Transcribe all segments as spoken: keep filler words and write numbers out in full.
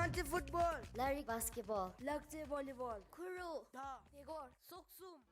ཨན་ཊི་ཕུཊ་བོལ། ལ་རིགས་བཱསི་ཀེཊ་བོལ། ལག་རྩེད་བོ་ལི་བོལ། ཁུ་རུ། མདའ། དེ་སྐོར་སོག་གསུམ།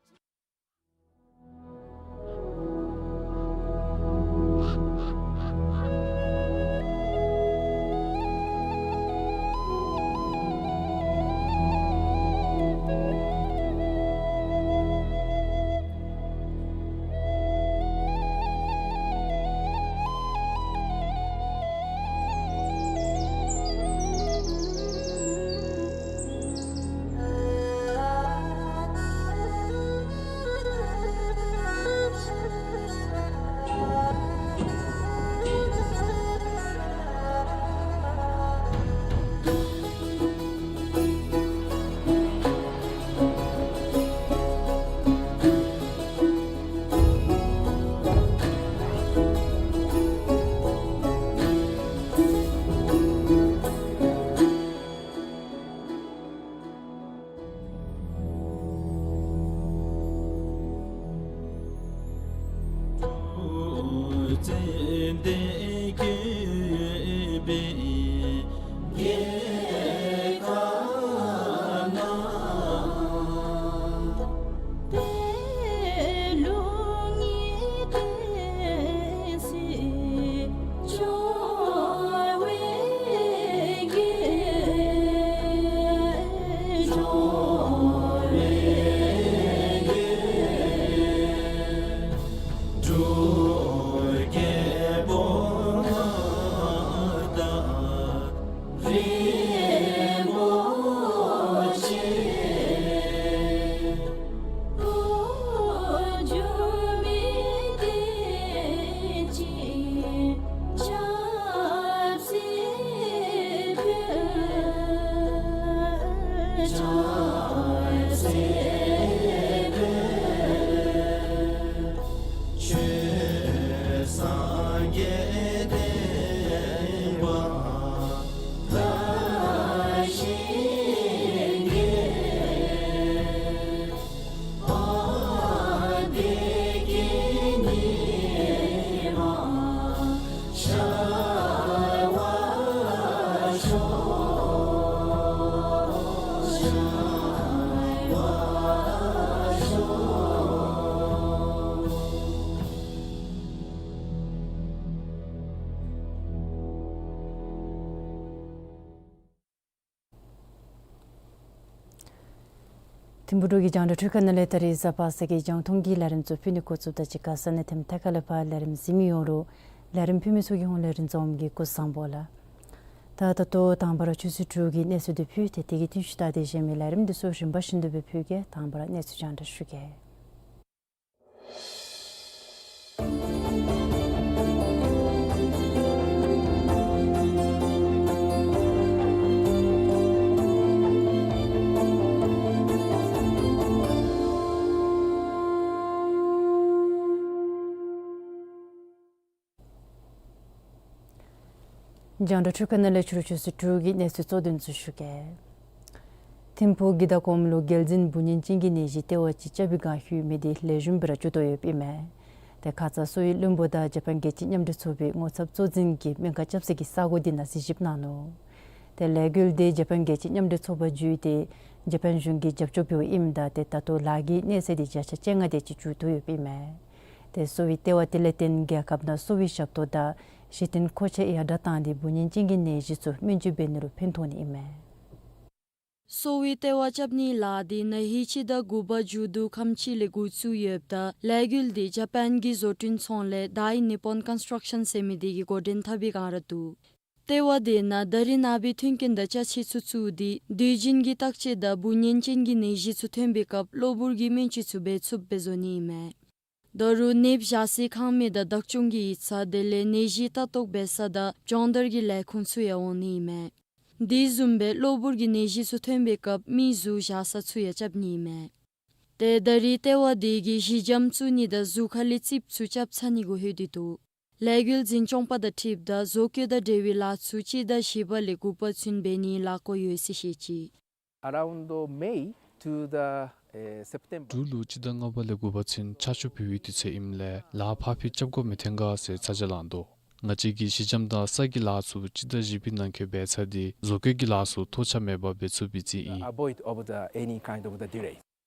ཐིམ་ཕུག་འབྲུག་གི་རྒྱང་བསྒྲགས་འཕྲུལ་ཁང་ནང་ལས་ད་རིས་གཟའ་པ་སངས་ཀྱི་རྒྱང་མཐོང་གི་ལས་རིམ་ཚུ་ཕུལ་ནི་འགོ་བཙུགསཔ་ད་གཅིག་ཁར་ས་གནས་ཐིམ་ཐ་ཁ་ལས་ཕར་ལས་རིམ་གཟིགས་མི་ཡོངས་ལུ་ལས་རིམ་ཕུལ་མི་ཚུ་གི་ཧོངས་ལས་རིན་འཛོམས་ཀྱིས་སྐུ་གཟུགས་བཟང་པོ་ལགས། ད་ད་ལྟོ་དང་པ་ར་ཆུ་ཚོད་དྲུག་གི་གནས་ཚུལ་འདི་ཕུལ་ཏེ་དེ་གི་རྟིང་ཤུལ་ད་དེ་གཞན་མི་ལས་རིམ་འདི་ཚུ་རིམ་པ་བཞིན་དུ་སྦེ་ཕུལ་གེ། དང་པ་ར་གནས་ཚུལ་རྒྱང་བསྒྲགས་ཞུ་གེ། རྒྱང་བསྒྲགས་འཕྲུལ་ཁང་ནང་ལས་ཕྱི་རུ་ཆུ་ཚོད་དྲུག་གི་གནས་ཚུལ་གཙོ་དོན་ཚུ་ཞུ་གེ། ཐིམ་ཕུག་དགེ་ཟླ་གོང་མ་ལུ་རྒྱལ་འཛིན་འབུ་བརྙན་ཅན་གྱི་ནད་གཞི་ལྟེ་བ་ཅིག་རྐྱབ་པའི་བསྒང་ཞུ་མི་འདི་ལེགས་ཤོམ་སྦེ་ར་བཅུག་དོ་ཡོདཔ་ཨིན་མས། ཏེ་ཁ་ཙ་གསོ་བའི་བློན་པོ་དང་འཇར་པན་རྒྱལ་སྤྱི་མཉམ་འབྲེལ་ཚོགས་པའི་ངོ་ཚབ་གཙོ་འཛིན་གྱིས་སྨན་ཁང་རྐྱབ་ས་གི་ས་གོ་འདི་ནང་གཟིགས་ཞིབ་གནང་ནུག། ཏེ་ལས་འགུལ་འདི་འཇར་པན་རྒྱལ་སྤྱི་མཉམ་འབྲེལ་ཚོགས་པ་བརྒྱུད་དེ་འཇར་པན་གཞུང་གིས་རྒྱབ་སྐྱོར་འབདཝ་ཨིནམ་ད་ཏེ་ད་ལྟོ་ལཱ་གི་གནས་ཚད་འདི་བརྒྱ་ཆ་བཅོ་ལྔ་དེ་ཅིག་བཅུག་དོ་ཡོདཔ་ཨིན་མས། ཏེ་གསོ་བའི་ལྟེ་བ་དེ་ལས་བརྟེན་རྒྱལ་ཁབ་ནང་གསོ་བའི་ཞབས་ཏོག་དང་གཞི་རྟེན་མཁོ་ཆས་ཡར་དྲག་བཏང་སྟེ་འབུ་བརྙན་ཅན་གྱི་ནད་གཞི་ཚུ་སྨན་བཅོས་འབད་ནི་ལུ་ཕན་ཐོགས་ནི་ཨིན་མས། གསོ་བའི་ལྟེ་བ་རྐྱབ་ནིའི་ལཱ་འདི་ན་ཧིང་སྤྱི་ཟླ་དགུ་པ་མཇུག་བསྡུ་ཁམས་ཅིག་ལས་འགོ་བཙུགས་ཡོདཔ་ད་ལས་འགུལ་འདི་འཇར་པན་གྱི་བཟོ་སྐྲུན་ཚོང་ལས་Dai Nippon Construction ཟེར་མི་འདི་གིས་འགོ་འདྲེན་འཐབ་པའི་བསྒང་ར་འདུག། ལྟེ་བ་དེ་ནང་ད་རིས་ནངས་པའི་མཐུན་རྐྱེན་དང་ཅ་ཆས་ཚུ་བཙུགས་ཏེ་དུས་རྒྱུན་གྱི་བརྟག་དཔྱད་དང་འབུ་བརྙན་ཅན་གྱི་ནད་གཞི་ཚུ་ཐོན་པའི་སྐབས་གློ་བུར་གྱི་སྨན་བཅོས་ཚུ་འབད་ཚུགསཔ་སྦེ་བཟོ་ནི་ཨིན་མས། ད་རུང་ནདཔ་བཞག་སའི་ཁང་མིག་དང་བདག་སྐྱོང་གི་ཡིག་ཚང་དེ་ལས་ནད་གཞི་ལྟ་རྟོག་འབད་ས་དང་སྦྱོང་བརྡར་གྱི་ལས་ཁུངས་ཚུ་ཡང་འོང་ནི་ཨིན་མས། དེ་བཟུམ་སྦེ་གློ་བུར་གྱི་ནད་གཞི་ཚུ་ཐོན་པའི་སྐབས་མིའི་གཟུགས་བཞག་ས་ཚུ་ཡང་རྐྱབ་ནི་ཨིན་མས། ཏེ་ད་རིས་ལྟེ་བ་དེ་གིས་བཞི་འཇམ་བཙུགས་ནི་དང་གཟུགས་ཁ་ལས་རྩིགཔ་ཚུ་རྐྱབ་ཚར་ནི་གུ་ལྷོད་དེ་འདུག། ལས་འགུལ་འཛིན་སྐྱོང་པ་དང་འཁྲིལཝ་ད་བཟོ་བཀོད་དང་འབྲེལ་བའི་ལཱ་ཚུ་སྤྱི་ཟླ་བཞི་པ་ལས་དགུ་པ་ཚུན་འབད་ནིའི་ལཱ་བཀོད་ཡོད་ཟེར་བཤད་ཅི། Around May to the, uh, September. འབྲུག་ལུ་སྤྱི་ཟླ་ལྔ་པ་ལས་དགུ་པ་ཚུན་ཆར་ཆུ་བུད་པའི་དུས་ཚོད་ཨིནམ་ལས་ལཱ་ཕར་འགྱངས་རྐྱབ་དགོཔ་མི་ཐོན་ག་ཟེར་ཚ་གྱང་ལངས་དོ། ང་བཅས་ཀྱིས་ཞི་འཇམ་དང་ས་གི་ལཱ་ཚུ་སྤྱི་ཟླ་བཞི་པའི་ནང་འཁོད་འབད་ཚར་ཏེ་བཟོ་བཀོད་ཀྱི་ལཱ་ཚུ་ཐོགས་ཆགས་མེད་པར་འབད་ཚུགས་པའི་རྩིས་ཨིན། Avoid of the any kind of the delay.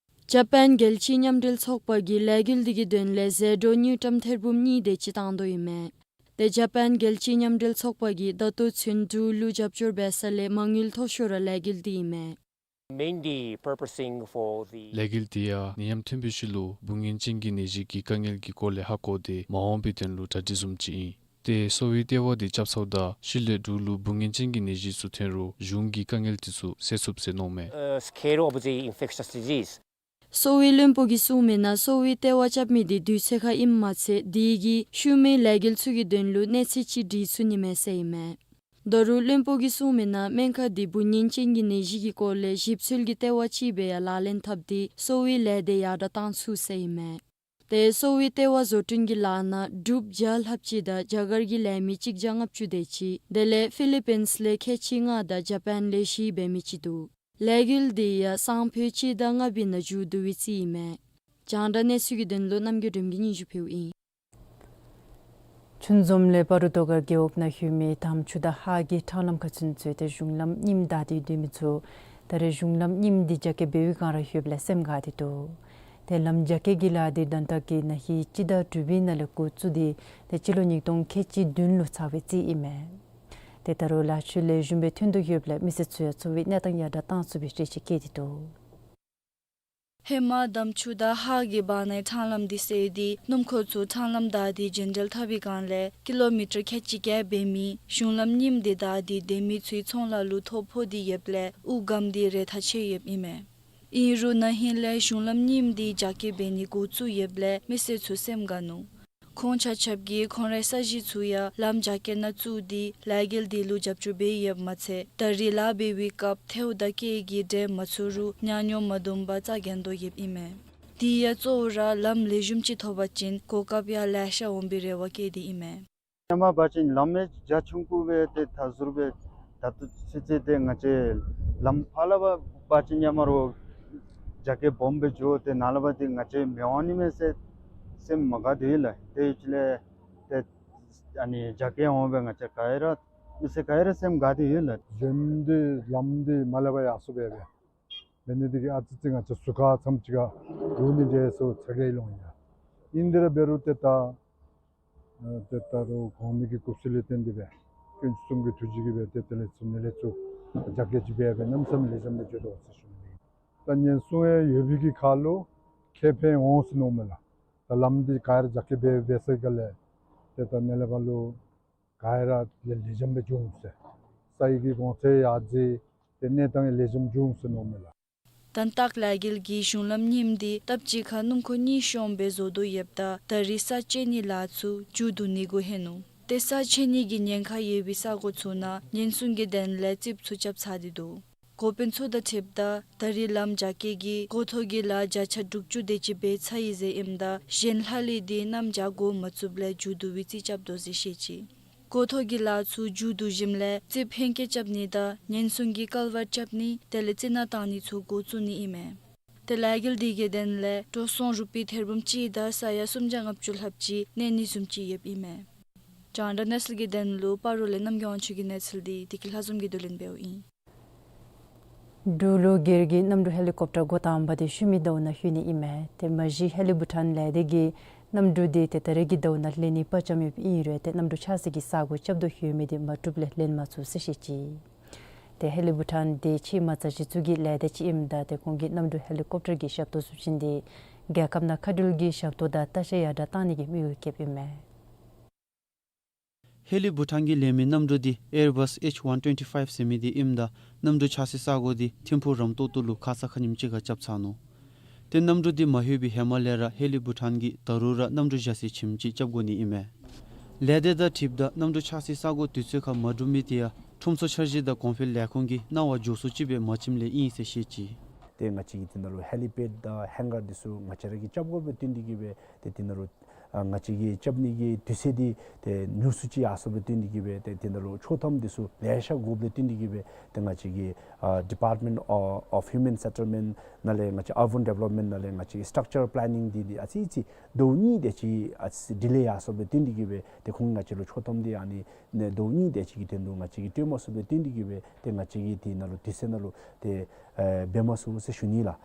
ཇ་པཱན་རྒྱལ་སྤྱིའི་མཉམ་འབྲེལ་ཚོགས་པ་གིས་ལས་འགུལ་འདི་གི་དོན་ལས་ཟད་འགྲོ་དངུལ་ཀྲམ་ཐེར་འབུམ་གཉིས་དེ་ཅིག་བཏང་དོ་ཨིན་མས། ཏེ་ཇ་པཱན་རྒྱལ་སྤྱིའི་མཉམ་འབྲེལ་ཚོགས་པ་གིས་ད་ལྟོ་ཚུན་འབྲུག་ལུ་རྒྱབ་སྐྱོར་འབད་ས་ལས་མ་དངུལ་མཐོ་ཤོས་ར་ལས་འགུལ་འདི་ཨིན་མས། Mainly purposing for the ལས་འགུལ་འདི་ཡང་ནད་ཡམས་ཐོན་པའི་ཤུལ་ལུ་འབུ་ངན་ཅན་གྱི་ནད་གཞི་གི་དཀའ་ངལ་གྱི་སྐོར་ལས་ཧ་གོ་སྟེ་མ་འོངས་པའི་དོན་ལུ་གྲ་སྒྲིག་བཟུམ་ཅིག་ཨིན། ཏེ་གསོ་བའི་ལྟེ་བ་འདི་རྐྱབ་ཚརཝ་ད་ཤུལ་ལས་འབྲུག་ལུ་འབུ་ངན་ཅན་གྱི་ནད་གཞི་ཚུ་ཐོན་རུང་གཞུང་གི་དཀའ་ངལ་འདི་ཚུ་སེལ་ཚུགས་ཟེར་མནོཝ་མས། Uh, scale of the infectious disease. གསོ་བའི་བློན་པོ་གིས་གསུངས་མི་ནང་གསོ་བའི་ལྟེ་བ་རྐྱབ་མི་འདི་དུས་ཚོད་ཁར་ཨིནམ་མ་ཚད་དེ་གིས་ཤུལ་མའི་ལས་འགུལ་ཚུ་གི་དོན་ལུ་གནས་ཚད་ཅིག་སྒྲིག་ཚུགས་ནི་མས་ཟེར་ཨིན་མས། ད་རུང་བློན་པོ་གིས་གསུངས་མི་ནང་སྨན་ཁང་འདི་འབུ་ངན་ཅན་གྱི་ནད་གཞི་གི་སྐོར་ལས་ཞིབ་འཚོལ་གྱི་ལྟེ་བ་ཅིག་སྦེ་ཡང་ལག་ལེན་འཐབ་སྟེ་གསོ་བའི་ལས་སྡེ་ཡར་དྲགས་བཏང་ཚུགས་ཟེར་ཨིན་མས། ཏེ་གསོ་བའི་ལྟེ་བ་བཟོ་སྐྲུན་གྱི་ལཱ་ནང་འབྲུགཔ་བརྒྱ་ལྷགཔ་ཅིག་དང་རྒྱ་གར་གྱི་ལས་མི་གཅིག་བརྒྱ་ལྔ་བཅུ་དེ་ཅིག་དེ་ལས་ཕི་ལི་པིནསི་ལས་ཁལ་གཅིག་ལྔ་དང་ཇ་པཱན་ལས་བཞི་འབད་མི་ཅིག་འདུག། ལས་འགུལ་འདི་ཡང་སང་ཕོད་སྤྱི་ཟླ་ལྔ་པའི་ནང་མཇུག་བསྡུ་བའི་རྩིས་ཨིན་མས། རྒྱང་བསྒྲགས་གནས་ཚུལ་གྱི་དོན་ལུ་རྣམ་རྒྱལ་སྒྲོལམ་གིས་སྙན་ཞུ་ཕུལཝ་ཨིན། ཆུ་འཛོམས་ལས་སྤ་རོ་རྡོ་དཀར་རྒེད་འོག་ནང་ཡོད་མི་དམ་ཆུ་དང་ཧཱ་གི་ཕྲང་ལམ་ཁ་ཚུན་ཚོད་ཏེ་གཞུང་ལམ་རྙིངམ་བདའ་སྟེ་སྡོད་མི་ཚུ་ད་རེས་གཞུང་ལམ་རྙིངམ་འདི་རྒྱ་སྐྱེད་འབད་བའི་སྒང་ར་ཡོདཔ་ལས་སེམས་དགའ་སྟེ་འདུག། ཏེ་ལམ་རྒྱ་སྐྱེད་ཀྱི་ལཱ་འདི་དོན་དག་གིས་ན་ཧིང་སྤྱི་ཟླ་དྲུག་པའི་ནང་ལས་འགོ་བཙུགས་ཏེ་ཏེ་སྤྱི་ལོ་ཉིས་སྟོང་ཁལ་གཅིག་བདུན་ལུ་ཚར་བའི་རྩིས་ཨིན་མས། ཏེ་ད་རུང་ལཱ་ཕྱོགས་ལེགས་ཤོམ་སྦེ་ཐོན་དོ་ཡོདཔ་ལས་མི་སེར་ཚུ་ཡང་འཚོ་བའི་གནས་སྟངས་ཡར་དྲགས་བཏང་ཚུགས་པའི་འདྲ་ཅིག་བསྐྱེད་དེ་འདུག། ཧེ་མ་དམ་ཆུ་དང་ཧཱ་གི་བར་ནའི་ཕྲང་ལམ་འདི་བསལ་ཏེ་སྣུམ་འཁོར་ཚུ་ཕྲང་ལམ་བདའ་སྟེ་རྒྱུན་འགྲུལ་འཐབ་པའི་སྒང་ལས་ཀི་ལོ་མི་ཊར་ཁལ་གཅིག་བརྒྱད་འབད་མི་གཞུང་ལམ་རྙིངམ་འདི་བདའ་སྟེ་སྡོད་མི་ཚུའི་ཚོང་ལཱ་ལུ་ཐོ་ཕོག་སྟེ་ཡོདཔ་ལས་དབུགས་སྒམ་འདི་རེ་ཐག་ཆོད་ཡོདཔ་ཨིན་མས། ཨིན་རུང་ན་ཧིང་ལས་གཞུང་ལམ་རྙིངམ་འདི་རྒྱ་སྐྱེད་འབད་ནི་འགོ་བཙུགས་ཡོདཔ་ལས་མི་སེར་ཚུ་སེམས་དགའ་ནུག། ཁོང་ཆ་ཁྱབ་ཀྱིས་ཁོང་རའི་ས་གཞི་ཚུ་ཡང་ལམ་རྒྱ་སྐྱེད་ནང་བཙུགས་ཏེ་ལས་འགུལ་འདི་ལུ་རྒྱབ་སྐྱོར་འབད་ཡོདཔ་མ་ཚད་ད་རིས་ལཱ་འབད་བའི་སྐབས་ཐལཝ་དང་སྐད་ཀྱི་འདྲེས་མ་ཚོར་རུང་ཉམས་མྱོང་མ་དུམ་པ་རྩ་འགེངས་དོ་ཡོདཔ་ཨིན་མས། དེ་ཡང་གཙོ་བོ་ར་ལམ་ལེགས་ཤོམ་ཅིག་ཐོབ་པ་ཅིན་གོ་སྐབས་ཡང་ལེ་ཤ་འོང་པའི་རེ་བ་བསྐྱེད་དེ་ཨིན་མས། ཧེ་མ་འབད་བ་ཅིན་ལམ་ཡང་རྒྱ་ཆུང་ཀུ་སྦེ་ཏེ་ད་ཟུར་སྦེ་ད་ལྟོ་ཚུན་ཚོད་ཏེ་ང་བཅས་ལམ་ཕར་ལས་འབད་བ་ཅིན་ཧེ་མ་རོགས་རྒྱ་སྐྱེད་སྦོམ་སྦེ་འགྱོ་སྟེ་ནཱ་ལས་འབད་བ་ཏེ་ང་བཅས་མི་དབང་ནི་མས་ཟེར་སེམས་མ་དགའ་དེ་ལགས། ཏེ་ཅིག་ལས་ཏེ་ཨ་ནི་རྒྱ་སྐྱེད་འོང་སྦེ་ང་བཅས་ག་ར་མི་སེར་ག་ར་སེམས་དགའ་དེ་ལགས། གཞན་འདི་ལམ་འདི་མར་ལས་འབད་ཡར་སོང་སྦེ་སྦེ་འབད་ནི་འདི་གིས་ཨ་ཙི་ཅིག་ང་བཅས་ཟུར་ཁ་ཙམ་ཅིག་ཁར་འགྱོ་ནི་འདྲས་སོ་ཚ་གྱང་ལོང་ཡི། ཨིན་དེ་ར་འབད་རུང་ཏེ་ད་ཨ་ཏེ་ད་རུང་གོང་མའི་གི་སྐུ་ཚེ་ལས་བརྟེན་ཏེ་སྦེ་དཀོན་མཆོག་གསུམ་གྱི་ཐུགས་རྗེ་གིས་སྦེ་ཏེ་དེ་ལས་ཚུར་ནི་ལས་ཚུར་རྒྱ་སྐྱེད་ཅིག་འབད་སྦེ་གནམ་མེད་ས་མེད་ལེགས་ཤོམ་སྦེ་འགྱོ་དོ་ཟེར་ཞུ་ནི། ད་ཉེན་སྲུང་ཡང་ཡོད་པའི་གི་ཁར་ལུ་ཁེ་ཕན་འོང་ཟེར་མནོཝ་མས་ལགས། ད་ལམ་འདི་ག་ར་རྒྱ་སྐྱེད་འབད་འབད་ཚར་ག་ལས་ཏེ་ད་ནཱ་ལས་འབདཝ་ལུ་ག་ར་ལེགས་ལེགས་ཤོམ་སྦེ་འགྱོ་འོང་ཟེར། ས་ཡི་གི་གོང་ཚད་ཡར་འཛེགས་ཏེ་གནས་སྟངས་ཡང་ལེགས་ཤོམ་འགྱོ་འོང་ཟེར་མནོཝ་མས་ལགས། དོན་དག་ལས་འགུལ་གྱིས་གཞུང་ལམ་རྙིངམ་འདི་སྟབས་གཅིག་ཁར་སྣུམ་འཁོར་གཉིས་ཤོང་སྦེ་བཟོ་དོ་ཡོདཔ་ད་ད་རིས་ས་ཕྱེ་ནིའི་ལཱ་ཚུ་མཇུག་བསྡུ་ནི་འགོ་ཧེ་ནུག། ཏེ་ས་ཕྱེ་ནི་གི་ཉེན་ཁ་ཡོད་པའི་ས་གོ་ཚུ་ནང་ཉེན་སྲུང་གི་དོན་ལས་རྩིགཔ་ཚུ་རྐྱབ་ཚར་ཏེ་འདུག། འགོ་དཔོན་ཚུ་དང་འཁྲིལཝ་ད་ད་རིས་ལམ་རྒྱ་སྐྱེད་ཀྱི་འགོ་ཐོག་གི་ལཱ་བརྒྱ་ཆ་དྲུག་ཅུ་དེ་ཅིག་འབད་ཚར་ཡི་ཟེར་ཨིནམ་ད་གཞན་ལྷག་ལུས་འདི་གནམ་བྱཱར་འགོ་མ་བཙུགསཔ་ལས་མཇུག་བསྡུ་བའི་རྩིས་རྐྱབ་དོ་ཟེར་བཤད་ཅི། འགོ་ཐོག་གི་ལཱ་ཚུ་མཇུག་བསྡུ་ཞིནམ་ལས་རྩིགཔ་ཧེང་སྐལ་རྐྱབ་ནི་དང་ཉེན་སྲུང་གི་ཀལ་ཝརཊ་རྐྱབ་ནི་དེ་ལས་རྩི་ནག་བཏང་ནི་ཚུ་འགོ་བཙུགས་ནི་ཨིན་མས། ཏེ་ལས་འགུལ་འདི་གི་དོན་ལས་འགྲོ་སོང་རུ་པི་ཐེར་འབུམ་གཅིག་དང་ས་ཡ་སུམ་བརྒྱ་ལྔ་བཅུ་ལྷགཔ་ཅིག་གནས་ནི་བཟུམ་ཅིག་ཡོདཔ་ཨིན་མས། རྒྱང་བསྒྲགས་གནས་ཚུལ་གྱི་དོན་ལུ་སྤ་རོ་ལས་རྣམ་རྒྱལ་དབང་ཕྱུག་གི་གནས་ཚུལ་འདི་བདེ་སྐྱིད་ལྷ་འཛོམས་ཀྱིས་བསྡུ་ལེན་འབདཝ་ཨིན། འབྲུག་ལུ་སྒེར་གྱི་གནམ་གྲུ་ཧེ་ལི་ཀོབ་ཊར་འགོ་དང་པ་འདི་ཤུལ་མའི་ཟླཝ་ནང་ལྷོད་ནི་ཨིན་མས། ཏེ་མ་གཞི་ཧེ་ལི་བྷུ་ཊཱན་ལས་སྡེ་གིས་གནམ་གྲུ་འདི་ཏེ་ད་རེས་ཀྱི་ཟླཝ་ནང་ལེན་ནི་དཔའ་བཅམ་ཡོདཔ་ཨིན་རུང་ཏེ་གནམ་གྲུ་ཆགས་སའི་གི་ས་གོ་རྐྱབ་དོ་ཡོད་མི་འདི་མ་གྲུབ་ལས་ལེན་མ་ཚུགས་ཟེར་བཤད་ཅི། ཏེ་ཧེ་ལི་བྷུ་ཊཱན་འདི་ཕྱི་མ་རྩ་གཞི་བཙུགས་ཀྱི་ལས་སྡེ་ཅིག་ཨིནམ་ད་ཏེ་ཁོང་གིས་གནམ་གྲུ་ཧེ་ལི་ཀོབ་ཊར་གྱི་ཞབས་ཏོག་ཚུ་བྱིན་ཏེ་རྒྱལ་ཁབ་ནང་མཁའ་འགྲུལ་གྱི་ཞབས་ཏོག་དང་ལྟ་བཤལ་ཡར་དྲགས་བཏང་ནི་གི་དམིགས་ཡུལ་བསྐྱེདཔ་ཨིན་མས། ཧེ་ལི་བྷུ་ཊཱན་གྱིས་ལེན་མི་གནམ་གྲུ་འདི་ཨེར་བཱསི་ཨེཆ་ཝན་ཊུ་ཝེན་ཊི་ཕའིབ་ཟེར་མི་འདི་ཨིནམ་ད་གནམ་གྲུ་ཆགས་སའི་ས་གོ་འདི་ཐིམ་ཕུག་རམ་ཏོག་ཏོ་ལུ་ཁ་ཙ་ཁ་ཉིནམ་ཅིག་ཁར་རྐྱབ་ཚར་ནུག། ཏེ་གནམ་གྲུ་འདི་མ་ལྷོད་པའི་ཧེ་མ་ལས་ར་ཧེ་ལི་བྷུ་ཊཱན་གྱིས་ད་རུང་ར་གནམ་གྲུ་བཞག་སའི་ཁྱིམ་ཅིག་རྐྱབ་དགོ་ནི་ཨིན་མས། ལས་སྡེ་དང་འཁྲིལཝ་ད་གནམ་གྲུ་ཆགས་སའི་ས་གོ་དུས་ཚོད་ཁར་མ་གྲུབ་མི་དེ་ཡང་ཁྲོམ་ཚོགས་འཆར་གཞི་དང་གོང་འཕེལ་ལས་ཁུངས་ཀྱི་གནང་བ་མགྱོགས་སུ་ཅིག་སྦེ་མ་བྱིནམ་ལས་ཨིན་ཟེར་བཤད་ཅི། ཏེ་ང་བཅས་ཀྱིས་དེ་ནང་ལུ་ཧེ་ལི་པེཌ་དང་ཧེང་གར་འདི་ཚུ་ང་བཅས་ར་གིས་རྐྱབ་དགོ་པའི་བརྟེན་ཏེ་གིས་སྦེ་ཏེ་དེ་ནང་ལུ་ ཨ་ང་བཅས་ཀྱི་རྐྱབ་ནི་གི་དུས་ཚོད་འདི་ཏེ་ཉུང་སུ་ཅིག་ཡར་སོངམ་ལས་བརྟེན་ཏེ་གིས་སྦེ་ཏེ་དེ་ནང་ལུ་ཆོག་ཐམ་འདི་ཚུ་ལེ་ཤ་དགོཔ་ལས་བརྟེན་ཏེ་གིས་སྦེ་ཏེ་ང་བཅས་ཀྱི་ཨ་Department of, of Human Settlement ནང་ལས་ང་བཅས་Urban Development ནང་ལས་ང་བཅས་Structure Planning འདི་འདི་ཨ་ཙི་ཙི་ཟླཝ་གཉིས་དེ་ཅིག་ཨ་ཙི་ཌི་ལེ་ཡར་སོངམ་ལས་བརྟེན་ཏེ་གིས་སྦེ་ཏེ་ཁོང་ང་བཅས་ལུ་ཆོག་ཐམ་འདི་ཨ་ནི་ནི་ཟླཝ་གཉིས་དེ་ཅིག་གི་དོན་ལུ་ང་བཅས་ཀྱིས་སྤྲོད་མ་ཚུགསཔ་ལས་བརྟེན་ཏེ་གིས་སྦེ་ཏེ་ང་བཅས་ཀྱིས་དེ་ནང་ལུ་དུས་ཚོད་ནང་ལུ་ཏེ་ཨེ་འབད་མ་ཚུགས་ཟེར་ཞུ་ནི་ལགས།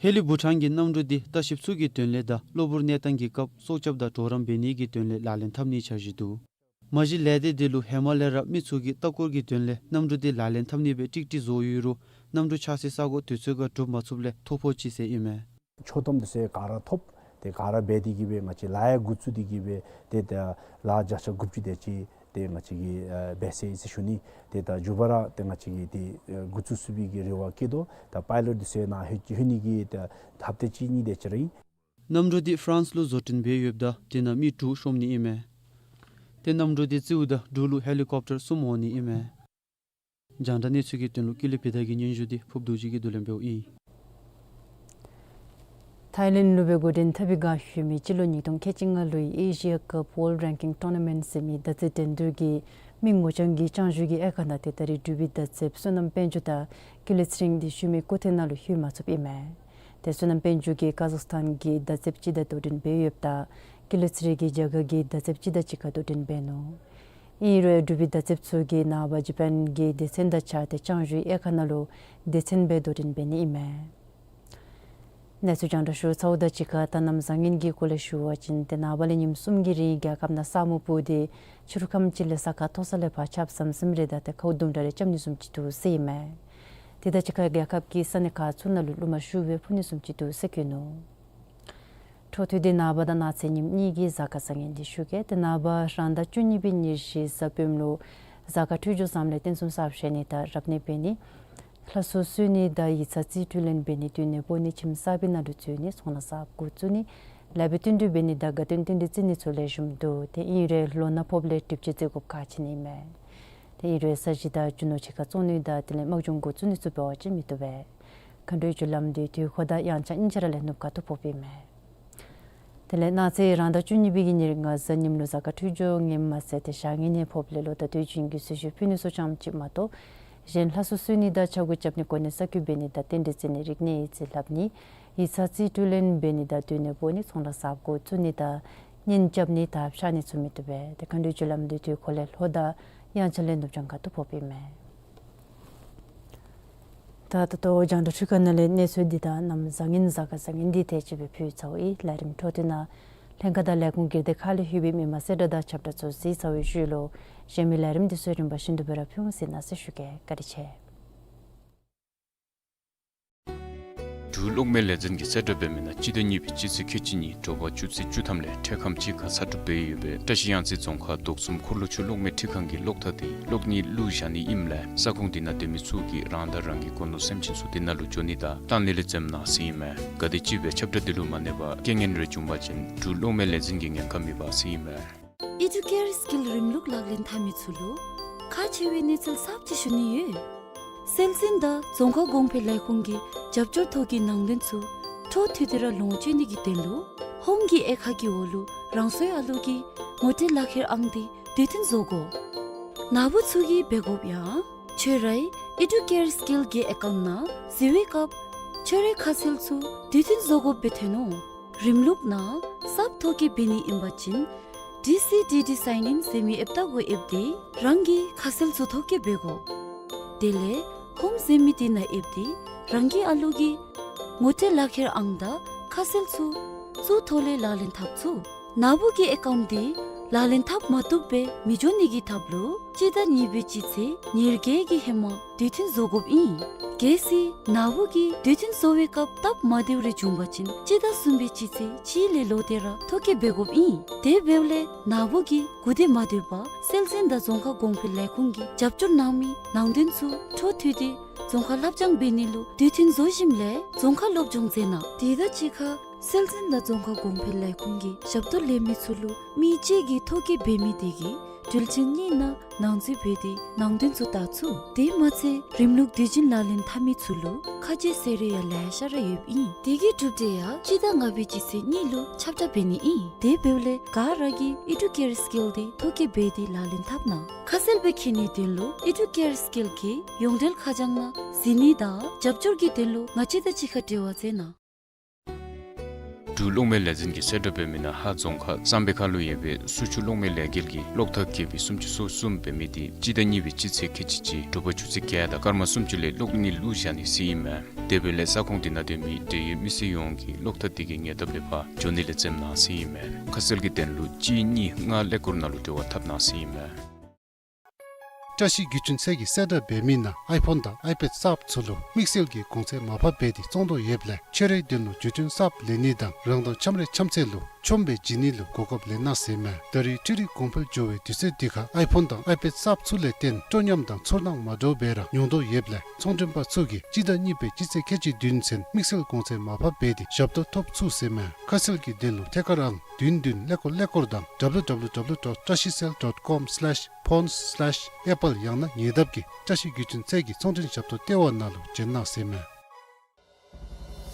ཧེ་ལི་བྷུ་ཊཱན་གྱི་གནམ་གྲུ་འདི་ལྟ་བཤལཔ་ཚུ་གི་དོན་ལས་དང་གློ་བུར་གནས་སྟངས་ཀྱི་སྐབས་སྲོག་སྐྱབས་དང་གྲོགས་རམ་འབད་ནི་གི་དོན་ལས་ལག་ལེན་འཐབ་ནི་འཆར་གཞི་འདུག། མ་གཞི་ལས་སྡེ་འདི་ལུ་ཧེ་མ་ལས་ར་མི་ཚུ་གི་ལྟ་སྐོར་གྱི་དོན་ལས་གནམ་གྲུ་འདི་ལག་ལེན་འཐབ་ནི་སྦེ་ཀྲིག་ཀྲི་བཟོ་ཡོད་རུང་གནམ་གྲུ་ཆགས་སའི་ས་གོ་དུས་ཚོད་ཁར་གྲུབ་མ་ཚུགསཔ་ལས་ཐོ་ཕོག་ཅི་ཟེར་ཨིན་མས། ཆོག་ཐམ་འདི་ཚུ་ག་ར་ཐོབ། ཏེ་ག་ར་འབད་དེ་གིས་སྦེ་ང་བཅས་ལཱ་ཡང་འགོ་བཙུགས་ཏེ་གིས་སྦེ་ཏེ་ད་ལཱ་བརྒྱ་ཆ་དགུ་བཅུ་དེ་ཅིག་ཏེ་ང་བཅས་ཀྱིས་ཨ་འབད་ཚར་ཡི་ཟེར་ཞུ་ནི། ཏེ་ད་མཇུག་བར་ར་ཏེ་ང་བཅས་ཀྱིས་ཏེ་ཨ་འགོ་བཙུགས་ཚུགས་པའི་གི་རེ་བ་བསྐྱེད་དོ། ད་པའི་ལོཊ་འདི་ཚུ་ནཱ་ལྷོད་ལྷོད་ནི་གི་ད་ཧབ་ཏ་གཅིག་གཉིས་དེ་ཅིག་ར་ཨིན། གནམ་གྲུ་འདི་ཕ་རན་སི་ལུ་བཟོ་སྐྲུན་འབད་ཡོདཔ་ད་དེ་ནང་མི་དྲུག་ཤོང་ནི་ཨིན་མས། ཏེ་གནམ་གྲུ་འདི་རྩེཝ་ད་འབྲུག་ལུ་ཧེ་ལི་ཀོབ་ཊར་གསུམ་འོང་ནི་ཨིན་མས། རྒྱང་བསྒྲགས་གནས་ཚུལ་གྱི་དོན་ལུ་ཀུན་ལེགས་བི་དྷ་གི་སྙན་ཞུ་འདི་ཕུརབ་རྡོ་རྗེ་གིས་བསྡུ་ལེན་འབདཝ་ཨིན། ཐའི་ལེནཌ་ལུ་སྦེ་འགོ་འདྲེན་འཐབ་པའི་དགའ་ཤོས་མི་སྤྱི་ལོ་ཉིས་སྟོང་ཁལ་གཅིག་ལྔ་ལོའི་ཨེ་ཤི་ཡ་ཀབ་ཝཱལཌ་རེང་ཀིང་ཊོར་ན་མེནཊ་ཟེར་མི་མདའ་རྩེད་འགྲན་བསྡུར་གྱི་མི་ངོ་རྐྱང་གི་སྤྱང་ཞུ་གི་དབྱེ་ཁག་ནང་ཏེ་ད་རིས་འབྲུག་པའི་མདའ་རྩེདཔ་བསོད་ནམས་དཔལ་འབྱོར་དང་ཀུན་ལེགས་ཚེ་རིང་འདི་ཤུལ་མའི་སྐུ་ཐེངས་ནང་ལུ་ལྷོད་མ་ཚུགསཔ་ཨིན་མས། ཏེ་བསོད་ནམས་དཔལ་འབྱོར་གྱིས་ཀ་ཟག་སི་ཐཱན་གྱི་མདའ་རྩེདཔ་ཅིག་དང་དོ་འགྲན་འབད་ཡོདཔ་ད་ཀུན་ལེགས་ཚེ་རིང་གིས་རྒྱ་གར་གྱི་མདའ་རྩེདཔ་ཅིག་དང་གཅིག་ཁར་དོ་འགྲན་འབད་ནུག། ཨིན་རུང་འབྲུག་པའི་མདའ་རྩེདཔ་ཚུ་གིས་ནངས་པ་ཇ་པཱན་གྱི་སྡེ་ཚན་དང་བཅས་ཏེ་སྤྱང་ཞུའི་དབྱེ་ཁག་ནང་ལུ་སྡེ་ཚན་སྦེ་དོ་འགྲན་འབད་ནི་ཨིན་མས། གནས་ཚུལ་རྒྱང་བསྒྲགས་ཞུ་ཚརཝ་དང་གཅིག་ཁར་ད་གནམ་བཟང་ངན་གྱི་སྐོར་ལས་ཞུ་བ་ཅིན་ཏེ་ནངས་པ་ལས་ཉིནམ་གསུམ་གྱི་རིང་རྒྱལ་ཁབ་ནང་ས་སྨུག་སྤུབས་ཏེ་ཕྱི་རུ་ཁམས་ཅིག་ལས་ས་ཁ་མཐོ་ས་ལས་ཕར་ཆརཔ་ཟམ་ཟིམ་རེ་དང་ཏེ་ཁཝ་ལྡུམ་ར་རེ་རྐྱབ་ནི་བཟུམ་ཅིག་འདུག་ཟེར་ཨིན་མས། དེ་དང་གཅིག་ཁར་རྒྱལ་ཁབ་ཀྱི་ས་གནས་ཁག་ཚུ་ནང་ལུ་རླུང་མ་ཤུགས་སྦེ་འཕུ་ནི་བཟུམ་ཅིག་འདུག་ཟེར་བཀོད་ནུག། འཕྲོ་མཐུད་དེ་ནངས་པ་དང་གནངས་ཚེ་ཉིནམ་གཉིས་ཀྱི་གཟའ་སྐར་བཟང་ངན་འདི་ཞུ་གེ། ཏེ་ནངས་པ་རང་ཟླ་བཅུ་གཉིས་པའི་ཉེར་བཞི་གཟའ་སྤེནམ་ལུ་གཟའ་སྐར་འཕྲོད་སྦྱོར་བཟངམ་ལས་རྟེན་གསུམ་གསརཔ་བཞེངས་ནི་དང་རབ་གནས་འབད་ནི། ལྷ་གསོལ་གསོལ་ནི་དང་ཡིག་ཚང་རྩིས་སྤྲོད་ལེན་འབད་ནི། སྡོད་གནས་སྤོ་ནི། ཁྱིམ་གསར་པའི་ནང་ལུ་འཛུལ་ནི། ཚོང་ལཱ་གསརཔ་འགོ་བཙུགས་ནི། ལེགས་པའི་རྟེན་འབྲེལ་འབད་ནི་དང་དགའ་སྟོན་རྟེན་འབྲེལ་བརྩི་ནི་ཚུ་ལེགས་ཤོམ་འདུག། ཏེ་ཨིན་རུང་ལོ་ན་ཕོགཔ་ལས་གྲིབ་ཅན་བརྩི་དགོཔ་ཁག་ཆེ་ནི་ཨིན་མས། ཏེ་ཨིན་རུང་ས་གཞི་དང་རྒྱུ་ནོར་ཕྱི་ཁར་བཙོང་ནི་དང་དེ་ལས་དམག་སྦྱོང་འགོ་བཙུགས་ནི་ཚུ་འབད་བ་ཅིན་མི་བཏུབ་པས། མཁའ་འགྲོའི་རྒྱུ་ལམ་འདི་དུས་འཁོར་དང་དབྱངས་འཆར་གཉིས་ཆ་ར་ལས་ནུབ་ཁ་ཐུག་ཕོགཔ་ཨིན་མས། དེ་ལས་གནངས་ཚེ་རང་ཟླ་བཅུ་གཉིས་པའི་གི་ཉེར་ལྔ་གཟའ་ཉིམ་ལུ་གཟའ་སྐར་འཕྲོད་སྦྱོར་ངནམ་མ་ཚད་ཏེ་ཞག་ངན་ནི་ཕོགཔ་ལས་ལོ་དང་དུས་རྒྱུན་གྱི་གསོལ་མཆོད་ཕུལ་ནི་ཚུ་ཙམ་ཅིག་མ་གཏོགས་གཞན་ལྷ་གསོལ་གསོལ་ནི་དང་ཕྱག་གུ་རྐྱབ་ནི་གོ་གནས་གསར་བསྐོ་འབད་ནི་དང་རྟེན་འབྲེལ་བརྩི་ནི་རིག་གནས་ཡིག་རྩིས་ལྷབ་ནི་ཡིག་ཚང་རྩིས་སྤྲོད་ལེན་འབད་ནི་དང་སྡོད་གནས་སྤོ་ནི་ཚོང་ལཱ་གསརཔ་འགོ་བཙུགས་ནི་དང་གཉེན་རྐྱབ་ནི་དར་འཕྱར་ནི་ཚུ་མི་བཏུབ་པས། ཏེ་མཁའ་འགྲོའི་རྒྱུ་ལམ་འདི་དུས་འཁོར་ལས་ལྷོ་དང་དབྱངས་འཆར་ལས་ནུབ་བྱང་ཁ་ཐུག་ཕོགཔ་ཨིན་མས། ད་ད་ལྟོ་རྒྱང་བསྒྲགས་འཕྲུལ་ཁང་ནང་ལས་གནས་ཚུལ་འདི་དང་གནམ་བཟང་ངན་གཟའ་སྐར་བཟང་ངན་འདི་དེ་ཅིག་སྦེ་ཕུལ་ཚརཝ་ཨིན། ལས་རིམ་འཕྲོ་མཐུད་ནང་ལྷན་ཁག་དང་ལས་ཁུངས་སྒེར་སྡེ་ཁག་ལས་ལྷོད་པའི་མི་མང་གསལ་བསྒྲགས་དང་ཁྱབ་བསྒྲགས་ཚུ་གཟིགས་ཚར་བའི་ཤུལ་ལུ་གཞན་མི་ལས་རིམ་འདི་ཚུ་རིམ་པ་བཞིན་དུ་སྦེ་ར་ཕུལ་འོང་ཟེར་གནང་ཟེར་ཞུ་གེ། བཀའ་དྲིན་ཆེ། འབྲུག་གློག་མེ་ལས་འཛིན་གྱིས་གསལ་བསྒྲགས་འབད་མི་ནང་སྤྱི་ཟླ་གཉིས་པའི་སྤྱི་ཚེས་ཁལ་གཅིག་གཉིས་དྲོ་པ་ཆུ་ཚོད་བཅུ་ཐམ་ལས་འཕྲལ་ཁམས་གཅིག་ཁར་གསར་སྒྲུབ་འབད་ཡོད་པའི་བཀྲ་ཤིས་གཡང་རྩེ་རྫོང་ཁག་རྡོ་གསུམ་འཁོར་ལོ་ཆུ་གློག་མེ་འཕྲུལ་ཁང་གི་གློག་ཐག་འདི་གློག་ནི་བླུགས་བཞག་ནི་ཨིནམ་ལས་ས་ཁོངས་འདི་ནང་སྡོད་མི་ཚུ་གིས་རང་དང་རང་གི་སྒོ་ནོར་སེམས་ཅན་ཚུ་འདི་ནང་ལུ་འགྱོ་ནི་དང་བཏང་ནི་ལས་འཛེམ་གནང་ཟེར་ཨིན་མས། གལ་ཏེ་ཅིག་སྦེ་ཁྱབ་བསྒྲགས་འདི་ལུ་མ་གནས་པར་རྐྱེན་ངན་རེ་བྱུང་པ་ཅིན་འབྲུག་གློག་མེ་ལས་འཛིན་གྱིས་ཉེན་ཁ་མི་འབག་ཟེར་ཨིན་མས། ཨི་ཌུ་ཀེར་སི་ཀིལ་རིམ་ལུགས་ལག་ལེན་འཐབ་མི་ཚུ་ལུ་ཁག་ཆེ་བའི་གནས་ཚུལ་གསརཔ་ཅིག་ཞུ་ནི་ཡོད། སྲོལ་འཛིན་དང་རྫོང་ཁ་གོང་འཕེལ་ལས་ཁུངས་ཀྱི་རྒྱབ་སྐྱོར་ཐོག་གི་ནང་དོན་ཚུ་འཕྲོ་མཐུད་དེ་ར་ལོངས་སྤྱོད་ནི་གི་དོན་ལུ་ཧོམ་གྱི་དབྱེ་ཁག་གི་འོག་ལུ་རང་སོའི་ཨ་ལོ་གི་ངོ་སྤྲོད་ལག་ཁྱེར་ཨང་འདི་དུས་མཐུན་བཟོ་དགོ། ནཱ་བུ་ཚུ་གིས་འབད་དགོཔ་ཡང་ཁྱོད་རའི་ཨི་ཌུ་ཀེར་སི་ཀིལ་གྱི་ཨེ་ཀའུནཊ་ནང་གཟིགས་པའི་སྐབས་ཁྱོད་རའི་ཁ་གསལ་ཚུ་དུས་མཐུན་བཟོ་དགོཔ་སྦེ་ཐོན་ནུག། རིམ་ལུགས་ནང་གསརཔ་ཐོ་བཀོད་འབད་ནི་ཨིན་པ་ཅིན་ཌི་སི་ཌི་ཌི་སའིན་ཨིན་ཟེར་མི་ཨེཔ་བརྡ་གུ་ཨེབ་སྟེ་རང་གི་ཁ་གསལ་ཚུ་ཐོ་བཀོད་འབད་དགོ། དེ་ལས་ཧོམ་ཟེར་མི་འདི་ནང་ཨེབ་སྟེ་རང་གི་ཨ་ལོ་གི་ངོ་སྤྲོད་ལག་ཁྱེར་ཨང་དང་ཁ་གསལ་ཚུ་ཚུ་ཐོག་ལས་ལག་ལེན་འཐབ་ཚུགས། ནཱ་བུ་གི་ཨེ་ཀའུནཊ་འདི་ལག་ལེན་འཐབ་མ་བཏུབ་སྦེ་མི་འགྱོ་ནི་གི་ཐབས་ལུ་སྤྱི་ཟླ་གཉིས་པའི་སྤྱི་ཚེས་ཉེར་བརྒྱད་ཀྱི་ཧེ་མ་དུས་མཐུན་བཟོ་དགོཔ་ཨིན། གལ་སྲིད་ནཱ་བུ་གིས་དུས་མཐུན་བཟོ་བའི་སྐབས་སྟབས་མ་བདེཝ་རེ་བྱུང་པ་ཅིན་སྤྱི་ཟླ་གསུམ་པའི་སྤྱི་ཚེས་གཅིག་ལས་ལོག་སྟེ་ར་ཐོ་བཀོད་འབད་དགོཔ་ཨིན། དེ་འབདཝ་ལས་ནཱ་བུ་གིས་གུ་དེ་མ་སྡོད་པར་སྲོལ་འཛིན་དང་རྫོང་ཁ་གོང་འཕེལ་ལས་ཁུངས་ཀྱིས་རྒྱབ་སྐྱོར་གནང་མི་ནང་དོན་ཚུ་འཕྲོ་མཐུད་དེ་རྫོང་ཁ་ལྷབ་སྦྱང་འབད་ནི་ལུ་དུས་མཐུན་བཟོ་ཞིནམ་ལས་རྫོང་ཁ་སློབ་སྦྱོང་མཛད་གནང་། དེ་དང་གཅིག་ཁར་སྲོལ་འཛིན་དང་རྫོང་ཁ་གོང་འཕེལ་ལས་ཁུངས་ཀྱི་ཞབས་ཏོག་ལེན་མི་ཚུ་ལུ་མི་གཅིག་གིས་ཐོ་བཀོད་འབད་མི་དེ་གིས་ དུས་ཆེན་གཉིས་ནང་ནང་འཛུལ་འབད་དེ་ནང་དོན་ཚུ་བལྟ་ཚུགས། དེ་མ་ཚད་རིམ་ལུགས་དུས་རྒྱུན་ལག་ལེན་འཐབ་མི་ཚུ་ལུ་ཁ་གྱེས་ཟེར་རེ་ཡང་ལེ་ཤ་ར་ཡོདཔ་ཨིན། དེ་གི་གྲུབ་འབྲས་ཡང་སྤྱི་ཟླ་ལྔ་པའི་སྤྱི་ཚེས་གཉིས་ལུ་ཁྱབ་བསྒྲགས་འབད་ནི་ཨིན། དེ་འབདཝ་ལས་ག་ར་གིས་ཨི་ཌུ་ཀེར་སི་ཀིལ་དེ་ཐོ་བཀོད་འབད་དེ་ལག་ལེན་འཐབ་གནང་། ཁ་གསལ་སྦེ་མཁྱེན་ནིའི་དོན་ལུ་ཨི་ཌུ་ཀེར་སི་ཀིལ་གྱི་ཡོངས་འབྲེལ་ཁ་བྱང་ནང་གཟིགས་ནི་དང་རྒྱབ་སྐྱོར་གྱི་དོན་ལུ་ང་བཅས་དང་གཅིག་ཁར་འབྲེལ་བ་མཛད་གནང་། འབྲུག་གློག་མེ་ལས་འཛིན་གྱིས་གསལ་བསྒྲགས་འབད་མི་ནང་ཧཱ་རྫོང་ཁག་གཙང་པའི་ཁ་ལུ་ཡོད་པའི་སུ་ཆུ་གློག་མེ་ལས་འགུལ་གྱི་གློག་ཐག་བརྒྱད་པའི་སུམ་ཅུ་སོ་གསུམ་འབད་མི་དེ་སྤྱི་ཟླ་གཉིས་པའི་སྤྱི་ཚེས་ཁལ་གཅིག་གཅིག་དྲོ་པ་ཆུ་ཚོད་བརྒྱད་དང་སྐར་མ་སུམ་ཅུ་ལས་གློག་ནི་བླུགས་བཞག་ནི་ཟེར་ཨིན་མས། དེ་འབདཝ་ལས་ས་ཁོངས་དེ་ནང་སྡོད་མི་འབྲེལ་ཡོད་མི་སེར་ཡོངས་ཀྱིས་གློག་ཐག་དེ་གི་ཉེ་འདབས་ལས་ཕར་འགྱོ་ནི་ལས་འཛེམ་གནང་ཟེར་ཨིན་མས། ཁ་གསལ་གྱི་དོན་ལུ་གཅིག་གཉིས་ལྔ་ཀླད་ཀོར་ནང་ལུ་འབྲེལ་བ་འཐབ་གནང་ཟེར་ཨིན་མས། བཀྲ་ཤིས་བརྒྱུད་འཕྲིན་ཚད་ཀྱིས་གསལ་བསྒྲགས་འབད་མི་ནང་ཨའི་ཕོན་དང་ཨའི་པེཌ་གསརཔ་ཚུ་ལུ་དམིགས་བསལ་གྱི་གོང་ཚད་མར་ཕབ་འབད་དེ་བཙོང་དོ་ཡོདཔ་ལས་ཁྱོད་རའི་དོན་ལུ་བརྒྱུད་འཕྲིན་གསརཔ་ལེན་ནི་དང་རང་དང་འཆམ་རའི་འཆམ་ཚད་ལུ་ཆོམ་སྦེ་བྱིན་ནི་ལུ་གོ་སྐབས་ལེན་གནང་ཟེར་མས། ད་རེས་འཕྲུལ་རིག་གོང་འཕེལ་འགྱོ་བའི་དུས་ཚོད་འདི་ཁར་ཨའི་ཕོན་དང་ཨའི་པེཌ་གསརཔ་ཚུ་ལས་བརྟེན་སྤྲོ་ཉམས་དང་ཚོར་སྣང་མ་འདྲཝ་སྦེ་ར་མྱོང་དོ་ཡོདཔ་ལས་ཚོང་མགྲོན་པ་ཚུ་གིས་སྤྱི་ཟླ་གཉིས་པའི་སྤྱི་ཚེས་ཁལ་གཅིག་བདུན་ཚུན་དམིགས་བསལ་གོང་ཚད་མར་ཕབ་འབད་དེ་ཞབས་ཏོག་ཐོབ་ཚུགས་ཟེར་མས། ཁ་གསལ་གྱི་དོན་ལུ་ཐད་ཀར་ཨང་བདུན་བདུན་ཀླད་ཀོར་ཀླད་ཀོར་དང་W W W dot trashicell dot com slash phones slash apple ཡང་ན་ཉེ་འདབས་ཀྱི་བཀྲ་ཤིས་བརྒྱུད་འཕྲིན་ཚད་ཀྱི་ཚོང་མགྲོན་ཞབས་ཏོག་ལྟེ་བ་ནང་ལུ་བྱོན་གནང་ཟེར་མས།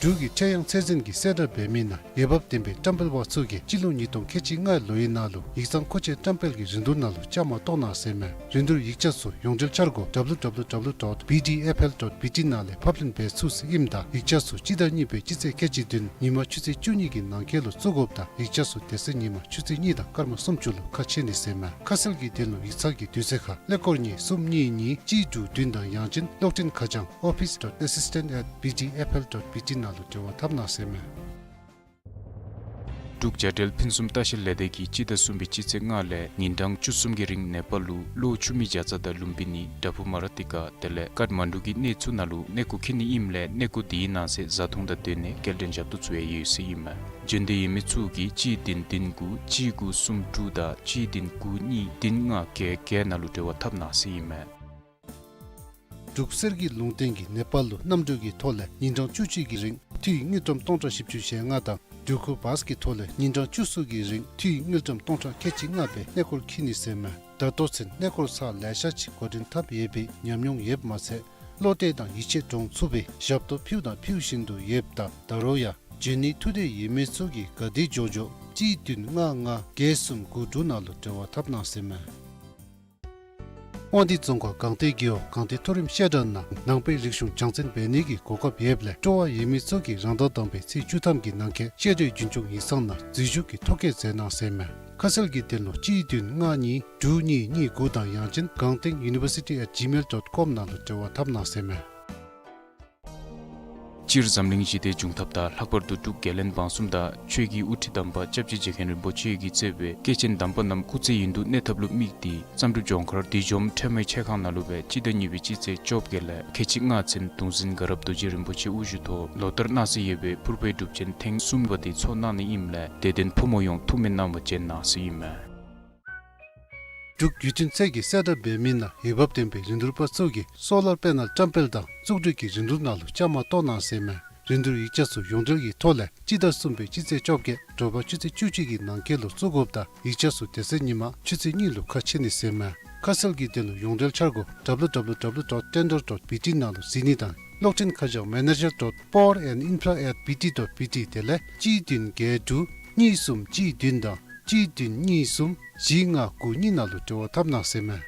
འབྲུག་གི་ཁྲེལ་ཡང་ཚད་འཛིན་གྱིས་གསལ་བསྒྲགས་འབད་མི་ནང་འོས་འབབ་ལྡན་པའི་བཀྲམ་སྤེལ་པ་ཚུ་གིས་སྤྱི་ལོ་ཉིས་སྟོང་ཁལ་གཅིག་ལྔའི་ལོའི་ནང་ལུ་ཡིག་ཚང་མཁོ་ཆས་བཀྲམ་སྤེལ་གྱི་རིན་བསྡུར་ནང་ལུ་བཅའ་མར་གཏོགས་གནང་ཟེར་མས། རིན་བསྡུར་ཡིག་ཆ་ཚུ་ཡོངས་འབྲེལ་འཆར་སྒོ་W W W dot B D F L dot B T ནང་ལས་ཕབ་ལེན་འབད་ཚུགས་ཟེར་ཨིནམ་ད་ཡིག་ཆ་ཚུ་སྤྱི་ཟླ་གཉིས་པའི་སྤྱི་ཚེས་ཁལ་གཅིག་བདུན་ཉིན་མ་ཆུ་ཚོད་བཅུ་གཉིས་ཀྱི་ནང་འཁོད་ལུ་བཙུགས་དགོཔ་དང་ཡིག་ཆ་ཚུ་དེ་ཚེ་ཉིན་མ་ཆུ་ཚོད་གཉིས་དང་སྐར་མ་སུམ་ཅུ་ལུ་ཁ་ཕྱེ་ནི་ཟེར་མས། ཁ་གསལ་གྱི་དོན་ལུ་ཡིག་ཚང་གི་དུས་ཚོད་ཁར་ཀླད་ཀོར་གཉིས་གསུམ་གཉིས་གཉིས་གཅིག་དྲུག་བདུན་དང་ཡང་ཅིན་གློག་འཕྲིན་ཁ་བྱང་office dot assistant at B D F L dot B T ནང་ལུ་འབྲེལ་བ་འཐབ་གནང་ཟེར་མས། འབྲུག་བྱ་བྲལ་ཕུན་སུམ་ལྟ་བཤལ་ལས་སྡེ་གིས་སྤྱི་ཟླ་གསུམ་པའི་སྤྱི་ཚེས་ལྔ་ལས་ཉིན་གྲངས་བཅུ་གསུམ་གྱི་རིང་ནེ་པཱལ་ལུ་གློ་ཆུ་མིག་བྱ་ཚང་དང་ལུམ་བི་ནི་དྲ་ཕུག་མ་ར་ཏི་ཀ་དེ་ལས་ཀཏ་མན་ཌུ་གི་གནས་ཚུ་ནང་ལུ་གནས་སྐོར་འཁྱིད་ནི་ཨིནམ་ལས་གནས་སྐོར་དེའི་ནང་གསེས་བཟའ་འཐུང་དང་སྡོད་གནས་སྐྱེལ་འདྲེན་ཞབས་ཏོག་ཚུ་ཡང་ཡོད་ཟེར་ཨིན་མས། འབྱོན་འདོད་ཡོད་མི་ཚུ་གིས་གཅིག་བདུན་བདུན་དགུ་གཅིག་དགུ་གསུམ་དྲུག་དང་གཅིག་བདུན་དགུ་གཉིས་བདུན་ལྔ་བརྒྱད་བརྒྱད་ནང་ལུ་འབྲེལ་བ་འཐབ་གནང་ཟེར་ཨིན་མས། འབྲུག་གསེར་གྱི་ལུང་བསྟན་གྱིས་ནེ་པཱལ་ལུ་གནམ་གྲུ་གི་ཐོག་ལས་ཉིན་གྲངས་བཅུ་གཅིག་གི་རིང་འཐུས་དངུལ་ཀྲམ་སྟོང་ཕྲག་བཞི་བཅུ་ཞེ་ལྔ་དང་འགྲུལ་འཁོར་བཱས་ཀྱི་ཐོག་ལས་ཉིན་གྲངས་བཅུ་གསུམ་གྱི་རིང་འཐུས་དངུལ་ཀྲམ་སྟོང་ཕྲག་ཁལ་གཅིག་ལྔ་སྦེ་གནས་སྐོར་འཁྱིད་ནི་ཟེར་མས། ད་ལྟོ་ཚུན་གནས་སྐོར་ཚར་ལེ་ཤ་ཅིག་འགོ་འདྲེན་འཐབ་ཡོད་པའི་ཉམས་མྱོང་ཡོདཔ་མ་ཚད་བློ་གཏད་དང་ཡིད་ཆེས་འདྲོངས་ཚུགས་པའི་ཞབས་ཏོག་ཕུལཝ་དང་ཕུལ་བཞིན་དུ་ཡོདཔ་ད་ད་རུང་ཡང་འབྱོན་ནིའི་ཐུགས་འདོད་ཡོད་མི་ཚུ་གིས་ག་དེ་མགྱོགས་མགྱོགས་གཅིག་བདུན་ལྔ་ལྔ་བརྒྱད་གསུམ་དགུ་དྲུག་ནང་ལུ་འབྲེལ་བ་འཐབ་གནང་ཟེར་མས། དབང་འདུས་རྫོང་ཁག་སྒང་སྟེང་རྒེད་འོག་སྒང་སྟེང་མཐོ་རིམ་བཤད་གྲྭ་ནང་ནང་པའི་རིག་གཞུང་སྦྱང་བརྩོན་འབད་ནི་གི་གོ་སྐབས་ཡོདཔ་ལས་སྤྲོ་བ་ཡོད་མི་ཚུ་གིས་རང་ཟླ་དང་པའི་ཚེས་བཅུ་ཐམ་གྱི་ནང་འཁོད་བཤད་གྲྭའི་རྒྱུན་སྐྱོང་ཡིག་ཚང་ནང་འཛུལ་ཞུགས་ཀྱི་ཐོ་བཀོད་མཛད་གནང་ཟེར་མས། ཁ་གསལ་གྱི་དོན་ལུ་གཅིག་བདུན་ལྔ་གཉིས་དྲུག་གཉིས་གཉིས་དགུ་དང་ཡང་ཅིན་སྒང་སྟེང་university at gmail dot com ནང་ལུ་འབྲེལ་བ་འཐབ་གནང་ཟེར་མས། སྤྱིར་འཛམ་གླིང་ཞི་བདེ་འབྱུང་ཐབས་དང་ལྷག་པར་དུ་འབྲུག་རྒྱལ་བློན་འབངས་གསུམ་དང་ཆོས་ཀྱི་དབུ་ཁྲིད་དམ་པ་སྐྱབས་རྗེ་རྗེ་མཁན་རིན་པོ་ཆེ་གིས་གཙོས་པའི་སྐྱེས་ཆེན་དམ་པ་རྣམས་སྐུ་ཚེ་ཡུན་དུ་གནས་ཐབས་ལུ་དམིགས་ཏེ་བསམ་གྲུབ་ལྗོངས་མཁར་བདུད་འཇོམས་ཁྲོས་མའི་ཆས་ཁང་ནང་ལུ་སྦེ་སྤྱི་ཟླ་གཉིས་པའི་སྤྱི་ཚེས་བཅོ་བརྒྱད་ལས་ཁལ་གཅིག་ལྔ་ཚུན་གདུང་འཛིན་དགའ་རབ་རྡོ་རྗེ་རིན་པོ་ཆེ་དབུ་བཞུགས་ཐོག་ལོ་ལྟར་གནང་སྲོལ་ཡོད་པའི་ཕུར་པའི་སྒྲུབ་ཆེན་ཐེངས་གསུམ་པ་དེ་ཚོགས་གནང་ནི་ཨིནམ་ལས་དད་ལྡན་ཕོ་མོ་ཡོངས་ཐུགས་སྨོན་གནང་བར་བྱོན་གནང་ཟེར་ཨིན་མས། འབྲུག་བརྒྱུད་འཕྲིན་ཚད་ཀྱིས་གསལ་བསྒྲགས་འབད་མི་ནང་འོས་འབབ་ལྡན་པའི་རིན་བསྡུར་པ་ཚུ་གིས་སོ་ལར་པེ་ནལ་བཀྲམ་སྤེལ་དང་བཙུགས་སྒྲིག་གི་རིན་བསྡུར་ནང་ལུ་བཅའ་མར་གཏོགས་གནང་ཟེར་མས། རིན་བསྡུར་ཡིག་ཆ་ཚུ་ཡོངས་འབྲེལ་གྱི་ཐོག་ལས་སྤྱི་ཟླ་གསུམ་པའི་སྤྱི་ཚེས་བཅོ་བརྒྱད་དྲོ་པ་ཆུ་ཚོད་བཅུ་གཅིག་གི་ནང་འཁོད་ལུ་བཙུགས་དགོཔ་དང་ཡིག་ཆ་ཚུ་དེ་ཚེ་ཉིན་མ་ཆུ་ཚོད་གཉིས་ལུ་ཁ་ཕྱེ་ནི་ཟེར་མས། ཁ་གསལ་གྱི་དོན་ལུ་ཡོངས་འབྲེལ་འཆར་སྒོ་W W W dot tender dot B T ནང་ལུ་གཟིགས་ནི་དང་གློག་འཕྲིན་ཁ་བྱང་manager dot power and infra at B T dot B T དེ་ལས་གཅིག་བདུན་བརྒྱད་དྲུག་གཉིས་གསུམ་གཅིག་བདུན་དང་གཅིག་བདུན་གཉིས་གསུམ་བཞི་ལྔ་དགུ་གཉིས་ནང་ལུ་འབྲེལ་བ་འཐབ་གནང་ཟེར་མས།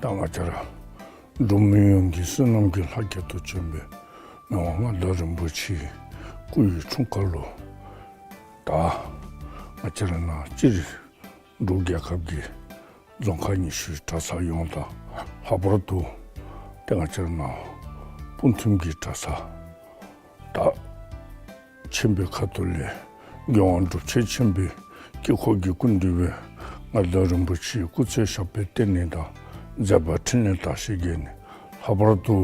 ད་ང་བཅས་ར་འབྲུག་མི་ཡོངས་ཀྱི་བསོད་ནམས་ཀྱི་ལྷ་སྐལ་དུ་བྱོན་པའི་མི་དབང་མངའ་བདག་རིན་པོ་ཆེའི་སྐུ་ཡི་འཁྲུངས་སྐར་ལུ་ད་ང་བཅས་ར་ནཱ་སྤྱིར་འབྲུག་རྒྱལ་ཁབ་ཀྱི་རྫོང་ཁག་ཉི་ཤུའི་གྲྭ་ཚང་ཡོངས་དང་ལྷག་པར་དུ་ཏེ་ང་བཅས་ར་ནཱ་སྤུངས་ཐིམ་གྱི་གྲྭ་ཚང་ད་ཆེན་པོའི་ཁ་ཐུག་ལས་མགོན་དབང་སྒྲུབ་ཆེན་ཆེན་པོའི་དཀྱིལ་འཁོར་གྱི་སྐུ་མདུན་སྦེ་མངའ་བདག་རིན་པོ་ཆེའི་སྐུ་ཚེ་ཞབས་པད་བརྟན་ནི་དང་ མཛད་པ་འཕྲིན་ལས་དར་ཞིང་རྒྱས་ནི། ལྷག་པར་དུ་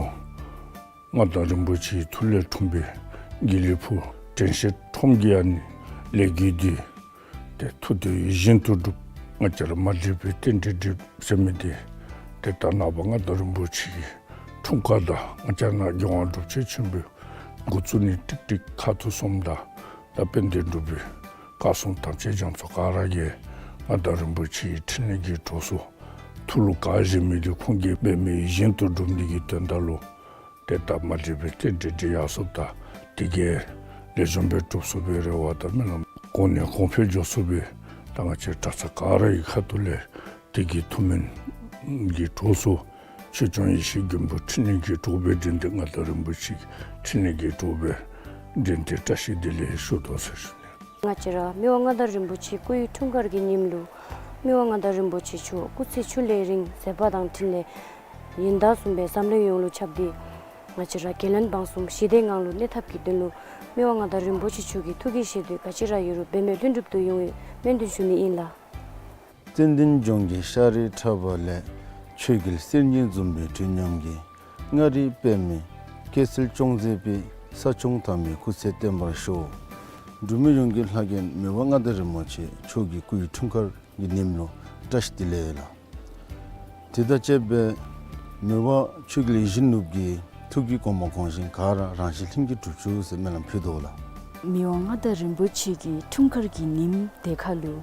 མངའ་བདག་རིན་པོ་ཆེའི་ཐུགས་ལས་འཁྲུངས་པའི་དགེ་ལེགས་ཕུག་དྲན་ཤེས་ཁྲོམ་གྱི་ཨ་ནི་ལས་འགུལ་འདི་ཏེ་ཐུགས་དོན་ཡིད་བཞིན་དུ་འགྲུབ། ང་བཅས་ར་མ་འདྲིས་པའི་རྟེན་འབྲེལ་འགྲིག་ཟེར་མི་འདི་ཏེ་ད་ནངས་པ་མངའ་བདག་རིན་པོ་ཆེའི་འཁྲུངས་སྐར་དང་ང་བཅས་ནཱ་རྒྱལ་དབང་སྒྲུབ་ཆེན་ཆེན་པོའི་འགོ་བཙུགས་ནི་ཀྲིག་ཀྲི་ཁ་ཐུག་གསུམ་དང་ད་དཔལ་ལྡན་འབྲུག་པའི་བཀའ་སྲུང་དམ་ཅན་རྒྱ་མཚོ་ག་ར་གིས་མངའ་བདག་རིན་པོ་ཆེའི་འཕྲིན་ལས་ཀྱི་གྲོགས་སུ་ཐུགས་ལུ་བཀའ་བཞིན་མི་འདི་ཁོང་གིས་འབད་མི་ཡིད་བཞིན་དུ་འགྲུབ་ནི་གི་དོན་དག་ལུ་ཏེ་ད་མ་འདྲིས་པའི་རྟེན་འབྲེལ་འགྲིག་ཡར་སོཔ་དང་དེ་གིས་ལེགས་ཤོམ་སྦེ་འགྲུབ་ཚུགས་པའི་རེ་བ་དང་སྨོན་ལམ་གོང་ནས་གོང་འཕེལ་འགྱོ་ཚུགས་པའི་ད་ང་བཅས་གྲྭ་ཚང་ག་ར་གི་ཁ་ཐུག་ལས་དེ་གི་ཐུགས་སྨོན་གྱི་གྲོགས་སུ་ཆོས་སྐྱོང་ཡེ་ཤེས་མགོན་པོ་འཕྲིན་ལས་ཀྱི་གྲོགས་སྦེ་འབྲེལ་ཏེ་མངའ་བདག་རིན་པོ་ཆེ་གི་འཕྲིན་ལས་ཀྱི་གྲོགས་སྦེ་འབྲེལ་ཏེ་བཀྲ་ཤིས་བདེ་ལེགས་ཞུ་དོ་ཟེར་ཞུ་ནི། ང་བཅས་ར་མི་དབང་མངའ་བདག་རིན་པོ་ཆེ་སྐུའི་འཁྲུངས་སྐར་གྱི་ཉིནམ་ལུ་མི་དབང་མངའ་བདག་རིན་པོ་ཆེ་མཆོག་སྐུ་ཚེ་ཕྱུགས་ལས་རིང་མཛད་པ་དང་འཕྲིན་ལས་ཡོན་བདག་གསུམ་པའི་འཛམ་གླིང་ཡོངས་ལུ་ཁྱབ་སྟེ་ང་བཅས་ར་རྒྱལ་བློན་འབངས་གསུམ་ཞི་བདེའི་ངང་ལུ་གནས་ཐབས་ཀྱི་དོན་ལུ་མི་དབང་མངའ་བདག་རིན་པོ་ཆེ་མཆོག་གི་ཐུགས་ཀྱི་བཞེད་དོན་ག་ཅི་ར་ཡོད་རུང་འབད་མེད་ལྷུན་གྲུབ་ཏུ་ཡོང་བའི་སྨོན་འདུན་ཞུ་ནི་ཨིན་ལགས། ཙན་དན་ལྗོངས་ཀྱི་ཤར་རི་ཕྲ་བ་ལས། ཆོས་རྒྱལ་གསེར་གྱི་འཛུམ་པའི་སྤྲིན་སྙོམས་ཀྱིས། མངའ་རིས་པདྨའི་སྐྱེད་ཚལ་ཅུང་མཛེས་པའི། ས་སྐྱོང་དར་མའི་སྐུ་ཚེ་བརྟན་པར་ཤོག། འབྲུག་མི་ཡོངས་ཀྱི་ལྷ་རྒྱལ་མི་དབང་མངའ་བདག་རིན་པོ་ཆེ་མཆོག་གི་སྐུའི་འཁྲུངས་སྐར་གྱི་ཉིནམ་ལུ་བཀྲ་ཤིས་བདེ་ལེགས་ལགས། དེ་དང་བཅསཔ་སྦེ་མི་དབང་ཆོས་རྒྱལ་ཡིད་བཞིན་ནོར་བུ་གི་ཐུགས་ཀྱི་དགོངས་པ་གོང་བཞིན་ག་ར་རང་བཞིན་ལྷུན་གྱིས་གྲུབ་བཅུག་ཟེར་སྨོན་ལམ་ཕུལ་དོ་ལགས། མི་དབང་མངའ་བདག་རིན་པོ་ཆེ་གི་འཁྲུངས་སྐར་གྱི་ཉིནམ་དེ་ཁར་ལུ་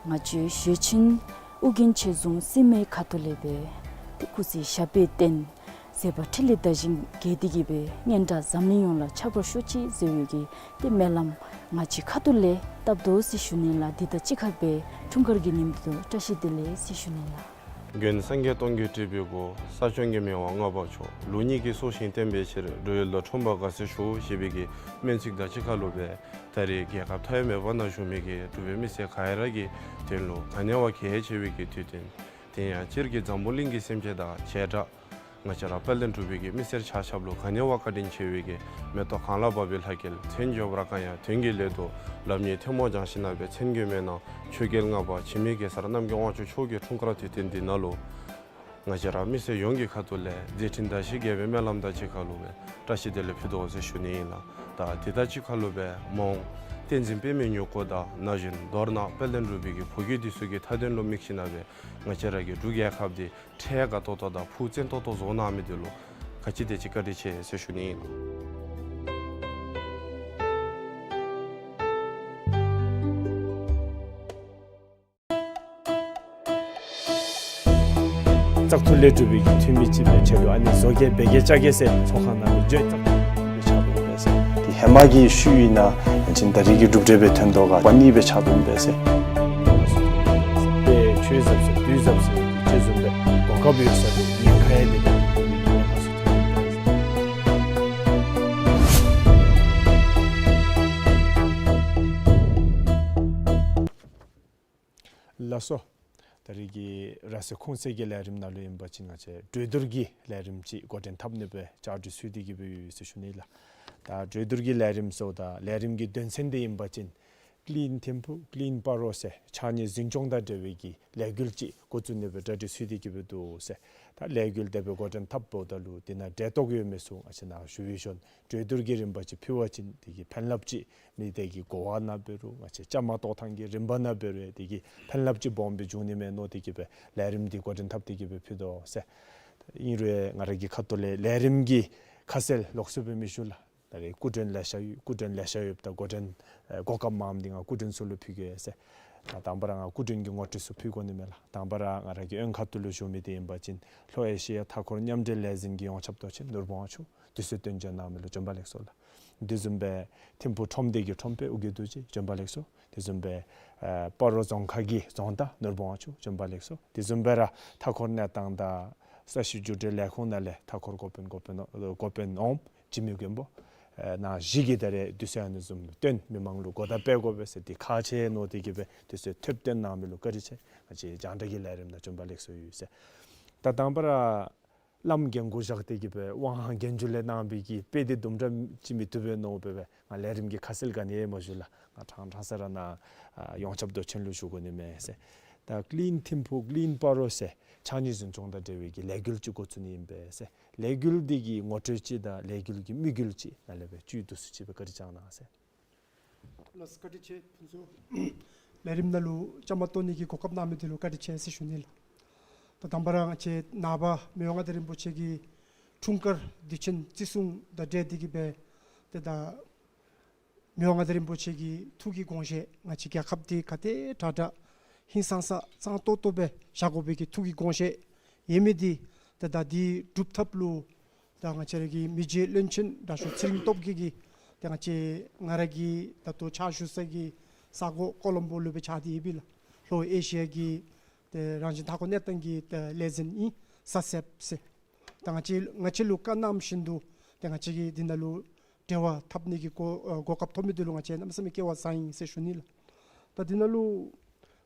ང་བཅས་ཞེ་ཆེན་ཨོ་རྒྱན་ཆོས་རྫོང་སྲིད་མའི་ཁ་ཐུག་ལས་སྦེ་ཏེ་སྐུ་ཚེ་ཞབས་པད་བརྟན་མཛད་པ་འཕྲིན་ལས་དར་ཞིང་རྒྱས་ཏེ་གི་སྦེ་སྙན་གྲགས་འཛམ་གླིང་ཡོངས་ལ་ཁྱབ་པར་ཤོག་ཅིག་ཟེར་བའི་གི་ཏེ་སྨོན་ལམ་ང་བཅས་ཁ་ཐུག་ལས་བཏབ་དོ་ཟེར་ཞུ་ནི་ལགས། དེ་དང་གཅིག་ཁར་སྦེ་འཁྲུངས་སྐར་གྱི་ཉིནམ་དེ་བཀྲ་ཤིས་བདེ་ལེགས་ཟེར་ཞུ་ནི་ལགས། མགོན་སངས་རྒྱས་སྟོང་གིས་སྤྲུལ་པའི་སྐུ། ས་སྐྱོང་གི་མི་དབང་མངའ་བདག་མཆོག། ལུགས་གཉིས་ཀྱི་སྲོག་ཤིང་བརྟན་པའི་ཕྱིར། འགྲོ་ཡུལ་དུ་འཁྲུངས་པ་དགའ་ཚལ་བཞུགས། ཞེས་པའི་གི་སྨོན་ཚིག་དང་གཅིག་ཁར་ལུ་སྦེ་ད་རེས་རྒྱལ་ཁབ་མཐའ་ཡས་མེད་པ་ནང་བཞུགས་མི་གི་འབྲུག་པའི་མི་སེར་ག་ར་གི་དོན་ལུ་ག་ནི་བ་གལ་ཆེ་བའི་གི་དུས་སྟོན། དེ་ཡང་སྤྱིར་གྱི་འཛམ་བུ་གླིང་གི་སེམས་ཅན་དང་བྱེ་བྲག་ང་བཅས་ར་དཔལ་ལྡན་འབྲུག་པའི་གི་མི་སེར་ཆ་ཁྱབ་ལུ་ག་ནི་བ་བཀའ་དྲིན་ཆེ་བའི་གི་མེ་ཏོག་གང་ལ་བབས་པའི་ལྷ་སྐལ། མཚན་བརྗོད་པར་དཀའ་ཡང་དོན་གྱི་སླད་དུ། ལམ་གཉིས་ཐལ་མོ་སྦྱངས་ཤིང་ན་སྦེ་མཚན་གྱི་མེ་ནང་ཆོས་རྒྱལ་ལྔ་པ་འཆི་མེད་གེ་སར་རྣམ་རྒྱལ་དབང་ཕྱུག་མཆོག་གི་འཁྲུངས་སྐར་དུས་སྟོན་འདི་ནང་ལུ་ང་བཅས་ར་མི་སེར་ཡོངས་ཀྱི་ཁ་ཐུག་ལས་མཛད་འཕྲིན་དར་ཞིང་རྒྱས་པའི་སྨོན་ལམ་དང་གཅིག་ཁར་ལུ་སྦེ་བཀྲ་ཤིས་བདེ་ལེགས་ཕུལ་དོ་ཟེར་ཞུ་ནི་ཨིན་ལགས། ད་དེ་དང་གཅིག་ཁར་ལུ་སྦེ་མ་འོངས་བསྟན་འཛིན་པདྨའི་མྱུ་གུ་དང་ན་གཞོན་མདོར་ན་དཔལ་ལྡན་འབྲུག་པའི་གི་བུ་རྒྱུད་འདི་ཚུ་གི་མཐའ་དོན་ལུ་དམིགས་ཤིང་ན་སྦེ་ང་བཅས་ར་གི་འབྲུག་རྒྱལ་ཁབ་འདི་འཕྲལ་དགའ་ཏོག་ཏོ་དང་ཕུགས་བརྩོན་ཏོག་ཏོ་བཟོ་གནང་མི་འདི་ལུ་ག་ཅི་དེ་ཅིག་བཀའ་དྲིན་ཆེ་ཟེར་ཞུ་ནི་ཨིན་ལགས། བཙག་འཐུ་ལས་གྲུབ་པའི་འཐུས་མི་ཅིག་སྦེ་ཆེད་དུ་ཨ་ནི་བཟོ་བཀོད་འབད་གེ་བཅའ་གེ་ཟེར་ཚོགས་ཁང་ནང་ལུ་བརྗོད། བཙག་འཐུ་སྦེ་ཆགས་དོ་པས་ཟེར། དེ་ཧེ་མ་གི་ཤུལ་ཨིན་ན་ཡང་ཅིན་ད་རེས་ཀྱི་གྲུབ་འབྲས་སྦེ་ཐོན་དོ་ག་པ་ནི་སྦེ་ཆགས་དོ་པས་ཟེར། དཔེ་ཆོས་ཟབ་ཟེར་དུས་ཟབ་ཟེར་ཅིག་བཟུམ་སྦེ་གོ་སྐབས་ཡོད་ས་འདི་ཉེན་ཁ་ཡང་འདི་ཉེན་ཁ་སུ་ཐོན་ལགས་སོ། ད་རེས་ཀྱི་ར་སེ་ཁུང་སེ་གི་ལས་རིམ་ནང་ལུ་ཨིན་པ་ཅིན་ང་བཅས་གྲོས་བསྡུར་གྱི་ལས་རིམ་ཅིག་འགོ་འདྲེན་འཐབ་ནི་སྦེ་བཅའ་སྒྲིག་ཚུགས་ཏེ་གི་སྦེ་ཡོད་ཟེར་ཞུ་ནི་ལགས། ད་གྲོས་བསྡུར་གྱི་ལས་རིམ་ཟེརཝ་ད་ལས་རིམ་གྱི་དོན་ཚན་འདི་ཨིན་པ་ཅིན་Clean Thimphu, Clean Paro ཟེར་ཕྱགས་སྙིགས་འཛིན་སྐྱོང་དང་འབྲེལ་བའི་གི་ལས་འགུལ་ཅིག་འགོ་བཙུགས་ནི་སྦེ་གྲ་སྒྲིག་ཚུགས་ཏེ་གི་སྦེ་འདུག་ཟེར། ད་ལས་འགུལ་དེ་སྦེ་འགོ་འདྲེན་འཐབ་འོངམ་ད་ལུ་དེ་ནང་འབྲེལ་གཏོགས་ཡོད་མི་ཚུ་ང་བཅས་ནཱ་ཞུ་བའི་ཤུལ་གྲོས་བསྡུར་གྱི་རིམ་པ་ཅིག་ཕུལ་བ་ཅིན་དེ་གིས་ཕན་རླབས་ཅིག་མི་དེ་གི་གོ་བ་ནང་འབད་རུང་ང་བཅས་བཅའ་མར་གཏོགས་ཐངས་ཀྱི་རིམ་པ་ནང་འབད་རུང་དེ་གིས་ཕན་རླབས་ཅིག་སྦོམ་སྦེ་འབྱུང་ནི་མས་མནོ་སྟེ་གི་སྦེ་ལས་རིམ་འདི་འགོ་འདྲེན་འཐབ་སྟེ་གི་སྦེ་ཕུལ་དོ་ཟེར། ཨིན་རུང་ང་ར་གི་ཁ་ཐུག་ལས་ལས་རིམ་གྱི་ཁ་གསལ་ལོགས་སུ་སྦེ་མི་ཞུ་ལགས། ད་རེས་སྐུ་མགྲོན་ལེ་ཤ་ཡོད། སྐུ་མགྲོན་ལེ་ཤ་ཡོདཔ་ད་འགོ་འདྲེན་ཨེ་གོ་སྐབས་མངམ་འདི་ང་སྐུ་མགྲོན་ཚུ་ལུ་ཕུལ་གེ་ཟེར། ད་དང་པ་ར་ང་སྐུ་མགྲོན་གྱི་ངོ་སྤྲོད་ཚུ་ཕུལ་དགོ་ནི་མས་ལགས། དང་པ་ར་ང་ར་གི་གཡོན་ཁ་ཐུག་ལུ་བཞུགས་མི་འདི་ཨིན་པ་ཅིན་ལྷོ་ཨེ་ཤི་ཡ་མཐའ་འཁོར་མཉམ་འབྲེལ་ལས་འཛིན་གྱི་ཡོངས་ཁྱབ་མདོ་ཆེན་ནོར་བུ་དབང་ཕྱུག་དུས་ཚོད་བཏོན་བྱོན་གནང་མི་ལུ་བྱོན་པ་ལེགས་སོ་ལགས། དེ་བཟུམ་སྦེ་ཐིམ་ཕུག་ཁྲོམ་སྡེ་གི་ཁྲོམ་དཔོན་ཨོ་རྒྱན་རྡོ་རྗེ་བྱོན་པ་ལེགས་སོ། དེ་བཟུམ་སྦེ་ཨེ་སྤ་རོ་རྫོང་ཁག་གི་རྫོང་བདག་ནོར་བུ་དབང་ཕྱུག་བྱོན་པ་ལེགས་སོ། དེ་བཟུམ་སྦེ་ར་མཐའ་འཁོར་གནས་སྟངས་དང་ས་གཤིས་འགྱུར་འགྲོས་ལས་ཁུངས་ནང་ལས་མཐའ་འཁོར་འགོ་དཔོན་འགོ་དཔོན་འགོ་དཔོན་འོགམ་འཇིགས་མེད་མགོན་པོ་ཨེ་ནང་བཞི་གིས་ད་རེས་དུས་ཚོད་ཨ་ནི་བཟུམ་བཏོན་མི་མང་ལུ་གོ་བརྡ་སྤེལ་དགོ་པས་ཟེར་འདི་ཁག་ཆེ་མནོ་སྟེ་གི་སྦེ་དུས་ཚོད་ཐེབས་བཏོན་གནང་མི་ལུ་བཀའ་དྲིན་ཆེ། ང་བཅས་རྒྱང་བསྒྲགས་ཀྱི་ལས་རིམ་ནང་བྱོན་པ་ལེགས་སོ་ཡོད་ཟེར། ད་དང་པ་ར་བླམ་རྒན་གོག་བཞག་སྟེ་གི་སྦེ་དབང་རྒྱན་འཇུག་ལས་གནང་བའི་གི་དཔེ་འདི་དུམ་གྲ་ཅིག་མི་བཏུབ་པས་མནོ་སྦེ་སྦེ་ང་ལས་རིམ་གྱི་ཁ་གསལ་ག་ནི་ཡང་མ་ཞུ་ལགས། ང་ཕྲང་ཕྲང་ས་ར་ནཱ་ཨ་ཡོངས་ཁྱབ་མདོ་ཆེན་ལུ་ཞུ་དགོ་ནི་མས་ཟེར། ད་ཀླིན་ཐིམ་ཕུ་ཀླིན་སྤ་རོ་ཟེར་ཕྱགས་སྙིགས་འཛིན་སྐྱོང་དང་འབྲེལ་བའི་གི་ལས་འགུལ་ཅིག་འགོ་བཙུགས་ནི་ཨིན་པས་ཟེར། ལས་འགུལ་འདི་གི་ངོ་སྤྲོད་ཅིག་དང་ལས་འགུལ་གྱི་དམིགས་ཡུལ་ཅིག་ནཱ་ལས་སྦེ་བཅུད་བསྡུ་སུ་ཅིག་སྦེ་བཀའ་དྲིན་བསྐྱང་གནང་ཟེར། ལགས་སོ། བཀའ་དྲིན་ཆེ་ཕུན་ཚོགས། ལས་རིམ་ནང་ལུ་བཅའ་མར་གཏོགས་ནི་གི་གོ་སྐབས་གནང་མི་འདི་ལུ་བཀའ་དྲིན་ཆེ་ཟེར་ཞུ་ནི་ལགས། ད་དང་པ་ར་ང་བཅས་ནངས་པ་མི་དབང་མངའ་བདག་རིན་པོ་ཆེ་གི་འཁྲུངས་སྐར་དུས་ཆེན་བརྩི་སྲུང་དང་འབྲེལ་ཏེ་གི་སྦེ་ཏེ་ད་མི་དབང་མངའ་བདག་རིན་པོ་ཆེ་གི་ཐུགས་ཀྱི་དགོངས་བཞེད་ང་བཅས་རྒྱལ་ཁབ་འདི་ག་དེ་དྲག་དྲག་ཧིང་སངས་ས་གཙང་ཏོག་ཏོ་སྦེ་བཞག་དགོ་པའི་གི་ཐུགས་ཀྱི་དགོངས་བཞེད་ཡོད་མི་འདི་ཏེ་ད་འདི་སྒྲུབ་ཐབས་ལུ་ད་ང་བཅས་ར་གི་མི་རྗེ་བློན་ཆེན་དྲག་ཤོས་ཚེ་རིང་སྟོབས་རྒྱས་ཀྱིས་ཏེ་ང་བཅས་ང་ར་གི་ད་ལྟོ་ཕྱག་ཞུ་ས་གི་ས་གོ་ཀོ་ལོམ་བོ་ལུ་སྦེ་ཕྱག་སྟེ་ཡོད་པས་ལགས། ལྷོ་ཨེ་ཤི་ཡ་གི་ཏེ་རང་བཞིན་མཐའ་འཁོར་གནས་སྟངས་ཀྱི་ཏེ་ལས་འཛིན་ཨིན་ས་སེབ་ཟེར། ད་ང་བཅས་ང་བཅས་ལུ་བཀའ་གནང་བཞིན་དུ་ཏེ་ང་བཅས་ཀྱིས་འདི་ནང་ལུ་འབྲེལ་བ་འཐབ་ནི་གི་གོ་ཨ་གོ་སྐབས་ཐོབ་མི་འདི་ལུ་ང་བཅས་གནམ་མེད་ས་མེད་སྐལ་བ་བཟང་ཡི་ཟེར་ཞུ་ནི་ལགས། ད་འདི་ནང་ལུ་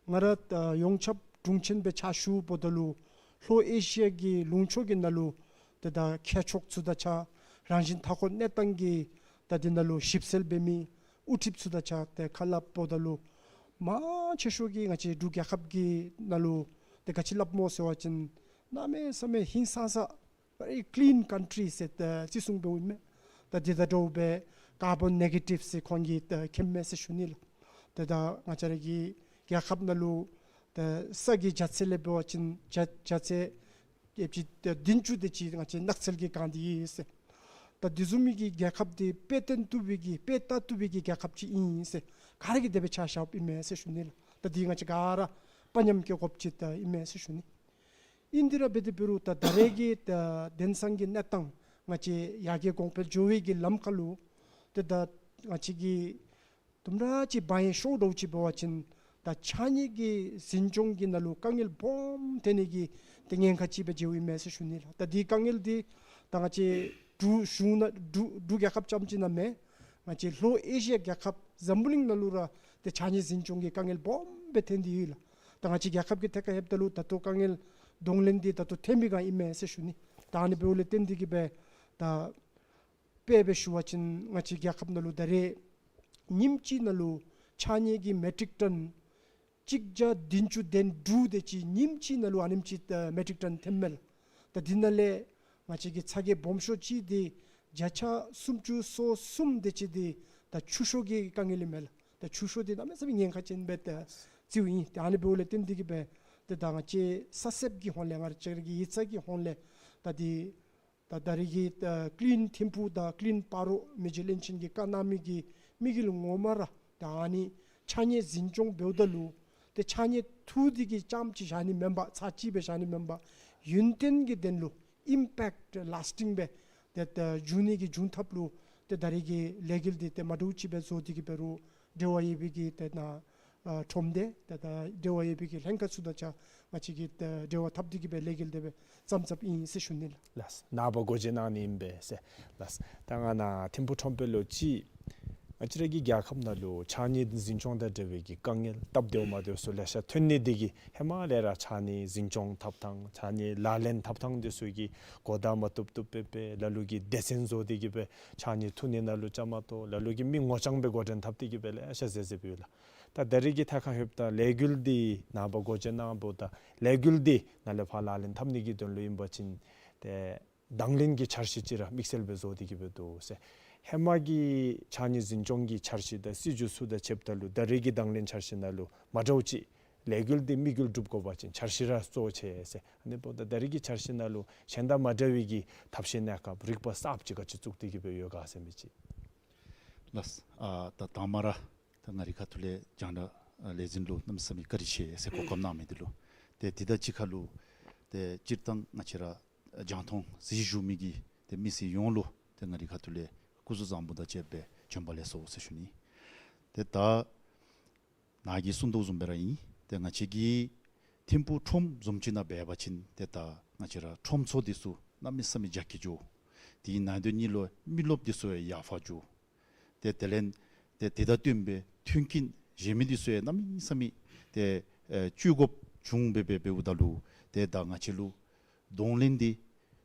ང་ར་ད་ཡོངས་ཁྱབ་དྲུང་ཆེན་སྦེ་ཕྱག་ཞུཝ་ད་ལུ་ལྷོ་ཨེ་ཤི་ཡ་གི་ལུང་ཕྱོགས་ཀྱི་ནང་ལུ་ཏེ་ད་མཁས་མཆོག་ཚུ་དང་གཅིག་ཁར་རང་བཞིན་མཐའ་འཁོར་གནས་སྟངས་ཀྱི་ད་འདི་ནང་ལུ་ཞིབ་འཚོལ་འབད་མི་དབུ་ཁྲིདཔ་ཚུ་དང་གཅིག་ཁར་ཏེ་ཁ་སླབ་འབདཝ་ད་ལུ་མང་ཆེ་ཤོས་ཀྱིས་ང་བཅས་འབྲུག་རྒྱལ་ཁབ་ཀྱི་ནང་ལུ་ཏེ་ག་ཅི་སླབ་སྨོ་ཟེར་བ་ཅིན་གནམ་མེད་ས་མེད་ཧིང་སངས་ས་very clean country ཟེར་ཏེ་བརྩི་སྲུང་འབདཝ་ཨིན་མས། ད་འདི་དང་འདྲཝ་སྦེ་ཀར་བཱོན་ནེ་གེ་ཊིབ་ཟེར་ཁོང་གིས་ཏེ་མཁྱེནམ་མས་ཟེར་ཞུ་ནི་ལགས། ཏེ་ད་ང་བཅས་ར་གི་རྒྱལ་ཁབ་ནང་ལུ་ཏེ་ས་གི་རྒྱ་ཚད་ལས་འབད་བ་ཅིན་རྒྱ་རྒྱ་ཚད་ཡོདཔ་ཅིག་ཏེ་བདུན་ཅུ་དེ་ཅིག་ང་བཅས་ནགས་ཚལ་གྱིས་གང་སྟེ་ཡོད་ཟེར། ད་འདི་བཟུམ་མའི་གི་རྒྱལ་ཁབ་འདི་དཔེ་སྟོན་བཏུབ་པའི་གི་དཔེ་ལྟ་བཏུབ་པའི་གི་རྒྱལ་ཁབ་ཅིག་ཨིན་ཟེར་ག་ར་གིས་དེ་སྦེ་ཆ་བཞགཔ་ཨིན་མས་ཟེར་ཞུ་ནི་ལགས། ད་འདི་ང་བཅས་ག་ར་དཔའ་ཉམས་སྐྱེ་དགོཔ་ཅིག་ད་ཨིན་མས་ཟེར་ཞུ་ནི། ཨིན་དེ་ར་འབད་དེ་འབད་རུང་ད་ད་རེས་ཀྱི་ད་དེང་སང་གི་གནས་སྟངས་ང་བཅས་ཡར་རྒྱས་གོང་འཕེལ་འགྱོ་བའི་གི་ལམ་ཁ་ལུ་ཏེ་ད་ང་བཅས་ཀྱིས་དུམ་གྲ་ཅིག་བག་གཡེང་ཤོར་འགྱོཝ་ཅིག་འབད་བ་ཅིན་ད་ཕྱགས་སྙིགས་ཀྱི་འཛིན་སྐྱོང་གི་ནང་ལུ་དཀའ་ངལ་སྦོམ་ཐོན་ནི་གི་ཏེ་ཉེན་ཁ་ཅིག་སྦེ་མཇལཝ་ཨིན་མས་ཟེར་ཞུ་ནི་ལགས། ད་འདི་དཀའ་ངལ་འདི་ད་ང་བཅས་འབྲུག་གཞུང་ནང་འབྲུག་འབྲུག་རྒྱལ་ཁབ་རྐྱངམ་ཅིག་ནང་མེན། ང་བཅས་ལྷོ་ཨེ་ཤི་ཡ་རྒྱལ་ཁབ་འཛམ་བུ་གླིང་ནང་ལུ་ར་ཏེ་ཕྱགས་སྙིགས་འཛིན་སྐྱོང་གི་དཀའ་ངལ་སྦོམ་སྦེ་ཐོན་ཏེ་ཡོད་ལགས། ད་ང་བཅས་རྒྱལ་ཁབ་ཀྱི་ཐད་ཁར་ལྷོདཔ་ད་ལུ་ད་ལྟོ་དཀའ་ངལ་གདོང་ལེན་འདི་ད་ལྟོ་ཐོན་མི་སྒང་ཨིན་མས་ཟེར་ཞུ་ནི། ད་ཨ་ནི་འབདཝ་ལས་བརྟེན་ཏེ་གི་སྦེ་ད་དཔེ་སྦེ་ཞུ་བ་ཅིན་ང་བཅས་རྒྱལ་ཁབ་ནང་ལུ་ད་རེས་ཉིནམ་གཅིག་ནང་ལུ་ཕྱགས་སྙིགས་ཀྱི་མེ་ཊིག་ཊོན་གཅིག་བརྒྱ་བདུན་ཅུ་དོན་དྲུག་དེ་ཅིག་ཉིནམ་གཅིག་ནང་ལུ་ཨ་ནེམ་ཅིག་ད་མེ་ཊིག་ཊོན་ཐོནམ་མས་ལགས། ད་འདི་ནང་ལས་ང་བཅས་ཀྱི་ཚ་གྱང་སྦོམ་ཤོས་ཅིག་འདི་བརྒྱ་ཆ་སུམ་ཅུ་སོ་གསུམ་དེ་ཅིག་འདི་ད་ཆུ་ཤོག་གི་དཀའ་ངལ་ཨིན་མས་ལགས། ད་ཆུ་ཤོག་འདི་གནམ་མེད་ས་མེད་ཉེན་ཁ་ཅན་སྦེ་ད་བརྩིཝ་ཨིན། ད་ཨ་ནི་འབདཝ་ལས་བརྟེན་ཏེ་གི་སྦེ་ཏེ་ད་ང་བཅས་ས་སེརཔ་གི་ཧོང་ལས་ང་བཅས་ར་གི་ཡིག་ཚང་གི་ཧོང་ལས་ད་འདི་ད་ད་རེས་ཀྱི་ད་ཀླིན་ཐིམ་ཕུ་དང་ཀླིན་སྤ་རོ་མི་རྗེ་བློན་ཆེན་གྱིས་བཀའ་གནང་མི་གི་དམིགས་ཡུལ་ངོ་མ་ར་ད་ཨ་ནི་ཕྱགས་སྙིགས་འཛིན་སྐྱོང་འབདཝ་ད་ལུ་ཏེ་ཕྱགས་སྙིགས་འཐུ་སྟེ་གི་རྐྱངམ་ཅིག་བཞག་ནི་མེན་པར་ཚར་གཅིག་སྦེ་བཞག་ནི་མེན་པར་ཡུན་བརྟན་གྱི་དོན་ལུ་ཨིམ་པེཀཊ་ལཱསི་ཊིང་སྦེ་ཏེ་ད་འབྱུང་ནི་གི་འབྱུང་ཐབས་ལུ་ཏེ་ད་རེས་ཀྱི་ལས་འགུལ་འདི་ཏེ་མ་འདྲཝ་ཅིག་སྦེ་བཟོ་སྟེ་གི་འབད་རུང་འབྲེལ་བ་ཡོད་པའི་གི་ཏེ་ནཱ་ཨ་ཁྲོམ་སྡེ་ཏེ་ད་འབྲེལ་བ་ཡོད་པའི་གི་ལྷན་ཁག་ཚུ་དང་གཅིག་ཁར་ང་བཅས་ཀྱིས་ཏེ་འབྲེལ་བ་འཐབ་སྟེ་གི་སྦེ་ལས་འགུལ་འདི་སྦེ་བརྩམས་བརྩམསཔ་ཨིན་ཟེར་ཞུ་ནི་ལགས། ལགས། ནངས་པ་སྒོ་འབྱེད་གནང་ནི་ཨིན་པས་ཟེར། ལགས། ད་ང་ནཱ་ཐིམ་ཕུ་ཁྲོམ་དཔོན་ལུ་ཅིག་ང་བཅས་ར་གི་རྒྱལ་ཁབ་ནང་ལུ་ཕྱགས་སྙིགས་འཛིན་སྐྱོང་དང་འབྲེལ་བའི་གི་དཀའ་ངལ་སྟབས་བདེཝ་མ་བདེཝ་ཚུ་ལེ་ཤ་ཐོན་ནི་འདི་གིས་ཧེ་མ་ལས་ར་ཕྱགས་སྙིགས་འཛིན་སྐྱོང་འཐབ་ཐངས་ཕྱགས་སྙིགས་ལག་ལེན་འཐབ་ཐངས་འདི་ཚུ་གི་གོ་བརྡ་མ་བཏུབ་བཏུབ་སྦེ་སྦེ་ལ་ལུ་གིས་སྡེ་ཚན་བཟོ་སྟེ་གི་སྦེ་ཕྱགས་སྙིགས་འཐུ་ནི་ནང་ལུ་བཅའ་མར་གཏོགས། ལ་ལུ་གིས་མི་ངོ་རྐྱང་སྦེ་འགོ་འདྲེན་འཐབ་སྟེ་གི་སྦེ་ལེ་ཤ་མཛད་མཛདཔ་ཡོད་ལགས། ད་ད་རེས་ཀྱི་ཐད་ཁར་ལྷོདཔ་ད་ལས་འགུལ་འདི་ནངས་པ་སྒོ་འབྱེད་གནང་འབདཝ་ད་ལས་འགུལ་འདི་ནཱ་ལས་ཕར་ལག་ལེན་འཐབ་ནི་གི་དོན་ལུ་ཨིན་པ་ཅིན་ཏེ་དང་ལེན་གྱི་འཆར་གཞི་ཅིག་ར་དམིགས་བསལ་སྦེ་བཟོ་སྟེ་གི་སྦེ་འདུག་ཟེར། ཧེ་མ་གི་ཕྱགས་སྙིགས་འཛིན་སྐྱོང་གི་འཆར་གཞི་དང་སྲིད་བྱུས་ཚུ་དང་ཕྱདཔ་ད་ལུ་ད་རེས་ཀྱི་དང་ལེན་འཆར་གཞི་ནང་ལུ་མ་འདྲཝ་ཅིག་ལས་འགུལ་འདི་དམིགས་ཡུལ་སྒྲུབ་དགོ་པ་ཅིན་འཆར་གཞི་ར་གཙོ་ཆེ་ཟེར། ཨ་ནི་འབདཝ་ད་ད་རེས་ཀྱི་འཆར་གཞི་ནང་ལུ་གཞན་དང་མ་འདྲ་བའི་གི་ཐབས་ཤེས་གནས་སྐབས་རིག་པ་གསརཔ་ཅིག་ག་ཅི་བཙུགས་ཏེ་གི་སྦེ་ཡོད་ག་ཟེར་མི་ཅིག། ལགས། ཨ་ད་དང་པ་ར་ད་ང་རའི་ཁ་ཐུག་ལས་རྒྱང་བསྒྲགས་ལས་འཛིན་ལུ་གནམ་མེད་ས་མེད་བཀའ་དྲིན་ཆེ་ཟེར་གོ་སྐབས་གནང་མི་འདི་ལུ། ཏེ་དེ་དང་གཅིག་ཁར་ལུ་ཏེ་སྤྱིར་བཏང་ང་བཅས་ར་རྒྱང་མཐོང་གཟིགས་བཞུགས་མི་གི་ཏེ་མི་སེར་ཡོངས་ལུ་ཏེ་ང་རའི་ཁ་ཐུག་ལས་སྐུ་གཟུགས་བཟང་པོ་དང་བཅས་པའི་བྱོན་པ་ལེགས་སོ་ཟེར་ཞུ་ནི། ཏེ་ད་ནཱ་གིས་གསུངས་དོ་བཟུམ་སྦེ་ར་ཨིན། ཏེ་ང་བཅས་ཀྱི་ཐིམ་ཕུག་ཁྲོམ་བཟུམ་ཅིག་ནང་འབད་བ་ཅིན་ཏེ་ད་ང་བཅས་ར་ཁྲོམ་ཚུ་འདི་ཚུ་གནམ་མེད་ས་མེད་རྒྱ་སྐྱེད་འགྱོ། དེ་ནང་དོན་ཉིད་ལུ་མི་རློབས་འདི་ཚུ་ཡང་ཡར་འཕར་འགྱོ། ཏེ་དེ་ལས་ཏེ་དེ་དང་བསྟུན་པའི་མཐུན་རྐྱེན་གཞན་མི་འདི་ཚུ་ཡང་གནམ་མེད་ས་མེད་ཏེ་ཨེ་སྤྱོད་དགོཔ་བྱུང་སྦེ་སྦེ་འབདཝ་ད་ལུ་ཏེ་ད་ང་བཅས་ལུ་གདོང་ལེན་འདི་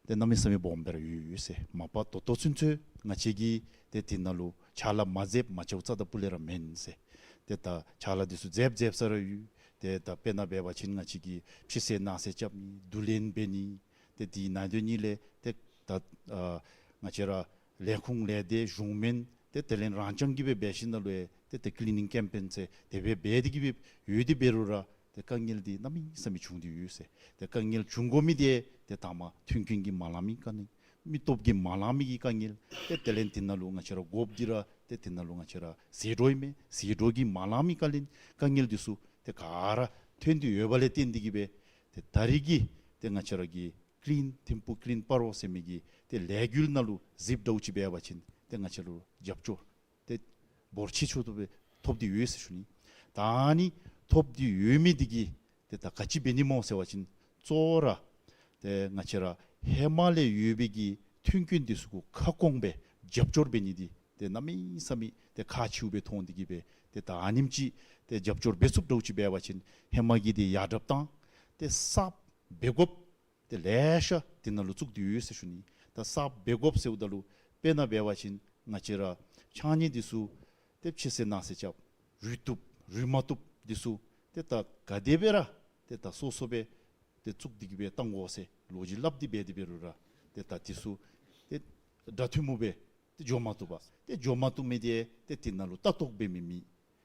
ཏེ་གནམ་མེད་ས་མེད་སྦོམ་སྦེ་ར་ཡོད་ཡོད་ཟེར། མ་པ་ད་ལྟོ་ཚུན་ཚོད་ང་བཅས་ཀྱིས་ཏེ་དེ་ནང་ལུ་ཕྱག་ལཱ་མ་མཛདཔ་མ་བྱཝ་རྩ་དང་སྤུ་ལས་ར་མེན་ཟེར། ཏེ་ད་ཕྱག་ལཱ་འདི་ཚུ་མཛདཔ་མཛདཔ་ས་ར་ཡོད། ཏེ་ད་དཔེར་ན་འབད་བ་ཅིན་ང་བཅས་ཀྱིས་ཕྱི་བསལ་ནང་བསལ་རྐྱབ་ནི་བསྡུ་ལེན་འབད་ནི་ཏེ་དེ་ནང་དོན་ནི་ལས་ཏེ་ད་ཨ་ང་བཅས་ར་ལས་ཁུངས་ལས་སྡེ་གཞུང་མིན་ཏེ་དེ་ལས་རང་རྐྱང་གིས་སྦེ་འབད་ཞིནམ་ལས་ཏེ་ཏེ་ཀི་ལི་ནིང་ཀེམ་པེན་ཟེར་དེ་སྦེ་འབད་དེ་གིས་སྦེ་ཡོད་དེ་འབད་རུང་ར་ཏེ་དཀའ་ངལ་འདི་གནམ་མེད་ས་མེད་བྱུང་སྟེ་ཡོད་ཟེར། ཏེ་དཀའ་ངལ་བྱུང་དགོ་མི་འདི་ཏེ་ད་མ་མཐུན་རྐྱེན་གྱིས་མ་ལང་མི་དཀའ་ངལ་མི་སྟོབས་ཀྱིས་མ་ལང་མི་གི་དཀའ་ངལ་ཏེ་དེ་ལས་དེ་ནང་ལུ་ང་བཅས་ར་དགོཔ་འདི་ར་ཏེ་དེ་ནང་ལུ་ང་བཅས་ར་ཟད་འགྲོ་ཨིན་མས། ཟད་འགྲོ་གིས་མ་ལང་མི་དཀའ་ངལ་དཀའ་ངལ་འདི་ཚུ་ཏེ་ག་ར་ཐོན་ཏེ་ཡོདཔ་ལས་བརྟེན་ཏེ་གིས་སྦེ་ཏེ་ད་རེས་ཀྱི་ཏེ་ང་བཅས་ར་གི་ཀི་ལིན་ཐིམ་ཕུག་ཀི་ལིན་སྤ་རོ་ཟེར་མི་གི་ཏེ་ལས་འགུལ་ནང་ལུ་གཟིགསཔ་འདྲཝ་ཅིག་འབད་བ་ཅིན་ཏེ་ང་བཅས་ལུ་རྒྱབ་སྐྱོར་ཏེ་འབོར་ཆེ་ཤོས་ཐོབ་སྦེ་ཐོབ་སྟེ་ཡོད་ཟེར་ཞུ་ནི། ད་ཨ་ནི་ཐོབ་སྟེ་ཡོད་མི་འདི་གིས་ཏེ་ད་ག་ཅི་འབད་ནི་སྨོ་ཟེར་བ་ཅིན་གཙོ་བོ་ར་ཏེ་ང་བཅས་ར་ཧེ་མ་ལས་ཡོད་པའི་གི་མཐུན་རྐྱེན་འདི་ཚུ་གུ་ཁ་སྐོང་སྦེ་རྒྱབ་སྐྱོར་འབད་ནི་འདི་ཏེ་གནམ་མེད་ས་མེད་ཏེ་ཁག་ཆེཝ་སྦེ་མཐོང་སྟེ་གིས་སྦེ་ཏེ་ད་ཨ་ནེམ་ཅིག་ཏེ་རྒྱབ་སྐྱོར་འབད་ཚུགསཔ་འདྲཝ་ཅིག་འབད་བ་ཅིན་ཧེ་མ་གི་ཏེ་ཡར་དྲགཔ་དང་ཏེ་གསརཔ་འབད་དགོཔ་ཏེ་ལེ་ཤ་དེ་ནང་ལུ་བཙུགས་ཏེ་ཡོད་ཟེར་ཞུ་ནི། ད་གསརཔ་འབད་དགོཔ་ཟེརཝ་ད་ལུ་དཔེར་ན་འབད་བ་ཅིན་ང་བཅས་ར་ཕྱགས་སྙིགས་འདི་ཚུ་ཏེ་ཕྱི་བསལ་ནང་བསལ་རྐྱབ་རུལ་བཏུབ་རུལ་མ་བཏུབ་འདི་ཚུ་ཏེ་ད་ག་དེ་སྦེ་ར་ཏེ་ད་སོ་སོ་སྦེ་ཏེ་བཙུགས་ཏེ་གིས་སྦེ་བཏང་དགོ་ཟེར་ལོ་རྒྱུས་སླབ་སྟེ་འབད་དེ་འབད་རུང་ར་ཏེ་ད་འདི་ཚུ་ཏེ་འདྲ་མཐུན་མོ་སྦེ་ཏེ་འགྱོ་མ་བཏུབ་པས། ཏེ་འགྱོ་མ་བཏུབ་མི་འདི་ཏེ་དེ་ནང་ལུ་ལྟ་རྟོག་འབད་མི་མི་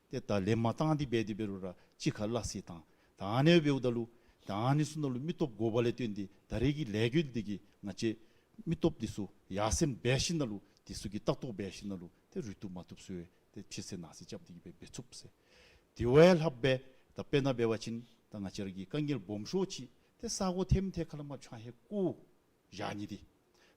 ཏེ་ད་ལེན་མ་བཏང་སྟེ་འབད་དེ་འབད་རུང་ར་གཅིག་ཁར་སླ་བསྲེ་བཏང་། ད་ཨ་ནི་འབདཝ་ད་ལུ་ད་ཨ་ནི་ཚུ་ནང་ལུ་མི་སྟོབས་དགོཔ་ལས་བརྟེན་ཏེ་ད་རེས་ཀྱི་ལས་འགུལ་འདི་གིས་ང་བཅས་མི་སྟོབས་འདི་ཚུ་ཡར་སེང་འབད་ཞིནམ་ལས་འདི་ཚུ་གི་ལྟ་རྟོག་འབད་ཞིནམ་ལས་ཏེ་རུལ་བཏུབ་མ་བཏུབ་ཚུ་ཏེ་ཕྱི་བསལ་ནང་བསལ་རྐྱབ་སྟེ་གིས་སྦེ་འབད་ཚུགས་ཟེར། དེ་བ་ལྷགཔ་སྦེ་ད་དཔེར་ན་འབད་བ་ཅིན་ད་ང་བཅས་ར་གི་དཀའ་ངལ་སྦོམ་ཤོས་ཅིག་ཏེ་ས་གོ་ཐེམ་ཐད་ཁ་ལས་མར་ཆང་ཧེ་བརྐོ་བཞག་ནི་འདི།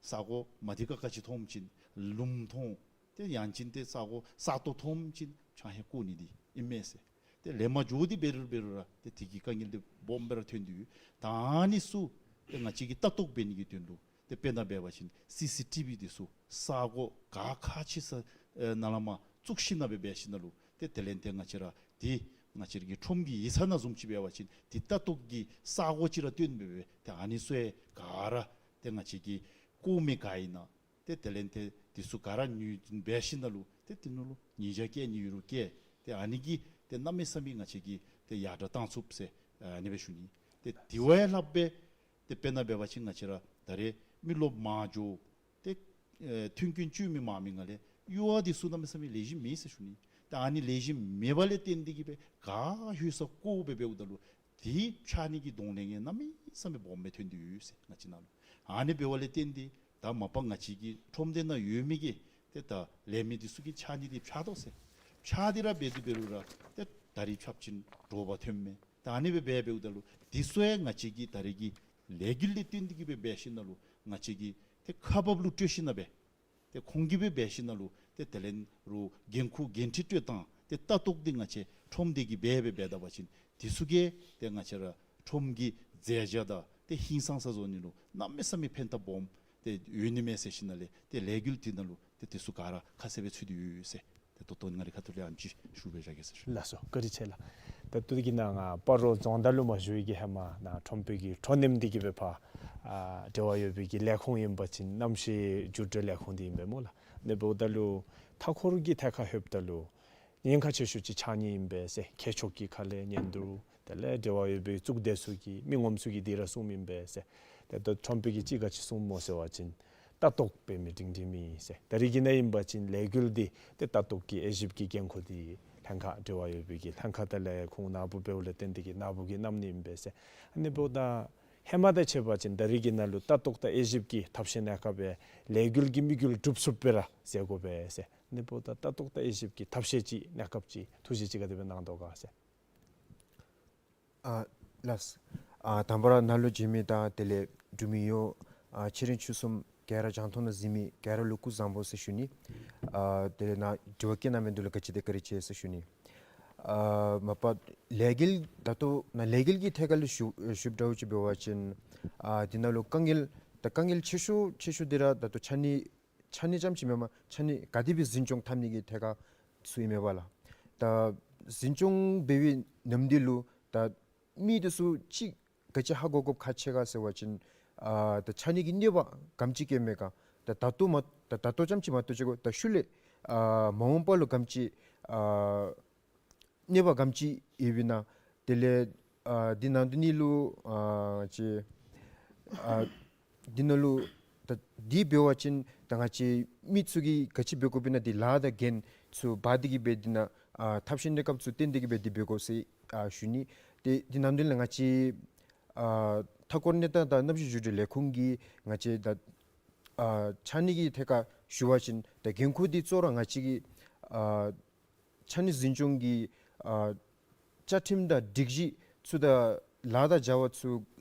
ས་གོ་མ་དེ་ཁ་ཁ་ཅིག་མཐོངམ་ཅིག་ལུངམ་མཐོང་། ཏེ་ཡང་ཅིན་ཏེ་ས་གོ་ས་སྟོང་མཐོངམ་ཅིག་ཆང་ཧེ་བརྐོ་ནི་འདི་ཨིན་མས་ཟེར། ཏེ་ལེན་མ་འགྱོ་སྟེ་འབད་རུང་འབད་རུང་ར་ཏེ་དེ་གི་དཀའ་ངལ་འདི་སྦོམ་སྦེ་ར་ཐོན་ཏེ་ཡོད། ད་ཨ་ནི་ཚུ་ཏེ་ང་བཅས་ཀྱིས་ལྟ་རྟོག་འབད་ནི་གི་དོན་ལུ་ཏེ་དཔེར་ན་འབད་བ་ཅིན་སི་སི་ཊི་བི་འདི་ཚུ་ས་གོ་ག་ཁག་ཆེ་ས་ཨེ་ནང་ལས་མར་བཙུགས་ཞིནམ་ལས་འབད་འབད་ཞིནམ་ལས་ཏེ་དེ་ལས་ཏེ་ང་བཅས་ར་འདི་ང་བཅས་ར་གི་ཁྲོམ་གྱི་ཡིག་ཚང་ནང་བཟུམ་ཅིག་འབད་བ་ཅིན་འདི་ལྟ་རྟོག་གི་ས་གོ་ཅིག་ར་བཏོན་འབད་འབད་ཏེ་ཨ་ནི་ཚུ་ཡང་ག་ར་ཏེ་ང་བཅས་ཀྱིས་བརྐོ་མི་ག་ཨིན་ན་ཏེ་དེ་ལས་ཏེ་འདི་ཚུ་ག་ར་ཉོ་འབད་ཞིནམ་ལས་ཏེ་དེ་ནང་ལུ་ཉེས་བྱ་བཀལ་ནི་ཡོད་རུང་བཀལ། ཏེ་ཨ་ནི་གིས་ཏེ་གནམ་མེད་ས་མེད་ང་བཅས་ཀྱིས་ཏེ་ཡར་དྲག་བཏང་ཚུགས་ཟེར་ཨ་ནི་སྦེ་ཞུ་ནི། ཏེ་དེ་བ་ལྷགཔ་སྦེ་ཏེ་དཔེར་ན་འབད་བ་ཅིན་ང་བཅས་ར་ད་རེས་མི་རློབས་མང་འགྱོ། ཏེ་ཨེ་མཐུན་རྐྱེན་ཅིག་མི་མང་མི་ནང་ལས་ཡུ་བ་འདི་ཚུ་གནམ་མེད་ས་མེད་ལེགས་ཤོམ་མེད་ཟེར་ཞུ་ནི། ཏེ་ཨ་ནི་ལེགས་ཤོམ་མེདཔ་ལས་བརྟེན་ཏེ་གིས་སྦེ་ག་ཧུད་ས་བརྐོ་སྦེ་འབདཝ་ད་ལུ་དེ་ཕྱགས་སྙིགས་ཀྱི་གདོང་ལེན་ཡང་གནམ་མེད་ས་མེད་སྦོམ་སྦེ་ཐོན་ཏེ་ཡོད་ཟེར་ང་བཅས་ནང་ལུ། ཨ་ནི་འབདཝ་ལས་བརྟེན་ཏེ་ད་མ་པ་ང་བཅས་ཀྱི་ཁྲོམ་སྡེ་ནང་ཡོད་མི་གི་ཏེ་ད་ལས་མི་འདི་ཚུ་གིས་ཕྱགས་སྙིགས་འདི་ཕྱགས་དོ་ཟེར་ཕྱགས་ཏེ་ར་འབད་དེ་འབད་རུང་ར་ཏེ་ད་རིས་ཕྱགས་ཞིནམ་དྲོ་པ་ཐོནམ་མས། ད་ཨ་ནི་སྦེ་འབད་འབདཝ་ད་ལུ་འདི་ཚུ་ཡང་ང་བཅས་ཀྱིས་ད་རེས་ཀྱི་ལས་འགུལ་ལས་བརྟེན་ཏེ་གིས་སྦེ་འབད་ཞིནམ་ལས་ང་བཅས་ཀྱིས་ཏེ་ཁག་འབགཔ་ལུ་སྤྲོད་ཞིནམ་ལས་ཏེ་ཁོང་གིས་སྦེ་འབད་ཞིནམ་ལས་ཏེ་དེ་ལས་རུང་འགན་ཁུར་འགན་འཁྲི་སྤྲོད་བཏང་ཏེ་ལྟ་རྟོག་འདི་ང་བཅས་ཁྲོམ་སྡེ་གིས་འབད་འབད་འབད་ད་པ་ཅིན་འདི་ཚུ་གིས་ཏེ་ང་བཅས་ར་ཁྲོམ་གྱི་མཛེས་ཆ་དང་ཏེ་ཧིང་སངས་ས་བཟོ་ནི་ལུ་གནམ་མེད་ས་མེད་ཕན་ཐབས་སྦོམ་ཏེ་ཡོད་ནི་མས་ཟེར་ཞིནམ་ལས་ཏེ་ལས་འགུལ་འདི་ནང་ལུ་ཏེ་འདི་ཚུ་ག་ར་ཁ་གསལ་སྦེ་ཚུད་དེ་ཡོད་ཟེར། ཏེ་ད་ལྟོ་ང་རའི་ཁ་ཐུག་ལས་ཨ་ནེམ་ཅིག་ཞུ་སྦེ་བཞག་གེ་ཟེར་ཞུ། ལགས་སོ། བཀའ་དྲིན་ཆེ་ལགས། ད་ལྟོ་འདི་གི་ནང་ང་སྤ་རོ་རྫོང་བདག་ལུ་མ་ཞུ་བའི་གི་ཧེ་མ་ནཱ་ཁྲོམ་དཔོན་གྱི་ཁྲོམ་ནང་འདི་གི་སྦེ་ཕར་ཨ་འབྲེལ་བ་ཡོད་པའི་གི་ལས་ཁུངས་ཨིན་པ་ཅིན་གནམ་གཤིས་འགྱུར་འགྲོས་ལས་ཁུངས་འདི་ཨིན་པས་སྨོ་ལགས། ཨ་ནི་འབདཝ་ད་ལུ་མཐའ་འཁོར་གྱི་ཐད་ཁར་ལྷོདཔ་ད་ལུ་ཉེན་ཁ་ཆེ་ཤོས་ཅིག་ཕྱགས་སྙིགས་ཨིན་པས་ཟེར་མཁས་མཆོག་གི་ཁ་ལས་ཉན་དོ། དེ་ལས་འབྲེལ་བ་ཡོད་པའི་གཙུག་སྡེ་ཚུ་གིས་མི་ངོམ་ཚུ་གིས་འདི་ར་གསུངམ་ཨིན་པས་ཟེར། ཏེ་ད་ཁྲོམ་དཔོན་གྱིས་ཅི་ག་ཅི་གསུངམ་སྨོ་ཟེར་བ་ཅིན་ལྟ་རྟོག་འབད་མི་སྒྲིང་སྒྲིང་མེད་ཟེར། ད་རིས་ཀྱི་ནང་ཨིན་པ་ཅིན་ལས་འགུལ་འདི་ཏེ་ལྟ་རྟོག་གི་དབྱེ་ཞིབ་ཀྱི་འགན་ཁུར་འདི་ལྷན་ཁག་འབྲེལ་བ་ཡོད་པའི་གི་ལྷན་ཁག་དང་ལས་ཁུངས་ནཱ་བུ་འབདཝ་ལས་བརྟེན་ཏེ་གིས་ནཱ་བུ་གིས་གནང་ནི་ཨིན་པས་ཟེར། ཨ་ནི་འབདཝ་ད་ཧེ་མ་དང་ཕྱད་པ་ཅིན་ད་རིས་ཀྱི་ནང་ལུ་ལྟ་རྟོག་དང་དབྱེ་ཞིབ་ཀྱི་ཐབས་ཤེས་གནང་སྐབས་ལས་འགུལ་གྱི་དམིགས་ཡུལ་འགྲུབ་ཚུགསཔ་སྦེ་ར་མཛད་དགོ་པས་ཟེར། ཨ་ནི་འབདཝ་ད་ལྟ་རྟོག་དང་དབྱེ་ཞིབ་ཀྱི་ཐབས་ཤེས་ཅིག་གནང་སྐབས་ཅིག་ཐུགས་བཞེད་ཅིག་ག་དེ་སྦེ་གནང་དོ་ག་ཟེར། ཨ་ལགས། ཨ་དང་པ་ར་ནཱ་ལུ་མཇལ་མི་དང་དེ་ལས་འབྲུག་མི་ཡོངས་ཨ་ཕྱི་རིམ་ཆོས་གསུམ་ག་ར་རྒྱང་མཐོང་ནང་གཟིགས་མི་ག་ར་ལུ་སྐུ་གཟུགས་བཟང་པོ་ཟེར་ཞུ་ནི། ཨ་དེ་ལས་ནཱ་དྲི་བ་བཀོད་གནང་མི་འདི་ལུ་ག་ཅི་དེ་བཀའ་དྲིན་ཆེ་ཟེར་ཞུ་ནི། ཨ་མ་པ་ལས་འགུལ་ད་ལྟོ་ནཱ་ལས་འགུལ་གྱི་ཐད་ཁར་ལུ་ཞུ་ཞུཝ་འདྲཝ་ཅིག་འབད་བ་ཅིན་ཨ་འདི་ནང་ལུ་དཀའ་ངལ་ད་དཀའ་ངལ་ཆེ་ཤོས་ཆེ་ཤོས་འདི་ར་ད་ལྟོ་ཕྱགས་སྙིགས་ཕྱགས་སྙིགས་རྐྱངམ་ཅིག་མེན་པར་ཕྱགས་སྙིགས་ག་དེ་སྦེ་འཛིན་སྐྱོང་འཐབ་ནི་གི་ཐད་ཁར་ཚུ་ཨིན་མས་པ་ལགས། ད་འཛིན་སྐྱོང་འབད་བའི་ནམ་དུས་ལུ་ད་མི་འདི་ཚུ་ཅིག་ག་ཅི་ཧ་གོ་དགོཔ་ཁག་ཆེ་ག་ཟེར་བ་ཅིན་ཨ་ད་ཕྱགས་སྙིགས་ཀྱི་གནོད་པ་ག་དེམ་ཅིག་བཀལཝ་མས་ག། ད་ད་ལྟོ་མ་ད་ད་ལྟོ་རྐྱངམ་ཅིག་མ་གཏོགས་ཅིག་གོ་ད་ཤུལ་ལས་ཨ་མ་འོངས་པ་ལུ་ག་དེམ་ཅིག་ཨ་གནོད་པ་ག་དེམ་ཅིག་ཡོདཔ་ཨིན་ན། དེ་ལས་ཨ་འདི་ནང་དོན་ནི་ལུ་ཨ་ཅིག་ཨ་འདི་ནང་ལུ་ད་འདི་འབད་བ་ཅིན་ད་ང་བཅས་མི་ཚུ་གིས་ག་ཅི་འབད་དགོཔ་ཨིན་ན་འདི་ལཱ་དང་འགན་ཚུ་འབག་སྟེ་གི་སྦེ་འདི་ནང་ཨ་ཐབས་ཤེས་གནས་སྐབས་ཚུ་བཏོན་ཏེ་གི་སྦེ་འདི་འབད་དགོ་ཟེར་ཨ་ཞུ་ནི། ཏེ་འདི་ནང་དོན་ལས་ང་བཅས་ཨ་མཐའ་འཁོར་གནས་སྟངས་དང་གནམ་གཤིས་འགྱུར་འགྲོས་ལས་ཁུངས་ཀྱིས་ང་བཅས་ད་ཨ་ཕྱགས་སྙིགས་ཀྱི་ཐད་ཁར་ཞུ་བ་ཅིན་ད་འགན་ཁུར་འདི་གཙོ་བོ་ར་ང་བཅས་ཀྱི་ཨ་ཕྱགས་སྙིགས་འཛིན་སྐྱོང་གི་ཨ་བཅའ་ཁྲིམས་དང་སྒྲིག་གཞི་ཚུ་དང་ལཱ་དང་བྱ་བ་ཚུ་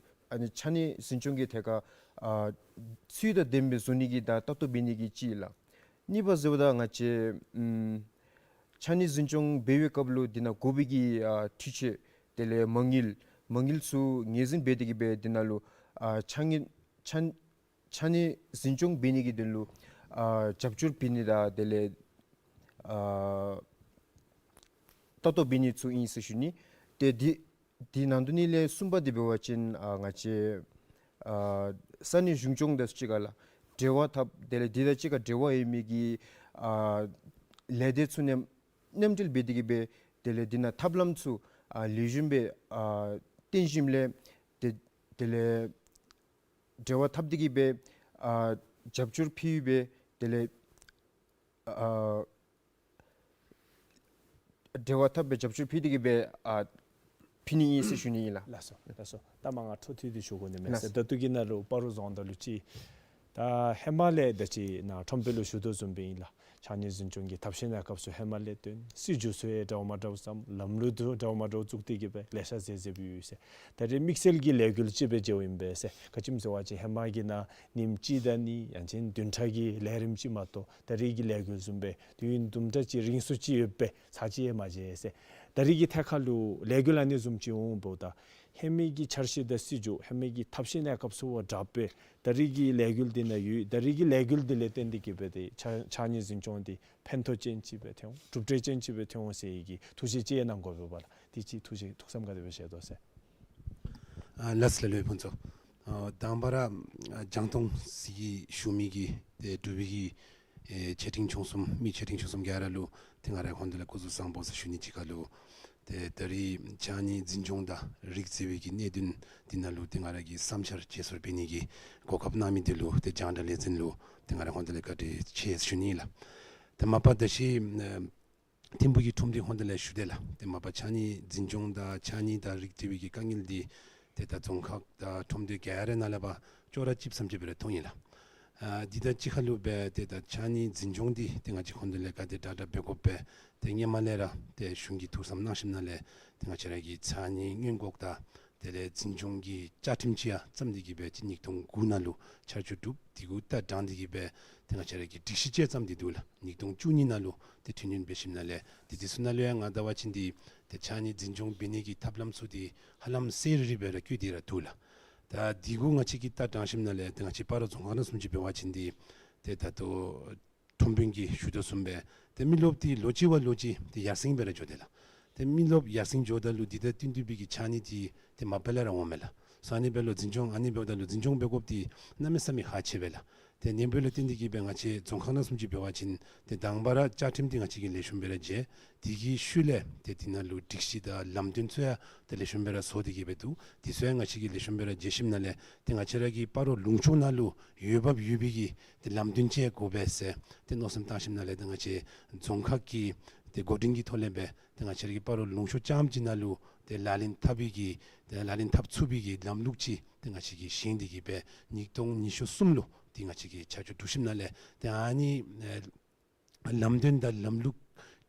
ཨ་ནི་ཕྱགས་སྙིགས་འཛིན་སྐྱོང་གི་ཐད་ཁར་ཨ་ཚུལ་དང་ལྡནམ་སྦེ་བཟོ་ནི་གི་དང་ལྟ་རྟོག་འབད་ནི་གི་ཅིག་ལགས། གཉིས་པ་ཟེརཝ་ད་ང་བཅས་ཨམ་ཕྱགས་སྙིགས་འཛིན་སྐྱོང་འབད་བའི་སྐབས་ལུ་འདི་ནང་དགོ་པའི་གི་ཨ་འཕྲུལ་ཆས་དེ་ལས་མ་དངུལ་མ་དངུལ་ཚུ་ངོས་འཛིན་འབད་དེ་གི་སྦེ་འདི་ནང་ལུ་ཨ་ཕྱགས་སྙིགས་ཕྱགས་ཕྱགས་སྙིགས་འཛིན་སྐྱོང་འབད་ནི་གི་དོན་ལུ་ཨ་རྒྱབ་སྐྱོར་འབད་ནི་དང་དེ་ལས་ཨ་ལྟ་རྟོག་འབད་ནི་ཚུ་ཨིན་ཟེར་ཞུ་ནི། ཏེ་འདི་འདི་ནང་དོན་ནི་ལས་གསུམ་པ་འདི་འབད་བ་ཅིན་ཨ་ང་བཅས་ཨ་ས་གནས་གཞུང་སྐྱོང་དང་གཅིག་ཁར་ལགས་འབྲེལ་བ་འཐབ་དེ་ལས་འདི་དང་གཅིག་ཁར་འབྲེལ་བ་ཡོད་མི་གི་ཨ་ལས་སྡེ་ཚུ་མཉམ་མཉམ་འབྲེལ་འབད་དེ་གི་སྦེ་དེ་ལས་འདི་ནང་ཐབས་ལམ་ཚུ་ཨ་ལེགས་ཤོམ་སྦེ་ཨ་བཏོན་ཞིནམ་ལས་དེ་དེ་ལས་འབྲེལ་བ་འཐབ་སྟེ་གི་སྦེ་ཨ་རྒྱབ་སྐྱོར་ཕུལ་སྦེ་དེ་ལས་ཨ་འབྲེལ་བ་འཐབ་སྦེ་རྒྱབ་སྐྱོར་ཕུལ་ཏེ་གི་སྦེ་ཨ་ཕུལ་ནི་ཨིན་ཟེར་ཞུ་ནི་ཨིན་ལགས། ལགས་སོ་ལགས་སོ། ད་མ་ང་འཕྲོ་མཐུད་དེ་ཞུ་དགོ་ནི་མས་ལགས་ཟེར། སོ། ད་ལྟོ་གི་ནང་ལུ་སྤ་རོ་རྫོང་ད་ལུ་ཅིག་ད་ཧེ་མ་ལས་ད་ཅི་ནཱ་ཁྲོམ་དཔོན་ལུ་ཞུ་དོ་བཟུམ་སྦེ་ཨིན་ལགས། ཕྱགས་སྙིགས་འཛིན་སྐྱོང་གི་ཐབས་ཤེས་གནས་སྐབས་ཚུ་ཧེ་མ་ལས་བཏོན། སྲིད་བྱུས་ཚུ་ཡང་འདྲཝ་མ་འདྲཝ་བརྩམས། ལམ་ལུགས་ཚུ་འདྲཝ་མ་འདྲཝ་བཙུགས་ཏེ་གི་སྦེ་ལེ་ཤ་མཛད་མཛདཔ་ཡོད་ཟེར། ད་རེས་དམིགས་བསལ་གྱི་ལས་འགུལ་ཅིག་སྦེ་མཇལཝ་ཨིན་པས་ཟེར། ག་ཅི་སྨོ་ཟེར་བ་ཅིན་ཧེ་མ་གི་ནང་ཉིནམ་གཅིག་དང་གཉིས་ཡང་ཅིན་བདུན་ཕྲག་གི་ལས་རིམ་ཅིག་མ་གཏོགས་ད་རེས་ཀྱི་ལས་འགུལ་བཟུམ་སྦེ་དུས་ཡུན་དུམ་གྲ་ཅིག་རིང་སུ་ཅིག་ཡོད་པའི་ཚར་ཅིག་ཡང་མ་མཇལ་ཟེར། ད་རེས་ཀྱི་ཐད་ཁར་ལུ་ལས་འགུལ་ཨ་ནི་བཟུམ་ཅིག་འོང་འབདཝ་ད་ཧེ་མའི་གི་འཆར་གཞི་དང་སྲིད་བྱུས་ཧེ་མའི་གི་ཐབས་ཤེས་གནས་སྐབས་ཚུ་དང་འདྲཝ་སྦེ་ད་རེས་ཀྱི་ལས་འགུལ་འདི་ནང་ཡོད། ད་རེས་ཀྱི་ལས་འགུལ་འདི་ལས་བརྟེན་ཏེ་གི་སྦེ་ཏེ་ཕྱགས་ཕྱགས་སྙིགས་འཛིན་སྐྱོང་འདི་ཕན་ཐོགས་ཅན་ཅིག་སྦེ་ཐོན་འོང་གྲུབ་འབྲས་ཅན་ཅིག་སྦེ་ཐོན་འོང་ཟེར་བའི་གི་ཐུགས་བཞེད་ཅིག་གནང་དགོ་པས་ལགས། དེ་ཅིག་ཐུགས་བཞེད་ཐུགས་བསམ་ག་དེ་སྦེ་བཞེས་དོ་ཟེར། ཨ་ལགས་སོ་ལགས་ལུ་ཕུན་ཚོགས། ཨ་དང་པ་ར་ཨ་རྒྱང་མཐོང་གཟིགས་ཞུ་མི་གི་ཏེ་འབྲུག་པའི་གི་ཨེ་ཆེ་འབྲིང་ཆུང་གསུམ་མི་ཆེ་འབྲིང་ཆུང་གསུམ་ག་ར་ལུ་ཏེ་ང་རའི་ཧོངས་ལས་སྐུ་གཟུགས་བཟང་པོ་ཟེར་ཞུ་ནི་གཅིག་ཁར་ལུ་ཏེ་ད་རེས་ཕྱགས་སྙིགས་འཛིན་སྐྱོང་དང་རིགས་བརྩི་བའི་གི་གནད་དོན་འདི་ནང་ལུ་ཏེ་ང་ར་གི་བསམ་འཆར་བརྗེ་སོར་འབད་ནི་གི་གོ་སྐབས་གནང་མི་འདི་ལུ་ཏེ་རྒྱང་བསྒྲགས་ལས་འཛིན་ལུ་ཏེ་ང་རའི་ཧོངས་ལས་བཀའ་དྲིན་ཆེ་ཟེར་ཞུ་ནི་ལགས། ཏེ་མ་པ་ད་ཅི་ཨ་ཐིམ་ཕུག་གི་ཁྲོམ་སྡེ་ཧོངས་ལས་ཞུ་དེས་ལགས། ཏེ་མ་པ་ཕྱགས་སྙིགས་འཛིན་སྐྱོང་དང་ཕྱགས་སྙིགས་དང་རིགས་བརྩི་བའི་གི་དཀའ་ངལ་འདི་ཏེ་ད་རྫོང་ཁག་དང་ཁྲོམ་སྡེ་ག་ར་ནང་ལས་ཕར་ཅོག་ར་གཅིགཔ་ཙམ་ཅིག་སྦེ་ར་མཐོང་ཡི་ལགས། ཨ་འདི་དང་གཅིག་ཁར་ལུ་སྦེ་ཏེ་ད་ཕྱགས་སྙིགས་འཛིན་སྐྱོང་འདི་ཏེ་ང་བཅས་ཧོངས་ལས་ག་དེ་དྲག་དྲག་འབད་དགོ་པས། ཏེ་སྔོན་མ་ལས་ར་ཏེ་གཞུང་གིས་ཐུགས་བསམ་གནང་ཞིནམ་ལས་ཏེ་ང་བཅས་ར་གིས་ཕྱགས་སྙིགས་སྔོན་འགོག་དང་དེ་ལས་འཛིན་སྐྱོང་གི་བཅའ་ཁྲིམས་ཅིག་ཡང་བརྩམས་ཏེ་གི་སྦེ་ཅིག་ཉིས་སྟོང་དགུ་ནང་ལུ་ཆ་འཇོག་གྲུབ། དེ་གུ་ལྟ་དྲངས་ཏེ་གི་སྦེ་ཏེ་ང་བཅས་ར་གིས་སྒྲིག་གཞི་ཅིག་བརྩམས་ཏེ་འདུག་ལགས། ཉིས་སྟོང་བཅུ་གཉིས་ནང་ལུ་ཏེ་ཁྲིམས་ཡོན་འབད་ཞིནམ་ལས་ཏེ་དེ་ཚུ་ནང་ལུ་ཡང་ང་བལྟ་བ་ཅིན་འདི་ཏེ་ཕྱགས་སྙིགས་འཛིན་སྐྱོང་འབད་ནི་གི་ཐབས་ལམ་ཚུ་འདི་ཧ་ལམ་གསལ་རི་རི་སྦེ་ར་བཀོད་དེ་ར་འདུག་ལགས། ད་དེ་གུ་ང་བཅས་ཀྱིས་ལྟ་དྲངས་ཞིནམ་ལས་ཏེ་ང་བཅས་སྤ་རོ་རྫོང་ཁག་ནང་བཟུམ་ཅིག་འབད་བ་ཅིན་འདི་ཏེ་ད་ལྟོ་ཁྲོམ་དཔོན་གྱིས་ཞུ་དོ་བཟུམ་སྦེ་ཏེ་མི་རློབས་འདི་ལོ་གཅིག་བ་ལོ་གཅིག་ཏེ་ཡར་སེང་སྦེ་ར་འགྱོ་དེས་ལགས། ཏེ་མི་རློབས་ཡར་སེང་འགྱོཝ་ད་ལུ་འདི་དང་བསྟུན་ཏེ་སྦེ་གི་ཕྱགས་སྙིགས་འདི་ཏེ་མ་པ་ལས་ར་འོང་མས་ལགས། སོ་ཨ་ནི་འབདཝ་ལུ་འཛིན་སྐྱོང་ཨ་ནི་འབདཝ་ད་ལུ་འཛིན་སྐྱོང་འབད་དགོཔ་འདི་གནམ་མེད་ས་མེད་ཁག་ཆེ་བས་ལགས། ཏེ་ཨ་ནི་འབདཝ་ལས་བརྟེན་ཏེ་གི་སྦེ་ང་བཅས་རྫོང་ཁག་ནང་བཟུམ་ཅིག་འབད་བ་ཅིན་ཏེ་དང་པ་ར་བཅའ་ཁྲིམས་འདི་ང་བཅས་ཀྱིས་ལེགས་ཤོམ་སྦེ་ར་མཇལ། དེ་གི་ཤུལ་ལས་ཏེ་དེ་ནང་ལུ་སྒྲིག་གཞི་དང་ལམ་སྟོན་ཚུ་ཡང་ཏེ་ལེགས་ཤོམ་སྦེ་ར་བཟོ་སྟེ་གི་སྦེ་འདུག། དེ་ཚུ་ཡང་ང་བཅས་ཀྱིས་ལེགས་ཤོམ་སྦེ་ར་མཇལ་ཞིནམ་ལས་ཏེ་ང་བཅས་ར་གི་སྤ་རོ་ལུང་ཕྱོགས་ནང་ལུ་འོས་འབབ་ཡོད་པའི་གི་ཏེ་ལམ་སྟོན་ཅིག་དགོ་པས་ཟེར་ཏེ་མནོ་བསམ་བཏང་ཞིནམ་ལས་ཏེ་ང་བཅས་རྫོང་ཁག་གི་ཏེ་འགོ་འདྲེན་གྱི་ཐོག་ལས་སྦེ་ཏེ་ང་བཅས་ར་གི་སྤ་རོ་ལུང་ཕྱོགས་རྐྱངམ་ཅིག་ནང་ལུ་ཏེ་ལག་ལེན་འཐབ་པའི་གི་ཏེ་ལག་ལེན་འཐབ་ཚུགས་པའི་གི་ལམ་ལུགས་ཅིག་ཏེ་ང་བཅས་ཀྱིས་བཞེངས་ཏེ་གི་སྦེ་ཉིས་སྟོང་ཉི་ཤུ་གསུམ་ལུ་ཏེ་ང་བཅས་ཀྱིས་ཆ་འཇོག་གྲུབ་ཞིནམ་ལས་ཏེ་ཨ་ནི་ཨེ་ལམ་སྟོན་དང་ལམ་ལུགས་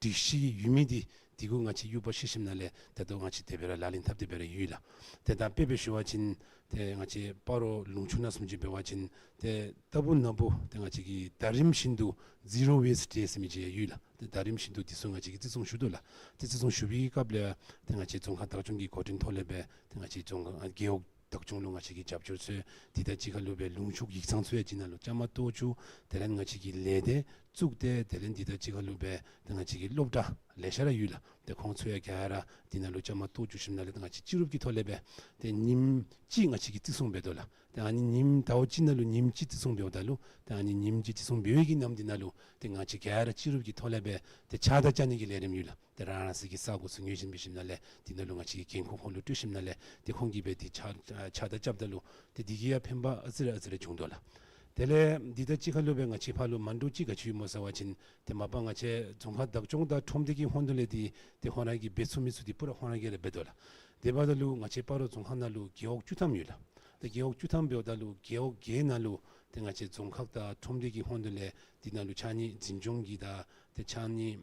སྒྲིག་གཞི་ཡོད་མི་འདི་དེ་གུ་ང་བཅས་དབྱུག་པ་བཤེད་ཞིནམ་ལས་ད་ལྟོ་ང་བཅས་དེ་སྦེ་ར་ལག་ལེན་འཐབ་སྟེ་སྦེ་ར་ཡོད་ལགས། ཏེ་ད་དཔེ་སྦེ་ཞུ་བ་ཅིན་ཏེ་ང་བཅས་སྤ་རོ་ལུང་ཕྱོགས་ནང་བཟུམ་ཅིག་འབད་བ་ཅིན་ཏེ་ལྟ་བུ་ན་བུ་ཏེ་ང་བཅས་ཀྱིས་ཟླ་རིམ་བཞིན་དུ་ཛི་རོ་ཝེསཊ་ཌེ་ཟེར་མི་ཅིག་ཡོད་ལགས། ཏེ་ཟླ་རིམ་བཞིན་དུ་འདི་ཚུ་ང་བཅས་ཀྱིས་བརྩི་སྲུང་ཞུ་དོ་ལགས། ཏེ་བརྩི་སྲུང་ཞུ་བའི་སྐབས་ལས་ཏེ་ང་བཅས་རྫོང་ཁག་བདག་སྐྱོང་གི་འགོ་འདྲེན་ཐོག་ལས་སྦེ་ཏེ་ང་བཅས་རྫོང་ཁག་རྒེད་འོག་བདག་སྐྱོང་ལུ་ང་བཅས་ཀྱིས་རྒྱབ་སྐྱོར་ཚུ་དེ་དང་གཅིག་ཁར་ལུ་སྦེ་ལུང་ཕྱོགས་ཡིག་ཚང་ཚུ་ཡང་ཅིག་ནང་ལུ་བཅའ་མར་གཏོགས་བཅུག། དེ་ལས་ང་བཅས་ཀྱི་ལས་སྡེ་ བཙུགས་ཏེ་དེ་ལས་འདི་དང་གཅིག་ཁར་ལུ་སྦེ་ཏེ་ང་བཅས་ཀྱི་སློབ་གྲྭ་ལེ་ཤ་ར་ཡོད་ལགས། ཏེ་ཁོང་ཚུ་ཡང་ག་ར་འདི་ནང་ལུ་བཅའ་མར་གཏོགས་བཅུག་ཞིནམ་ལས་ཏེ་ང་བཅས་སྤྱི་རུབ་ཀྱི་ཐོག་ལས་སྦེ་ཏེ་ཉིནམ་གཅིག་ང་བཅས་ཀྱིས་བརྩི་སྲུང་འབད་དོ་ལགས། ཏེ་ཨ་ནི་ཉིནམ་ཟླཝ་གཅིག་ནང་ལུ་ཉིནམ་གཅིག་བརྩི་སྲུང་འབདཝ་ད་ལུ་ཏེ་ཨ་ནི་ཉིནམ་གཅིག་བརྩི་སྲུང་འབད་བའི་གི་ནམ་འདི་ནང་ལུ་ཏེ་ང་བཅས་ག་ར་སྤྱི་རུབ་ཀྱི་ཐོག་ལས་སྦེ་ཏེ་ཕྱགས་བདའ་རྐྱབ་ནི་གི་ལས་རིམ་ཡོད་ལགས། ཏེ་རང་རང་སོའི་གི་ས་གོ་ཚུ་ངོས་བཞིན་འབད་ཞིནམ་ལས་འདི་ནང་ལུ་ང་བཅས་ཀྱིས་འགན་ཁུར་ཁོང་ལུ་སྤྲོད་ཞིནམ་ལས་ཏེ་ཁོང་གིས་སྦེ་ཏེ་ཕྱགས་ཕྱགས་བདའ་རྐྱབ་ད་ལུ་ཏེ་འདི་གིས་ཡང་ཕན་པ་ཨ་ཙི་རེ་ཨ་ཙི་རེ་བྱུང་དོ་ལགས། དེ་ལས་འདི་དང་གཅིག་ཁར་ལུ་སྦེ་ང་བཅས་ཕར་ལུ་མ་འདྲཝ་ཅིག་ག་ཅི་ཡོད་སྨོ་ཟེར་བ་ཅིན་ཏེ་མ་པ་ང་བཅས་རྫོང་ཁག་བདག་སྐྱོང་དང་ཁྲོམ་སྡེ་གི་ཧོངས་ལས་འདི་ཏེ་ཁོང་ར་གིས་འབད་ཚུགས་མི་ཚུ་འདི་པུ་ར་ཁོང་ར་གིས་ར་འབད་དོ་ལགས། དེ་འབདཝ་ད་ལུ་ང་བཅས་སྤ་རོ་རྫོང་ཁག་ནང་ལུ་རྒེད་འོག་བཅུ་ཐམ་ཡོད་ལགས། ཏེ་རྒེད་འོག་བཅུ་ཐམ་འབདཝ་ད་ལུ་རྒེད་འོག་བརྒྱད་ནང་ལུ་ཏེ་ང་བཅས་རྫོང་ཁག་དང་ཁྲོམ་སྡེ་གི་ཧོངས་ལས་འདི་ནང་ལུ་ཕྱགས་སྙིགས་འཛིན་སྐྱོང་གི་དང་ཏེ་ཕྱགས་སྙིགས་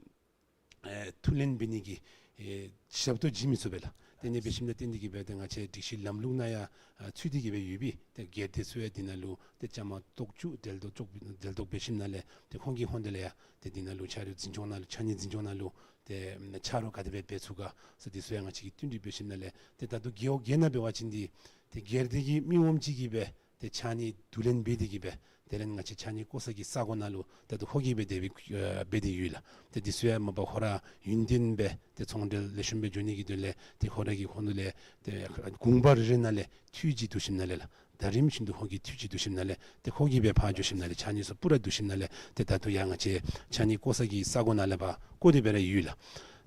ཨེ་ཐུགས་ལེན་འབད་ནི་གི་ཨེ་ཞབས་ཏོག་བྱིན་མི་ཚུགས་པས་ལགས། དེ་ནི་འབད་ཞིནམ་ལས་བརྟེན་ཏེ་གིས་སྦེ་ཏེ་ང་བཅས་སྒྲིག་གཞི་ལམ་ལུགས་ནང་ཡང་ཨ་ཚུད་དེ་གིས་སྦེ་ཡོད་པས། ཏེ་སྒེར་སྡེ་ཚུ་ཡང་འདི་ནང་ལུ་ཏེ་བཅའ་མར་གཏོགས་བཅུག་འབྲེལ་གཏོགས་བཅུག་འབྲེལ་གཏོགས་འབད་ཞིནམ་ལས་ཏེ་ཁོང་གི་ཧོངས་ལས་ཡང་ཏེ་འདི་ནང་ལུ་ཕྱགས་སྙིགས་འཛིན་སྐྱོང་ནང་ལུ་ཕྱགས་སྙིགས་འཛིན་སྐྱོང་ནང་ལུ་ཏེ་ཕྱག་རོགས་ག་དེ་སྦེ་འབད་ཚུགས་ག་ཟེར་འདི་ཚུ་ཡང་ང་བཅས་ཀྱིས་བསྟུན་གྲོས་འབད་ཞིནམ་ལས་ཏེ་ད་ལྟོ་རྒེད་འོག་བརྒྱད་ནང་འབད་བ་ཅིན་འདི་ཏེ་སྒེར་སྡེ་གི་མི་ངོམ་ཅིག་གིས་སྦེ་ཏེ་ཕྱགས་སྙིགས་བསྡུ་ལེན་འབད་དེ་གིས་སྦེ་དེ་ལས་ང་བཅས་ཕྱགས་སྙིགས་བཀོ་ས་གི་ས་གོ་ནང་ལུ་ད་ལྟོ་ཁོ་གིས་སྦེ་དེ་སྦེ་ཨེ་འབད་དེ་ཡོད་ལགས། ཏེ་འདི་ཚུ་ཡང་མ་པ་ཁོ་ར་ཡུན་བརྟན་སྦེ་ཏེ་ཚོང་འབྲེལ་ལེགས་ཤོམ་སྦེ་འགྱོ་ནི་གི་དོན་ལས་ཏེ་ཁོ་ར་གི་ཧོངས་ལས་ཏེ་དགོངས་པ་རེ་རེ་ནང་ལས་འཐུས་ཅིག་བསྡུ་ཞིནམ་ལས་ལགས། ཟླ་རིམ་བཞིན་དུ་ཁོ་གིས་འཐུས་ཅིག་བསྡུ་ཞིནམ་ལས་ཏེ་ཁོ་གིས་སྦེ་ཕར་འགྱོ་ཞིནམ་ལས་ཕྱགས་སྙིགས་ཚུ་པུ་ར་བསྡུ་ཞིནམ་ལས་ཏེ་ད་ལྟོ་ཡང་ང་བཅས་ཕྱགས་སྙིགས་བཀོ་ས་གི་ས་གོ་ནང་ལས་ཕར་བཀོ་སྟེ་སྦེ་ར་ཡོད་ལགས།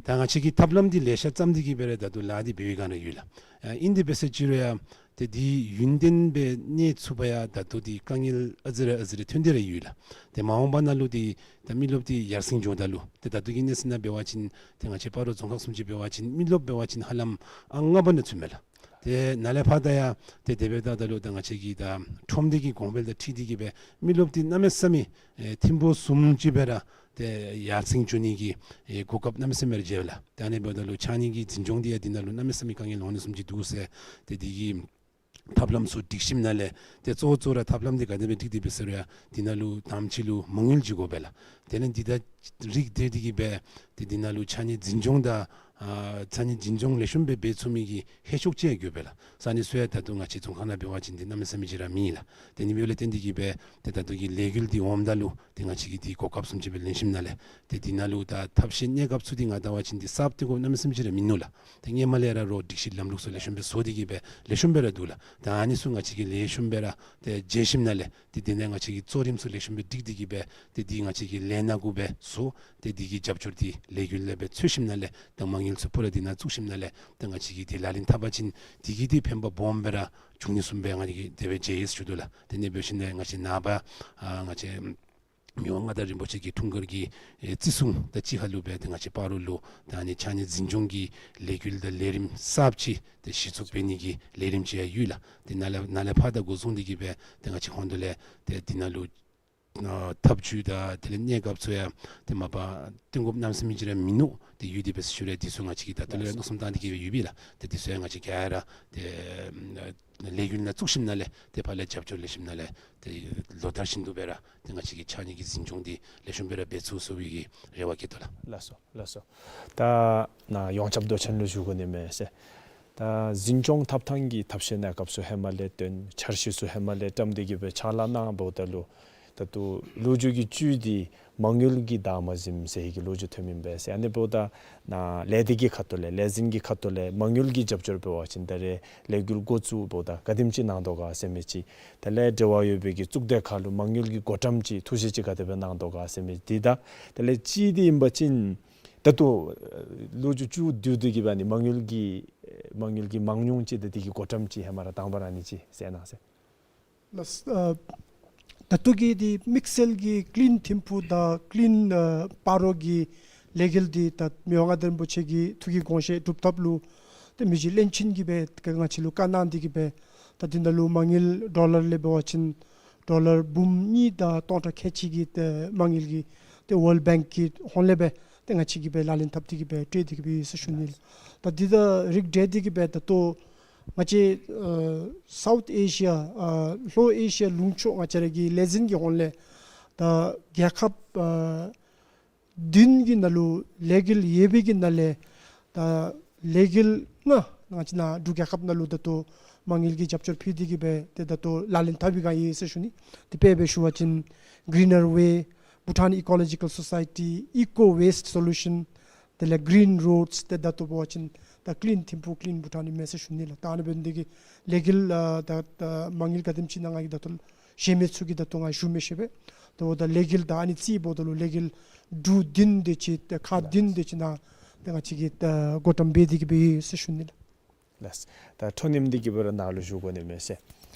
ད་ང་བཅས་ཀྱིས་ཐབས་ལམ་འདི་ལེ་ཤ་བརྩམས་ཏེ་གིས་སྦེ་ར་ད་ལྟོ་ལཱ་འདི་འབད་བའི་བསྒང་ར་ཡོད་ལགས། ཨ་ཨིན་དེ་འབད་ཟེར་ཅི་རུང་ཡང་ཏེ་འདི་ཡུན་བརྟན་སྦེ་གནས་ཚུགས་པར་ཡང་ད་ལྟོ་འདི་དཀའ་ངལ་ཨ་ཙི་རེ་ཨ་ཙི་རེ་ཐོན་ཏེ་ར་ཡོད་ལགས། ཏེ་མ་འོངས་པ་ནང་ལུ་འདི་ད་མི་རློབས་འདི་ཡར་སེང་འགྱོཝ་ད་ལུ་ཏེ་ད་ལྟོ་གི་གནས་ཚུལ་ནང་འབད་བ་ཅིན་ཏེ་ང་བཅས་སྤ་རོ་རྫོང་ཁག་བཟུམ་ཅིག་འབད་བ་ཅིན་མི་རློབས་འབད་བ་ཅིན་ཧ་ལམ་ཨང་ལྔ་པ་ནང་ཚུདཔ་མས་ལགས། ཏེ་ནཱ་ལས་ཕར་ད་ཡང་ཏེ་དེ་སྦེ་ད་ད་ལུ་ད་ང་བཅས་ཀྱི་ད་ཁྲོམ་སྡེ་གི་གོང་འཕེལ་དང་འཁྲིལ་ཏེ་གིས་སྦེ་མི་རློབས་འདི་གནམ་མེད་ས་མེད་ཨེ་ཐིམ་ཕུག་བཟུམ་ཅིག་སྦེ་ར་ཏེ་ཡར་སེང་འགྱོ་ནི་གི་ཨེ་གོ་སྐབས་གནམ་མེད་ས་མེད་ར་མཇལཝ་ལགས། ད་ཨ་ནི་འབདཝ་ད་ལུ་ཕྱགས་སྙིགས་ཀྱི་འཛིན་སྐྱོང་འདི་ཡང་འདི་ནང་ལུ་གནམ་མེད་ས་མེད་དཀའ་ངལ་འོང་ནི་བཟུམ་ཅིག་འདུག་ཟེར་ཏེ་འདི་གི་ཐབས་ལམ་ཚུ་སྒྲིག་ཞིནམ་ལས་ཏེ་གཙོ་བོ་གཙོ་བོ་ར་ཐབས་ལམ་འདི་ག་དེ་སྦེ་སྒྲིག་སྟེ་འབད་ཟེར་རུང་ཡང་འདི་ནང་ལུ་དང་པ་ཅིག་ལུ་མ་དངུལ་ཅིག་དགོ་པས་ལགས། དེ་ལས་འདི་དང་རིགས་བསྡད་དེ་གིས་སྦེ་ཏེ་འདི་ནང་ལུ་ཕྱགས་སྙིགས་འཛིན་སྐྱོང་དང་ཨ་ཕྱགས་སྙིགས་འཛིན་སྐྱོང་ལེགས་ཤོམ་སྦེ་འབད་ཚུགས་མི་གི་ཧེ་ཤོག་ཅིག་ཡང་དགོ་པས་ལགས། ས་གནས་ཚུ་ཡང་ད་ལྟོ་ང་བཅས་རྫོང་ཁག་ནང་འབད་བ་ཅིན་འདི་གནམ་མེད་ས་མེད་ཅིག་ར་མེད་ལགས། ཏེ་ཨ་ནི་འབདཝ་ལས་བརྟེན་ཏེ་གིས་སྦེ་ཏེ་ད་ལྟོ་གི་ལས་འགུལ་འདི་འོངམ་ད་ལུ་ཏེ་ང་བཅས་ཀྱིས་འདི་གོ་སྐབས་བཟུམ་ཅིག་སྦེ་ལེན་ཞིནམ་ལས་ཏེ་འདི་ནང་ལུ་ད་ཐབས་ཤེས་གནས་སྐབས་ཚུ་འདི་ང་བལྟ་བ་ཅིན་འདི་གསརཔ་སྟོན་དགོཔ་གནམ་མེད་ས་མེད་ཅིག་ར་མིན་ནུག་ལགས། ཏེ་སྔོན་མ་ལས་ར་རོགས་སྒྲིག་གཞི་ལམ་ལུགས་ཚུ་ལེགས་ཤོམ་སྦེ་བཟོ་སྟེ་གིས་སྦེ་ལེགས་ཤོམ་སྦེ་ར་འདུག་ལགས། ད་ཨ་ནི་ཚུ་ང་བཅས་ཀྱིས་ལེགས་ཤོམ་སྦེ་ར་ཏེ་མཇལ་ཞིནམ་ལས་ཏེ་འདི་ནང་ང་བཅས་ཀྱིས་གཙོ་རིམ་ཚུ་ལེགས་ཤོམ་སྦེ་སྒྲིག་སྟེ་གིས་སྦེ་ཏེ་འདི་ང་བཅས་ཀྱིས་ལས་སྣ་དགུ་སྦེ་བཟོ། ཏེ་འདི་གི་རྒྱབ་སྐྱོར་འདི་ལས་འགུལ་ལས་སྦེ་འཚོལ་ཞིནམ་ལས་ཏེ་མ་དངུལ་ཚུ་པུ་ར་འདི་ནང་བཙུགས་ཞིནམ་ལས་ཏེ་ང་བཅས་ཀྱིས་འདི་ལག་ལེན་འཐབ་པ་ཅིན་འདི་གིས་འདི་ཕན་པ་སྦོམ་སྦེ་ར་འབྱུང་ནི་བཟུམ་སྦེ་ང་བཅས་ཀྱིས་དེ་སྦེ་མཇལ་ཡི་ཟེར་ཞུ་དོ་ལགས། དེ་ནི་འབད་ཞིནམ་ལས་ང་བཅས་ནངས་པ་ཨ་ང་བཅས་མི་དབང་མངའ་བདག་རིན་པོ་ཆེ་གི་འཁྲུངས་སྐར་གྱི་ཨེ་བརྩི་སྲུང་དང་གཅིག་ཁར་ལུ་སྦེ་ཏེ་ང་བཅས་སྤ་རོ་ལུ་ད་ཨ་ནི་ཕྱགས་སྙིགས་འཛིན་སྐྱོང་གི་ལས་འགུལ་དང་ལས་རིམ་གསརཔ་ཅིག་ཏེ་གཞི་བཙུགས་འབད་ནི་གི་ལས་རིམ་ཅིག་ཡང་ཡོད་ལགས། ཏེ་ནཱ་ལས་ནཱ་ལས་ཕར་ད་འགོ་བཟུང་སྟེ་གིས་སྦེ་ཏེ་ང་བཅས་ཧོངས་ལས་ཏེ་འདི་ནང་ལུ་ཨ་ཐབས་བྱུས་དང་དེ་ལས་གནས་སྐབས་ཚུ་ཡང་ཏེ་མ་པ་སྟོན་དགོཔ་གནམ་མེད་ས་མེད་ཅིག་ར་མིན་ནུག། ཏེ་ཡོད་དེ་འབད་ཟེར་ཞུ་རུང་འདི་ཚུ་ང་བཅས་ཀྱིས་ད་ལྟོ་ལས་མནོ་བསམ་བཏང་སྟེ་གིས་སྦེ་ཡོད་པས་ལགས། ཏེ་འདི་ཚུ་ཡང་ང་བཅས་ག་ར་ཏེ་ལས་འགུལ་ནང་བཙུགས་ཞིནམ་ལས་ཏེ་ཕར་ལས་རྒྱབ་སྐྱོར་ལེགས་ཤོམ་ནང་ལས་ཏེ་ལོ་ལྟར་བཞིན་དུ་སྦེ་ར་ཏེ་ང་བཅས་ཀྱིས་ཕྱགས་སྙིགས་ཀྱི་འཛིན་སྐྱོང་འདི་ལེགས་ཤོམ་སྦེ་ར་འབད་ཚུགས་ཟེར་བའི་གི་རེ་བ་བསྐྱེད་དོ་ལགས། ལགས་སོ་ལགས་སོ། ད་ནཱ་ཡོངས་ཁྱབ་མདོ་ཆེན་ལུ་ཞུ་དགོ་ནི་མས་ཟེར། ད་འཛིན་སྐྱོང་འཐབ་ཐངས་ཀྱི་ཐབས་ཤེས་གནས་སྐབས་ཚུ་ཧེ་མ་ལས་སྟོན། འཆར་གཞི་ཚུ་ཧེ་མ་ལས་བཀྲམ་སྟེ་གིས་སྦེ་ཕྱག་ལཱ་གནངམ་ད་ལུ་ད་ལྟོ་ལོ་རྒྱུས་ཀྱི་བཅུད་འདི་མ་དངུལ་གྱིས་བདག་མ་ཟིནམ་ཟེར་བའི་གི་ལོ་རྒྱུས་ཐོནམ་ཨིན་པས་ཟེར། ཨ་ནི་འབདཝ་ད་ནཱ་ལས་སྡེ་གི་ཁ་ཐུག་ལས་ལས་འཛིན་གྱི་ཁ་ཐུག་ལས་མ་དངུལ་གྱི་རྒྱབ་སྐྱོར་འབད་བ་ཅིན་ད་རེས་ལས་འགུལ་འགོ་བཙུགསཔ་ད་ག་དེམ་ཅིག་གནང་དོ་ག་ཟེར་མི་ཅིག། དེ་ལས་འབྲེལ་བ་ཡོད་པའི་གི་གཙུག་སྡེ་ཁག་ལུ་མ་དངུལ་གྱི་བགོ་བཀྲམ་ཅིག་ཐུགས་བཞེད་ཅིག་ག་དེ་སྦེ་གནང་དོ་ག་ཟེར་མི་འདི་དང་དེ་ལས་གཅིག་འདི་ཨིན་པ་ཅིན་ད་ལྟོ་ལོ་རྒྱུས་བཅུད་བསྡུ་སྟེ་གིས་སྦེ་ཨ་ནི་མ་དངུལ་གྱི་མ་དངུལ་གྱི་མང་ཉུང་ཅིག་དང་དེ་གི་བགོ་བཀྲམ་ཅིག་ཧེ་མ་ར་དང་པ་ར་ཨ་ནི་ཅིག་གསལ་གནང་ཟེར། ལགས། ཨ་ད་ལྟོ་གི་འདི་དམིགས་བསལ་གྱི་ཀི་ལིན་ཐིམ་ཕུ་དང་ཀི་ལིན་ཨ་སྤ་རོ་གི་ལས་འགུལ་འདི་ད་མི་དབང་མངའ་བདག་རིན་པོ་ཆེ་གི་ཐུགས་ཀྱི་དགོངས་བཞེད་སྒྲུབ་ཐབས་ལུ་ཏེ་མི་རྗེ་བློན་ཆེན་གྱིས་སྦེ་ང་བཅས་ལུ་བཀའ་གནང་སྟེ་གིས་སྦེ་ད་འདི་ནང་ལུ་མ་དངུལ་ཌོ་ལར་ལས་འབད་བ་ཅིན་ཌོ་ལར་འབུམ་གཉིས་དང་སྟོང་ཕྲག་ཁལ་གཅིག་གི་ཏེ་མ་དངུལ་གྱི་ཏེ་ཝཱལཌ་བེངཀ་གི་ཧོངས་ལས་སྦེ་ཏེ་ང་བཅས་ཀྱིས་སྦེ་ལག་ལེན་འཐབ་སྟེ་གིས་སྦེ་སྤྲོད་དེ་གིས་སྦེ་ཡོད་ཟེར་ཞུ་ནི་ལགས། ད་འདི་དང་རིགས་བསྒྲེས་ཏེ་གིས་སྦེ་ད་ལྟོ་ང་བཅས་ཨ་སའུཐ་ཨེ་ཤི་ཡ་ཨ་ལྷོ་ཨེ་ཤི་ཡ་ལུང་ཕྱོགས་ང་བཅས་ར་གི་ལས་འཛིན་གྱི་ཧོངས་ལས་ད་རྒྱལ་ཁབ་ཨ་བདུན་གྱི་ནང་ལུ་ལས་འགུལ་ཡོད་པའི་གི་ནང་ལས་ད་ལས་འགུལ་ལྔ་ང་བཅས་ནཱ་འབྲུག་རྒྱལ་ཁབ་ནང་ལུ་ད་ལྟོ་མ་དངུལ་གྱི་རྒྱབ་སྐྱོར་ཕུལ་ཏེ་གིས་སྦེ་ཏེ་ད་ལྟོ་ལག་ལེན་འཐབ་པའི་བསྒང་ཡོད་ཟེར་ཞུ་ནི། དེ་དཔེ་སྦེ་ཞུ་བ་ཅིན་གི་རི་ནར་ཝེ། Bhutan Ecological Society, Eco Waste Solution, དེ་ལས་Green Roads དེ་ད་ལྟོ་འབད་བ་ཅིན་ད་Clean Thimphu, Clean Bhutan ཨིན་མས་ཟེར་ཞུ་ནི་ལགས། ད་ཨ་ནི་འབད་ནི་དེ་གིས་ལས་འགུལ་ཨ་ད་ད་མ་དངུལ་ག་དེམ་ཅིག་ནང་ང་གིས་ད་ལྟོ་གཞན་མི་ཚུ་གིས་ད་ལྟོ་ང་ཞུ་མི་ཤེས་པས། ད་འོ་ད་ལས་འགུལ་ད་ཨ་ནི་རྩིས་འབདཝ་ད་ལུ་ལས་འགུལ་འབྲུག་བདུན་དེ་ཅིག་ད་ཁག་བདུན་དེ་ཅིག་ནང་ད་ང་བཅས་ཀྱིས་ད་བགོ་བཀྲམ་འབད་དེ་གིས་སྦེ་ཡོད་ཟེར་ཞུ་ནི་ལགས། ལགས། ད་འཕྲོ་མཉམ་འདི་གི་སྦེ་ར་ནཱ་ལུ་ཞུ་དགོ་ནི་མས་ཟེར།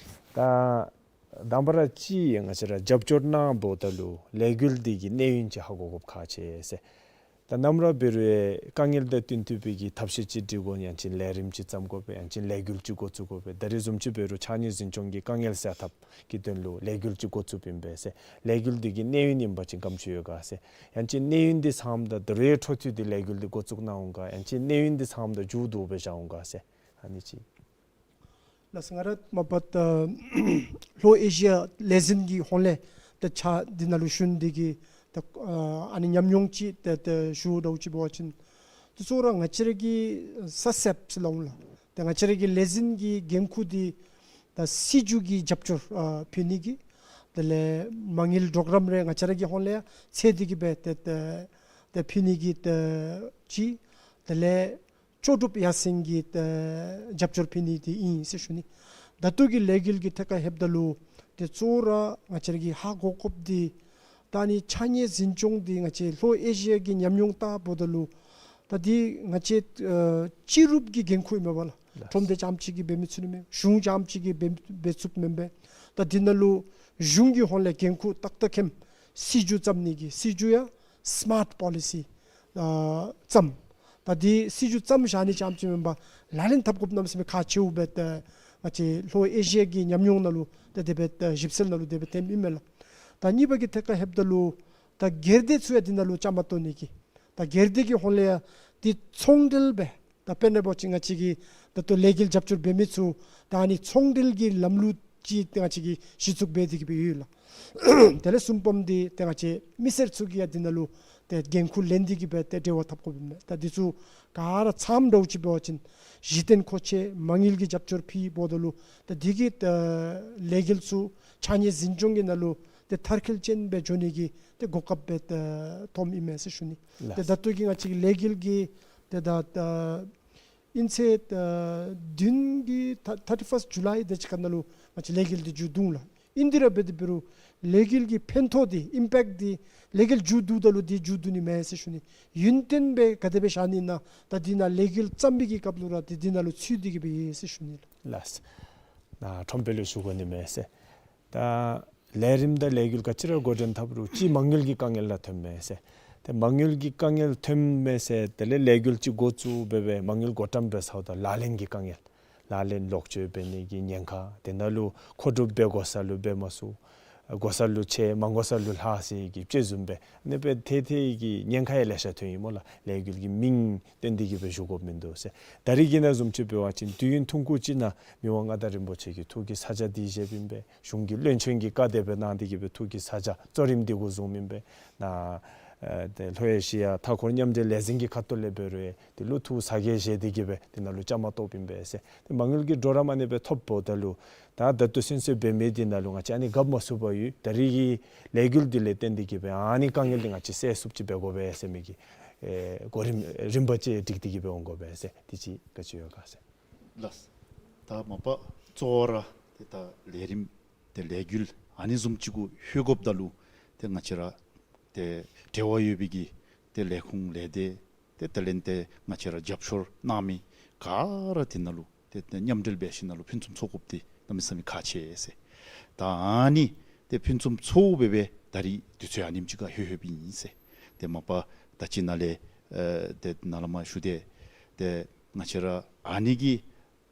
ད་དང་པ་ར་ཅིག་ང་བཅས་ར་རྒྱབ་སྐྱོར་གནང་འབདཝ་ད་ལུ་ལས་འགུལ་འདི་གི་གནས་ཡུན་ཅིག་ཧ་གོ་དགོཔ་ཁག་ཆེ་ཟེར། ད་ནམ་ར་འབད་རུང་དཀའ་ངལ་དང་བསྟུན་ཏེ་སྦེ་གི་ཐབས་ཤེས་ཅིག་སྒྲིག་དགོ་ཡང་ཅིན་ལས་རིམ་ཅིག་བརྩམ་དགོ་པས། ཡང་ཅིན་ལས་འགུལ་ཅིག་འགོ་བཙུགས་དགོ་པས། ད་རེས་བཟུམ་ཅིག་འབད་རུང་ཕྱགས་སྙིགས་འཛིན་སྐྱོང་གི་དཀའ་ངལ་སེལ་ཐབས་ཀྱི་དོན་ལུ་ལས་འགུལ་ཅིག་འགོ་བཙུགསཔ་ཨིན་པས་ཟེར། ལས་འགུལ་འདི་གི་གནས་ཡུན་ཨིན་པ་ཅིན་ག་དེམ་ཅིག་ཡོད་ག་ཟེར། ཡང་ཅིན་གནས་ཡུན་འདི་ཚངམ་ད་ད་རེས་འཕྲོ་མཐུད་དེ་ལས་འགུལ་འདི་འགོ་བཙུགས་གནང་འོང་ག། ཡང་ཅིན་གནས་ཡུན་འདི་ཚངམ་ད་མཇུག་བསྡུ་སྦེ་བཞག་འོང་ག་ཟེར། ཨ་ནི་ཅིག། ལགས་སོ། ང་ར་མ་པ་ད་ལྷོ་ཨེ་ཤི་ཡ་ལས་འཛིན་གྱི་ཧོངས་ལས་ད་ཕྱག་འདི་ནང་ལུ་ཞུན་འདི་གིས་ད་ཨ་ནི་ཉམས་མྱོང་ཅིག་ད་ད་ཞུ་འདྲཝ་ཅིག་འབད་བ་ཅིན་ད་གཙོ་བོ་ར་ང་བཅས་ར་གི་ས་སེརཔོ་ཟེར་སླབ་འོང་ལགས། ད་ང་བཅས་ར་གི་ལས་འཛིན་གྱི་འགན་ཁུར་འདི་ད་སྲིད་བྱུས་ཀྱི་རྒྱབ་སྐྱོར་ཨ་ཕུལ་ནི་གི་དེ་ལས་མ་དངུལ་གྲོགས་རམ་རེ་ང་བཅས་ར་གི་ཧོངས་ལས་ཡང་འཚོལ་ཏེ་གིས་སྦེ་ད་ད་ད་ཕུལ་ནི་གི་ད་ཅིག། དེ་ལས་ལྕོགས་གྲུབ་ཡར་སེང་གི་ད་རྒྱབ་སྐྱོར་ཕུལ་ནི་འདི་ཨིན་ཟེར་ཞུ་ནི། ད་ལྟོ་གི་ལས་འགུལ་གྱི་ཐད་ཁར་ལྷོདཔ་ད་ལུ་ཏེ་གཙོ་བོ་ར་ང་བཅས་ར་གིས་ཧ་གོ་དགོཔ་འདི་ད་ཨ་ནི་ཕྱགས་སྙིགས་འཛིན་སྐྱོང་འདི་ང་བཅས་ལྷོ་ཨེ་ཤི་ཡ་གི་ཉམས་མྱོང་བལྟཝ་ད་ལུ་ད་འདི་ང་བཅས་ཨ་སྤྱི་རུབ་ཀྱི་འགན་ཁུར་ཨིན་མས་པ་ལགས། ལགས། ཁྲོམ་སྡེ་རྐྱངམ་ཅིག་གིས་འབད་མི་ཚུགས་ནི་མས། གཞུང་རྐྱངམ་ཅིག་གིས་འབད་འབད་ཚུགསཔ་མེན་པས། ད་འདི་ནང་ལུ་གཞུང་གི་ཧོངས་ལས་འགན་ཁུར་ཏག་ཏག་མཁནམ་སྲིད་བྱུས་བརྩམ་ནི་གི་སྲིད་བྱུས་ཡང་སི་མཱཊ་པོ་ལི་སི་ཨ་བརྩམ། ད་འདི་སྲིད་བྱུས་བརྩམས་བཞག་ནི་རྐྱངམ་ཅིག་མེན་པར་ལག་ལེན་འཐབ་དགོཔ་གནམ་མེད་ས་མེད་ཁག་ཆེཝ་སྦེ་ད་ང་བཅས་ལྷོ་ཨེ་ཤི་ཡ་གི་ཉམས་མྱོང་ནང་ལུ་ད་དེ་སྦེ་ད་ཞིབ་འཚོལ་ནང་ལུ་དེ་སྦེ་ཐོནམ་ཨིན་མས་ལགས། ད་གཉིས་པ་གི་ཐད་ཁར་ལྷོདཔ་ད་ལུ་ད་སྒེར་སྡེ་ཚུ་ཡང་འདི་ནང་ལུ་བཅའ་མར་གཏོགས་ནི་གི་ད་སྒེར་སྡེ་གི་ཧོངས་ལས་ཡང་འདི་ཚོང་འབྲེལ་སྦེ་ད་དཔེར་ན་འབད་བ་ཅིན་ང་བཅས་ཀྱི་ད་ལྟོ་ལས་འགུལ་རྒྱབ་སྐྱོར་འབད་མི་ཚུ་ད་ཨ་ནི་ཚོང་འབྲེལ་གྱི་ལམ་ལུགས་ཅིག་ཏེ་ང་བཅས་ཀྱིས་གཞི་བཙུགས་འབད་དེ་གིས་སྦེ་ཡོད་ལགས། དེ་ལས་གསུམ་པམ་འདི་ཏེ་ང་བཅས་མི་སེར་ཚུ་གིས་ཡང་འདི་ནང་ལུ་ཏེ་འགན་ཁུར་ལེན་ཏེ་གིས་སྦེ་ཏེ་འབྲེལ་བ་འཐབ་དགོཔ་ཨིན་མས། ད་འདི་ཚུ་ག་ར་ཚངམ་འདྲཝ་ཅིག་འབད་བ་ཅིན་གཞི་རྟེན་མཁོ་ཆས་མ་དངུལ་གྱི་རྒྱབ་སྐྱོར་ཕུལཝ་ད་ལུ་ད་འདི་གིས་ད་ལས་འགུལ་ཚུ་ཕྱགས་སྙིགས་འཛིན་སྐྱོང་གི་ནང་ལུ་ཏེ་མཐར་འཁྱོལ་ཅན་སྦེ་འགྱོ་ནི་གི་ཏེ་གོ་སྐབས་སྦེ་ད་ཐོནམ་ཨིན་མས་ཟེར་ཞུ་ནི། ལགས། ཏེ་ད་ལྟོ་གི་ང་བཅས་ཀྱི་ལས་འགུལ་གྱི་ཏེ་ད་ད་ཨིན་ཚེ་ད་བདུན་གྱི་ཐ་ཐར་ཊི་ཕརསཊ་ཇུ་ལའི་དེ་ཅིག་ཁར་ནང་ལུ་ང་བཅས་ལས་འགུལ་འདི་མཇུག་བསྡུ་འོང་ལགས། ཨིན་དེ་ར་འབད་དེ་འབད་རུང་ལས་འགུལ་གྱི་ཕན་ཐོགས་འདི་ཨིམ་པེཀཊ་འདི་ལས་འགུལ་མཇུག་བསྡུཝ་ད་ལུ་འདི་མཇུག་བསྡུ་ནི་མེན་ཟེར་ཞུ་ནི། ཡུན་བརྟན་སྦེ་ག་དེ་སྦེ་བཞག་ནི་ཨིན་ན་ད་འདི་ནང་ལས་འགུལ་བརྩམ་པའི་གི་སྐབས་ལུ་ར་འདི་འདི་ནང་ལུ་ཚུད་དེ་གིས་སྦེ་ཡོད་ཟེར་ཞུ་ནི་ལགས། ལགས། ད་ཁྲོམ་དཔོན་ལུ་ཞུ་དགོ་ནི་མས་ཟེར། ད་ལས་རིམ་དང་ལས་འགུལ་ག་ཅི་ར་འགོ་འདྲེན་འཐབ་རུང་ཅིག་མ་དངུལ་གྱི་དཀའ་ངལ་ར་ཐོནམ་མས་ཟེར། ཏེ་མ་དངུལ་གྱི་དཀའ་ངལ་ཐོནམ་མས་ཟེར། དེ་ལས་ལས་འགུལ་ཅིག་འགོ་བཙུགས་འབད་སྦེ་མ་དངུལ་བགོ་བཀྲམ་འབད་ཚརཝ་ད་ལག་ལེན་གྱི་དཀའ་ངལ། ལག་ལེན་ལོག་སྤྱོད་འབད་ནི་གི་ཉེན་ཁ། དེ་ནང་ལུ་མཁོ་སྒྲུབ་འབད་དགོ་ས་ལུ་འབད་མ་ཚུགས། དགོ་ས་ལུ་ཆད་མ་དགོ་ས་ལུ་ལྷག་ཟེར་གྱི་དཔྱད་འཛོམས་སྦེ་ཨ་ནི་སྦེ་ཏེ་ཏེ་གི་ཉེན་ཁ་ཡང་ལེ་ཤ་ཐོན་ཡི་སྨོ་ལགས། ལས་འགུལ་གྱི་མིང་བཏོན་ཏེ་གིས་སྦེ་ཞུ་དགོཔ་མིན་འདུག་ཟེར། ད་རིས་ཀྱི་ནང་བཟུམ་ཅིག་འབད་བ་ཅིན་དུས་ཡུན་ཐུང་ཀུ་ཅིག་ནང་མི་དབང་མངའ་བདག་རིན་པོ་ཆེ་གིས་ཐུགས་ཀྱི་ས་ཆ་འདི་བཞེསཔ་ཨིན་པས། གཞུང་གི་བློན་ཆེན་གྱིས་བཀའ་དེ་སྦེ་གནང་སྟེ་གིས་སྦེ་ཐུགས་ཀྱི་ས་ཆ་གཙོ་རིམ་འདི་གུ་བཟུངམ་ཨིན་པས། ནཱ་ཨེ་ཏེ་ལྷོ་ཨེ་ཤི་ཡ་མཐའ་འཁོར་མཉམ་འབྲེལ་ལས་འཛིན་གྱི་ཁ་ཐུག་ལས་འབད་རུང་ཏེ་ལུ་ཐུགས་ས་གིས་བཞེས་ཏེ་གིས་སྦེ་འདི་ནང་ལུ་བཅའ་མར་གཏོགསཔ་ཨིན་པས་ཟེར། ཏེ་མ་དངུལ་གྱི་གྲོགས་རམ་ཨ་ནི་སྦེ་ཐོབ་འོངམ་ད་ལུ་ད་ད་ལྟོ་སོན་སོན་འབད་མི་འདི་ནང་ལུ་ང་བཅས་ཨ་ནི་རྐྱབ་མ་ཚུགས་པར་ཡོད། ད་རིས་ཀྱི་ལས་འགུལ་འདི་ལས་བརྟེན་ཏེ་གིས་སྦེ་ཨ་ནི་དཀའ་ངལ་འདི་ང་བཅས་སེལ་ཚུགསཔ་ཅིག་འབད་དགོ་པས་ཟེར་མི་གི་ཨེ་གོ་རིམ་རིམ་པ་ཅིག་སྒྲིག་སྟེ་གིས་སྦེ་འོང་དགོ་པས་ཟེར། དེ་ཅིག་ག་ཅི་ཡོད་ག་ཟེར། ལགས། ད་མ་པ་གཙོ་བོ་ར་ཏེ་ད་ལས་རིམ་ཏེ་ལས་འགུལ་ཨ་ནི་བཟུམ་ཅིག་གུ་ལྷོད་དགོཔ་ད་ལུ་ཏེ་ང་བཅས་ར་ཏེ་འབྲེལ་བ་ཡོད་པའི་གི་ཏེ་ལས་ཁུངས་ལས་སྡེ་ཏེ་དེ་ལས་ཏེ་ང་བཅས་ར་རྒྱབ་སྐྱོར་གནང་མི་ག་ར་དེ་ནང་ལུ་ཏེ་ཏེ་མཉམ་འབྲེལ་འབད་ཞིནམ་ལས་ཕུན་སུམ་ཚོགས་དགོཔ་འདི་གནམ་མེད་ས་མེད་ཁག་ཆེ་ཟེར། ད་ཨ་ནི་ཏེ་ཕུན་སུམ་ཚོགས་སྦེ་སྦེ་ད་རིས་དུས་ཚོད་ཨ་ནེམ་ཅིག་ཁར་ལྷོད་ལྷོདཔ་ཨིན་ཟེར། ཏེ་མ་པ་ད་ཅི་ནཱ་ལས་ཨེ་ཏེ་ནཱ་ལས་མར་ཞུ་སྟེ་ཏེ་ང་བཅས་ར་ཨ་ནི་གི་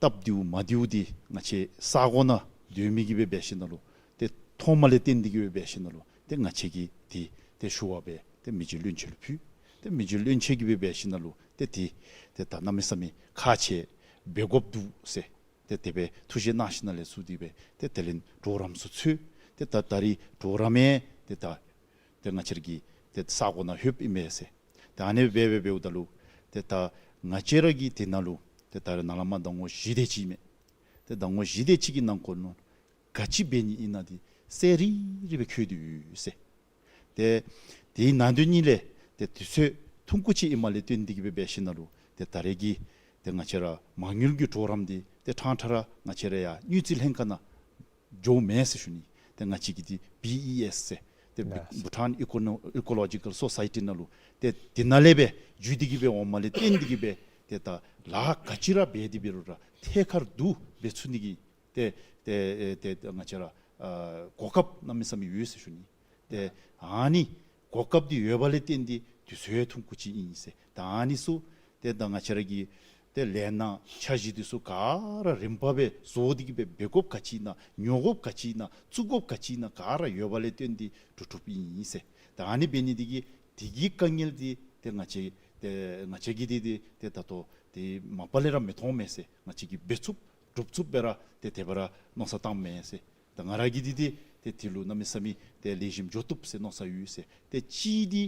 སྟབས་བདེཝ་མ་བདེཝ་འདི་ང་བཅས་ས་གོ་ནང་སྡོད་མི་གིས་སྦེ་འབད་ཞིནམ་ལས་ཏེ་མཐོངམ་ལས་བརྟེན་ཏེ་གིས་སྦེ་འབད་ཞིནམ་ལས་ཏེ་ང་བཅས་ཀྱིས་འདི་ཏེ་ཞུ་བ་སྦེ་ཏེ་མི་རྗེ་བློན་ཆེན་ལུ་ཕུལ། ཏེ་མི་རྗེ་བློན་ཆེན་གྱིས་སྦེ་འབད་ཞིནམ་ལས་ཏེ་འདི་ཏེ་ད་གནམ་མེད་ས་མེད་ཁག་ཆེ་འབད་དགོཔ་འདུག་ཟེར་ཏེ་དེ་སྦེ་ཐུགས་བཞེད་གནང་ཞིནམ་ལས་ཚུ་འདི་སྦེ་ཏེ་དེ་ལས་གྲོགས་རམ་ཚུ་འཚོལ། ཏེ་ད་ད་རིས་གྲོགས་རམ་ཡང་ཏེ་ད་ཏེ་ང་བཅས་ར་གི་ཏེ་ས་གོ་ནང་ལྷོདཔ་ཨིན་མས་ཟེར། ཏེ་ཨ་ནི་སྦེ་སྦེ་འབདཝ་ད་ལུ་ཏེ་ད་ང་བཅས་ར་གི་དེ་ནང་ལུ་ཏེ་ད་རེས་ནཱ་ལས་མར་ཟླ་ངོ་བཞི་དེ་ཅིག་མས། ཏེ་ཟླ་ངོ་བཞི་དེ་ཅིག་གི་ནང་འཁོད་ནང་ག་ཅི་འབད་ནི་ཨིན་ན་འདི་གསལ་རི་རི་སྦེ་འཁོད་དེ་ཡོད་ཟེར། ཏེ་དེའི་ནང་དོན་གཉིས་ལས་ཏེ་དུས་ཚོད་ཐུང་ཀུ་ཅིག་ཨིནམ་ལས་བརྟེན་ཏེ་གིས་སྦེ་འབད་ཞིནམ་ལས་ཏེ་ད་རེས་ཀྱི་ཏེ་ང་བཅས་ར་མ་དངུལ་གྱི་གྲོགས་རམ་འདི་ཏེ་ཕྲང་ཕྲང་ར་ང་བཅས་ར་ཡང་དངུལ་རྩིས་ལྷན་ཁག་ནང་འགྱོཝ་མེན་ཟེར་ཞུ་ནི། ཏེ་ང་བཅས་ཀྱི་འདི་བི་ཨི་ཨེསི་ཟེར་ཏེ་ལགས། Bhutan Econo- Ecological Society ནང་ལུ་ཏེ་འདི་ནང་ལས་སྦེ་བརྒྱུད་དེ་གིས་སྦེ་འོངམ་ལས་བརྟེན་ཏེ་གིས་སྦེ་ཏེ་ད་ལཱ་ག་ཅི་ར་འབད་དེ་འབད་རུང་ར་ཐད་ཀར་དུ་འབད་ཚུགས་ནི་གི་ཏེ་ཏེ་ཨེ་ཏེ་ང་བཅས་ར་ཨ་གོ་སྐབས་གནམ་མེད་ས་མེད་ཡོད་ཟེར་ཞུ་ནི། ཏེ་ཨ་ནི་གོ་སྐབས་འདི་ཡོདཔ་ལས་བརྟེན་ཏེ་དུས་ཚོད་ཐུང་ཀུ་ཅིག་ཨིན་ཟེར། ད་ཨ་ནི་ཚུ་ཏེ་ད་ང་བཅས་ར་གི་ཏེ་ལས་སྣ་འཆར་གཞི་འདི་ཚུ་ག་ར་རིམ་པ་སྦེ་བཟོ་སྟེ་གིས་སྦེ་འབད་དགོཔ་ག་ཅི་ཨིན་ན་ཉོ་དགོཔ་ག་ཅི་ཨིན་ན་བཙུགས་དགོཔ་ག་ཅི་ཨིན་ན་ག་ར་ཡོདཔ་ལས་བརྟེན་ཏེ་གྲུབ་གྲུབཔ་ཨིན་ཟེར། ད་ཨ་ནི་འབད་ནི་འདི་གིས་དེ་གི་དཀའ་ངལ་འདི་ཏེ་ང་བཅས་ཏེ་ང་བཅས་ཀྱིས་འདི་འདི་ཏེ་ད་ལྟོ་ཏེ་མ་པ་ལས་ར་མི་མཐོང་མས་ཟེར། ང་བཅས་ཀྱིས་འབད་ཚུགསཔ་སྒྲུབ་ཚུགསཔ་སྦེ་ར་ཏེ་དེ་སྦེ་ར་མནོ་བསམ་བཏངམ་མས་ཟེར། ད་ང་ར་གིས་འདི་འདི་ཏེ་དེ་ལུ་གནམ་མེད་ས་མེད་ཏེ་ལེགས་ཤོམ་འགྱོ་བཏུབ་ཟེར་མནོ་བསམ་ཡོད་ཟེར། ཏེ་གཅིག་འདི་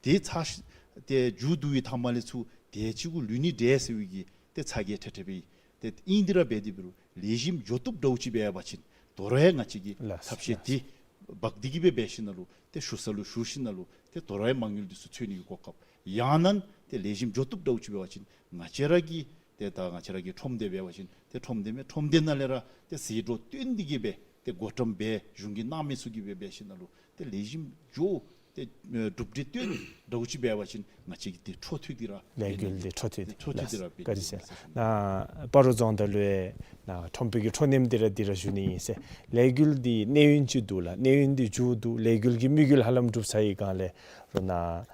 ཏེ་ཚར་ཏེ་མཇུག་བསྡུ་བའི་མཐའ་མ་ལས་ཚུར་ཏེ་གཅིག་གུ་ལུས་ནི་འདྲས་ཟེར་བའི་གི་ཏེ་ཚ་གྱང་ཁྲེ་ཁྲེ་སྦེ་ཏེ་ཨིན་ཏེ་ར་འབད་དེ་འབད་རུང་ལེགས་ཤོམ་འགྱོ་བཏུབ་འདྲཝ་ཅིག་འབད་བ་ཅིན་དོ་རུང་ཡང་ང་བཅས་ཀྱིས་ལགས་ཐབས་ཤེས་ལགས། འདི་འབག་སྟེ་གིས་སྦེ་འབད་ཞིནམ་ལས་ཏེ་ཞུ་ས་ལུ་ཞུ་ཞིནམ་ལས་ཏེ་དོ་རུང་ཡང་མ་དངུལ་འདི་ཚུ་འཚོལ་ནི་གི་གོ་སྐབས། ཡང་ན་ཏེ་ལེགས་ཤོམ་འགྱོ་བཏུབ་འདྲཝ་ཅིག་འབད་བ་ཅིན་ང་བཅས་ར་གི་ཏེ་ད་ང་བཅས་ར་གི་ཁྲོམ་སྡེ་འབད་བ་ཅིན་ཏེ་ཁྲོམ་སྡེ་མས། ཁྲོམ་སྡེ་ནང་ལས་ར་ཏེ་ཟད་འགྲོ་བཏོན་ཏེ་གིས་སྦེ་ཏེ་བགོ་བཀྲམ་འབད་གཞུང་གིས་གནང་མི་ཚུ་གིས་སྦེ་འབད་ཞིནམ་ལས་ཏེ་ལེགས་ཤོམ་འགྱོ་ཏེ་ཨེ་གྲུབ་འབྲས་བཏོན་འདྲཝ་ཅིག་འབད་བ་ཅིན་ང་བཅས་ཀྱི་ཏེ་འཕྲོ་མཐུད་དེ་ར་ལས་འགུལ་འདི་འཕྲོ་མཐུད་འཕྲོ་མཐུད་དེ་ར་ལགས། བཀའ་དྲིན་ཆེ། ན་སྤ་རོ་རྫོང་བདག་ལུ་ཡང་ན་ཁྲོམ་དཔོན་གྱི་འཕྲོ་མཐུད་འདི་ར་འདི་ར་ཞུ་ནི་ཨིན་ཟེར། ལས་འགུལ་འདི་གནས་ཡུན་ཅིག་འདུག་ལགས། གནས་ཡུན་འདི་མཇུག་བསྡུ་ལས་འགུལ་གྱི་དམིགས་ཡུལ་ཧ་ལམ་གྲུབ་ཚར་བའི་སྒང་ལས་རོགས་ན་ཨ་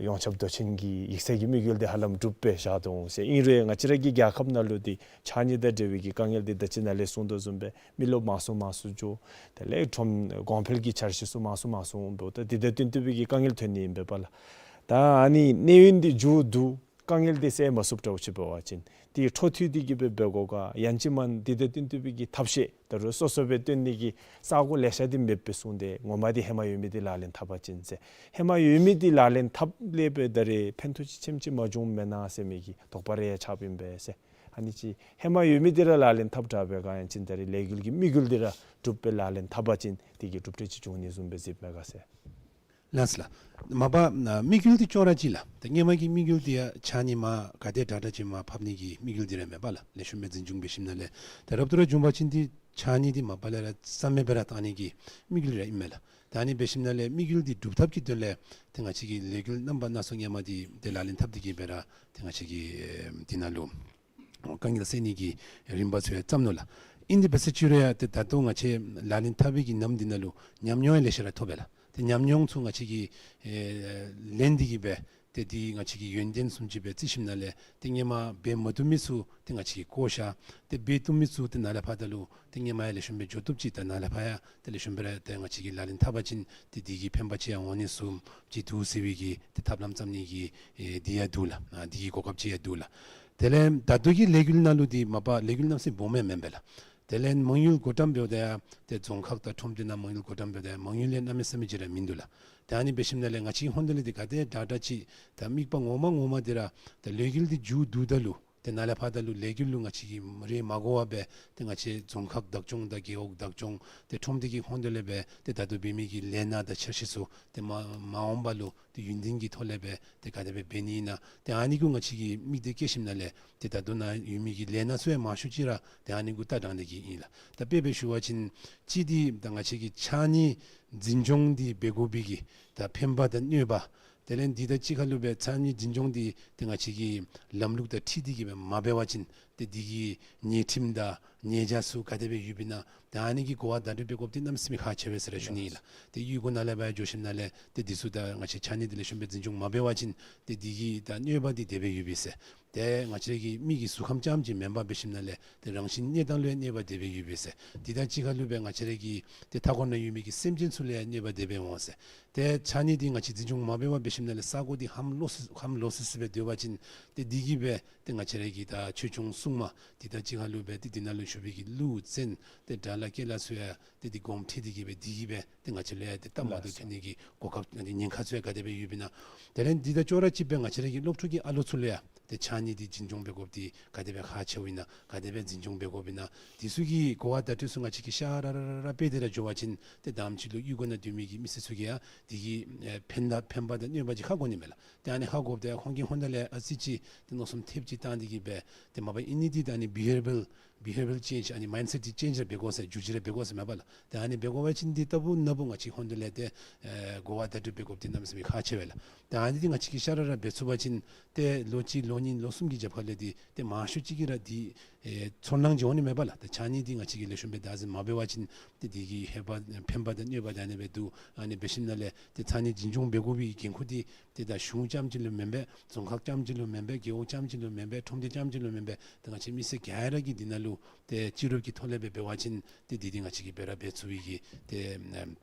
ཡོངས་ཁྱབ་མདོ་ཆེན་གྱི་ཡིག་ཚང་གི་དམིགས་ཡུལ་འདི་ཧ་ལམ་གྲུབ་སྦེ་བཞག་དོ་འོང་ཟེར། ཨིན་རུང་ང་བཅས་ར་གི་རྒྱལ་ཁབ་ནང་ལུ་འདི་ཕྱགས་སྙིགས་དང་འབྲེལ་བའི་གི་དཀའ་ངལ་འདི་ད་ཅི་ནཱ་ལས་གསུངས་དོ་བཟུམ་སྦེ་མི་རློབས་མང་སུ་མང་སུ་འགྱོ། དེ་ལས་ཁྲོམ་གོང་འཕེལ་གྱི་འཆར་གཞི་ཚུ་མང་སུ་མང་སུ་འོང་འབདཝ་ད་འདི་དང་བསྟུན་ཏེ་སྦེ་གི་དཀའ་ངལ་ཐོན་ནི་ཨིན་པས་པ་ལགས། ད་ཨ་ནི་གནས་ཡུན་འདི་མཇུག་བསྡུ་དཀའ་ངལ་འདི་སེལ་མ་ཚུགསཔ་འདྲཝ་ཅིག་འབད་བ་ཅིན་འདི་འཕྲོ་མཐུད་དེ་གིས་སྦེ་འབད་དགོ་ག། ཡང་ཅིན་མ་འདི་དང་བསྟུན་ཏེ་སྦེ་གི་ཐབས་ཤེས་ད་རུང་སོ་སོ་སྦེ་བཏོན་ནི་གི་ས་གོ་ལེ་ཤ་འདི་མེདཔ་སྦེ་གསུངས་ཏེ་ངོ་མ་འདི་ཧེ་མ་ཡོད་མི་འདི་ལག་ལེན་འཐབ་པ་ཅིན་ཟེར། ཧེ་མ་ཡོད་མི་འདི་ལག་ལེན་འཐབ་ལས་སྦེ་ད་རེས་ཕན་ཐོགས་ཅིག་ཆེམ་ཅིག་མ་བྱུངམ་མེན་ན་ཟེར་མི་གི་དོགས་པ་རེ་ཡང་ཆགསཔ་ཨིན་པས་ཟེར། ཨ་ནི་ཅིག་ཧེ་མ་ཡོད་མི་འདི་ར་ལག་ལེན་འཐབ་དྲག་པའི་སྒང་ཡང་ཅིན་ད་རེས་ལས་འགུལ་གྱི་དམིགས་ཡུལ་འདི་ར་གྲུབ་སྦེ་ལག་ལེན་འཐབ་པ་ཅིན་དེ་གིས་གྲུབ་འབྲས་ཅིག་འབྱུང་ནི་བཟུམ་སྦེ་གཟིགསཔ་མས་ག་ཟེར། ལགས་སོ་ལགས། མ་པ་ཨ་དམིགས་ཡུལ་འདི་ཅོག་ར་གཅིག་ལགས། ད་སྔོན་མ་གི་དམིགས་ཡུལ་འདི་ཡང་ཕྱགས་སྙིགས་མར་ག་དེ་དྲག་དྲག་ཅིག་མར་ཕབ་ནི་གི་དམིགས་ཡུལ་འདི་ར་མས་པ་ལགས། ལེགས་ཤོམ་སྦེ་འཛིན་སྐྱོང་འབད་ཞིནམ་ལས་ད་རབ་ཏུ་ར་བྱུང་པ་ཅིན་འདི་ཕྱགས་སྙིགས་འདི་མ་པ་ལས་ར་རྩ་མེད་སྦེ་ར་བཏང་ནི་གི་དམིགས་ཡུལ་ར་ཨིན་མས་ལགས། ད་ཨ་ནི་འབད་ཞིནམ་ལས་དམིགས་ཡུལ་འདི་སྒྲུབ་ཐབས་ཀྱི་དོན་ལས་ཏེ་ང་བཅས་ཀྱིས་ལས་འགུལ་རྣམ་པ་སྣ་ཚོགས་སྔོན་མ་འདི་ཏེ་ལག་ལེན་འཐབ་སྟེ་གིས་སྦེ་ར་ཏེ་ང་བཅས་ཀྱིས་ཨེ་འདི་ནང་ལུ་དཀའ་ངལ་སེལ་ནི་གི་རིམ་པ་ཚུ་ཡང་བརྩམས་ནུག་ལགས། ཨིན་དེ་འབད་ཟེར་ཅི་རུང་ཡང་ཏེ་ད་ལྟོ་ང་བཅས་ལག་ལེན་འཐབ་པའི་གི་ནམ་འདི་ནང་ལུ་ཉམས་མྱོང་ཡང་ལེ་ཤ་ར་ཐོབ་པས་ལགས། ཏེ་ཉམས་མྱོང་ཚུ་ང་བཅས་ཀྱིས་ཨེ་ལེན་ཏེ་གིས་སྦེ་ཏེ་འདི་ང་བཅས་ཀྱི་ཡོན་ཏན་བཟུམ་ཅིག་སྦེ་བརྩི་ཞིནམ་ལས་ཏེ་སྔོན་མ་འབད་མ་བཏུབ་མི་ཚུ་ཏེ་ང་བཅས་ཀྱིས་བཀོ་བཞག། ཏེ་འབད་བཏུབ་མི་ཚུ་ཏེ་ནཱ་ལས་ཕར་ད་ལུ་ཏེ་སྔོན་མ་ཡང་ལེགས་ཤོམ་སྦེ་འགྱོ་བཏུབ་ཅིག་ད་ནཱ་ལས་ཕར་ཡང་ཏེ་ལེགས་ཤོམ་སྦེ་ར་ཏེ་ང་བཅས་ཀྱིས་ལག་ལེན་འཐབ་པ་ཅིན་ཏེ་འདི་གིས་ཕན་པ་ཅིག་ཡང་འོང་ནི་བཟུམ་ཅིག་འདུག་ཟེར་བའི་གི་ཏེ་ཐབས་ལམ་བརྩམ་ནི་གི་ཨེ་འདི་ཡང་འདུག་ལགས། ཨ་འདི་གི་གོ་སྐབས་ཅིག་ཡང་འདུག་ལགས། དེ་ལས་ད་ལྟོ་གི་ལས་འགུལ་ནང་ལུ་འདི་མ་པ་ལས་འགུལ་གནམ་མེད་ས་མེད་སྦོམ་ཡང་མེན་པས་ལགས། དེ་ལས་མ་དངུལ་བགོ་བཀྲམ་འབདཝ་ད་ཡང་ཏེ་རྫོང་ཁག་དང་ཁྲོམ་སྡེ་ནང་མ་དངུལ་བགོ་བཀྲམ་འབདཝ་ད་ཡང་མ་དངུལ་ཡང་གནམ་མེད་ས་མེད་ཅིག་ར་མིན་འདུག་ལགས། ཏེ་ཨ་ནི་འབད་ཞིནམ་ལས་ང་བཅས་ཧོན་དོ་ལས་འདི་ག་དེ་དྲག་དྲག་ཅིག་ད་དམིགས་པ་ངོ་མ་ངོ་མ་འདི་ར་ད་ལས་འགུལ་འདི་མཇུག་བསྡུཝ་ད་ལུ་ཏེ་ནཱ་ལས་ཕར་ད་ལུ་ལས་འགུལ་ལུ་ང་བཅས་ཀྱིས་རེས་མ་གོ་བར་སྦེ་ཏེ་ང་བཅས་རྫོང་ཁག་བདག་སྐྱོང་དང་རྒེད་འོག་བདག་སྐྱོང་ཏེ་ཁྲོམ་སྡེ་གི་ཧོན་དོ་ལས་སྦེ་ཏེ་ད་ལྟོ་འབད་མི་གི་ལས་སྣ་དང་འཆར་གཞི་ཚུ་ཏེ་མ་མ་འོངས་པ་ལུ་ཏེ་ཡུན་བརྟན་གྱི་ཐོག་ལས་སྦེ་ཏེ་ག་དེ་སྦེ་འབད་ནི་ཨིན་ན་ཏེ་ཨ་ནི་གུ་ང་བཅས་ཀྱིས་དམིགས་གཏད་བསྐྱེད་ཞིནམ་ལས་ཏེ་ད་ལྟོ་ནཱ་ཡོད་མི་གི་ལས་སྣ་ཚུ་ཡང་མང་ཤོས་ཅིག་ར་ཏེ་ཨ་ནི་གུ་ལྟ་དྲང་ནི་གི་ཨིན་ལགས། ད་དཔེ་སྦེ་ཞུ་བ་ཅིན་གཅིག་འདི་ད་ང་བཅས་ཀྱི་ཕྱགས་སྙིགས་འཛིན་སྐྱོང་འདི་འབད་དགོ་པའི་གི་ད་ཕན་པ་དང་གནོད་པ། དེ་ལས་འདི་དང་གཅིག་ཁར་ལུ་སྦེ་ཕྱགས་སྙིགས་འཛིན་སྐྱོང་འདི་ཏེ་ང་བཅས་ཀྱི་ལམ་ལུགས་དང་འཁྲིལ་ཏེ་གིས་སྦེ་མ་འབད་བ་ཅིན་ཏེ་འདི་གི་ཉེས་ཁྲིམས་དང་ཉེས་བྱ་ཚུ་ག་དེ་སྦེ་ཡོདཔ་ཨིན་ན་ཏེ་ཨ་ནི་གི་གོ་བ་བརྡ་སྤྲོད་འབད་དགོཔ་འདི་གནམ་མེད་ས་མེད་ཁག་ཆེ་བས་ཟེར་ར་ཞུ་ནི་ཨིན་ལགས། ཏེ་གཡུས་སྒོ་ནང་ལས་ཕར་འགྱོ་ཞིནམ་ལས་ཏེ་འདི་ཚུ་ད་ང་བཅས་ཕྱགས་སྙིགས་འདི་ལེགས་ཤོམ་སྦེ་འཛིན་སྐྱོང་མ་འབད་བ་ཅིན་ཏེ་འདི་གི་ད་གནོད་པ་འདི་དེ་སྦེ་ཡོདཔ་ཨིན་ཟེར། ཏེ་ང་བཅས་ར་གི་མི་གི་གཟུགས་ཁམས་རྐྱངམ་ཅིག་མེན་པར་འབད་ཞིནམ་ལས་ཏེ་རང་བཞིན་གནས་སྟངས་ལུ་ཡང་གནོད་པ་དེ་སྦེ་ཡོདཔ་ཨིན་ཟེར། འདི་དང་གཅིག་ཁར་ལུ་སྦེ་ང་བཅས་ར་གི་ཏེ་མཐའ་འཁོར་ནང་ཡོད་མི་གི་སེམས་ཅན་ཚུ་ལུ་ཡང་གནོད་པ་དེ་སྦེ་འོང་ཟེར། ཏེ་ཕྱགས་སྙིགས་འདི་ང་བཅས་འཛིན་སྐྱོང་མ་འབད་བར་འབད་ཞིནམ་ལས་ས་གོ་འདི་ཧམ་ལོག་སི་ཧམ་ལོག་སི་སི་སྦེ་སྡོད་པ་ཅིན་ཏེ་འདི་གིས་སྦེ་ཏེ་ང་བཅས་ར་གི་ད་ཆོས་སྐྱོང་སྲུང་མ་འདི་དང་གཅིག་ཁར་ལུ་སྦེ་ཏེ་འདི་ནང་ལུ་བཞུགས་པའི་གི་ཀླུ་བཙན་ཏེ་དགྲ་ལྷ་སྐྱེས་ལྷ་ཚུ་ཡང་ཏེ་འདི་གོམས་འདྲིས་འདི་གིས་སྦེ་འདི་གིས་སྦེ་ཏེ་ང་བཅས་ལུ་ཡང་ཏེ་སྟབས་མ་བདེཝ་ཐོན་ནི་གི་གོ་སྐབས་ཉེན་ཁ་ཚུ་ཡང་ག་དེ་སྦེ་ཡོདཔ་ཨིན་ན། དེ་ལས་འདི་དང་ཅོག་ར་གཅིག་སྦེ་ང་བཅས་ར་གི་སློབ་ཕྲུག་གི་ཨ་ལོ་ཚུ་ལུ་ཡང་ ཏེ་ཕྱགས་སྙིགས་འདི་འཛིན་སྐྱོང་འབད་དགོཔ་འདི་ག་དེ་སྦེ་ཁག་ཆེཝ་ཨིན་ན་ག་དེ་སྦེ་འཛིན་སྐྱོང་འབད་དགོཔ་ཨིན་ན་འདི་ཚུ་གི་གོ་བ་བརྡ་སྤྲོད་ཚུ་ང་བཅས་ཀྱིས་ཤ་ར་ར་ར་ར་སྤེལ་ཏེ་ར་འགྱོ་བ་ཅིན་ཏེ་དང་པ་ཅིག་ལུ་གཡུས་སྒོ་ནང་སྡོད་མི་གི་མི་སེར་ཚུ་གིས་ཡང་འདི་གིས་ཨེ་ཕན་ད་ཕན་པ་དང་གནོད་པ་ཅིག་ཧ་གོ་ནི་མས་ལགས། ཏེ་ཨ་ནི་ཧ་གོཝ་ད་ཁོང་གིས་ཧོན་ད་ལས་ཨ་ཙི་ཅིག་ཏེ་མནོ་བསམ་ཐེབས་ཅིག་བཏང་སྟེ་གིས་སྦེ་ཏེ་མ་པ་ཨིན་ནི་འདི་ད་ཨ་ནི་བི་ཧེ་བི་ཡར་བི་ཧེ་བི་ཡར་ཅེནཇ་ཨ་ནི་མའིནཌ་སེཊ་འདི་ཅེནཇ་ར་འབད་དགོ་ཟེར་འགྱུར་བཅོས་ར་འབད་དགོ་ཟེར་མས་པ་ལགས། ཏེ་ཨ་ནི་འབད་དགོ་པ་ཅིན་འདི་ལྟ་བུ་ན་བུ་ང་བཅས་ཧོན་ད་ལས་ཏེ་ཨེ་གོ་བ་བརྡ་སྤྲོད་འབད་དགོཔ་འདི་གནམ་མེད་ས་མེད་ཁག་ཆེ་བས་ལགས། ཏེ་ཨ་ནི་འདི་ང་བཅས་ཀྱིས་ཤ་ར་ར་འབད་ཚུགས་པ་ཅིན་ཏེ་ལོ་གཅིག་ལོ་གཉིས་ལོ་གསུམ་གྱི་རྒྱབ་ཁ་ལས་འདི་ཏེ་མང་ཤོས་ཅིག་གིས་ར་འདི་ཨེ་ཚོར་སྣང་ཅིག་འོང་ནི་མས་པ་ལགས། ཏེ་ཕྱགས་སྙིགས་འདི་ང་བཅས་ཀྱིས་ལེགས་ཤོམ་སྦེ་བདག་འཛིན་མ་འབད་བ་ཅིན་ཏེ་འདི་གིས་ཧེ་བ་ཕན་པ་དང་གནོད་པ་ད་ཨ་ནི་སྦེ་འདུག། ཨ་ནི་འབད་ཞིནམ་ལས་ཏེ་ཕྱགས་སྙིགས་འཛིན་སྐྱོང་འབད་དགོ་པའི་འགན་ཁུར་འདི་ཏེ་ད་གཞུང་རྐྱངམ་ཅིག་ལུ་མེན་པས། རྫོང་ཁག་རྐྱངམ་ཅིག་ལུ་མེན་པས། རྒེད་འོག་རྐྱངམ་ཅིག་ལུ་མེན་པས། ཁྲོམ་སྡེ་རྐྱངམ་ཅིག་ལུ་མེན་པས། ཏེ་ང་བཅས་མི་སེར་ག་ར་གིས་འདི་ནང་ལུ་ཏེ་སྤྱི་རོགས་ཀྱི་ཐོག་ལས་སྦེ་འབད་བ་ཅིན་ཏེ་འདི་འདི་ང་བཅས་ཀྱིས་འབད་ར་འབད་ཚུགས་པའི་གི་ཏེ་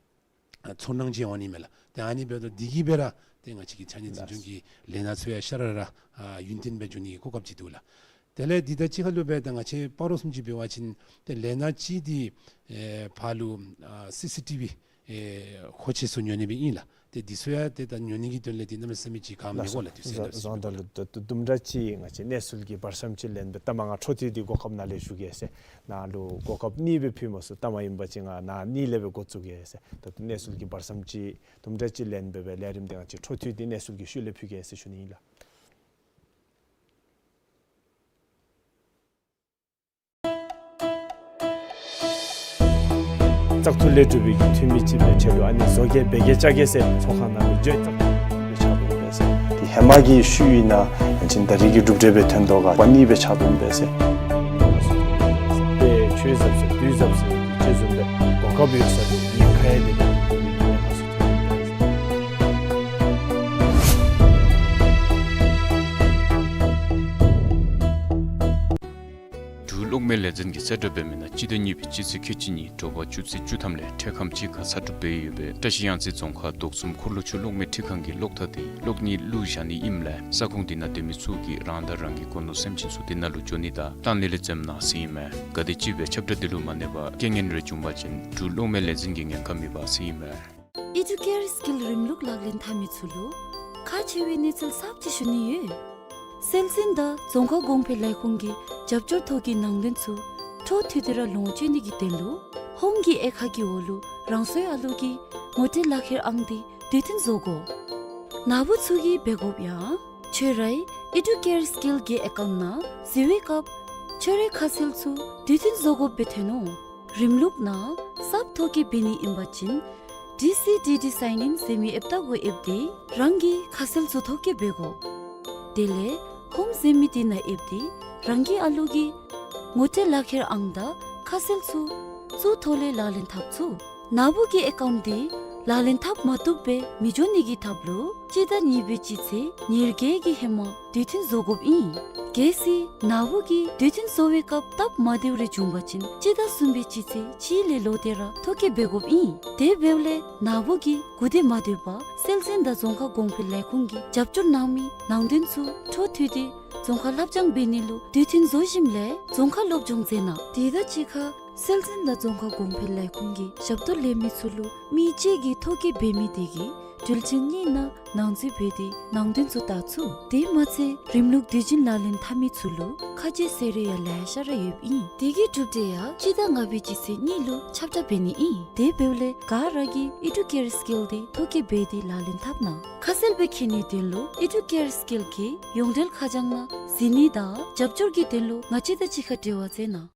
ཨ་ཚོར་སྣང་ཅིག་འོང་ནི་མས་ལགས། ཏེ་ཨ་ནི་འབདཝ་ད་འདི་གིས་འབད་ར་ཏེ་ང་བཅས་ཀྱི་ཕྱགས་སྙིགས་འཛིན་སྐྱོང་གི་ལས་སྣ་ཚུ་ཡང་ཤ་ར་ར་ཨ་ཡུན་བརྟན་སྦེ་འགྱོ་ནི་གི་གོ་སྐབས་ཅིག་འདུག་ལགས། དེ་ལས་འདི་དང་གཅིག་ཁར་ལུ་སྦེ་ད་ང་བཅས་སྤ་རོ་བཟུམ་ཅིག་འབད་བ་ཅིན་ཏེ་ལས་སྣ་གཅིག་འདི་ཨེ་ཕར་ལུ་ཨ་སི་སི་ཊི་བི་ཨེ་མཁོ་ཆས་ཚུ་ཉོ་ནི་སྦེ་ཨིན་ལགས། ཏེ་འདི་ཚུ་ཡང་ཏེ་ད་ཉོ་ནི་གི་དོན་ལས་འདི་གནམ་མེད་ས་མེད་ཅིག་ག་མི་དགོ་ལགས། དུས་ཚོད་ནང་བཟུང་ད་ལུ་ད་དུམ་གྲ་ཅིག་ང་བཅས་གནས་ཚུལ་གྱི་བར་མཚམས་ཅིག་ལེན་སྦེ་ལྟ་མ་ང་འཕྲོ་མཐུད་དེ་གོ་སྐབས་ནཱ་ལས་ཞུ་གེ་ཟེར། ནཱ་ལུ་གོ་སྐབས་གཉིས་སྦེ་ཕུལ་མ་ཚུགས། ལྟ་མ་ཨིན་པ་ཅིན་ང་ནཱ་གཉིས་ལས་སྦེ་འགོ་བཙུགས་གེ་ཟེར། ད་ལྟོ་གནས་ཚུལ་གྱི་བར་མཚམས་ཅིག་དུམ་གྲ་ཅིག་ལེན་སྦེ་སྦེ་ལས་རིམ་འདི་ང་བཅས་འཕྲོ་མཐུད་དེ་གནས་ཚུལ་གྱི་ཤུལ་ལས་ཕུལ་གེ་ཟེར་ཞུ་ནི་ཨིན་ལགས། བཙག་འཐུ་ལས་གྲུབ་པའི་གི་འཐུས་མི་ཅིག་སྦེ་ཆ་ལུ་ཨ་ནི་བཟོ་གེ་འབད་གེ་བཅའ་གེ་ཟེར་ཚོགས་ཁང་ནང་ལུ་བརྗོད་བཏང་སྦེ་ཆགས་འདུག་པས་ཟེར། དེ་ཧེ་མ་གི་ཤུལ་ཨིན་ན་ཡང་ཅིན་ད་རིས་ཀྱི་གྲུབ་འབྲས་སྦེ་ཐོན་དོ་ག་པ་གཉིས་སྦེ་ཆགས་འདུག་པས་ཟེར། ཏེ་ཆོས་ཟབ་ཟེར་དུས་ཟབ་ཟེར་ཅིག་བཟུམ་སྦེ་གོ་སྐབས་ཡོད་ས་ལུ་ཉེན་ཁ་ཡང་དེ་ལས་ཉེན་ཁ་ཚུ་ཐོན་འདུག་པས་ཟེར། འབྲུག་གློག་མེ་ལས་འཛིན་གྱིས་གསལ་བསྒྲགས་འབད་མི་ནང་སྤྱི་ཟླ་གཉིས་པའི་སྤྱི་ཚེས་ཁལ་གཅིག་གཉིས་དྲོ་པ་ཆུ་ཚོད་བཅུ་ཐམ་ལས་འཕྲལ་ཁམས་ཅིག་ཁར་ཚ་གྲུབ་འབད་ཡོད་པའི་བཀྲ་ཤིས་གཡང་རྩེ་རྫོང་ཁག་རྡོ་གསུམ་འཁོར་ལོ་ཆུ་གློག་མེ་འཕྲུལ་ཁང་གི་གློག་ཐག་འདི་གློག་བརྙན་བླུགས་བཞག་ནི་ཨིནམ་ལས་ས་ཁོངས་འདི་ནང་སྡོད་མི་ཚུ་གིས་རང་དང་རང་གི་སྒོ་ནོར་སེམས་ཅན་ཚུ་འདི་ནང་ལུ་འགྱོ་ནི་དང་བཏང་ནི་ལས་འཛེམ་གནང་ཟེར་ཨིན་མས། ག་དེམ་ཅིག་སྦེ་ཁྱབ་བསྒྲགས་འདི་ལུ་མ་གནས་པར་རྐྱེན་ངན་རེ་བྱུང་པ་ཅིན་འབྲུག་གློག་མེ་ལས་འཛིན་གྱིས་ཉེན་ཁ་མི་འབག་ཟེར་ཨིན་མས། ཨི་ཌུ་ཀེར་སི་ཀིལ་རིམ་ལུགས་ལག་ལེན་འཐབ་མི་ཚུ་ལུ་ཁག་ཆེ་བའི་གནས་ཚུལ་གསརཔ་ཅིག་ཞུ་ནི་ཡོད། སྲོལ་འཛིན་དང་རྫོང་ཁ་གོང་འཕེལ་ལས་ཁུངས་ཀྱི་རྒྱབ་སྐྱོར་ཐོག་གི་ནང་དོན་ཚུ་འཕྲོ་མཐུད་དེ་ར་ལོངས་སྤྱོད་ནི་གི་དོན་ལུ་ཧོམ་གྱི་དབྱེ་ཁག་གི་འོག་ལུ་རང་སོའི་ཨ་ལུ་གི་ངོ་སྤྲོད་ལག་ཁྱེར་ཨང་འདི་དུས་མཐུན་བཟོ་དགོ། ན་བུ་ཚུ་གིས་འབད་དགོཔ་ཡང་ཁྱོད་རའི་ཨི་ཌུ་ཀེར་སི་ཀིལ་གྱི་ཨེ་ཀའུནཊ་ནང་གཟིགས་པའི་སྐབས་ཁྱོད་རའི་ཁ་གསལ་ཚུ་དུས་མཐུན་བཟོ་དགོཔ་སྦེ་ཐོན་ནུག། རིམ་ལུགས་ནང་གསརཔ་ཐོ་བཀོད་འབད་ནི་ཨིན་པ་ཅིན་ཌི་སི་ཌི་ཌི་སའིན་ཨིན་ཟེར་མི་ཨེཔ་བལྟ་དགོ། ཨེཔ་འདི་རང་གི་ཁ་གསལ་ཚུ་ཐོ་བཀོད་འབད་དགོ། དེ་ལས་ཧོམ་ཟེར་མི་འདི་ནང་ཨེཔ་འདི་རང་གི་ཨ་ལུ་གི་ངོ་སྤྲོད་ལག་ཁྱེར་ཨང་དང་ཁ་གསལ་ཚུ་ཚུ་ཐོག་ལས་ལག་ལེན་འཐབ་ཚུགས། ན་བུ་གི་ཨེ་ཀའུནཊ་འདི་ལག་ལེན་འཐབ་མ་བཏུབ་སྦེ་མི་འགྱོ་ནི་གི་ཐབས་ལུ་སྤྱི་ཟླ་གཉིས་པའི་སྤྱི་ཚེས་ཉེར་བརྒྱད་ཀྱི་ཧེ་མ་དུས་མཐུན་བཟོ་དགོཔ་ཨིན། གལ་སྲིད་ན་བུ་གིས་དུས་མཐུན་བཟོ་བའི་སྐབས་སྟབས་མ་བདེཝ་རེ་བྱུང་པ་ཅིན་སྤྱི་ཟླ་གསུམ་པའི་སྤྱི་ཚེས་གཅིག་ལས་ལོག་སྟེ་ར་ཐོ་བཀོད་འབད་དགོཔ་ཨིན། དེ་འབདཝ་ལས་ན་བུ་གིས་སྒུག་སྡོད་མ་སྡོད་པར་སྲོལ་འཛིན་དང་རྫོང་ཁ་གོང་འཕེལ་ལས་ཁུངས་ཀྱིས་རྒྱབ་སྐྱོར་གནང་མི་ནང་དོན་ཚུ་འཕྲོ་མཐུད་དེ་རྫོང་ཁ་ལྷབ་སྦྱང་འབད་ནི་ལུ་དུས་མཐུན་བཟོ་ཞིནམ་ལས་རྫོང་ཁ་སློབ་སྦྱོང་མཛད་གནང་། དེ་དང་གཅིག་ཁར་སྲོལ་འཛིན་དང་རྫོང་ཁ་གོང་འཕེལ་ལས་ཁུངས་ཀྱི་ཞབས་ཏོག་ལེན་མི་ཚུ་ལུ་མི་གཅིག་གིས་ཐོ་བཀོད་འབད་མི་དེ་གིས་དུས་ཆེན་གཉིས་ནང་ནང་འཛུལ་འབད་དེ་ནང་དོན་ཚུ་བལྟ་ཚུགས། དེ་མ་ཚད་རིམ་ལུགས་དུས་རྒྱུན་ལག་ལེན་འཐབ་མི་ཚུ་ལུ་ཁ་གསལ་ཟེར་རེ་ཡང་ལེ་ཤ་ར་ཡོདཔ་ཨིན། དེ་གི་གྲུབ་འབྲས་ཡང་སྤྱི་ཟླ་ལྔ་པའི་སྤྱི་ཚེས་གཉིས་ལུ་ཁྱབ་བསྒྲགས་འབད་ནི་ཨིན། དེ་འབདཝ་ལས་ག་ར་གིས་ཨི་ཌུ་ཀེར་སི་ཀིལ་འདི་ཐོ་བཀོད་འབད་དེ་ལག་ལེན་འཐབ་གནང་། ཁ་གསལ་སྦེ་མཁྱེན་ནིའི་དོན་ལུ་ཨི་ཌུ་ཀེར་སི་ཀིལ་གྱི་ཡོངས་འབྲེལ་ཁ་བྱང་ནང་གཟིགས་ནི་དང་རྒྱབ་སྐྱོར་གྱི་དོན་ལུ་ང་བཅས་དང་གཅིག་ཁར་འབྲེལ་བ་མཛད་གནང་།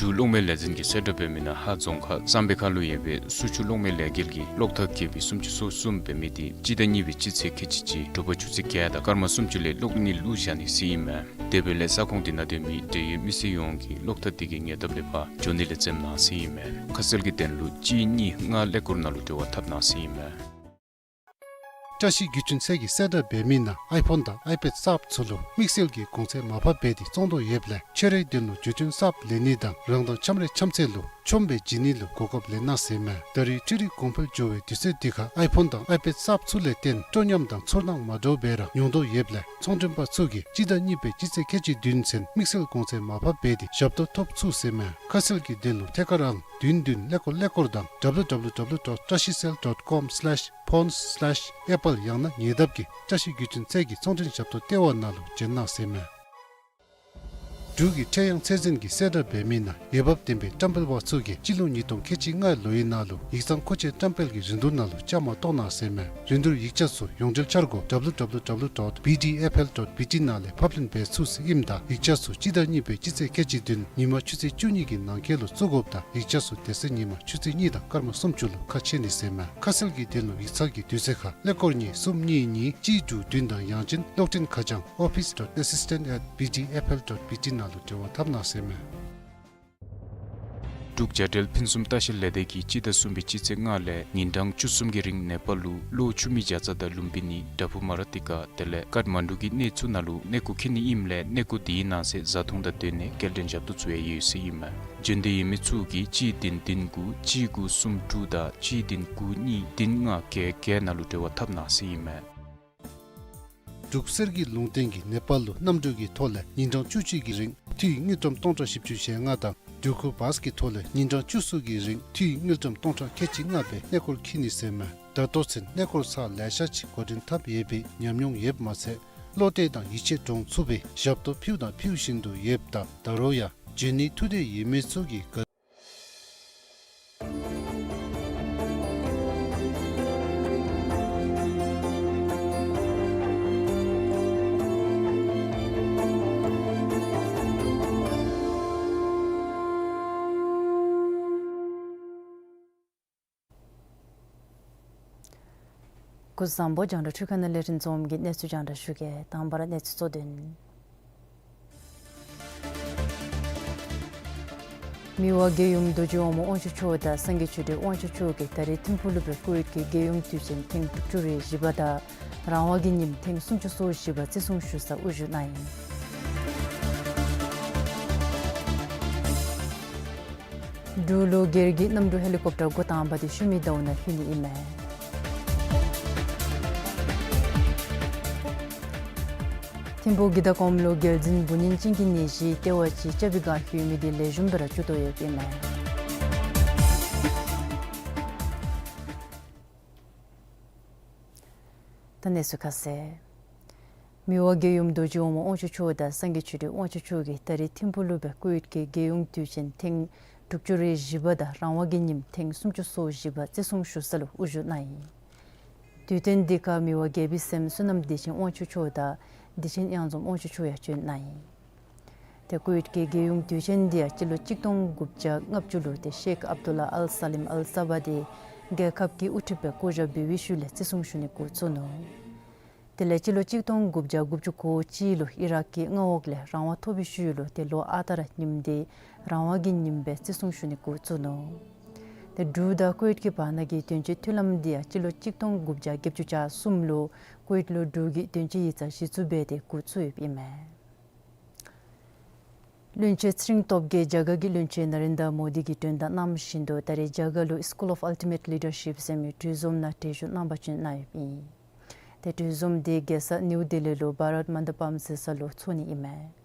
འབྲུག་གློག་མེ་ལས་འཛིན་གྱིས་གསལ་བསྒྲགས་འབད་མི་ནང་ཧཱ་རྫོང་ཁག་གཙང་པའི་ཁ་ལུ་ཡོད་པའི་སུ་ཆུ་གློག་མེ་ལས་འགུལ་གྱི་གློག་ཐག་བཀལ་བའི་སུམ་ཅུ་སོ་གསུམ་འབད་མི་འདི་སྤྱི་ཟླ་གཉིས་པའི་སྤྱི་ཚེས་ཁལ་གཅིག་གཅིག་དྲོ་པ་ཆུ་ཚོད་བརྒྱད་དང་སྐར་མ་སུམ་ཅུ་ལས་གློག་བརྙན་བླུགས་བཞག་ནི་ཟེར་ཨིན་མས། དེ་འབདཝ་ལས་ས་ཁོངས་འདི་ནང་སྡོད་མི་འབྲེལ་ཡོད་མི་སེར་ཡོངས་ཀྱིས་གློག་ཐག་འདི་གི་ཉེ་འདབས་ལས་ཕར་འགྱོ་ནི་ལས་འཛེམ་གནང་ཟེར་ཨིན་མས། ཁ་གསལ་གྱི་དོན་ལུ་གཅིག་གཉིས་ལྔ་ཀླད་ཀོར་ནང་ལུ་འབྲེལ་བ་འཐབ་གནང་ཟེར་ཨིན་མས། བཀྲ་ཤིས་བརྒྱུད་འཕྲིན་ཚད་ཀྱིས་གསལ་བསྒྲགས་འབད་མི་ནང་ཨའི་ཕོན་དང་ཨའི་པེཌ་གསརཔ་ཚུ་ལུ་དམིགས་བསལ་གྱི་གོང་ཚད་མར་ཕབ་འབད་དེ་བཙོང་དོ་ཡོདཔ་ལས་ཁྱོད་རའི་དོན་ལུ་བརྒྱུད་འཕྲིན་གསརཔ་ལེན་ནི་དང་རང་དང་འཆམ་རའི་འཆམ་ཚད་ལུ་ ཆོམ་སྦེ་བྱིན་ནི་ལུ་གོ་སྐབས་ལེན་གནང་ཟེར་མས། ད་རེས་འཕྲུལ་རིག་གོང་འཕེལ་འགྱོ་བའི་དུས་ཚོད་འདི་ཁར་ཨའི་ཕོན་དང་ཨའི་པེཌ་གསརཔ་ཚུ་ལས་བརྟེན་སྤྲོ་ཉམས་དང་ཚོར་སྣང་མ་འདྲཝ་སྦེ་ར་མྱོང་དོ་ཡོདཔ་ལས་ཚོང་མགྲོན་པ་ཚུ་གིས་སྤྱི་ཟླ་གཉིས་པའི་སྤྱི་ཚེས་ཁལ་གཅིག་བདུན་ཚུན་དམིགས་བསལ་གོང་ཚད་མར་ཕབ་འབད་དེ་ཞབས་ཏོག་ཐོབ་ཚུགས་ཟེར་མས། ཁ་གསལ་གྱི་དོན་ལུ་ཐད་ཀར་ཨང་བདུན་བདུན་ཀླད་ཀོར་ཀླད་ཀོར་དང་W W W dot trashicell dot com slash phones slash apple ཡང་ན་ཉེ་འདབས་ཀྱི་བཀྲ་ཤིས་བརྒྱུད་འཕྲིན་ཚད་ཀྱི་ཚོང་མགྲོན་ཞབས་ཏོག་ལྟེ་བ་ནང་ལུ་བྱོན་གནང་ཟེར་མས། འབྲུག་གི་ཁྲལ་གཡང་ཚད་འཛིན་གྱིས་གསལ་བསྒྲགས་འབད་མི་ནང་འོས་འབབ་ལྡན་པའི་བཀྲམ་སྤེལ་པ་ཚུ་གིས་སྤྱི་ལོ་ཉིས་སྟོང་ཁལ་གཅིག་ལྔའི་ལོའི་ནང་ལུ་ཡིག་ཚང་མཁོ་ཆས་བཀྲམ་སྤེལ་གྱི་རིན་བསྡུར་ནང་ལུ་བཅའ་མར་གཏོགས་གནང་ཟེར་མས། རིན་བསྡུར་ཡིག་ཆ་ཚུ་ཡོངས་འབྲེལ་འཆར་སྒོ་W W W dot B D F L dot B T ནང་ལས་ཕབ་ལེན་འབད་ཚུགས་ཟེར་ཨིནམ་ད་ཡིག་ཆ་ཚུ་སྤྱི་ཟླ་གཉིས་པའི་སྤྱི་ཚེས་ཁལ་གཅིག་བདུན་ཉིན་མ་ཆུ་ཚོད་བཅུ་གཉིས་ཀྱི་ནང་འཁོད་ལུ་བཙུགས་དགོཔ་དང་ཡིག་ཆ་ཚུ་དེ་ཚེ་ཉིན་མ་ཆུ་ཚོད་གཉིས་དང་སྐར་མ་སུམ་ཅུ་ལུ་ཁ་ཕྱེ་ནི་ཟེར་མས། ཁ་གསལ་གྱི་དོན་ལུ་ཡིག་ཚང་གི་དུས་ཚོད་ཁར་ཀླད་ཀོར་གཉིས་གསུམ་གཉིས་གཉིས་གཅིག་དྲུག་བདུན་དང་ཡང་ཅིན་གློག་འཕྲིན་ཁ་བྱང་office dot assistant at B D F L dot B T ནང་ལུ་འབྲེལ་བ་འཐབ་གནང་ཟེར་མས། འབྲུག་རྒྱལ་འབྲེལ་ཕུན་སུམ་ལྟ་བཤལ་ལས་སྡེ་གིས་སྤྱི་ཟླ་གསུམ་པའི་སྤྱི་ཚེས་ལྔ་ལས་ཉིན་གྲངས་བཅུ་གསུམ་གྱི་རིང་ནེ་པཱལ་ལུ་གློ་ཆུ་མིག་བྱ་ཙ་དང་ལུམ་བི་ནི་དྲ་ཕུག་མ་ར་ཏི་ཀ་དེ་ལས་ཀཱཐ་མན་ཌུ་གི་གནས་ཚུ་ནང་ལུ་གནས་སྐོར་འཁྱིད་ནི་ཨིནམ་ལས་གནས་སྐོར་དེའི་ནང་གསེས་བཟའ་འཐུང་དང་སྡོད་གནས་སྐྱེལ་འདྲེན་ཞབས་ཏོག་ཚུ་ཡང་ཡོད་ཟེར་ཨིན་མས། འབྱོན་འདོད་ཡོད་མི་ཚུ་གིས་གཅིག་བདུན་བདུན་དགུ་གཅིག་དགུ་གསུམ་དྲུག་དང་གཅིག་བདུན་དགུ་གཉིས་བདུན་ལྔ་བརྒྱད་བརྒྱད་ནང་ལུ་འབྲེལ་བ་འཐབ་གནང་ཟེར་ཨིན་མས། འབྲུག་གསེར་གྱི་ལུང་བསྟན་གྱིས་ནེ་པཱལ་ལུ་གནམ་གྲུ་གི་ཐོག་ལས་ཉིན་གྲངས་བཅུ་གཅིག་གི་རིང་འཐུས་དངུལ་ཀྲམ་སྟོང་ཕྲག་བཞི་བཅུ་ཞེ་ལྔ་དང་འབྲུག་ཁུ་བཱས་ཀྱི་ཐོག་ལས་ཉིན་གྲངས་བཅུ་གསུམ་གྱི་རིང་འཐུས་དངུལ་ཀྲམ་སྟོང་ཕྲག་ཁལ་གཅིག་ལྔ་སྦེ་གནས་སྐོར་འཁྱིད་ནི་ཟེར་མས། ད་ལྟོ་ཚུན་གནས་སྐོར་ཚར་ལེ་ཤ་ཅིག་འགོ་འདྲེན་འཐབ་ཡོད་པའི་ཉམས་མྱོང་ཡོདཔ་མ་ཚད་བློ་གཏད་དང་ཡིད་ཆེས་འདྲོངས་ཚུགས་པའི་ཞབས་ཏོག་ཕུལཝ་དང་ཕུལ་བཞིན་དུ་ཡོདཔ་ད་ད་རུང་ཡང་འབྱོན་ནིའི་ཐུགས་འདོད་ཡོད་མི་ཚུ་གིས་དགའ། སྐུ་གཟུགས་བཟང་པོ། རྒྱང་བསྒྲགས་འཕྲུལ་ཁང་ནང་ལས་རིན་འཛོམས་ཀྱིས་གནས་ཚུལ་རྒྱང་བསྒྲགས་ཞུ་གེ། དང་པ་ར་གནས་ཚུལ་གཙོ་དོན། མི་དབང་རྒྱལ་ཡུམ་རྡོ་རྗེ་འོག་མ་དབང་ཕྱུག་མཆོག་དང་སངས་རྒྱས་ཆོས་སྒྲོན་དབང་ཕྱུག་མཆོག་གིས་ད་རེས་ཐིམ་ཕུག་ལུ་སྦེ་ཀོ་ཝིཌ་ཀྱི་རྒྱལ་ཡོངས་དུས་ཆེན་ཐེངས་དྲུག་ཅུ་རེ་བཞི་པ་དང་རང་དབང་གི་ཉིནམ་ཐེངས་སུམ་ཅུ་སོ་བཞི་པ་བརྩི་སྲུང་ཞུ་སར་དབུ་བཞུགས་གནང་ཡི། འབྲུག་ལུ་སྒེར་གྱི་གནམ་གྲུ་ཧེ་ལི་ཀོབ་ཊར་འགོ་དང་པ་དེ་ཤུལ་མའི་ཟླཝ་ནང་ལྷོད་ནི་ཨིན་མས། ཐིམ་ཕུག་གི་མདའ་གོམ་ལུ་རྒྱལ་འཛིན་འབུ་ནིང་ཅིང་གི་ནད་གཞི་ལྟེ་བ་ཅིག་རྐྱབ་པའི་བསྒང་ལྷོད་མི་དེ་ལེགས་ཤོམ་སྦེ་ར་བཅུག་དོ་ཡོདཔ་ཨིན་མས། ད་གནས་ཚུལ་ཁ་གསལ། མི་དབང་རྒྱལ་ཡུམ་རྡོ་རྗེ་འོག་མ་དབང་ཕྱུག་མཆོག་དང་སངས་རྒྱས་ཆོས་སྒྲོན་དབང་ཕྱུག་མཆོག་གིས་ད་རེས་ཐིམ་ཕུག་ལུ་སྦེ་ཀོ་ཝིཌ་ཀྱི་རྒྱལ་ཡོངས་དུས་ཆེན་ཐེངས་དྲུག་ཅུ་རེ་བཞི་པ་དང་རང་དབང་གི་ཉིནམ་ཐེངས་སུམ་ཅུ་སོ་བཞི་པ་བརྩི་སྲུང་ཞུ་ས་ལུ་དབུ་བཞུགས་གནང་ཡི། དུས་སྟོན་འདི་ཁར་མི་དབང་རྒྱལ་པོའི་སྲསམོ་བསོད་ནམས་བདེ་ཆེན་དབང་ཕྱུག་མཆོག་དང་བདེ་ཆེན་གཡང་འཛོམས་དབང་ཕྱུག་མཆོག་ཡང་བྱོན་གནང་ཡི། ཏེ་ཀུ་ཝེཊ་ཀྱི་རྒྱལ་ཡོངས་དུས་ཆེན་འདི་ཡང་སྤྱི་ལོ་གཅིག་སྟོང་དགུ་བརྒྱ་ལྔ་བཅུ་ལུ་ཏེ་ཤེཁ་ཨབ་དུ་ལ་ཨལ་ས་ལིམ་ཨལ་ས་བ་འདི་རྒྱལ་ཁབ་ཀྱི་དབུ་ཁྲིདཔ་སྦེ་བསྐོ་བཞག་འབད་བའི་ཤུལ་ལས་བརྩི་སྲུང་ཞུ་ནི་འགོ་བཙུགས་ནུག། དེ་ལས་སྤྱི་ལོ་གཅིག་སྟོང་དགུ་བརྒྱ་དགུ་བཅུ་གོ་གཅིག་ལུ་ཨི་རག་གི་མངའ་འོག་ལས་རང་དབང་ཐོབ་པའི་ཤུལ་ལུ་ཏེ་ལོ་ཨ་རྟག་ར་ཉིནམ་འདི་རང་དབང་གི་ཉིནམ་སྦེ་བརྩི་སྲུང་ཞུ་ནི་འགོ་བཙུགས་ནུག། ཏེ་འབྲུག་དང་ཀུ་ཝེཊ་ཀྱི་བར་ན་གི་དོན་གཅོད་མཐུན་ལམ་འདི་ཡང་སྤྱི་ལོ་གཅིག་སྟོང་དགུ་བརྒྱ་བརྒྱད་ཅུ་གྱ་གསུམ་ལུ་ཀུ་ཝེཊ་ལུ་འབྲུག་གི་དོན་གཅོད་ཡིག་ཚང་གཞི་བཙུགས་འབད་དེ་འགོ་བཙུགས་ཡོདཔ་ཨིན་མས། བློན་ཆེན་ཚེ་རིང་སྟོབས་རྒྱས་རྒྱ་གར་གྱི་བློན་ཆེན་ན་རེན་དྲ་མོ་དི་གིས་མགྲོན་བརྡ་གནང་བཞིན་དུ་ད་རེས་རྒྱ་གར་ལུ་School of Ultimate Leadership ཟེར་མི་གྲོས་འཛོམས་ནང་གྲལ་བཞུགས་གནང་པར་བྱོན་གནང་ཡོདཔ་ཨིན། ཏེ་གྲོས་འཛོམས་འདི་རྒྱལ་ས་ནིའུ་ལྡི་ལི་ལུ་བྷ་རཏ་མན་དི་པམ་ཟེར་ས་ལུ་འཚོགས་ནི་ཨིན་མས།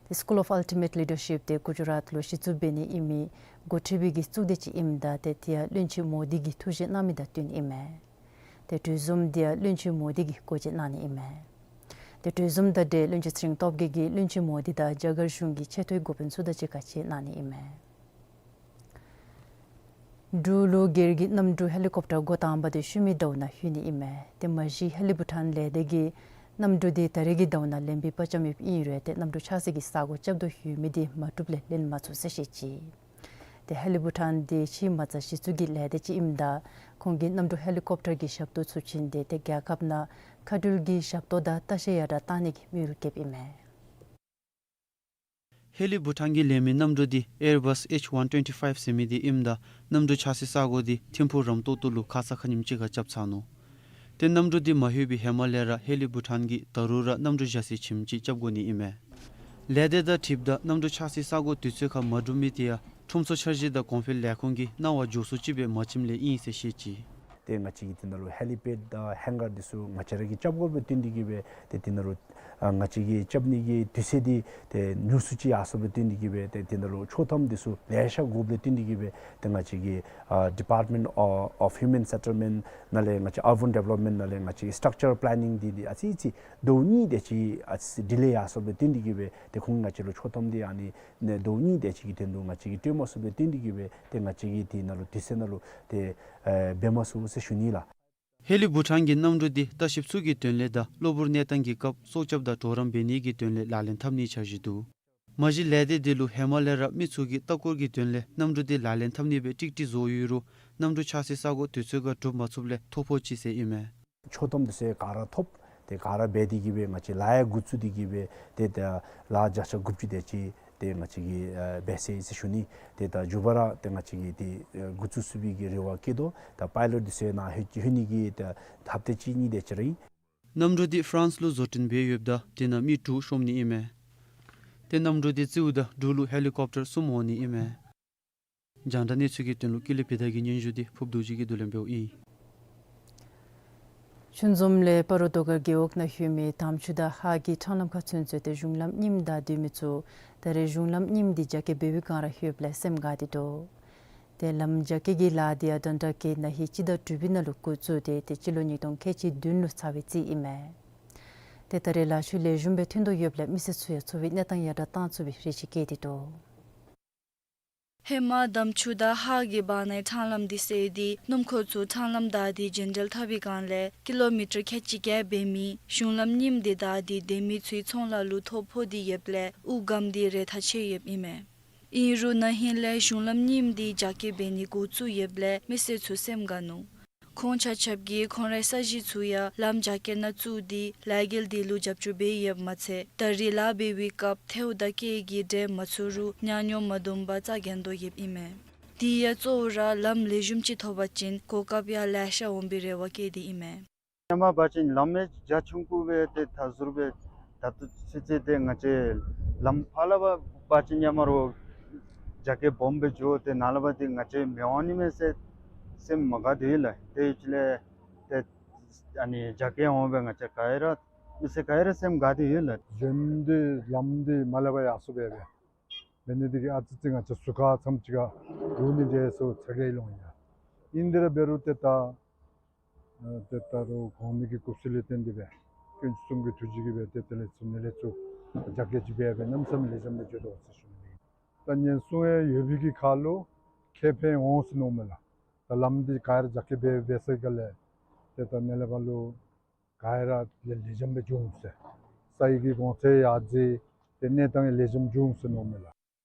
ཏེ་School of Ultimate Leadership འདི་གུ་ཇི་རཱཏ་ལུ་གཞི་བཙུགས་འབད་ནི་ཨིན་མི་འགོ་ཁྲིདཔ་གི་གཙུག་སྡེ་ཅིག་ཨིནམ་ད་ཏེ་དེ་ཡང་བློན་ཆེན་མོ་དི་གིས་ཐུགས་བཞེད་གནང་མི་དང་བསྟུན་ཨིན་མས། ཏེ་གྲོས་འཛོམས་འདི་ཡང་བློན་ཆེན་མོ་དི་གིས་སྒོ་འབྱེད་གནང་ནི་ཨིན་མས། ཏེ་གྲོས་འཛོམས་དང་འབྲེལ་བློན་ཆེན་ཚེ་རིང་སྟོབས་རྒྱས་ཀྱིས་བློན་ཆེན་མོ་དི་དང་རྒྱ་གར་གཞུང་གི་ཆེ་མཐོའི་འགོ་དཔོན་ཚུ་དང་གཅིག་ཁར་མཇལ་གནང་ནི་ཨིན་མས། འབྲུག་ལུ་སྒེར་གྱི་གནམ་གྲུ་ཧེ་ལི་ཀོབ་ཊར་འགོ་དང་པ་དེ་ཤུལ་མའི་ཟླཝ་ནང་ལྷོད་ནི་ཨིན་མས། ཏེ་མ་གཞི་ཧེ་ལི་བྷུ་ཊཱན་ལས་སྡེ་གིས་གནམ་གྲུ་དེ་ད་རེས་ཀྱི་ཟླཝ་ནང་ལེན་པའི་པར་བཅམ་ཡོདཔ་ཨིན་རུང་ཏེ་གནམ་གྲུ་ཆགས་སའི་གི་ས་གོ་རྐྱབ་དོ་ཡོད་མི་དེ་མ་གྲུབ་ལས་ལེན་མ་ཚུགས་ཟེར་བཤད་ཅི། ཏེ་ཧེ་ལི་བྷུ་ཊཱན་དེ་ཕྱིའི་མ་རྩ་གཞི་བཙུགས་ཀྱི་ལས་སྡེ་ཅིག་ཨིནམ་ད་ཁོང་གིས་གནམ་གྲུ་ཧེ་ལི་ཀོབ་ཊར་གྱི་ཞབས་ཏོག་ཚུ་བྱིན་ཏེ་ཏེ་རྒྱལ་ཁབ་ནང་མཁའ་འགྲུལ་གྱི་ཞབས་ཏོག་དང་ལྟ་བཤལ་ཡར་དྲགས་གཏང་ནི་གི་དམིགས་ཡུལ་བསྐྱེདཔ་ཨིན་མས། ཧེ་ལི་བྷུ་ཊཱན་གྱིས་ལེན་མི་གནམ་གྲུ་དེ་ཨེར་བཱས་ཨེཆ་ཝན་ཊུ་ཝེན་ཊི་ཕའིབ་ཟེར་མི་དེ་ཨིནམ་ད་གནམ་གྲུ་ཆགས་སའི་ས་གོ་དེ་ཐིམ་ཕུག་རམ་ཏོག་ཏོ་ལུ་ཁ་ཙ་ཁ་ཉིནམ་ཅིག་ཁར་རྐྱབ་ཚར་ནུག། ཏེ་གནམ་གྲུ་དེ་མ་ལྷོད་པའི་ཧེ་མ་ལས་ར་ཧེ་ལི་བྷུ་ཊཱན་གྱིས་ད་རུང་ར་གནམ་གྲུ་བཞག་སའི་ཁྱིམ་ཅིག་རྐྱབ་དགོ་ནི་ཨིན་མས། ལས་སྡེ་དང་འཁྲིལཝ་ད་གནམ་གྲུ་ཆགས་སའི་ས་གོ་དུས་ཚོད་ཁར་མ་གྲུབ་མི་དེ་ཡང་ཁྲོམ་ཚོགས་འཆར་གཞི་དང་གོང་འཕེལ་ལས་ཁུངས་ཀྱིས་གནང་བ་མགྱོགས་སུ་ཅིག་སྦེ་མ་བྱིནམ་ལས་ཨིན་ཟེར་བཤད་ཅི། ཏེ་ང་བཅས་ཀྱི་དེ་ནང་ལུ་ཧེ་ལི་པེཌ་དང་ཧེང་གར་འདི་ཚུ་ང་བཅས་ར་གིས་རྐྱབ་དགོཔ་ལས་བརྟེན་ཏེ་གིས་སྦེ་ཏེ་དེ་ནང་ལུ་ཨ་ང་བཅས་ཀྱིས་རྐྱབ་ནི་གི་དུས་ཚོད་འདི་ཏེ་ཉུང་སུ་ཅིག་ཡར་སོཔ་ལས་བརྟེན་ཏེ་གིས་སྦེ་ཏེ་དེ་ནང་ལུ་ཆོག་ཐམ་འདི་ཚུ་ལེ་ཤ་དགོཔ་ལས་བརྟེན་ཏེ་གིས་སྦེ་ཏེ་ང་བཅས་ཀྱི་ཨ་Department of, of Human Settlement ནང་ལས་ང་བཅས་Urban Development ནང་ལས་ང་བཅས་ཀྱི་Structure Planning འདི་འདི་ཨ་ཙི་ཅིག་ཟླཝ་གཉིས་དེ་ཅིག་ཨ་ཙི་ཌི་ལེ་ཡར་སོཔ་ལས་བརྟེན་ཏེ་གིས་སྦེ་ཏེ་ཁོང་ང་བཅས་ལུ་ཆོག་ཐམ་འདི་ཨ་ནི་ནི་ཟླཝ་གཉིས་དེ་ཅིག་གི་དོན་དུ་ང་བཅས་ཀྱིས་སྤྲོད་མ་ཚུགསཔ་ལས་བརྟེན་ཏེ་གིས་སྦེ་ཏེ་ང་བཅས་ཀྱིས་དེ་ནང་ལུ་དུས་ཚོད་ནང་ལུ་ཏེ་ཨེ་འབད་མ་ཚུགས་ཟེར་ཞུ་ནི་ལགས། ཧེ་ལི་བྷུ་ཊཱན་གྱི་གནམ་གྲུ་འདི་ལྟ་བཤལཔ་ཚུ་གི་དོན་ལས་དང་གློ་བུར་གནས་སྟངས་ཀྱི་སྐབས་སྲོག་སྐྱབས་དང་གྲོགས་རམ་འབད་ནི་གི་དོན་ལས་ལག་ལེན་འཐབ་ནིའི་འཆར་གཞི་འདུག། མ་གཞི་ལས་སྡེ་འདི་ལུ་ཧེ་མ་ལས་ར་མི་ཚུ་གིས་ལྟ་སྐོར་གྱི་དོན་ལས་གནམ་གྲུ་འདི་ལག་ལེན་འཐབ་ནི་སྦེ་ཀྲིག་ཀྲི་བཟོ་ཡོད་རུང་གནམ་གྲུ་ཆགས་སའི་ས་གོ་དུས་ཚོད་ཁར་གྲུབ་མ་ཚུགསཔ་ལས་ཐོ་ཕོག་ཅི་ཟེར་ཨིན་མས། ཆོག་ཐམ་འདི་ཚུ་ག་ར་ཐོབ། ཏེ་ག་ར་འབད་དེ་གིས་སྦེ་ང་བཅས་ལཱ་ཡང་འགོ་བཙུགས་ཏེ་གིས་སྦེ་ཏེ་ད་ལཱ་བརྒྱ་ཆ་དགུ་བཅུ་དེ་ཅིག་ཏེ་ང་བཅས་ཀྱིས་ཨ་འབད་ཚར་ཡི་ཟེར་ཞུ་ནི། ཏེ་ད་མཇུག་བར་ར་ཏེ་ང་བཅས་ཀྱིས་ཏེ་ཨ་འགོ་བཙུགས་ཚུགས་པའི་གི་རེ་བ་བསྐྱེད་དོ། ད་པའི་ལོཊ་འདི་ཚུ་ནཱ་ལྷོད་ལྷོད་ནི་གི་ད་ཧབ་ཏ་གཅིག་གཉིས་དེ་ཅིག་ར་ཨིན། གནམ་གྲུ་འདི་ཧྥ་རན་སི་ལུ་བཟོ་སྐྲུན་འབད་ཡོདཔ་ད་དེ་ནང་མི་དྲུག་ཤོང་ནི་ཨིན་མས། ཏེ་གནམ་གྲུ་འདི་རྩེཝ་ད་འབྲུག་ལུ་ཧེ་ལི་ཀོབ་ཊར་གསུམ་འོང་ནི་ཨིན་མས། རྒྱང་བསྒྲགས་གནས་ཚུལ་གྱི་དོན་ལུ་ཀུན་ལེགས་བི་དྷ་གི་སྙན་ཞུ་འདི་ཕུརཔ་རྡོ་རྗེ་གིས་བསྡུ་ལེན་འབདཝ་ཨིན། ཆུ་འཛོམས་ལས་སྤ་རོ་རྡོ་དཀར་རྒེད་འོག་ནང་ལྷོད་མི་དམ་ཆུ་དང་ཧཱ་གི་འཕྲང་ལམ་ཁར་ཚུན་ཚོད་ཏེ་གཞུང་ལམ་རྙིངམ་བདའ་སྡོད་མི་ཚུ་ད་རེས་གཞུང་ལམ་རྙིངམ་འདི་རྒྱ་སྐྱེད་འབད་བའི་སྒང་ར་ལྷོདཔ་ལས་སེམས་དགའ་སྟེ་འདུག། ཏེ་ལམ་རྒྱ་སྐྱེད་ཀྱི་ལཱ་འདི་ཡང་དོན་དག་གིས་ན་ཧིང་སྤྱི་ཟླ་དྲུག་པའི་ནང་ལུ་འགོ་བཙུགས་ཏེ་ཏེ་སྤྱི་ལོ་ཉིས་སྟོང་ཁལ་གཅིག་བདུན་ལུ་ཚར་བའི་རྩིས་ཨིན་མས། ཏེ་ད་རེས་ལཱ་ཤུལ་ལེགས་ཤོམ་སྦེ་ཐོན་དོ་ཡོདཔ་ལས་མི་སེར་ཚུ་ཡང་འཚོ་བའི་གནས་སྟངས་ཡར་དྲག་བཏང་ཚུགས་པའི་རེ་ཆེ་བསྐྱེད་དེ་འདུག། ཧེ་མ་དམ་ཆུ་དང་ཧཱ་གི་བར་ནའི་འཕྲང་ལམ་འདི་བསལ་ཏེ་སྣུམ་འཁོར་ཚུ་འཕྲང་ལམ་བདའ་སྟེ་རྒྱུན་འགྲུལ་འཐབ་པའི་སྒང་ལས་ཀི་ལོ་མི་ཊར་ཁལ་གཅིག་བརྒྱད་འབད་མི་གཞུང་ལམ་རྙིངམ་འདི་བདའ་སྟེ་སྡོད་མི་ཚུའི་ཚོང་ལཱ་ལུ་ཐོ་ཕོག་སྟེ་ཡོདཔ་ལས་དབུགས་སྒམ་སྟེ་རེ་ཐག་ཆོད་ཡོདཔ་ཨིན་མས། ཨིན་རུང་ན་ཧིང་ལས་གཞུང་ལམ་རྙིངམ་འདི་རྒྱ་སྐྱེད་འབད་ནི་འགོ་བཙུགས་ཡོདཔ་ལས་མི་སེར་ཚུ་སེམས་དགའ་ནུག། ཁོང་ཆ་ཁྱབ་ཀྱིས་ཁོང་རའི་ས་གཞི་ཚུ་ཡང་ལམ་རྒྱ་སྐྱེད་ནང་བཙུགས་ཏེ་ལས་འགུལ་འདི་ལུ་རྒྱབ་སྐྱོར་འབད་ཡོདཔ་མ་ཚད་ད་རེས་ལཱ་འབད་བའི་སྐབས་ཐལཝ་དང་སྐས་ཀྱི་འདྲེ་མ་ཚུགས་རུང་ཉ་ཉོ་མ་བཏུབ་པར་རྩ་འགེངས་དོ་ཡོདཔ་ཨིན་མས། དེ་ཡང་གཙོ་བོ་ར་ལམ་ལེགས་ཤོམ་ཅིག་ཐོབ་པ་ཅིན་གོ་སྐབས་ཡང་ལེ་ཤ་འོང་པའི་རེ་བ་བསྐྱེད་དེ་ཨིན་མས། ཧེ་མ་འབད་བ་ཅིན་ལམ་ཡང་རྒྱ་ཆུང་ཀུ་སྦེ་ཏེ་ད་ཟུར་སྦེ་ད་ལྟོ་ཚུན་ཚོད་ཏེ་ང་བཅས་ལམ་ཕར་ལས་འབད་བ་ཅིན་ཡར་མར་རྒྱ་སྐྱེད་སྦོམ་སྦེ་འགྱོ་སྟེ་ནཱ་ལས་འབད་ཏེ་ང་བཅས་མི་འོང་ནི་མས་ཟེར་སེམས་མ་དགའ་དེ་ལགས། དེ་ཅིག་ལས་ཏེ་ཨ་ནི་རྒྱ་སྐྱེད་འོང་སྦེ་ང་བཅས་ག་ར་མི་སེར་ག་ར་སེམས་དགའ་དེ་ལགས། གཞན་འདི་ལམ་འདི་མར་ལས་འབད་ཡར་སོང་སྦེ་འབད་མི་ནི་འདི་གིས་ཨ་ཙི་ཅིག་ང་བཅས་ཟུར་ཁ་ཙམ་ཅིག་ཁར་འགྱོ་ནི་འདྲས་སོ་ཚ་གྱང་ལོང་ཡི། ཨིན་དེ་ར་འབད་རུང་ཏེ་ད་ཨ་ཏེ་ད་རུང་གོང་མའི་གི་སྐུ་ཚེ་ལས་བརྟེན་ཏེ་སྦེ་དཀོན་མཆོག་གསུམ་གྱི་ཐུགས་རྗེ་གིས་སྦེ་ཏེ་དེ་ལས་ཚུར་ནི་ལས་ཚུར་རྒྱ་སྐྱེད་ཅིག་འབད་སྦེ་གནམ་མེད་ས་མེད་ལེགས་ཤོམ་སྦེ་འགྱོ་དོ་ཟེར་ཞུ་ནི། ད་ཉེན་སྲུང་ཡང་ཡོད་པའི་གི་ཁར་ལུ་ཁེ་ཕན་འོང་ཟེར་མནོཝ་མས་ལགས། ད་ལམ་འདི་ག་ར་རྒྱ་སྐྱེད་འབད་འབད་ཚར་ག་ལས་ཏེ་ད་ནཱ་ལས་འབད་ལུ་ག་ར་ལེགས་ལེགས་ཤོམ་སྦེ་འགྱོ་འོང་ཟེར། ས་ཡི་གི་གོང་ཚད་ཡར་འཛེགས་ཏེ་གནས་སྟངས་ཡང་ལེགས་ཤོམ་འགྱོ་འོང་ཟེར་མནོཝ་མས་ལགས།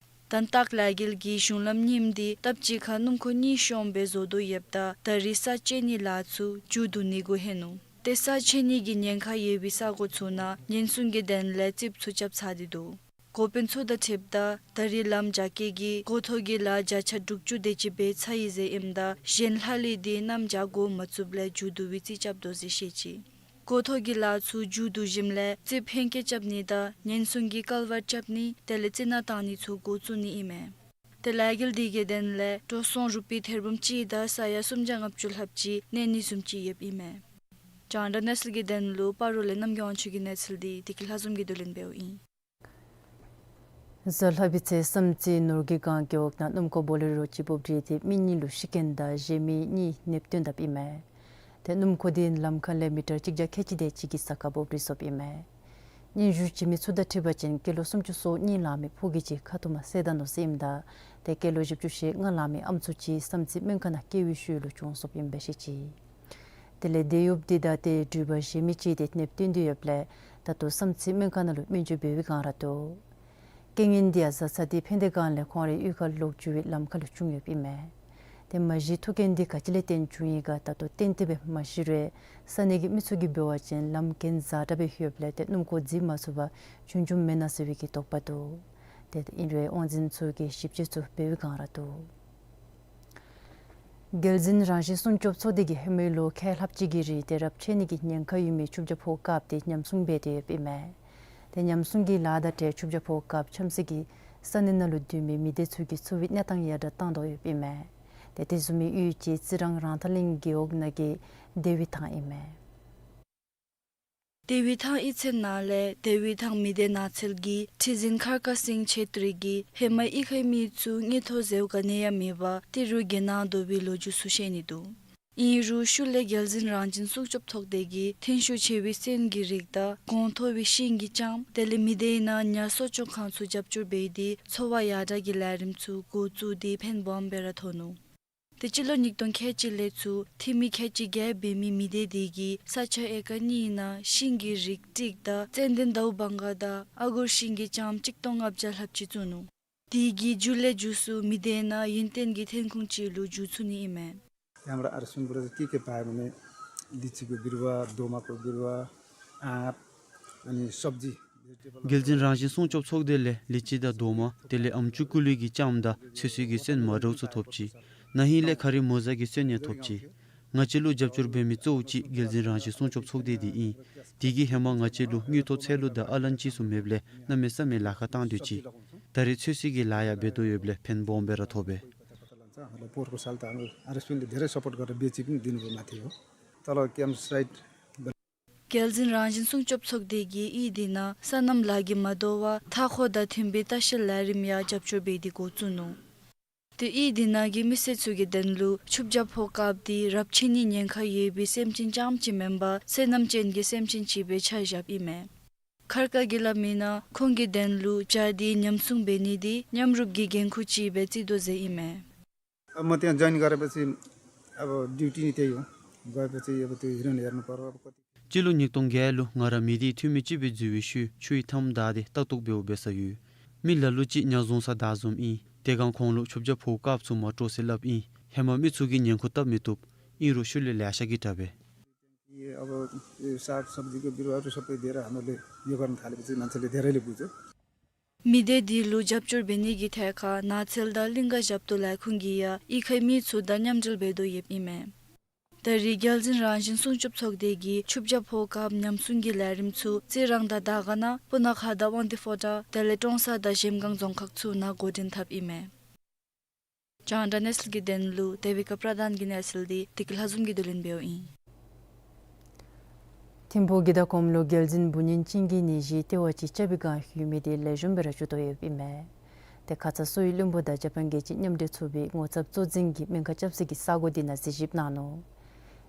དོན་དག་ལས་འགུལ་གྱིས་གཞུང་ལམ་རྙིངམ་འདི་སྟབས་གཅིག་ཁར་སྣུམ་འཁོར་གཉིས་ཤོང་སྦེ་བཟོ་དོ་ཡོདཔ་ད་ད་རེས་ས་བཅད་ནིའི་ལཱ་ཚུ་མཇུག་བསྡུ་ནི་འགོ་ཧེ་ནུག། ཏེ་ས་བཅད་ནི་གི་ཉེན་ཁ་ཡོད་པའི་ས་གོ་ཚུ་ནང་ཉེན་སྲུང་གི་དོན་ལས་རྩིགཔ་ཚུ་རྐྱབ་ཚར་ཏེ་འདུག། འགོ་དཔོན་ཚུ་དང་འཁྲིལཝ་ད་ད་རེས་ལམ་རྒྱ་སྐྱེད་ཀྱི་འགོ་ཐོག་གི་ལཱ་བརྒྱ་ཆ་དྲུག་ཅུ་དེ་ཅིག་འབད་ཚར་ཡི་ཟེར་ཨིནམ་ད་གཞན་ལྷག་ལུས་འདི་གནམ་བྱཱར་འགོ་མ་བཙུགསཔ་ལས་མཇུག་བསྡུ་བའི་རྩིས་རྐྱབ་དོ་ཟེར་བཤད་ཅི། འགོ་ཐོག་གི་ལཱ་ཚུ་མཇུག་བསྡུ་ཞིནམ་ལས་རྩིགཔ་ཧེང་སྐལ་རྐྱབ་ནི་དང་ཉེན་སྲུང་གི་ཀལ་ཝརཊ་རྐྱབ་ནི་དེ་ལས་རྩི་ནག་བཏང་ནི་ཚུ་འགོ་བཙུགས་ནི་ཨིན་མས། ཏེ་ལས་འགུལ་འདི་གི་དོན་ལས་འགྲོ་སོང་རུ་པི་ཐེར་འབུམ་གཅིག་དང་ས་ཡ་སུམ་བརྒྱ་ལྔ་བཅུ་ལྷགཔ་ཅིག་གནས་ནི་བཟུམ་ཅིག་ཡོདཔ་ཨིན་མས། རྒྱང་བསྒྲགས་གནས་ཚུལ་གྱི་དོན་ལུ་སྤ་རོ་ལས་རྣམ་རྒྱལ་དབང་ཕྱུག་གི་གནས་ཚུལ་འདི་བདེ་སྐྱིད་ལྷ་འཛོམས་ཀྱིས་བསྡུ་ལེན་འབདཝ་ཨིན། གཟའ་ལྷག་པའི་ཚེ་བསམ་རྩེ་ནོར་གྱི་སྒང་རྒེད་འོག་ནང་སྣུམ་འཁོར་བོ་ལེ་རོ་ཅིག་འབོབ་སྟེ་མི་གཉིས་ལུ་ཤི་རྐྱེན་དང་གཞན་མི་གཉིས་ནདཔ་བཏོན་དཔ་ཨིན་མས། ཏེ་སྣུམ་འཁོར་འདི་ལམ་ཁ་ལས་མི་ཊར་གཅིག་བརྒྱ་ཁལ་གཅིག་དེ་ཅིག་གི་ས་ཁར་འབོབ་སྟེ་སོཔ་ཨིན་མས། སྙན་ཞུ་བྱིན་མི་ཚུ་དང་འཁྲིལ་བ་ཅིན་སྐྱེས་ལོ་སུམ་ཅུ་སོ་གཉིས་ལང་མི་ཕོ་སྐྱེས་ཅིག་ཁ་ཐུག་མ་བསད་ད་ནུག་ཟེར་ཨིནམ་ད་ཏེ་སྐྱེས་ལོ་བཞི་བཅུ་ཞེ་ལྔ་ལང་མི་ཨམ་སྲུ་ཅིག་བསམ་རྩེ་སྨན་ཁང་ནང་སྐྱེལ་བའི་ཤུལ་ལུ་གྱོངས་སོཔ་ཨིནམ་སྦེ་བཤད་ཅི། དེ་ལས་དེད་གཡོགཔ་འདི་དང་ཏེ་འགྲུལ་པ་གཞན་མི་ཅིག་ཏེ་ནདཔ་བཏོན་ཏེ་ཡོདཔ་ལས་ད་ལྟོ་བསམ་རྩེ་སྨན་ཁང་ནང་ལུ་སྨན་བཅོས་འབད་བའི་སྒང་ར་འདུག། རྐྱེན་ངན་འདི་ཡང་བཟའ་ཚང་འདི་ཕན་བདེ་སྒང་ལས་ཁོང་རའི་གཡུས་ཁར་ལོག་འགྱོ་བའི་ལམ་ཁ་ལུ་བྱུང་ཡོདཔ་ཨིན་མས། ཏེ་མ་གཞི་ཐུག་རྐྱེན་འདི་ག་ཅི་ལས་བརྟེན་བྱུང་ཡི་ག་ད་ལྟོ་གཏན་གཏན་སྦེ་མ་ཤེས་རུང་ས་གནས་ཀྱི་མི་ཚུ་གིས་འབད་བ་ཅིན་ལམ་གྱེན་འཛེགས་དྲགས་སྦེ་ཡོདཔ་ལས་ཏེ་སྣུམ་འཁོར་འཛེགས་མ་ཚུགས་པར་བྱུང་བྱུངམ་མེན་ན་ཟེར་བའི་གི་དོགས་པ་འདུག། ཏེ་ཨིན་རུང་དབང་འཛིན་ཚུ་གིས་ཞིབ་དཔྱད་ཚུ་འབད་བའི་སྒང་ར་འདུག། རྒྱལ་འཛིན་རང་བཞིན་སྲུང་སྐྱོབ་ཚོགས་སྡེ་གིས་ཧེ་མའི་ལོ་ཁལ་ལྷགཔ་ཅིག་གི་རིང་ཏེ་རབས་ཆད་ནི་གི་ཉེན་ཁ་ཡོད་མི་ཆུ་བྱ་ཕོ་བཀག་སྟེ་ཉམས་སྲུང་འབད་དེ་ཡོདཔ་ཨིན་མས། ཏེ་ཉམས་སྲུང་གི་ལཱ་དང་འབྲེལ་ཆུ་བྱ་ཕོ་སྐབས་འཁྱམས་སའི་གི་ས་གནས་ནང་ལུ་སྡོད་མི་མི་སྡེ་ཚུ་གི་འཚོ་བའི་གནས་སྟངས་ཡར་དྲག་བཏང་དོ་ཡོདཔ་ཨིན་མས། ཏེ་དེ་བཟུམ་མའི་གཡུས་ཅིག་རྩི་རང་རང་ཐང་གླིང་རྒེད་འོག་ནང་གི་དེ་བི་ཐང་ཨིན་མས། དེ་བི་ཐང་ཨིད་ཚལ་ནང་ལས་དེ་བི་ཐང་མི་སྡེ་ནགས་ཚལ་གྱི་ཁྲི་འཛིན་མཁར་དཀར་སིང་ཆེ་ཏྲི་གིས་ཧེ་མ་གཡུས་ཁའི་མི་ཚུ་དངུལ་ཐོག་ཟེརཝ་ག་ནི་ཡང་མེད་པར་ཏི་རུ་གྱེས་ནང་སྡོད་པའི་ལོ་རྒྱུས་ཚུ་བཤད་ནི་འདུག། ཨིན་རུང་ཤུལ་ལས་རྒྱལ་འཛིན་རང་བཞིན་སྲུང་སྐྱོབ་ཚོགས་སྡེ་གིས་ཐོན་ཤུགས་ཆེ་བའི་སོན་གྱི་རིགས་དང་གོང་མཐོ་བའི་ཤིང་གི་ལྕངམ་དེ་ལས་མི་སྡེའི་ནང་ཉ་གསོ་སྐྱོང་ཁང་ཚུ་རྒྱབ་སྐྱོར་འབད་དེ་འཚོ་བ་ཡར་དྲག་གི་ལས་རིམ་ཚུ་འགོ་བཙུགས་ཏེ་ཕན་སྦོམ་སྦེ་ར་ཐོགས་ནུག། ཏེ་སྤྱི་ལོ་ཉིས་སྟོང་ཁལ་གཅིག་ལས་ཚུར་འཐུས་མི་ཁལ་གཅིག་བརྒལ་འབད་མི་མི་སྡེ་དེ་གིས་ས་ཆ་ཨེ་ཀར་གཉིས་ནང་ཤིང་གི་རིགས་ཏིག་དང་ཙན་དན་དྭཝ་བང་ག་དང་ཨ་གུར་ཤིང་གི་ལྕངམ་གཅིག་སྟོང་ལྔ་བརྒྱ་ལྷགཔ་ཅིག་བཙུགས་ནུག། དེ་གི་མཇུག་ལས་མཇུག་སུ་མི་སྡེ་ནང་ཡུན་བརྟན་གྱི་ཐོན་ཁུངས་ཅིག་ལུ་འགྱུར་ཚུགས་ནི་ཨིན་མས། यहाँ आर्सुन के के पायो भने लिचीको बिरुवा, दोमाको बिरुवा, आँप अनि सब्जी, vegetable। རྒྱལ་འཛིན་རང་བཞིན་སྲུང་སྐྱོབ་ཚོགས་སྡེ་ལས་ལི་ཅི་དང་རྡོག་མ་དེ་ལས་ཨམ་ཅུ་ཀུ་ལི་གི་ལྕངམ་དང་ཚོད་བསྲེ་གི་སོན་མ་འདྲཝ་ཚུ་ཐོབ་ཅི། ན་ཧིང་ལས་ཁ་རི་མོ་ཟ་གི་སོན་ཡང་ཐོབ་ཅི། ང་བཅས་ལུ་རྒྱབ་སྐྱོར་འབད་མི་གཙོ་བོ་ཅིག་རྒྱལ་འཛིན་རང་བཞིན་སྲུང་སྐྱོབ་ཚོགས་སྡེ་འདི་ཨིན། དེ་གིས་ཧེ་མ་ང་བཅས་ལུ་དངུལ་ཐོག་ཚད་ལུ་དང་ཨ་ལན་ཅི་ཚུ་མེདཔ་ལས་གནམ་མེད་ས་མེད་ལཱ་ཁག་བཏང་སྡོད་ཅི། ད་རེས་ཚོད་བསྲེ་གི་ལཱ་ཡང་འབད་དོ་ཡོདཔ་ལས་ཕན་སྦོམ་སྦེ་ར་ཐོགས་པས། पोहोरको साल त हाम्रो आरएसपिएनले धेरै सपोर्ट गरेर बेची पनि दिनुभयो माथि हो। तल क्याम्प साइट। རྒྱལ་འཛིན་རང་བཞིན་སྲུང་སྐྱོབ་ཚོགས་སྡེ་གིས་གཡུས་འདི་ནང་སོ་ནམ་ལཱ་གིས་མ་དོ་བར་མཐའ་འཁོར་དང་མཐུན་པའི་ལྟ་བཤལ་ལས་རིམ་ཡང་རྒྱབ་སྐྱོར་འབད་དེ་འགོ་བཙུགས་ནུག། ཏེ་གཡུས་འདི་ནང་གི་མི་སེར་ཚུ་གི་དོན་ལུ་ཆུ་བྱ་ཕོ་སྐབས་འདི་རབས་ཆད་ནིའི་ཉེན་ཁ་ཡོད་པའི་སེམས་ཅན་རྐྱངམ་ཅིག་མེན་པར་སོ་ནམ་ཅན་གྱི་སེམས་ཅན་ཅིག་སྦེ་ཆ་བཞགཔ་ཨིན་མས། མཁར་དཀར་གྱིས་སླབ་མིའི་ནང་ཁོང་གི་དོན་ལུ་བྱ་འདི་ཉམས་སྲུང་འབད་ནི་འདི་མཉམ་རུབ་ཀྱི་འགན་ཁུར་ཅིག་སྦེ་བརྩི་དོ་ཟེར་ཨིན་མས། अब म त्यहाँ जोइन गरेपछि अब ड्युटी नै त्यही हो। गएपछि अब त्यो हिरण हेर्नु पर्यो, अब कति। སྤྱི་ལོ་ཉིས་སྟོང་བརྒྱད་ལུ་ང་ར་མི་སྡེའི་འཐུས་མི་ཅིག་སྦེ་འཛུལ་བའི་ཤུལ་ཆུའི་མཐའམ་བདའ་སྟེ་ལྟ་རྟོག་འབདཝ་འབད་ས་ཡོད། མི་ལ་ལུ་ཅིག་ཉ་བཟུང་ས་བདའ་བཟུངམ་ཨིན། དེ་སྒང་ཁོང་ལུ་ཆུ་བྱ་ཕོ་སྐབས་ཚུ་མ་སྤྲོ་ཟེར་སླབ་ཨིན། ཧེ་མ་མི་ཚུ་གིས་ཉན་ཁུངས་བཏབ་མི་བཏུབ། ཨིན་རུང་ཤུལ་ལས་ལེ་ཤ་གིས་དྲག་པས། अब यो सागसब्जीको बिरुवाहरू सबै दिएर हामीले यो गर्न थालेपछि मान्छेले धेरैले बुझ्यो। མི་སྡེ་འདི་ལུ་རྒྱབ་སྐྱོར་འབད་ནི་གི་ཐད་ཁར་ནགས་ཚལ་དང་གླིང་ག་ཞབས་ཏོག་ལས་ཁུངས་ཀྱིས་ཡང་གཡུས་ཁའི་མི་ཚུ་དང་མཉམ་འབྲེལ་འབད་དོ་ཡོདཔ་ཨིན་མས། ད་རེས་རྒྱལ་འཛིན་རང་བཞིན་སྲུང་སྐྱོབ་ཚོགས་སྡེ་གིས་ཆུ་བྱ་ཕོ་སྐབས་ཉམས་སྲུང་གི་ལས་རིམ་ཚུ་རྩི་རང་དང་དར་དཀར་ནང་སྤུ་ན་ཁ་དང་དབང་འདུས་ཕོ་བྲང་དེ་ལས་ཀྲོང་གསར་དང་གཞལམ་སྒང་རྫོང་ཁག་ཚུ་ནང་འགོ་འདྲེན་འཐབ་ཨིན་མས། རྒྱང་བསྒྲགས་གནས་ཚུལ་གྱི་དོན་ལུ་དེ་བི་ཀ་པྲ་དཱན་གྱི་གནས་ཚུལ་འདི་བདེ་སྐྱིད་ལྷ་འཛོམས་ཀྱིས་བསྡུ་ལེན་འབདཝ་ཨིན། ཐིམ་ཕུག་གི་ད་གོམ་ལུ་རྒྱལ་འཛིན་འབུ་སྨྱོན་ཅན་གྱི་ནད་གཞི་ལྟེ་བ་ཅིག་རྐྱབ་པའི་བསྒང་ལྷོད་མི་འདི་ལེགས་ཤོམ་སྦེ་ར་འགྱོ་དོ་ཡོདཔ་ཨིན་མས། ཏེ་ཁ་ཙ་གསོ་བའི་བློན་པོ་དང་འཇར་པན་རྒྱལ་སྤྱི་མཉམ་འབྲེལ་ཚོགས་པའི་ངོ་ཚབ་གཙོ་འཛིན་གྱིས་སྨན་ཁང་རྐྱབ་སའི་གི་ས་གོ་འདི་ནང་གཟིགས་ཞིབ་གནང་ནུག།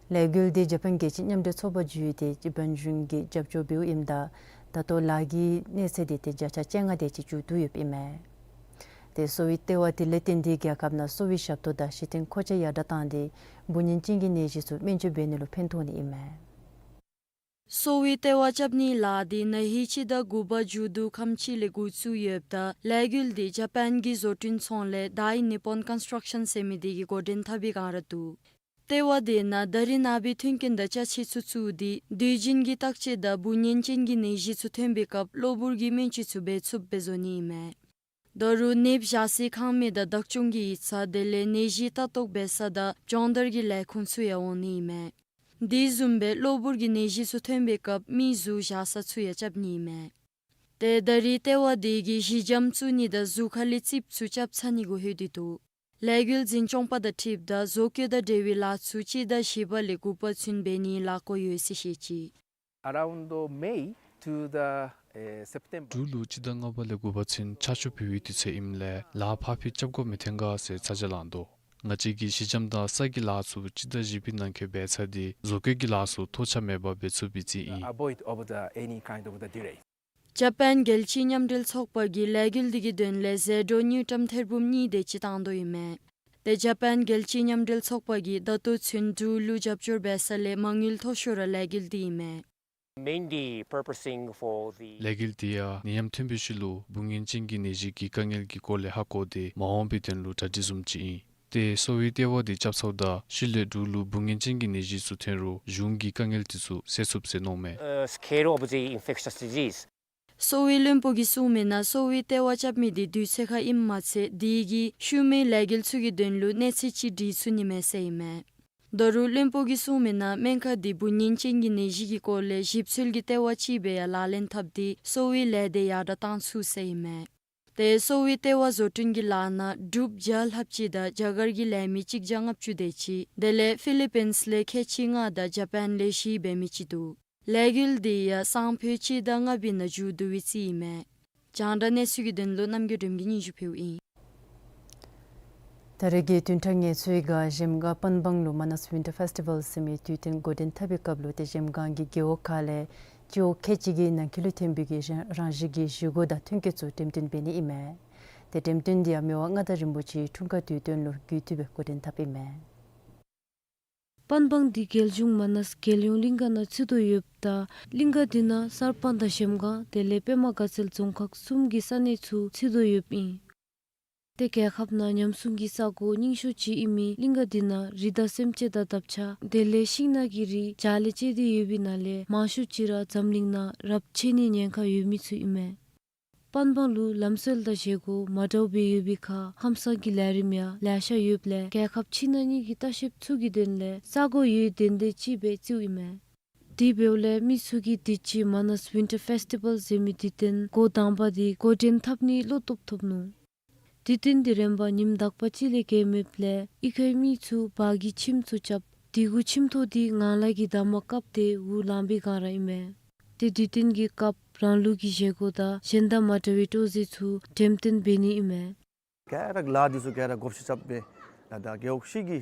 ལས་འགུལ་འདི་འཇར་པན་རྒྱལ་སྤྱི་མཉམ་འབྲེལ་ཚོགས་པ་བརྒྱུད་དེ་འཇར་པན་གཞུང་གིས་རྒྱབ་སྐྱོར་འབདཝ་ཨིནམ་ད་ད་ལྟོ་ལཱ་གི་གནས་ཚད་འདི་ཏེ་བརྒྱ་ཆ་བཅོ་ལྔ་དེ་ཅིག་མཇུག་བསྡུ་ཡོདཔ་ཨིན་མས། ཏེ་གསོ་བའི་ལྟེ་བ་འདི་ལས་བརྟེན་ཏེ་རྒྱལ་ཁབ་ནང་གསོ་བའི་ཞབས་ཏོག་དང་གཞི་རྟེན་མཁོ་ཆས་ཡར་དྲག་བཏང་སྟེ་འབུ་སྨྱོན་ཅན་གྱི་ནད་གཞི་ཚུ་སྨན་བཅོས་འབད་ནི་ལུ་ཕན་ཐོགས་ནི་ཨིན་མས། གསོ་བའི་ལྟེ་བ་རྐྱབ་ནིའི་ལཱ་འདི་ན་ཧིང་སྤྱི་ཟླ་དགུ་པ་མཇུག་བསྡུ་ཁམས་ཅིག་ལས་འགོ་བཙུགས་ཡོདཔ་ད་ལས་འགུལ་འདི་འཇར་པན་གྱི་བཟོ་སྐྲུན་ཚོང་ལས་Dai Nippon Construction ཟེར་མི་འདི་གིས་འགོ་འདྲེན་འཐབ་པའི་བསྒང་ར་འདུག། ལྟེ་བ་འདི་ནང་ད་རིས་ནངས་པའི་མཐུན་རྐྱེན་དང་ཅ་ཆས་ཚུ་བཙུགས་ཏེ་དུས་རྒྱུན་གྱི་བརྟག་དཔྱད་དང་འབུ་སྨྱོན་ཅན་གྱི་ནད་གཞི་ཚུ་ཐོན་པའི་སྐབས་གློ་བུར་གྱི་སྨན་བཅོས་ཚུ་འབད་ཚུགསཔ་སྦེ་བཟོ་ནི་ཨིན་མས། ད་རུང་ནདཔ་བཞག་སའི་ཁང་མིག་དང་བདག་སྐྱོང་གི་ཡིག་ཚང་དེ་ལས་ནད་གཞི་ལྟ་རྟོག་འབད་ས་དང་སྦྱོང་བརྡར་གྱི་ལས་ཁུངས་ཚུ་ཡང་འོང་ནི་ཨིན་མས། དེ་བཟུམ་སྦེ་གློ་བུར་གྱི་ནད་གཞི་ཚུ་ཐོན་པའི་སྐབས་མིའི་གཟུགས་བཞག་ས་ཚུ་ཡང་རྐྱབ་ནི་ཨིན་མས། ཏེ་ད་རིས་ལྟེ་བ་འདི་གིས་ཞི་འཇམ་བཙུགས་ནི་དང་གཟུགས་ཁ་ལས་རྩིགཔ་ཚུ་རྐྱབ་ཚར་ནི་གུ་ལྷོད་དེ་འདུག། ལས་འགུལ་འཛིན་སྐྱོང་པ་དང་འཁྲིལཝ་ད་བཟོ་བཀོད་དང་འབྲེལ་བའི་ལཱ་ཚུ་སྤྱི་ཟླ་བཞི་པ་ལས་དགུ་པ་ཚུན་འབད་ནིའི་ལཱ་བཀོད་ཡོད་ཟེར་བཤད་ཅི། Around May to the, uh, September. འབྲུག་ལུ་སྤྱི་ཟླ་ལྔ་པ་ལས་དགུ་པ་ཚུན་ཆར་ཆུ་བུད་པའི་དུས་ཚོད་ཨིནམ་ལས་ལཱ་ཕར་འཕུལ་རྐྱབ་དགོཔ་མི་ཐོན་ག་ཟེར་ཚ་གྱང་ལང་དོ། ང་བཅས་ཀྱིས་ཞི་འཇམ་དང་ས་གི་ལཱ་ཚུ་སྤྱི་ཟླ་བཞི་པའི་ནང་འཁོད་འབད་ཚར་ཏེ་བཟོ་བཀོད་ཀྱི་ལཱ་ཚུ་ཐོགས་ཆགས་མེད་པར་འབད་ཚུགས་པའི་རྩིས་ཨིན། Avoid of the any kind of the delay. འཇར་པན་རྒྱལ་སྤྱིའི་མཉམ་འབྲེལ་ཚོགས་པ་གིས་ལས་འགུལ་འདི་གི་དོན་ལས་ཟད་འགྲོ་དངུལ་ཀྲམ་ཐེར་འབུམ་གཉིས་དེ་ཅིག་བཏང་དོ་ཨིན་མས། ཏེ་འཇར་པན་རྒྱལ་སྤྱིའི་མཉམ་འབྲེལ་ཚོགས་པ་གིས་ད་ལྟོ་ཚུན་འབྲུག་ལུ་རྒྱབ་སྐྱོར་འབད་ས་ལས་མ་དངུལ་མཐོ་ཤོས་ར་ལས་འགུལ་འདི་ཨིན་མས། Mainly purposing for the ལས་འགུལ་འདི་ཡང་ནད་ཡམས་ཐོན་པའི་ཤུལ་ལུ་འབུ་སྨྱོན་ཅན་གྱི་ནད་གཞི་གི་དཀའ་ངལ་གྱི་སྐོར་ལས་ཧ་གོ་སྟེ་མ་འོངས་པའི་དོན་ལུ་གྲ་སྒྲིག་བཟུམ་ཅིག་ཨིན། ཏེ་གསོ་བའི་ལྟེ་བ་འདི་རྐྱབ་ཚརཝ་ད་ཤུལ་ལས་འབྲུག་ལུ་འབུ་སྨྱོན་ཅན་གྱི་ནད་གཞི་ཚུ་ཐོན་རུང་གཞུང་གིས་དཀའ་ངལ་འདི་ཚུ་སེལ་ཚུགསཔ་ཟེར་མནོཝ་མས། Uh, scale of the infectious disease. གསོ་བའི་བློན་པོ་གིས་གསུངས་མིའི་ནང་གསོ་བའི་ལྟེ་བ་རྐྱབ་མི་འདི་དུས་ཚོད་ཁར་ཨིནམ་མ་ཚད་དེ་གིས་ཤུལ་མའི་ལས་འགུལ་ཚུ་གི་དོན་ལུ་གནས་ཚད་ཅིག་སྒྲིག་ཚུགས་ནི་མས་ཟེར་ཨིན་མས། ད་རུང་བློན་པོ་གིས་གསུངས་མི་ནང་སྨན་ཁང་འདི་འབུ་ཉེན་ཅན་གྱི་ནད་གཞི་གི་སྐོར་ལས་ཞིབ་འཚོལ་གྱི་ལྟེ་བ་ཅིག་སྦེ་ཡང་ལག་ལེན་འཐབ་སྟེ་གསོ་བའི་ལས་སྡེ་ཡར་དྲགས་བཏང་ཚུགས་ཟེར་ཨིན་མས། ཏེ་གསོ་བའི་ལྟེ་བ་བཟོ་སྐྲུན་གྱི་ལཱ་ནང་འབྲུགཔ་བརྒྱ་ལྷགཔ་ཅིག་དང་རྒྱ་གར་གྱི་ལས་མི་གཅིག་བརྒྱ་ལྔ་བཅུ་དེ་ཅིག་དེ་ལས་ཕི་ལི་པིནསི་ལས་ཁལ་གཅིག་ལྔ་དང་ཇ་པཱན་ལས་བཞི་འབད་མི་ཅིག་འདུག། ལས་འགུལ་འདི་ཡང་སང་ཕོད་སྤྱི་ཟླ་ལྔ་པའི་ནང་མཇུག་བསྡུ་བའི་རྩིས་ཨིན་མས། རྒྱང་བསྒྲགས་གནས་ཚུལ་གྱི་དོན་ལུ་རྣམ་རྒྱལ་སྒྲོལམ་གྱིས་སྙན་ཞུ་ཕུལཝ་ཨིན། ད་རེས་ཀྱི་བདུན་ཕྲག་ངལ་གསོའི་སྒང་གཞལམ་སྒང་པན་སྦང་ལུ་མ་ནཱས་ཝིན་ཊར་ཕེསི་ཊི་བཱལ་ཟེར་མི་དུས་སྟོན་འགོ་འདྲེན་འཐབ་པའི་སྐབས་ལུ་ཏེ་གཞལམ་སྒང་གི་རྒེད་འོག་ཁག་ལས་སྤྱི་འོག་ཁལ་གཅིག་གིས་ནང་འཁོད་ལུ་ཐོན་པའི་གི་རང་རང་བཞིན་གྱི་བཞེས་སྒོ་དང་ཐོན་སྐྱེད་ཚུ་འགྲེམས་སྟོན་འབད་ནི་ཨིན་མས། ཏེ་འགྲེམས་སྟོན་འདི་ཡང་མི་དབང་མངའ་བདག་རིན་པོ་ཆེའི་འཁྲུངས་སྐར་དུས་སྟོན་ལུ་གུས་བཏུད་སྦེ་འགོ་འདྲེན་འཐབ་ཨིན་མས། པན་སྦང་འདི་རྒྱལ་གཞུང་མ་ནཱས་རྒྱལ་ཡོངས་གླིང་ག་ནང་ཚུད་དོ་ཡོདཔ་ད་གླིང་ག་འདི་ནང་གསར་སྤང་དང་གཞལམ་སྒང་དེ་ལས་པདྨ་དགའ་ཚལ་རྫོང་ཁག་གསུམ་གྱི་ས་གནས་ཚུ་ཚུད་དོ་ཡོདཔ་ཨིན། ཏེ་རྒྱལ་ཁབ་ནང་ཉམས་སྲུང་གི་ས་གོ་རྙིང་ཤོས་ཅིག་ཨིན་མི་གླིང་ག་འདི་ནང་རི་དྭགས་སེམས་ཅན་དང་འདབ་ཆགས་དེ་ལས་ཤིང་ནགས་ཀྱི་རིགས་བྱཱ་ལས་བཅད་དེ་ཡོད་པའི་ནང་ལས་མང་ཤོས་ཅིག་ར་འཛམ་གླིང་ནང་རབས་ཆད་ནིའི་ཉེན་ཁ་ཡོད་མི་ཚུ་ཨིན་མས། པན་སྦང་ལུ་ལམ་སྲོལ་དང་བཞེས་སྒོ་མ་འདྲཝ་སྦེ་ཡོད་པའི་ཁར་ཁམས་སངས་ཀྱི་ལས་རིམ་ཡང་ལེ་ཤ་ཡོདཔ་ལས་རྒྱལ་ཁབ་ཕྱི་ནང་གཉིས་ཀྱི་ལྟ་བཤལཔ་ཚུ་གི་དོན་ལས་ས་གོ་ཡུན་ཏན་ཏན་ཅིག་སྦེ་བརྩིཝ་ཨིན་མས། དེ་འབདཝ་ལས་མི་ཚུ་གིས་དུས་ཅི་མ་ནཱས་ཝིན་ཊར་ཕེསི་ཊི་བཱལ་ཟེར་མི་དུས་སྟོན་འགོ་དང་པ་འདི་འགོ་འདྲེན་འཐབ་ནི་བློ་སྟོབས་ཐོབ་ནུག། དུས་སྟོན་འདི་རན་པ་ཉིནམ་དག་པ་ཅིག་ལས་བརྒལ་མེདཔ་ལས་གཡུས་ཁའི་མི་ཚུ་བ་གི་ཁྱིམ་ཚུ་རྐྱབ། དེ་གུ་ཁྱིམ་ཐོག་འདི་ངང་ལག་གིས་དར་མ་བཀབ་སྟེ་འུ་ལངས་པའི་སྒང་ར་ཨིན་མས། ཏེ་དུས་སྟོན་གྱི་སྐབས་རང་ལུགས་ཀྱི་བཞེས་སྒོ་དང་གཞན་དང་མ་འདྲ་བའི་སྤྲོ་རྩེད་ཚུ་འགྲེམས་སྟོན་འབད་ནི་ཨིན་མས། ག་ར་ལཱ་འདི་ཚུ་ག་ར་བགོ་བཤའ་རྐྱབ་སྦེ་ལགས། ད་རྒེད་འོག་བཞི་གི་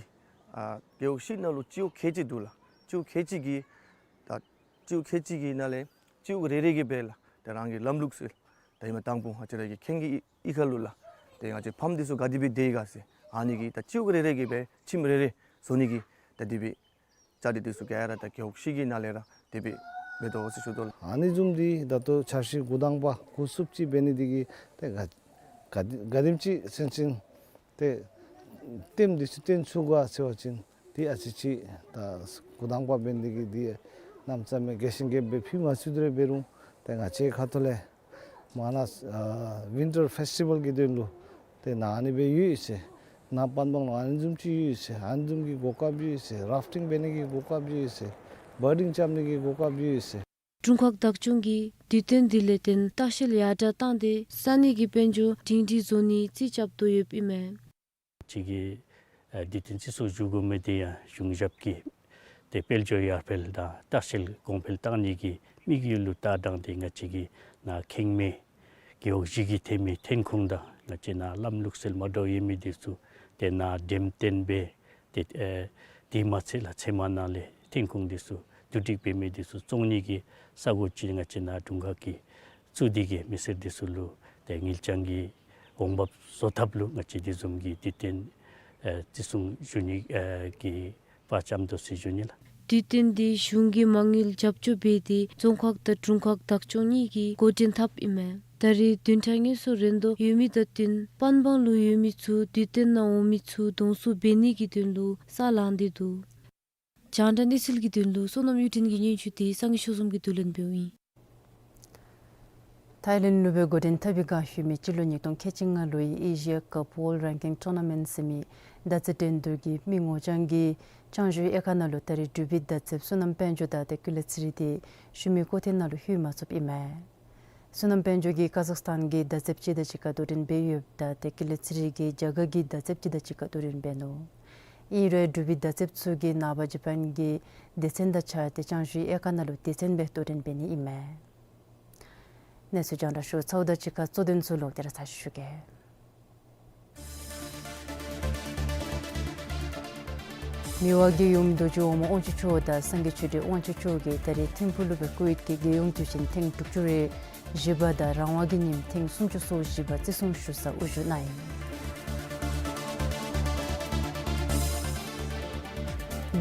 ཨ་རྒེད་འོག་བཞི་ནང་ལུ་སྤྱི་འོག་ཁལ་གཅིག་འདུག་ལགས། སྤྱི་འོག་ཁལ་གཅིག་གི་ད་སྤྱི་འོག་ཁལ་གཅིག་གི་ནང་ལས་སྤྱི་འོག་རེ་རེ་གིས་སྦེ་ལགས། ད་རང་གི་ལམ་ལུགས་སྲོལ་ད་ཧེ་མ་དང་པོ་ང་བཅས་ར་གི་ཁེངས་ཀྱི་གཡུས་ཁ་ལུ་ལགས། ཏེ་ང་བཅས་ཕམ་འདི་ཚུ་ག་དེ་སྦེ་སྡོད་ཡི་ག་ཟེར་ཨ་ནི་གི་ད་སྤྱི་འོག་རེ་རེ་གིས་སྦེ་ཁྱིམ་རེ་རེ་བཟོ་ནི་གི་ད་དེ་སྦེ་བཅའ་སྒྲིག་འདི་ཚུ་ག་ར་ད་རྒེད་འོག་བཞི་གི་ནང་ལས་ར་དེ་སྦེ་འབད་དོ་ཟེར་ཞུ་དོ་ལགས། ཨ་ནི་བཟུམ་འདི་ད་ལྟོ་འཆར་གཞི་འགོ་དང་པ་འགོ་བཙུགསཔ་ཅིག་འབད་ནི་འདི་གིས་ཏེ་ག་ག་དེ་ག་དེམ་ཅིག་སེམས་ཅན་ཏེ་ལྟདམོ་འདི་ཚུ་སྟོན་ཚུགས་ག་ཟེར་བ་ཅིན་འདི་ཨ་ཙི་ཅིག་ད་འགོ་དང་པ་འབད་ནི་འདི་གིས་འདི་གནམ་མེད་ས་མེད་རྒྱས་ཤིང་རྒྱསཔ་སྦེ་ཕུལ་མ་ཚུགས་དེ་ར་འབད་རུང་ཏེ་ང་བཅས་ཁ་ཐུག་ལས་མ་ནཱས་ཨ་ཝིན་ཊར་ཕེསི་ཊི་བཱལ་གྱི་དོན་ལུ་ཏེ་ནཱ་ཨ་ནི་སྦེ་ཡོད་ཟེར། ནཱ་པན་སྦང་ལུ་ཨ་ནི་བཟུམ་ཅིག་ཡོད་ཟེར། ཨ་ནི་བཟུམ་གྱི་གོ་སྐབས་ཡོད་ཟེར། རཱཕ་ཊིང་འབད་ནི་གི་གོ་སྐབས་ཡོད་ཟེར། བཱར་ཌིང་རྐྱབ་ནི་གི་གོ་སྐབས་ཡོད་ཟེར། དྲུང་ཁག་བདག་སྐྱོང་གིས་དུས་སྟོན་འདི་ལས་བརྟེན་ལྟ་བཤལ་ཡར་དྲགས་བཏང་སྟེ་ས་གནས་ཀྱི་དཔལ་འབྱོར་སྒྲིང་སྒྲིང་བཟོ་ནིའི་རྩིས་རྐྱབ་དོ་ཡོདཔ་ཨིན་མས། ཅིག་གིས་ཨ་དུས་སྟོན་རྩིས་སོར་འཇུག་དགོ་མི་འདི་ཡང་གཞུང་ཞབས་ཀྱི་ཏེ་དཔལ་འབྱོར་ཡར་འཕེལ་དང་ལྟ་བཤལ་གོང་འཕེལ་བཏང་ནི་གི་དམིགས་ཡུལ་ལུ་ལྟ་སྟངས་ཏེ་ང་བཅས་ཀྱི་ནཱ་ཁེངས་མི་རྒེད་འོག་བཞི་གི་ཐོན་མི་ཐོན་ཁུངས་དང་ང་བཅས་ནཱ་ལམ་ལུགས་སྲོལ་མ་འདྲཝ་ཡོད་མི་འདི་ཚུ་ཏེ་ནཱ་འགྲེམས་སྟོན་འབད་ཏེ་ཨེ་དེ་མ་ཚད་ལགས་ཚལ་མ་ནང་ལས་ཐོན་ཁུངས་འདི་ཚུ་བསྡུ་སྒྲིག་འབད་མི་འདི་ཚུ་བཙོང་ནི་གི་ས་གོ་ཅིག་ང་བཅས་ནཱ་དྲུང་ཁག་གིས་བཙུགས་ཏེ་གིས་མི་སེར་འདི་ཚུ་ལུ་ཏེ་ངེས་ཀྱང་གི་འོང་འབབ་བཟོ་ཐབས་ལུ་ང་བཅས་དེ་བཟུམ་གྱི་དུས་སྟོན་ཨེ་བརྩི་སྲུང་ཞུ་ནི་ཨེ་གི་དཔའ་བཅམ་དོ་ཟེར་ཞུ་ནི་ལགས། དུས་སྟོན་འདི་གཞུང་གིས་མ་དངུལ་རྒྱབ་སྐྱོར་འབད་དེ་རྫོང་ཁག་དང་དྲུང་ཁག་བདག་སྐྱོང་གཉིས་ཀྱིས་འགོ་འདྲེན་འཐབ་ཨིན་མས། ད་རེས་བདུན་ཕྲག་ངལ་གསོ་རན་དོ་ཡོད་མི་དང་བསྟུན་པན་སྦང་ལུ་ཡོད་མི་ཚུ་དུས་སྟོན་ནང་འོང་མི་ཚུ་གདོང་བསུ་འབད་ནི་གི་དོན་ལུ་ས་ལངས་ཏེ་འདུག། རྒྱང་བསྒྲགས་གནས་ཚུལ་གྱི་དོན་ལུ་བསོད་ནམས་གཡུ་སྒྲོན་གྱི་སྙན་ཞུ་འདི་སངས་རྒྱས་ཆོས་འཛོམས་ཀྱིས་བསྡུ་ལེན་འབདཝ་ཨིན། ཐའི་ལེནཌ་ལུ་སྦེ་འགོ་འདྲེན་འཐབ་པའི་སྒང་ལྷོད་མི་སྤྱི་ལོ་ཉིས་སྟོང་ཁལ་གཅིག་ལྔ་ལོའི་ཨེ་ཤི་ཡ་ཀབ་ཝཱརལཌ་རེང་ཀིང་ཊོར་ན་མེནཊ་ཟེར་མི་མདའ་རྩེད་འགྲན་བསྡུར་གྱི་མི་ངོ་རྐྱང་གི་ལྕང་ཞུའི་དབྱེ་ཁག་ནང་ལུ་ད་རེས་འབྲུག་པའི་མདའ་རྩེདཔ་བསོད་ནམས་དཔལ་འབྱོར་དང་ཏེ་ཀུན་ལེགས་ཚེ་རིང་འདི་ཞུ་མི་བསྐོ་འཐེན་ནང་ལུ་ལྷོད་མ་ཚུགསཔ་ཨིན་མས། བསོད་ནམས་དཔལ་འབྱོར་གྱིས་ཀ་ཟག་སི་ཐཱན་གྱི་མདའ་རྩེདཔ་ཅིག་དང་གཅིག་ཁར་དོ་འགྲན་འབད་ཡོདཔ་ད་ཏེ་ཀུན་ལེགས་ཚེ་རིང་གིས་རྒྱ་གར་གྱི་མདའ་རྩེདཔ་ཅིག་དང་གཅིག་ཁར་དོ་འགྲན་འབད་ནུག། ཨིན་རུང་འབྲུག་པའི་མདའ་རྩེདཔ་ཚུ་གིས་ནངས་པ་ཇ་པཱན་གྱི་སྡེ་ཚན་དང་གཅིག་ཁར་ཏེ་ལྕང་ཞུའི་དབྱེ་ཁག་ནང་ལུ་སྡེ་ཚན་སྦེ་དོ་འགྲན་འབད་ནི་ཨིན་མས། གནས་ཚུལ་རྒྱང་བསྒྲགས་ཞུ་ཚརཝ་དང་གཅིག་ཁར་གཙོ་དོན་ཚུ་ལོག་སྟེ་ར་ཚར་ཅིག་ཞུ་གེ། མི་དབང་རྒྱལ་ཡུམ་རྡོ་རྗེ་འོག་མ་དབང་ཕྱུག་མཆོག་དང་སངས་རྒྱས་ཆོས་སྒྲོན་དབང་ཕྱུག་མཆོག་གིས་ད་རེས་ཐིམ་ཕུག་ལུ་སྦེ་ཀུ་ཝེཊ་ཀྱི་རྒྱལ་ཡོངས་དུས་ཆེན་ཐེངས་དྲུག་ཅུ་རེ་བཞི་པ་དང་རང་དབང་གི་ཉིནམ་ཐེངས་སུམ་ཅུ་སོ་བཞི་པ་བརྩི་སྲུང་ཞུ་སར་དབུ་བཞུགས་གནང་ཡི།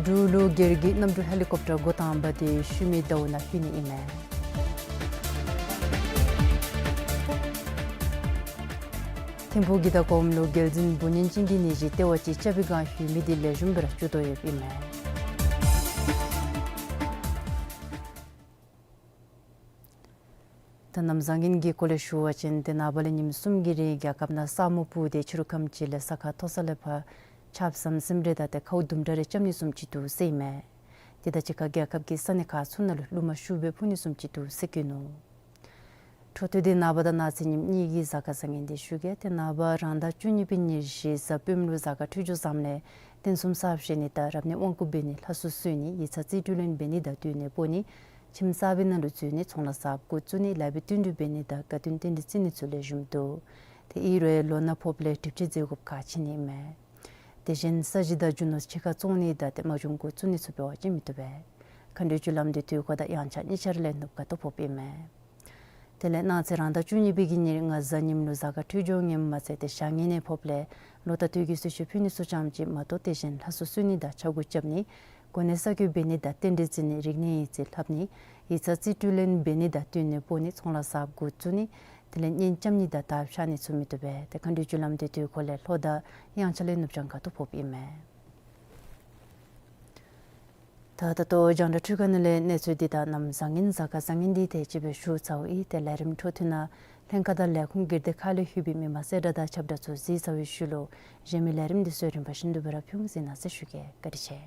འབྲུག་ལུ་སྒེར་གྱི་གནམ་གྲུ་ཧེ་ལི་ཀོབ་ཊར་འགོ་དང་པ་འདི་ཤུལ་མའི་ཟླཝ་ནང་ལྷོད་ནི་ཨིན་མས། ཐིམ་ཕུག་གི་ད་གོངམ་ལུ་རྒྱལ་འཛིན་འབུ་ཉེན་ཅན་གྱི་ནད་གཞི་ལྟེ་བ་ཅིག་རྐྱབ་པའི་སྒང་ལྷོད་མི་འདི་ལེགས་ཤོམ་སྦེ་ར་བཅུག་དོ་ཡོདཔ་ཨིན་མས། ད་གནམ་བཟང་ངན་གྱི་སྐོར་ལས་ཞུ་བ་ཅིན་ཏེ་ནངས་པ་ལས་ཉིནམ་གསུམ་གྱི་རིང་རྒྱལ་ཁབ་ནང་ས་སྨུག་སྤུབས་ཏེ་ཕྱི་རུ་ཁམས་ཅིག་ལས་ས་ཁ་མཐོ་ས་ལས་ཕར་ ཆརཔ་ཟམ་ཟིམ་རེ་དང་ཏེ་ཁཝ་དུམ་གྲ་རེ་རྐྱབ་ནི་བཟུམ་ཅིག་འདུག་ཟེར་ཨིན་མས། དེ་དང་གཅིག་ཁར་རྒྱལ་ཁབ་ཀྱི་ས་གནས་ཁག་ཚུ་ནང་ལུ་རླུང་མ་ཤུགས་སྦེ་འཕུ་ནི་བཟུམ་ཅིག་འདུག་ཟེར་བཀོད་ནུག། འཕྲོ་མཐུད་དེ་ནངས་པ་དང་གནངས་ཚེ་ཉིནམ་གཉིས་ཀྱི་གཟའ་སྐར་བཟང་ངན་འདི་ཞུ་གེ། ཏེ་ནངས་པ་རང་ཟླ་བཅུ་གཉིས་པའི་ཉེར་བཞི་གཟའ་སྤེནམ་ལུ་གཟའ་སྐར་འཕྲོད་སྦྱོར་བཟངམ་ལས་རྟེན་གསུམ་གསར་བཞེངས་ནི་དང་རབ་གནས་དབང་བསྐུར་འབད་ནི་ལྷ་གསོལ་གསོལ་ནི་ཡིག་ཚང་རྩིས་སྤྲོད་ལེན་འབད་ནི་དང་སྡོད་གནས་སྤོ་ནི་ཁྱིམ་གསར་པའི་ནང་ལུ་འཛུལ་ནི་ཚོང་ལཱ་གསརཔ་འགོ་བཙུགས་ནི་ལཱ་འབད་བསྟུན་གྲོས་འབད་ནི་དང་དགའ་སྟོན་རྟེན་འབྲེལ་བརྩི་ནི་ཚུ་ལེགས་ཤོམ་འདུག། ཏེ་ཨིན་རུང་ལོ་ན་ཕོགཔ་ལས་གྲིབ་ཆད་མཛད་དགོཔ་ཁག་ཆེ་ནི་ཨིན་མས། དེ་བཞིན་ས་གཞི་དང་རྒྱུ་ནོར་ཕྱི་ཁར་བཙོང་ནི་དང་ཏེ་མ་བྱུང་འགོ་བཙུགས་ནི་ཚུ་འབད་བ་ཅིན་མི་བཏུབ་པས། མཁའ་འགྲོའི་རྒྱུ་ལམ་འདི་དུས་འཁོར་དང་དབྱངས་འཆར་གཉིས་ཆ་ར་ལས་ནུབ་ཁ་ཐུག་ཕོགཔ་ཨིན་མས། དེ་ལས་གནངས་ཚེ་རང་ཟླ་བཅུ་གཉིས་པའི་གི་ཉེར་ལྔ་གཟའ་ཉིམ་ལུ་གཟའ་སྐར་འཕྲོད་སྦྱོར་ངནམ་མ་ཚད་ཏེ་ཞག་ངན་ནི་ཕོགཔ་ལས་ལོ་རྟགས་དུས་ཀྱི་གསོལ་མཆོད་ཕུལ་ནི་ཚུ་ཙམ་ཅིག་མ་གཏོགས་དེ་བཞིན་ལྷ་གསོལ་གསོལ་ནི་དང་ཕྱག་འགུགས་རྐྱབ་ནི་གོ་གནས་གསར་བསྐོ་འབད་ནི་དང་རྟེན་འབྲེལ་བརྩི་ནི་རིག་གནས་ཡིག་རྩིས་ལྷབ་ནི་ཡིག་ཚང་རྩིས་སྤྲོད་ལེན་འབད་ནི་དང་སྡོད་གནས་སྤོ་ནི་ཚོང་ལཱ་གསརཔ་འགོ་བཙུགས་ནི་དེ་ལས་གཉེན་རྐྱབ་ནི་དང་དར་འཕྱར་ནི་ཚུ་མི་བཏུབ་པས། ཏེ་མཁའ་འགྲོའི་རྒྱུ་ལམ་འདི་དུས་འཁོར་ལས་ལྷོ་དང་དབྱངས་འཆར་ལས་ནུབ་བྱང་ཁ་ཐུག་ཕོགཔ་ཨིན་མས། ད་ད་ལྟོ་རྒྱང་བསྒྲགས་འཕྲུལ་ཁང་ནང་ལས་གནས་ཚུལ་འདི་དང་གནམ་བཟང་ངན་གཟའ་སྐར་བཟང་ངན་འདི་དེ་ཅིག་སྦེ་ཞུ་ཚརཝ་ཨིན། ཏེ་ལས་རིམ་འཕྲོ་མཐུད་ནང་ལྷན་ཁག་དང་ལས་ཁུངས་སྒེར་སྡེ་ཁག་ལས་ལྷོད་པའི་མི་མང་གསལ་བསྒྲགས་དང་ཁྱབ་བསྒྲགས་ཚུ་གཟིགས་ཚར་བའི་ཤུལ་ལུ་གཞན་མི་ལས་རིམ་འདི་ཚུ་རིམ་པ་བཞིན་དུ་སྦེ་ར་ཕུལ་འོང་ཟེར་མནོ་བསམ་ཞུ་གེ། བཀའ་དྲིན་ཆེ།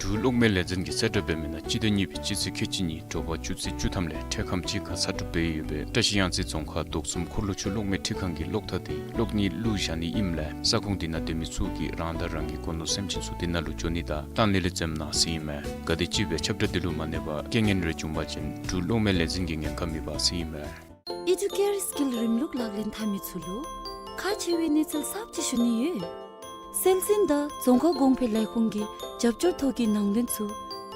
འབྲུག་གློག་མེ་ལས་འཛིན་གྱིས་གསལ་བསྒྲགས་འབད་མི་ནང་སྤྱི་ཟླ་གཉིས་པའི་སྤྱི་ཚེས་ཁལ་གཅིག་གཉིས་དྲོ་པ་ཆུ་ཚོད་བཅུ་ཐམ་ལས་འཕྲལ་ཁམས་གཅིག་ཁར་ཚར་གྲབས་འབད་ཡོད་པའི་བཀྲ་ཤིས་གཡང་རྩེ་རྫོང་ཁག་རྡོག་གསུམ་འཁོར་ལོ་ཆུ་གློག་མེ་འཕྲུལ་ཁང་གི་གློག་ཐག་འདི་གློག་བརྙན་བླུགས་བཞག་ནི་ཨིནམ་ལས་ས་ཁོངས་འདི་ནང་སྡོད་མི་ཚུ་གིས་རང་དང་རང་གི་སྒོ་ནོར་སེམས་ཅན་ཚུ་འདི་ནང་ལུ་འགྱོ་ནི་དང་གཏང་ལེན་ལེགས་ཤོམ་གནང་ཟེར་ཨིན་མས། ག་དེམ་ཅིག་སྦེ་ཁྱབ་བསྒྲགས་འདི་ལུ་མ་གནས་པར་རྐྱེན་ངན་རེ་བྱུང་པ་ཅིན་འབྲུག་གློག་མེ་ལས་འཛིན་གྱིས་ཉེན་ཁ་མེད་པ་ཟེར་ཨིན་མས། ཨི་ཌུ་ཀེར་སི་ཀིལ་རིམ་ལུགས་ལག་ལེན་འཐབ་མི་ཚུ་ལུ་ཁག་ཆེ་བའི་གནས་ཚུལ་གསརཔ་ཅིག་ཞུ་ནི་ཡོད། སྲོལ་འཛིན་དང་རྫོང་ཁ་གོང་འཕེལ་ལས་ཁུངས་ཀྱི་རྒྱབ་སྐྱོར་ཐོག་གི་ནང་དོན་ཚུ་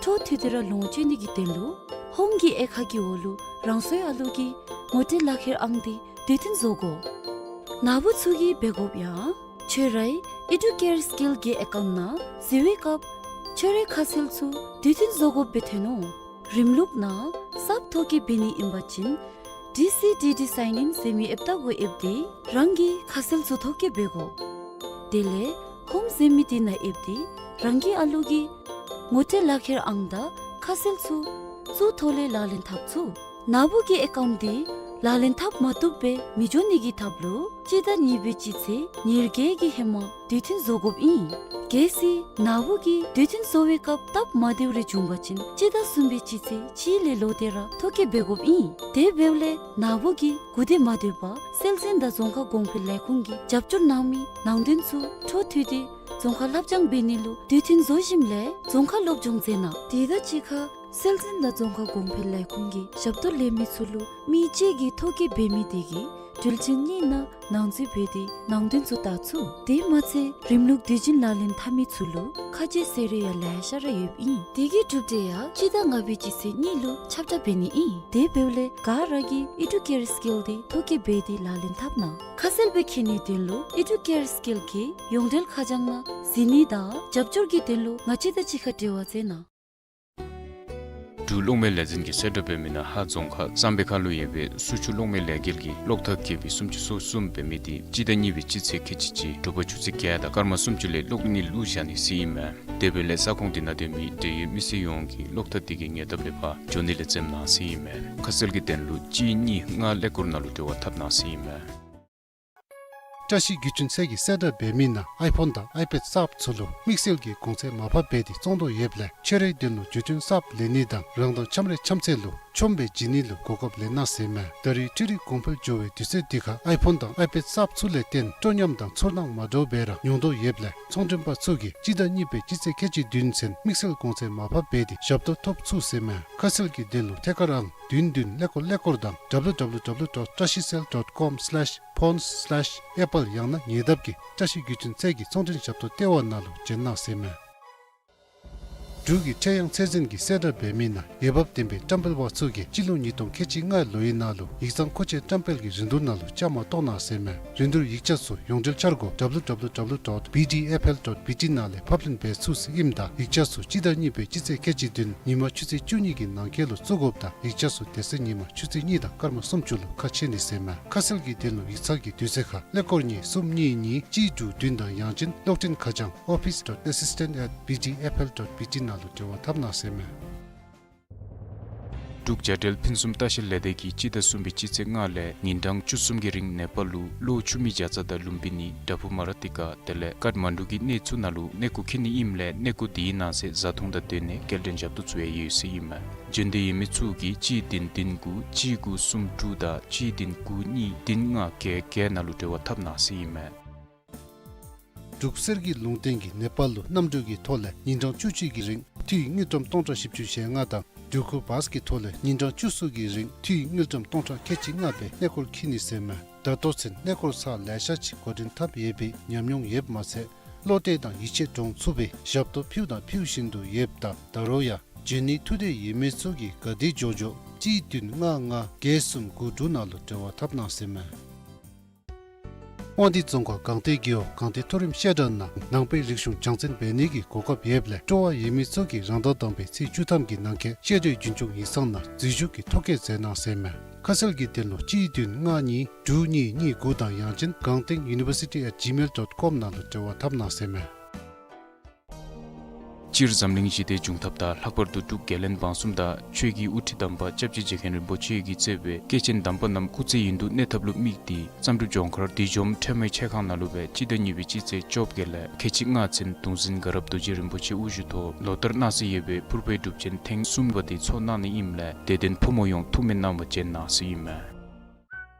འཕྲོ་མཐུད་དེ་ར་ལོངས་སྤྱོད་ནི་གི་དོན་ལུ་ཧོམ་གྱི་དབྱེ་ཁག་གི་འོག་ལུ་རང་སོའི་ཨ་ལུ་གིས་ངོ་སྤྲོད་ལག་ཁྱེར་ཨང་འདི་དུས་མཐུན་བཟོ་དགོ། ནཱ་བུ་ཚུ་གིས་འབད་དགོཔ་ཡང་ཁྱོད་རའི་ཨི་ཌུ་ཀེར་སི་ཀིལ་གྱི་ཨེ་ཀའུནཊ་ནང་གཟིགས་པའི་སྐབས་ཁྱོད་རའི་ཁ་གསལ་ཚུ་དུས་མཐུན་བཟོ་དགོཔ་སྦེ་ཐོན་ནུག། རིམ་ལུགས་ནང་གསརཔ་ཐོ་བཀོད་འབད་ནི་ཨིན་པ་ཅིན་ཌི་སི་ཌི་ཌི་སའིན་ཨིན་ཟེར་མི་ཨེཔ་ད་གུ་ཨེབ་སྟེ་རང་གི་ཁ་གསལ་ཚུ་ཐོ་བཀོད་འབད་དགོ། དེ་ལས་ཧོམ་ཟེར་མི་འདི་ནང་ཨེབ་སྟེ་རང་གི་ཨ་ལུ་གི་ངོ་སྤྲོད་ལག་ཁྱེར་ཨང་དང་ཁ་གསལ་ཚུ་ཚུ་ཐོག་ལས་ལག་ལེན་འཐབ་ཚུགས། ནཱ་བུ་གི་ཨེ་ཀའུནཊ་འདི་ལག་ལེན་འཐབ་མ་བཏུབ་སྦེ་མི་འགྱོ་ནི་གི་ཐབས་ལུ་སྤྱི་ཟླ་གཉིས་པའི་སྤྱི་ཚེས་ཉེར་བརྒྱད་ཀྱི་ཧེ་མ་དུས་མཐུན་བཟོ་དགོཔ་ཨིན། གལ་སྲིད་ནཱ་བུ་གིས་དུས་མཐུན་བཟོ་བའི་སྐབས་སྟབས་མ་བདེཝ་རེ་བྱུང་པ་ཅིན་སྤྱི་ཟླ་གསུམ་པའི་སྤྱི་ཚེས་གཅིག་ལས་ལོག་སྟེ་ར་ཐོ་བཀོད་འབད་དགོཔ་ཨིན། དེ་འབདཝ་ལས་ནཱ་བུ་གིས་གུ་དེ་མ་སྡོད་པར་སྲོལ་འཛིན་དང་རྫོང་ཁ་གོང་འཕེལ་ལས་ཁུངས་ཀྱིས་རྒྱབ་སྐྱོར་གནང་མི་ནང་དོན་ཚུ་འཕྲོ་མཐུད་དེ་རྫོང་ཁ་ལྷབ་སྦྱང་འབད་ནི་ལུ་དུས་མཐུན་བཟོ་ཞིནམ་ལས་རྫོང་ཁ་སློབ་སྦྱོང་མཛད་གནང་། དེ་དང་གཅིག་ཁར་སྲོལ་འཛིན་དང་རྫོང་ཁ་གོང་འཕེལ་ལས་ཁུངས་ཀྱི་ཞབས་ཏོག་ལེན་མི་ཚུ་ལུ་མི་གཅིག་གིས་ཐོ་བཀོད་འབད་མི་དེ་གིས་དུས་ཆེན་གཉིས་ནང་ནང་འཛུལ་འབད་དེ་ནང་དོན་ཚུ་བལྟ་ཚུགས། དེ་མ་ཚད་རིམ་ལུགས་དུས་རྒྱུན་ལག་ལེན་འཐབ་མི་ཚུ་ལུ་ཁ་གསལ་ཟེར་རུང་ཡང་ལེ་ཤ་ར་ཡོདཔ་ཨིན། དེ་གི་གྲུབ་འབྲས་ཡང་སྤྱི་ཟླ་ལྔ་པའི་སྤྱི་ཚེས་གཉིས་ལུ་ཁྱབ་བསྒྲགས་འབད་ནི་ཨིན། དེ་འབདཝ་ལས་ག་ར་གིས་ཨི་ཌུ་ཀེར་སི་ཀིལ་འདི་ཐོ་བཀོད་འབད་དེ་ལག་ལེན་འཐབ་གནང་། ཁ་གསལ་སྦེ་མཁྱེན་ནིའི་དོན་ལུ་ཨི་ཌུ་ཀེར་སི་ཀིལ་གྱི་ཡོངས་འབྲེལ་ཁ་བྱང་ནང་གཟིགས་ནི་དང་རྒྱབ་སྐྱོར་གྱི་དོན་ལུ་ང་བཅས་དང་གཅིག་ཁར་འབྲེལ་བ་མཛད་གནང་། འབྲུག་གློག་མེ་ལས་འཛིན་གྱིས་གསལ་བསྒྲགས་འབད་མི་ནང་ཧཱ་རྫོང་ཁག་གཙང་པའི་ཁ་ལུ་ཡོད་པའི་སུ་ཆུ་གློག་མེ་ལས་འགུལ་གྱི་གློག་ཐག་བཀལ་བའི་སུམ་ཅུ་སོ་གསུམ་འབད་མི་དེ་སྤྱི་ཟླ་གཉིས་པའི་སྤྱི་ཚེས་ཁལ་གཅིག་གཅིག་དྲོ་པ་ཆུ་ཚོད་བརྒྱད་དང་སྐར་མ་སུམ་ཅུ་ལས་གློག་གཉིས་བླུགས་བཞག་ནི་ཟེར་ཨིན་མས། དེ་འབདཝ་ལས་ས་ཁོངས་དེ་ནང་སྡོད་མི་འབྲེལ་ཡོད་མི་སེར་ཡོངས་ཀྱིས་གློག་ཐག་དེ་གི་ཉེ་འདབས་ལས་ཕར་འགྱོ་ནི་ལས་འཛེམ་གནང་ཟེར་ཨིན་མས། ཁ་གསལ་གྱི་དོན་ལུ་གཅིག་གཉིས་ལྔ་ཀླད་ཀོར་ནང་ལུ་འབྲེལ་བ་འཐབ་གནང་ཟེར་ཨིན་མས། བཀྲ་ཤིས་བརྒྱུད་འཕྲིན་ཚད་ཀྱིས་གསལ་བསྒྲགས་འབད་མི་ནང་ཨའི་ཕོན་དང་ཨའི་པེཌ་གསརཔ་ཚུ་ལུ་དམིགས་བསལ་གྱི་གོང་ཚད་མར་ཕབ་འབད་དེ་བཙོང་དོ་ཡོདཔ་ལས་ཁྱོད་རའི་དོན་ལུ་བརྒྱུད་འཕྲིན་གསརཔ་ལེན་ནི་དང་རང་དང་འཆམ་རའི་འཆམ་ཚད་ལུ་ཆོམ་སྦེ་བྱིན་ནི་ལུ་གོ་སྐབས་ལེན་གནང་ཟེར་མས། ད་རེས་འཕྲུལ་རིག་གོང་འཕེལ་འགྱོ་བའི་དུས་ཚོད་འདི་ཁར་ཨའི་ཕོན་དང་ཨའི་པེཌ་གསརཔ་ཚུ་ལས་བརྟེན་སྤྲོ་ཉམས་དང་ཚོར་སྣང་མ་འདྲཝ་སྦེ་ར་མྱོང་དོ་ཡོདཔ་ལས་ཚོང་མགྲོན་པ་ཚུ་གིས་སྤྱི་ཟླ་གཉིས་པའི་སྤྱི་ཚེས་ཁལ་གཅིག་བདུན་ཚུན་དམིགས་བསལ་གོང་ཚད་མར་ཕབ་འབད་དེ་ཞབས་ཏོག་ཐོབ་ཚུགས་ཟེར་མས། ཁ་གསལ་གྱི་དོན་ལུ་ཐད་ཀར་ཨང་བདུན་བདུན་ཀླད་ཀོར་ཀླད་ཀོར་དང་W W W dot trashicell dot com slash phones slash apple ཡང་ན་ཉེ་འདབས་ཀྱི་བཀྲ་ཤིས་བརྒྱུད་འཕྲིན་ཚད་ཀྱི་ཚོང་འབྲེལ་ཞབས་ཏོག་ལྟེ་བ་ནང་ལུ་བྱོན་གནང་ཟེར་མས། འབྲུག་གི་ཁྲེ་ཡང་ཚད་འཛིན་གྱིས་གསལ་བསྒྲགས་འབད་མི་ནང་འོས་འབབ་ལྡན་པའི་བཀྲམ་སྤེལ་པ་ཚུ་གིས་སྤྱི་ལོ་ཉིས་སྟོང་ཁལ་གཅིག་ལྔའི་ལོའི་ནང་ལུ་ཡིག་ཚང་མཁོ་ཆས་བཀྲམ་སྤེལ་གྱི་རིན་བསྡུར་ནང་ལུ་བཅའ་མར་གཏོགས་གནང་ཟེར་མས། རིན་བསྡུར་ཡིག་ཆ་ཚུ་ཡོངས་འབྲེལ་འཆར་སྒོ་W W W dot B D F L dot B T ནང་ལས་ཕབ་ལེན་འབད་ཚུགས་ཟེར་ཨིནམ་ད་ཡིག་ཆ་ཚུ་སྤྱི་ཟླ་གཉིས་པའི་སྤྱི་ཚེས་ཁལ་གཅིག་བདུན་ཉིན་མ་ཆུ་ཚོད་བཅུ་གཉིས་ཀྱི་ནང་འཁོད་ལུ་བཙུགས་དགོཔ་དང་ཡིག་ཆ་ཚུ་དེ་ཚེ་ཉིན་མ་ཆུ་ཚོད་གཉིས་དང་སྐར་མ་སུམ་ཅུ་ལུ་ཁ་ཕྱེ་ནི་ཟེར་མས། ཁ་གསལ་གྱི་དོན་ལུ་ཡིག་ཚང་གི་དུས་ཚོད་ཁར་ཀླད་ཀོར་གཉིས་གསུམ་གཉིས་གཉིས་གཅིག་དྲུག་བདུན་དང་ཡང་ཅིན་གློག་འཕྲིན་ཁ་བྱང་office dot assistant at B D F L dot B T ནང་ལུ་འབྲེལ་བ་འཐབ་གནང་ཟེར་མས། འབྲུག་བྱ་བྲལ་ཕུན་སུམ་ལྟ་བཤལ་ལས་སྡེ་གིས་སྤྱི་ཟླ་གསུམ་པའི་སྤྱི་ཚེས་ལྔ་ལས་ཉིན་གྲངས་བཅུ་གསུམ་གྱི་རིང་ནེ་པཱལ་ལུ་གློ་ཆུ་མིག་བྱ་ཚང་དང་ལུམ་བི་ནི་དྲ་ཕུ་མ་ར་ཏི་ཀ་དེ་ལས་ཀཏ་མན་ཌུ་གི་གནས་ཚུ་ནང་ལུ་གནས་སྐོར་འཁྱིད་ནི་ཨིནམ་ལས་གནས་སྐོར་དེའི་ནང་གསེས་བཟའ་འཐུང་དང་སྡོད་གནས་སྐྱེལ་འདྲེན་ཞབས་ཏོག་ཚུ་ཡང་ཡོད་ཟེར་ཨིན་མས། འབྱོན་འདོད་ཡོད་མི་ཚུ་གིས་གཅིག་བདུན་བདུན་དགུ་གཅིག་དགུ་གསུམ་དྲུག་དང་གཅིག་བདུན་དགུ་གཉིས་བདུན་ལྔ་བརྒྱད་བརྒྱད་ནང་ལུ་འབྲེལ་བ་འཐབ་གནང་ཟེར་ཨིན་མས། འབྲུག་གསེར་གྱི་ལུང་བསྟན་གྱིས་ནེ་པཱལ་ལུ་གནམ་གྲུ་གི་ཐོག་ལས་ཉིན་གྲངས་བཅུ་གཅིག་གི་རིང་འཐུས་དངུལ་ཀྲམ་སྟོང་ཕྲག་བཞི་བཅུ་ཞེ་ལྔ་དང་འགྲུལ་འཁོར་བཱས་ཀྱི་ཐོག་ལས་ཉིན་གྲངས་བཅུ་གསུམ་གྱི་རིང་འཐུས་དངུལ་ཀྲམ་སྟོང་ཕྲག་ཁལ་གཅིག་ལྔ་སྦེ་གནས་སྐོར་འཁྱིད་ནི་ཟེར་མས། ད་ལྟོ་ཚུན་གནས་སྐོར་ཚར་ལེ་ཤ་ཅིག་འགོ་འདྲེན་འཐབ་ཡོད་པའི་ཉམས་མྱོང་ཡོདཔ་མ་ཚད་བློ་གཏད་དང་ཡིད་ཆེས་འདྲོངས་ཚུགས་པའི་ཞབས་ཏོག་ཕུལ་དང་ཕུལ་བཞིན་དུ་ཡོདཔ་ད་ད་རུང་ཡང་འབྱོན་ནིའི་ཐུགས་འདོད་ཡོད་མི་ཚུ་གིས་ག་དེ་མགྱོགས་མགྱོགས་གཅིག་བདུན་ལྔ་ལྔ་བརྒྱད་གསུམ་དགུ་དྲུག་ནང་ལུ་འབྲེལ་བ་འཐབ་གནང་ཟེར་མས། དབང་འདུས་རྫོང་ཁག་སྒང་སྟེང་རྒེད་འོག་སྒང་སྟེང་མཐོ་རིམ་བཤད་གྲྭ་ནང་ནང་པའི་རིག་གཞུང་སྦྱང་བརྩོན་འབད་ནི་གི་གོ་སྐབས་ཡོདཔ་ལས་སྤྲོ་བ་ཡོད་མི་ཚུ་གིས་རང་ཟླ་དང་པའི་ཚེས་བཅུ་ཐམ་གྱི་ནང་འཁོད་བཤད་གྲྭའི་རྒྱུན་སྐྱོང་ཡིག་ཚང་ནང་འཛུལ་ཞུགས་ཀྱི་ཐོ་བཀོད་མཛད་གནང་ཟེར་མས། ཁ་གསལ་གྱི་དོན་ལུ་གཅིག་བདུན་ལྔ་གཉིས་དྲུག་གཉིས་གཉིས་དགུ་དང་ཡང་ཅིན་སྒང་སྟེང་university at gmail dot com ནང་ལུ་འབྲེལ་བ་འཐབ་གནང་ཟེར་མས། སྤྱིར་འཛམ་གླིང་ཞི་བདེའི་འབྱུང་ཐབས་དང་ལྷག་པར་དུ་འབྲུག་རྒྱལ་བློན་འབངས་གསུམ་དང་ཆོས་ཀྱི་དབུ་ཁྲིད་དམ་པ་སྐྱབས་རྗེ་རྗེ་མཁན་རིན་པོ་ཆེ་གིས་གཙོས་པའི་སྐྱེས་ཆེན་དམ་པ་རྣམས་སྐུ་ཚེ་ཡུན་དུ་གནས་ཐབས་ལུ་དམིགས་ཏེ་བསམ་གྲུབ་ལྗོངས་མཁར་བདུད་འཇོམས་ཁྲོས་མའི་ཆས་ཁང་ནང་ལུ་སྦེ་སྤྱི་ཟླ་གཉིས་པའི་སྤྱི་ཚེས་བཅོ་བརྒྱད་ལས་ཁལ་གཅིག་ལྔ་ཚུན་གདུང་འཛིན་དགའ་རབ་རྡོ་རྗེ་རིན་པོ་ཆེ་དབུ་བཞུགས་ཐོག་ལོ་ལྟར་གནང་སྲོལ་ཡོད་པའི་ཕུར་པའི་སྒྲུབ་ཆེན་ཐེངས་གསུམ་པ་དེ་ཚོགས་གནང་ནི་ཨིནམ་ལས་དད་ལྡན་ཕོ་མོ་ཡོངས་ཐུགས་སྨོན་གནང་བར་བྱོན་གནང་ཟེར་ཨིན་མས།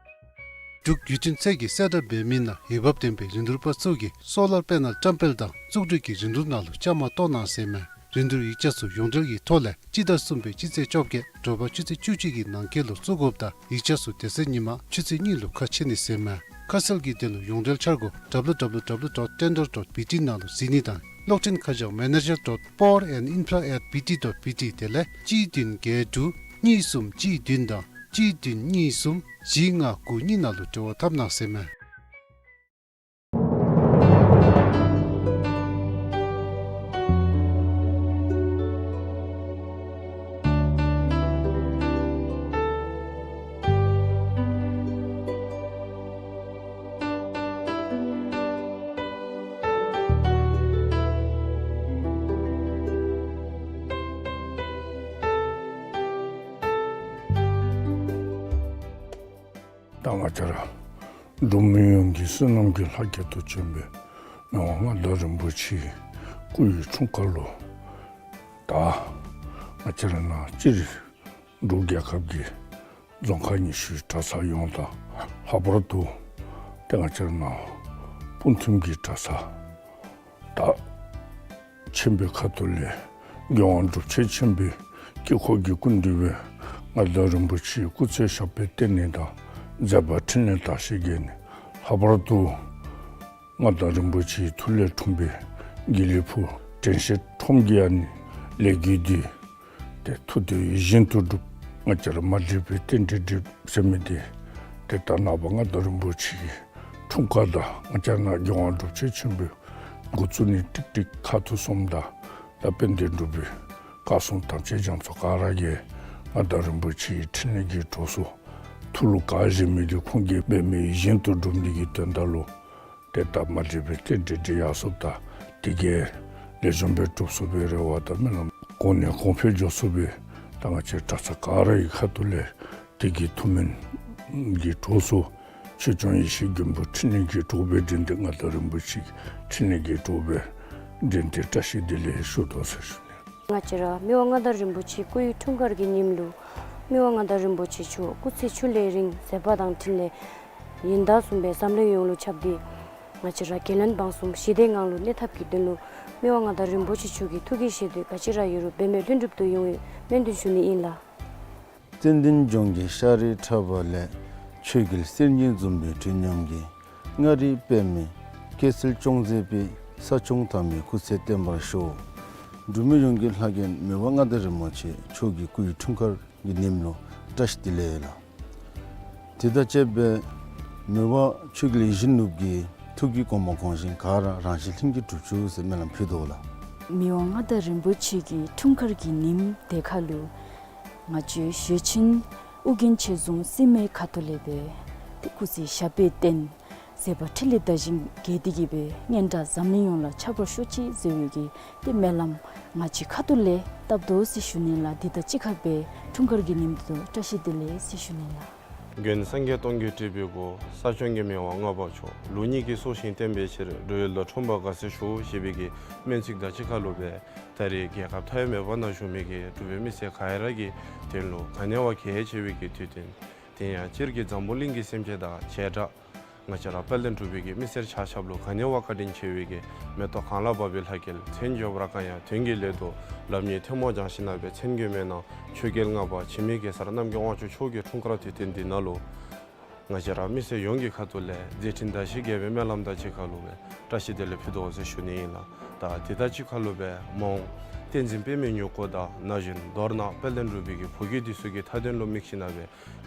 འབྲུག་བརྒྱུད་འཕྲིན་ཚད་ཀྱིས་གསལ་བསྒྲགས་འབད་མི་ནང་འོས་འབབ་ལྡན་པའི་རིན་བསྡུར་པ་ཚུ་གིས་སོ་ལར་པེ་ནལ་བཀྲམ་སྤེལ་དང་བཙུགས་སྒྲིག་གི་རིན་བསྡུར་ནང་ལུ་བཅའ་མར་གཏོགས་གནང་ཟེར་མས། རིན་བསྡུར་ཡིག་ཆ་ཚུ་ཡོངས་འབྲེལ་གྱི་ཐོག་ལས་སྤྱི་ཟླ་གསུམ་པའི་སྤྱི་ཚེས་བཅོ་བརྒྱད་དྲོ་པ་ཆུ་ཚོད་བཅུ་གཅིག་གི་ནང་འཁོད་ལུ་བཙུགས་དགོཔ་དང་ཡིག་ཆ་ཚུ་དེ་ཚེ་ཉིན་མ་ཆུ་ཚོད་གཉིས་ལུ་ཁ་ཕྱེ་ནི་ཟེར་མས། ཁ་གསལ་གྱི་དོན་ལུ་ཡོངས་འབྲེལ་འཆར་སྒོ་W W W dot tender dot B T ནང་ལུ་གཟིགས་ནི་དང་གློག་འཕྲིན་ཁ་བྱང་manager dot power and infra at B T dot B T དེ་ལས་གཅིག་བདུན་བརྒྱད་དྲུག་གཉིས་གསུམ་གཅིག་བདུན་དང་གཅིག་བདུན་གཉིས་གསུམ་བཞི་ལྔ་དགུ་གཉིས་ནང་ལུ་འབྲེལ་བ་འཐབ་གནང་ཟེར་མས། ད་ང་བཅས་ར་འབྲུག་མི་ཡོངས་ཀྱི་བསོད་ནམས་ཀྱི་ལྷ་སྐལ་དུ་བྱོན་པའི་མི་དབང་མངའ་བདག་རིན་པོ་ཆེའི་སྐུ་ཡི་འཁྲུངས་སྐར་ལུ་ད་ང་བཅས་ར་ནང་སྤྱིར་འབྲུག་རྒྱལ་ཁབ་ཀྱི་རྫོང་ཁག་ཉི་ཤུའི་གྲྭ་ཚང་ཡོངས་དང་ལྷག་པར་དུ་ཏེ་ང་བཅས་ར་ནང་སྤུངས་ཐིམ་གྱི་གྲྭ་ཚང་ད་ཆེན་པོའི་ཁ་ཐུག་ལས་མགོན་དབང་སྒྲུབ་ཆེན་ཆེན་པོའི་དཀྱིལ་འཁོར་གྱི་སྐུ་མདུན་སྦེ་མངའ་བདག་རིན་པོ་ཆེའི་སྐུ་ཚེ་ཞབས་པད་བརྟན་ནི་དང་མཛད་པ་འཕྲིན་ལས་དར་ཞིང་རྒྱས་ནི། ལྷག་པར་དུ་མངའ་བདག་རིན་པོ་ཆེའི་ཐུགས་ལས་འཁྲུངས་པའི་དགེ་ལེགས་ཕུག་དྲན་ཤེས་ཁྲོམ་གྱི་ཨ་ནི་ལས་འགུལ་འདི་ཏེ་ཐུགས་འདོད་ཡིད་བཞིན་དུ་འགྲུབ། ང་བཅས་ར་མ་འདྲིས་པའི་རྟེན་འབྲེལ་འགྲིག་ཟེར་མི་འདི་ཏེ་ད་ནངས་པ་མངའ་བདག་རིན་པོ་ཆེའི་འཁྲུངས་སྐར་དང་ང་བཅས་ར་ནང་མགོན་དབང་སྒྲུབ་ཆེན་ཆེན་པོའི་འགོ་བཙུགས་ནི་ཀྲིག་ཀྲིག་ཁ་ཐུག་སོངམ་ད་ད་དཔལ་ལྡན་འབྲུག་པའི་ བཀའ་སྲུང་དམ་ཅན་རྒྱ་མཚོ་ག་ར་གིས་མངའ་བདག་རིན་པོ་ཆེའི་འཕྲིན་ལས་ཀྱི་གྲོགས་སུ་ཐུགས་ལུ་ག་བཞེས་མི་འདི་ཁོང་གིས་འབད་མི་བཞིན་དུ་སྒྲུབ་ནི་གི་དོན་དག་ལུ་ཏེ་སྟབས་མ་བདེཝ་སྦེ་ཏེ་འདྲེ་འདྲེ་ཡར་སོངམ་ད་དེ་གིས་ལེགས་ཤོམ་སྦེ་གྲུབ་ཚུགས་པའི་རེ་བ་དང་སྨོན་ལམ་གོང་ནས་གོང་འཕེལ་འགྱོ་ཚུགས་པའི་ད་ང་བཅས་གྲྭ་ཚང་ག་ར་གི་ཁ་ཐུག་ལས་དེ་གི་ཐུགས་སྨོན་གྱི་གྲོགས་སུ་ཆོས་སྐྱོང་ཡེ་ཤེས་མགོན་པོ་འཕྲིན་ལས་ཀྱི་གྲོགས་སྦེ་འདྲེན་ཏེ་མངའ་བདག་རིན་པོ་ཆེ་འཕྲིན་ལས་ཀྱི་གྲོགས་སྦེ་འདྲེན་ཏེ་བཀྲ་ཤིས་བདེ་ལེགས་ཞུ་དོ་ཟེར་ཞུ་ནི། ང་བཅས་ར་མི་དབང་མངའ་བདག་རིན་པོ་ཆེ་སྐུ་ཡི་འཁྲུངས་སྐར་གྱི་ཉིནམ་ལུ་མི་དབང་མངའ་བདག་རིན་པོ་ཆེ་མཆོག་སྐུ་ཚེ་ཁྱུང་ལས་རིང་མཛད་པ་དང་འཕྲིན་ལས་ཡོན་བདག་གསུམ་སྦེ་འཛམ་གླིང་ཡོངས་ལུ་ཁྱབ་སྟེ་ང་བཅས་ར་རྒྱལ་བློན་འབངས་གསུམ་ཞི་བདེའི་ངང་ལུ་གནས་ཐབས་ཀྱི་དོན་ལུ་མི་དབང་མངའ་བདག་རིན་པོ་ཆེ་མཆོག་གི་ཐུགས་ཀྱི་བཞེད་དོན་ག་ཅི་ར་ཡོད་རུང་འབད་མེད་ལྷུན་གྲུབ་ཏུ་ཡོང་བའི་སྨོན་འདུན་ཞུ་ནི་ཨིན་ལགས། ཙན་དན་ལྗོངས་ཀྱི་ཤ་རུས་ཕྲ་བ་ལས། ཆོས་རྒྱལ་གསེར་གྱི་འཛུམ་པའི་དྲི་མཉམ་གྱི། མངའ་རིས་པདྨའི་སྐྱེད་ཚལ་སྐྱོང་མཛད་པའི། ས་སྐྱོང་དམ་པའི་སྐུ་ཚེ་བརྟན་པར་ཤོག། འབྲུག་མི་ཡོངས་ཀྱི་ལྷ་རྒྱལ་མི་དབང་མངའ་བདག་རིན་པོ་ཆེ་མཆོག་གི་སྐུ་ཡི་འཁྲུངས་སྐར་གྱི་ཉིནམ་ལུ་བཀྲ་ཤིས་བདེ་ལེགས་ལགས། དེ་དང་བཅསཔ་སྦེ་མི་དབང་ཆོས་རྒྱལ་ཡིད་བཞིན་ནོར་བུ་གི་ཐུགས་ཀྱི་དགོངས་པ་གོང་བཞིན་ག་ར་རང་བཞིན་ལྷུན་གྱིས་གྲུབ་བཅུག་ཟེར་སྨོན་ལམ་ཕུལ་དོ་ལགས། མི་དབང་མངའ་བདག་རིན་པོ་ཆེ་གི་འཁྲུངས་སྐར་གྱི་ཉིནམ་དེ་ཁར་ལུ་ང་བཅས་ཞེ་ཆེན་ཨོ་རྒྱན་ཆོས་རྫོང་སྲིད་མའི་ཁ་ཐུག་ལས་སྦེ་ཏེ་སྐུ་ཚེ་ཞབས་པད་བརྟན་མཛད་པ་འཕྲིན་ལས་དར་ཞིང་རྒྱས་ཏེ་གི་སྦེ་སྙན་གྲགས་འཛམ་གླིང་ཡོངས་ལ་ཁྱབ་པར་ཤོག་ཅིག་ཟེར་བའི་གི་ཏེ་སྨོན་ལམ་ང་བཅས་ཁ་ཐུག་ལས་བཏབ་དོ་ཟེར་ཞུ་ནི་ལགས། འདི་དང་གཅིག་ཁར་སྦེ་འཁྲུངས་སྐར་གྱི་ཉིནམ་འདི་ལུ་བཀྲ་ཤིས་བདེ་ལེགས་ཟེར་ཞུ་ནི་ལགས། མགོན་སངས་རྒྱས་སྟོང་གིས་སྤྲུལ་པའི་སྐུ། ས་སྐྱོང་གི་མི་དབང་ལྔ་པ་མཆོག། ལུགས་གཉིས་ཀྱིས་སྲོག་ཤིང་བརྟན་པའི་ཕྱིར། འགྲོ་བའི་བློ་འཁྲུངས་པ་དགའ་ཚེ་ཞུ། ཞེས་པའི་གི་སྨོན་ཚིག་དང་གཅིག་ཁར་ལུ་སྦེ་ད་རེས་རྒྱལ་ཁབ་མཐའ་ཡས་མེད་པ་ནང་བཞུགས་མི་གི་འབྲུག་པའི་མི་སེར་ག་ར་གི་དོན་ལུ་ག་ནི་བ་གལ་ཆེ་བའི་གི་དུས་སྟོན། དེ་ཡང་སྤྱིར་གྱི་འཛམ་བུ་གླིང་གི་སེམས་ཅན་དང་བྱེ་བྲག་ང་བཅས་ར་དཔལ་ལྡན་འབྲུག་པའི་གི་མི་སེར་ཆ་ཁྱབ་ལུ་ག་ནི་བ་བཀའ་དྲིན་ཆེ་བའི་གི་མེ་ཏོག་གང་ལ་འབབ་པའི་ལྷ་སྐལ། མཚན་བརྗོད་པར་དཀའ་ཡང་དོན་གྱི་ལས་དོ། ལམ་གཉིས་ཐལ་མོ་སྦྱང་ཞིནམ་ལས་མཚན་དགོས་མེད་ན། ཆོས་རྒྱལ་ལྔ་པ་འཆི་མེད་གེ་སར་རྣམ་རྒྱལ་དབང་ཕྱུག་མཆོག་གི་འཁྲུངས་སྐར་དུས་སྟོན་འདི་ནང་ལུ་ང་བཅས་ར་མི་སེར་ཡོངས་ཀྱི་ཁ་ཐུག་ལས་མཛད་འཕྲིན་དར་ཞིང་རྒྱས་པའི་སྨོན་ལམ་དང་གཅིག་ཁར་ལུ་སྦེ་བཀྲ་ཤིས་བདེ་ལེགས་ཕུལ་དོ་ཟེར་ཞུ་ནི་ཨིན་ལགས། ད་དེ་དང་གཅིག་ཁར་ལུ་སྦེ་མ་འོངས་བསྟན་འཛིན་པདྨའི་མྱུ་གུ་དང་ན་གཞོན་མདོར་ན་དཔལ་ལྡན་འབྲུག་པའི་གི་བུ་རྒྱུད་འདི་ཚུ་གི་མཐའ་དོན་ལུ་དམིགས་ཞིནམ་ལས་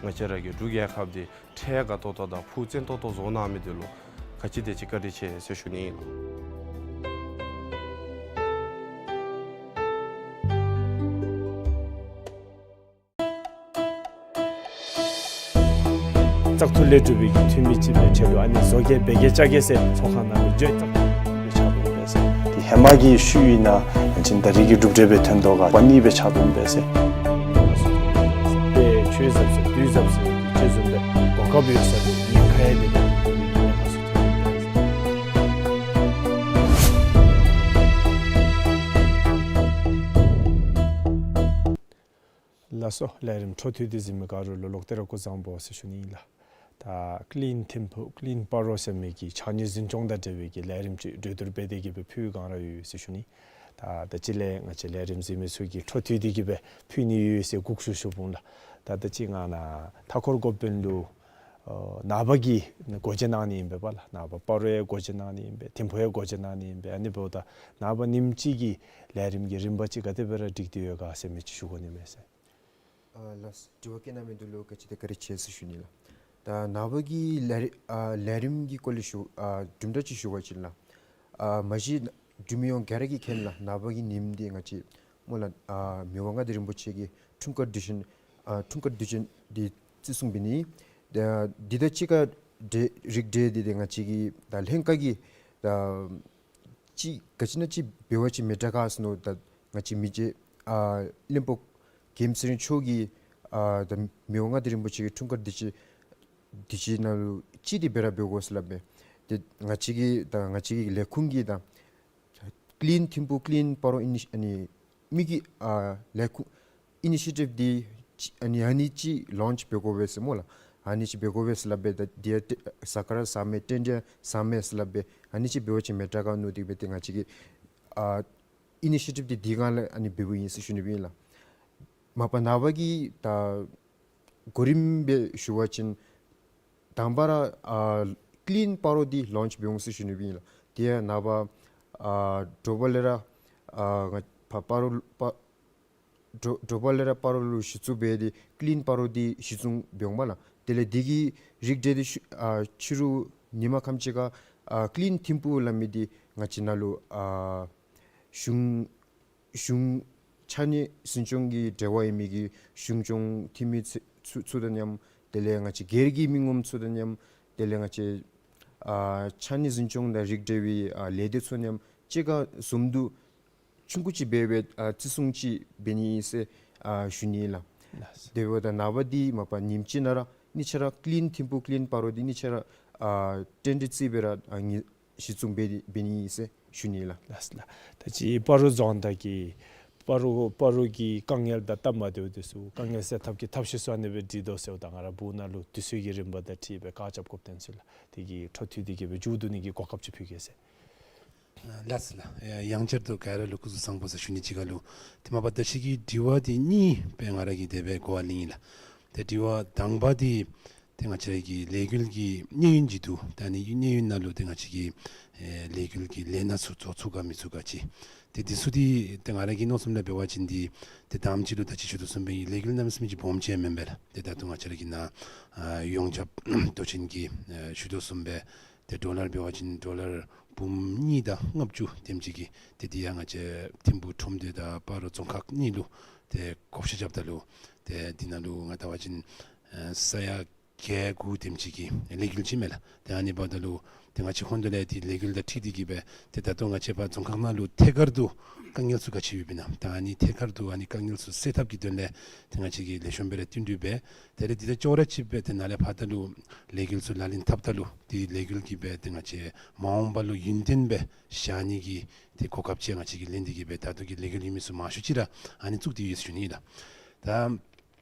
ང་བཅས་ར་གི་འབྲུག་རྒྱལ་ཁབ་འདི་འཕྲལ་དགའ་ཏོག་ཏོ་དང་ཕུགས་བརྟན་ཏོག་ཏོ་བཟོ་གནང་མི་འདི་ལུ་ག་ཅི་དེ་ཅིག་བཀའ་དྲིན་ཆེ་ཟེར་ཞུ་ནི་ཨིན་ལགས། བཙག་འཐུ་ལས་གྲུབ་པའི་གི་འཐུས་མི་ཅིག་སྦེ་ཁྲལ་ལུ་ཨ་ནི་བཟོ་གེ་འབད་གེ་བཅའ་གེ་ཟེར་ཚོགས་ཁང་ནང་ལུ་འགྱོ་བཙག་འཐུ་ལས་ཆག་འཐུ་འབད་ཟེར། དེ་ཧེ་མ་གི་ཤུལ་ཨིན་ན་ཡང་ཅིན་ད་རེས་ཀྱི་གྲུབ་འབྲས་སྦེ་ཐོན་དོ་ག་པ་ནི་སྦེ་ཆག་འཐུ་འབད་ཟེར། དེ་ཆོས་ཟབ་ཟེར་དུས་ཟབ་ཟེར་ཁྱེད་བཟུམ་སྦེ་གོ་སྐབས་ཡོད་ས་དེ་ཉེན་ཁ་ཡང་མེད་པའི་ཉེན་ཁ་སུ་ཐོན་ལགས་སོ། ལས་རིམ་འཕྲོ་མཐུད་དེ་གཟིགས་མི་ག་ར་ལུ་ལོག་སྟེ་ར་སྐུ་གཟུགས་བཟང་པོ་ཟེར་ཞུ་ནི་ཨིན་ལགས། ད་ཀླིན་ཐིམ་ཕུག་ཀླིན་སྤ་རོ་ཟེར་མི་གི་ཕྱགས་སྙིགས་འཛིན་སྐྱོང་དང་འབྲེལ་བའི་གི་ལས་རིམ་ཅིག་གྲོས་བསྡུར་འབད་དེ་གི་སྦེ་ཕུལ་བའི་བསྒང་ར་ཡོད་ཟེར་ཞུ་ནི། ད་ད་ཅི་ལས་ང་བཅས་ལས་རིམ་གཟིགས་མི་ཚུ་གིས་འཕྲོ་མཐུད་དེ་གི་སྦེ་ཕུལ་ནི་ཡོད་ཟེར་སྒུག་བཞུགས་ཞུ་འོང་ལགས། ད་ད་ཅི་ང་ནཱ་མཐའ་འཁོར་འགོ་དཔོན་ལུ་ཨོ་ནངས་པ་གི་སྒོ་འབྱེད་གནང་ནི་ཨིན་པས་པ་ལགས། ནངས་པ་སྤ་རོ་ཡང་སྒོ་འབྱེད་གནང་ནི་ཨིན་པས། ཐིམ་ཕུག་ཡང་སྒོ་འབྱེད་གནང་ནི་ཨིན་པས། ཨ་ནི་འབདཝ་ད་ནངས་པ་ཉིནམ་གཅིག་གི་ལས་རིམ་གྱི་རིམ་པ་ཅིག་ག་དེ་སྦེ་ར་སྒྲིག་སྟེ་ཡོད་ག་ཟེར་མི་ཅིག་ཞུ་དགོ་ནི་མས་ཟེར། ཨ་ལགས། དྲི་བ་བཀོད་གནང་མི་འདི་ལུ་ག་ཅི་དེ་བཀའ་དྲིན་ཆེ་ཟེར་ཞུ་ནི་ལགས། ད་ནངས་པ་གི་ལས་རི་ཨ་ལས་རིམ་གྱི་སྐོར་ལས་ཞུ་ཨ་གྲུབ་འབྲས་ཅིག་ཞུ་བ་ཅིན་ལགས། ཨ་མ་གཞི་འབྲུག་མི་ཡོངས་ག་ར་གིས་མཁྱེན་ལགས། ནངས་པ་གི་ཉིནམ་འདི་ང་བཅས་སྨོ་ལགས་ཨ་མི་དབང་མངའ་བདག་རིན་པོ་ཆེ་གི་འཁྲུངས་སྐར་དུས་ཆེན་ཨ་འཁྲུངས་སྐར་དུས་ཆེན་འདི་བརྩི་སྲུང་འབད་ནི། ད་འདི་དང་གཅིག་ཁར་འབྲེལ་རིགས་འབྲེལ་འདི་ཏེ་ང་བཅས་ཀྱི་ད་ལྷན་ཁག་གི་ད་ཅིག་ག་ཅི་ན་ཅིག་འབད་བ་ཅིན་མི་དྲག་ག་ཟེར་མནོ། ད་ང་བཅས་མི་རྗེ་ཨ་བློན་པོ་རྒྱལམོ་ཚེ་རིང་མཆོག་གིས་ཨ་ད་མི་དབང་མངའ་བདག་རིན་པོ་ཆེ་གི་འཁྲུངས་སྐར་དུས་ཆེན་དུས་ཆེན་ནང་ལུ་ཅིག་འདི་འབད་ར་འབད་དགོ་ཟེར་སླབ་མས། ཏེ་ང་བཅས་ཀྱི་ད་ང་བཅས་ཀྱི་ལས་ཁུངས་ཀྱིས་ད་ཀླིན་ཐིམ་ཕུག་ཀླིན་སྤ་རོ་ཨི་ནི་ཨ་ནི་མི་གི་ཨ་ལས་ཁུངས་ཨི་ནི་ཤི་ཊིབ་འདི་ཅིག་ཨ་ནི་ཨ་ནི་ཅིག་ལོནཆ་འབད་དགོ་པས་ཟེར་སྨོ་ལགས། ཨ་ནི་ཅིག་འབད་དགོ་པས་ཟེར་སླབ་མས། ད་འདི་ཡང་ཏེ་ཟ་ཁང་ར་ཟ་མས་ཏེ་འདི་ཡང་ཟ་མས་ཟེར་སླབ་མས། ཨ་ནི་ཅིག་འབད་བ་ཅིན་མི་དྲག་ག་མནོ་སྟེ་སྦེ་ཏེ་ང་བཅས་ཀྱིས་ཨ་ཨི་ནི་ཤི་ཊིབ་འདི་འདི་སྒང་ལས་ཨ་ནི་འབདཝ་ཨིན་ཟེར་ཞུ་ནི་སྦེ་ཨིན་ལགས། མ་པ་ནངས་པ་གི་ད་གོ་རིམ་སྦེ་ཞུ་བ་ཅིན་དང་པ་ར་ཨ་ཀླིན་སྤ་རོ་འདི་ལོནཆ་འབད་འོང་ཟེར་ཞུ་ནི་སྦེ་ཨིན་ལགས། དེ་ཡང་ནངས་པ་ཨ་དྲོ་པ་ལས་ར་ཨ་ང་ཕ་སྤ་རོ་པ་དྲོ་དྲོ་པ་ལས་ར་སྤ་རོ་ལུ་གཞི་བཙུགས་འབད་དེ་ཀླིན་སྤ་རོ་འདི་གཞི་བཙུགས་འབད་འོང་པ་ལགས། དེ་ལས་འདི་གི་རིགས་འབྲས་འདི་ཤུ་ཨ་ཕྱི་རུ་ཉིན་མ་ཁམས་ཅིག་ཁར་ཨ་ཀླིན་ཐིམ་ཕུག་སླབ་མི་འདི་ང་བཅས་ནཱ་ལུ་ཨ་གཞུང་གཞུང་ ཕྱགས་སྙིགས་འཛིན་སྐྱོང་གི་འབྲེལ་བ་ཡོད་མི་གི་གཞུང་སྐྱོང་འཐུས་མི་ཚུ་ཚུ་ཚུ་དང་མཉམ་དེ་ལས་ང་བཅས་སྒེར་གྱི་མི་ངོམ་ཚུ་དང་མཉམ་དེ་ལས་ང་བཅས་ཨ་ཕྱགས་སྙིགས་འཛིན་སྐྱོང་དང་རིགས་འབྲེལ་བའི་ཨ་ལས་སྡེ་ཚུ་མཉམ་གཅིག་ཁར་འཛོམས་འདུ་ཆུང་ཀུ་ཅིག་འབད་སྦེ་ཨ་བརྩི་སྲུང་ཅིག་འབད་ནི་ཨིན་ཟེར་ཨ་ཞུ་ནི་ལགས། ལགས། དེ་འབདཝ་ད་ནངས་པ་འདི་མ་པ་ཉིནམ་གཅིག་ནང་ར་གཉིས་ཆ་ར་ཀི་ལིན་ཐིམ་ཕུག་ཀི་ལིན་སྤ་རོ་འདི་གཉིས་ཆ་ར་ཨ་ཏན་ཏན་རྩིས་སྦེ་ར་ཨ་ངེ་གཞི་བཟུང་འབད་འབད་ནི་ཨིན་ཟེར་ཞུ་ནི་ལགས། ལགས་ལགས། ད་ཅི་སྤ་རོ་རྫོང་བདག་གིས་སྤ་རོ་སྤ་རོ་གི་དཀའ་ངལ་དང་སྟབས་མ་བདེཝ་འདི་ཚུ་དཀའ་ངལ་སེལ་ཐབས་ཀྱི་ཐབས་ཤེས་ཚུ་ཨ་ནི་སྦེ་སྒྲིག་དོ་ཟེརཝ་ད་ང་ར་བུ་ནང་ལུ་དུས་ཚོད་ཀྱི་རིམ་པ་དང་འཁྲིལ་སྦེ་བཀག་རྐྱབ་དགོཔ་ཐོན་སོ་ལགས། དེ་གིས་འཕྲོ་མཐུད་དེ་གི་སྦེ་མཇུག་བསྡུ་ནི་གི་གོ་སྐབས་ཅིག་ཕུལ་གེ་ཟེར། ལགས་ལགས། ཡང་བསྐྱར་དུ་ག་ར་ལུ་སྐུ་གཟུགས་བཟང་པོ་ཟེར་ཞུ་ནི་གཅིག་ཁར་ལུ་ཏེ་མ་པ་ད་ཅི་གི་དྲི་བ་འདི་གཉིས་སྦེ་ང་ར་གིས་དེ་སྦེ་གོ་བ་ལེན་ཡི་ལགས། ཏེ་དྲི་བ་དང་པ་འདི་ཏེ་ང་བཅས་ཀྱི་ལས་འགུལ་གྱི་གནས་ཡུན་ཅིག་འདུག། ད་ཨ་ནི་གནས་ཡུན་ནང་ལུ་ཏེ་ང་བཅས་ཀྱི་ཨེ་ལས་འགུལ་གྱི་ལས་སྣ་ཚུ་རྫོགས་ཚུགས་ག་མི་ཚུགས་ག་ཅིག། ཏེ་འདི་ཚུ་འདི་ཏེ་ང་ར་གི་མནོ་བསམ་ལས་འབད་བ་ཅིན་འདི་ཏེ་དང་པ་ཅིག་ལུ་ད་ཅི་ཞུ་དོ་བཟུམ་སྦེ་ལས་འགུལ་གནམ་མེད་ས་མེད་ཅིག་སྦོམ་ཅིག་མེན་པས་ལགས། ཏེ་ད་ལྟོ་ང་བཅས་ར་གི་ནཱ་ཨ་ཡོངས་ཁྱབ་མདོ་ཆེན་གྱིས་ཨ་ཞུ་དོ་བཟུམ་སྦེ་ཏེ་ཌོ་ལར་འབད་བ་ཅིན་ཌོ་ལར་འབུམ་གཉིས་དང་ལྔ་བཅུ་དེམ་ཅིག་གི་ཏེ་འདི་ཡང་ང་བཅས་ཐིམ་ཕུག་ཁྲོམ་སྡེ་དང་སྤ་རོ་རྫོང་ཁག་གཉིས་ལུ་ཏེ་བགོ་བཤའ་རྐྱབ་ད་ལུ་ཏེ་འདི་ནང་ལུ་ང་བལྟ་བ་ཅིན་ཨ་ས་ཡ་བརྒྱད་དགུ་དེམ་ཅིག་གི་ལས་འགུལ་ཅིག་མས་ལགས། ཏེ་ཨ་ནི་འབདཝ་ད་ལུ་ཏེ་ང་བཅས་ཧོན་དོ་ལས་ཏེ་ལས་འགུལ་དང་འཁྲིལ་ཏེ་གི་སྦེ་ཏེ་ད་ལྟོ་ང་བཅས་པ་རྫོང་ཁག་ནང་ལུ་ཐད་ཀར་དུ་དཀའ་ངལ་ཚུ་ག་ཅི་ཡོདཔ་ཨིན་ན། ད་ཨ་ནི་ཐད་ཀར་དུ་ཨ་ནི་དཀའ་ངལ་ཚུ་སེལ་ཐབས་ཀྱི་དོན་ལས་ཏེ་ང་བཅས་ཀྱིས་ལེགས་ཤོམ་སྦེ་ར་བསྟུན་གྲོས་འབད། དེ་ལས་འདི་དང་ཅོག་ར་གཅིག་སྦེ་ཏེ་ནཱ་ལས་ཕར་ད་ལུ་ལས་འགུལ་ཚུ་ལག་ལེན་འཐབ་ད་ལུ་ཏེ་ལས་འགུལ་གྱིས་སྦེ་ཏེ་ང་བཅས་མ་འོངས་པ་ལུ་ཡུན་བརྟན་སྦེ་བཞག་ནི་གི་ཏེ་གོ་སྐབས་ཅིག་ང་བཅས་ཀྱིས་ལེན་ཏེ་གི་སྦེ་ད་ལྟོ་གི་ལས་འགུལ་ཡོད་མི་ཚུ་མང་ཤོས་ཅིག་ར་ཨ་ནི་བཙུགས་ཏེ་ཡོད་ཟེར་ཞུ་ནི་ལགས།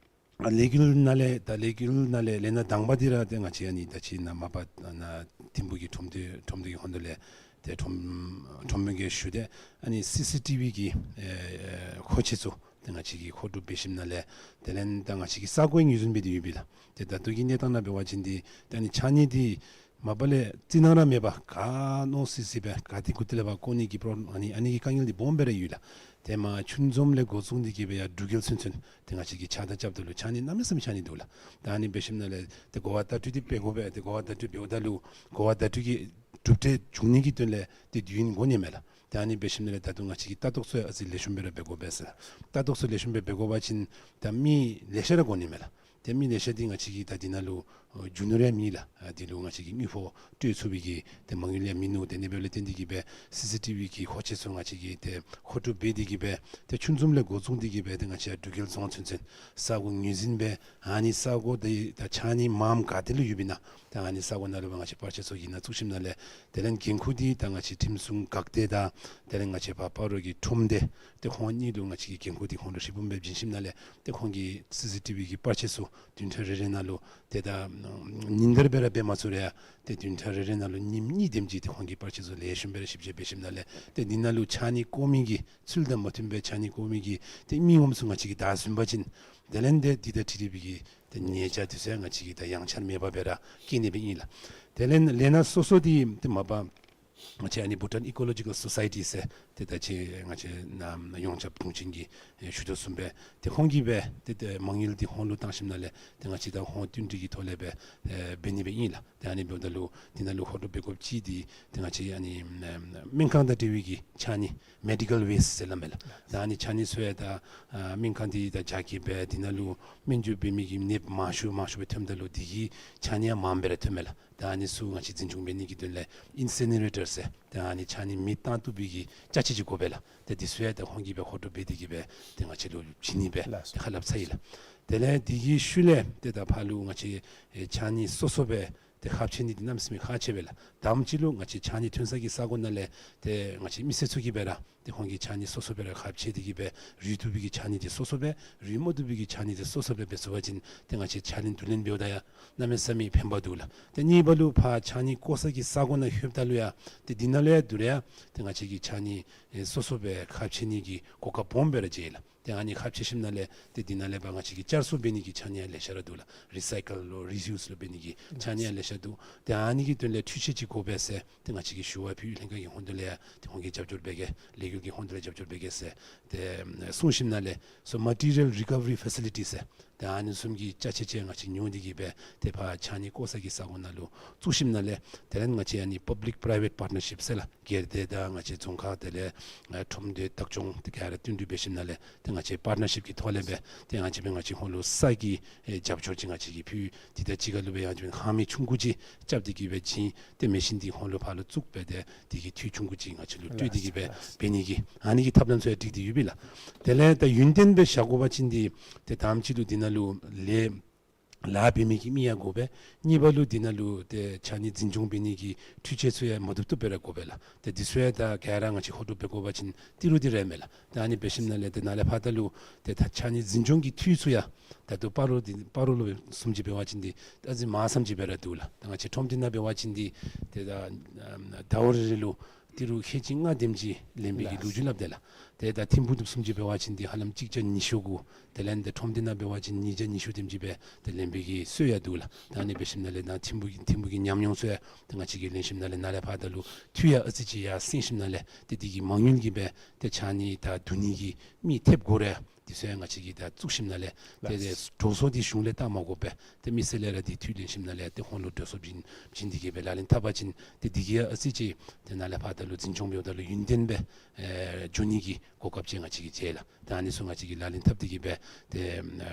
ད་ལས་འགུལ་ནང་ལས་ད་ལས་འགུལ་ནང་ལས་ལས་སྣ་དང་པ་འདི་ར་ཏེ་ང་བཅས་ཨ་ནི་ད་ཅི་ནཱ་མ་པ་ནཱ་ཐིམ་ཕུག་གི་ཁྲོམ་སྡེ་ཁྲོམ་སྡེ་གི་ཧོན་དོ་ལས་ཏེ་ཁྲོམ་ཁྲོམ་དཔོན་གྱིས་ཞུ་སྟེ་ཨ་ནི་སི་སི་ཊི་བི་གི་ཨེ་མཁོ་ཆས་ཚུ་ཏེ་ང་བཅས་ཀྱིས་མཁོ་སྒྲུབ་འབད་ཞིནམ་ལས་དེ་ལས་ད་ང་བཅས་ཀྱི་ས་གོ་ངོས་འཛིན་འབད་དེ་ཡོད་པས་ལགས། ཏེ་ད་ལྟོ་གི་གནས་སྟངས་ནང་འབད་བ་ཅིན་འདི་ད་ཨ་ནི་ཕྱགས་སྙིགས་འདི་མ་པ་ལས་རྩི་ནང་ར་མེད་པར་ག་མནོ་སི་སི་སྦེ་ག་ཏེ་གུ་ཏེ་ལས་ཕར་བཀོ་ནི་གི་པོ་རོ་ཨ་ནི་ཨ་ནི་གི་དཀའ་ངལ་འདི་སྦོམ་སྦེ་ར་ཡོད་ལགས། ཏེ་མ་ཆུ་འཛོམས་ལས་འགོ་བཙུགས་ཏེ་གི་སྦེ་ཡར་འབྲུག་རྒྱལ་ཚུན་ཚོན་ཏེ་ང་བཅས་ཀྱིས་ཕྱགས་བདའ་རྐྱབ་ད་ལུ་ཕྱགས་སྙིགས་གནམ་མེད་ས་མེད་ཕྱགས་སྙིགས་འདུག་ལགས། ད་ཨ་ནི་འབད་ཞིནམ་ལས་ཏེ་གོ་བ་བརྡ་སྤྲོད་འདི་འབད་དགོ་པས། ཏེ་གོ་བ་བརྡ་སྤྲོད་འབདཝ་ད་ལུ་གོ་བ་བརྡ་སྤྲོད་ཀྱི་གྲུབ་འབྲས་འབྱུང་ནི་གི་དོན་ལས་ཏེ་དུས་ཡུན་འགོར་ནི་མས་ལགས། ཏེ་ཨ་ནི་འབད་ཞིནམ་ལས་ད་ལྟོ་ང་བཅས་ཀྱིས་ལྟ་རྟོག་ཚུ་ཡང་ཨ་ཙི་ལེགས་ཤོམ་སྦེ་ར་འབད་དགོ་པས་ཟེར། ལྟ་རྟོག་ཚུ་ལེགས་ཤོམ་སྦེ་འབད་དགོ་པ་ཅིན་ད་མི་ལེ་ཤ་ར་དགོ་ནི་མས་ལགས། ཏེ་མི་ལེ་ཤ་འདི་ང་བཅས་ཀྱིས་ད་འདི་ནང་ལུ་ཨོ་རྒྱུ་ནོར་ཡང་མེད་ལགས། ཨ་འདི་ལུ་ང་བཅས་ཀྱིས་དངུལ་ཕོགས་སྤྲོད་ཚུགས་པའི་གི་ཏེ་མ་དངུལ་ཡང་མིན་ནུག། ཏེ་ཨ་ནི་འབདཝ་ལས་བརྟེན་ཏེ་གི་སྦེ་སི་སི་ཊི་བི་གི་མཁོ་ཆས་ཚུ་ང་བཅས་ཀྱིས་ཏེ་མཁོ་སྒྲུབ་འབད་དེ་གི་སྦེ་ཏེ་ཆུ་འཛོམས་ལས་འགོ་བཙུགས་ཏེ་གི་སྦེ་ཏེ་ང་བཅས་འབྲུག་རྒྱལ་རྫོང་ཚུན་ཚོན་ས་གོ་ངོས་འཛིན་འབད། ཨ་ནི་ས་གོ་འདི་ད་ཕྱགས་སྙིགས་མངམ་ག་ཏེ་ལུ་ཡོདཔ་ཨིན་ན། ད་ཨ་ནི་ས་གོ་ནང་ལུ་ང་བཅས་པར་ཆས་ཚུ་གི་ནང་བཙུགས་ཞིནམ་ལས་དེ་ལས་འགན་ཁུར་འདི་ད་ང་བཅས་ཁྲིམས་སྲུང་འགག་སྡེ་དང་དེ་ལས་ང་བཅས་ཕར་སྤ་རོ་གི་ཁྲོམ་སྡེ་ཏེ་ཁོང་གཉིས་ལུ་ང་བཅས་ཀྱིས་འགན་ཁུར་འདི་ཁོང་ལུ་ཧྲིལ་བུམ་སྦེ་བྱིན་ཞིནམ་ལས་ཏེ་ཁོང་གིས་སི་སི་ཊི་བི་གི་པར་ཆས་ཚུ་བདུན་ཕྲག་རེ་རེ་ནང་ལུ་ཏེ་ད་ཉིན་ལྟར་སྦེ་ར་འབད་མ་ཚུགས་རུང་ཡང་ཏེ་བདུན་ཕྲག་རེ་རེ་ནང་ལུ་ཉིནམ་གཉིས་དེམ་ཅིག་ཏེ་ཁོང་གིས་པར་ཆས་ཚུ་ལེགས་ཤོམ་སྦེ་ར་ཞིབ་དཔྱད་འབད་ཞིནམ་ལས་ཏེ་འདི་ནང་ལུ་ཕྱགས་སྙིགས་བཀོ་མི་གི་ཚུལ་དང་མ་མཐུནམ་སྦེ་ཕྱགས་སྙིགས་བཀོ་མི་གི་ཏེ་མི་ངོམ་ཚུ་ང་བཅས་ཀྱིས་བདའ་ཟུན་པ་ཅིན་དེ་ལས་ཏེ་འདི་དང་འཁྲིལ་བའི་གི་ཏེ་ཉེས་བྱ་འདི་ཚུ་ཡང་ང་བཅས་ཀྱིས་ད་ཡང་ཆར་མེད་པར་སྦེ་ར་བཀལ་ནི་སྦེ་ཨིན་ལགས། དེ་ལས་ལས་སྣ་སོ་སོ་འདི་ཏེ་མ་པ་ང་བཅས་ཨ་ནི་Bhutan Ecological Society ཟེར་ཏེ་ད་ཅི་ང་བཅས་ནཱ་ཡོངས་ཁྱབ་དྲུང་ཆེན་གྱིས་ཞུ་དོ་བཟུམ་སྦེ་ཏེ་ཁོང་གིས་སྦེ་ཏེ་ཏེ་མ་དངུལ་འདི་ཁོང་ལུ་བཏང་ཞིནམ་ལས་ཏེ་ང་བཅས་དང་ཁོང་བསྟུན་གྲོས་ཀྱི་ཐོག་ལས་སྦེ་ཨེ་འབད་ནི་སྦེ་ཨིན་ལགས། ཏེ་ཨ་ནི་འབདཝ་ད་ལུ་འདི་ནང་ལུ་མཁོ་སྒྲུབ་འབད་དགོཔ་ཅིག་འདི་ཏེ་ང་བཅས་ཨ་ནི་སྨན་ཁང་དང་འབྲེལ་བའི་གི་ཕྱགས་སྙིགས་Medical Waste ཟེར་སླབ་མས་ལགས། ད་ཨ་ནི་ཕྱགས་སྙིགས་ཚུ་ཡང་ད་ཨ་སྨན་ཁང་འདི་ད་རྒྱ་སྐྱེད་འབད་འདི་ནང་ལུ་སྨན་བཅོས་འབད་མི་གི་ནདཔ་མང་ཤོས་མང་ཤོས་སྦེ་ཐོནམ་ད་ལུ་འདི་གི་ཕྱགས་སྙིགས་ཡང་མངམ་སྦེ་ར་ཐོནམ་མས་ལགས། ད་ཨ་ནི་ཚུ་ང་བཅས་འཛིན་སྐྱོང་འབད་ནི་གི་དོན་ལས་Incinerator ཟེར་ད་ཨ་ནི་ཕྱགས་སྙིགས་མེ་བཏང་བཏུབ་པའི་གི་ཅ་ཆས་ཅིག་དགོ་པས་ལགས། ད་འདི་ཚུ་ཡང་ད་ཁོང་གིས་སྦེ་མཁོ་སྒྲུབ་འབད་དེ་གི་སྦེ་ཏེ་ང་བཅས་ལུ་བྱིན་ནི་སྦེ་ལགས་སོ། ཏེ་ཁ་སླབ་ཚར་ཡི་ལགས། དེ་ལས་འདི་གི་ཤུལ་ལས་ཏེ་ད་ཕར་ལུ་ང་བཅས་ཨེ་ཕྱགས་སྙིགས་སོ་སོ་སྦེ་ཏེ་ཁ་ཕྱེ་ནི་འདི་གནམ་མེད་ས་མེད་ཁག་ཆེ་བས་ལགས། དང་པ་ཅིག་ལུ་ང་བཅས་ཕྱགས་སྙིགས་ཐོན་ས་གི་ས་གོ་ནང་ལས་ཏེ་ང་བཅས་མི་སེར་ཚུ་གིས་སྦེ་ར་ཏེ་ཁོང་གི་ཕྱགས་སྙིགས་སོ་སོ་སྦེ་ར་ཁ་ཕྱེ་སྟེ་གི་སྦེ་རུལ་བཏུབ་པའི་གི་ཕྱགས་སྙིགས་འདི་སོ་སོ་སྦེ་རུལ་མ་བཏུབ་པའི་གི་ཕྱགས་སྙིགས་འདི་སོ་སོ་སྦེ་འབད་ཚུགས་པ་ཅིན་ཏེ་ང་བཅས་ཕྱགས་སྙིགས་བསྡུ་ལེན་འབདཝ་ད་ཡང་གནམ་མེད་ས་མེད་ཕན་པ་འདུག་ལགས། ཏེ་གཉིས་པ་ལུ་ཕར་ཕྱགས་སྙིགས་བཀོ་ས་གི་ས་གོ་ནང་ལྷོདཔ་ད་ལུ་ཡང་ཏེ་འདི་ནང་ལུ་ཡང་བསྡུ་རུང་ཡང་ཏེ་ང་བཅས་ཀྱིས་ཕྱགས་སྙིགས་ཨེ་སོ་སོ་སྦེ་ཁ་ཕྱེ་ནི་གི་གོ་སྐབས་སྦོམ་སྦེ་ར་མཇལ་ཡི་ལགས། ཏེ་ཨ་ནི་ཁ་ཕྱེ་ཞིནམ་ལས་ཏེ་འདི་ནང་ལས་ཕར་ང་བཅས་ཀྱིས་བསྐྱར་གསོ་འབད་ནི་གི་ཕྱགས་སྙིགས་ཡང་ལེ་ཤ་ར་འདུག་ལགས། རི་སའི་ཀལ་ལོ་རི་ཡུ་སི་ལོ་འབད་ནི་གི་ཕྱགས་སྙིགས་ཡང་ལེ་ཤ་འདུག། ཏེ་ཨ་ནི་གི་དོན་ལས་འཕྲུལ་ཆས་ཅིག་དགོ་པས་ཟེར་ཏེ་ང་བཅས་ཀྱིས་ཞུ་བ་ཕུལ། ལྷན་ཁག་གི་ཧོངས་ལས་ཡང་ཏེ་ཁོང་གིས་རྒྱབ་སྐྱོར་འབད་གེ་ལས་འགུལ་གྱི་ཧོངས་ལས་རྒྱབ་སྐྱོར་འབད་གེ་ཟེར་ཏེ་གསུངས་ཞིནམ་ལས་so material recovery facility ཟེར་ ད་ཨ་ནི་བཟུམ་གྱི་ཅ་ཆས་ཅིག་ང་བཅས་ཉོ་སྟེ་གི་སྦེ་ཏེ་ཕར་ཕྱགས་སྙིགས་བཀོ་ས་གི་ས་གོ་ནང་ལུ་བཙུགས་ཞིནམ་ལས་དེ་ལས་ང་བཅས་ཨ་ནི་public private partnership ཟེར་ལགས། སྒེར་སྡེ་དང་ང་བཅས་རྫོང་ཁག་དེ་ལས་ཨ་ཁྲོམ་སྡེ་བདག་སྐྱོང་དེ་ག་ར་བསྟུན་གྲོས་འབད་ཞིནམ་ལས་ཏེ་ང་བཅས་པར་ཊ་ནར་ཤིབ་ཀྱི་ཐོག་ལས་སྦེ་ཏེ་ང་བཅས་སྦེ་ང་བཅས་ཁོང་ལུ་ས་གི་ཨེ་རྒྱབ་སྐྱོར་ཅིག་ང་བཅས་ཀྱིས་ཕུལ། དེ་དང་གཅིག་ཁར་ལུ་སྦེ་ཡང་ཅིན་ཧང་མི་ཆུང་ཀུ་ཅིག་རྐྱབ་སྟེ་གི་སྦེ་བྱིན་ཏེ་མེ་ཤིན་འདི་ཁོང་ལུ་ཕར་ལུ་བཙུགས་སྦེ་ཏེ་དེ་གི་འཐུས་ཆུང་ཀུ་ཅིག་ང་བཅས་ལུ་སྤྲོད་དེ་གི་སྦེ་འབད་ནི་གི་ཨ་ནི་གི་ཐབས་ལམ་ཚུ་ཡང་སྒྲིག་སྟེ་ཡོད་པས་ལགས། དེ་ལས་ད་ཡུན་བརྟན་སྦེ་བཞག་དགོ་པ་ཅིན་འདི་ཏེ་དང་པ་ཅིག་ལུ་འདི་ནང་ལུ་ལས་ལཱ་འབད་མི་གི་མི་ཡང་དགོ་པས། གཉིས་པ་ལུ་འདི་ནང་ལུ་ཏེ་ཕྱགས་སྙིགས་འཛིན་སྐྱོང་འབད་ནི་གི་འཕྲུལ་ཆས་ཚུ་ཡང་མ་བཏུབ་བཏུབ་སྦེ་ར་དགོ་པས་ལགས། ཏེ་འདི་ཚུ་ཡང་ད་ག་ར་ང་བཅས་ཧོ་ཏོ་འབད་དགོ་པ་ཅིན་ཏི་རུ་འདི་ར་མས་ལགས། ད་ཨ་ནི་འབད་ཞིནམ་ལས་ཏེ་ནཱ་ལས་ཕར་ད་ལུ་ཏེ་ད་ཕྱགས་སྙིགས་འཛིན་སྐྱོང་གི་འཐུས་ཚུ་ཡང་ད་ལྟོ་སྤ་རོ་འདི་སྤ་རོ་ལུ་བཟུམ་ཅིག་འབད་བ་ཅིན་འདི་ད་ཅི་མང་ཙམ་ཅིག་སྦེ་ར་འདུག་ལགས། ད་ང་བཅས་ཁྲོམ་སྡེ་ནང་འབད་བ་ཅིན་འདི་ཏེ་ད་ཨམ་ཟླཝ་རེ་རེ་ལུ་ཏི་རུ་ཁལ་གཅིག་ལྔ་དེམ་ཅིག་ལེན་པའི་གི་ལགས། ལོ་རྒྱུས་སླབ་དེས་ལགས། ཏེ་ད་ཐིམ་ཕུག་བཟུམ་ཅིག་འབད་བ་ཅིན་འདི་ཧ་ལམ་གཅིག་བརྒྱ་ཉི་ཤུ་དགུ། དེ་ལས་འདི་ཁྲོམ་སྡེ་ནང་འབད་བ་ཅིན་ཉིས་བརྒྱ་ཉི་ཤུ་དེམ་ཅིག་སྦེ་ཏེ་ལེན་པའི་གི་སྲོལ་ཡང་འདུག་ལགས། ད་ཨ་ནི་འབད་ཞིནམ་ལས་ནཱ་ཐིམ་ཕུག་གི་ཐིམ་ཕུག་གི་ཉམས་མྱོང་ཚུ་ཡང་ཏེ་ང་བཅས་ཀྱིས་ལེན་ཞིནམ་ལས་ནཱ་ལས་ཕར་ད་ལུ་འཐུས་ཡང་ཨ་ཙི་ཅིག་ཡར་སེང་ཞིནམ་ལས་ཏེ་འདི་གི་མ་དངུལ་གྱིས་སྦེ་ཏེ་ཕྱགས་སྙིགས་ད་བསྡུ་ནི་གི་མི་ཐེབས་དགོ་རུང་འདི་ཚུ་ཡང་ང་བཅས་ཀྱིས་ད་བཙུགས་ཞིནམ་ལས་ཏེ་ལགས། ཏེ་འགྲོ་སོང་འདི་གཞུང་ལས་བཏང་མ་དགོ་པར་ཏེ་མི་སེར་ལས་ར་འདི་འཐུས་ལེན་ཞིནམ་ལས་ཏེ་ཁོང་ལུ་འགྲོ་སོང་བྱིན་བྱིན་ཏེ་གི་སྦེ་ལག་ལེན་འཐབ་པ་ཅིན་ཏེ་འདི་གིས་ཡང་ཨ་ཙི་ཅིག་ཏེ་ནཱ་ལས་ཕར་ད་ལུ་འཛིན་སྐྱོང་འབདཝ་ད་ལུ་ཡུན་བརྟན་སྦེ་ཨེ་འགྱོ་ནི་གི་གོ་སྐབས་ཅིག་ང་བཅས་ཀྱིས་བྱས་ལགས། ད་ཨ་ནི་ཚུ་ང་བཅས་ཀྱིས་ལག་ལེན་འཐབ་སྟེ་གི་སྦེ་ཏེ་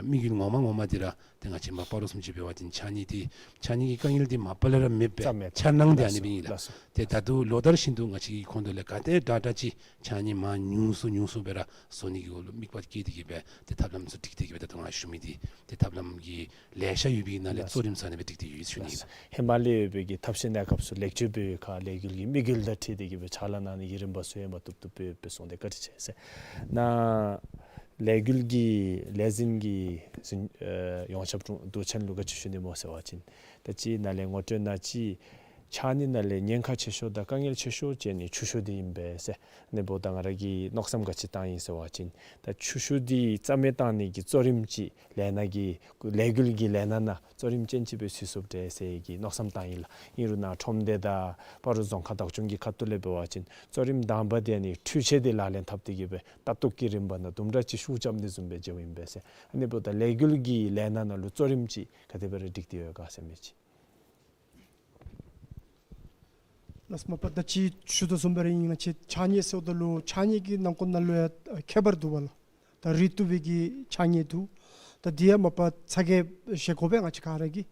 དམིགས་ཡུལ་ངོ་མ་ངོ་མ་འདི་ར་ཏེ་ང་བཅས་མར་སྤ་རོ་བཟུམ་ཅིག་འབད་བ་ཅིན་ཕྱགས་སྙིགས་འདི་ཕྱགས་སྙིགས་ཀྱི་དཀའ་ངལ་འདི་མ་པ་ལས་ར་མེདཔ་སྦེ་རྩ་མེད་འཆར་སྣང་འདི་ཨ་ནི་སྦེ་ཨིན་ལགས། ལགས་སོ། ཏེ་ད་ལྟོ་ལོ་ལྟར་བཞིན་དུ་ང་བཅས་ཀྱིས་ཁོང་དང་ལས་ག་དེ་དྲག་དྲག་ཅིག་ཕྱགས་སྙིགས་མར་ཉུང་སུ་ཉུང་སུ་སྦེ་ར་བཟོ་ནི་གི་འོག་ལུ་དམིགས་པ་བསྐྱེད་དེ་གི་སྦེ་ཏེ་ཐབས་ལམ་ཚུ་སྒྲིག་སྟེ་གི་སྦེ་ད་ལྟོ་ང་ཞུ་མི་འདི་ཏེ་ཐབས་ལམ་གྱི་ལེ་ཤ་ཡོད་པའི་ནང་ལས་ལགས་སོ། གཙོ་རིམ་ས་ནི་སྦེ་སྒྲིག་སྟེ་ཡོད་ཞུ་ནི་ཨིན། ཧེ་མ་ལས་ཡོད་པའི་གི་ཐབས་ཤེས་གནས་སྐབས་སུ་ལེགས་བཅོས་འབད་བའི་ཁར་ལས་འགུལ་གྱི་དམིགས་ཡུལ་དང་འཁྲིལ་ཏེ་གི་སྦེ་ཕྱག་ལཱ་གནང་ནི་གི་རིམ་པ་ཚུ་ཡང་མ་བཏུབ་བཏུབ་སྦེ་སྦེ་སོང་སྟེ་བཀའ་དྲིན་ཆེ་ཟེར། ནཱ་ལས་འགུལ་གྱི་ལས་འཛིན་གྱི་འཛིན་ཨེ་ཡོངས་ཁྱབ་དྲུང་དྲུང་ཆེན་ལུ་ག་ཅི་ཞུ་ནི་སྨོ་ཟེར་བ་ཅིན་ད་ཅི་ནཱ་ལས་ངོ་སྤྲོད་ནང་ཅིག་ཕྱགས་སྙིགས་ནང་ལས་ཉེན་ཁ་ཆེ་ཤོས་དང་དཀའ་ངལ་ཆེ་ཤོས་ཅིག་ནི་ཆུ་ཤོག་འདི་ཨིན་པས་ཟེར། ཨ་ནི་འབདཝ་ད་ང་ར་གིས་མནོ་བསམ་ག་ཅི་བཏང་ཡི་ཟེར་བ་ཅིན་ད་ཆུ་ཤོག་འདི་རྩ་མེད་བཏང་ནི་གི་གཙོ་རིམ་ཅིག་ལས་སྣ་གི་ལས་འགུལ་གྱི་ལས་སྣ་ནང་གཙོ་རིམ་ཅན་ཅིག་སྦེ་ཚུད་སོཔ་འདྲས་ཟེར་གྱི་མནོ་བསམ་བཏང་ཡི་ལགས། ཨིན་རུང་ནཱ་ཁྲོམ་སྡེ་དང་སྤ་རོ་རྫོང་ཁག་བདག་སྐྱོང་གི་ཁ་ཐུག་ལས་འབད་བ་ཅིན་གཙོ་རིམ་དང་པ་འདི་ཨ་ནི་འཕྲུལ་ཆས་འདི་ལག་ལེན་འཐབ་སྟེ་གི་སྦེ་ལྟ་རྟོག་གི་རིམ་པ་ནང་དུམ་གྲ་ཅིག་ཤུགས་རྐྱབ་ནི་བཟུམ་སྦེ་མཇལཝ་ཨིན་པས་ཟེར། ཨ་ནི་འབདཝ་ད་ལས་འགུལ་གྱི་ལས་སྣ་ནང་ལུ་གཙོ་རིམ་ཅིག་ག་དེ་སྦེ་ར་སྒྲིག་སྟེ་ཡོད་ག་ཟེར་མི་ཅིག། ལགས་སོ། མ་པ་ད་ཅི་ཞུ་དོ་བཟུམ་སྦེ་ར་ཨིན། ང་བཅས་ཕྱགས་སྙིགས་ཟེརཝ་ད་ལུ་ཕྱགས་སྙིགས་ཀྱི་ནང་འཁོད་ནང་ལུ་ཡང་ཁྱད་པར་འདུག་པ་ལགས། ད་རིགས་བསྡུ་བའི་གི་ཕྱགས་སྙིགས་འདུག། ད་འདི་ཡང་མ་པ་ཚ་གྱང་བཞེས་དགོ་པས་ང་བཅས་ག་ར་གིས།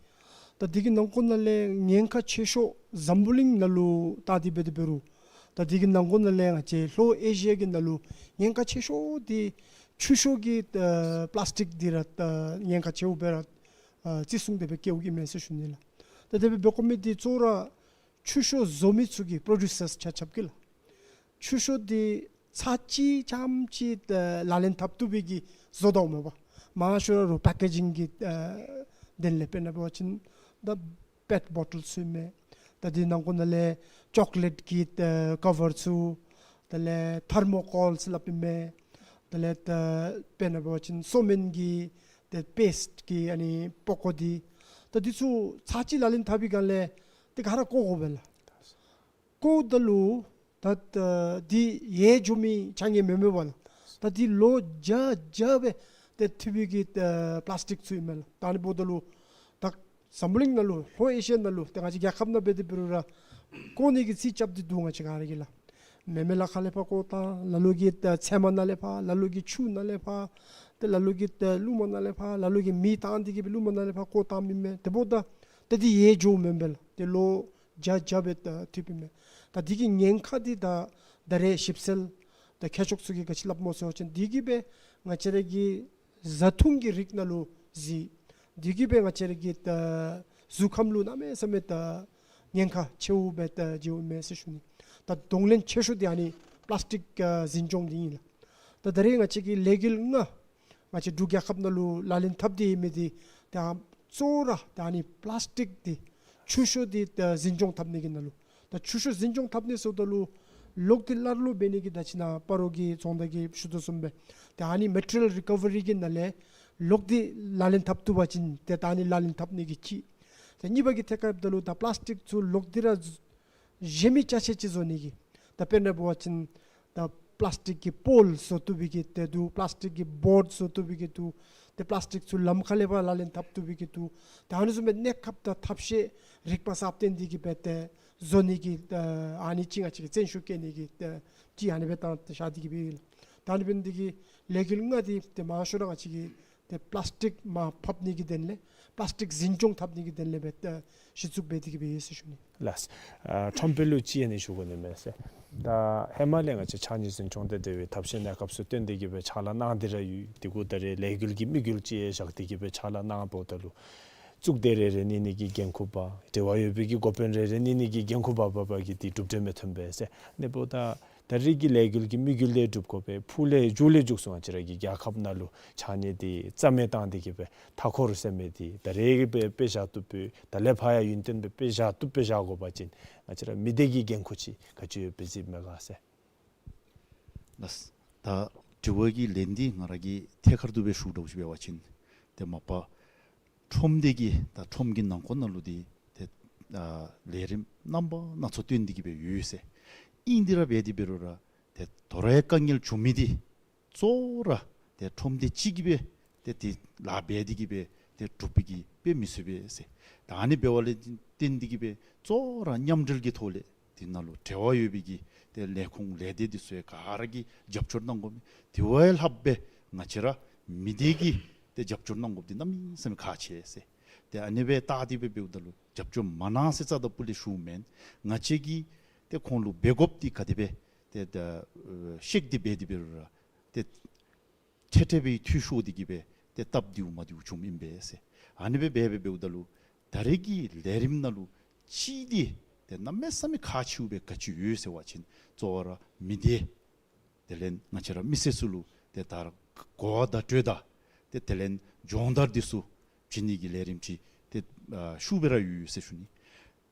ད་འདི་གི་ནང་འཁོད་ནང་ལས་ཉེན་ཁ་ཆེ་ཤོས་འཛམ་བུ་གླིང་ནང་ལུ་བལྟ་སྟེ་འབད་དེ་འབད་རུང་ད་འདི་གི་ནང་འཁོད་ནང་ལས་ང་བཅས་ལྷོ་ཨེ་ཤི་ཡ་གི་ནང་ལུ་ཉེན་ཁ་ཆེ་ཤོས་འདི་ཆུ་ཤོག་གི་ཨ་པ་ལཱསི་ཊིག་འདི་ར་ཨ་ཉེན་ཁ་ཆེཝ་སྦེ་ར་ཨ་བརྩི་སྲུང་དེ་སྦེ་བཀལཝ་ཨིན་མས་ཟེར་ཞུ་ནི་ལགས། ད་དེ་སྦེ་འབད་དགོ་མི་འདི་གཙོ་བོ་ར་ཆུ་ཤོག་བཟོ་མི་ཚུ་གིས་པྲོ་ཌིའུ་སརསི་ཆ་ཁྱབ་ཀྱིས་ལགས། ཆུ་ཤོག་འདི་ཚར་གཅིག་རྐྱངམ་ཅིག་ཨ་ལག་ལེན་འཐབ་བཏུབ་པའི་གི་བཟོ་དོ་མས་པ། མང་ཤོས་ར་པེ་ཀེ་ཇིང་གི་ཨ་དོན་ལས་དཔེར་ན་འབད་བ་ཅིན་ད་པེཊ་བོ་ཊལ་ཚུ་ཨིན་མས། ད་འདི་ནང་འཁོད་ནང་ལས་ཅོག་ལེཊ་གི་ཨ་ཀ་བར་ཚུ། དེ་ལས་ཐར་མོ་ཀོལ་ཟེར་སླབ་ཨིན་མས། དེ་ལས་ད་དཔེར་ན་འབད་བ་ཅིན་སོ་སྨན་གྱི་ཏེ་པེསཊ་གི་ཨ་ནི་པགས་ཀོ་འདི། ད་འདི་ཚུ་ཚར་གཅིག་ལག་ལེན་འཐབ་པའི་སྒང་ལས་ཏེ་ག་ར་བཀོ་དགོ་པས་ལགས། བཀོཝ་ད་ལུ་ད་ཨ་འདི་ཡལ་འགྱོ་མི་ཆ་ངེས་མེན་མས་པ་ལགས། ད་འདི་ལོ་བརྒྱ་བརྒྱ་སྦེ་ཏེ་ཐོབ་པའི་གི་ཨ་པ་ལཱསི་ཊིག་ཚུ་ཨིན་མས་ལགས། ད་ཨ་ནི་འབདཝ་ད་ལུ་ད་འཛམ་བུ་གླིང་ནང་ལུ་ལྷོ་ཨེ་ཤི་ཡ་ནང་ལུ་ཏེ་ང་བཅས་རྒྱལ་ཁབ་ནང་འབད་དེ་འབད་རུང་ར་བཀོ་ནི་གི་རྩིས་རྐྱབ་སྟེ་འདུག་ང་བཅས་ག་ར་གིས་ལགས། མེ་མེ་ལ་ཁ་ལས་ཕར་བཀོ་བཏང་། ལ་ལུ་གིས་ཨ་ཚལ་མ་ནང་ལས་ཕར། ལ་ལུ་གིས་ཆུ་ནང་ལས་ཕར། ཏེ་ལ་ལུ་གིས་ཨ་ལུ་མ་ནང་ལས་ཕར། ལ་ལུ་གིས་མེ་བཏང་སྟེ་གི་སྦེ་ལུ་མ་ནང་ལས་ཕར་བཀོ་བཏངམ་ཨིན་མས། དེ་འབདཝ་ད་ཏེ་འདི་ཡལ་འགྱོཝ་མེན་པས་ལགས། ཏེ་ལོ་བརྒྱ་བརྒྱ་སྦེ་ཨ་ཐོབ་ཨིན་མས། ད་འདི་གི་ཉེན་ཁ་འདི་ད་ད་རེས་ཞིབ་འཚོལ་ད་མཁས་མཆོག་ཚུ་གིས་ག་ཅི་སླབ་སྨོ་ཟེར་བ་ཅིན་འདི་གིས་སྦེ་ང་བཅས་ར་གི་བཟའ་འཐུང་གི་རིགས་ནང་ལུ་གཟིགས། འདི་གིས་སྦེ་ང་བཅས་ར་གི་ད་གཟུགས་ཁམས་ལུ་གནམ་མེད་ས་མེད་ད་ཉེན་ཁ་ཆེཝ་སྦེ་ད་མཇལཝ་ཨིན་མས་ཟེར་ཞུ་ནི། ད་གདོང་ལེན་ཆེ་ཤོས་འདི་ཨ་ནི་པ་ལཱསི་ཊིག་ཨ་འཛིན་སྐྱོང་འདི་ཨིན་ལགས། ད་ད་རེས་ང་བཅས་ཀྱི་ལས་འགུལ་ལྔ་ང་བཅས་འབྲུག་རྒྱལ་ཁབ་ནང་ལུ་ལག་ལེན་འཐབ་སྟེ་ཡོད་མི་འདི་ད་གཙོ་བོ་ར་ད་ཨ་ནི་པ་ལཱསི་ཊིག་འདི་ཆུ་ཤོག་འདི་ད་འཛིན་སྐྱོང་འཐབ་ནི་གི་ནང་ལུ། ད་ཆུ་ཤོག་འཛིན་སྐྱོང་འཐབ་ནི་ཟེརཝ་ད་ལུ་ལོག་སྟེ་ལར་ལོག་འབད་ནི་གི་ད་ཅི་ནཱ་སྤ་རོ་གི་རྫོང་བདག་གིས་ཞུ་དོ་བཟུམ་སྦེ་ད་ཨ་ནི་མེ་ཊི་རི་ཡལ་རི་ཀ་བ་རི་གི་ནང་ལས་ལོག་སྟེ་ལག་ལེན་འཐབ་བཏུབ་པ་ཅིན་ཏེ་ད་ཨ་ནི་ལག་ལེན་འཐབ་ནི་གི་གཅིག། ད་གཉིས་པ་གི་ཐད་ཁར་འབདཝ་ད་ལུ་ད་པ་ལཱསི་ཊིག་ཚུ་ལོག་སྟེ་ར་གཞན་མི་ཅ་ཆས་ཅིག་བཟོ་ནི་གི། ད་དཔེར་ན་འབད་བ་ཅིན་ད་ པླཱསི་ཊིཀ་གི་པོལ་བཟོ་བཏུབ་པའི་གི་ཏེ་འདུག། པླཱསི་ཊིཀ་གི་བོརཌ་བཟོ་བཏུབ་པའི་གི་འདུག། ཏེ་པླཱསི་ཊིཀ་ཚུ་ལམ་ཁ་ལས་ཕར་ལག་ལེན་འཐབ་བཏུབ་པའི་གི་འདུག། ཏེ་ཨ་ནི་བཟུམ་སྦེ་གནས་སྐབས་དང་ཐབས་ཤེས་རིག་པ་གསརཔ་བཏོན་ཏེ་གི་སྦེ་ཏེ་བཟོ་ནི་གི་ཨ་ཨ་ནི་ཅིག་ང་བཅས་ཀྱིས་བརྩོན་ཤུགས་བསྐྱེད་ནི་གི་ཏེ་ཅིག་ཨ་ནི་སྦེ་བཏང་སྟེ་བཞག་སྟེ་གི་སྦེ་ཡོད་ལགས། ད་ཨ་ནི་འབད་ནི་འདི་གིས་ལས་འགུལ་ལྔ་འདི་ཏེ་མང་ཤོས་ར་ང་བཅས་ཀྱིས་ཏེ་པླཱསི་ཊིཀ་མར་ཕབ་ནི་གི་དོན་ལས་པླཱསི་ཊིཀ་འཛིན་སྐྱོང་འཐབ་ནི་གི་དོན་ལས་སྦེ་ཏེ་གཞི་བཙུགས་འབད་དེ་གི་སྦེ་ཡོད་ཟེར་ཞུ་ནི། ལགས། ཨ་ཁྲོམ་དཔོན་ལུ་ཅིག་ཨ་ནི་ཞུ་དགོ་ནི་མས་ཟེར། ད་ཧེ་མ་ལས་ང་བཅས་ཕྱགས་སྙིགས་འཛིན་སྐྱོང་དང་འབྲེལ་བའི་ཐབས་ཤེས་གནས་སྐབས་ཚུ་བཏོན་ཏེ་གི་སྦེ་ཕྱག་ལཱ་གནང་སྟེ་ར་ཡོད། དེ་གུ་ད་རེས་ལས་འགུལ་གྱི་དམིགས་ཡུལ་ཅིག་བཞག་སྟེ་གི་སྦེ་ཕྱག་ལཱ་གནངམ་ད་ལུ་གཙུག་སྡེ་རེ་རེ་གཉིས་གཉིས་ཀྱི་འགན་ཁུར་པ་འབྲེལ་བ་ཡོད་པའི་གི་འགོ་དཔོན་རེ་རེ་གཉིས་གཉིས་ཀྱི་འགན་ཁུར་པ་འབད་བ་གིས་འདི་གྲུབ་འབྲས་མི་ཐོན་པས་ཟེར། ཨ་ནི་འབདཝ་ད་ད་རེས་ཀྱི་ལས་འགུལ་གྱི་དམིགས་ཡུལ་ལས་སྒྲུབ་དགོ་པས། ཕུགས་ལས་མཇུག་ལས་མཇུག་སུ་ང་བཅས་ར་གི་རྒྱལ་ཁབ་ནང་ལུ་ཕྱགས་སྙིགས་འདི་རྩ་མེད་བཏང་སྟེ་གི་སྦེ་མཐའ་འཁོར་ཟེར་མི་འདི་ད་རེས་ཀྱི་སྦེ་དཔེ་བཞག་བཏུབ་པའི་ད་ལས་ཕར་ཡང་ཡུན་བརྟན་སྦེ་དཔེ་བཞག་བཏུབ་སྦེ་བཞག་དགོ་པ་ཅིན་ང་བཅས་ར་མི་སྡེ་གི་འགན་ཁུར་ཅིག་ག་ཅི་ཡོདཔ་སྦེ་གཟིགསཔ་མས་ག་ཟེར། ལགས། ད་དྲི་བ་གི་ལན་འདི་ང་ར་གིས་ཐད་ཀར་དུ་སྦེ་ཞུ་དོ་ཅིག་འབད་བ་ཅིན་ཏེ་མ་པ་ཁྲོམ་སྡེ་གི་ད་ཁྲོམ་གྱི་ནང་འཁོད་ནང་ལུ་འདི་ཏེ་ཨ་ལས་རིམ་རྣམ་པ་སྣ་ཚོགས་བཏོན་ཏེ་གི་སྦེ་ཡོད་ཟེར། ཨིན་དེ་ར་འབད་དེ་འབད་རུང་ར་ཏེ་དོ་རུང་ཡང་དཀའ་ངལ་བྱུང་མི་འདི་གཙོ་བོ་ར་ཏེ་ཁྲོམ་སྡེ་གཅིག་གིས་སྦེ་ཏེ་ཏེ་ལཱ་འབད་དེ་གི་སྦེ་ཏེ་གྲུབ་པའི་གི་དཔེ་མི་སྲིད་པས་ཟེར། ད་ཨ་ནི་འབདཝ་ལས་བརྟེན་ཏེ་གི་སྦེ་གཙོ་བོ་ར་མཉམ་འབྲེལ་གྱི་ཐོག་ལས་དེ་ནང་ལུ་འབྲེལ་བ་ཡོད་པའི་གི་ཏེ་ལས་ཁུངས་ལས་སྡེ་འདི་ཚུ་ཡང་ག་ར་གིས་རྒྱབ་སྐྱོར་གནང་དགོ་མི། དེ་བ་ཡང་ལྷགཔ་སྦེ་ང་བཅས་ར་མི་སྡེ་གིས་ཏེ་རྒྱབ་སྐྱོར་གནང་དགོཔ་འདི་གནམ་མེད་ས་མེད་ཁག་ཆེ་ཟེར། ཏེ་ཨ་ནི་སྦེ་བལྟ་སྟེ་སྦེ་འབདཝ་ད་ལུ་རྒྱབ་སྐྱོར་མ་གནང་ཟེར་རྩ་དང་སྤུ་ལས་ཞུཝ་མེན། ང་བཅས་ཀྱིས་ཏེ་ཁོང་ལུ་འབད་དགོཔ་འདི་ག་དེ་སྦེ་ཏེ་ད་ཨ་བཤད་དེ་འབད་དེ་འབད་རུང་ར་ཏེ་འཕྲལ་འཕྲལ་སྦེ་འཐུས་ཤོར་ཏེ་གི་སྦེ་ཏེ་སྟབས་བདེཝ་མ་བདེཝ་བྱུངམ་ཨིན་པས་ཟེར། ཨ་ནི་སྦེ་འབད་འབད་འབདཝ་ད་ལུ་ད་རེས་ཀྱི་ལས་རིམ་ནང་ལུ་གཅིག་འདི་ཏེ་གནམ་མེད་ས་མེད་ཁག་ཆེཝ་སྦེ་ག་ཅི་ཡོད་ཟེར་བ་ཅིན་གཙོ་བོ་ར་མི་སྡེ་དེ་ལས་ང་བཅས་ར་མི་སེར་ཚུ་ལུ་ཏེ་ད་ར་གོ་བ་བརྡ་སྤྲོད་དང་ཏེ་དེ་ལས་སྦྱོང་བརྡར་འདི་ཚུ་བྱིན་ནི་གི་ལས་རིམ་ཅིག་ཏེ་ཨ་ཤུགས་སྦེ་ར་ཡོད་ཡོད་ཟེར་ཞུ་ནི།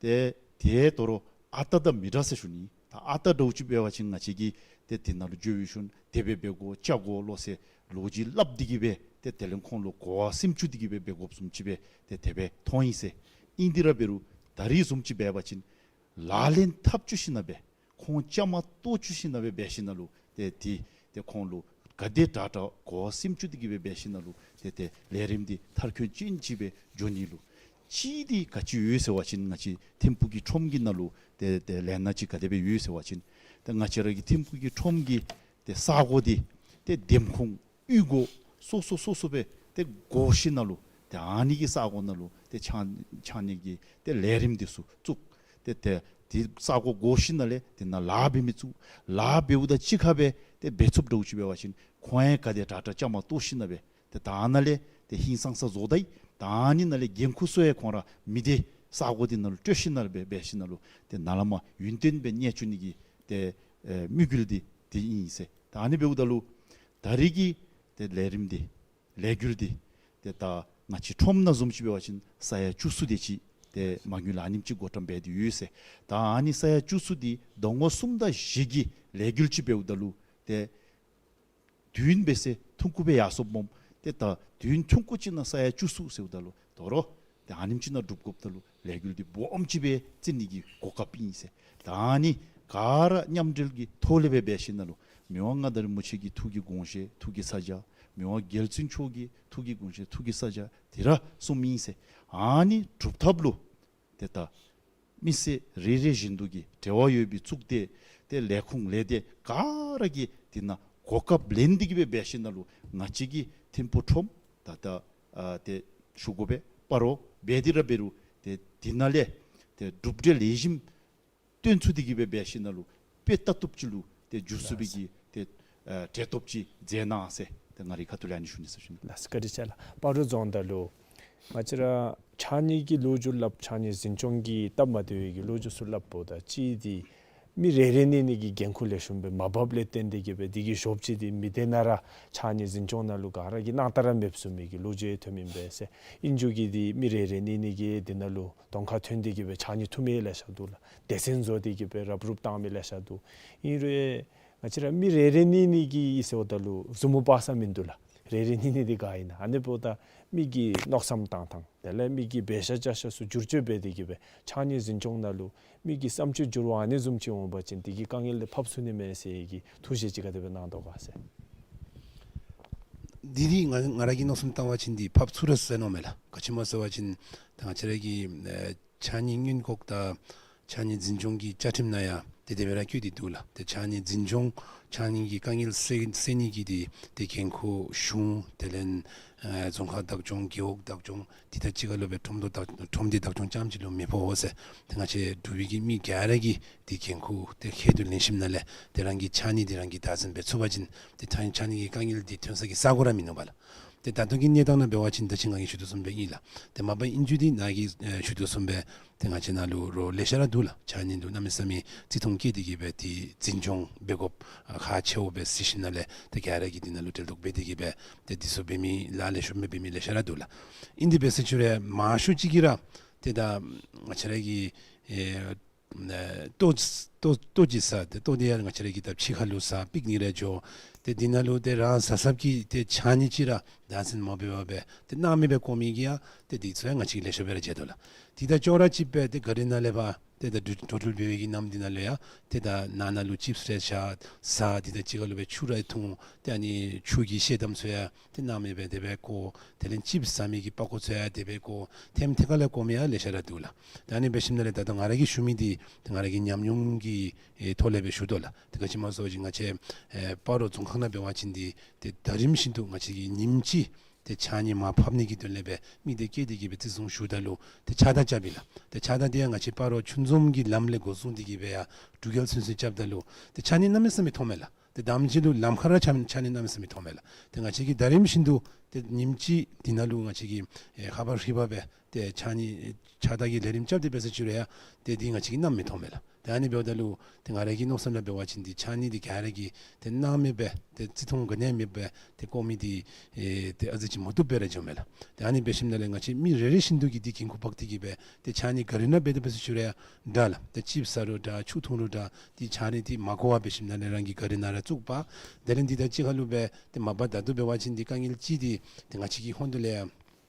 ཏེ་དེ་དོ་རུང་ཨ་རྟག་དང་མི་འདྲ་ཟེར་ཞུ་ནི། ད་ཨ་རྟག་འདྲཝ་ཅིག་འབད་བ་ཅིན་ང་བཅས་ཀྱིས་ཏེ་དེ་ནང་ལུ་འགྱོ་བའི་ཤུལ་དེ་སྦེ་འབད་དགོ་བཅའ་དགོ་ལོ་ཟེར་ལོ་རྒྱུས་སླབ་སྟེ་གི་སྦེ་ཏེ་དེ་ལས་ཁོང་ལུ་གོ་བ་སེམས་བཅུག་སྟེ་གི་སྦེ་འབད་དགོཔ་བཟུམ་ཅིག་སྦེ་ཏེ་དེ་སྦེ་མཐོང་ཡི་ཟེར། ཨིན་དེ་ར་འབད་རུང་ད་རེས་བཟུམ་ཅིག་འབད་བ་ཅིན་ལག་ལེན་འཐབ་བཅུག་ཞིནམ་སྦེ་ཁོང་བཅའ་མར་གཏོགས་བཅུག་ཞིནམ་སྦེ་འབད་ཞིནམ་ལས་ཏེ་ཏེ་ཏེ་ཁོང་ལུ་ག་དེ་དྲག་དྲག་གོ་བ་སེམས་བཅུག་སྟེ་གི་སྦེ་འབད་ཞིནམ་ལས་ཏེ་ཏེ་ལས་རིམ་འདི་མཐར་འཁྱོལ་ཅན་ཅིག་སྦེ་འགྱོ་ནི་ལུ་གཅིག་འདི་ག་ཅི་ཡོད་ཟེར་བ་ཅིན་ང་བཅས་ཐིམ་ཕུག་གི་ཁྲོམ་གྱི་ནང་ལུ་ཏེ་ཏེ་ལས་སྣ་ཅིག་ག་དེ་སྦེ་ཡོད་ཟེར་བ་ཅིན་ཏེ་ང་བཅས་ར་གི་ཐིམ་ཕུག་གི་ཁྲོམ་གྱི་ཏེ་ས་གོ་འདི་ཏེ་འདེམས་ཁོངས་གཡུས་སྒོ་སོ་སོ་སོ་སོ་སྦེ་ཏེ་བགོ་ཞིནམ་ལས་ཏེ་ཨ་ནི་གི་ས་གོ་ནང་ལུ་ཏེ་ཕྱགས་ཕྱགས་སྙིགས་ཀྱི་ཏེ་ལས་རིམ་འདི་ཚུ་བཙུགས། ཏེ་ཏེ་ཏེ་ས་གོ་བགོ་ཞིནམ་ལས་དེ་ནང་ལཱ་འབད་མི་བཙུགས། ལཱ་འབདཝ་དང་གཅིག་ཁར་སྦེ་ཏེ་འབད་ཚུགསཔ་འདྲཝ་ཅིག་འབད་བ་ཅིན་ཁོང་ཡང་ག་དེ་དྲག་དྲག་བཅའ་མར་གཏོགས་ཞིནམ་སྦེ་ཏེ་ད་ནཱ་ལས་ཏེ་ཧིང་སངས་ས་བཟོ་ད་ཡི། ད་ཨ་ནི་ནང་ལས་འགན་ཁུར་ཚུ་ཡང་ཁོང་ར་མི་སྡེ་ས་གོ་འདི་ནང་ལུ་སྤྲོད་ཞིནམ་སྦེ་འབད་ཞིནམ་ལས་ཏེ་ནཱ་ལས་མར་ཡུན་བརྟན་སྦེ་གནས་བཅུག་ནི་གི་ཏེ་ཨེ་དམིགས་ཡུལ་འདི་འདི་ཨིན་ཟེར། ད་ཨ་ནི་འབདཝ་ད་ལུ་ད་རེས་ཀྱི་ཏེ་ལས་རིམ་འདི་ལས་འགུལ་འདི་ཏེ་ད་ང་བཅས་ཁྲོམ་ནང་བཟུམ་ཅིག་འབད་བ་ཅིན་ས་ཡ་བཅུ་གསུམ་དེ་ཅིག་ཏེ་མ་དངུལ་ཨ་ནེམ་ཅིག་བགོ་བཀྲམ་འབད་དེ་ཡོད་ཟེར། ད་ཨ་ནི་ས་ཡ་བཅུ་གསུམ་འདི་ཟླ་ངོ་གསུམ་དང་བཞི་གི་ལས་འགུལ་ཅིག་འབདཝ་ད་ལུ་ཏེ་བདུན་འབད་ཟེར་ཐུང་ཀུ་སྦེ་ཡར་སོངམ་སྨོ། ཏེ་ད་བདུན་ཐུང་ཀུ་ཅིག་ནང་ས་ཡ་བཅུ་གསུམ་ཟེརཝ་ད་ལུ་དོ་རུང་ཏེ་ཨ་ནེམ་ཅིག་ནང་འགྲུབ་དགོཔ་ད་ལུ་ལས་འགུལ་འདི་སྦོམ་ཅིག་སྦེ་བརྩི་ནི་གི་གོ་སྐབས་ཨིན་ཟེར། ད་ཨ་ནི་ག་ར་མཉམ་འབྲེལ་གྱི་ཐོག་ལས་སྦེ་འབད་ཞིནམ་ལས་མི་དབང་མངའ་བདག་རིན་པོ་ཆེ་གི་ཐུགས་ཀྱི་དགོངས་བཞེད་ཐུགས་ཀྱི་ས་བཅད་མི་དབང་རྒྱལ་བཙུན་མཆོག་གི་ཐུགས་ཀྱི་དགོངས་བཞེད་ཐུགས་ཀྱི་ས་བཅད་དེ་ར་གསུངམ་ཨིན་ཟེར། ཨ་ནི་སྒྲུབ་ཐབས་ལུ་ཏེ་ད་མི་སེར་རེ་རེ་བཞིན་དུ་གི་འབྲེལ་བ་ཡོད་པའི་གཙུག་སྡེ་ཏེ་ལས་ཁུངས་ལས་སྡེ་ག་ར་གིས་དེ་ནང་གོ་སྐབས་ལེན་ཏེ་གི་སྦེ་འབད་ཞིནམ་ལས་ང་བཅས་ཀྱི་ཐིམ་ཕུག་ཁྲོམ་ད་ད་ཨ་ཏེ་ཞུ་དགོ་པས་སྤ་རོ་འབད་དེ་ར་འབད་རུང་ཏེ་དེ་ནང་ལས་ཏེ་གྲུབ་འབྲས་ལེགས་ཤོམ་སྟོན་ཚུགས་ཏེ་གི་སྦེ་འབད་ཞིནམ་ལས་དཔེ་ལྟ་བཏུབ་ཅིག་ལུ་ཏེ་འགྱུར་ཚུགས་པའི་གི་ཏེ་ཨ་གྲལ་སྟོབས་ཅིག་མཛད་གནང་ཟེར་ཏེ་ང་རའི་ཁ་ཐུག་ལས་ཨ་ནི་ཞུ་ནི་ཟེར་ཞུ་ནི། ལགས་སོ་བཀའ་དྲིན་ཆེ་ལགས། སྤ་རོ་རྫོང་ད་ལུ་ང་བཅས་ར་ཕྱགས་སྙིགས་ཀྱི་ལོ་རྒྱུས་སླབ་ཕྱགས་སྙིགས་འཛིན་སྐྱོང་གི་སྟབས་མ་བདེ་བའི་གི་ལོ་རྒྱུས་ཚུ་སླབ་འབདཝ་ད་གཅིག་འདི་མི་རེ་རེ་གཉིས་གཉིས་ཀྱི་འགན་ཁུར་ལེགས་ཤོམ་སྦེ་མ་འབགཔ་ལས་བརྟེན་ཏེ་གི་སྦེ་དེ་གི་ཞོབ་ཅིག་འདི་མི་སྡེ་ནང་ར་ཕྱགས་སྙིགས་འཛིན་སྐྱོང་ནང་ལུ་ག་ར་གིས་གནང་ད་ར་མེདཔ་བཟུམ་མའི་གི་ལོ་རྒྱུས་ཐོནམ་ཨིན་པས་ཟེར། ཨིན་རྒྱུ་གི་འདི་མི་རེ་རེ་གཉིས་གཉིས་ཀྱིས་དེ་ནང་ལུ་གདོང་ཁར་ཐོན་ཏེ་གི་སྦེ་ཕྱགས་སྙིགས་འཐུ་མི་ལེ་ཤ་འདུག་ལགས། སྡེ་ཚན་བཟོ་སྟེ་གི་སྦེ་རུབ་རུབ་བཏང་མི་ལེ་ཤ་འདུག། ཨིན་རུང་ང་བཅས་ར་མི་རེ་རེ་གཉིས་གཉིས་ཀྱིས་ཨིན་ཟེརཝ་ད་ལུ་མཛུབ་མོ་དཔག་ས་མིན་འདུག་ལགས། རེ་རེ་གཉིས་གཉིས་འདི་ག་ཨིན་ན། ཨ་ནི་འབདཝ་ད་མི་གི་མནོ་བསམ་བཏང་ཐངས་དེ་ལས་མི་གི་འབད་བཞག་བྱ་བཞག་ཚུ་བསྒྱུར་བཅོས་འབད་དེ་གི་སྦེ་ཕྱགས་སྙིགས་འཛིན་སྐྱོང་ནང་ལུ་མི་གི་བསམ་སྤྱོད་འགྱུར་བ་ཨ་ནི་བཟུམ་ཅིག་འོང་པ་ཅིན་དེ་གི་དཀའ་ངལ་འདི་ཕབ་ཚུགས་ནི་མས་ཟེར་གྱི་ཐུགས་བཞེད་ཅིག་ག་དེ་སྦེ་གནང་དོ་ག་ཟེར། འདི་འདི་ང་ང་ར་གིས་མནོ་བསམ་བཏང་བ་ཅིན་འདི་ཕབ་ཚུགས་ར་ཟེར་མནོཝ་མས་ལགས། ག་ཅི་སྨོ་ཟེར་བ་ཅིན་ད་ང་བཅས་ར་གི་ཨེ་ཕྱགས་སྙིགས་སྔོན་འགོག་དང་ཕྱགས་སྙིགས་འཛིན་སྐྱོང་གི་བཅའ་ཁྲིམས་ནང་ཡང་དེ་དེ་སྦེ་ར་བཀོད་དེ་འདུག་ལགས། ཏེ་ཕྱགས་སྙིགས་འཛིན་སྐྱོང་ཕྱགས་སྙིགས་ཀྱི་དཀའ་ངལ་སེལ་སེལ་ནི་གི་དེ་ཏེ་འགན་ཁུར་གཞུང་དེ་ལས་ཨེ་རྫོང་ཁག་བདག་སྐྱོང་རྒེད་འོག་བདག་སྐྱོང་དེ་དང་གཅིག་ཁར་ལུ་སྦེ་ཁྲོམ་སྡེ་བདག་ཁྲོམ་སྡེ་བདག་སྐྱོང་རྐྱངམ་ཅིག་ལུ་མི་ཕོག་འོང་ཟེར། ཏེ་ང་བཅས་འབྲུག་པའི་གི་མི་ག་ར་གིས་དེ་འགན་ཁུར་ཏེ་ཁྱད་དུ་ལེན་ཞིནམ་ལས་ཏེ་རང་གི་ཕྱགས་སྙིགས་དེ་རང་གིས་བདག་འཛིན་འབད་ཚུགས་པ་ཅིན་ཏེ་ཕྱགས་ཕྱགས་སྙིགས་ཀྱི་དཀའ་ངལ་དེ་ཐོན་ས་གི་ས་གོ་ར་མིན་ནུག་པ་ལགས། ཏེ་ད་ལྟོ་གི་གནས་སྟངས་ནང་འབད་བ་ཅིན་ད་ཅི་ང་གིས་ཞུ་དོ་བཟུམ་སྦེ་ཨིན་ལགས། ཏེ་མ་པ་ཨིན་རྒྱུ་འདི་ནཱ་གིས་ཨེ་ཞུ་དོ་བཟུམ་སྦེ་ཏེ་ང་བཅས་ནཱ་ལུ་རོགས་ལེ་ཤ་ར་འདུག་ལགས། ཕྱགས་སྙིགས་ལུ་གནམ་མེད་ས་མེད་བརྩི་མཐོང་བསྐྱེད་དེ་གི་སྦེ་ཏེ་འཛིན་སྐྱོང་འབད་དགོཔ་ཨ་ཁག་ཆེཝ་སྦེ་གཟིགས་ཞིནམ་ལས་ཏེ་ག་ར་གིས་འདི་ནང་ལུ་འབྲེལ་གཏོགས་འབད་དེ་གི་སྦེ་ཏེ་འདི་ཚུ་འབད་མི་ལཱ་ལེགས་ཤོམ་སྦེ་འབད་མི་ལེ་ཤ་ར་འདུག་ལགས། ཨིན་དེ་འབད་ཟེར་ཞུ་རུང་མང་ཤོས་ཅིག་གིས་ར་ཏེ་ད་ང་བཅས་ར་གི་ཨེ་ཨེ་ལྟོ་ལྟོ་ལྟོ་ཅིག་ཟ། ཏེ་ལྟོ་འདི་ཡང་ང་བཅས་ར་གིས་ད་ཕྱི་ཁ་ལུ་ཟ་པིག་ནིག་ར་འགྱོ། ཏེ་འདི་ནང་ལུ་ཏེ་རང་ཟ་ཟཝ་གི་ཏེ་ཕྱགས་སྙིགས་ཅིག་ར་བདག་འཛིན་མ་འབད་བར་སྦེ་ཏེ་སྣང་མེད་སྦེ་བཀོ་མི་གིས་ཡང་ཏེ་འདི་ཚུ་ཡང་ང་བཅས་ཀྱིས་ལེགས་ཤོམ་སྦེ་ར་མཇལ་དོ་ལགས། འདི་དང་ཅོག་ར་གཅིགཔ་སྦེ་ཏེ་ག་རི་ནང་ལས་ཕར་ཏེ་ད་འགྲོ་འགྲོ་འགྲུལ་འབད་བའི་གི་གནམ་འདི་ནང་ལུ་ཡང་ཏེ་ད་ནང་ན་ལུ་ཅིབས་རེ་བཞག་ཟ། འདི་དང་གཅིག་ཁར་ལུ་སྦེ་ཆུ་ར་འཐུང་། ཏེ་ཨ་ནི་ཆུ་གི་ཤེལ་དམ་ཚུ་ཡང་ཏེ་སྣང་མེད་སྦེ་དེ་སྦེ་བཀོ། དེ་ལས་ཅིབས་ཟ་མི་གི་པགས་ཀོ་ཚུ་ཡང་དེ་སྦེ་བཀོ། ཐེམ་ཐེ་ཁ་ལས་བཀོ་མི་ཡང་ལེ་ཤ་ར་འདུག་ལགས། ཏེ་ཨ་ནི་འབད་ཞིནམ་ལས་ད་ལྟོ་ང་ར་གིས་ཞུ་མི་འདི་ཏེ་ང་ར་གི་ཉམས་མྱོང་གི་ཨེ་ཐོག་ལས་སྦེ་ཞུ་དོ་ལགས། ཏེ་ག་ཅི་སྨོ་ཟེར་བ་ཅིན་ང་བཅས་ཨེ་སྤ་རོ་རྫོང་ཁག་ནང་འབད་བ་ཅིན་འདི་ཏེ་ཟླ་རིམ་བཞིན་དུ་ང་བཅས་ཀྱིས་ཉིནམ་གཅིག་ཏེ་ཕྱགས་སྙིགས་མར་ཕབ་ནི་གི་དོན་ལས་སྦེ་དམིགས་གཏད་བསྐྱེད་དེ་གི་སྦེ་བརྩི་སྲུང་ཞུཝ་ད་ལུ་ཏེ་ཕྱགས་བདའ་རྐྱབ་ཨིན་ལགས། ཏེ་ཕྱགས་བདའ་འདི་ཡང་ང་བཅས་སྤ་རོ་ཆུ་འཛོམས་ཀྱི་ལམ་ལས་འགོ་བཟུང་སྟེ་གི་སྦེ་ཡར་འབྲུག་རྒྱལ་ཚུན་ཚོད་རྐྱབ་ད་ལུ་ཏེ་ཕྱགས་སྙིགས་གནམ་མེད་ས་མེད་མཐོངམ་མས་ལགས། ཏེ་དང་པ་ཅིག་ལུ་ལམ་ཁར་ར་ཕྱགས་ཕྱགས་སྙིགས་གནམ་མེད་ས་མེད་མཐོངམ་མས་ལགས། ཏེ་ང་བཅས་ཀྱིས་ཟླ་རིམ་བཞིན་དུ་ཏེ་ཉིནམ་གཅིག་འདི་ནང་ལུ་ང་བཅས་ཀྱིས་ཨེ་ཧ་པ་རི་པ་སྦེ་ཏེ་ཕྱགས་སྙིགས་ཕྱགས་བདའ་གི་ལས་རིམ་རྐྱབ་སྟེ་འབད་ཟེར་ཞུ་རུང་ཡང་ཏེ་འདི་ང་བཅས་ཀྱིས་གནམ་མེད་མཐོངམ་མས་ལགས། ཏེ་ཨ་ནི་འབདཝ་ད་ལུ་ཏེ་ང་ར་གི་མནོ་བསམ་ལུ་འབད་བ་ཅིན་འདི་ཕྱགས་སྙིགས་འདི་ག་ར་གིས་ཏེ་སྣང་མེད་སྦེ་ཏེ་བརྩི་མཐོང་ག་ནི་ཡང་མེད་པར་ཏེ་བཀོ་མི་འདི་ཨེ་ཏེ་ཨ་ཙི་ཅིག་མ་བཏུབ་སྦེ་ར་འགྱོཝ་མས་ལགས། ཏེ་ཨ་ནི་འབད་ཞིནམ་ལས་ང་བཅས་མི་རེ་རེ་བཞིན་དུ་གིས་འདི་འགན་ཁུར་འབག་སྟེ་གི་སྦེ་ཏེ་ཕྱགས་སྙིགས་ག་རི་ནང་འབད་དེ་འབད་ཟེར་ཞུ་རུང་ཡང་འདྲ་ལགས། ཏེ་ཅིབས་ཟ་རུང་འདྲ་ཆུ་འཐུང་རུང་འདྲ་འདི་ཕྱགས་སྙིགས་འདི་མ་བཀོ་བར་འབད་ཞིནམ་ལས་རང་གི་ག་རི་ནང་ར་བཙུགས་པ། དེ་ལས་འདི་དང་གཅིག་ཁར་ལུ་སྦེ་ཏེ་མ་པ་ད་ལྟོ་འབད་བ་ཅིན་འདི་དཀའ་ངལ་ཅིག་འདི་ཏེ་ང་བཅས་ཀྱི་ཧོངས་ལས་ཡང་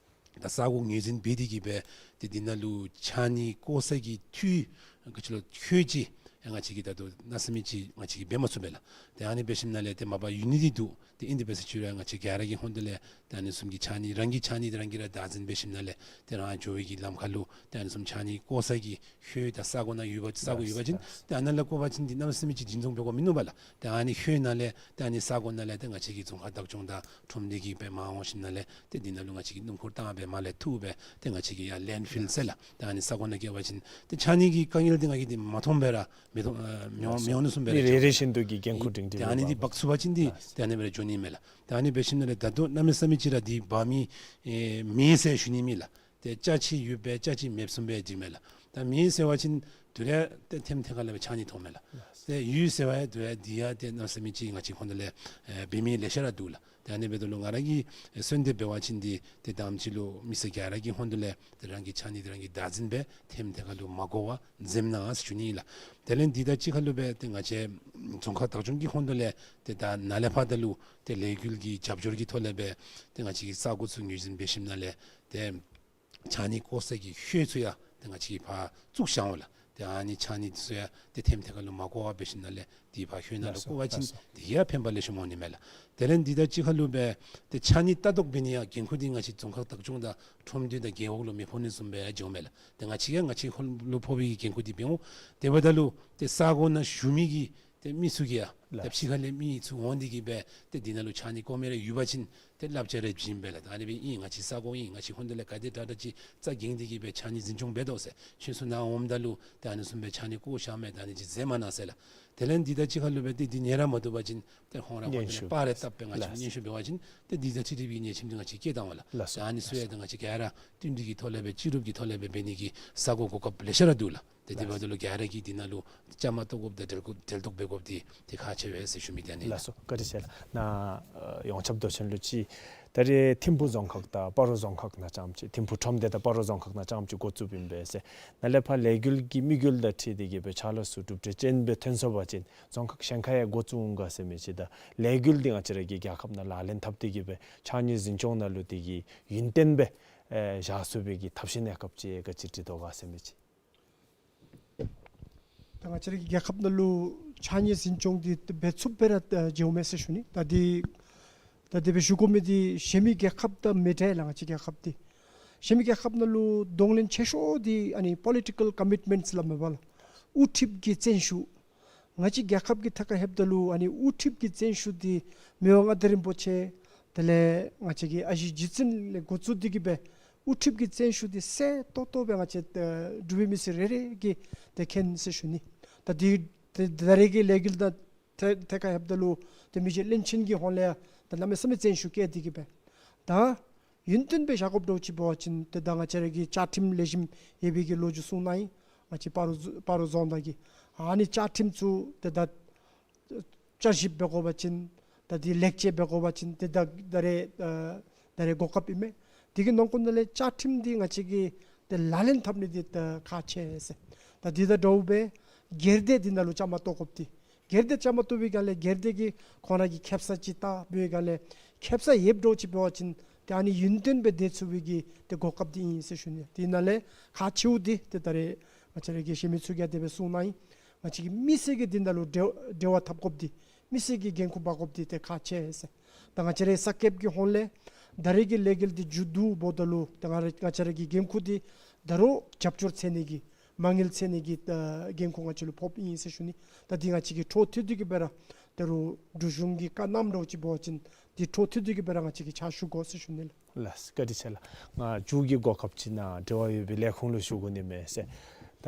ད་ས་གོ་ངོས་འཛིན་འབད་དེ་གི་སྦེ་ཏེ་འདི་ནང་ལུ་ཕྱགས་སྙིགས་བཀོ་ས་གི་འཐུས་ག་ཅི་ལོ་ཁྱོད་ཅིག་ཡང་ང་བཅས་ཀྱིས་ད་ལྟོ་གནམ་མེད་ས་མེད་ཅིག་ང་བཅས་ཀྱིས་འབད་མ་ཚུགས་པས་ལགས། ཏེ་ཨ་ནི་འབད་ཞིནམ་ལས་ཏེ་མ་པ་ཡོད་ནི་འདི་འདུག། ཏེ་ཨིན་དེ་འབད་ཟེར་ཞུ་རུང་ང་བཅས་ག་ར་གི་ཧོངས་ལས་ཏེ་ཨ་ནི་བཟུམ་གྱི་ཕྱགས་སྙིགས་རང་གི་ཕྱགས་སྙིགས་འདི་རང་གིས་ར་བདག་འཛིན་འབད་ཞིནམ་ལས་ཏེ་རང་འགྱོ་བའི་གི་ལམ་ཁར་ལུ་ཏེ་ཨ་ནི་བཟུམ་ཕྱགས་སྙིགས་བཀོ་ས་གི་ཤོལ་དང་ས་གོ་ནང་ཡོད་པ་ས་གོ་ཡོད་པ་ཅིན་ཏེ་ཨ་ནཱ་ལས་བཀོ་བ་ཅིན་འདི་གནམ་མེད་ས་མེད་ཅིག་འཛིན་སྐྱོང་འབད་དགོཔ་མིན་ནུག་པ་ལགས། ཏེ་ཨ་ནི་ཤོལ་ནང་ལས་ཏེ་ཨ་ནི་ས་གོ་ནང་ལས་ཏེ་ང་བཅས་ཀྱི་རྫོང་ཁག་བདག་སྐྱོང་དང་ཁྲོམ་སྡེ་གི་སྦེ་མར་འོང་ཞིནམ་ལས་ཏེ་འདི་ནང་ལུ་ང་བཅས་ཀྱིས་སྣུམ་འཁོར་བཏང་སྦེ་མར་ལས་འཐུ་སྦེ་ཏེ་ང་བཅས་ཀྱིས་ཡར་ལེནཌ་ཕིལ་ཟེར་ལགས། ཏེ་ཨ་ནི་ས་གོ་ནང་བསྐྱལ་བ་ཅིན་ཏེ་ཕྱགས་སྙིགས་ཀྱི་དཀའ་ངལ་འདི་ང་གིས་འདི་མ་མཐོང་པར་ར་མི་མཐོང་ཨ་མི་འོང་མི་འོང་ནི་བཟུམ་སྦེ་ར་མི་འོང་ནི་བཟུམ་སྦེ་ར་མི་འོང་ནི་བཟུམ་སྦེ་ར་ཏེ་ཨ་ནི་འདི་འབག་ཚུགས་པ་ཅིན་འདི་ཏེ་ཨ་ནི་སྦེ་ར་འགྱོ་ནི་མས་ལགས། ཏེ་ཨ་ནི་འབད་ཞིནམ་ལས་ད་ལྟོ་གནམ་མེད་ས་མེད་ཅིག་ར་འདི་འབག་མི་ཨེ་མེད་ཟེར་ཞུ་ནི་མེད་ལགས། ཏེ་ཅ་ཆས་ཡོད་པས་ཅ་ཆས་མེདཔ་བཟུམ་སྦེ་འགྱོཝ་མས་ལགས། ད་མེད་ཟེར་བ་ཅིན་དེ་ལས་ཏེ་ཐེམ་ཐེ་ཁ་ལས་སྦེ་ཕྱགས་སྙིགས་མཐོངམ་མས་ལགས། ཏེ་ཡོད་ཟེར་བ་ཡང་དེ་ལས་འདི་ཡང་ཏེ་གནམ་མེད་ས་མེད་ཅིག་ང་བཅས་ཧོངས་ལས་ཨེ་འབད་མི་ལེ་ཤ་ར་འདུག་ལགས། ཏེ་ཨ་ནི་འབདཝ་ད་ལུ་ང་ར་གིས་ཨེ་གསོལ་འདེབས་འབད་བ་ཅིན་འདི་ཏེ་དང་པ་ཅིག་ལུ་མི་སེར་ག་ར་གི་ཧོངས་ལས་ཏེ་རང་གི་ཕྱགས་སྙིགས་འདི་རང་གིས་བདག་འཛིན་འབད་ཐེམ་ཐེ་ཁ་ལུ་མ་བཀོ་བར་འཛེམ་གནང་ཟེར་ཞུ་ནི་ཨིན་ལགས། དེ་ལས་འདི་དང་གཅིག་ཁར་ལུ་སྦེ་ཏེ་ང་བཅས་རྫོང་ཁག་བདག་སྐྱོང་གི་ཧོངས་ལས་ཏེ་ད་ནཱ་ལས་ཕར་ད་ལུ་ཏེ་ལས་འགུལ་གྱི་རྒྱབ་སྐྱོར་གྱི་ཐོག་ལས་སྦེ་ཏེ་ང་བཅས་ཀྱིས་ས་གོ་ཚུ་ངོས་འཛིན་འབད་ཞིནམ་ལས་ཏེ་ཕྱགས་སྙིགས་བཀོ་ས་གི་ཤོལ་ཚུ་ཡང་ཏེ་ང་བཅས་ཀྱིས་ཕར་བཙུགས་བཞག་འོང་ལགས། ཏེ་ཨ་ནི་ཕྱགས་སྙིགས་ཚུ་ཡང་ཏེ་ཐེམ་ཐེ་ཁ་ལུ་མ་བཀོ་བར་འབད་ཞིནམ་ལས་འདི་ཕར་ཤོལ་ནང་ལུ་བཀོ་བ་ཅིན་ལགས་སོ། དེ་ཡང་ཕན་པ་ལེགས་ཤོམ་འོང་ནི་མས་ལགས། དེ་ལས་འདི་དང་གཅིག་ཁར་ལུ་སྦེ་ཏེ་ཕྱགས་སྙིགས་ལྟ་རྟོག་འབད་ནི་ཡང་འགན་ཁུར་འདི་ང་བཅས་རྫོང་ཁག་བདག་སྐྱོང་དང་ཁྲོམ་སྡེ་དང་རྒེད་འོག་ལུ་མི་ཕོག་ནི་བཟུམ་སྦེ་ཡང་འགྱོཝ་མས་ལགས། ཏེ་ང་བཅས་ཀྱིས་ང་བཅས་ཧོངས་ལུ་ཕོག་པའི་གི་འགན་ཁུར་འདི་འབད་འོང་། དེ་འབདཝ་ད་ལུ་ཏེ་ས་གོ་ནང་བཞུགས་མི་གི་ཏེ་མི་ཚུ་གིས་ཡང་ལགས། ཏེ་ཕྱི་ཁ་ལས་མི་ཚུ་འོང་སྟེ་གི་སྦེ་ཏེ་འདི་ནང་ལུ་ཕྱགས་སྙིགས་བཀོ་མི་རེ་ཡོད་པ་ཅིན་ཏེ་བསླབ་བྱ་རེ་བྱིན་པས་ལགས། ད་ཨ་ནི་སྦེ་ཨིན་ང་བཅས་ས་གོ་ཨིན་ང་བཅས་ཧོངས་ལས་ག་དེ་དྲག་དྲག་ཅིག་རྩ་འགེངས་ཏེ་གི་སྦེ་ཕྱགས་སྙིགས་འཛིན་སྐྱོང་འབད་དོ་ཟེར། ཁྱོད་ཚུ་ནཱ་འོངམ་ད་ལུ་ཏེ་ཨ་ནི་བཟུམ་སྦེ་ཕྱགས་སྙིགས་བཀོ་བཞག་མས། ད་ཨ་ནི་ཅིག་འཛེམ་མ་གནང་ཟེར་ལགས། དེ་ལས་འདི་དང་གཅིག་ཁར་ལུ་སྦེ་ཏེ་འདི་ཉན་ར་མ་བཏུབ་པ་ཅིན་ཏེ་ཧོངས་ར་ཧོངས་ལས་སྙན་ཞུ་པར་རེ་བཏབ་སྦེ་ང་བཅས་ལགས། སྙན་ཞུ་འབད་བ་ཅིན་ཏེ་འདི་དང་འཁྲིལ་ཏེ་སྦེ་ཉེས་ཆད་འདི་ང་བཅས་བཀལ་བཏང་བ་ལགས། ལགས་སོ། ད་ཨ་ནི་ཚུ་ཡང་ཏེ་ང་བཅས་ག་ར་མཐུན་སྒྲིལ་གྱི་ཐོག་ལས་སྦེ་སྤྱི་རུབ་ཀྱི་ཐོག་ལས་སྦེ་འབད་ནི་གི་ས་གོ་གོ་སྐབས་ལེ་ཤ་ར་འདུག་ལགས། ཏེ་དེ་འབདཝ་ད་ལུ་ག་ར་གིས་འདི་ནང་ལུ་བཅའ་མར་གཏོགས་དགོཔ་དང་འབྲེལ་འབྲེལ་གཏོགས་འབད་དགོཔ་འདི་ཏེ་ཁག་ཆེ་བས་ཟེར་ཞུ་མི་འདི་ཨ་ནི་ལགས། ལགས་སོ། བཀའ་དྲིན་ཆེ་ལགས། ནཱ་ཨ་ཡོངས་ཁྱབ་མདོ་ཆེན་ལུ་ཅིག་ད་ ད་རེས་ཐིམ་ཕུ་རྫོང་ཁག་དང་སྤ་རོ་རྫོང་ཁག་ནང་རྐྱངམ་ཅིག་ཐིམ་ཕུ་ཁྲོམ་སྡེ་དང་སྤ་རོ་རྫོང་ཁག་ནང་རྐྱངམ་ཅིག་འགོ་བཙུགསཔ་ཨིན་པས་ཟེར། ནཱ་ལས་ཕར་ལས་འགུལ་གྱི་དམིགས་ཡུལ་དང་འཁྲིལ་ཏེ་གི་སྦེ་ཕྱག་ལཱ་ཚུ་གྲུབ་འབྲས་ཅན་སྦེ་ཐོན་སོང་པ་ཅིན་རྫོང་ཁག་གཞན་ཁར་ཡང་འགོ་བཙུགས་འོང་ག་ཟེར་མི་ཅིག་དང་ལས་འགུལ་འདི་ང་བཅས་ར་གི་རྒྱལ་ཁབ་ནང་ལག་ལེན་འཐབ་སྟེ་གི་སྦེ་ཕྱགས་སྙིགས་འཛིན་སྐྱོང་ནང་ལུ་དེ་གི་ཡུན་བརྟན་སྦེ་ཨེ་བཞག་ཚུགས་པའི་གི་ཐབས་ཤེས་གནས་སྐབས་ཅིག་ག་ཅི་འདྲི་དོ་ག་ཟེར་མི་ཅིག། ད་ང་བཅས་ར་གི་རྒྱལ་ཁབ་ནང་ལུ་ཕྱགས་སྙིགས་འཛིན་སྐྱོང་འདི་འབད་ཚུགསཔ་སྦེ་ར་ཨེ་མཇལཝ་མས་ཟེར་ཞུ་ནི། ད་འདི་ད་དེ་སྦེ་ཞུ་དགོ་མི་འདི་གཞན་མི་རྒྱལ་ཁབ་དང་མི་འདྲ་ལགས། ང་བཅས་རྒྱལ་ཁབ་འདི་གཞན་མི་རྒྱལ་ཁབ་ནང་ལུ་གདོང་ལེན་ཆེ་ཤོས་འདི་ཨ་ནི་པོ་ལི་ཊི་ཀལ་ཀོ་མིཊ་མེནཊསི་སླབ་མས་པ་ལགས། དབུ་ཁྲིདཔ་གི་བརྩོན་ཤུགས། ང་བཅས་རྒྱལ་ཁབ་ཀྱི་ཐད་ཁར་ལྷོདཔ་ད་ལུ་ཨ་ནི་དབུ་ཁྲིདཔ་གི་བརྩོན་ཤུགས་འདི་མི་དབང་མངའ་བདག་རིན་པོ་ཆེ་དེ་ལས་ང་བཅས་ཀྱི་ཨ་ཞེ་རྗེ་བཙུན་ལས་འགོ་བཙུགས་ཏེ་གི་སྦེ་དབུ་ཁྲིདཔ་གི་བརྩོན་ཤུགས་འདི་གསལ་ཏོག་ཏོ་སྦེ་ང་བཅས་ཨེ་འབྲུག་པའི་མི་སེར་རེ་རེ་གིས་ཏེ་མཁྱེན་ཟེར་ཞུ་ནི། ད་འདི་ཏེ་ད་རེས་ཀྱི་ལས་འགུལ་དང་ཐད་ཐད་ཁར་ལྷོདཔ་ད་ལུ་ཏེ་མི་རྗེ་བློན་ཆེན་གྱི་ཧོངས་ལས་ཡང་ད་གནམ་མེད་ས་མེད་བརྩོན་ཤུགས་བསྐྱེད་དེ་གི་སྦེ་ད་ཡུན་བརྟན་སྦེ་བཞག་དགོཔ་འདྲཝ་ཅིག་འབད་བ་ཅིན་ཏེ་ད་ང་བཅས་ར་གི་བཅའ་ཁྲིམས་ལེགས་ཤོམ་ཡོད་པའི་གི་ལོ་རྒྱུས་གསུངས་གནང་ཡི། ང་བཅས་སྤ་རོ་སྤ་རོ་རྫོང་བདག་གིས་ཨ་ནི་བཅའ་ཁྲིམས་ཚུ་ཏེ་ད་བསྐྱར་ཞིབ་འབད་དགོ་པ་ཅིན་ད་འདི་ལེགས་བཅོས་འབད་དགོ་པ་ཅིན་ཏེ་ད་ད་རེས་ཨ་ད་རེས་གོ་སྐབས་ཨིན་མས། དེ་གི་ནང་འཁོད་ནང་ལས་བཅའ་ཁྲིམས་འདི་ང་བཅས་ཀྱིས་ཏེ་ལག་ལེན་འཐབ་ནི་འདི་ད་ཁག་ཆེ་ཟེར། ད་འདི་དང་འདྲཝ་སྦེ་སྒེར་སྡེ་འདི་ནང་ལུ་བཅའ་མར་གཏོགས་དགོཔ་འདི་སྒེར་སྡེ་བཅའ་མར་གཏོགས་པའི་སྒང་ལས་སྒེར་སྡེ་གིས་ཁོང་ར་གི་ཁེ་སང་ཅིག་བལྟ་བའི་སྒང་ལས་ཁེ་སང་ཡོདཔ་འདྲཝ་ཅིག་འབད་བ་ཅིན་ཏེ་ཨ་ནི་ཡུན་བརྟན་སྦེ་སྡོད་ཚུགས་པའི་གི་ཏེ་གོ་སྐབས་འདི་ཨིན་ཟེར་ཞུ་ནི། དེ་ནང་ལས་ཁག་ཆེཝ་འདི་ཏེ་ད་རེས་ང་བཅས་ར་གི་གཞན་མི་ཚུ་གིས་དེ་སྦེ་གསུངས་གནང་ཡི། ང་བཅས་ཀྱི་མི་སེར་གྱི་འདི་ནང་ལུ་འབྲེལ་འབྲེལ་བ་འཐབ་དགོཔ་འདི་མི་སེར་གྱིས་འགན་ཁུར་འབག་དགོཔ་འདི་ཏེ་ཁག་ཆེ་ཟེར། ད་ང་བཅས་རའི་ས་ཁེབ་ཀྱི་ཧོངས་ལས་ད་རེས་ཀྱི་ལས་འགུལ་འདི་མཇུག་བསྡུཝ་ད་ལུ་ད་ང་ར་ང་བཅས་ར་གི་འགན་ཁུར་འདི་ད་རུང་རྒྱབ་སྐྱོར་འཚོལ་ནི་གི་མ་དངུལ་འཚོལ་ནི་གི་ད་འགན་ཁུར་ང་བཅས་ལུ་ཕོགཔ་ཨིན་ཟེར་ཞུ་ནི། ད་འདི་ང་བཅས་ཀྱིས་འཕྲོ་མཐུད་དེ་གི་སྦེ་ར་ད་རུང་འབྲུག་གཞུང་གིས་བཀའ་གནངམ་འདྲཝ་ཅིག་འབད་བ་ཅིན་འདི་འཕྲོ་མཐུད་དེ་གི་སྦེ་ར་ང་བཅས་ཀྱིས་ཕྱག་ཞུ་དགོ་ཟེར་ཞུ་ནི་ལགས། ལགས་སོ། བཀའ་དྲིན་ཆེ་ལགས། ང་མཇུག་གི་གོ་སྐབས་ཅིག་ནང་འབྲེལ་བ་ཡོད་པའི་ལས་ཁུངས་ལུ་ཞུ་དགོ་ནི་མས་ཟེར། ད་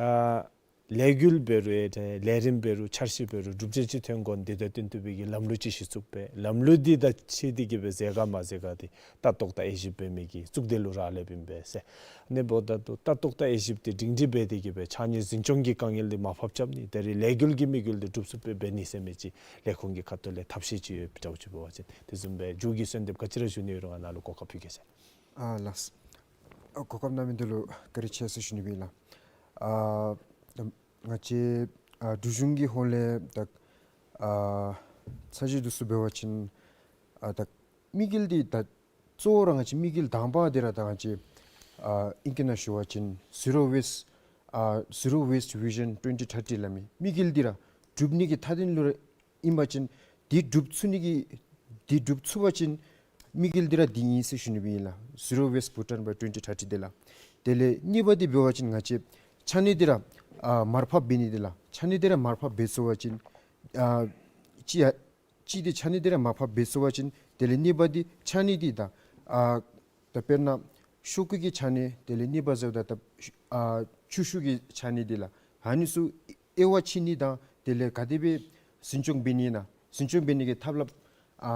ལས་འགུལ་འབད་རུང་ཡང་ཏེ་ལས་རིམ་འབད་རུང་འཆར་གཞི་འབད་རུང་གྲུབ་འབྲས་ཅིག་ཐོན་དགོ་ནི་འདི་དང་བསྟུན་ཏེ་སྦེ་གི་ལམ་ལུགས་ཅིག་གཞི་བཙུགས་འབད་ལམ་ལུགས་འདི་དང་འཁྲིལ་ཏེ་གི་སྦེ་མཛད་ག་མ་མཛད་ག་འདི་ལྟ་རྟོག་དང་དབྱེ་ཞིབ་འབད་མི་གི་གཙུག་སྡེ་ལུ་རག་ལསཔ་ཨིན་པས་ཟེར། ཨ་ནི་འབདཝ་ད་ལྟ་རྟོག་དང་དབྱེ་ཞིབ་འདི་སྒྲིང་སྒྲི་འབད་དེ་གི་སྦེ་ཕྱགས་སྙིགས་འཛིན་སྐྱོང་གི་དཀའ་ངལ་འདི་མར་ཕབ་རྐྱབ་ནི་ད་རེས་ལས་འགུལ་གྱི་དམིགས་ཡུལ་འདི་འགྲུབ་ཚུགསཔ་སྦེ་འབད་ནི་ཟེར་མི་ཅིག་ལས་ཁུངས་ཀྱི་ཁ་ཐུག་ལས་ཐབས་ཤེས་ཅིག་ཡོདཔ་འདྲཝ་ཅིག་འབད་བ་ཅིན་དེ་བཟུམ་སྦེ་མཇུག་གི་གསོལ་འདེབས་ག་ཅི་ར་ཞུ་ནི་ཡོད་རུང་ང་ནཱ་ལུ་གོ་སྐབས་ཕུལ་གེ་ཟེར། ཨ་ལགས། ཨ་གོ་སྐབས་གནང་མི་འདི་ལུ་བཀའ་དྲིན་ཆེ་ཟེར་ཞུ་ནི་ཨིན་ལགས། ཨ་ང་བཅས་ཨ་འབྲུག་གཞུང་གི་ཧོངས་ལས་ད་ཨ་ཚར་གཅིག་འདི་ཚུ་འབད་བ་ཅིན་ཨ་ད་དམིགས་ཡུལ་འདི་ད་གཙོ་བོ་ར་ང་བཅས་དམིགས་ཡུལ་དང་པ་འདི་ར་ད་ང་བཅས་ཨ་ཨིང་སྐད་ནང་ཞུ་བ་ཅིན་zero waste ཨ་zero waste vision twenty thirty སླབ་མི་དམིགས་ཡུལ་འདི་ར་འགྲུབ་ནི་གི་མཐའ་དོན་ལུ་ར་ཨིན་པ་ཅིན་འདི་འགྲུབ་ཚུགས་ནི་གི་འདི་འགྲུབ་ཚུགས་པ་ཅིན་དམིགས་ཡུལ་འདི་ར་འདི་ཨིན་ཟེར་ཞུ་ནི་སྦེ་ཨིན་ལགས། Zero Waste Bhutan by twenty thirty འདི་ལགས། དེ་ལས་གཉིས་པ་འདི་འབད་བ་ཅིན་ང་བཅས་ཕྱགས་སྙིགས་འདི་ར་ཨ་མར་ཕབ་འབད་ནི་འདི་ལགས། ཕྱགས་སྙིགས་འདི་ར་མར་ཕབ་འབད་ཚུགས་པ་ཅིན་ཨ་གཅིག་ཡ་གཅིག་འདི་ཕྱགས་སྙིགས་འདི་ར་མར་ཕབ་འབད་ཚུགས་པ་ཅིན་དེ་ལས་གཉིས་པ་འདི་ཕྱགས་སྙིགས་འདི་ད་ཨ་ད་དཔེར་ན་ཤོག་གུ་གི་ཕྱགས་སྙིགས་དེ་ལས་གཉིས་པ་ཟེརཝ་ད་ད་ཨ་ཆུ་ཤུགས་ཀྱི་ཕྱགས་སྙིགས་འདི་ལགས། ཨ་ནི་ཚུ་དབྱེ་བ་ཕྱེ་ནི་དང་དེ་ལས་ག་དེ་སྦེ་འཛིན་སྐྱོང་འབད་ནི་ཨིན་ན་འཛིན་སྐྱོང་འབད་ནི་གི་ཐབས་ལམ་ཨ་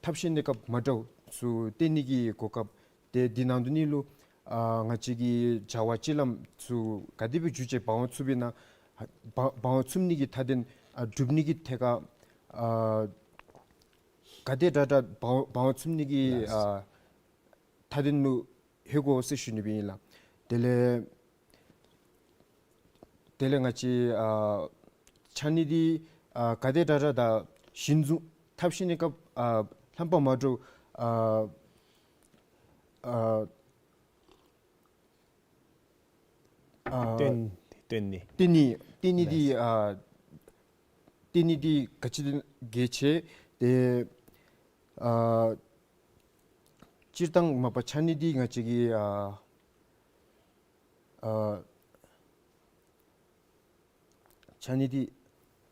ཐབས་ཤེས་གནས་སྐབས་མ་འདྲཝ་ཚུ་བསྟན་ནི་གི་གོ་སྐབས། ཏེ་འདི་ནང་དོན་ནི་ལུ་ཨ་ང་བཅས་ཀྱི་བྱ་བ་སྤྱོད་ལམ་ཚུ་ག་དེ་སྦེ་འགྱུར་བཅོས་འབག་འོང་ཚུགས་པས་ན་འབག་འབག་འོང་ཚུགས་ནི་གི་མཐའ་དོན་ཨ་སྒྲུབ་ནི་གི་ཐད་ཁར་ཨ་ག་དེ་དྲག་དྲག་འབག་འབག་འོང་ཚུགས་ནི་གི་ལགས། ཨ་མཐའ་དོན་ལུ་ལྷོད་དགོ་ཟེར་ཞུ་ནི་སྦེ་ཨིན་ལགས། དེ་ལས་དེ་ལས་ང་བཅས་ཨ་ཕྱགས་སྙིགས་འདི་ཨ་ག་དེ་དྲག་དྲག་ད་གཞི་བཟུང་ཐབས་ཤེས་གནས་སྐབས་ཨ་རྣམ་པ་མ་འདྲཝ་ཨ་ཨ་ཨ་བཏོན་བཏོན་ནི་བཏོན་ནི་བཏོན་ནི་འདི་ལགས། ཨ་བཏོན་ནི་འདི་ག་ཅི་གལ་ཆེ། ཏེ་ཨ་སྤྱིར་བཏང་མ་པ་ཕྱགས་སྙིགས་འདི་ང་བཅས་ཀྱི་ཨ་ཨ་ཕྱགས་སྙིགས་འདི་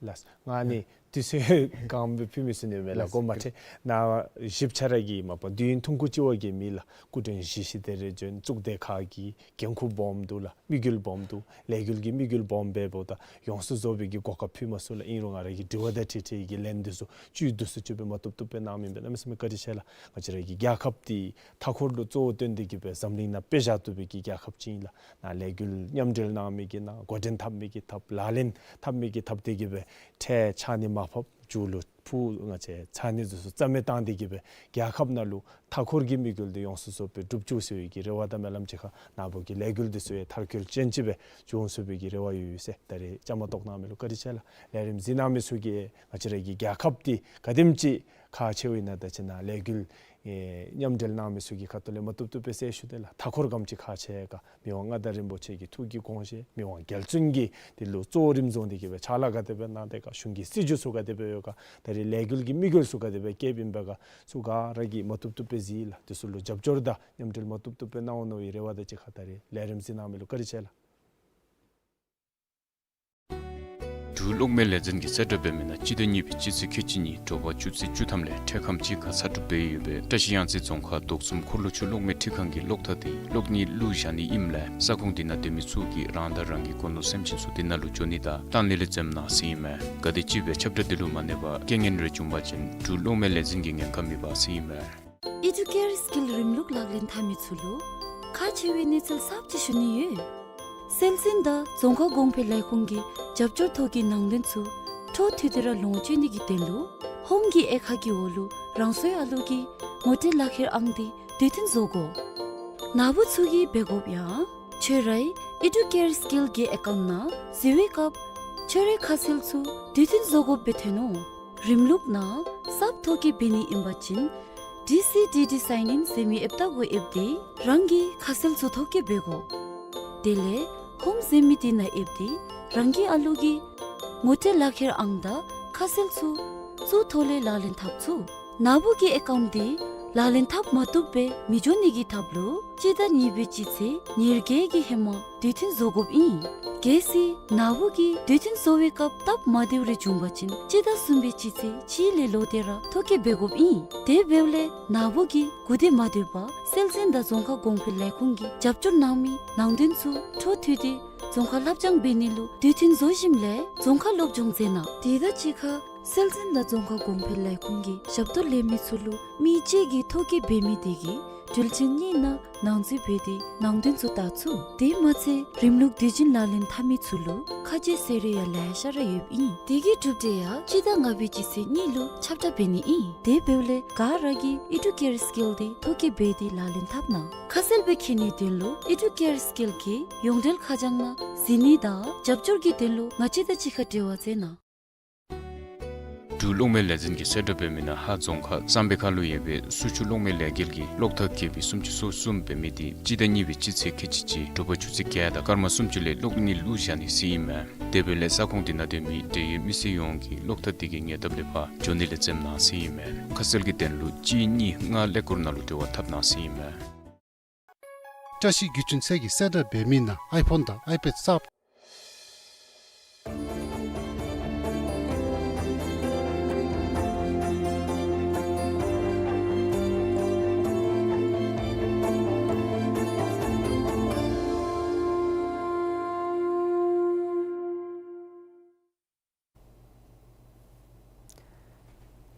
ལགས། ང་ནི་དུས་ཚོད་གང་སྦེ་ཕུལ་མི་ཚུགས་ནི་མས་ལགས། ལགས། གོ་མ་ཁྲེལ་ནཱ་བཞི་པ་ཆ་ར་གི་མ་པ་དུས་ཡུན་ཐུང་ཀུ་ཅིག་བ་གི་མི་ལགས། སྐུ་མགྲོན་བཞི་བཞི་དེ་རེ་བྱོན། གཙུག་སྡེ་ཁག་གི་འགན་ཁུར་སྦོམ་འདུག་ལགས། དམིགས་ཡུལ་སྦོམ་འདུག། ལས་འགུལ་གྱི་དམིགས་ཡུལ་སྦོམ་སྦེ་འབདཝ་ད་ཡོངས་སུ་རྫོགས་པའི་གི་གོ་སྐབས་ཕུལ་མ་ཚུགས་ལགས། ཨིན་རུང་ང་ར་གིས་དྲི་བ་དང་འཁྲིལ་འཁྲིལ་གྱི་ལན་འདི་ཚུ་བཅུད་བསྡུ་སུ་བཅུད་སྦེ་མ་བཏུབ་བཏུབ་སྦེ་གནང་མི་འབད་གནམ་མེད་ས་མེད་བཀའ་དྲིན་ཆེ་ལགས། ང་བཅས་ར་གི་རྒྱལ་ཁབ་འདི་མཐའ་འཁོར་ལུ་གཙོ་བོ་བཏོན་ཏེ་གི་སྦེ་འཛམ་གླིང་ནང་དཔེ་བཞག་བཏུབ་པའི་གི་རྒྱལ་ཁབ་ཅིག་ཨིན་ལགས། ནཱ་ལས་འགུལ་མཉམ་འབྲེལ་གནང་མི་གིས་གནང་། འགོ་འདྲེན་འཐབ་མི་གིས་འཐབ། ལག་ལེན་འཐབ་མི་གིས་འཐབ་སྟེ་གི་སྦེ་འཕྲལ་ཕྱགས་སྙིགས་མར་ཕབ་ འབྲུག་ལུ་ཕུ་ང་བཅས་ཚ་ནི་འདི་ཚུ་རྩ་མེད་བཏང་སྟེ་གི་སྦེ་རྒྱལ་ཁབ་ནང་ལུ་མཐའ་འཁོར་གྱི་དམིགས་ཡུལ་འདི་ཡོངས་སུ་རྫོགས་སྦེ་འགྲུབ་བཅུག་ཟེར་བའི་གི་རེ་བ་དང་སྨོན་ལམ་ཅིག་ཁར་ནཱ་བུ་གི་ལས་འགུལ་འདི་ཚུ་ཡང་མཐར་འཁྱོལ་ཅན་ཅིག་སྦེ་འབྱུང་ཚུགས་པའི་གི་རེ་བ་ཡོད་ཡོད་ཟེར། ད་རེས་བཅའ་མར་གཏོགས་གནང་མི་ལུ་བཀའ་དྲིན་ཆེ་ལགས། ལས་རིམ་གཟིགས་གནང་མི་ཚུ་གིས་ང་བཅས་ར་གི་རྒྱལ་ཁབ་འདི་ག་དེམ་ཅིག་ཁག་ཆེཝ་ཨིན་ན་ད་ཅི་ནཱ་ལས་འགུལ་ཨེ་མཉམ་འབྲེལ་གནང་མི་ཚུ་གི་ཁ་ཐུག་ལས་མ་བཏུབ་བཏུབ་སྦེ་གསལ་ཞུ་དེས་ལགས། མཐའ་འཁོར་ག་དེམ་ཅིག་ཁག་ཆེ་ག། མི་དབང་མངའ་བདག་རིན་པོ་ཆེ་གི་ཐུགས་ཀྱི་དགོངས་བཞེད་མི་དབང་རྒྱལ་བཙུན་གྱིས་འདི་ལུ་གཙོ་བོ་རིམ་བཟུང་སྟེ་གི་སྦེ་ཕྱག་ལཱ་ག་དེ་སྦེ་གནང་དེས་ག། གཞུང་གི་སྲིད་བྱུས་ཚུ་ག་དེ་སྦེ་ཡོད་ག། ད་རེས་ལས་འགུལ་གྱི་དམིགས་ཡུལ་ཚུ་ག་དེ་སྦེ་བསྐྱེདཔ་ཨིན་པས་ག། ཚུ་ག་ར་གིས་མ་བཏུབ་བཏུབ་སྦེ་གཟིགས་ལགས། འདི་ཚུ་ལུ་རྒྱབ་སྐྱོར་དང་མཉམ་འབྲེལ་མ་བཏུབ་བཏུབ་སྦེ་གནང་འོང་མནོ་བའི་རེ་བ་དང་གཅིག་ཁར་ད་རེས་ལས་རིམ་གཟིགས་གནང་མི་ལུ་བཀའ་དྲིན་ཆེ་ལགས། འབྲུག་གློག་མེ་ལས་འཛིན་གྱིས་གསལ་བསྒྲགས་འབད་མི་ནང་སྤྱི་ཟླ་གཉིས་པའི་སྤྱི་ཚེས་ཁལ་གཅིག་གཉིས་དྲོ་པ་ཆུ་ཚོད་བཅུ་ཐམ་ལས་འཕྲལ་ཁམས་ཅིག་ཁར་ཚར་གྲབས་འབད་ཡོད་པའི་བཀྲ་ཤིས་གཡང་རྩེ་རྫོང་ཁག་རྡོ་གསུམ་འཁོར་ལོ་ཆུ་གློག་མེ་འཕྲུལ་ཁང་གི་གློག་ཐག་འདི་གློག་བརྙན་བླུག་བཞག་ནི་ཨིནམ་ལས་ས་ཁོངས་འདི་ནང་སྡོད་མི་ཚུ་གིས་རང་དང་རང་གི་སྒོ་ནོར་སེམས་ཅན་ཚུ་འདི་ནང་ལུ་འགྱོ་ནི་དང་བཏང་ནི་ལས་འཛེམ་གནང་ཟེར་ཨིན་མས། ག་དེམ་ཅིག་སྦེ་ཁྱབ་བསྒྲགས་འདི་ལུ་མ་གནས་པར་རྐྱེན་ངན་རེ་བྱུང་པ་ཅིན་འབྲུག་གློག་མེ་ལས་འཛིན་གྱིས་ཉེན་ཁ་མི་འབག་ཟེར་ཨིན་མས། ཨི་ཌུ་ཀེར་སི་ཀིལ་རིམ་ལུགས་ལག་ལེན་འཐབ་མི་ཚུ་ལུ་ཁག་ཆེ་བའི་གནས་ཚུལ་གསརཔ་ཅིག་ཞུ་ནི་ཡོད། སྲོལ་འཛིན་དང་རྫོང་ཁ་གོང་འཕེལ་ལས་ཁུངས་ཀྱི་རྒྱབ་སྐྱོར་ཐོག་གི་ནང་དོན་ཚུ་འཕྲོ་མཐུད་དེ་ར་ལོངས་སྤྱོད་ནི་གི་དོན་ལུ་ཧོམ་གྱི་དབྱེ་ཁག་གི་འོག་ལུ་རང་སོའི་ཨ་ལུ་གི་ངོ་སྤྲོད་ལག་ཁྱེར་ཨང་འདི་དུས་མཐུན་བཟོ་དགོ། ནཱ་བུ་ཚུ་གིས་འབད་དགོཔ་ཡང་ཁྱོད་རའི་ཨི་ཌུ་ཀེར་སི་ཀིལ་གྱི་ཨེ་ཀའུནཊ་ནང་གཟིགས་པའི་སྐབས་ཁྱོད་རའི་ཁ་གསལ་ཚུ་དུས་མཐུན་བཟོ་དགོཔ་སྦེ་ཐོན་འོང་། རིམ་ལུགས་ནང་གསརཔ་ཐོ་བཀོད་འབད་ནི་ཨིན་པ་ཅིན་ཌི་སི་ཌི་ཌི་སའིན་ཨིན་ཟེར་མི་ཨེཔ་ཏ་གུ་ཨེབ་སྟེ་རང་གི་ཁ་གསལ་ཚུ་ཐོ་བཀོད་འབད་དགོ། དེ་ལས་ཧོམ་ཟེར་མི་འདི་ནང་ཨེབ་སྟེ་རང་གི་ཨ་ལུ་གི་ངོ་སྤྲོད་ལག་ཁྱེར་ཨང་དང་ཁ་གསལ་ཚུ་ཚུར་ཐོག་ལས་ལག་ལེན་འཐབ་ཚུགས། ནཱ་བུ་གི་ཨེ་ཀའུནཊ་འདི་ལག་ལེན་འཐབ་མ་བཏུབ་སྦེ་མི་འགྱོ་ནི་གི་ཐབས་ལུ་སྤྱི་ཟླ་གཉིས་པའི་སྤྱི་ཚེས་ཉེར་བརྒྱད་ཀྱི་ཧེ་མ་དུས་མཐུན་བཟོ་དགོཔ་ཨིན། གལ་སྲིད་ནཱ་བུ་གིས་དུས་མཐུན་བཟོ་བའི་སྐབས་སྟབས་མ་བདེཝ་རེ་བྱུང་པ་ཅིན་སྤྱི་ཟླ་གསུམ་པའི་སྤྱི་ཚེས་གཅིག་ལས་ལོག་སྟེ་ར་ཐོ་བཀོད་འབད་དགོཔ་ཨིན། དེ་འབདཝ་ལས་ནཱ་བུ་གིས་གུ་དེ་མ་སྡོད་པར་སྲོལ་འཛིན་དང་རྫོང་ཁ་གོང་འཕེལ་ལས་ཁུངས་ཀྱིས་རྒྱབ་སྐྱོར་གནང་མི་ནང་དོན་ཚུ་འཕྲོ་མཐུད་དེ་རྫོང་ཁར་ལྷབ་སྦྱང་འབད་ནི་ལུ་དུས་མཐུན་བཟོ་ཞིནམ་ལས་རྫོང་ཁར་སློབ་སྦྱོང་མཛད་གནང་། དེ་དང་གཅིག་ཁར་སྲོལ་འཛིན་དང་རྫོང་ཁ་གོང་འཕེལ་ལས་ཁུངས་ཀྱི་ཞབས་ཏོག་ལེན་མི་ཚུ་ལུ་མི་གཅིག་གིས་ཐོ་བཀོད་འབད་མི་དེ་གིས་དུས་ཆེན་གཉིས་ནང་ནང་འཛུལ་འབད་དེ་ནང་དོན་ཚུ་བལྟ་ཚུགས། དེ་མ་ཚད་རིམ་ལུགས་དུས་ཆེན་ལག་ལེན་འཐབ་མི་ཚུ་ལུ་ཁ་རྗེ་ཟེར་རེ་ཡང་ལེ་ཤ་ར་ཡོདཔ་ཨིན། དེ་གི་གྲུབ་འབྲས་ཡང་སྤྱི་ཟླ་ལྔ་པའི་སྤྱི་ཚེས་གཉིས་ལུ་ཁྱབ་བསྒྲགས་འབད་ནི་ཨིན། དེ་འབདཝ་ལས་ག་ར་གིས་ཨི་ཌུ་ཀེར་སི་ཀིལ་འདི་ཐོ་བཀོད་འབད་དེ་ལག་ལེན་འཐབ་གནང་། ཁ་གསལ་སྦེ་མཁྱེན་ནིའི་དོན་ལུ་ཨི་ཌུ་ཀེར་སི་ཀིལ་གྱི་ཡོངས་འབྲེལ་ཁ་བྱང་ནང་གཟིགས་ནི་དང་རྒྱབ་སྐྱོར་གྱི་དོན་ལུ་ང་བཅས་དང་གཅིག་ཁར་འབྲེལ་བ་མཛད་གནང་། འབྲུག་གློག་མེ་ལས་འཛིན་གྱིས་གསལ་བསྒྲགས་འབད་མི་ནང་ཧཱ་རྫོང་ཁག་གཙང་པའི་ཁ་ལུ་ཡོད་པའི་སུ་ཆུ་གློག་མེ་ལས་འགུལ་གྱི་གློག་ཐག་བརྒལ་བའི་སུམ་ཅུ་སོ་གསུམ་འབད་མི་འདི་སྤྱི་ཟླ་གཉིས་པའི་སྤྱི་ཚེས་ཁལ་གཅིག་གཅིག་དྲོ་པ་ཆུ་ཚོད་བརྒྱད་དང་སྐར་མ་སུམ་ཅུ་ལས་གློག་བརྙན་བླུག་བཞག་ནི་ཟེར་ཨིན་མས། དེ་འབདཝ་ལས་ས་ཁོངས་འདི་ནང་སྡོད་མི་འབྲེལ་ཡོད་མི་སེར་ཡོངས་ཀྱིས་གློག་ཐག་འདི་གི་ཉེ་འདབས་ལས་ཕར་འགྱོ་ནི་ལས་འཛེམ་གནང་ཟེར་ཨིན་མས། ཁ་གསལ་གྱི་དོན་ལུ་གཅིག་གཉིས་ལྔ་ཀླད་ཀོར་ནང་ལུ་འབྲེལ་བ་འཐབ་གནང་ཟེར་ཨིན་མས། བཀྲ་ཤིས་བརྒྱུད་འཕྲིན་ཚད་ཀྱིས་གསལ་བསྒྲགས་འབད་མི་ནང་ཨའི་ཕོན་དང་ཨའི་པེཌ་གསརཔ།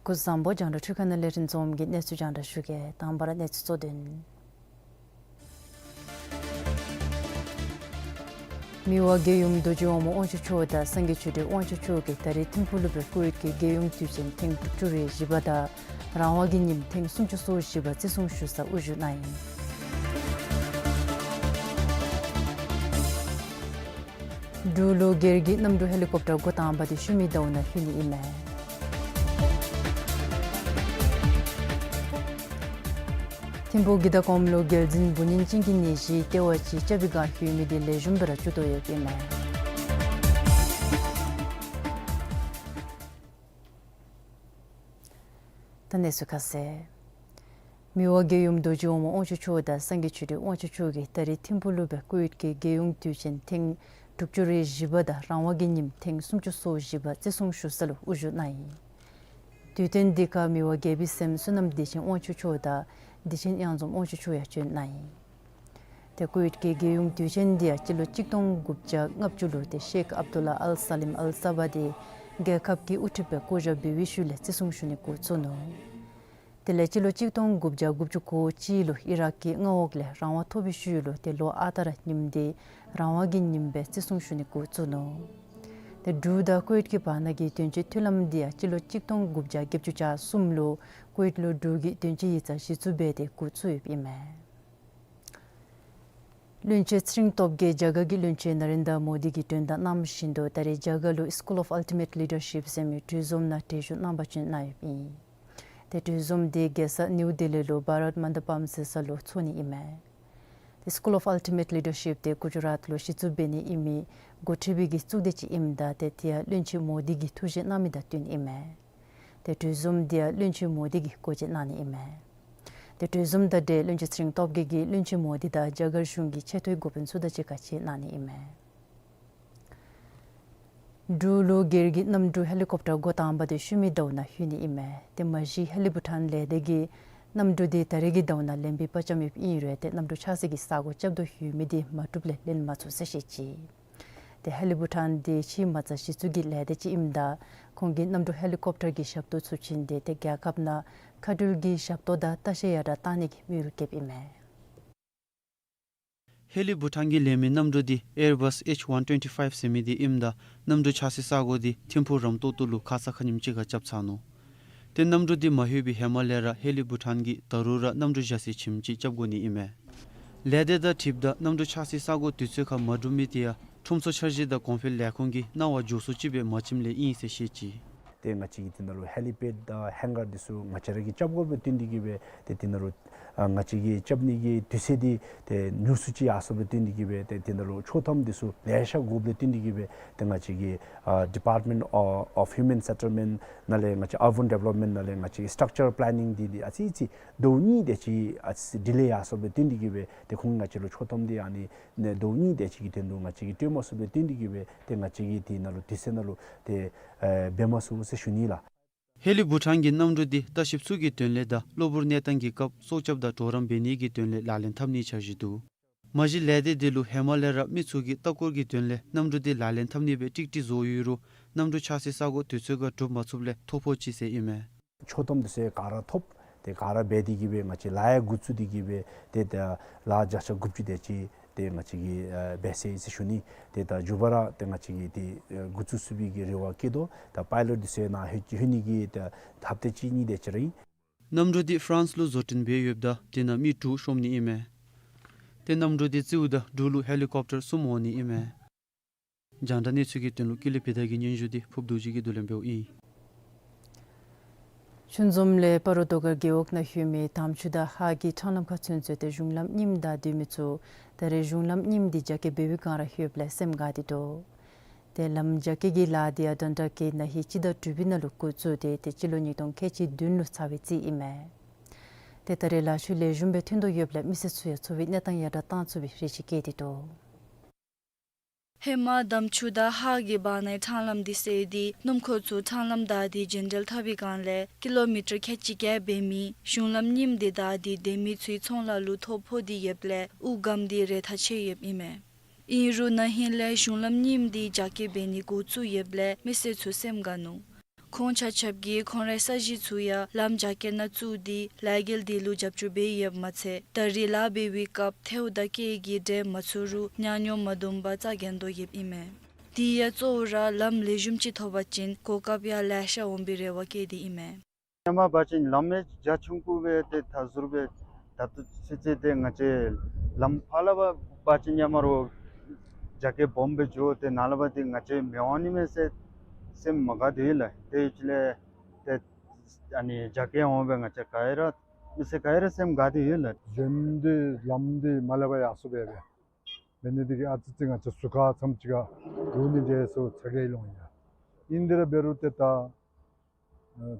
སྐུ་གཟུགས་བཟང་པོ། རྒྱང་བསྒྲགས་འཕྲུལ་ཁང་ནང་ལས་རིན་འཛོམས་ཀྱིས་གནས་ཚུལ་རྒྱང་བསྒྲགས་ཞུ་གེ། དང་པ་ར་གནས་ཚུལ་གཙོ་དོན། མི་དབང་རྒྱལ་ཡུམ་རྡོ་རྗེ་དབང་མོ་དབང་ཕྱུག་མཆོག་དང་སངས་རྒྱས་ཆོས་སྒྲོན་དབང་ཕྱུག་མཆོག་གིས་ད་རིས་ཐིམ་ཕུག་ལུ་སྦེ་ཀོ་ཝིཌ་ཀྱི་རྒྱལ་ཡོངས་དུས་ཆེན་ཐེངས་དྲུག་ཅུ་རེ་བཞི་པ་དང་རང་དབང་གི་ཉིནམ་ཐེངས་སུམ་ཅུ་སོ་བཞི་པ་བརྩི་སྲུང་ཞུ་ས་དབུ་བཞུགས་གནང་ཡི། འབྲུག་ལུ་སྒེར་གྱི་གནམ་གྲུ་ཧེ་ལི་ཀོབ་ཊར་འགོ་དང་པ་འདི་ཤུལ་མའི་ཟླཝ་ནང་ལྷོད་ནི་ཨིན་མས། ཐིམ་ཕུག་གི་ད་གོམ་ལུ་རྒྱལ་འཛིན་འབུམ་སྙིང་ཅན་གྱི་ནད་གཞི་ལྟེ་བ་ཅིག་རྐྱབ་པའི་བསྒང་ལྷོད་མི་འདི་ལེགས་ཤོམ་སྦེ་ར་བཅུག་དོ་ཡོདཔ་ཨིན་མས། ད་གནས་ཚུལ་ཁ་གསལ། མི་དབང་རྒྱལ་ཡུམ་རྡོ་རྗེ་དབང་མོ་དབང་ཕྱུག་མཆོག་དང་སངས་རྒྱས་ཆོས་སྒྲོན་དབང་ཕྱུག་མཆོག་གིས་ད་རིས་ཐིམ་ཕུག་ལུ་སྦེ་ཀོ་ཝིཌ་ཀྱི་རྒྱལ་ཡོངས་དུས་ཆེན་ཐེངས་དྲུག་ཅུ་རེ་བཞི་པ་དང་རང་དབང་གི་ཉིནམ་ཐེངས་སུམ་ཅུ་སོ་བཞི་པ་བརྩི་སྲུང་ཞུ་ས་ལུ་དབུ་བཞུགས་གནང་ཡི། དུས་སྟོན་འདི་ཁར་མི་དབང་རྒྱལ་པོའི་སྲསམོ་བསོད་ནམས་བདེ་ཆེན་དབང་ཕྱུག་མཆོག་དང་བདེ་ཆེན་གཡང་འཛོམས་དབང་ཕྱུག་མཆོག་ཡང་བྱོན་གནང་ཡི། ཏེ་ཀོ་ཝིཌ་ཀྱི་རྒྱལ་ཡོངས་དུས་ཆེན་འདི་ཡང་སྤྱི་ལོ་གཅིག་སྟོང་དགུ་བརྒྱ་ལྔ་བཅུ་ལུ་ཏེ་ཤེཁ་ཨབ་དུ་ལ་ཨལ་སཱ་ལིམ་ཨལ་སཱ་བ་འདི་རྒྱལ་ཁབ་ཀྱི་དབུ་ཁྲིདཔ་སྦེ་བསྐོ་བཞག་འབད་བའི་ཤུལ་ལས་བརྩི་སྲུང་ཞུ་ནི་འགོ་བཙུགས་ནུག། དེ་ལས་སྤྱི་ལོ་གཅིག་སྟོང་དགུ་བརྒྱ་དགུ་བཅུ་གོ་གཅིག་ལུ་ཨི་རག་གི་མངའ་འོག་ལས་རང་དབང་ཐོབ་པའི་ཤུལ་ལུ་ཏེ་ལོ་ཨ་རྟག་ར་ཉིནམ་འདི་རང་དབང་གི་ཉིནམ་སྦེ་བརྩི་སྲུང་ཞུ་ནི་འགོ་བཙུགས་ནུག། ཏེ་འབྲུག་དང་ཀུ་ཝེཊ་ཀྱི་བར་ན་གི་དོན་གཅོད་མཐུན་ལམ་འདི་ཡང་སྤྱི་ལོ་གཅིག་སྟོང་དགུ་བརྒྱ་བརྒྱད་ཅུ་གྱ་གསུམ་ལུ་ཀུ་ཝེཊ་ལུ་འབྲུག་གི་དོན་གཅོད་ཡིག་ཚང་གཞི་བཙུགས་འབད་དེ་འགོ་བཙུགས་ཡོདཔ་ཨིན་མས། བློན་ཆེན་ཚེ་རིང་སྟོབས་རྒྱས་རྒྱ་གར་གྱི་བློན་ཆེན་ན་རེནྡྲ་མོ་དི་གི་དྲུང་བདག་གནང་བཞིན་དུ་ད་རེས་རྒྱ་གར་ལུ་School of Ultimate Leadership ཟེར་མི་གྲོས་འཛོམས་ནང་གྲལ་བཞུགས་གནང་པ་ཅིན་གནང་ཡོདཔ་ཨིན། ཏེ་གྲོས་འཛོམས་འདི་རྒྱལ་ས་ནིའུ་ལྡི་ལི་ལུ་བྷ་རཏ་མན་ཌ་པམ་ཟེར་ས་ལུ་ཚོགས་ནི་ཨིན་མས། ཏེ་School of Ultimate Leadership འདི་གུ་ཇ་རཱཏ་ལུ་གཞི་བཙུགས་འབད་ནི་ཨིན་མི་འགོ་ཁྲིད་པའི་གི་གཙུག་སྡེ་ཅིག་ཨིནམ་ད་ཏེ་དེ་ཡང་བློན་ཆེན་མོ་དི་གིས་ཐུགས་བཞེད་གནང་མི་དང་བསྟུན་ཨིན་མས། ཏེ་གྲོས་འཛོམས་འདི་ཡང་བློན་ཆེན་མོ་དི་གིས་སྐོར་ར་གནང་ནི་ཨིན་མས། ཏེ་གྲོས་འཛོམས་དང་འབྲེལ་བློན་ཆེན་ཚེ་རིང་སྟོབས་རྒྱས་ཀྱིས་བློན་ཆེན་མོ་དི་དང་རྒྱ་གར་གཞུང་གི་ཆེ་མཐོའི་འགོ་དཔོན་ཚུ་དང་གཅིག་ཁར་གཅིག་གནང་ནི་ཨིན་མས། འབྲུག་ལུ་སྒེར་གྱི་གནམ་གྲུ་ཧེ་ལི་ཀོབ་ཊར་འགོ་དང་པ་འདི་ཤུལ་མའི་ཟླཝ་ནང་ལྷོད་ནི་ཨིན་མས། ཏེ་མ་གཞི་ཧེ་ལི་བྷུ་ཊཱན་ལས་སྡེ་གིས་གནམ་གྲུ་འདི་ད་རེས་ཀྱི་ཟླཝ་ནང་ལེན་པའི་པར་བཅམ་ཡོདཔ་ཨིན་རུང་ཏེ་གནམ་གྲུ་ཆགས་སའི་གི་ས་གོ་རྐྱབ་དོ་ཡོད་མི་འདི་མ་གྲུབ་ལས་ལེན་མ་ཚུགས་ཟེར་བཤད་ཅི། ཏེ་ཧེ་ལི་བྷུ་ཊཱན་འདི་ཕྱི་མ་རྩ་གཞི་བཙུགས་ཀྱི་ལས་སྡེ་ཅིག་ཨིནམ་ད་ཁོང་གིས་གནམ་གྲུ་ཧེ་ལི་ཀོབ་ཊར་གྱི་ཞབས་ཏོག་ཚུ་བྱིན་ཏེ་ཏེ་རྒྱལ་ཁབ་ནང་མཁའ་འགྲུལ་གྱི་ཞབས་ཏོག་དང་ལྟ་བཤལ་ཡར་དྲགས་གཏང་ནི་གི་དམིགས་ཡུལ་བསྐྱེདཔ་ཨིན་མས། ཧེ་ལི་བྷུ་ཊཱན་གྱིས་ལེན་མི་གནམ་གྲུ་འདི་ཨེར་བཱས་ཨེཆ་ཝན་ཊུ་ཝེན་ཊི་ཕའིབ་ཟེར་མི་འདི་ཨིནམ་ད་གནམ་གྲུ་ཆགས་སའི་ས་གོ་འདི་ཐིམ་ཕུག་རམ་སྟོག་ཏོ་ལུ་ཁ་ཙ་ཁ་ཉིནམ་ཅིག་ཁར་རྐྱབ་ཚར་ནུག། ཏེ་གནམ་གྲུ་འདི་མ་ལྷོད་པའི་ཧེ་མ་ལས་ར་ཧེ་ལི་བྷུ་ཊཱན་གྱིས་ད་རུང་ར་གནམ་གྲུ་བཞག་སའི་བྱེམ་ཅིག་རྐྱབ་དགོ་ནི་ཨིན་མས། ལས་སྡེ་དང་འཁྲིལཝ་ད་གནམ་གྲུ་ཆགས་སའི་ས་གོ་དུས་ཚོད་ཁར་མ་གྲུབ་མི་དེ་ཡང་ཁྲོམ་ཚོགས་འཆར་གཞི་དང་གོང་འཕེལ་ལས་ཁུངས་ཀྱིས་གནང་བ་མཇུག་སོང་ཅིག་སྦེ་མ་བྱིནམ་ལས་ཨིན་ཟེར་བཤད་ཅི། ཏེ་ང་བཅས་ཀྱིས་དེ་ནང་ལུ་ཧེ་ལི་པེཌ་དང་ཧེང་གར་འདི་ཚུ་ང་བཅས་ར་གིས་རྐྱབ་དགོཔ་སྦེ་བཏོན་ཏེ་གིས་སྦེ་ཏེ་དེ་ནང་ལུ་ཨ་ང་བཅས་ཀྱིས་རྐྱབ་ནི་གི་དུས་ཚོད་འདི་ཏེ་ཉུང་སུ་ཅིག་ཡར་སོངམ་སྦེ་བཏོན་ཏེ་གིས་སྦེ་ཏེ་དེ་ནང་ལུ་ཆོག་ཐམ་འདི་ཚུ་ལེ་ཤ་དགོཔ་སྦེ་བཏོན་ཏེ་གིས་སྦེ་ཏེ་ང་བཅས་ཀྱི་ཨ་Department of, of Human Settlement ནང་ལས་ང་བཅས་Urban Development ནང་ལས་ང་བཅས་ཀྱི་Structure Planning འདི་འདི་ཨ་ཙི་ཅིག་ཟླཝ་གཉིས་དེ་ཅིག་ཨ་ཙི་ཌི་ལེ་ཡར་སོངམ་སྦེ་བཏོན་ཏེ་གིས་སྦེ་ཏེ་ཁོང་ང་བཅས་ལུ་ཆོག་ཐམ་འདི་ཨ་ནི་ནི་ཟླཝ་གཉིས་དེ་ཅིག་གི་དོན་ལུ་ང་བཅས་ཀྱིས་སྤྲོད་མ་ཚུགསཔ་སྦེ་བཏོན་ཏེ་གིས་སྦེ་ཏེ་ང་བཅས་ཀྱིས་དེ་ནང་ལུ་དུས་ཚོད་ནང་ལུ་ཏེ་ཨེ་འབད་མ་ཚུགས་ཟེར་ཞུ་ནི་ལགས། ཧེ་ལི་བྷུ་ཊཱན་གྱི་གནམ་གྲུ་འདི་ལྟ་བཤལཔ་ཚུ་གི་དོན་ལས་དང་གློ་བུར་གནས་སྟངས་ཀྱི་སྐབས་སྲོག་སྐྱབས་དང་གྲོགས་རམ་འབད་ནི་གི་དོན་ལས་ལག་ལེན་འཐབ་ནིའི་འཆར་གཞི་འདུག། མ་གཞི་ལས་སྡེ་འདི་ལུ་ཧེ་མ་ལས་ར་མི་ཚུ་གིས་ལྟ་སྐོར་གྱི་དོན་ལས་གནམ་གྲུ་འདི་ལག་ལེན་འཐབ་ནི་སྦེ་ཀྲིག་ཀྲི་བཟོ་ཡོད་རུང་གནམ་གྲུ་ཆགས་སའི་ས་གོ་དུས་ཚོད་ཁར་གྲུབ་མ་ཚུགསཔ་ལས་ཐོ་ཕོག་ཅི་ཟེར་ཨིན་མས། ཆོག་ཐམ་འདི་ཚུ་ག་ར་ཐོབ། ཏེ་ག་ར་འབད་དེ་གིས་སྦེ་ང་བཅས་ལཱ་ཡང་འགོ་བཙུགས་ཏེ་གིས་སྦེ་ཏེ་ད་ལཱ་བརྒྱ་ཆ་དགུ་བཅུ་དེ་ཅིག་ཏེ་ང་བཅས་ཀྱིས་ཨ་འབད་ཚར་ཡི་ཟེར་ཞུ་ནི། ཏེ་ད་མཇུག་པ་ར་ཏེ་ང་བཅས་ཀྱིས་ཏེ་ཨ་འགོ་བཙུགས་ཚུགས་པའི་གི་རེ་བ་བསྐྱེད་དོ། ད་པའི་ལོཊ་འདི་ཚུ་ནཱ་ལྷོད་ལྷོད་ནི་གི་ད་ཧབ་ཏ་གཅིག་གཉིས་དེ་ཅིག་ར་ཨིན། གནམ་གྲུ་འདི་ཕ་རན་སི་ལུ་བཟོ་སྐྲུན་འབད་ཡོདཔ་ད་དེ་ནང་མི་དྲུག་ཤོང་ནི་ཨིན་མས། ཏེ་གནམ་གྲུ་འདི་རྩིསཝ་ད་འབྲུག་ལུ་ཧེ་ལི་ཀོབ་ཊར་གསུམ་འོང་ནི་ཨིན་མས། རྒྱང་བསྒྲགས་གནས་ཚུལ་གྱི་དོན་ལུ་ཀུན་ལེགས་བི་དྷ་གི་སྙན་ཞུ་འདི་ཕུརཔ་རྡོ་རྗེ་གིས་བསྡུ་ལེན་འབདཝ་ཨིན། ཆུ་འཛོམས་ལས་སྤ་རོ་རྡོ་དཀར་རྒེད་འོག་ནང་ལྷོད་མི་དམ་ཆུ་དང་ཧཱ་གི་འཕྲང་ལམ་ཁར་ཚུན་ཚོད་ཏེ་གཞུང་ལམ་རྙིངམ་བདའ་སྡོད་མི་ཚུ་ད་རེས་གཞུང་ལམ་རྙིངམ་འདི་རྒྱ་སྐྱེད་འབད་བའི་བསྒང་ར་ལྷོདཔ་ལས་སེམས་དགའ་སྟེ་འདུག། ཏེ་ལམ་རྒྱ་སྐྱེད་ཀྱི་ལཱ་འདི་ཡང་དོན་དག་གི་ན་ཧིང་སྤྱི་ཟླ་དྲུག་པའི་ནང་ལུ་འགོ་བཙུགས་ཏེ་ཏེ་སྤྱི་ལོ་ཉིས་སྟོང་ཁལ་གཅིག་བདུན་ལུ་ཚར་བའི་རྩིས་ཨིན་མས། ཏེ་ད་རེས་ལཱ་ཤུལ་ལེགས་ཤོམ་སྦེ་ཐོན་དོ་ཡོདཔ་ལས་མི་སེར་ཚུ་ཡང་འཚོ་བའི་གནས་སྟངས་ཡར་དྲག་བཏང་ཚུགས་པའི་རེ་ཆེ་བསྐྱེད་དེ་འདུག། ཧེ་མ་དམ་ཆུ་དང་ཧཱ་གི་བར་ནའི་འཕྲང་ལམ་འདི་བསལ་ཏེ་སྣུམ་འཁོར་ཚུ་འཕྲང་ལམ་བདའ་སྟེ་རྒྱུན་འགྲུལ་འཐབ་པའི་བསྒང་ལས་ཀི་ལོ་མི་ཊར་ཁལ་གཅིག་བརྒལ་འབད་མི་གཞུང་ལམ་རྙིངམ་འདི་བདའ་སྟེ་སྡོད་མི་ཚུའི་ཚོང་ལཱ་ལུ་ཐོ་ཕོག་སྟེ་ཡོདཔ་ལས་དབུགས་སྒམ་སྟེ་རེ་ཐག་ཆོད་ཡོདཔ་ཨིན་མས། ཨིན་རུང་ན་ཧིང་ལས་གཞུང་ལམ་རྙིངམ་འདི་རྒྱ་སྐྱེད་འབད་ནི་འགོ་བཙུགས་ཡོདཔ་ལས་མི་སེར་ཚུ་སེམས་དགའ་ནུག། ཁོང་ཆ་ཁྱབ་ཀྱིས་ཁོང་རའི་ས་གཞི་ཚུ་ཡང་ལམ་རྒྱ་སྐྱེད་ནང་བཙུགས་ཏེ་ལས་འགུལ་འདི་ལུ་རྒྱབ་སྐྱོར་འབད་ཡོདཔ་མ་ཚད་ད་རེས་ལཱ་འབད་བའི་སྐབས་ཐལཝ་དང་སྐས་ཀྱི་འདྲེ་མ་ཚུགས་རུང་ཉ་ཉོ་མ་བཏུབ་པར་རྩ་འགེངས་དོ་ཡོདཔ་ཨིན་མས། དེ་ཡང་གཙོ་བོ་ར་ལམ་ལེགས་ཤོམ་ཅིག་ཐོབ་པ་ཅིན་གོ་སྐབས་ཡང་ལེ་ཤ་འོང་པའི་རེ་བ་བསྐྱེད་དེ་ཨིན་མས། ཧེ་མ་འབད་བ་ཅིན་ལམ་ཡང་རྒྱ་ཆུང་ཀུ་སྦེ་ཏེ་ད་ཟུར་སྦེ་ད་ལྟོ་ཚུན་ཚོད་ཏེ་ང་བཅས་ལམ་ཕར་ལས་ཕར་འབད་བ་ཅིན་ཡར་མར་རྒྱ་སྐྱེད་སྦོམ་སྦེ་འགྱོ་སྟེ་ནཱ་ལས་ཕར་ཏེ་ང་བཅས་མི་འོང་ནི་མས་ཟེར་སེམས་མ་དགའ་སྟེ་ཡོད་ལགས། དེ་ཡོད་ཅི་ལས་ཏེ་ཨ་ནི་རྒྱ་སྐྱེད་འོང་སྦེ་ང་བཅས་ག་ར་མི་སེར་ག་ར་སེམས་དགའ་སྟེ་ཡོད་ལགས། གཞན་འདི་ལམ་འདི་མར་ལས་ཕར་ཡར་སོང་སྦེ་སྦེ་འབད་ནི་འདི་གིས་ཨ་ཙི་ཅིག་ང་བཅས་ཟུར་ཁ་མཚམས་ཅིག་ཁར་འགྱོ་ནི་འདི་ཚུ་ཚ་གྱང་སློང་ཡི། ཨིན་དེ་ར་འབད་རུང་ཏེ་ད་ཨ་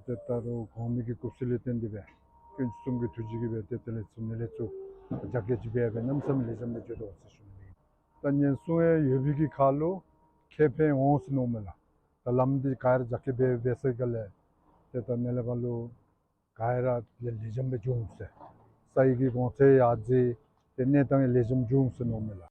ཏེ་ད་རུང་གོང་མའི་གི་སྐུ་ཚེ་ལས་བརྟེན་ཏེ་སྦེ་དཀོན་མཆོག་གསུམ་གྱི་ཐུགས་རྗེ་གིས་སྦེ་ཏེ་དེ་ལས་ཚུར་ནི་ལས་ཚུར་རྒྱ་སྐྱེད་ཅིག་འབད་སྦེ་གནམ་མེད་ས་མེད་ལེགས་ཤོམ་སྦེ་འགྱོ་དོ་ཟེར་ཞུ་ནི་ཨིན། ད་ཉེན་སྲུང་ཡང་ཡོད་པའི་གི་ཁར་ལུ་ཁེ་ཕན་འོང་ཟེར་མནོཝ་མས་ལགས། ད་ལམ་འདི་ག་ར་རྒྱ་སྐྱེད་འབད་འབད་ཚར་ག་ལས་ཏེ་ད་ནཱ་ལས་ཕར་ལུ་ག་ར་ལེགས་ལེགས་ཤོམ་སྦེ་འགྱོ་འོང་ཟེར། ས་ཡི་གི་གོང་ཚད་ཡར་འཛེགས་ཏེ་གནས་སྟངས་ཡང་ལེགས་ཤོམ་འགྱོ་འོང་ཟེར་མནོཝ་མས་ལགས།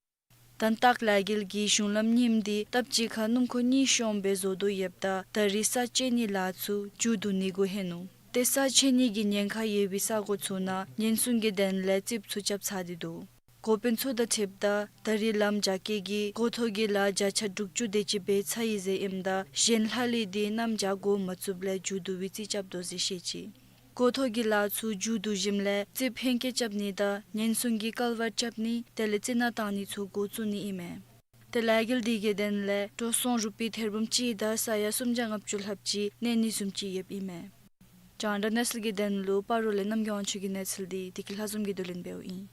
དོན་དག་ལས་འགུལ་གྱི་གཞུང་ལམ་རྙིངམ་འདི་སྟབས་གཅིག་ཁར་སྣུམ་འཁོར་གཉིས་ཤོང་སྦེ་བཟོ་དོ་ཡོདཔ་ད་ད་རེས་ས་ཕྱེ་ནིའི་ལཱ་ཚུ་མཇུག་བསྡུ་ནི་གུ་ལྷོད་ནུག། ཏེ་ས་ཕྱེ་ནི་གི་ཉེན་ཁ་ཡོད་པའི་ས་གོ་ཚུ་ནང་ཉེན་སྲུང་གི་དོན་ལས་རྩིགཔ་ཚུ་རྐྱབ་ཚར་ཏེ་འདུག། འགོ་དཔོན་ཚུ་དང་འཁྲིལཝ་ད་ད་རེས་ལམ་རྒྱ་སྐྱེད་ཀྱི་འགོ་ཐོག་གི་ལཱ་བརྒྱ་ཆ་དྲུག་ཅུ་དེ་ཅིག་འབད་ཚར་ཡི་ཟེར་ཨིནམ་ད་གཞན་ལྷག་ལུས་དེ་གནམ་བྱཱར་འགོ་མ་བཙུགསཔ་ལས་མཇུག་བསྡུ་བའི་རྩིས་རྐྱབ་དོ་ཟེར་བཤད་ཅི། འགོ་ཐོག་གི་ལཱ་ཚུ་མཇུག་བསྡུ་ཞིནམ་ལས་རྩིག་འཕེན་སྐྱེལ་རྐྱབ་ནི་དང་ཉེན་སྲུང་གི་བསྐལ་པར་རྐྱབ་ནི་དེ་ལས་རྩི་ནག་བཏང་ནི་ཚུ་འགོ་བཙུགས་ནི་ཨིན་མས། ཏེ་ལས་འགུལ་དེ་གི་དོན་ལས་འགྲོ་སོང་རུ་པི་ཐེར་འབུམ་གཅིག་དང་ས་ཡ་སུམ་བརྒྱ་ལྔ་བཅུ་ལྷགཔ་ཅིག་གནས་ནི་བཟུམ་ཅིག་ཡོདཔ་ཨིན་མས། རྒྱང་བསྒྲགས་གནས་ཚུལ་གྱི་དོན་ལུ་སྤ་རོ་ལས་རྣམ་རྒྱལ་དབང་ཕྱུག་གི་གནས་ཚུལ་འདི་བདེ་སྐྱིད་ལྷ་འཛོམས་ཀྱིས་བསྡུ་ལེན་འབདཝ་ཨིན།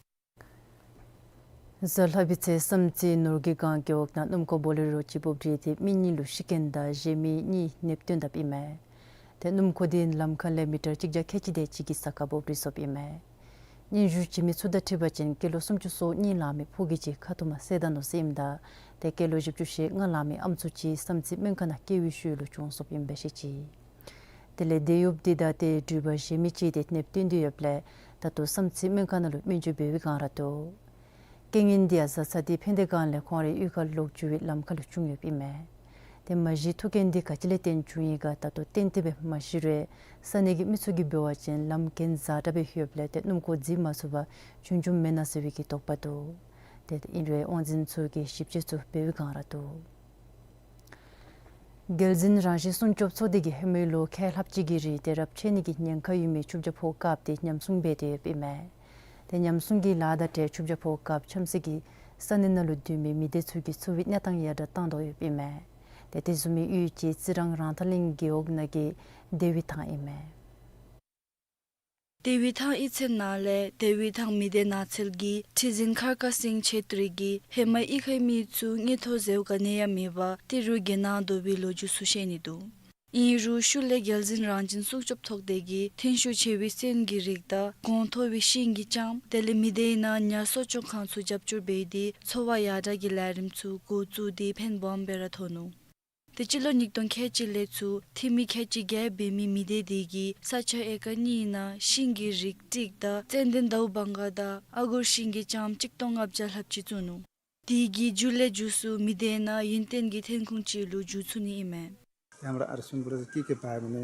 གཟའ་ལྷག་པའི་ཚེ་བསམ་རྩེ་ནོར་གྱི་སྒང་གི་འོག་ན་སྣུམ་འཁོར་བོ་ལེ་རོ་ཅིག་འབོ་འདྲིས་ཏེ་མི་གཉིས་ལུ་ཤི་རྐྱེན་དང་གཞན་མི་གཉིས་ནདཔ་བཏོན་དཔ་ཨིན་མས། ཏེ་སྣུམ་འཁོར་དེ་ལམ་ཁ་ལས་མི་ཊར་གཅིག་བརྒྱ་ཁལ་གཅིག་དེ་ཅིག་གི་ས་ཁར་འབོ་འདྲིས་སོཔ་ཨིན་མས། སྙན་ཞུ་བྱིན་མི་ཚུ་དང་འཁྲིལ་བ་ཅིན་སྐྱེས་ལོ་སུམ་ཅུ་སོ་གཉིས་ལང་མི་ཕོ་སྐྱེས་ཅིག་ཁ་ཐུག་མ་བསད་ད་ནུག་ཟེར་ཨིནམ་ད་ཏེ་སྐྱེས་ལོ་བཞི་བཅུ་ཞེ་ལྔ་ལང་མི་ཨམ་སྲུ་ཅིག་བསམ་རྩེ་སྨན་ཁང་ནང་སྐྱེལ་བའི་ཤུལ་ལུ་བྱུང་སོཔ་ཨིན་པས་ཤེས་ཅི། དེ་ལས་དེད་གཡོགཔ་དེ་དང་ཏེ་འགྲུལ་པ་གཞན་མི་ཅིག་ཏེ་ནདཔ་བཏོན་ཏེ་ཡོདཔ་ལས་ད་ལྟོ་བསམ་རྩེ་སྨན་ཁང་ནང་ལུ་སྨན་བཅོས་འབད་བའི་སྒང་ར་འདུག། རྐྱེན་ངན་དེ་ཡང་བཟའ་ཚང་དེ་ཕན་བདེ་སྒང་ལས་ཁོང་རའི་གཡུས་ཁར་ལོག་འགྱོ་བའི་ལམ་ཁ་ལུ་བྱུང་ཡོདཔ་ཨིན་མས། ཏེ་མ་གཞི་ཐུག་རྐྱེན་དེ་ག་ཅི་ལས་བརྟེན་བྱུང་ཡི་ག་ད་ལྟོ་གཏན་གཏན་སྦེ་མ་ཤེས་རུང་ས་གནས་ཀྱི་མི་ཚུ་གིས་འབད་བ་ཅིན་ལམ་གྱེན་འཛེགས་དྲགས་སྦེ་ཡོདཔ་ལས་ཏེ་སྣུམ་འཁོར་འཛེགས་མ་ཚུགས་པར་བྱུང་བྱུངམ་མེན་ན་ཟེར་བའི་གི་དོགས་པ་འདུག། ཏེ་ཨིན་རུང་དབང་འཛིན་ཚུ་གིས་ཞིབ་དཔྱད་ཚུ་འབད་བའི་སྒང་ར་འདུག། རྒྱལ་འཛིན་རང་བཞིན་སྲུང་སྐྱོབ་ཚོགས་སྡེ་གིས་ཧེ་མའི་ལོ་ཁལ་ལྷགཔ་ཅིག་གི་རིང་ཏེ་རབས་ཆད་ནི་གི་ཉེན་ཁ་ཡོད་མི་ཆུ་བྱ་ཕོ་དཀརཔོ་དེ་ཉམས་སྲུང་འབད་དེ་ཡོདཔ་ཨིན་མས། ཏེ་ཉམས་སྲུང་གི་ལཱ་དང་འབྲེལ་ཆུ་བྱ་ཕོ་དཀརཔོ་འཁྱམས་ས་གི་ས་གནས་ནང་ལུ་སྡོད་མི་མི་སྡེ་ཚུ་གི་འཚོ་བའི་གནས་སྟངས་ཡར་དྲག་བཏང་དོ་ཡོདཔ་ཨིན་མས། ཏེ་དེ་བཟུམ་མའི་གཡུས་ཅིག་རྩི་རང་རང་ཐང་གླིང་གི་འོག་ན་གི་དེ་བི་ཐང་ཨིན་མས། དེ་བི་ཐང་གཡུས་ཚན་ནང་ལས་དེ་བི་ཐང་མི་སྡེ་ནགས་ཚལ་གྱི་ཁྲི་འཛིན་མཁར་དཀར་སིང་ཆེ་ཏྲི་གིས་ཧེ་མ་གཡུས་ཁའི་མི་ཚུ་དངུལ་ཐོག་ཟེརཝ་ག་ནི་ཡང་མེད་པར་ཏི་རུ་རྒྱལ་ནང་སྡོད་པའི་ལོ་རྒྱུས་ཚུ་བཤད་ནི་འདུག། ཨིན་རུང་ཤུལ་ལས་རྒྱལ་འཛིན་རང་བཞིན་སྲུང་སྐྱོབ་ཚོགས་སྡེ་གིས་ཐོན་ཤུགས་ཆེ་བའི་སོན་གྱི་རིགས་དང་གོང་མཐོ་བའི་ཤིང་གི་ལྕངམ་དེ་ལས་མི་སྡེ་ནང་ཉ་གསོ་སྐྱོང་ཁང་ཚུ་རྒྱབ་སྐྱོར་འབད་དེ་འཚོ་བ་ཡར་དྲག་གི་ལས་རིམ་ཚུ་འགོ་བཙུགས་ཏེ་ཕན་པ་སྦོམ་སྦེ་ར་ཐོགས་ནུག། ཏེ་སྤྱི་ལོ་ཉིས་སྟོང་ཁལ་གཅིག་ལས་ཚུར་འཐུས་མི་ཁལ་གཅིག་བརྒྱད་འབད་མི་མི་སྡེ་དེ་གིས་ས་ཆ་ཨེ་ཀར་གཉིས་ནང་ཤིང་གི་རིགས་ཏིག་དང་ཙན་དན་དའུ་བང་ག་དང་ཨ་གུར་ཤིང་གི་ལྕངམ་གཅིག་སྟོང་ལྔ་བརྒྱ་ལྷགཔ་ཅིག་བཙུགས་ནུག། དེ་གིས་མཇུག་ལས་མཇུག་སུ་མི་སྡེ་ནང་ཡུན་བརྟན་གྱི་ཐོན་ཁུངས་ཅིག་ལུ་འགྱུར་ཚུགས་ནི་ཨིན་མས། यहाँ पर आएर सुनबाट चाहिँ के के पायो भने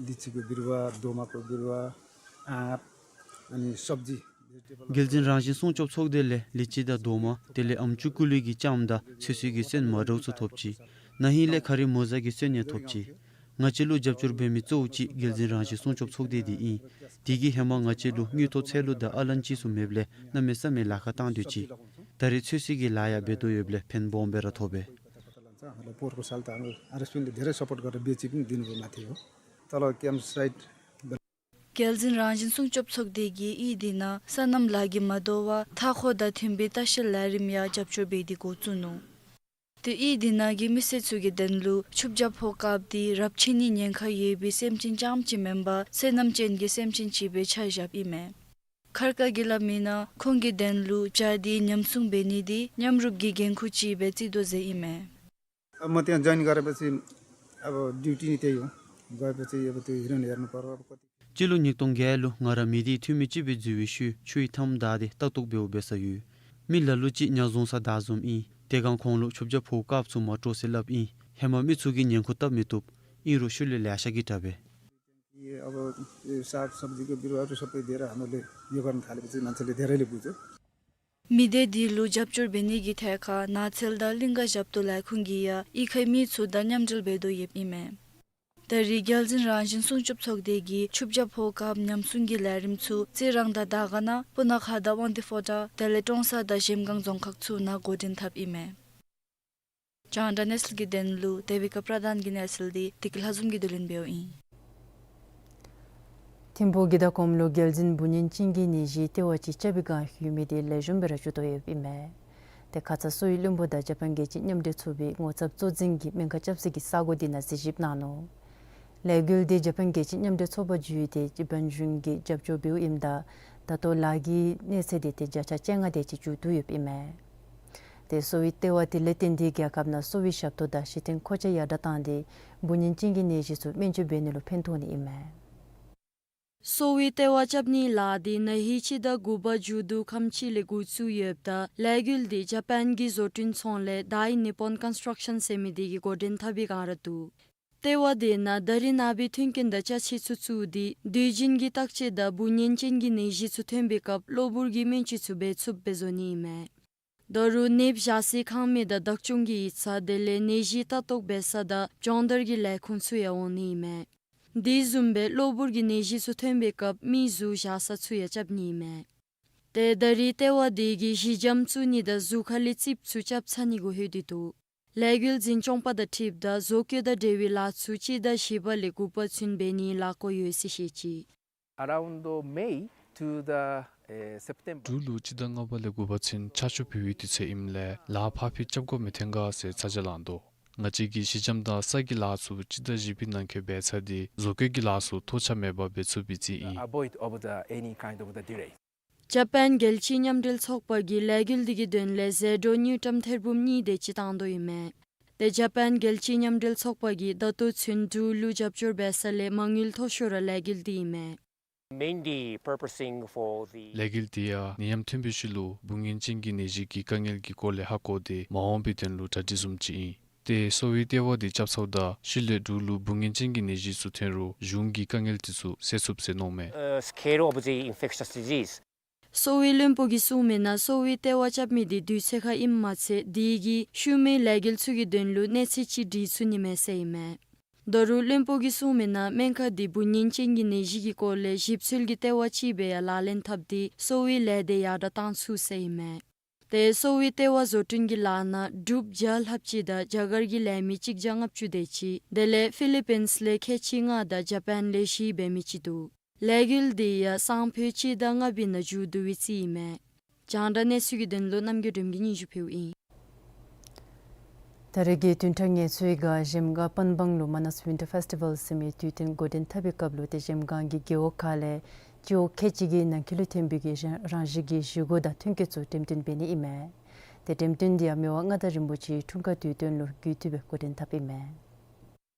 लिचीको बिरुवा, दोमाको बिरुवा, आँप, अनि सब्जी, भेजिटेबल। རྒྱལ་འཛིན་རང་བཞིན་སྲུང་སྐྱོབ་ཚོགས་སྡེ་ལས་ལི་ཅི་དང་རྡོག་མ་དེ་ལས་ཨམ་ཅུ་ཀུ་ལི་གི་ལྕངམ་དང་ཚོད་བསྲེ་གི་སོན་མ་འདྲཝ་ཚུ་ཐོབ་ཅི། ན་ཧིང་ལས་ཁ་རི་མོ་ཟ་གི་སོན་ཡང་ཐོབ་ཅི། ང་བཅས་ལུ་རྒྱབ་སྐྱོར་འབད་མི་གཙོ་བོ་ཅིག་རྒྱལ་འཛིན་རང་བཞིན་སྲུང་སྐྱོབ་ཚོགས་སྡེ་འདི་ཨིན། དེ་གིས་ཧེ་མ་ང་བཅས་ལུ་དངུལ་ཐོག་ཚད་ལུ་དང་ཨ་ལན་ཅིག་ཚུ་མེདཔ་ལས་གནམ་མེད་ས་མེད་ལཱ་ཁག་བཏང་སྡོད་ཅི། ད་རེས་ཚོད་བསྲེ་གི་ལཱ་ཡང་འབད་དོ་ཡོདཔ་ལས་ཕན་སྦོམ་སྦེ་ར་ཐོགས་པས། उहाँलाई पोहोरको साल त हाम्रो आरएसपिएनले धेरै सपोर्ट गरेर बेची पनि दिनुभयो माथि हो। तल क्याम्प साइट। རྒྱལ་འཛིན་རང་བཞིན་སྲུང་སྐྱོབ་ཚོགས་སྡེ་གིས་གཡུས་དེ་ནང་སོ་ནམ་ལཱ་གིས་མ་དོ་བར་མཐའ་འཁོར་དང་མཐུན་པའི་ལྟ་བཤལ་ལས་རིམ་ཡང་རྒྱབ་སྐྱོར་འབད་དེ་འགོ་བཙུགས་ནུག། ཏེ་གཡུས་དེ་ནང་གི་མི་སེར་ཚུ་གི་དོན་ལུ་ཆུ་བྱ་ཕོ་དཀརཔོ་དེ་རབས་ཆད་ནི་ཉེན་ཁ་ཡོད་པའི་སེམས་ཅན་རྐྱངམ་ཅིག་མེན་པར་སོ་ནམ་ཅན་གྱི་སེམས་ཅན་ཅིག་སྦེ་ཆ་བཞགཔ་ཨིན་མས། མཁར་དཀར་གྱིས་སླབ་མིའི་ནང་ཁོང་གི་དོན་ལུ་བྱ་དེ་ཉམས་སྲུང་འབད་ནི་དེ་མཉམ་རུབ་ཀྱི་འགན་ཁུར་ཅིག་སྦེ་བརྩི་དོ་ཟེར་ཨིན་མས། अब म त्यहाँ जोइन गरेपछि अब ड्युटी नै त्यही हो। गएपछि अब त्यो हिरण हेर्नु पर्यो, अब कति। སྤྱི་ལོ་ཉིས་སྟོང་བརྒྱད་ལུ་ང་ར་མི་སྡེའི་འཐུས་མི་ཅིག་སྦེ་འཛུལ་བའི་ཤུལ་ཆུའི་མཐའམ་བདའ་སྟེ་ལྟ་རྟོག་འབདཝ་འབད་ས་ཡོད། མི་ལ་ལུ་ཅིག་ཉ་བཟུང་ས་བདའ་བཟུངམ་ཨིན། དེ་སྒང་ཁོང་ལུ་ཆུ་བྱ་ཕོ་དཀརཔོ་ཚུ་མ་དཀྲོག་ཟེར་སླབ་ཨིན། ཧེ་མ་མི་ཚུ་གིས་ཉན་ཁུར་བཏབ་མི་བཏུབ། ཨིན་རུང་ཤུལ་ལས་ལེ་ཤ་གིས་དྲག་པས། अब यो सागसब्जीको बिरुवाहरू सबै दिएर हामीले यो गर्न थालेपछि मान्छेले धेरैले बुझ्यो। མི་སྡེ་འདི་ལུ་རྒྱབ་སྐྱོར་འབད་ནི་གི་ཐད་ཁར་ནགས་ཚལ་དང་གླིང་ག་ཞབས་ཏོག་ལས་ཁུངས་ཀྱིས་ཡང་གཡུས་ཁའི་མི་ཚུ་དང་མཉམ་འབྲེལ་འབད་དོ་ཡོདཔ་ཨིན་མས། ད་རེས་རྒྱལ་འཛིན་རང་བཞིན་སྲུང་སྐྱོབ་ཚོགས་སྡེ་གིས་ཆུ་བྱ་ཕོ་དཀརཔོ་ཉམས་སྲུང་གི་ལས་རིམ་ཚུ་རྩི་རང་དང་དར་དཀར་ན་སྤུ་ན་ཁ་དང་དབང་འདུས་ཕོ་བྲང་དེ་ལས་ཀྲོང་གསར་དང་གཞལམ་སྒང་རྫོང་ཁག་ཚུ་ནང་འགོ་འདྲེན་འཐབ་ཨིན་མས། རྒྱང་བསྒྲགས་གནས་ཚུལ་གྱི་དོན་ལུ་དེ་བི་ཀ་པྲ་དཱན་གྱི་གནས་ཚུལ་འདི་བདེ་སྐྱིད་ལྷ་འཛོམས་ཀྱིས་བསྡུ་ལེན་འབདཝ་ཨིན། ཐིམ་ཕུག་གི་དྭགས་གོམ་ལུ་རྒྱལ་འཛིན་འབུ་སྙིང་ཅན་གྱི་ནད་གཞི་ལྟེ་བ་ཅིག་རྐྱབ་པའི་སྒང་ཡོད་མི་དེ་ལེགས་ཤོམ་སྦེ་ར་བཅུག་དོ་ཡོདཔ་ཨིན་མས། ཏེ་ཁ་ཙ་གསོ་བའི་བློན་པོ་དང་ཇ་པཱན་རྒྱལ་སྤྱི་མཉམ་འབྲེལ་ཚོགས་པའི་ངོ་ཚབ་གཙོ་འཛིན་གྱིས་སྨན་ཁང་རྐྱབ་ས་གི་ས་གོ་དེ་ནང་གཟིགས་ཞིབ་གནང་ནུག། ལས་འགུལ་དེ་ཇ་པཱན་རྒྱལ་སྤྱི་མཉམ་འབྲེལ་ཚོགས་པ་བརྒྱུད་དེ་ཇ་པཱན་གཞུང་གིས་རྒྱབ་སྐྱོར་འབདཝ་ཨིནམ་ད་ད་ལྟོ་ལཱ་གི་གནས་ཚད་དེ་ཏེ་བརྒྱ་ཆ་བཅོ་ལྔ་དེ་ཅིག་མཇུག་བསྡུ་ཡོདཔ་ཨིན་མས། ཏེ་གསོ་བའི་ལྟེ་བ་དེ་ལས་བརྟེན་ཏེ་རྒྱལ་ཁབ་ནང་གསོ་བའི་ཞབས་ཏོག་དང་གཞི་རྟེན་མཁོ་ཆས་ཡར་དྲག་བཏང་སྟེ་འབུ་སྙིང་ཅན་གྱི་ནད་གཞི་ཚུ་སྨན་བཅོས་འབད་ནི་ལུ་ཕན་ཐོགས་ནི་ཨིན་མས། གསོ་བའི་ལྟེ་བ་རྐྱབ་ནིའི་ལཱ་དེ་ན་ཧིང་སྤྱི་ཟླ་དགུ་པ་མཇུག་བསྡུ་ཁམས་ཅིག་ལས་འགོ་བཙུགས་ཡོདཔ་ད་ལས་འགུལ་དེ་ཇ་པཱན་གྱི་བཟོ་སྐྲུན་ཚོང་ལས་ཌའི་ནི་པོན་ཀོན་སི་ཊྲག་ཤཱན་ཟེར་མི་དེ་གིས་འགོ་འདྲེན་འཐབ་པའི་སྒང་ར་འདུག། ལྟེ་བ་དེ་ནང་ད་རིས་ནངས་པའི་མཐུན་རྐྱེན་དང་ཅ་ཆས་ཚུ་བཙུགས་ཏེ་དུས་རྒྱུན་གྱི་བརྟག་དཔྱད་དང་འབུ་ངན་ཅན་གྱི་ནད་གཞི་ཚུ་ཐོན་པའི་སྐབས་གློ་བུར་གྱི་སྨན་བཅོས་ཚུ་འབད་ཚུགསཔ་སྦེ་བཟོ་ནི་ཨིན་མས། ད་རུང་ནདཔ་བཞག་སའི་ཁང་མིག་དང་བདག་སྐྱོང་གི་ཡིག་ཚང་དེ་ལས་ནད་གཞི་ལྟ་རྟོག་འབད་ས་དང་སྦྱོང་བརྡར་གྱི་ལས་ཁུངས་ཚུ་ཡང་འོང་ནི་ཨིན་མས། དེ་བཟུམ་སྦེ་གློ་བུར་གྱི་ནད་གཞི་ཚུ་ཐོན་པའི་སྐབས་མིའི་གཟུགས་བཞག་ས་ཚུ་ཡང་རྐྱབ་ནི་ཨིན་མས། ཏེ་ད་རིས་ལྟེ་བ་དེ་གིས་ཞི་འཇམ་བཙུགས་ནི་དང་གཟུགས་ཁ་ལས་རྩིགཔ་ཚུ་རྐྱབ་ཚར་ནི་གུ་ལྷོད་དེ་འདུག། ལས་འགུལ་འཛིན་སྐྱོང་པ་དང་འཁྲིལཝ་ད་བཟོ་བཀོད་དང་འབྲེལ་བའི་ལཱ་ཚུ་སྤྱི་ཟླ་བཞི་པ་ལས་དགུ་པ་ཚུན་འབད་ནིའི་ལས་འགུལ་ཡོད་ཟེར་བཤད་ཅི། Around the May to the, uh, September. འབྲུག་ལུ་སྤྱི་ཟླ་ལྔ་པ་ལས་དགུ་པ་ཚུན་ཆར་ཆུ་འབབ་པའི་དུས་ཚོད་ཨིནམ་ལས་ལཱ་ཕར་འགྱངས་རྐྱབ་དགོཔ་མི་ཐོན་ག་ཟེར་ཚ་གྱང་ལང་དོ། ང་བཅས་ཀྱིས་ཞི་འཇམ་དང་ས་གི་ལཱ་ཚུ་སྤྱི་ཟླ་བཞི་པའི་ནང་འཁོད་འབད་ཚར་ཏེ་བཟོ་བཀོད་ཀྱི་ལཱ་ཚུ་ཐོགས་ཆགས་མེད་པར་འབད་ཚུགས་པའི་རྩིས་ཨིན། Avoid of the any kind of the delay. ཇ་པཱན་རྒྱལ་སྤྱིའི་མཉམ་འབྲེལ་ཚོགས་པ་གིས་ལས་འགུལ་འདི་གི་དོན་ལས་ཟད་འགྲོ་དངུལ་ཀྲམ་ཐེར་འབུམ་གཉིས་དེ་ཅིག་བཏང་དོ་ཨིན་མས། ཏེ་ཇ་པཱན་རྒྱལ་སྤྱིའི་མཉམ་འབྲེལ་ཚོགས་པ་གིས་ད་ལྟོ་ཚུན་འབྲུག་ལུ་རྒྱབ་སྐྱོར་འབད་ས་ལས་མ་དངུལ་མཐོ་ཤོས་ར་ལས་འགུལ་འདི་ཨིན་མས། Mainly purposing for the ལས་འགུལ་འདི་ཡང་ནད་ཡམས་ཐོན་པའི་ཤུལ་ལུ་འབུ་ངན་ཅན་གྱི་ནད་གཞི་གི་དཀའ་ངལ་གྱི་སྐོར་ལས་ཧ་གོ་སྟེ་མ་འོངས་པའི་དོན་ལུ་གྲ་སྒྲིག་བཟུམ་ཅིག་ཨིན། ཏེ་གསོ་བའི་ལྟེ་བ་འདི་རྐྱབ་ཚརཝ་ད་ཤུལ་ལས་འབྲུག་ལུ་འབུ་ངན་ཅན་གྱི་ནད་གཞི་ཚུ་ཐོན་རུང་གཞུང་གིས་དཀའ་ངལ་འདི་ཚུ་སེལ་ཚུགསཔ་ཟེར་མནོཝ་མས། Uh, scale of the infectious disease. གསོ་བའི་བློན་པོ་གིས་གསུངས་མི་ནང་གསོ་བའི་ལྟེ་བ་རྐྱབ་མི་འདི་དུས་ཚོད་ཁར་ཨིནམ་མ་ཚད་དེ་གིས་ཤུལ་མའི་ལས་འགུལ་ཚུ་གི་དོན་ལུ་གནས་ཚད་ཅིག་སྒྲིག་ཚུགས་ནི་མས་ཟེར་ཨིན་མས། ད་རུང་བློན་པོ་གིས་གསུངས་མི་ནང་སྨན་ཁང་འདི་འབུ་ངན་ཅན་གྱི་ནད་གཞི་གི་སྐོར་ལས་ཞིབ་འཚོལ་གྱི་ལྟེ་བ་ཅིག་སྦེ་ཡང་ལག་ལེན་འཐབ་སྟེ་གསོ་བའི་ལས་སྡེ་ཡར་དྲགས་བཏང་ཚུགས་ཟེར་ཨིན་མས། ཏེ་གསོ་བའི་ལྟེ་བ་བཟོ་སྐྲུན་གྱི་ལཱ་ནང་འབྲུགཔ་བརྒྱ་ལྷགཔ་ཅིག་དང་རྒྱ་གར་གྱི་ལས་མི་གཅིག་བརྒྱ་ལྔ་བཅུ་དེ་ཅིག་དེ་ལས་ཕི་ལི་པིནསི་ལས་ཁལ་གཅིག་ལྔ་དང་ཇ་པཱན་ལས་བཞི་འབད་མི་ཅིག་འདུག། ལས་འགུལ་འདི་ཡང་སང་ཕོད་སྤྱི་ཟླ་ལྔ་པའི་ནང་མཇུག་བསྡུ་བའི་རྩིས་ཨིན་མས། རྒྱང་བསྒྲགས་གནས་ཚུལ་གྱི་དོན་ལུ་རྣམ་རྒྱལ་སྒྲོལམ་གིས་སྙན་ཞུ་ཕུལཝ་ཨིན། ད་རེས་ཀྱི་བདུན་ཕྲག་ངལ་གསོའི་སྒང་གཞལམ་སྒང་པན་སྦང་ལུ་མ་ནཱས་ཝིན་ཊར་ཕེསི་ཊི་བཱལ་ཟེར་མི་དུས་སྟོན་འགོ་འདྲེན་འཐབ་པའི་སྐབས་ལུ་ཏེ་གཞལམ་སྒང་གི་རྒེད་འོག་ཁ་ལས་སྤྱི་འོག་ཁལ་གཅིག་གི་ནང་འཁོད་ལུ་ཐོན་པའི་གི་རང་རང་བཞིན་གྱི་བཞེས་སྒོ་དང་ཐོན་སྐྱེད་ཚུ་འགྲེམས་སྟོན་འབད་ནི་ཨིན་མས། ཏེ་འགྲེམས་སྟོན་འདི་ཡང་མི་དབང་མངའ་བདག་རིན་པོ་ཆེའི་འཁྲུངས་སྐར་དུས་སྟོན་ལུ་གུས་བཏུད་སྦེ་འགོ་འདྲེན་འཐབ་ཨིན་མས།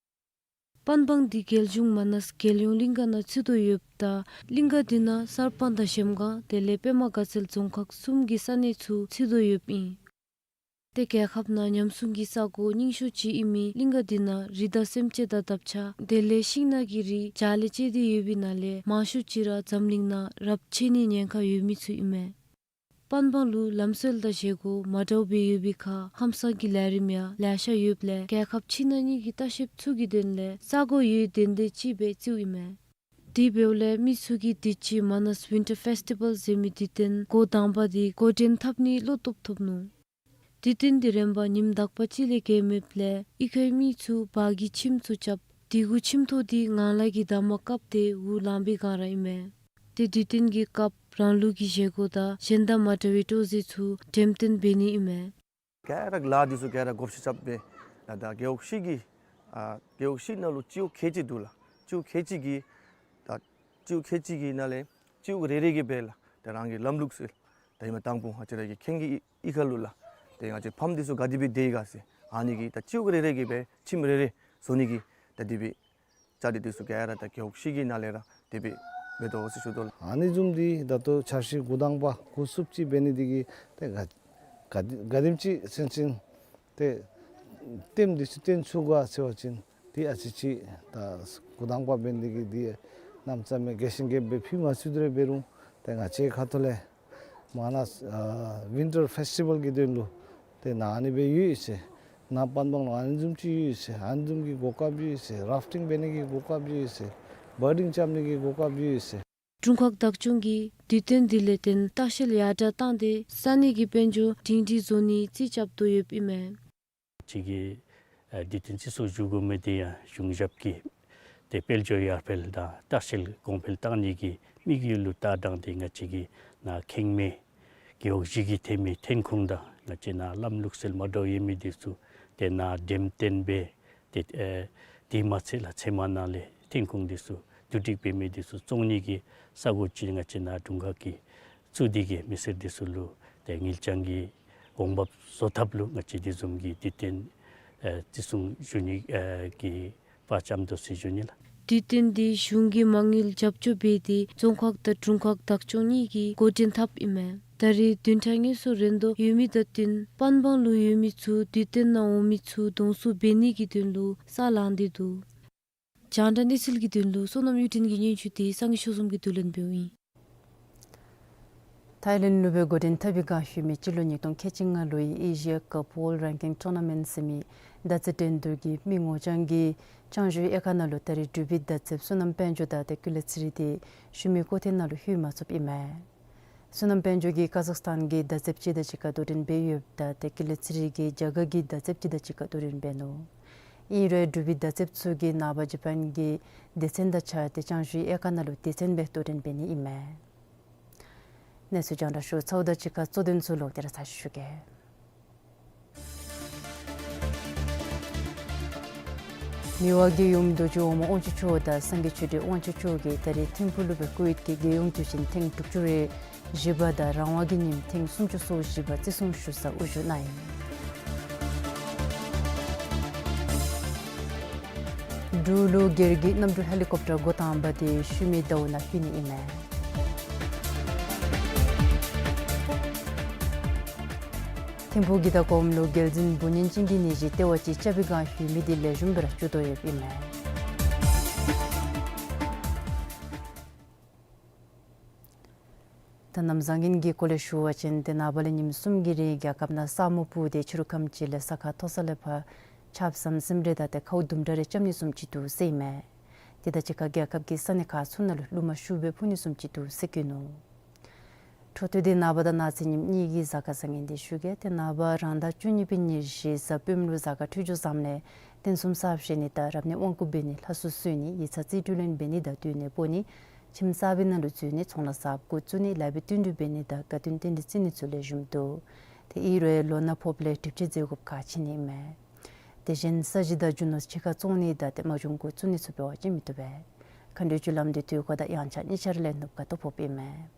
པན་སྦང་འདི་རྒྱལ་གཞུང་མ་ནཱས་རྒྱལ་ཡོངས་གླིང་ག་ནང་ཚུད་དོ་ཡོདཔ་ད་གླིང་ག་འདི་ནང་གསར་སྤང་དང་གཞལམ་སྒང་དེ་ལས་པདྨ་དགའ་ཚལ་རྫོང་ཁག་གསུམ་གྱི་ས་གནས་ཚུ་ཚུད་དོ་ཡོདཔ་ཨིན། ཏེ་རྒྱལ་ཁབ་ནང་ཉམས་སྲུང་གི་ས་གོ་རྙིང་ཤོས་ཅིག་ཨིན་མི་གླིང་ག་འདི་ནང་རི་དྭགས་སེམས་ཅན་དང་འདབ་ཆགས་དེ་ལས་ཤིང་ནགས་ཀྱི་རིགས་བྱག་ལས་སྐྱེས་ཏེ་ཡོད་པའི་ནང་ལས་མང་ཤོས་ཅིག་ར་འཛམ་གླིང་ནང་རབས་ཆད་ནིའི་ཉེན་ཁ་ཡོད་མི་ཚུ་ཨིན་མས། པན་སྦང་ལུ་ལམ་སྲོལ་དང་བཞེས་སྒོ་མ་འདྲཝ་སྦེ་ཡོད་པའི་ཁར་ཁམས་སངས་ཀྱི་ལས་རིམ་ཡང་ལེ་ཤ་ཡོདཔ་ལས་རྒྱལ་ཁབ་ཕྱི་ནང་གཉིས་ཀྱི་ལྟ་བཤལཔ་ཚུ་གི་དོན་ལས་ས་གོ་ཡུན་ཏན་ཏན་ཅིག་སྦེ་བརྩིཝ་ཨིན་མས། དེ་འབདཝ་ལས་མི་ཚུ་གིས་དུས་ཅི་མ་ནཱས་ཝིན་ཊར་ཕེསི་ཊི་བཱལ་ཟེར་མི་དུས་སྟོན་འགོ་དང་པ་འདི་འགོ་འདྲེན་འཐབ་ནི་བློ་སྟོབས་ཐོབ་ནུག། དུས་སྟོན་འདི་རན་པ་ཉིནམ་དག་པ་ཅིག་ལས་བརྒལ་མེདཔ་ལས་གཡུས་ཁའི་མི་ཚུ་བག་གིས་ཁྱིམ་ཚུ་རྐྱབ། དེ་གུ་ཁྱིམ་ཐོག་འདི་ངང་ལག་གི་འདབ་མ་བཀབ་སྟེ་འུ་ལངས་པའི་སྒང་ར་ཨིན་མས། ཏེ་དུས་སྟོན་གྱི་སྐབས་རང་ལུགས་ཀྱི་བཞེས་སྒོ་དང་གཞན་དང་མ་འདྲ་བའི་སྤྲོ་རྩེད་ཚུ་འགྲེམས་སྟོན་འབད་ནི་ཨིན་མས། ག་ར་ལཱ་འདི་ཚུ་ག་ར་བགོ་བཤའ་རྐྱབ་སྦེ་ད་རྒེད་འོག་བཞི་གི་ཨ་རྒེད་འོག་བཞི་ནང་ལུ་སྤྱི་འོག་ཁལ་གཅིག་འདུག་ལགས། སྤྱི་འོག་ཁལ་གཅིག་གི་ད་སྤྱི་འོག་ཁལ་གཅིག་གི་ནང་ལས་སྤྱི་འོག་རེ་རེ་གིས་སྦེ་ལགས་ད་རང་གི་ལམ་ལུགས་ཟེར་ད་ཨིནམ་དང་པོ་ང་བཅས་ར་གི་ཁེངས་ཀྱི་གཡུས་ཁ་ལུ་ལགས་ཏེ་ང་བཅས་ཕམ་འདི་ཚུ་ག་དེ་སྦེ་སྡོད་ཡི་ག་ཟེར་ཨ་ནི་གི་ད་སྤྱི་འོག་རེ་རེ་གིས་སྦེ་ཁྱིམ་རེ་རེ་བཟོ་ནི་གི་ད་དེ་སྦེ་བཅའ་སྒྲིག་འདི་ཚུ་ག་ར་ད་རྒེད་འོག་བཞི་གི་ནང་ལས་ར་དེ་སྦེ་འབད་དོ་ཟེར་ཞུ་དོ་ལགས། ཨ་ནི་བཟུམ་འདི་ད་ལྟོ་འཆར་གཞི་འགོ་དང་པ་འགོ་བཙུགསཔ་ཅིག་འབད་ནི་འདི་གིས་ཏེ་ག་ག་དེ་ག་དེམ་ཅིག་སེམས་ཅན་ཏེ་ལྟདམོ་འདི་ཚུ་སྟོན་ཚུགས་ག་ཟེར་བ་ཅིན་འདི་ཨ་ཙི་ཅིག་ད་འགོ་དང་པ་འབད་ནི་འདི་གིས་འདི་གནམ་མེད་ས་མེད་རྒྱས་ཤིང་རྒྱསཔ་སྦེ་ཕུལ་མ་ཚུགས་དེ་ར་འབད་རུང་ཏེ་ང་བཅས་ཁ་ཐུག་ལས་མ་ནཱས་ཨ་ཝིན་ཊར་ཕེསི་ཊི་བཱལ་གྱི་དོན་ལུ་ཏེ་ནཱ་ཨ་ནི་སྦེ་ཡོད་ཟེར་ནཱ་པན་སྦང་ལུ་ཨ་ནི་བཟུམ་ཅིག་ཡོད་ཟེར་ཨ་ནི་བཟུམ་གྱི་གོ་སྐབས་ཡོད་ཟེར་རཱཕ་ཊིང་འབད་ནི་གི་གོ་སྐབས་ཡོད་ཟེར་བཱར་ཌིང་རྐྱབ་ནི་གི་གོ་སྐབས་ཡོད་ཟེར། དྲུང་ཁག་བདག་སྐྱོང་གིས་དུས་སྟོན་འདི་ལས་བརྟེན་ལྟ་བཤལ་ཡར་དྲགས་བཏང་སྟེ་ས་གནས་ཀྱི་དཔལ་འབྱོར་སྒྲིང་སྒྲིང་བཟོ་ནིའི་རྩིས་རྐྱབ་དོ་ཡོདཔ་ཨིན་མས། ང་བཅས་ཀྱིས་ཨ་དུས་སྟོན་རྩིས་སོར་འཇུག་དགོ་མི་འདི་ཡང་གཞུང་ཞབས་ཀྱི་ཏེ་དཔལ་འབྱོར་ཡར་འཕེལ་དང་ལྟ་བཤལ་གོང་འཕེལ་བཏང་ནི་གི་དམིགས་ཡུལ་ལུ་ལྟ་དྲངས་ཏེ་ང་བཅས་ཀྱིས་ནཱ་ཁེངས་མི་རྒེད་འོག་བཞི་གི་ཐོན་མི་ཐོན་ཁུངས་དང་ང་བཅས་ནཱ་ལམ་ལུགས་སྲོལ་མ་འདྲཝ་ཡོད་མི་འདི་ཚུ་ཏེ་ནཱ་འགྲེམས་སྟོན་འབད་ཏེ་ཨེ་དེ་མ་ཚད་ལགས་ཚལ་མ་ནང་ལས་ཐོན་ཁུངས་འདི་ཚུ་བསྡུ་སྒྲིག་འབད་མི་འདི་ཚུ་བཙོང་ནི་གི་ས་གོ་ཅིག་ང་བཅས་ནཱ་དྲུང་ཁག་གིས་བཙུགས་ཏེ་གིས་མི་སེར་འདི་ཚུ་ལུ་ཏེ་དངུལ་རྐྱང་གི་འོང་འབབ་བཟོ་ཐབས་ལུ་ང་བཅས་དེ་བཟུམ་གྱི་དུས་སྟོན་ཨེ་བརྩི་སྲུང་ཞུ་ནི་ཨེ་གི་དཔའ་བཅམ་དོ་ཟེར་ཞུ་ནི་ལགས། དུས་སྟོན་འདི་གཞུང་གིས་མ་དངུལ་རྒྱབ་སྐྱོར་འབད་དེ་རྫོང་ཁག་དང་དྲུང་ཁག་བདག་སྐྱོང་གཉིས་ཀྱིས་འགོ་འདྲེན་འཐབ་ཨིན་མས། ད་རེས་བདུན་ཕྲག་ངལ་གསོ་རན་དོ་ཡོད་མི་དང་བསྟུན་པན་སྦང་ལུ་ཡོད་མི་ཚུ་དུས་སྟོན་ནང་འོང་མི་ཚུ་གདོང་བསུ་འབད་ནི་གི་དོན་ལུ་ས་ལངས་ཏེ་འདུག། རྒྱང་བསྒྲགས་གནས་ཚུལ་གྱི་དོན་ལུ་བསོད་ནམས་གཡུ་སྒྲོན་གྱི་སྙན་ཞུ་དེ་སངས་རྒྱས་ཆོས་འཛོམས་ཀྱིས་བསྡུ་ལེན་འབདཝ་ཨིན། ཐའི་ལེནཌ་ལུ་སྦེ་འགོ་འདྲེན་འཐབ་པའི་སྒང་ཞུ་མི་སྤྱི་ལོ་ཉིས་སྟོང་ཁལ་གཅིག་ལྔ་ལོའི་ཨེ་ཤི་ཡ་ཀབ་ཝཱལཌ་རེང་ཀིང་ཊོར་ན་མེནཊ་ཟེར་མི་མདའ་རྩེད་འགྲན་བསྡུར་གྱི་མི་ངོ་རྐྱང་གི་ལྕང་ཞུའི་དབྱེ་ཁག་ནང་ལུ་ད་རེས་འབྲུག་པའི་མདའ་རྩེདཔ་བསོད་ནམས་དཔལ་འབྱོར་དང་ཏེ་ཀུན་ལེགས་ཚེ་རིང་དེ་ཞུ་མི་བསྐོ་ཐེངས་ནང་ལུ་ལྷོད་མ་ཚུགསཔ་ཨིན་མས། བསོད་ནམས་དཔལ་འབྱོར་གྱིས་ཀ་ཟག་སི་ཐཱན་གྱི་མདའ་རྩེདཔ་ཅིག་དང་གཅིག་ཁར་དོ་འགྲན་འབད་ཡོདཔ་ད་ཏེ་ཀུན་ལེགས་ཚེ་རིང་གིས་རྒྱ་གར་གྱི་མདའ་རྩེདཔ་ཅིག་དང་གཅིག་ཁར་དོ་འགྲན་འབད་ནུག། ཨིན་རུང་འབྲུག་པའི་མདའ་རྩེདཔ་ཚུ་གིས་ནངས་པ་ཇ་པཱན་གྱི་སྡེ་ཚན་དང་གཅིག་ཁར་ཏེ་ལྕང་ཞུའི་དབྱེ་ཁག་ནང་ལུ་སྡེ་ཚན་སྦེ་དོ་འགྲན་འབད་ནི་ཨིན་མས། གནས་ཚུལ་རྒྱང་བསྒྲགས་ཞུ་ཚརཝ་དང་གཅིག་ཁར་གཙོ་དོན་ཚུ་ལོག་སྟེ་ར་ཚར་ཅིག་ཞུ་གེ། མི་དབང་རྒྱལ་ཡུམ་རྡོ་རྗེ་འོག་མ་དབང་ཕྱུག་མཆོག་དང་སངས་རྒྱས་ཆོས་སྒྲོན་དབང་ཕྱུག་མཆོག་གིས་ད་རེས་ཐིམ་ཕུག་ལུ་སྦེ་ཀུ་ཝེཊ་ཀྱི་རྒྱལ་ཡོངས་དུས་ཆེན་ཐེངས་དྲུག་ཅུ་རེ་བཞི་པ་དང་རང་དབང་གི་ཉིནམ་ཐེངས་སུམ་ཅུ་སོ་བཞི་པ་བརྩི་སྲུང་ཞུ་སར་དབུ་བཞུགས་གནང་ཡི། འབྲུག་ལུ་སྒེར་གྱི་གནམ་གྲུ་ཧེ་ལི་ཀོབ་ཊར་འགོ་དང་པ་དེ་ཤུལ་མའི་ཟླཝ་ནང་ལྷོད་ནི་ཨིན་མས། ཐིམ་ཕུག་གི་མདའ་གོམ་ལུ་རྒྱལ་འཛིན་འབུ་སྨྱོན་ཅན་གྱི་ནད་གཞི་ལྟེ་བ་ཅིག་རྐྱབ་པའི་སྒང་ལྷོད་མི་དེ་ལེགས་ཤོམ་སྦེ་ར་བཅུག་དོ་ཡོདཔ་ཨིན་མས། ད་གནམ་བཟང་ངན་གྱི་སྐོར་ལས་ཞུ་བ་ཅིན་ཏེ་ནངས་པ་ལས་ཉིནམ་གསུམ་གྱི་རིང་རྒྱལ་ཁབ་ནང་ས་སྨུག་སྤུབས་ཏེ་ཕྱི་རུ་ཁམས་ཅིག་ལས་ས་ཁ་མཐོ་ས་ལས་ཕར་ཆརཔ་ཟམ་ཟིམ་རེ་དང་ཏེ་ཁཝ་དུམ་གྲ་རེ་རྐྱབ་ནི་བཟུམ་ཅིག་འདུག་ཟེར་ཨིན་མས། དེ་དང་གཅིག་ཁར་རྒྱལ་ཁབ་ཀྱི་ས་གནས་ཁག་ཚུ་ནང་ལུ་རླུང་མ་ཤུགས་སྦེ་འཕུ་ནི་བཟུམ་ཅིག་འདུག་ཟེར་བཀོད་ནུག། འཕྲོ་མཐུད་དེ་ནངས་པ་དང་གནངས་ཚེ་ཉིནམ་གཉིས་ཀྱི་གཟའ་སྐར་བཟང་ངན་དེ་ཞུ་གེ། ཏེ་ནངས་པ་རང་ཟླ་བཅུ་གཉིས་པའི་ཉེར་བཞི་གཟའ་སྤེནམ་ལུ་གཟའ་སྐར་འཕྲོད་སྦྱོར་བཟངམ་ལས་རྟེན་གསུམ་གསརཔ་བཞེངས་ནི་དང་རབ་གནས་དབང་བསྐུར་འབད་ནི་ལྷ་གསོལ་གསོལ་ནི་ཡིག་ཚང་རྩིས་སྤྲོད་ལེན་འབད་ནི་དང་སྡོད་གནས་སྤོ་ནི་ཁྱིམ་གསར་པའི་ནང་ལུ་འཛུལ་ནི་ཚོང་ལཱ་གསརཔ་འགོ་བཙུགས་ནི་ལཱ་འབད་བསྟུན་གྲོས་འབད་ནི་དང་དགའ་སྟོན་རྟེན་འབྲེལ་བརྩི་ནི་ཚུ་ལེགས་ཤོམ་འདུག། ཏེ་ཨིན་རུང་ལོ་ན་ཕོགཔ་ལས་སྒྲིབ་སྦྱང་མཛད་དགོཔ་ཁག་ཆེ་ནི་ཨིན་མས། དེ་བཞིན་ས་གཞི་དང་རྒྱུ་ནོར་ཕྱི་ཁར་བཙོང་ནི་དང་ཏེ་མ་བྱུང་འགོ་བཙུགས་ནི་ཚུ་འབད་བ་ཅིན་མི་བཏུབ་པས། མཁའ་འགྲོའི་རྒྱུ་ལམ་དེ་དུས་འཁོར་དང་དབྱངས་འཆར་གཉིས་ཆ་ར་ལས་ནུབ་ཁ་ཐུག་ཕོགཔ་ཨིན་མས།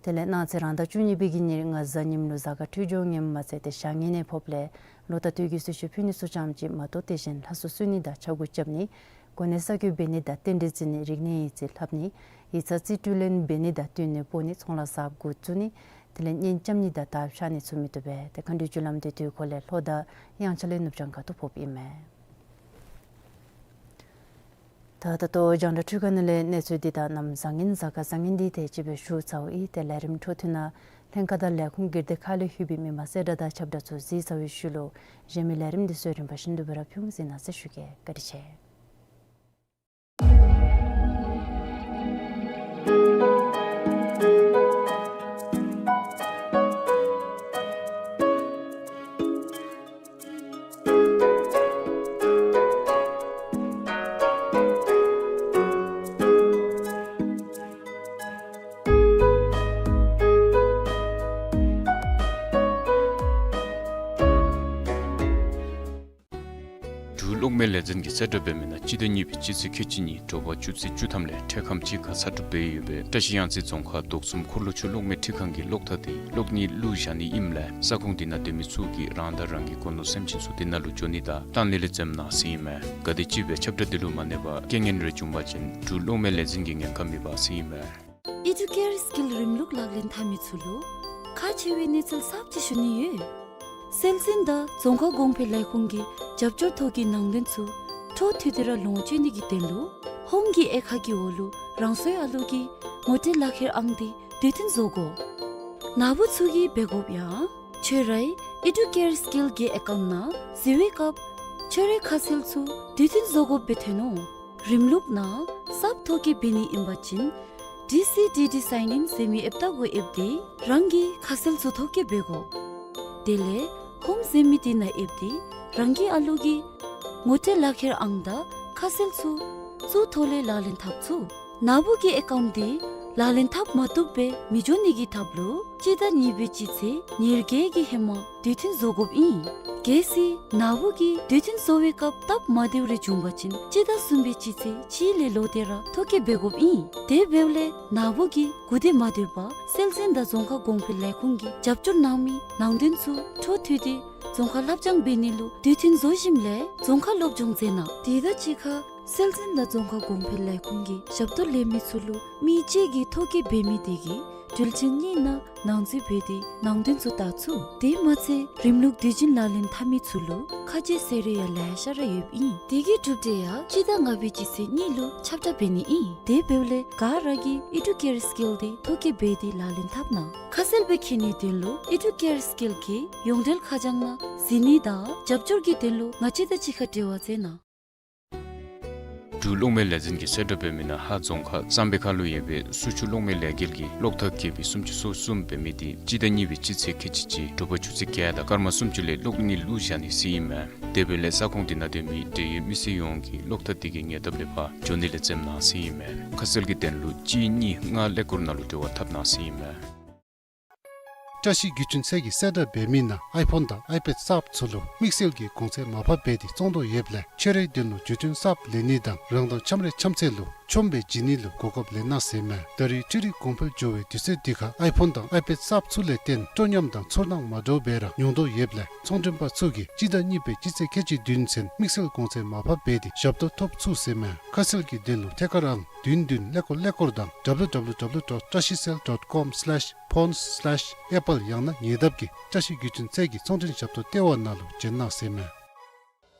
དེ་ལས་གནངས་ཚེ་རང་ཟླ་བཅུ་གཉིས་པའི་གི་ཉེར་ལྔ་གཟའ་ཉིམ་ལུ་གཟའ་སྐར་འཕྲོད་སྦྱོར་ངནམ་མ་ཚད་ཏེ་ཞག་ངན་ནི་ཕོགཔ་ལས་ལོ་ཟླ་དུས་ཀྱི་གསོལ་མཆོད་ཕུལ་ནི་ཚུ་ཙམ་ཅིག་མ་གཏོགས་དེ་བཞིན་ལྷ་གསོལ་གསོལ་ནི་དང་ཕྱག་འགུགས་རྐྱབ་ནི་གོ་གནས་གསར་བསྐོ་འབད་ནི་དང་རྟེན་འབྲེལ་བརྩི་ནི་རིག་གནས་ཡིག་རྩིས་ལྷབ་ནི་ཡིག་ཚང་རྩིས་སྤྲོད་ལེན་འབད་ནི་དང་སྡོད་གནས་སྤོ་ནི་ཚོང་ལཱ་གསརཔ་འགོ་བཙུགས་ནི་དེ་ལས་གཉེན་རྐྱབ་ནི་དང་དར་འཕྱར་ནི་ཚུ་མི་བཏུབ་པས། ཏེ་མཁའ་འགྲོའི་རྒྱུ་ལམ་དེ་དུས་འཁོར་ལས་ལྷོ་དང་དབྱངས་འཆར་ལས་ནུབ་བྱང་ཁ་ཐུག་ཕོགཔ་ཨིན་མས། ད་ད་ལྟོ་རྒྱང་བསྒྲགས་འཕྲུལ་ཁང་ནང་ལས་གནས་ཚུལ་འདི་དང་གནམ་བཟང་ངན་གཟའ་སྐར་བཟང་ངན་འདི་དེ་ཅིག་སྦེ་ཞུ་ཚརཝ་ཨིན། ཏེ་ལས་རིམ་འཕྲོ་མཐུད་ནང་ལྷན་ཁག་དང་ལས་ཁུངས་སྒེར་སྡེ་ཁག་ལས་ལྷོད་པའི་མི་མང་གསལ་བསྒྲགས་དང་ཁྱབ་བསྒྲགས་ཚུ་གཟིགས་ཚར་བའི་ཤུལ་ལུ་གཞན་མི་ལས་རིམ་འདི་ཚུ་རིམ་པ་བཞིན་དུ་སྦེ་ར་ཕུལ་འོང་ཟེར་གནང་ཟེར་ཞུ་གེ། བཀའ་དྲིན་ཆེ། འབྲུག་གློག་མེ་ལས་འཛིན་གྱིས་གསལ་བསྒྲགས་འབད་མི་ནང་སྤྱི་ཟླ་གཉིས་པའི་སྤྱི་ཚེས་ཁལ་གཅིག་གཉིས་དྲོ་པ་ཆུ་ཚོད་བཅུ་ཐམ་ལས་འཕྲལ་ཁམས་ཅིག་ཁར་ཚ་གྲུབ་འབད་ཡོད་པའི་བཀྲ་ཤིས་གཡང་རྩེ་རྫོང་ཁག་རྡོ་གསུམ་འཁོར་ལོ་ཆུ་གློག་མེ་འཕྲུལ་ཁང་གི་གློག་ཐག་དེ་གློག་བརྙན་བླུགས་བཞག་ནི་ཨིནམ་ལས་ས་ཁོངས་དེ་ནང་སྡོད་མི་ཚུ་གིས་རང་དང་རང་གི་སྒོ་ནོར་སེམས་ཅན་ཚུ་དེ་ནང་ལུ་འགྱོ་ནི་དང་བཏང་ནི་ལས་འཛེམ་གནང་ཟེར་ཨིན་མས། ག་དེ་ཅིག་སྦེ་ཁྱབ་བསྒྲགས་དེ་ལུ་མ་གནས་པར་རྐྱེན་ངན་རེ་བྱུང་བ་ཅིན་འབྲུག་གློག་མེ་ལས་འཛིན་གྱིས་ཉེན་ཁ་མེད་པ་ཟེར་ཨིན་མས། ཨི་ཌུ་ཀེར་སི་ཀིལ་རིམ་ལུགས་ལག་ལེན་འཐབ་མི་ཚུ་ལུ་ཁག་ཆེ་བའི་གནས་ཚུལ་གསརཔ་ཅིག་ཞུ་ནི་ཡོད། སྲོལ་འཛིན་དང་རྫོང་ཁག་གོང་འཕེལ་ལས་ཁུངས་ཀྱི་རྒྱབ་སྐྱོར་ཐོག་གི་ནང་དོན་ཚུ་འཕྲོ་མཐུད་དེ་ར་ལོངས་སྤྱོད་ནི་གི་དོན་ལུ་ཧོམ་གྱི་དབྱེ་ཁག་གི་འོག་ལུ་རང་སོའི་ཨ་ལུ་གི་ངོ་སྤྲོད་ལག་ཁྱེར་ཨང་དེ་དུས་མཐུན་བཟོ་དགོ། ནཱ་བུ་ཚུ་གིས་འབད་དགོཔ་ཡང་ཁྱོད་རའི་ཨི་ཌུ་ཀེར་སི་ཀིལ་གྱི་ཨེ་ཀའུནཊ་ནང་གཟིགས་པའི་སྐབས་ཁྱོད་རའི་ཁ་གསལ་ཚུ་དུས་མཐུན་བཟོ་དགོཔ་སྦེ་ཐོན་འོང་། རིམ་ལུགས་ནང་གསརཔ་ཐོ་བཀོད་འབད་ནི་ཨིན་པ་ཅིན་ཌི་སི་ཌི་ཌི་སའིན་ཨིན་ཟེར་མི་ཨེཔ་ལྟ་བུ་ཨེཔ་དེ་རང་གི་ཁ་གསལ་ཚུ་ཐོ་བཀོད་འབད་དགོ། དེ་ལས་ཧོམ་ཟེར་མི་དེ་ནང་ཨེཔ་དེ་རང་གི་ཨ་ལུ་གི་ངོ་སྤྲོད་ལག་ཁྱེར་ཨང་དང་ཁ་གསལ་ཚུ་ཚུ་ཐོག་ལས་ལག་ལེན་འཐབ་ཚུགས། ནཱ་བུ་གི་ཨེ་ཀའུནཊ་དེ་ལག་ལེན་འཐབ་མ་བཏུབ་སྦེ་མི་འགྱོ་ནི་གི་ཐབས་ལུ་སྤྱི་ཟླ་གཉིས་པའི་སྤྱི་ཚེས་ཉེར་བརྒྱད་ཀྱི་ཧེ་མ་དུས་མཐུན་བཟོ་དགོཔ་ཨིན། གལ་སྲིད་ནཱ་བུ་གིས་དུས་མཐུན་བཟོ་བའི་སྐབས་སྟབས་མ་བདེཝ་རེ་བྱུང་བ་ཅིན་སྤྱི་ཟླ་གསུམ་པའི་སྤྱི་ཚེས་གཅིག་ལས་ལོག་སྟེ་ར་ཐོ་བཀོད་འབད་དགོཔ་ཨིན། དེ་འབདཝ་ལས་ནཱ་བུ་གིས་སྒུག་སྡོད་མ་སྡོད་པར་སྲོལ་འཛིན་དང་རྫོང་ཁག་གོང་འཕེལ་ལས་ཁུངས་ཀྱིས་རྒྱབ་སྐྱོར་གནང་མི་ནང་དོན་ཚུ་འཕྲོ་མཐུད་དེ་རྫོང་ཁར་ལྷབ་སྦྱང་འབད་ནི་ལུ་དུས་མཐུན་བཟོ་ཞིནམ་ལས་རྫོང་ཁར་སློབ་སྦྱོང་མཛད་གནང་། དེ་དང་གཅིག་ཁར་ སྲོལ་འཛིན་དང་རྫོང་ཁ་གོང་འཕེལ་ལས་ཁུངས་ཀྱི་ཞབས་ཏོག་ལེན་མི་ཚུ་ལུ་མི་གཅིག་གིས་ཐོ་བཀོད་འབད་མི་དེ་གིས་དུས་ཆེན་གཉིས་ནང་ནང་འཛུལ་འབད་དེ་ནང་དོན་ཚུ་བལྟ་ཚུགས། དེ་མ་ཚད་རིམ་ལུགས་དུས་ཆེན་ལག་ལེན་འཐབ་མི་ཚུ་ལུ་ཁ་རྗེ་ཟེར་རེ་ཡང་ལེ་ཤ་ར་ཡོདཔ་ཨིན། དེ་གི་གྲུབ་འབྲས་ཡང་སྤྱི་ཟླ་ལྔ་པའི་སྤྱི་ཚེས་གཉིས་ལུ་ཁྱབ་བསྒྲགས་འབད་ནི་ཨིན། དེ་འབདཝ་ལས་ག་ར་གིས་ཨི་ཌུ་ཀེར་སི་ཀིལ་དེ་ཐོ་བཀོད་འབད་དེ་ལག་ལེན་འཐབ་གནང་། ཁ་གསལ་སྦེ་མཁྱེན་ནིའི་དོན་ལུ་ཨི་ཌུ་ཀེར་སི་ཀིལ་གྱི་ཡོངས་འབྲེལ་ཁ་བྱང་ནང་གཟིགས་ནི་དང་རྒྱབ་སྐྱོར་གྱི་དོན་ལུ་ང་བཅས་དང་གཅིག་ཁར་འབྲེལ་བ་མཛད་གནང་། འབྲུག་གློག་མེ་ལས་འཛིན་གྱིས་གསལ་བསྒྲགས་འབད་མི་ནང་ཧཱ་རྫོང་ཁག་གཙང་པའི་ཁ་ལུ་ཡོད་པའི་སུ་ཆུ་གློག་མེ་ལས་འགུལ་གྱི་གློག་ཐག་བརྒལ་བའི་སུམ་ཅུ་སོ་གསུམ་འབད་མི་དེ་སྤྱི་ཟླ་གཉིས་པའི་སྤྱི་ཚེས་ཁལ་གཅིག་གཅིག་དྲོ་པ་ཆུ་ཚོད་བརྒྱད་དང་སྐར་མ་སུམ་ཅུ་ལས་གློག་བརྙན་བླུགས་བཞག་ནི་ཟེར་ཨིན་མས། དེ་འབདཝ་ལས་ས་ཁོངས་དེ་ནང་སྡོད་མི་འབྲེལ་ཡོད་མི་སེར་ཡོངས་ཀྱིས་གློག་ཐག་དེ་གི་ཉེ་འདབས་ལས་ཕར་འགྱོ་ནི་ལས་འཛེམ་གནང་ཟེར་ཨིན་མས། ཁ་གསལ་གྱི་དོན་ལུ་གཅིག་གཉིས་ལྔ་ཀླད་ཀོར་ནང་ལུ་འབྲེལ་བ་འཐབ་གནང་ཟེར་ཨིན་མས། བཀྲ་ཤིས་བརྒྱུད་འཕྲིན་ཚད་ཀྱིས་གསལ་བསྒྲགས་འབད་མི་ནང་ཨའི་ཕོན་དང་ཨའི་པེཌ་གསརཔ་ཚུ་ལུ་དམིགས་བསལ་གྱི་གོང་ཚད་མར་ཕབ་འབད་དེ་བཙོང་དོ་ཡོདཔ་ལས་ཁྱོད་རའི་དོན་ལུ་བརྒྱུད་འཕྲིན་གསརཔ་ལེན་ནི་དང་རང་དང་འཆམ་རའི་འཆམ་ཚད་ལུ་ཆོམ་སྦེ་བྱིན་ནི་ལུ་གོ་སྐབས་ལེན་གནང་ཟེར་ཨིན་མས། ད་རེས་འཕྲུལ་རིག་གོང་འཕེལ་འགྱོ་བའི་དུས་ཚོད་འདི་ཁར་ཨའི་ཕོན་དང་ཨའི་པེཌ་གསརཔ་ཚུ་ལས་བརྟེན་སྤྲོ་ཉམས་དང་ཚོར་སྣང་མ་འདྲཝ་སྦེ་ར་མྱོང་དོ་ཡོདཔ་ལས་ཚོང་མགྲོན་པ་ཚུ་གིས་སྤྱི་ཟླ་གཉིས་པའི་སྤྱི་ཚེས་ཁལ་གཅིག་བདུན་ཚུན་དམིགས་བསལ་གོང་ཚད་མར་ཕབ་འབད་དེ་ཞབས་ཏོག་ཐོབ་ཚུགས་ཟེར་ཨིན་མས། ཁ་གསལ་གྱི་དོན་ལུ་ཐད་ཀར་ཨང་བདུན་བདུན་ཀླད་ཀོར་ཀླད་ཀོར་དང་W W W dot trashicell dot com slash phones slash apple ཡང་ན་ཉེ་འདབས་ཀྱི་བཀྲ་ཤིས་བརྒྱུད་འཕྲིན་ཚད་ཀྱི་ཚོང་མགྲོན་ཞབས་ཏོག་ལྟེ་བ་ནང་ལུ་བྱོན་གནང་ཟེར་ཨིན་མས།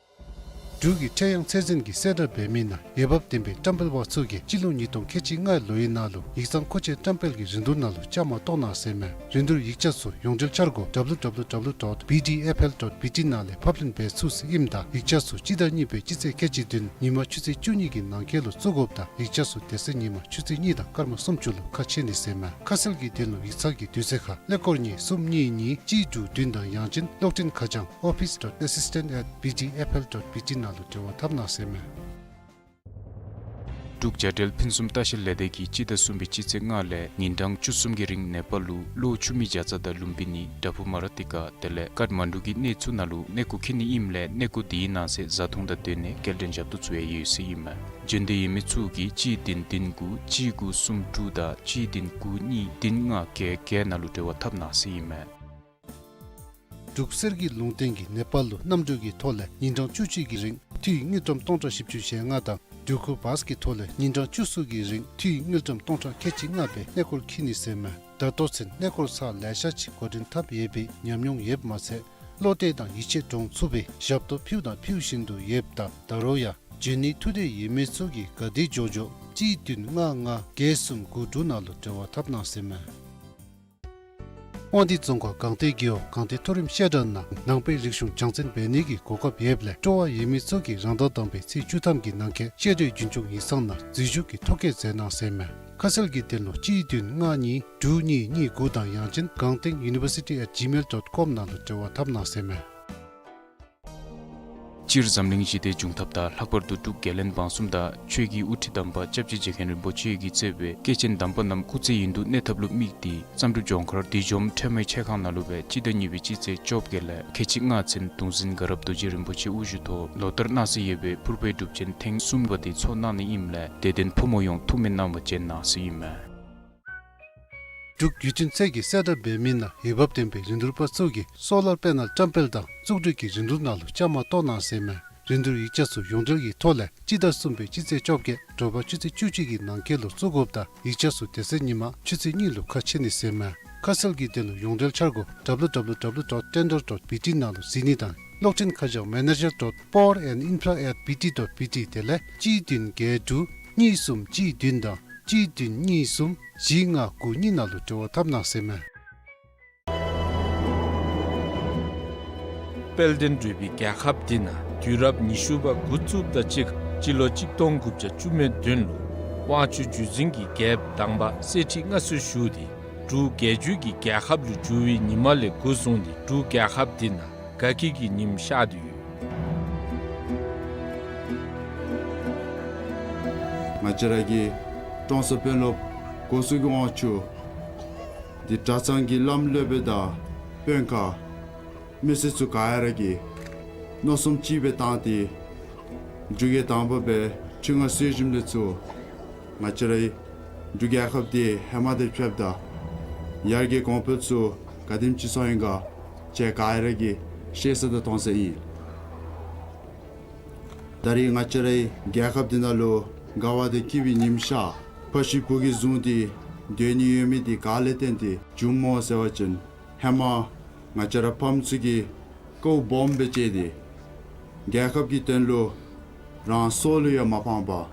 འབྲུག་གི་ཁྲེ་ཡང་ཚད་འཛིན་གྱིས་གསལ་བསྒྲགས་འབད་མི་ནང་འོས་འབབ་ལྡན་པའི་བཀྲམ་སྤེལ་པ་ཚུ་གིས་སྤྱི་ལོ་ཉིས་སྟོང་ཁལ་གཅིག་ལྔའི་ལོའི་ནང་ལུ་ཡིག་ཚང་མཁོ་ཆས་བཀྲམ་སྤེལ་གྱི་རིན་བསྡུར་ནང་ལུ་བཅའ་མར་གཏོགས་གནང་ཟེར་ཨིན་མས། རིན་བསྡུར་ཡིག་ཆ་ཚུ་ཡོངས་འབྲེལ་འཆར་སྒོ་W W W dot B D F L dot B T ནང་ལས་ཕབ་ལེན་འབད་ཚུགས་ཟེར་ཨིནམ་ད་ཡིག་ཆ་ཚུ་སྤྱི་ཟླ་གཉིས་པའི་སྤྱི་ཚེས་ཁལ་གཅིག་བདུན་ཉིན་མ་ཆུ་ཚོད་བཅུ་གཉིས་ཀྱི་ནང་འཁོད་ལུ་བཙུགས་དགོཔ་དང་ཡིག་ཆ་ཚུ་དེ་ཚེ་ཉིན་མ་ཆུ་ཚོད་གཉིས་དང་སྐར་མ་སུམ་ཅུ་ལུ་ཁ་ཕྱེ་ནི་ཟེར་ཨིན་མས། ཁ་གསལ་གྱི་དོན་ལུ་ཡིག་ཚང་གི་དུས་ཚོད་ཁར་ཀླད་ཀོར་གཉིས་གསུམ་གཉིས་གཉིས་གཅིག་དྲུག་བདུན་དང་ཡང་ཅིན་གློག་འཕྲིན་ཁ་བྱང་office dot assistant at B D F L dot B T ནང་ལུ་འབྲེལ་བ་འཐབ་གནང་ཟེར་ཨིན་མས། འབྲུག་བྱ་བྲལ་ཕུན་སུམ་ལྟ་བཤལ་ལས་སྡེ་གིས་སྤྱི་ཟླ་གསུམ་པའི་སྤྱི་ཚེས་ལྔ་ལས་ཉིན་གྲངས་བཅུ་གསུམ་གྱི་རིང་ནེ་པཱལ་ལུ་གློ་ཆུ་མིག་བྱ་ཙ་དང་ལུམ་བི་ནི་དྲ་ཕུ་མ་ར་ཏི་ཀ་དེ་ལས་ཀཏ་མན་ཌུ་གི་གནས་ཚུ་ནང་ལུ་གནས་སྐོར་འཁྱིད་ནི་ཨིནམ་ལས་གནས་སྐོར་དེའི་ནང་གསེས་བཟའ་འཐུང་དང་སྡོད་གནས་སྐྱེལ་འདྲེན་ཞབས་ཏོག་ཚུ་ཡང་ཡོད་ཟེར་ཨིན་མས། འབྱོན་འདོད་ཡོད་མི་ཚུ་གིས་གཅིག་བདུན་བདུན་དགུ་གཅིག་དགུ་གསུམ་དྲུག་དང་གཅིག་བདུན་དགུ་གཉིས་བདུན་ལྔ་བརྒྱད་བརྒྱད་ནང་ལུ་འབྲེལ་བ་འཐབ་གནང་ཟེར་ཨིན་མས། འབྲུག་གསེར་གྱི་ལུང་བསྟན་གྱིས་ནེ་པཱལ་ལུ་གནམ་གྲུ་གི་ཐོག་ལས་ཉིན་གྲངས་བཅུ་གཅིག་གི་རིང་འཐུས་དངུལ་ཀྲམ་སྟོང་ཕྲག་བཞི་བཅུ་ཞེ་ལྔ་དང་འགྲུལ་འཁོར་བཱས་ཀྱི་ཐོག་ལས་ཉིན་གྲངས་བཅུ་གསུམ་གྱི་རིང་འཐུས་དངུལ་ཀྲམ་སྟོང་ཕྲག་ཁལ་གཅིག་ལྔ་སྦེ་གནས་སྐོར་འཁྱིད་ནི་ཟེར་ཨིན་མས། ད་ལྟོ་ཚུན་གནས་སྐོར་ཚར་ལེ་ཤ་ཅིག་འགོ་འདྲེན་འཐབ་ཡོད་པའི་ཉམས་མྱོང་ཡོདཔ་མ་ཚད་བློ་གཏད་དང་ཡིད་ཆེས་འདྲོངས་ཚུགས་པའི་ཞབས་ཏོག་ཕུལཝ་དང་ཕུལ་བཞིན་དུ་ཡོདཔ་ད་ད་རུང་ཡང་འབྱོན་ནིའི་ཐུགས་འདོད་ཡོད་མི་ཚུ་གིས་ག་དེ་མགྱོགས་མགྱོགས་གཅིག་བདུན་ལྔ་ལྔ་བརྒྱད་གསུམ་དགུ་དྲུག་ནང་ལུ་འབྲེལ་བ་འཐབ་གནང་ཟེར་ཨིན་མས། དབང་འདུས་རྫོང་ཁག་སྒང་སྟེང་རྒེད་འོག་སྒང་སྟེང་མཐོ་རིམ་བཤད་གྲྭ་ནང་ནང་པའི་རིག་གཞུང་སྦྱང་བརྩོན་འབད་ནི་གི་གོ་སྐབས་ཡོདཔ་ལས་སྤྲོ་བ་ཡོད་མི་ཚུ་གིས་རང་ཟླ་དང་པའི་ཚེས་བཅུ་ཐམ་གྱི་ནང་འཁོད་བཤད་གྲྭའི་རྒྱུན་སྐྱོང་ཡིག་ཚང་ནང་འཛུལ་ཞུགས་ཀྱི་ཐོ་བཀོད་མཛད་གནང་ཟེར་ཨིན་མས། ཁ་གསལ་གྱི་དོན་ལུ་གཅིག་བདུན་ལྔ་གཉིས་དྲུག་གཉིས་གཉིས་དགུ་དང་ཡང་ཅིན་སྒང་སྟེང་university at gmail dot com ནང་ལུ་འབྲེལ་བ་འཐབ་གནང་ཟེར་ཨིན་མས། སྤྱིར་འཛམ་གླིང་ཞི་བདེ་འབྱུང་ཐབས་དང་ལྷག་པར་དུ་འབྲུག་རྒྱལ་བློན་འབངས་གསུམ་དང་ཆོས་ཀྱི་དབུ་ཁྲིད་དམ་པ་སྐྱབས་རྗེ་རྗེ་མཁན་རིན་པོ་ཆེ་གིས་གཙོས་པའི་སྐྱེས་ཆེན་དམ་པ་རྣམས་སྐུ་ཚེ་ཡུན་དུ་གནས་ཐབས་ལུ་དམིགས་ཏེ་བསམ་གྲུབ་ལྗོངས་མཁར་བདུད་འཇོམས་ཁྲོས་མའི་ཆས་ཁང་ནང་ལུ་སྦེ་སྤྱི་ཟླ་གཉིས་པའི་སྤྱི་ཚེས་བཅོ་བརྒྱད་ལས་ཁལ་གཅིག་ལྔ་ཚུན་གདུང་འཛིན་དགའ་རབ་རྡོ་རྗེ་རིན་པོ་ཆེ་དབུ་བཞུགས་ཐོག་ལོ་ལྟར་གནང་སྲོལ་ཡོད་པའི་ཕུར་པའི་སྒྲུབ་ཆེན་ཐེངས་གསུམ་པ་དེ་ཚོགས་གནང་ནི་ཨིནམ་ལས་དད་ལྡན་ཕོ་མོ་ཡོངས་ཐུགས་སྨོན་གནང་བར་བྱོན་གནང་ཟེར་ཨིན་མས། འབྲུག་བརྒྱུད་འཕྲིན་ཚད་ཀྱིས་གསལ་བསྒྲགས་འབད་མི་ནང་འོས་འབབ་ལྡན་པའི་རིན་བསྡུར་པ་ཚུ་གིས་སོ་ལར་པེ་ནལ་བཀྲམ་སྤེལ་དང་བཙུགས་སྒྲིག་གི་རིན་བསྡུར་ནང་ལུ་བཅའ་མར་གཏོགས་གནང་ཟེར་ཨིན་མས། རིན་བསྡུར་ཡིག་ཆ་ཚུ་ཡོངས་འབྲེལ་གྱི་ཐོག་ལས་སྤྱི་ཟླ་གསུམ་པའི་སྤྱི་ཚེས་བཅོ་བརྒྱད་དྲོ་པ་ཆུ་ཚོད་བཅུ་གཅིག་གི་ནང་འཁོད་ལུ་བཙུགས་དགོཔ་དང་ཡིག་ཆ་ཚུ་དེ་ཚེ་ཉིན་མ་ཆུ་ཚོད་གཉིས་ལུ་ཁ་ཕྱེ་ནི་ཟེར་ཨིན་མས། ཁ་གསལ་གྱི་དོན་ལུ་ཡོངས་འབྲེལ་འཆར་སྒོ་W W W dot tender dot B T ནང་ལུ་གཟིགས་ནི་དང་གློག་འཕྲིན་ཁ་བྱང་manager dot power and infra at B T dot B T དེ་ལས་གཅིག་བདུན་བརྒྱད་དྲུག་གཉིས་གསུམ་གཅིག་བདུན་དང་གཅིག་བདུན་གཉིས་གསུམ་བཞི་ལྔ་དགུ་གཉིས་ནང་ལུ་འབྲེལ་བ་འཐབ་གནང་ཟེར་ཨིན་མས། དཔལ་ལྡན་འབྲུག་པའི་རྒྱལ་ཁབ་འདི་ནང་དུས་རབས་ཉི་ཤུ་པ་འགོ་བཙུགསཔ་དང་གཅིག་ཁར་སྤྱི་ལོ་གཅིག་སྟོང་དགུ་བརྒྱ་བཅུ་མེད་བདུན་ལུ་དབང་ཕྱུག་བརྒྱུད་འཛིན་གྱི་རྒྱལཔོ་དང་པ་གསེར་ཁྲི་མངའ་གསོལ་ཞུ་སྟེ་འབྲུག་རྒྱལ་བརྒྱུད་ཀྱི་རྒྱལ་ཁབ་ལུ་འགྱུར་བའི་ཉིན་མ་ལས་འགོ་བཟུང་སྟེ་འབྲུག་རྒྱལ་ཁབ་འདི་ནང་དགའ་སྐྱིད་ཀྱི་ཉིམ་ཤར་ཏེ་ཡོད། ང་བཅས་ར་གི་ཀྲོང་གསར་དཔོན་སློབ་སྒོ་སྲུང་གི་དབང་ཕྱུག་འདི་གྲྭ་ཚང་གི་བླམ་སློབ་དཔོན་དང་དཔོན་ཁག་མི་སེར་ཚུ་ག་ར་གིས་མནོ་བསམ་གཅིག་སྦེ་བཏང་སྟེ་འབྲུག་རྒྱལ་དང་པ་སྦེ་ཁྲི་མངའ་གསོལ་ཞིནམ་ལས་ཚུར་ང་བཅས་རའི་འབྲུག་རྒྱལ་ཁབ་འདི་ཧེ་མ་དང་ཕྱདཔ་ད་ཡར་རྒྱས་གོང་འཕེལ་ཚུ་ག་དེམ་ཅིག་སོང་ཡི་ག་ཁྱེད་ག་ར་གིས་ཤེས་ས་དང་མཐོང་ས་ཨིན། ད་རིས་ང་བཅས་རའི་རྒྱལ་ཁབ་འདི་ནང་ལུ་དགའ་བ་དང་སྐྱིད་པའི་ཉིམ་ཤར་ཕ་ཤུལ་བུ་གིས་བཟུང་སྟེ་སྡོད་ནི་ཡོད་མི་འདི་ག་ལས་བརྟེན་ཏེ་བྱུངམ་སྨོ་ཟེར་བ་ཅིན་ཧེ་མ་ང་བཅས་ར་ཕམ་ཚུ་གིས་དཀའཝ་སྦོམ་སྦེ་སྤྱད་དེ་རྒྱལ་ཁབ་ཀྱི་དོན་ལུ་རང་སྲོག་ལུ་ཡང་མ་ཕངས་པར་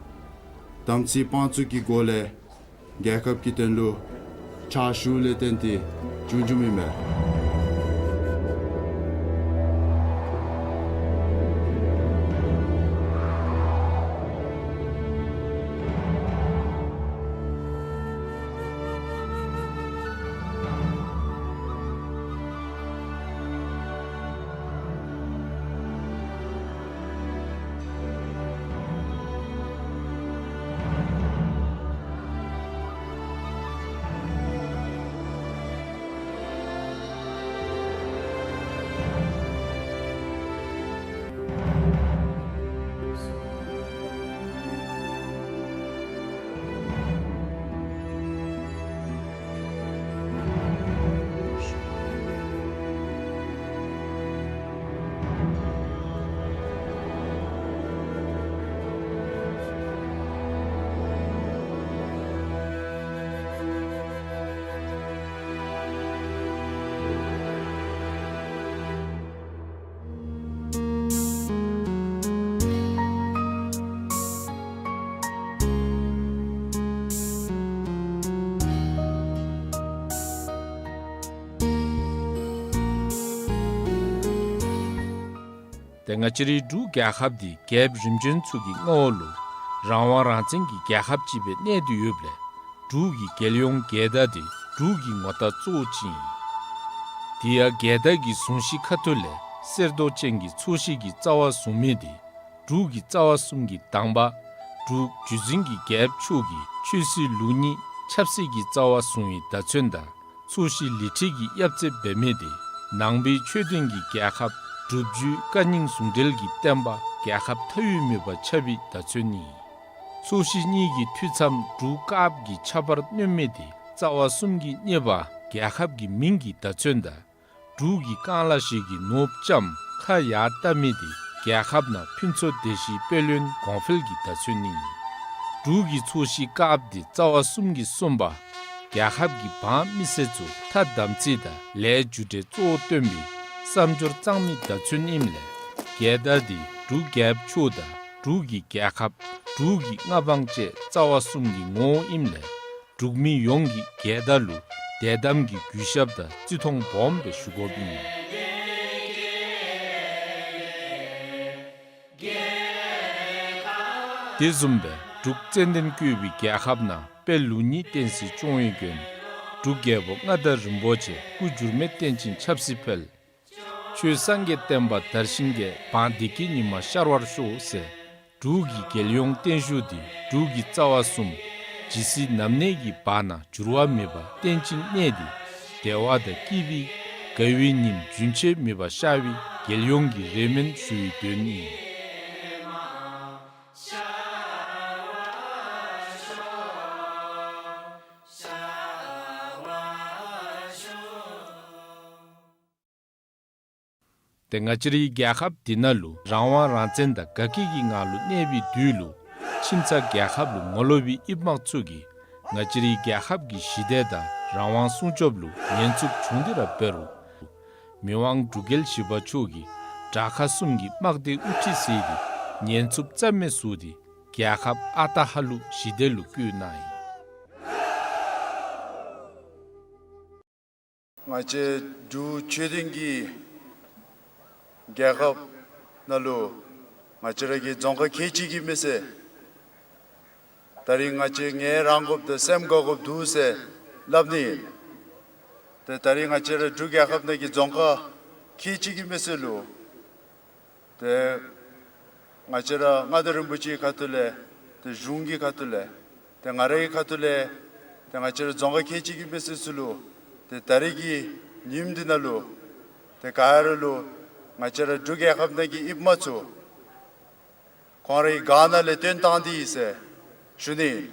དམ་ཚིག་དཔང་བཙུགས་ཀྱི་སྒོ་ལས་རྒྱལ་ཁབ་ཀྱི་དོན་ལུ་ཕྱག་ཞུཝ་ལས་བརྟེན་ཏེ་བྱུང་བྱུངམ་ཨིན་མས། ཏེ་ང་བཅས་རའི་འབྲུག་རྒྱལ་ཁབ་འདི་རྒྱལཔོ་རིམ་བྱོན་ཚུ་གི་མངའ་འོག་ལུ་རང་དབང་རང་བཙན་གྱི་རྒྱལ་ཁབ་ཅིག་སྦེ་གནས་ཏེ་ཡོདཔ་ལས་འབྲུག་གི་རྒྱལ་ཡོངས་རྒྱལ་དར་འདི་འབྲུག་གི་ངོ་རྟགས་གཙོ་བོ་ཅིག་ཨིན། དེ་ཡང་རྒྱལ་དར་གྱི་གཟུངས་གཞི་ཁ་ཐུག་ལས་གསེར་མདོག་ཅན་གྱི་ཚོས་གཞི་གི་རྩ་བ་བཟུང་མི་འདི་འབྲུག་གི་རྩ་བ་གསུམ་གྱི་དང་པ་འབྲུག་བརྒྱུད་འཛིན་གྱི་རྒྱལཔོ་མཆོག་གིས་ཆོས་སྲིད་ལུགས་གཉིས་ཆབ་སྲིད་ཀྱི་རྩ་བ་བཟུང་བའི་བརྡ་མཚོན་དང་ཚོས་གཞི་ལི་ཁྲི་གི་གཡབ་རྩེ་འབད་མི་འདི་ནང་པའི་ཆོས་ལྡན་གྱི་རྒྱལ་ཁབ་སྒྲུབ་བརྒྱུད་བཀའ་རྙིང་ཟུང་འབྲེལ་གྱི་བསྟན་པ་རྒྱལ་ཁབ་མཐའ་དབུས་མེད་པར་ཁྱབ་པའི་བརྡ་མཚོན་ཨིན། ཚོས་གཞི་གཉིས་ཀྱི་འཐུས་མཚམས་འབྲུག་དཀརཔོ་གི་ཆབ་འབར་བསྣོལ་མི་འདི་རྩ་བ་གསུམ་གྱི་གཉེར་པ་རྒྱལ་ཁབ་ཀྱི་མིང་གི་བརྡ་མཚོན་དང་འབྲུག་གི་རྐང་ལག་ཞིག་གི་ནོར་བུ་ལྕམ་ཁ་ཡར་བལྟ་མི་འདི་རྒྱལ་ཁབ་ནང་ཕུན་ཚོགས་བདེ་སྐྱིད་དཔལ་ཡོན་གོང་འཕེལ་གྱི་བརྡ་མཚོན་ཨིན། འབྲུག་གི་ཚོས་གཞི་དཀརཔོ་འདི་རྩ་བ་གསུམ་གྱི་གསུམ་པ་རྒྱལ་ཁབ་ཀྱི་འབངས་མི་སེར་ཚུ་ཐ་དམ་ཚིག་དང་ལས་རྒྱུ་འབྲས་གཙོ་བོ་བཏོན་པའི་བསམ་སྦྱོར་གཙང་མའི་བརྡ་མཚོན་ཨིནམ་ལས་རྒྱལ་དར་འདི་འབྲུག་རྒྱལཔོ་མཆོག་དང་འབྲུག་གི་རྒྱལ་ཁབ་འབྲུག་གི་མངའ་འབངས་བཅས་རྩ་བ་གསུམ་གྱི་ངོ་བོ་ཨིནམ་ལས་འབྲུག་མི་ཡོངས་ཀྱིས་རྒྱལ་དར་ལུ་དད་དམ་གྱི་གུས་ཞབས་དང་བརྩི་མཐོང་སྦོམ་སྦེ་ཞུ་དགོཔ་ཨིན། དེ་བཟུམ་སྦེ་འབྲུག་ཙན་དན་བཀོད་པའི་རྒྱལ་ཁབ་ནང་དཔལ་ལུགས་གཉིས་བསྟན་སྲིད་སྐྱོང་བའི་མགོན་འབྲུག་རྒྱལ་པོ་མངའ་བདག་རིན་པོ་ཆེ་སྐུ་འགྱུར་མེད་བརྟན་ཅིང་ཆབ་སྲིད་འཕེལ། ཆོས་སངས་རྒྱས་བསྟན་པ་དར་ཞིང་རྒྱས། འབངས་བདེ་སྐྱིད་ཉི་མ་ཤར་བར་ཤོག་ཟེར་འབྲུག་གི་རྒྱལ་ཡོངས་བརྟན་བཞུགས་འདི་འབྲུག་གི་རྩ་བ་གསུམ་ཇི་སྲིད་ནམ་གནས་ཀྱི་བར་ན་འགྱུར་བ་མེད་པར་བརྟན་ཅིང་གནས་ཏེ་བདེ་བ་དང་སྐྱིད་པའི་དགའ་བའི་ཉིམ་རྒྱུན་ཆད་མེད་པར་ཤར་བའི་རྒྱལ་ཡོངས་ཀྱི་རེ་སྨོན་ཞུ་བའི་དོན་ཨིན། ཏེ་ང་བཅས་རའི་རྒྱལ་ཁབ་འདི་ནང་ལུ་རང་དབང་རང་བཙན་དང་དགའ་སྐྱིད་ཀྱི་ངང་ལུ་གནས་པའི་དུས་ལུ་ཁྱིམ་ཚང་རྒྱལ་ཁབ་ལུ་ངོ་ལོག་པའི་ཨིཔ་དམག་ཚུ་གིས་ང་བཅས་རའི་རྒྱལ་ཁབ་ཀྱི་ཞི་བདེ་དང་རང་དབང་སྲུང་སྐྱོབ་ལུ་ཉེན་ཚབས་ཆུང་དེ་ར་འབད་རུང་མི་དབང་འབྲུག་རྒྱལ་བཞི་པ་མཆོག་གིས་དགྲ་ཁ་གསུམ་གྱི་དམག་སྡེ་དབུ་ཁྲིད་མཛད་དེ་ཉེན་ཚབས་རྩ་མེད་བཟོ་སྟེ་རྒྱལ་ཁབ་ཨ་རྟག་ཧ་ལུགས་ཞི་བདེ་ལུ་བཀོད་གནང་ཡི། ང་བཅས་འབྲུག་ཆོས་ལྡན་གྱི་རྒྱལ་ཁབ་ནང་ལུ་ང་བཅས་ར་གི་རྫོང་ཁག་ཁལ་གཅིག་གིས་མི་ཟད། ད་རིས་ང་བཅས་ངལ་རངས་དགོཔ་དང་སེམས་དགའ་དགོཔ་འདུག་ཟེར་སླབ་ནི་ཨིན། ཏེ་ད་རིས་ང་བཅས་ར་འབྲུག་རྒྱལ་ཁབ་ནང་གི་རྫོང་ཁག་ཁལ་གཅིག་གིས་མི་ཟད་ལུ་ཏེ་ང་བཅས་ར་མངའ་བདག་རིན་པོ་ཆེའི་ཁ་ཐུག་ལས་ཏེ་གཞུང་གི་ཁ་ཐུག་ལས་ཏེ་ང་རའི་ཁ་ཐུག་ལས་ཏེ་ང་བཅས་ར་རྫོང་ཁག་ཁལ་གཅིག་གིས་མི་ཟད་ཚུ་ལུ་ཏེ་ད་རིས་ཀྱི་ཉིནམ་འདི་ནང་ལུ་ཏེ་ག་ར་ལུ་ང་བཅས་ར་འབྲུག་རྒྱལ་ཁབ་ནང་གི་ཨིཔ་དམག་ཚུ་ཁོང་རའི་སྒར་ནང་ལས་བཏོན་བཏང་སྟེ་ཡི་ཟེར་ཞུ་ནི་ཨིན།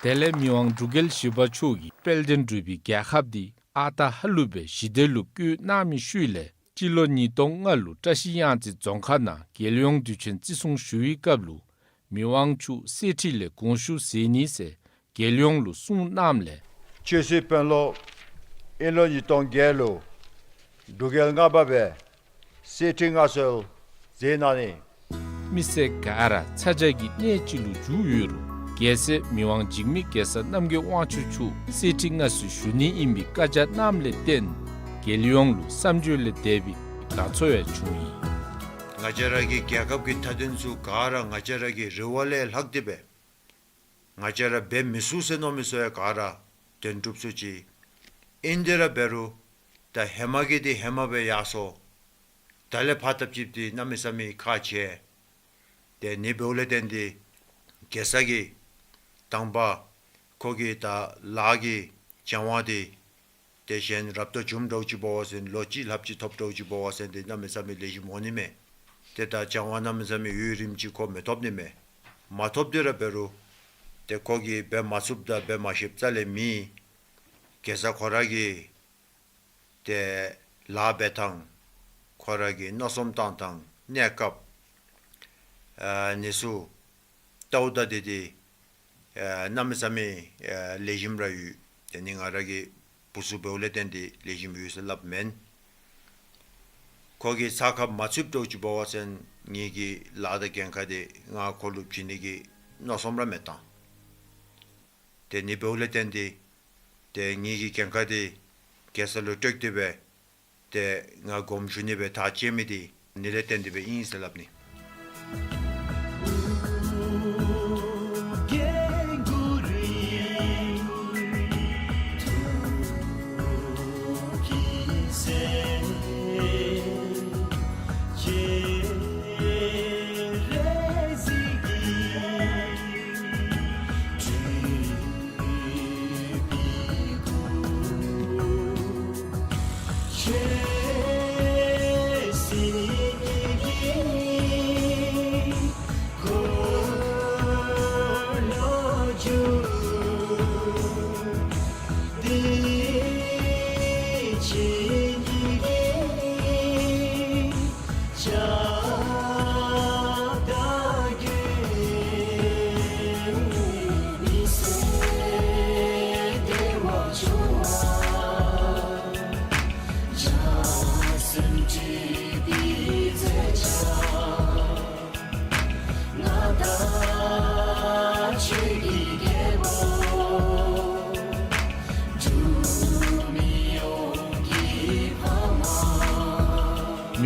དེ་ལས་མི་དབང་འབྲུག་རྒྱལ་བཞི་པ་མཆོག་གིས་དཔལ་ལྡན་འབྲུག་པའི་རྒྱལ་ཁབ་འདི་ ཨ་རྟག་ཧ་ལུགས་སྦེ་ཞི་བདེ་ལུ་བཀོད་གནང་མི་ཤུལ་ལས་སྤྱི་ལོ་ཉིས་སྟོང་ལྔ་ལུ་བཀྲ་ཤིས་གཡང་རྩེ་རྫོང་ཁག་ནང་རྒྱལ་ཡོངས་དུས་ཆེན་བརྩི་སྲུང་ཞུ་བའི་སྐབས་ལུ་མི་དབང་མཆོག་གསེར་ཁྲི་ལས་དགོངས་ཞུ་མཛད་ནི་ཟེར་རྒྱལ་ཡོངས་ལུ་གསུངས་གནངམ་ལས། ཆོས་སྲིད་དཔོན་སློབ་ཨིན་ལོ་ཉིས་སྟོང་བརྒྱད་ལུ་འབྲུག་རྒྱལ་ལྔ་པ་སྦེ་གསེར་ཁྲི་མངའ་གསོལ་མཛད་གནང་ནི། མི་སེར་ག་ར་ཚ་གྱང་གི་གནས་ཅིག་ལུ་འགྱུར་ཡོད་རུང་རྒྱལ་སྲས་མི་དབང་འཇིགས་མེད་རྒྱལ་ཚབ་རྣམ་རྒྱལ་དབང་ཕྱུག་མཆོག་གསེར་ཁྲི་མངའ་གསོལ་ཞུ་ནི་ཨིན་པའི་བཀའ་རྒྱ་གནངམ་ལས་བརྟེན་རྒྱལ་ཡོངས་ལུ་བསམ་བརྗོད་ལས་འདས་པའི་དགའ་ཚོར་ཡང་བྱུང་ཡི། ང་བཅས་ར་གི་རྒྱལ་ཁབ་ཀྱི་མཐའ་དོན་ཚུ་ག་ར་ང་བཅས་ར་གི་རེ་བ་ལས་ལྷག་སྟེ་སྦེ་ང་བཅས་ར་འབད་མི་ཚུགས་ཟེར་མནོ་མི་ཚུ་ཡང་ག་ར་དོན་གྲུབ་ཚུགས་ཅི། ཨིན་དེ་ར་འབད་རུང་ད་ཧེ་མ་གི་འདི་ཧེ་མ་སྦེ་ཡར་སོང་། ད་ལས་ཕར་ཐབས་ཅིག་འདི་གནམ་མེད་ས་མེད་ཁག་ཆེ། ཏེ་ཨ་ནི་འབདཝ་ལས་བརྟེན་ཏེ་རྒྱལ་ས་གི་དང་པ་ཁོ་གི་ད་ལཱ་གི་སྦྱང་བ་འདི་ཏེ་གཞན་རབ་ཏུ་བྱུངམ་འདྲཝ་ཅིག་འབད་བ་ཅིན་ལོ་གཅིག་ལྷགཔ་ཅིག་ཐོབ་འདྲཝ་ཅིག་འབད་བ་ཅིན་ཏེ་གནམ་མེད་ས་མེད་ལེགས་ཤོམ་འོང་ནི་མས། ཏེ་ད་སྦྱང་བ་གནམ་མེད་ས་མེད་ཡུན་རིངམོ་ཅིག་ཁོ་མི་ཐོབ་ནི་མས། མ་ཐོབ་དེ་ར་འབད་རུང་ཏེ་ཁོ་གིས་འབད་མ་ཚུགསཔ་དང་འབད་མ་ཤེསཔ་རྩ་ལས་མེད། རྒྱལ་ས་ཁོ་ར་གི་ཏེ་ལཱ་འབད་ཐངས་ཁོ་ར་གི་མནོ་བསམ་བཏང་ཐངས་གནས་སྐབས་ཨ་ནི་ཚུ་ལྟཝ་ད་འདི་འདི་ཨ་གནམ་མེད་ས་མེད་ཨ་ལེགས་ཤོམ་ར་ཡོད། ཏེ་ཨ་ནི་ང་ར་གི་བུ་ཚུ་འབདཝ་ལས་བརྟེན་ཏེ་ལེགས་ཤོམ་ཡོད་ཟེར་སླབ་མེན། ཁོ་གིས་ཚ་ཁ་མ་ཚུདཔ་འདྲཝ་ཅིག་འབད་བ་ཅིན་ངེ་གི་ལཱ་དང་འགན་ཁག་འདི་ང་ཁོ་ལུ་བྱིན་ནི་གི་མནོ་བསམ་ར་མི་བཏང་། ཏེ་ཨ་ནི་འབདཝ་ལས་བརྟེན་ཏེ་ཏེ་ངེ་གི་འགན་ཁག་འདི་རྒྱལ་ས་ལུ་སྤྲོད་དེ་སྦེ་ཏེ་ང་དགོངསམ་ཞུ་ནི་སྦེ་ཐག་བཅད་མི་འདི་ཨ་ནི་ལས་བརྟེན་ཏེ་སྦེ་ཨིན་ཟེར་སླབ་ནི།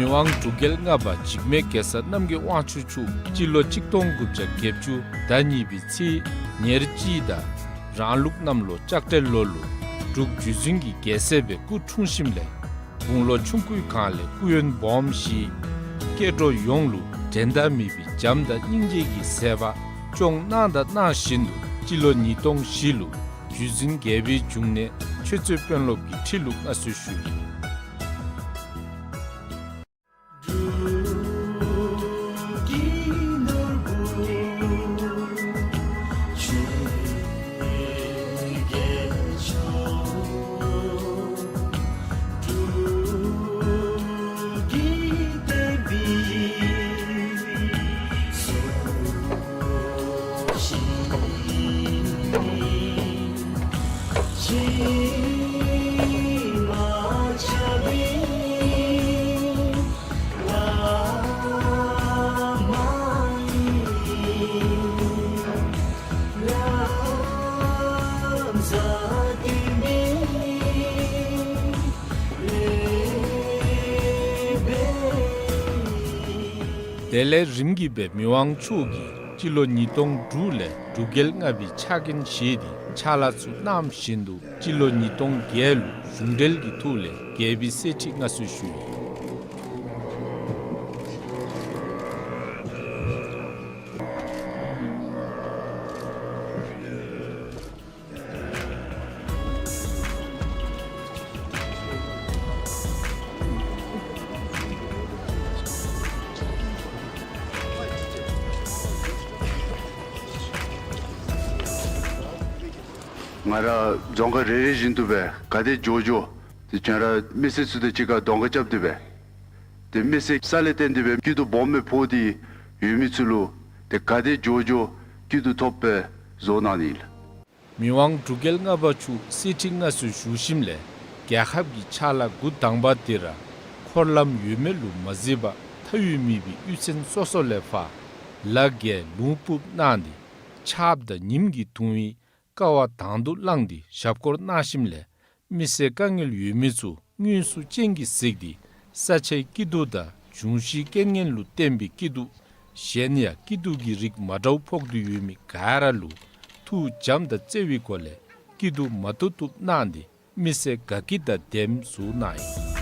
མི་དབང་འབྲུག་རྒྱལ་ལྔ་པ་འཇིགས་མེད་རྒྱལ་ཚབ་རྣམ་རྒྱལ་དབང་ཕྱུག་མཆོག་སྤྱི་ལོ་གཅིག་སྟོང་དགུ་བརྒྱ་བརྒྱད་ཅུ་ཟླ་གཉིས་པའི་ཚེས་ཉེར་གཅིག་དང་རང་ལུགས་གནམ་ལོ་ལྕགས་སྤྲེལ་ལོ་ལུ་འབྲུག་བརྒྱུད་འཛིན་གྱི་རྒྱལ་སྲས་སྦེ་སྐུ་འཁྲུངས་ཞིནམ་ལས་དགུང་ལོ་ཆུང་ཀུའི་སྒང་ལས་སྐུ་ཡོན་སྦོམ་བཞེས། སྐྱེ་འགྲོ་ཡོངས་ལུ་འགྲན་ཟླ་མེད་པའི་བྱམས་དང་སྙིང་རྗེ་གི་མཛད་པ་སྐྱོང་གནང་དང་གནང་བཞིན་དུ་སྤྱི་ལོ་ཉིས་སྟོང་བཞི་ལུ་བརྒྱུད་འཛིན་རྒྱལ་པོའི་འབྱུང་གནས་ཆོས་རྩེ་དཔོན་སློབ་ཀྱི་ཁྲི་ལུ་མངའ་གསོལ་ཞུ་ཡི། དེ་ལས་རིམ་གྱིས་སྦེ་མི་དབང་མཆོག་གིས་སྤྱི་ལོ་ཉིས་སྟོང་དྲུག་ལས་འབྲུག་རྒྱལ་ལྔ་པའི་ཕྱག་འགན་བཞེས་ཏེ་ཕྱག་ལཱ་ཚུ་གནང་བཞིན་དུ་སྤྱི་ལོ་ཉིས་སྟོང་བརྒྱད་ལུ་གཞུང་འབྲེལ་གྱི་ཐོག་ལས་རྒྱལ་པོའི་གསེར་ཁྲི་མངའ་གསོལ་ཞུ་ཡི། ང་ར་རྫོང་ཁག་རེ་རེ་བཞིན་དུ་སྦེ་ག་དེ་མགྱོགས་མགྱོགས་ ཏེ་ཁྱོད་ར་མི་སེར་ཚུ་དང་གཅིག་ཁར་གདོང་ཁ་རྐྱབ་སྟེ་སྦེ་ཏེ་མི་སེར་ས་ལས་བརྟེན་ཏེ་སྦེ་སྐྱིད་སྡུག་སྦོམ་སྦེ་ཕོག་སྟེ་ཡོད་མི་ཚུ་ལུ་ཏེ་ག་དེ་མགྱོགས་མགྱོགས་སྐྱིད་སྡུག་ཐོབ་པའི་བཟོ་གནང་ནི་ཨིན། མི་དབང་འབྲུག་རྒྱལ་ལྔ་པ་མཆོག་གསེར་ཁྲི་མངའ་གསོལ་ཞུ་ཞིནམ་ལས་རྒྱལ་ཁབ་ཀྱི་ཕྱག་ལཱ་འགོ་དང་པ་དེ་ར་འཁོར་ལམ་ཡོད་མེད་ལུ་མ་གཟིགས་པར་མཐའ་དབུས་མེད་པའི་གཡུས་ཚན་སོ་སོ་ལས་ཕར་ལ་བརྒལ་ལུང་སྤུབས་གནང་སྟེ་ཆརཔ་དང་ཉིམ་གྱི་དུང་བའི་ཀ་བ་དང་དུ་བླངས་ཏེ་ཞབས་སྐོར་གནང་ཞིནམ་ལས་མི་སེར་དཀའ་ངལ་ཡོད་མི་ཚུ་དངོས་སུ་སྤྱན་གྱིས་གཟིགས་ཏེ་ས་ཆའི་སྐྱིད་སྡུག་དང་འབྱུང་བཞིའི་རྐྱེན་ངན་ལུ་བརྟེན་པའི་སྐྱིད་སྡུག་གཞན་ཡང་སྐྱིད་སྡུག་གི་རིགས་མ་འདྲཝ་ཕོག་སྟེ་ཡོད་མི་ག་ར་ལུ་ཐུགས་བྱམས་དང་བརྩེ་བའི་སྒོ་ལས་སྐྱིད་སྡུག་མ་ཐོབ་ཐོབ་གནང་སྟེ་མི་སེར་དགའ་སྐྱིད་དང་ལྡནམ་བཟོ་གནང་ཡི།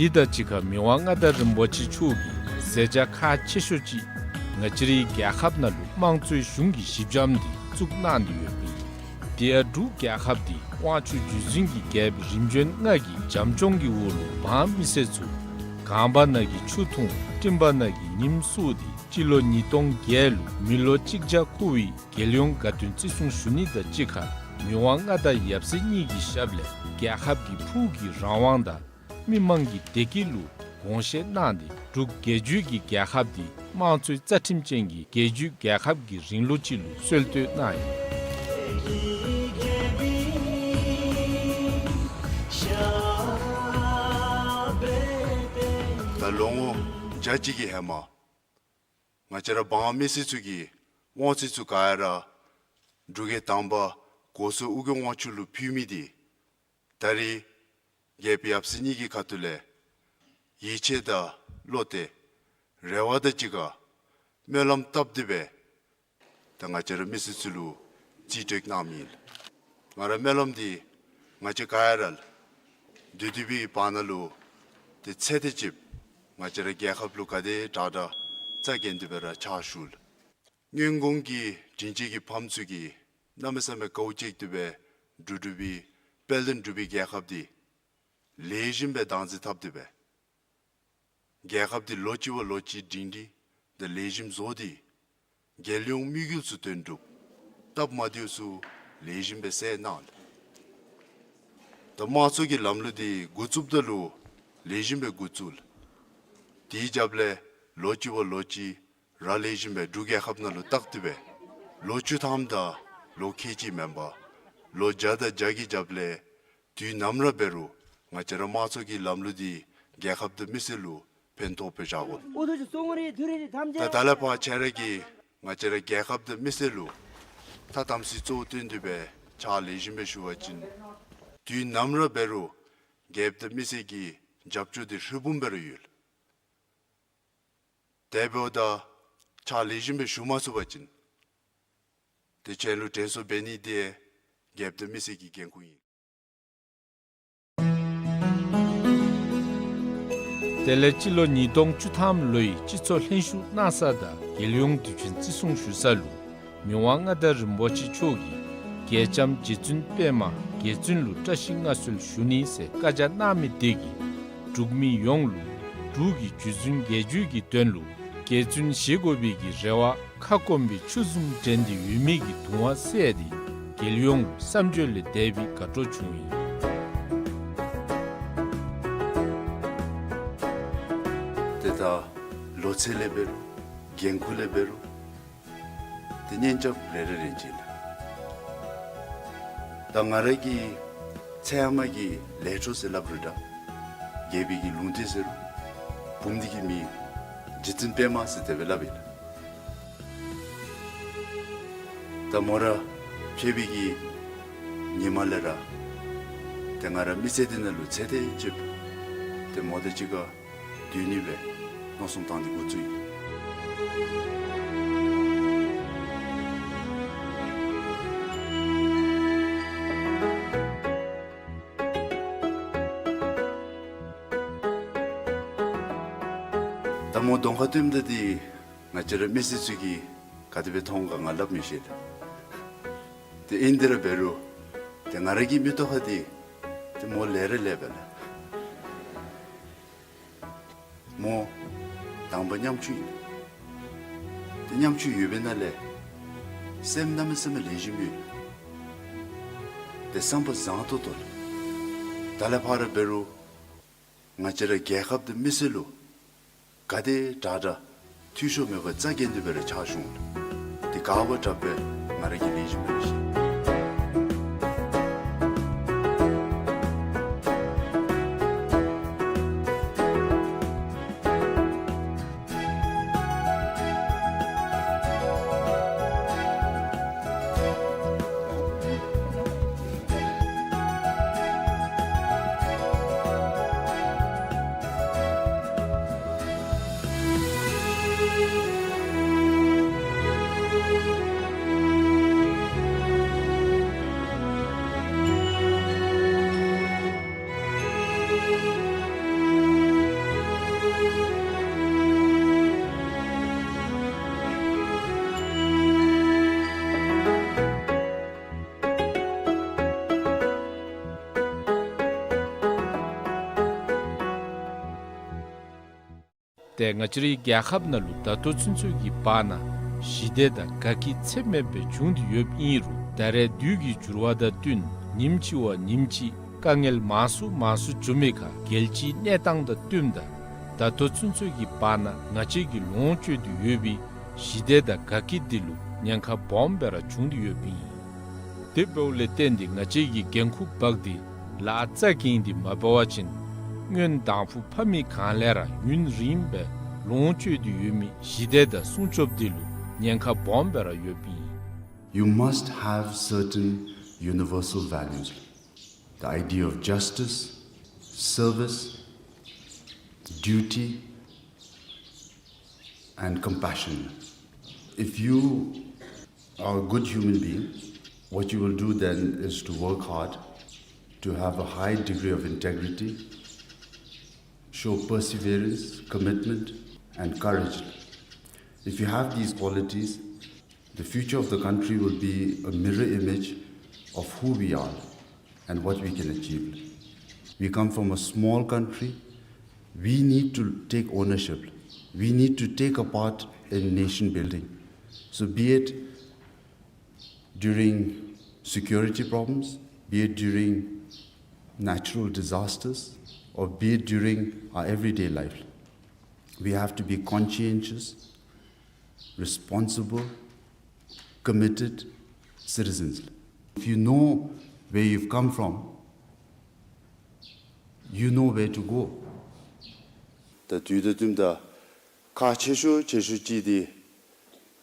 དེ་དང་གཅིག་ཁར་མི་དབང་མངའ་བདག་རིན་པོ་ཆེ་མཆོག་གིས་མཛད་བྱ་ཁག་ཆེ་ཤོས་ཅིག་ང་བཅས་རའི་རྒྱལ་ཁབ་ནང་ལུ་དམངས་གཙོའི་གཞུང་གི་གཞི་འགྱམ་འདི་བཙུགས་གནང་སྟེ་ཡོདཔ་ཨིན། དེ་ཡང་འབྲུག་རྒྱལ་ཁབ་འདི་དབང་ཕྱུག་རྒྱུད་འཛིན་གྱི་རྒྱལཔོ་རིམ་བྱོན་ལྔ་གི་བྱམས་སྐྱོང་གི་འོག་ལུ་འབངས་མི་སེར་ཚུ་གངས་བར་ན་གི་ཆུ་འཐུང་སྤྲིན་བར་ན་གི་ཉིམ་བསུ་སྟེ་སྤྱི་ལོ་ཉིས་སྟོང་བརྒྱད་ལུ་མི་ལོ་གཅིག་བརྒྱ་འཁོར་བའི་རྒྱལ་ཡོངས་དགའ་སྟོན་བརྩི་སྲུང་ཞུ་ནི་དང་གཅིག་ཁར་མི་དབང་མངའ་བདག་ཡབ་སྲས་གཉིས་ཀྱི་ཞབས་ལས་རྒྱལ་ཁབ་ཀྱི་ཕུགས་ཀྱི་རང་དབང་དང་མི་དམངས་ཀྱི་བདེ་སྐྱིད་ལུ་དགོངས་བཞེས་གནང་སྟེ་འབྲུག་རྒྱལ་བརྒྱུད་ཀྱི་རྒྱལ་ཁབ་འདི་དམངས་གཙོའི་རྩ་ཁྲིམས་ཅན་གྱི་རྒྱལ་བརྒྱུད་རྒྱལ་ཁབ་ཀྱི་རིང་ལུགས་ཅིག་ལུ་སྲོལ་གཏོད་གནང་ཡི། ད་ལོ་ངོ་བརྒྱ་གཅིག་གི་ཧེ་མ་ང་བཅས་ར་འབངས་མི་སེར་ཚུ་གིས་དབང་ཚད་ཚུ་ག་ར་འབྲུག་རྒྱལ་དང་པ་གོ་སོ་ཨོ་རྒྱན་དབང་ཕྱུག་ལུ་ཕུལ་མི་འདི་ད་རེས་རྒྱལཔོ་ཡབ་སྲས་གཉིས་ཀྱི་ཁ་ཐུག་ལས་ཡིད་ཆེས་དང་བློ་གཏད་རེ་བ་དང་གཅིག་ཁར་སྨོན་ལམ་བཏབ་སྟེ་སྦེ་ད་ང་བཅས་ར་མི་སེར་ཚུ་ལུ་རྩིས་སྤྲོད་གནང་མི་ཨིན། ང་ར་སྨོན་ལམ་འདི་ང་བཅས་ག་ར་ལུ་བསྡུ་བསྡུ་བའི་བར་ན་ལུ་ཏེ་ཚེ་འདི་ཅིག་ང་བཅས་ར་རྒྱལ་ཁབ་ལུ་ག་དེ་དྲག་དྲག་རྩ་འགེངས་ཏེ་སྦེ་ར་ཕྱག་ཞུ་ལགས། སྔོན་གོང་གི་དྲིན་ཅན་གྱི་ཕམ་ཚུ་གིས་གནམ་མེད་ས་མེད་དཀའཝ་སྤྱད་དེ་སྦེ་འབྲུག་འབྲུག་པའི་དཔལ་ལྡན་འབྲུག་པའི་རྒྱལ་ཁབ་འདི་ལེགས་ཤོམ་སྦེ་བདག་འཛིན་འཐབ་སྟེ་སྦེ་རྒྱལ་ཁབ་འདི་ལོ་གཅིག་བ་ལོ་གཅིག་སྒྲིང་སྒྲིང་དང་ལེགས་ཤོམ་བཟོ་སྟེ་རྒྱལ་ཡོངས་དམིགས་ཡུལ་ཚུ་དོན་གྲུབ་སྟབས་མ་བདེཝ་ཚུ་ལེགས་ཤོམ་སྦེ་སེལ་གནང་ལགས། ད་དམངས་གཙོ་གི་ལམ་ལུགས་འདི་འགོ་བཙུགསཔ་ད་ལུ་ལེགས་ཤོམ་སྦེ་འགོ་བཙུགས་ལགས། དེའི་རྒྱབ་ལས་ལོ་གཅིག་བ་ལོ་གཅིག་ར་ལེགས་ཤོམ་སྦེ་འབྲུག་རྒྱལ་ཁབ་ནང་ལུ་བཏགས་ཏེ་སྦེ་ལོ་བཅུ་ཐམ་དང་ལོ་ཁལ་གཅིག་མེན་པར་ལོ་བརྒྱ་དང་བརྒྱ་གི་རྒྱབ་ལས་དུས་ནམ་ར་འབད་རུང་ང་བཅས་ར་དམངས་གཙོ་གི་ལམ་ལུགས་འདི་རྒྱལ་ཁབ་དང་མི་སེར་ལུ་ཕན་ཐོགས་པའི་བཞག་དགོ། ད་ད་ལས་ཕར་ཁྱེད་ར་གིས་ང་བཅས་ར་རྒྱལ་ཁབ་དང་མི་སེར་ལུ་ཐ་དམ་ཚིག་གཙོ་བོ་བཏོན་ཏེ་སྦེ་ཕྱག་ལེགས་ཤོམ་སྦེ་ཞུ་བ་ཅིན་དུས་ནམ་ར་འབད་རུང་རྒྱལཔོ་དང་མི་སེར་གྱི་རྒྱབ་སྐྱོར་འདི་ཧྲིལ་བུམ་སྦེ་ར་ཡོད། དེ་འབདཝ་ད་ཕྱག་ལེགས་ཤོམ་སྦེ་ཞུ་མ་ཚུགས་པ་ཅིན་ཏེ་ཁྱེད་ལུ་དྲན་གསོ་འབད་ནི་འདི་རྒྱལཔོ་དང་མི་སེར་གྱི་འགན་ཁུར་ཨིན། དེ་ལས་སྤྱི་ལོ་ཉིས་སྟོང་བཅུ་ཐམ་ལོའི་སྤྱི་ཚོགས་ལྷན་ཞུགས་གནང་ས་དང་རྒྱལ་ཡོངས་དུས་ཆེན་བརྩི་སྲུང་ཞུ་ས་ལུ་མི་དབང་མངའ་བདག་རིན་པོ་ཆེ་མཆོག་གིས་རྒྱལ་ལྕམ་རྗེ་བཙུན་པདྨ་རྒྱལ་བཙུན་ལུ་བཀྲ་ཤིས་མངའ་གསོལ་ཞུ་ནི་ཟེར་བཀའ་རྒྱ་གནང་མི་དེ་གིས་འབྲུག་མི་ཡོངས་ལུ་འབྲུག་གི་རྒྱུད་འཛིན་རྒྱལ་རྒྱུད་ཀྱི་དོན་ལུ་རྒྱལ་བཙུན་བཞེས་དགོ་པའི་གི་རེ་བ་ཁ་སྐོམ་པའི་ཆུ་བཟུམ་འདྲེན་ཏེ་ཡོད་མི་གི་དུང་བ་བསལ་ཏེ་རྒྱལ་ཡོངས་བསམ་བརྗོད་ལས་འདས་པའི་དགའ་སྤྲོ་བྱུང་ཡི། ཏེ་ད་ལོ་ཚད་ལས་འབད་རུང་འགན་ཁུར་ལས་འབད་རུང་ཏེ་གཉེན་རྐྱབ་རེ་རེ་རེ་བཞིན་ལགས། ད་ང་ར་གི་ཚེ་ཧེ་མ་གི་ལས་འཕྲོ་ཟེར་སླབ་རུང་འདྲ། རྒྱལ་པོའི་གི་ལུང་བསྟན་ཟེར་རུང་བུམོ་འདི་གི་མིང་རྗེ་བཙུན་པདྨ་ཟེར་དེ་སྦེ་སླབ་ཨིན་ལགས། ཏེ་མོ་ར་ཕེབས་པའི་གི་ཉིནམ་ལས་ར་ཏེ་ང་ར་མི་ཚེ་འདི་ནང་ལུ་ཚེ་འདི་ཅིག་ཏེ་མོ་དང་གཅིག་ཁར་སྡོད་ནི་སྦེ་མནོ་བསམ་བཏང་སྟེ་འགོ་བཙུགས་ཡི། ད་མོ་གདོང་ཁར་སྟོནམ་ད་འདི་ང་བཅས་ར་མི་སེར་ཚུ་གིས་ག་དེ་སྦེ་མཐོང་ག་ང་སླབ་མི་ཤེས་ལགས། ཏེ་ཨིན་དེ་ར་འབད་རུང་ཏེ་ང་ར་གི་མིག་ཏོ་ཁར་འདི་ཏེ་མོ་ལེགས་ར་ལེགས་པས་ལགས། མོ་དང་པ་ཉམ་ཆུང་ཨིན། ཏེ་ཉམ་ཆུང་ཡོད་པའི་ནང་ལས་སེམས་གནམ་མེད་ས་མེད་ལེགས་ཤོམ་ཡོད། ཏེ་བསམ་པ་བཟང་ཏོག་ཏོ་ལགས། ད་ལས་ཕར་འབད་རུང་ང་བཅས་ར་རྒྱལ་ཁབ་དང་མི་སེར་ལུ་ག་དེ་དྲག་དྲག་འཐུས་ཤོར་མེད་པར་རྩ་འགེངས་ཏེ་སྦེ་ར་ཕྱག་ཞུ་འོང་། ཏེ་དགའ་བ་དྲག་པས་ང་ར་གིས་ལེགས་ཤོམ་སྦེ་ར་ཤེས། ཏེ་ང་བཅས་རའི་རྒྱལ་ཁབ་ནང་ལུ་ད་ལྟོ་ཚུན་ཚོད་ཀྱི་བར་ན་ཞི་བདེ་དང་དགའ་སྐྱིད་ཚད་མེད་སྦེ་བྱུང་སྟེ་ཡོདཔ་ཨིན་རུང་ད་རེས་དུས་ཀྱི་འགྱུར་བ་དང་བསྟུན་ཉིནམ་གཅིག་བ་ཉིནམ་གཅིག་དཀའ་ངལ་མང་སུ་མང་སུ་འགྱོ་མི་ཁར་རྒྱལ་སྤྱིའི་གནས་སྟངས་དང་བསྟུནམ་ད་ད་ལྟོ་ཚུན་ཚོད་ཀྱི་བར་ན་ང་བཅས་ཀྱིས་ལོངས་སྤྱོད་དེ་ཡོད་པའི་ཞི་བདེ་དང་དགའ་སྐྱིད་འདི་ལུ་ཉེན་ཁ་སྦོམ་སྦེ་ར་བྱུང་སྟེ་ཡོདཔ་ཨིན། དེ་འབདཝ་ལས་བརྟེན་ཏེ་ང་བཅས་ཀྱིས་འགན་ཁུར་འབག་སྟེ་ལཱ་རྩ་འགེངས་ཏེ་མ་འབད་བ་ཅིན་སྔོན་དང་ཕུ་ཕ་མའི་སྒང་ལས་ར་ཡུན་རིངམོ་སྦེ་ལོངས་སྤྱོད་དེ་ཡོད་མི་ཞི་བདེ་དང་སྲུང་སྐྱོབ་འདི་ལུ་ཉེན་ཁ་སྦོམ་སྦེ་ར་ཡོདཔ་ཨིན། You must have certain universal values. The idea of justice, service, duty, and compassion. If you are a good human being, what you will do then is to work hard, to have a high degree of integrity, show perseverance, commitment, and courage. If you have these qualities, the future of the country will be a mirror image of who we are and what we can achieve. We come from a small country. We need to take ownership. We need to take a part in nation building. So be it during security problems, be it during natural disasters, or be it during our everyday life, we have to be conscientious, responsible, committed citizens. If you know where you've come from, you know where to go. ད་དུས་དང་བསྟུནམ་ད་ཁག་ཆེ་ཤོས་ཆེ་ཤོས་ཅིག་འདི་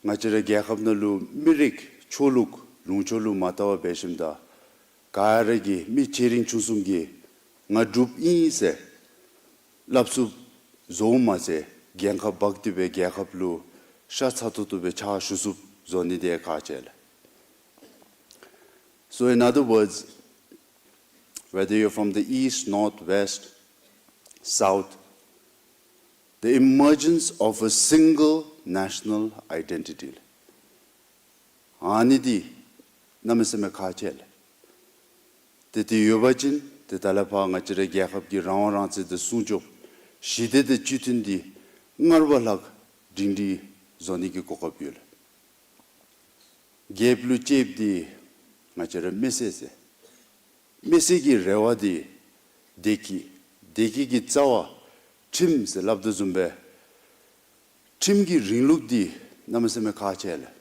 ང་བཅས་ར་རྒྱལ་ཁབ་ནང་ལུ་མི་རིགས་ཆོས་ལུགས་ལུང་ཕྱོགས་ལུ་མ་བལྟ་བར་འབད་ཞིནམ་ད་ག་ར་གིས་མི་ཆེ་འབྲིང་ཆུང་གསུམ་གྱིས་ང་འབྲུགཔ་ཨིན་ཟེར་སླབ་ཚུགསཔ་བཟོཝ་མ་ཚད་འགན་ཁག་འབག་སྟེ་སྦེ་རྒྱལ་ཁབ་ལུ་ཤ་ཚ་ཏོག་ཏོ་སྦེ་ཕྱག་ཞུ་ཚུགསཔ་བཟོ་ནི་འདི་ཁག་ཆེ་ལགས། So in other words, whether you're from the east, north, west, south, the emergence of a single national identity, ཨ་ནི་འདི་གནམ་མེད་ས་མེད་ཁག་ཆེ་ལགས། ཏེ་དེ་ཡོད་པ་ཅིན་ཏེ་ད་ལས་ཕར་ང་བཅས་རའི་རྒྱལ་ཁབ་ཀྱི་རང་དབང་རང་བཙན་དང་སྲུང་སྐྱོབ་ཞི་བདེ་དང་སྤྱི་མཐུན་འདི་སྔར་བ་ལྷག་སྒྲིང་སྒྲིང་བཟོ་ནི་གི་གོ་སྐབས་ཡོད་ལགས། རྒྱལཔོ་ལུ་གཅེསཔ་འདི་ང་བཅས་རའི་མི་སེར་ཟེར། མི་སེར་གྱི་རེ་བ་འདི་བདེ་སྐྱིད། བདེ་སྐྱིད་ཀྱི་རྩ་བ་ཁྲིམས་ཟེར་སླབ་དོ་བཟུམ་སྦེ་ཁྲིམས་ཀྱི་རིང་ལུགས་འདི་གནམ་མེད་ས་མེད་ཁག་ཆེ་ལགས།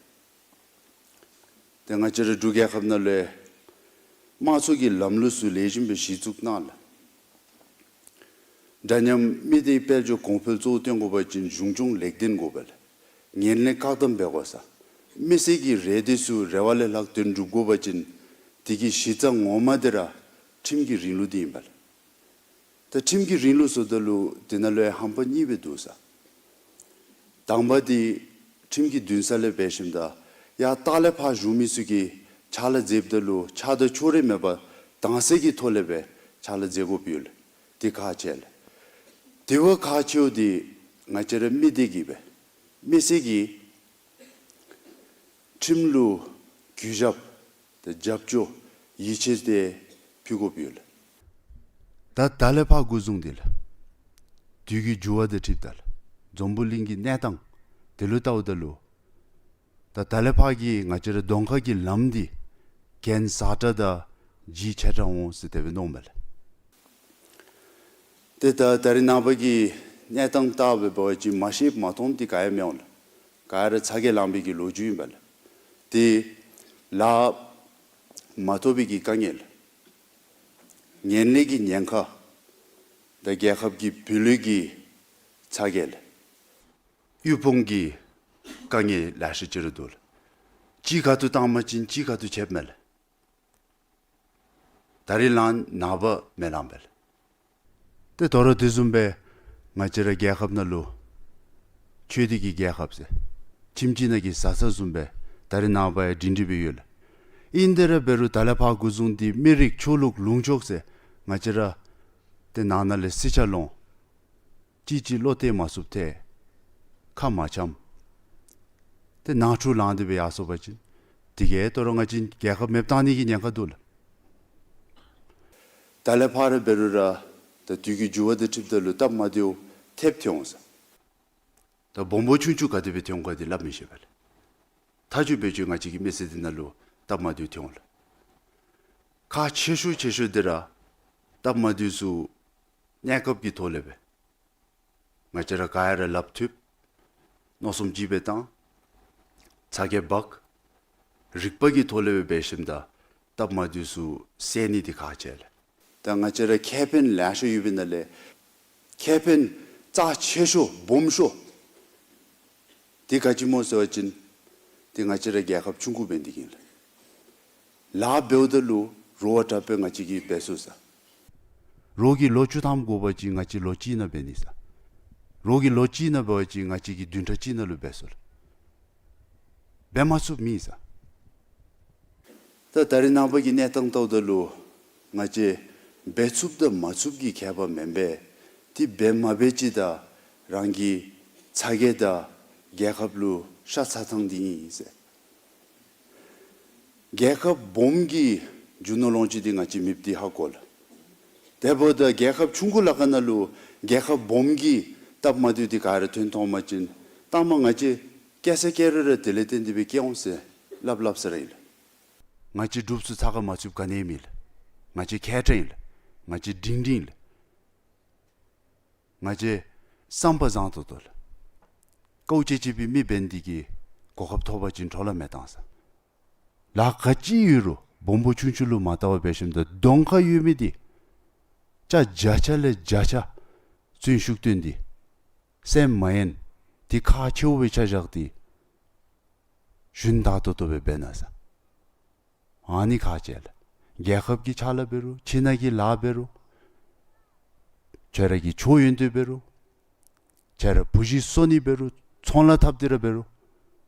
ཏེ་ང་བཅས་རའི་འབྲུག་རྒྱལ་ཁབ་ནང་ལུ་དམངས་གཙོ་གི་ལམ་ལུགས་ཚུ་ལེགས་ཤོམ་སྦེ་གཞི་བཙུགས་གནང་ལགས། འདྲ་མཉམ་མི་སྡེའི་དཔལ་འབྱོར་གོང་འཕེལ་གཙོ་བོ་སྟོན་དགོ་པ་ཅིན་གཞུང་སྐྱོང་ལེགས་ལྡན་དགོ་པས་ལགས། ངན་ལྷད་བཀག་སྡོམ་འབད་དགོ་ས། མི་སེར་གྱི་རེ་འདོད་ཚུ་རེ་བ་ལས་ལྷག་དོན་འགྲུབ་དགོ་པ་ཅིན་དེ་གི་གཞི་རྩ་ངོ་མ་འདི་ར་ཁྲིམས་ཀྱི་རིང་ལུགས་འདི་ཨིན་པས་ལགས། ད་ཁྲིམས་ཀྱི་རིང་ལུགས་ཟེརཝ་ད་ལུ་དེ་ནང་ལུ་ཡང་ཧམ་པ་གཉིས་སྦེ་འདུག་ས། དང་པ་འདི་ཁྲིམས་ཀྱི་འདུན་ས་ལས་འབད་ཞིནམ་ད་ཡར་ལྟག་ལས་ཕར་བཞུགས་མི་ཚུ་གིས་ཕྱག་ལཱ་མཛདཔ་ད་ལུ་ཆགས་སྡང་ཕྱོགས་རིས་མེད་པར་དྭངས་གསལ་གྱི་ཐོག་ལས་སྦེ་ཕྱག་ལཱ་མཛད་དགོཔ་ཡོད་ལགས། དེ་ཁག་ཆེ་ལགས། དེ་བ་ཁག་ཆེཝ་འདི་ང་བཅས་ར་མི་སྡེ་གིས་སྦེ་མི་སེར་གྱིས་ཁྲིམས་ལུ་གུས་ཞབས་དང་རྒྱབ་སྐྱོར་ཡིད་ཆེས་འདི་ཕུལ་དགོཔ་ཡོད་ལགས། ད་ད་ལས་ཕར་འགོ་བཟུང་སྟེ་ལགས། དུས་ཀྱི་འགྱུར་བ་དང་འཁྲིལཝ་ད་ལགས། འཛམ་བུ་གླིང་གི་གནས་སྟངས་དེ་ལུ་བལྟཝ་ད་ལུ་ད་ད་ལས་ཕར་གྱི་ང་བཅས་ར་གདོང་ཁ་གི་ལམ་འདི་གྱེན་ཟག་དྲགས་དང་ལྗིད་ཆེ་དྲགས་འོང་ཟེར་དེ་སྦེ་མནོཝ་མས་ལགས། ཏེ་ད་ད་རིས་ནངས་པ་གི་གནས་སྟངས་བལྟ་སྦེ་འབད་བ་ཅིན་མ་ཤེསཔ་མ་མཐོངམ་འདི་ག་ཡང་མི་འོང་ལགས། ག་ར་ཚ་གྱང་ལངས་པའི་གི་ལོ་རྒྱུས་ཨིན་པས་ལགས། ཏེ་ལཱ་མ་ཐོབ་པའི་གི་དཀའ་ངལ་ལགས། ངན་ལྷད་ཀྱི་ཉེན་ཁ་དང་རྒྱལ་ཁབ་ཀྱི་སྦུག་ལུས་ཀྱི་ཚ་གྱང་ལགས། དབུལ་ཕོངས་ཀྱི་དཀའ་ངལ་ལེ་ཤ་ཅིག་ར་འདུག་ལགས། གཅིག་ཁ་ཐུག་བཏང་པ་ཅིན་གཅིག་ཁ་ཐུག་ཆདཔ་མས་ལགས། ད་རིས་ལངས་ནངས་པ་མི་ལངས་པས་ལགས། ཏེ་དོ་རུང་དེ་བཟུམ་སྦེ་ང་བཅས་ར་རྒྱལ་ཁབ་ནང་ལུ་ཆོས་སྡེ་གི་རྒྱལ་ཁབ་ཟེར་ཁྱིམ་གཅིག་ནང་གི་བཟའ་ཚང་བཟུམ་སྦེ་ད་རིས་ནངས་པ་ཡང་སྒྲིང་སྒྲི་སྦེ་ཡོད་ལགས། ཨིན་དེ་ར་འབད་རུང་ད་ལས་ཕར་འགོ་བཟུང་སྟེ་མི་རིགས་ཆོས་ལུགས་ལུང་ཕྱོགས་ཟེར་ང་བཅས་ར་ཏེ་ནང་ན་ལས་སྲིད་ཆ་ལོང་གཅིག་གཅིག་བློ་གཏད་མ་ཚུགསཔ་ཐལ། ཁ་མ་འཆམ། ཏེ་ནང་འཁྲུག་ལངས་ཏེ་སྦེ་ཡར་སོང་པ་ཅིན་དེ་གིས་དོ་རུང་ང་བཅས་རྒྱལ་ཁབ་མེདཔ་བཏང་ནི་གི་ཉེན་ཁ་འདུག་ལགས། ད་ལས་ཕར་ར་འབད་རུང་ར་ད་དུས་ཀྱི་འགྱུར་བ་དང་འཁྲིལཝ་ད་ལུ་སྟབས་མ་བདེཝ་ཐེབས་ཐོན་འོང་ས། ད་སྦོམ་པོ་ཆུང་ཆུང་ག་དེ་སྦེ་ཐོན་ག་འདི་སླབ་མི་ཤེས་པས་ལགས། མཐའ་མཇུག་འབད་བ་ཅིན་ང་བཅས་ཀྱི་མི་སེར་འདི་ནང་ལུ་སྟབས་མ་བདེཝ་ཐོན་འོང་ལགས། ཁག་ཆེ་ཤོས་ཆེ་ཤོས་འདི་ར་སྟབས་མ་བདེཝ་ཚུ་གནས་སྐབས་ཀྱི་ཐོག་ལས་སྦེ་ང་བཅས་ར་ག་ཡ་ར་ལགཔ་མཐུད། མནོ་བསམ་གཅིག་སྦེ་བཏང་། ཚ་གྱང་འབག། རིག་པ་གི་ཐོག་ལས་སྦེ་འབད་ཞིནམ་ད་སྟབས་མ་བདེཝ་ཚུ་སེལ་ནི་འདི་ཁག་ཆེ་ལགས། ད་ང་བཅས་ར་ཁེ་ཕན་ལེ་ཤ་ཡོད་པའི་ནང་ལས་ཁེ་ཕན་རྩ་ཆེ་ཤོས་སྦོམ་ཤོས་འདི་ག་ཅི་སྨོ་ཟེར་བ་ཅིན་ཏེ་ང་བཅས་ར་རྒྱལ་ཁབ་ཆུང་ཀུ་འབད་ནི་འདི་གིས་ལགས། ལཱ་འབདཝ་ད་ལུ་རོགས་དྲག་པས་ང་བཅས་ཀྱིས་འབད་ཚུགས་ས། རོགས་ཀྱིས་ལོ་བཅུ་ཐམ་དགོ་པ་ཅིན་ང་བཅས་ལོ་གཅིག་ནང་འབད་ནི་ས། རོགས་ཀྱིས་ལོ་གཅིག་ནང་འབད་བ་ཅིན་ང་བཅས་ཀྱིས་བདུན་ཕྲག་གཅིག་ནང་ལུ་འབད་ཚུགས་ལགས། འབད་མ་ཚུགསཔ་མེད་ས། ད་ད་རིས་ནངས་པ་གི་གནས་སྟངས་བལྟཝ་ད་ལུ་ང་བཅས་འབད་ཚུགསཔ་དང་མ་ཚུགསཔ་ཀྱི་ཁྱད་པར་མེན་པས། ཏེ་འབད་མ་འབད་ཅིག་ད་རང་གི་ཚ་གྱང་དང་རྒྱལ་ཁབ་ལུ་ཤ་ཚ་ཐངས་འདི་ཨིན་ཟེར། རྒྱལ་ཁབ་སྦོམ་གྱི་རྒྱུ་ནོར་ལོངས་སྤྱོད་འདི་ང་བཅས་མེདཔ་འདི་ཧ་གོ་ལགས། དེ་འབདཝ་ད་རྒྱལ་ཁབ་ཆུང་ཀུ་ལ་ཁ་ནང་ལུ་རྒྱལ་ཁབ་སྦོམ་གྱི་སྟབས་མ་བདེཝ་འདི་ག་ར་ཐོན་ཐོན་པ་ཅིན་ལྟ་མ་ང་བཅས་སྐྱེ་ས་སྐྱེ་རུང་ར་དེ་ལས་བརྟེན་ཏེ་སྦེ་སྐྱེ་འོང་ཟེར་སླབ་སླབ་ས་ར་ཨིན་ལགས། ང་བཅས་འབྲུགཔ་ཚུ་ཚ་ཁ་མ་ཚུདཔ་ག་ནི་ཡང་མེད་ལགས། ང་བཅས་མཁས་དྲགས་ཨིན་ལགས། ང་བཅས་སྒྲིང་སྒྲིང་ལགས། ང་བཅས་བསམ་པ་བཟང་ཏོག་ཏོ་ལགས། དཀའཝ་སྤྱད་སྤྱད་པའི་མི་འབད་ནི་འདི་གིས་གོ་སྐབས་ཐོབ་པ་ཅིན་འཕྲོ་བརླག་མི་བཏང་ས། ལཱ་ག་ཅི་ཡོད་རུང་སྦོམ་པོ་ཆུང་ཆུང་ལུ་མ་བལྟ་བར་འབད་ཞིནམ་ད་གདོང་ཁར་ཡོད་མི་འདི་ཅ་བརྒྱ་ཆ་ལས་བརྒྱ་ཆ་བརྩོན་ཤུགས་བཏོན་ཏེ་སེམས་མ་ཡེངས་ཏེ་ཁག་ཆེཝ་སྦེ་ཆ་བཞག་སྟེ་ཞུན་དག་ཏོག་ཏོ་སྦེ་འབད་གནང་ས། ཨ་ནི་ཁག་ཆེ་ལགས། རྒྱལ་ཁབ་ཀྱི་ཕྱག་ལཱ་འབད་རུང་ཁྱིམ་ནང་གི་ལཱ་འབད་རུང་ཁྱོད་ར་གི་ཆོས་ཡོན་ཏན་འབད་རུང་ཁྱོད་ར་བུ་གཞི་གསོ་ནི་འབད་རུང་ཚོང་ལཱ་འཐབ་སྟེ་ར་འབད་རུང་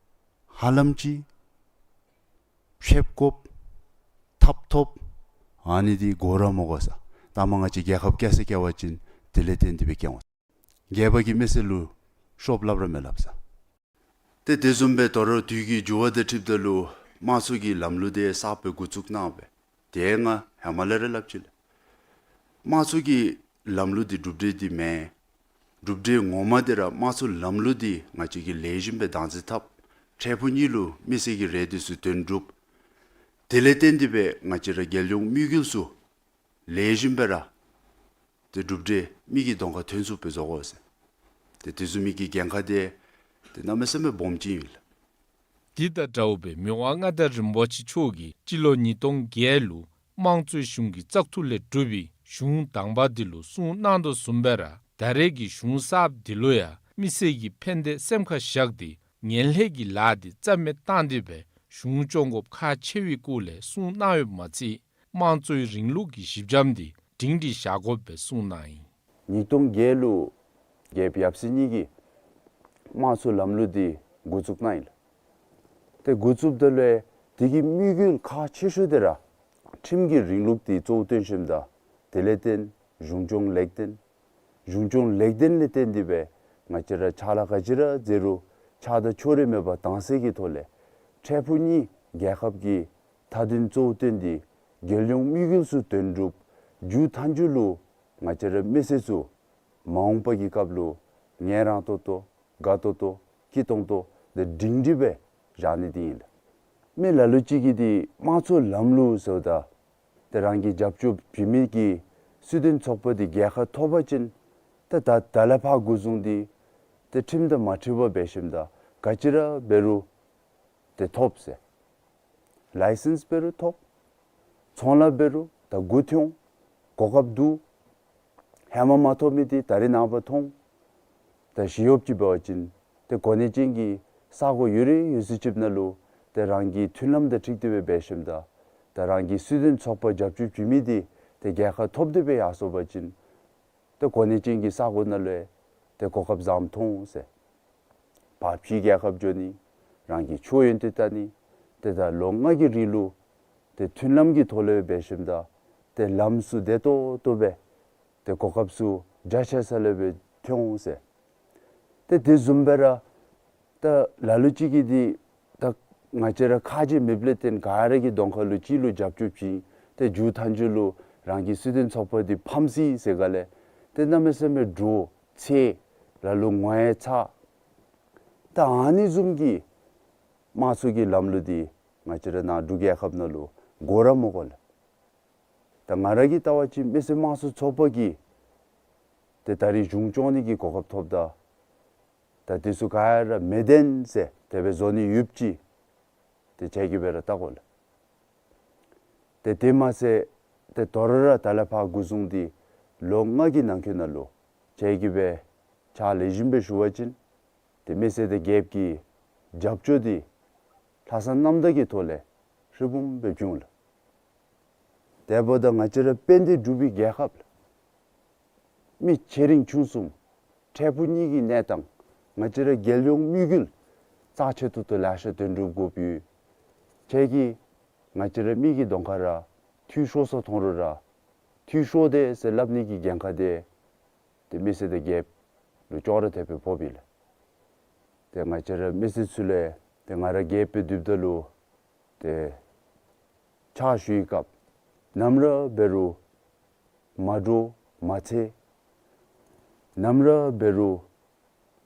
ཧ་ལམ་ཅིག་ཕྱདཔ་དགོཔ་ཐབས་ཐོབ་ཨ་ནི་འདི་དགོ་ར་མི་དགོ་ས། ལྟ་མ་ང་བཅས་རྒྱལ་ཁབ་སྐྱེ་ས་སྐྱེ་བ་ཅིན་དེ་ལས་བརྟེན་ཏེ་སྦེ་སྐྱེ་འོང་། རྒྱལ་པོ་གིས་མི་སེར་ལུ་ཤོབ་སླབ་ར་མི་སླབ་ས། ཏེ་དེ་བཟུམ་སྦེ་དོ་རུང་དུས་ཀྱི་འགྱུར་བ་དང་འཁྲིལཝ་ད་ལུ་དམངས་གཙོ་གི་ལམ་ལུགས་འདི་གསརཔ་སྦེ་འགོ་བཙུགས་གནང་སྦེ་ཏེ་ང་ཧེ་མ་ལས་ར་སླབ་ཅི་ལགས། དམངས་གཙོ་གི་ལམ་ལུགས་འདི་གྲུབ་འབྲས་འདི་མེན། གྲུབ་འབྲས་ངོ་མ་འདི་ར་དམངས་གཙོ་ལམ་ལུགས་འདི་ང་བཅས་ཀྱིས་ལེགས་ཤོམ་སྦེ་བདག་འཛིན་འཐབ། འཕྲལ་ཕུགས་གཉིས་ལུ་མི་སེར་གྱི་རེ་འདོད་ཚུ་དོན་འགྲུབ། དེ་ལས་བརྟེན་ཏེ་སྦེ་ང་བཅས་ར་རྒྱལ་ཡོངས་དམིགས་ཡུལ་ཚུ་ལེགས་ཤོམ་སྦེ་ར་ཏེ་གྲུབ་འབྲས་མི་གི་གདོང་ཁར་ཐོན་ཚུགསཔ་སྦེ་བཟོ་དགོ་ཟེར། ཏེ་དེ་བཟུམ་མའི་གི་འགན་ཁག་འདི་ཏེ་གནམ་མེད་ས་མེད་སྦོམ་ཅིག་ཨིན་ལགས། དེ་དང་འདྲཝ་སྦེ་མི་དབང་མངའ་བདག་རིན་པོ་ཆེ་མཆོག་གིས་སྤྱི་ལོ་ཉིས་སྟོང་བརྒྱད་ལུ་དམངས་གཙོའི་གཞུང་གི་བཙག་འཐུ་ལས་གྲུབ་པའི་གཞུང་དང་པ་འདི་ལུ་གསུང་གནང་དོ་བཟུམ་སྦེ་ར་ ད་རེས་ཀྱི་གཞུང་གསརཔ་འདི་ལུ་ཡང་མི་སེར་གྱིས་ཕན་བདེ་སེམས་ཁར་བཞག་སྟེ་ངན་ལྷད་ཀྱི་ལཱ་འདི་རྩ་མེད་བཏང་སྟེ་སྦེ་གཞུང་སྐྱོང་དགོཔ་ཁག་ཆེ་བའི་སྐོར་ལས་གསུངས་གནང་ཡོདཔ་མ་ཚད་དམངས་གཙོའི་རིང་ལུགས་ཀྱི་གཞི་འགྱམ་འདི་སྒྲིང་སྒྲི་བཞག་དགོཔ་སྦེ་གསུངས་གནང་ཡི། ཉིས་སྟོང་བརྒྱད་ལུ་རྒྱལཔོ་ཡབ་སྲས་གཉིས་ཀྱིས་དམངས་གཙོའི་ལམ་ལུགས་འདི་འགོ་བཙུགས་གནང་ཡི་ལགས། ཏེ་འགོ་བཙུགསཔ་ད་ལུ་དེ་གི་དམིགས་ཡུལ་ཁག་ཆེ་ཤོས་འདི་ར་ཁྲིམས་ཀྱི་རིང་ལུགས་འདི་གཙོ་བོ་བཏོན་ཞིནམ་ད་དེ་ལས་བརྟེན་གཞུང་སྐྱོང་ལེགས་ལྡན། གཞུང་སྐྱོང་ལེགས་ལྡན་ལས་བརྟེན་ཏེ་སྦེ་ང་བཅས་ར་ཕྱག་ལཱ་ག་ཅི་ར་མཛད་རུང་ཆགས་སྡང་ཕྱོགས་རིས་མེད་པར་དྭངས་གསལ་གྱི་ཐོག་ལས་འཕྲལ་ཕུགས་གཉིས་རྒྱལ་ཁབ་ཀྱི་མཐའ་དོན་གཙོ་བོ་བཏོན་ཏེ་རྒྱལ་ཡོངས་དམིགས་ཡུལ་ཚུ་དོན་གྲུབ་མཇུག་མཐའ་མཇུག་ལུ་ང་བཅས་ར་མི་སེར་ཚུ་མ་འོངས་པ་གི་སྐབས་ལུ་ངལ་རངས་ཏོག་ཏོ་དགའ་ཏོག་ཏོ་སྐྱིད་ཏོང་ཏོ་དེ་སྒྲིང་སྒྲི་སྦེ་བཞག་ནི་འདི་ཨིན་ལགས། མི་ལ་ལུ་ཅིག་གིས་འདི་དམངས་གཙོའི་ལམ་ལུགས་ཟེརཝ་ད་ཏེ་རང་གི་རྒྱབ་སྐྱོར་བྱིན་མི་གི་སྲིད་དོན་ཚོགས་པ་འདི་རྒྱལ་ཁ་ཐོབ་པ་ཅིན་ཏེ་ད་ད་ལས་ཕར་འགོ་བཟུང་སྟེ་ཏེ་ཁྲིམས་དང་མ་འཁྲིལ་བར་འབད་ཞིནམ་ད་ག་ཅི་ར་འབད་རུང་ཏེ་ཐོབ་ཟེར། ལའི་སེནསི་འབད་རུང་ཐོབ། ཚོང་ལཱ་འབད་རུང་ད་འགོ་ཐོན། གོ་སྐབས་འདུག། ཧེ་མ་མ་ཐོབ་མི་འདི་ད་རིས་ནངས་པ་ཐོབ། ད་ཞི་གཡོགཔ་ཅིག་འབད་བ་ཅིན་ཏེ་གོ་གནས་ཅན་གྱི་ས་གོ་ཡོད་རིགས་ཡོད་ཚད་ཅིག་ནང་ལུ་ཏེ་རང་གི་མཐུན་ལམ་དང་འཁྲིལ་ཏེ་སྦེ་འབད་ཞིནམ་ད་ཏེ་རང་གི་སྲིད་དོན་ཚོགས་པ་རྒྱབ་སྐྱོར་བྱིན་མི་འདི་ཏེ་རྒྱལ་ཁ་ཐོབ་སྟེ་སྦེ་ཡར་སོང་པ་ཅིན་ཏེ་གོ་གནས་ཅན་གྱི་ས་གོ་ནང་ལུ་ཏེ་གོ་སྐབས་བཟངམ་ཐོབ་ཟེར། ཕར་ཕྱི་རྒྱལ་ཁབ་འགྱོ་ནི་རང་གི་ཆོས་ཡོན་ཏན་བལྟ་ནི་ཏེ་ད་ལོ་ལྔ་གི་རིང་ལུ་ཏེ་མཐུན་ལམ་གྱི་ཐོག་ལས་འབད་ཞིནམ་ད་ཏེ་ལམ་ཚུ་བདེ་ཏོག་ཏོ་སྦེ་ཏེ་གོ་སྐབས་ཚུ་རྒྱ་ཆེ་ས་ལས་སྦེ་ཐོན་འོང་ཟེར། ཏེ་དེ་བཟུམ་སྦེ་ར་ད་ལ་ལུ་ཅིག་གིས་འདི་ད་ང་བཅས་ར་ཁ་རྗེ་མེདཔ་ལས་བརྟེན་ག་ར་གི་གདོང་ཁ་ལུ་གཅིག་ལུ་རྒྱབ་སྐྱོར་བྱིན་ཏེ་མཇུག་མཐའ་མཇུག་ལུ་རང་གི་སྲིད་དོན་ཚོགས་པ་འདི་ཕམ་སོ་ཡི་ཟེར་ག་ལས་ཏེ་གནམ་མེད་ས་མེད་འདྲོག་ཚེར་ལ་ལུ་ངོ་ཡང་ཚ། ད་ཨ་ནི་བཟུམ་གྱི་དམངས་གཙོ་གི་ལམ་ལུགས་འདི་ང་བཅས་ར་ནཱ་འབྲུག་རྒྱལ་ཁབ་ནང་ལུ་དགོ་ར་མི་དགོ་ལགས། ད་ང་ར་གིས་བལྟ་བ་ཅིན་མི་སེར་དམངས་གཙོ་ཚོགས་པ་གིས་ཏེ་ད་རིས་གཞུང་སྐྱོང་ནི་གི་གོ་སྐབས་ཐོབ་ད་ད་དེ་ཚུ་ག་ར་མེད་བདེན་ཟེར་དེ་སྦེ་བཟོ་ནི་ཡོདཔ་ཅིག་ཏེ་ཁྱེད་ཀྱིས་སྦེ་ར་བལྟ་དགོ་ལགས། ཏེ་དེ་མ་ཚད་ཏེ་དོ་རུང་ར་ད་ལས་ཕར་འགོ་བཟུང་སྟེ་ལོ་ལྔ་གི་ནང་འཁོད་ནང་ལུ་ཁྱེད་ཀྱིས་སྦེ་ཕྱག་ལེགས་ཤོམ་སྦེ་ཞུ་བ་ཅིན་ཏེ་མི་སེར་དང་རྒྱལཔོ་གི་རྒྱབ་སྐྱོར་འདི་ལྷག་བསམ་རྣམ་དག་གི་ཐོག་ལས་ཧྲིལ་བུམ་སྦེ་བྱུང་ལགས། དེ་འབདཝ་ད་ང་བཅས་ར་དཔལ་ལྡན་འབྲུག་པའི་རྒྱལ་ཁབ་ལགས། མི་ཆེ་འབྲིང་ཆུང་གསུམ་འཕྲལ་ཕུགས་གཉིས་ཀྱི་གནས་སྟངས་ང་བཅས་ར་རྒྱལ་ཡོངས་དམིགས་ཡུལ་རྩ་ཆེ་ཏོག་ཏོ་ལེ་ཤ་དོན་གྲུབ་དགོཔ་ཡོད། ཁྱེད་ཀྱིས་ང་བཅས་ར་མི་གི་གདོང་ཁ་ར་འཐུས་ཤོར་སོ་མཐོང་རུང་ར་འཐུས་ཤོར་དེས་ཟེར་སླབ་ནི་གི་འགན་ཁག་དེ་ཏེ་མི་སེར་དང་རྒྱལཔོ་ལུ་ཅོག་ར་འཐདཔ་སྦེ་ཕོགཔ་ཨིན་ལགས། ཏེ་ང་བཅས་ར་མི་སེར་ཚུ་ལས་ཏེ་ང་ར་རྒྱལཔོ་སྦེ་སྡོདཔ་ད་ལུ་ཏེ་ཕྱག་ཞུ་བའི་སྐབས་ནམ་ར་འབད་རུང་མ་འདྲོག་མ་ཚེར། ནམ་ར་འབད་རུང་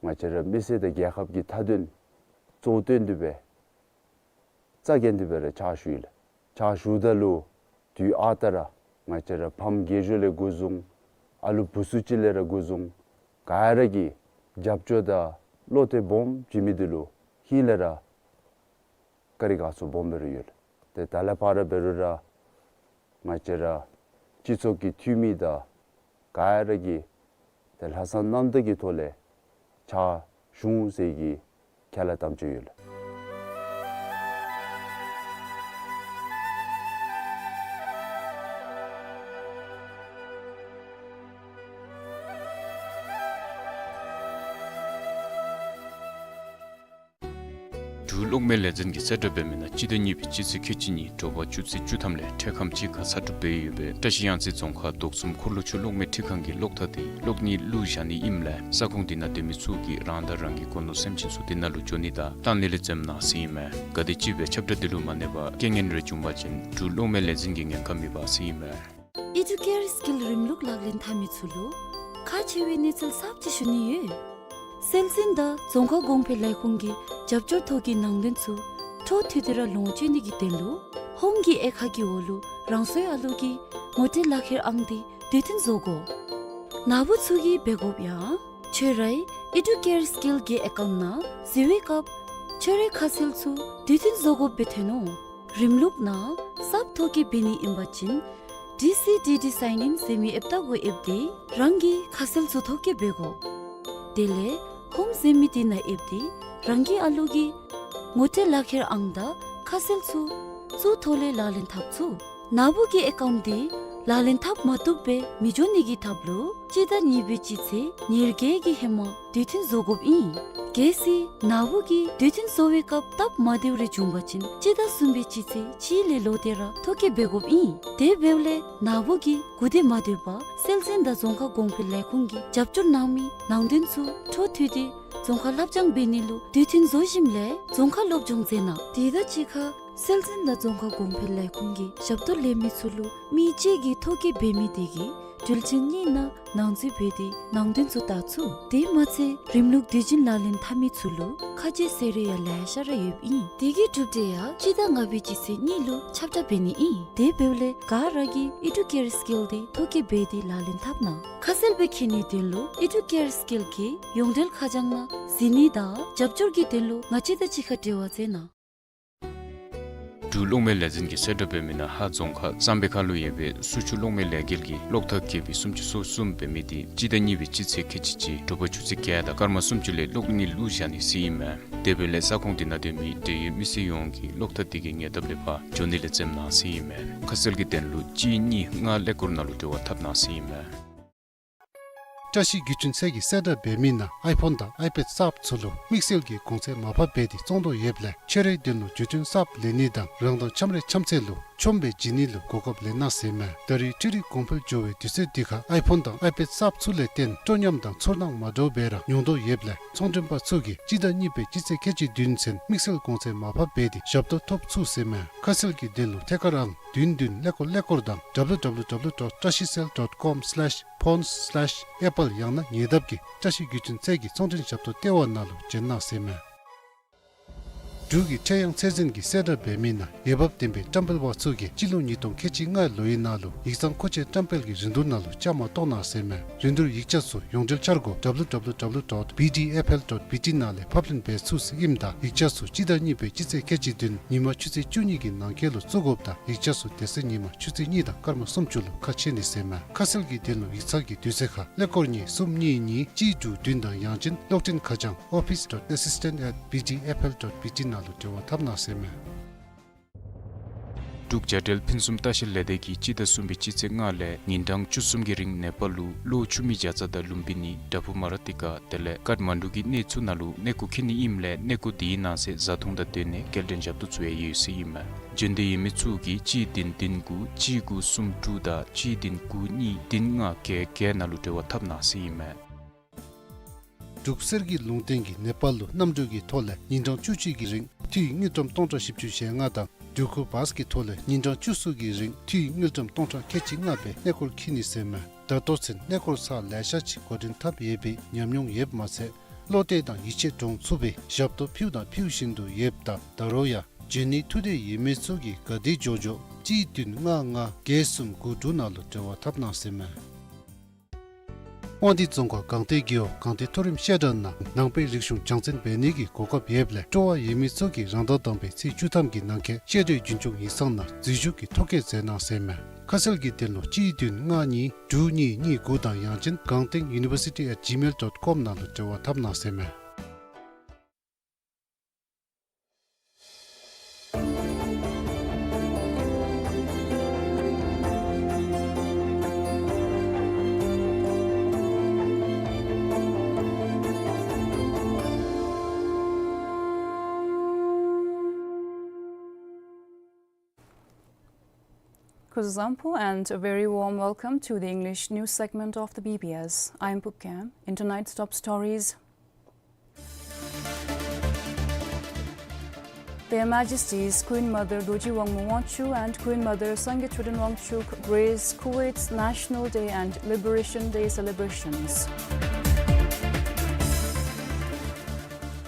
ང་བཅས་ར་མི་སེར་དང་རྒྱལ་ཁབ་ཀྱི་མཐའ་དོན་གཙོ་བོ་བཏོན་ཏེ་སྦེ་རྩ་འགེངས་ཏེ་སྦེ་ར་ཕྱག་ཞུ་ཡི་ལགས། ཕྱག་ཞུཝ་ད་ལུ་དུས་ཨ་རྟག་ར་ང་བཅས་ར་ཕམ་རྒས་གཞོན་ལས་འགོ་བཟུང་ཨ་ལུ་བུ་ཚུ་ཅིག་ལས་ར་འགོ་བཟུང་ག་ར་གིས་རྒྱབ་སྐྱོར་དང་བློ་གཏད་སྦོམ་བྱིན་མི་འདི་ལུ་ཧིང་ལས་ར་བཀའ་དྲིན་དགའ་ཚོར་སྦོམ་སྦེ་ར་ཡོད་ལགས། ཏེ་ད་ལས་ཕར་ར་འབད་རུང་ར་ང་བཅས་ར་སྤྱི་ཚོགས་ཀྱི་འཐུས་མི་དང་ག་ར་གིས་ཏེ་ལྷག་བསམ་རྣམ་དག་གི་ཐོག་ལས་ཕྱག་ཞུ་འོང་ཟེར་གྱི་ཁས་བླངས་དམ་བཅའ་ཡོད་ལགས། འབྲུག་གློག་མེ་ལས་འཛིན་གྱིས་གསལ་བསྒྲགས་འབད་མི་ནང་སྤྱི་ཟླ་གཉིས་པའི་སྤྱི་ཚེས་ཁལ་གཅིག་གཉིས་དྲོ་པ་ཆུ་ཚོད་བཅུ་ཐམ་ལས་འཕྲལ་ཁམས་ཅིག་ཁར་གསལ་བསྒྲགས་འབད་ཡོདཔ་ལས་བཀྲ་ཤིས་གཡང་རྩེ་རྫོང་ཁག་རྡོག་གསུམ་འཁོར་ལོ་ཆུ་གློག་མེ་འཕྲུལ་ཁང་གི་གློག་ཐག་དེ་གློག་བརྙན་བླུགས་བཞག་ནི་ཨིནམ་ལས་ས་ཁོངས་དེ་ནང་སྡོད་མི་ཚུ་གིས་རང་དང་རང་གི་སྒོ་ནོར་སེམས་ཅན་ཚུ་དེ་ནང་ལུ་འགྱོ་ནི་དང་གཏང་ནི་ལས་འཛེམ་གནང་ཟེར་ཨིན་མས། ག་དེམ་ཅིག་སྦེ་ཁྱབ་བསྒྲགས་དེ་ལུ་མ་གནས་པར་རྐྱེན་ངན་རེ་བྱུང་པ་ཅིན་འབྲུག་གློག་མེ་ལས་འཛིན་གྱིས་ཉེན་ཁ་མི་འབག་ཟེར་ཨིན་མས། ཨི་ཌུ་ཀེར་སི་ཀིལ་རིམ་ལུགས་ལག་ལེན་འཐབ་མི་ཚུ་ལུ་ཁག་ཆེ་བའི་གནས་ཚུལ་གསརཔ་ཅིག་ཞུ་ནི་ཡོད། སྲོལ་འཛིན་དང་རྫོང་ཁ་གོང་འཕེལ་ལས་ཁུངས་ཀྱི་རྒྱབ་སྐྱོར་ཐོག་གི་ནང་དོན་ཚུ་འཕྲོ་མཐུད་དེ་ར་ལོངས་སྤྱོད་ནི་གི་དོན་ལུ་ཧོམ་གྱི་དབྱེ་ཁག་གི་འོག་ལུ་རང་སོའི་ཨ་ལུ་གི་ངོ་སྤྲོད་ལག་ཁྱེར་ཨང་དེ་དུས་མཐུན་བཟོ་དགོ། ནཱ་བུ་ཚུ་གིས་འབད་དགོཔ་ཡང་ཁྱོད་རའི་ཨི་ཌུ་ཀེར་སི་ཀིལ་གྱི་ཨེ་ཀའུནཊ་ནང་གཟིགས་པའི་སྐབས་ཁྱོད་རའི་ཁ་གསལ་ཚུ་དུས་མཐུན་བཟོ་དགོཔ་སྦེ་ཐོན་ནུག། རིམ་ལུགས་ནང་གསརཔ་ཐོག་གི་འབད་ནི་ཨིན་པ་ཅིན་ ཌི་སི་ཌི་ཌི་སའིན་ཨིན་ཟེར་མི་ཨེཔ་བཏབ་དགོ། ཨེཔ་འདི་རང་གི་ཁ་གསལ་ཚུ་ཐོ་བཀོད་འབད་དགོ། དེ་ལས་ཧོམ་ཟེར་མི་འདི་ནང་ཨེཔ་འདི་རང་གི་ཨ་ལོ་གི་ངོ་སྤྲོད་ལག་ཁྱེར་ཨང་དང་ཁ་གསལ་ཚུ་ཚུ་ཐོག་ལས་ལག་ལེན་འཐབ་ཚུགས། ནཱ་བུ་གི་ཨེ་ཀའུནཊ་འདི་ལག་ལེན་འཐབ་མ་བཏུབ་པར་མི་འགྱོ་ནི་གི་ཐབས་ལུ་སྤྱི་ཟླ་གཉིས་པའི་སྤྱི་ཚེས་ཉེར་བརྒྱད་ཀྱི་ཧེ་མ་དུས་མཐུན་བཟོ་དགོཔ་ཨིན། གལ་སྲིད་ནཱ་བུ་གིས་དུས་མཐུན་བཟོ་བའི་སྐབས་སྟབས་མ་བདེཝ་རེ་བྱུང་པ་ཅིན་སྤྱི་ཟླ་གསུམ་པའི་སྤྱི་ཚེས་གཅིག་ལས་ལོག་སྟེ་ར་ཐོ་བཀོད་འབད་དགོཔ་ཨིན། དེ་འབདཝ་ལས་ནཱ་བུ་གིས་གུ་དེ་མ་སྡོད་པར་སྲོལ་འཛིན་དང་རྫོང་ཁ་གོང་འཕེལ་ལས་ཁུངས་ཀྱིས་རྒྱབ་སྐྱོར་གནང་མི་ནང་དོན་ཚུ་འཕྲོ་མཐུད་དེ་རྫོང་ཁ་ལྷབ་སྦྱང་འབད་ནི་ལུ་དུས་མཐུན་བཟོ་ཞིནམ་ལས་རྫོང་ཁ་སློབ་སྦྱོང་མཛད་གནང་། དེ་དང་གཅིག་ཁར་སྲོལ་འཛིན་དང་རྫོང་ཁ་གོང་འཕེལ་ལས་ཁུངས་ཀྱི་ཞབས་ཏོག་ལེན་མི་ཚུ་ལུ་མི་གཅིག་གིས་ཐོ་བཀོད་འབད་མི་དེ་གི་དྲུལ་ཆེན་གཉིས་ནང་ནང་འཛུལ་འབད་དེ་ནང་དོན་ཚུ་བལྟ་ཚུགས། དེ་མ་ཚད་རིམ་ལུགས་དུས་རྒྱུན་ལག་ལེན་འཐབ་མི་ཚུ་ལུ་ཁ་རྗེ་ཟེར་རེ་ཡང་ལེ་ཤ་ར་ཡོདཔ་ཨིན། དེ་གི་གྲུབ་འབྲས་ཡང་སྤྱི་ཟླ་ལྔ་པའི་སྤྱི་ཚེས་གཉིས་ལུ་ཁྱབ་བསྒྲགས་འབད་ནི་ཨིན། དེ་འབདཝ་ལས་ག་ར་གིས་ཨི་ཌུ་ཀེར་སི་ཀིལ་འདི་ཐོ་བཀོད་འབད་དེ་ལག་ལེན་འཐབ་གནང་། ཁ་གསལ་སྦེ་མཁྱེན་ནིའི་དོན་ལུ་ཨི་ཌུ་ཀེར་སི་ཀིལ་གྱི་ཡོངས་འབྲེལ་ཁ་བྱང་ནང་གཟིགས་ནི་དང་རྒྱབ་སྐྱོར་གྱི་དོན་ལུ་ང་བཅས་དང་གཅིག་ཁར་འབྲེལ་བ་མཛད་གནང་། འབྲུག་གློག་མེ་ལས་འཛིན་གྱིས་གསལ་བསྒྲགས་འབད་མི་ནང་ཧཱ་རྫོང་ཁག་གཙང་པའི་ཁ་ལུ་ཡོད་པའི་སུ་ཆུ་གློག་མེ་ལས་འགུལ་གྱི་གློག་ཐག་ཀེ་བི་སུམ་ཅུ་སོ་གསུམ་འབད་མི་འདི་སྤྱི་ཟླ་གཉིས་པའི་སྤྱི་ཚེས་ཁལ་གཅིག་གཅིག་དྲོ་པ་ཆུ་ཚོད་བརྒྱད་དང་སྐར་མ་སུམ་ཅུ་ལས་གློག་ནི་བླུགས་བཞག་ནི་ཟེར་ཨིན་མས། དེ་འབདཝ་ལས་ས་ཁོངས་འདི་ནང་སྡོད་མི་འབྲེལ་ཡོད་མི་སེར་ཡོངས་ཀྱིས་གློག་ཐག་འདི་གི་ཉེ་འདབས་ལས་ཕར་འགྱོ་ནི་ལས་འཛེམ་གནང་ཟེར་ཨིན་མས། ཁ་གསལ་གྱི་དོན་ལུ་གཅིག་གཉིས་ལྔ་ཀླད་ཀོར་ནང་ལུ་འབྲེལ་བ་འཐབ་གནང་ཟེར་ཨིན་མས། བཀྲ་ཤིས་བརྒྱུད་འཕྲིན་ཚད་ཀྱིས་གསལ་བསྒྲགས་འབད་མི་ནང་ཨའི་ཕོན་དང་ཨའི་པེཌ་གསརཔ་ཚུ་ལུ་དམིགས་བསལ་གྱི་གོང་ཚད་མར་ཕབ་འབད་དེ་བཙོང་དོ་ཡོདཔ་ལས་ཁྱོད་རའི་དོན་ལུ་བརྒྱུད་འཕྲིན་གསརཔ་ལེན་ནི་དང་རང་དང་འཆམ་རའི་འཆམ་ཚད་ལུ་ཆོམ་སྦེ་བྱིན་ནི་ལུ་གོ་སྐབས་ལེན་གནང་ཟེར་མས། ད་རེས་འཕྲུལ་རིག་གོང་འཕེལ་འགྱོ་བའི་དུས་ཚོད་འདི་ཁར་ཨའི་ཕོན་དང་ཨའི་པེཌ་གསརཔ་ཚུ་ལས་བརྟེན་སྤྲོ་ཉམས་དང་ཚོར་སྣང་མ་འདྲཝ་སྦེ་ར་མྱོང་དོ་ཡོདཔ་ལས་ཚོང་མགྲོན་པ་ཚུ་གིས་སྤྱི་ཟླ་གཉིས་པའི་སྤྱི་ཚེས་ཁལ་གཅིག་བདུན་ཚུན་དམིགས་བསལ་གོང་ཚད་མར་ཕབ་འབད་དེ་ཞབས་ཏོག་ཐོབ་ཚུགས་ཟེར་མས། ཁ་གསལ་གྱི་དོན་ལུ་ཐད་ཀར་ཨང་བདུན་བདུན་ཀླད་ཀོར་ཀླད་ཀོར་དང་W W W dot trashicell dot com slash phones slash apple ཡང་ན་ཉེ་འདབས་ཀྱི་བཀྲ་ཤིས་བརྒྱུད་འཕྲིན་ཚད་ཀྱི་ཚོང་མགྲོན་ཞབས་ཏོག་ལྟེ་བ་ནང་ལུ་བྱོན་གནང་ཟེར་མས། འབྲུག་གི་ཁྲེ་ཡང་ཚད་འཛིན་གྱིས་གསལ་བསྒྲགས་འབད་མི་ནང་འོས་འབབ་ལྡན་པའི་བཀྲམ་སྤེལ་པ་ཚུ་གིས་སྤྱི་ལོ་ཉིས་སྟོང་ཁལ་གཅིག་ལྔའི་ལོའི་ནང་ལུ་ཡིག་ཚང་མཁོ་ཆས་བཀྲམ་སྤེལ་གྱི་རིན་བསྡུར་ནང་ལུ་བཅའ་མར་གཏོགས་གནང་ཟེར་མས། རིན་བསྡུར་ཡིག་ཆ་ཚུ་ཡོངས་འབྲེལ་འཆར་སྒོ་W W W dot B D F L dot B T ནང་ལས་ཕབ་ལེན་འབད་ཚུགས་ཟེར་ཨིནམ་ད་ཡིག་ཆ་ཚུ་སྤྱི་ཟླ་གཉིས་པའི་སྤྱི་ཚེས་ཁལ་གཅིག་བདུན་ཉིན་མ་ཆུ་ཚོད་བཅུ་གཉིས་ཀྱི་ནང་འཁོད་ལུ་བཙུགས་དགོཔ་དང་ཡིག་ཆ་ཚུ་དེ་ཚེ་ཉིན་མ་ཆུ་ཚོད་གཉིས་དང་སྐར་མ་སུམ་ཅུ་ལུ་ཁ་ཕྱེ་ནི་ཟེར་མས། ཁ་གསལ་གྱི་དོན་ལུ་ཡིག་ཚང་གི་དུས་ཚོད་ཁར་ཀླད་ཀོར་གཉིས་གསུམ་གཉིས་གཉིས་གཅིག་དྲུག་བདུན་དང་ཡང་ཅིན་གློག་འཕྲིན་ཁ་བྱང་office dot assistant at B D F L dot B T ནང་ལུ་འབྲེལ་བ་འཐབ་གནང་ཟེར་མས། འབྲུག་བྱ་བྲལ་ཕུན་སུམ་ལྟ་བཤལ་ལས་སྡེ་གིས་སྤྱི་ཟླ་གསུམ་པའི་སྤྱི་ཚེས་ལྔ་ལས་ཉིན་གྲངས་བཅུ་གསུམ་གྱི་རིང་ནེ་པཱལ་ལུ་གློ་ཆུ་མིག་བྱ་ཙ་དང་ལུམ་བི་ནི་དྲ་ཕུག་མ་ར་ཏི་ཀ་དེ་ལས་ཀཏ་མན་ཌུ་གི་གནས་ཚུ་ནང་ལུ་གནས་སྐོར་འཁྱིད་ནི་ཨིནམ་ལས་གནས་སྐོར་དེའི་ནང་གསེས་བཟའ་འཐུང་དང་སྡོད་གནས་སྐྱེལ་འདྲེན་ཞབས་ཏོག་ཚུ་ཡང་ཡོད་ཟེར་ཨིན་མས། འབྱོན་འདོད་ཡོད་མི་ཚུ་གིས་གཅིག་བདུན་བདུན་དགུ་གཅིག་དགུ་གསུམ་དྲུག་དང་གཅིག་བདུན་དགུ་གཉིས་བདུན་ལྔ་བརྒྱད་བརྒྱད་ནང་ལུ་འབྲེལ་བ་འཐབ་གནང་ཟེར་ཨིན་མས། འབྲུག་གསེར་གྱི་ལུང་བསྟན་གྱིས་ནེ་པཱལ་ལུ་གནམ་གྲུ་གི་ཐོག་ལས་ཉིན་གྲངས་བཅུ་གཅིག་གི་རིང་འཐུས་དངུལ་ཀྲམ་སྟོང་ཕྲག་བཞི་བཅུ་ཞེ་ལྔ་དང་འགྲུལ་འཁོར་བཱས་ཀྱི་ཐོག་ལས་ཉིན་གྲངས་བཅུ་གསུམ་གྱི་རིང་འཐུས་དངུལ་ཀྲམ་སྟོང་ཕྲག་ཁལ་གཅིག་ལྔ་སྦེ་གནས་སྐོར་འཁྱིད་ནི་ཟེར་མས། ད་ལྟོ་ཚུན་གནས་སྐོར་ཚར་ལེ་ཤ་ཅིག་འགོ་འདྲེན་འཐབ་ཡོད་པའི་ཉམས་མྱོང་ཡོདཔ་མ་ཚད་བློ་གཏད་དང་ཡིད་ཆེས་འདྲོངས་ཚུགས་པའི་ཞབས་ཏོག་ཕུལཝ་དང་ཕུལ་བཞིན་དུ་ཡོདཔ་ད་ད་རུང་ཡང་འབྱོན་ནིའི་ཐུགས་འདོད་ཡོད་མི་ཚུ་གིས་ག་དེ་མགྱོགས་མགྱོགས་གཅིག་བདུན་ལྔ་ལྔ་བརྒྱད་གསུམ་དགུ་དྲུག་ནང་ལུ་འབྲེལ་བ་འཐབ་གནང་ཟེར་མས། དབང་འདུས་རྫོང་ཁག་སྒང་སྟེང་རྒེད་འོག་སྒང་སྟེང་མཐོ་རིམ་བཤད་གྲྭ་ནང་ནང་པའི་རིག་གཞུང་སྦྱང་བརྩོན་འབད་ནི་གི་གོ་སྐབས་ཡོདཔ་ལས་སྤྲོ་བ་ཡོད་མི་ཚུ་གིས་རང་དང་དང་པའི་ཚེས་བཅུ་ཐམ་གྱི་ནང་འཁོད་བཤད་གྲྭའི་རྒྱུན་སྐྱོང་ཡིག་ཚང་ནང་འཛུལ་ཞུགས་ཀྱི་ཐོ་བཀོད་མཛད་གནང་ཟེར་མས། ཁ་གསལ་གྱི་དོན་ལུ་གཅིག་བདུན་ལྔ་གཉིས་དྲུག་གཉིས་གཉིས་དགུ་དང་ཡང་ཅིན་སྒང་སྟེང་university at gmail dot com ནང་ལུ་འབྲེལ་བ་འཐབ་གནང་ཟེར་མས། Kuzuzangpo and a very warm welcome to the English news segment of the B B S. I am Pupkem. In tonight's top stories, Their Majesties Queen Mother Dorji Wangmo Wangchuck and Queen Mother Sangay Choden Wangchuck grace Kuwait's National Day and Liberation Day celebrations.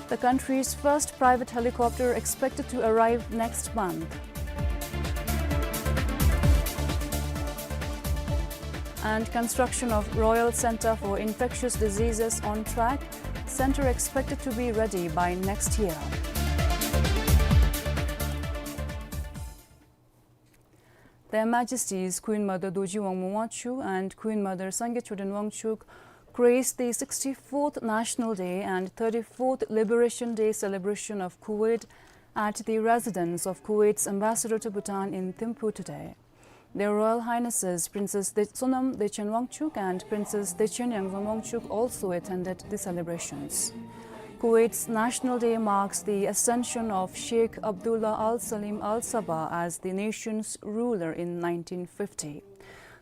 The country's first private helicopter expected to arrive next month. And construction of Royal Centre for Infectious Diseases on track, centre expected to be ready by next year. Their Majesties Queen Mother Dorji Wangmo Wangchuck and Queen Mother Sangay Choden Wangchuck graced the sixty-fourth National Day and thirty-fourth Liberation Day celebration of Kuwait at the residence of Kuwait's ambassador to Bhutan in Thimphu today. Their Royal Highnesses Princess De-, Sonam Dechen Wangchuck and Princess Dechen Yangzom Wangchuck also attended the celebrations. Kuwait's National Day marks the ascension of Sheikh Abdullah Al Salim Al Sabah as the nation's ruler in nineteen fifty.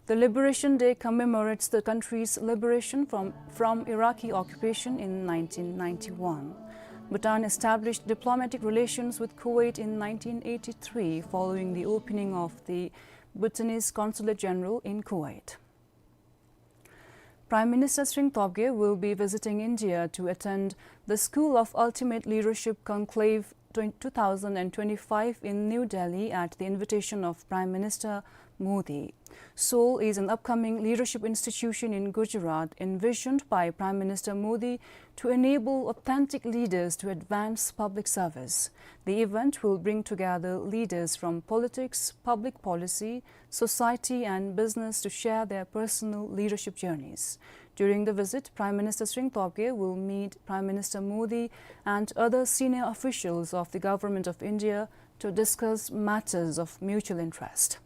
The Liberation Day commemorates the country's liberation from, from Iraqi occupation in nineteen ninety-one. Bhutan established diplomatic relations with Kuwait in nineteen eighty-three following the opening of the Bhutanese Consulate General in Kuwait. Prime Minister Tshering Tobgay will be visiting India to attend the School of Ultimate Leadership Conclave twen-, two thousand twenty-five in New Delhi at the invitation of Prime Minister Modi. Seoul is an upcoming leadership institution in Gujarat envisioned by Prime Minister Modi to enable authentic leaders to advance public service. The event will bring together leaders from politics, public policy, society and business to share their personal leadership journeys. During the visit, Prime Minister Tshering Tobgay will meet Prime Minister Modi and other senior officials of the Government of India to discuss matters of mutual interest.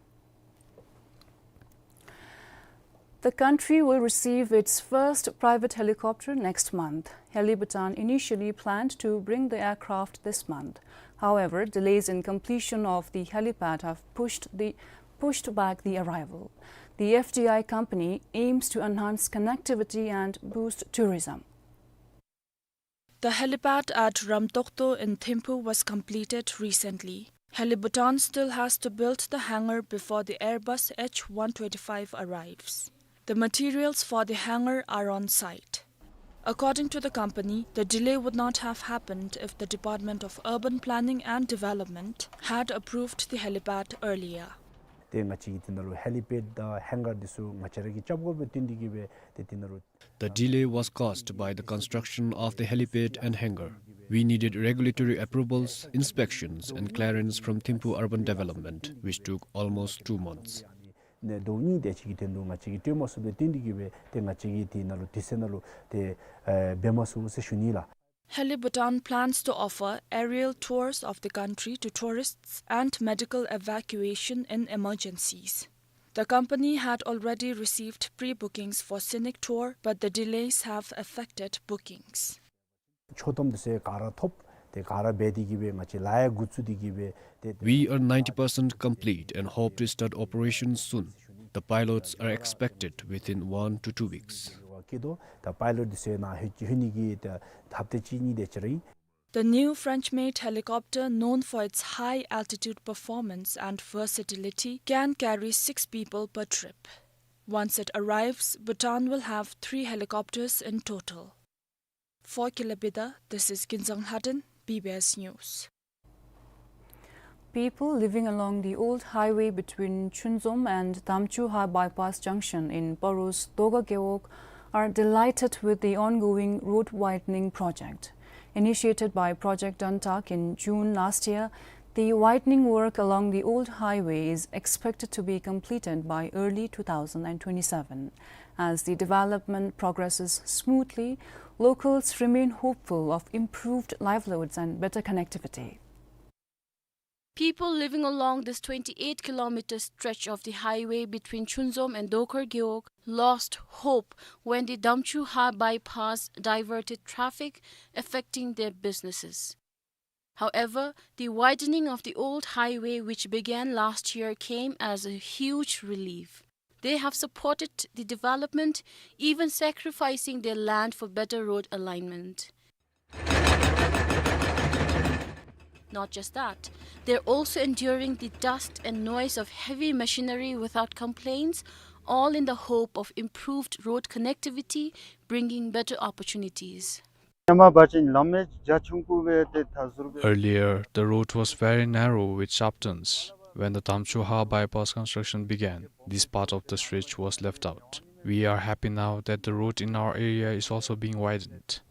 The country will receive its first private helicopter next month. Heli Bhutan initially planned to bring the aircraft this month. However, delays in completion of the helipad have pushed the, pushed back the arrival. The F D I company aims to enhance connectivity and boost tourism. The helipad at Ramtokto in Thimphu was completed recently. Heli Bhutan still has to build the hangar before the Airbus H one twenty-five arrives. The materials for the hangar are on site. According to the company, the delay would not have happened if the Department of Urban Planning and Development had approved the helipad earlier. ཏེ་ང་བཅས་ཀྱིས་དེ་ནང་ལུ་ཧེ་ལི་པེཌ་དང་ཧེང་གར་འདི་ཚུ་ང་བཅས་ར་གིས་རྐྱབ་དགོཔ་སྦེ་བཏོན་ཏེ་གིས་སྦེ་ཏེ་དེ་ནང་ལུ། The delay was caused by the construction of the helipad and hangar. We needed regulatory approvals, inspections, and clearance from Thimphu Urban Development, which took almost two months. ནི་ཟླཝ་གཉིས་དེ་ཅིག་གི་དོན་དུ་ང་བཅས་ཀྱིས་སྤྲོད་མ་ཚུགསཔ་སྦེ་བཏོན་ཏེ་གིས་སྦེ་ཏེ་ང་བཅས་ཀྱིས་དེ་ནང་ལུ་དུས་ཚོད་ནང་ལུ་ཏེ་ཨེ་འབད་མ་ཚུགས་ཟེར་ཞུ་ནི་ལགས། Heli Bhutan plans to offer aerial tours of the country to tourists and medical evacuation in emergencies. The company had already received pre-bookings for scenic tour, but the delays have affected bookings. ཆོག་ཐམ་འདི་ཚུ་ག་ར་ཐོབ། ཏེ་ག་ར་འབད་དེ་གིས་སྦེ་ང་བཅས་ལཱ་ཡང་འགོ་བཙུགས་ཏེ་གིས་སྦེ་ཏེ། We are ninety percent complete and hope to start operations soon. The pilots are expected within one to two weeks. ཀྱི་དོ། ད་པའི་ལོཊ་འདི་ཚུ་ནཱ་ལྷོད་ལྷོད་ནི་གི་ད་ཧབ་ཏ་གཅིག་གཉིས་དེ་ཅིག་ར་ཨིན། The new French-made helicopter, known for its high-altitude performance and versatility, can carry six people per trip. Once it arrives, Bhutan will have three helicopters in total. For Kilabida, this is Kinzang Lhaden, B B S News. People living along the old highway between Chunzom and Damchuha Bypass Junction in Paro's Dokar Gewog are delighted with the ongoing road widening project. Initiated by Project Dantak in June last year, the widening work along the old highway is expected to be completed by early two thousand twenty-seven. As the development progresses smoothly, locals remain hopeful of improved livelihoods and better connectivity. People living along this twenty-eight kilometer stretch of the highway between Chunzom and Dokar Gewog lost hope when the Damchuha bypass diverted traffic, affecting their businesses. However, the widening of the old highway, which began last year, came as a huge relief. They have supported the development, even sacrificing their land for better road alignment. Not just that, they're also enduring the dust and noise of heavy machinery without complaints, all in the hope of improved road connectivity, bringing better opportunities. Earlier, the road was very narrow with sharp turns. When the Damchuha bypass construction began, this part of the stretch was left out. We are happy now that the road in our area is also being widened.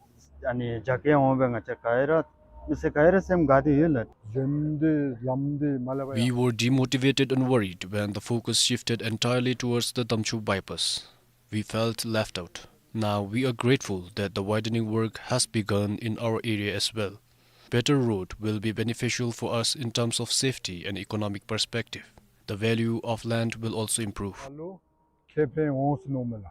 ཨ་ནི་རྒྱ་སྐྱེད་འོང་སྦེ་ང་བཅས་ག་ར་ ཨིན་ཟེར་ག་ར་སེམས་དགའ་སྟེ་ཡོད་ལགས། གཞན་དེ་ལམ་དེ་མ་ལེགས་པ། We were demotivated and worried when the focus shifted entirely towards the Damchu bypass. We felt left out. Now we are grateful that the widening work has begun in our area as well. Better road will be beneficial for us in terms of safety and economic perspective. The value of land will also improve. ཁེ་ཕན་འོང་ཟེར་མནོཝ་མས་ལགས།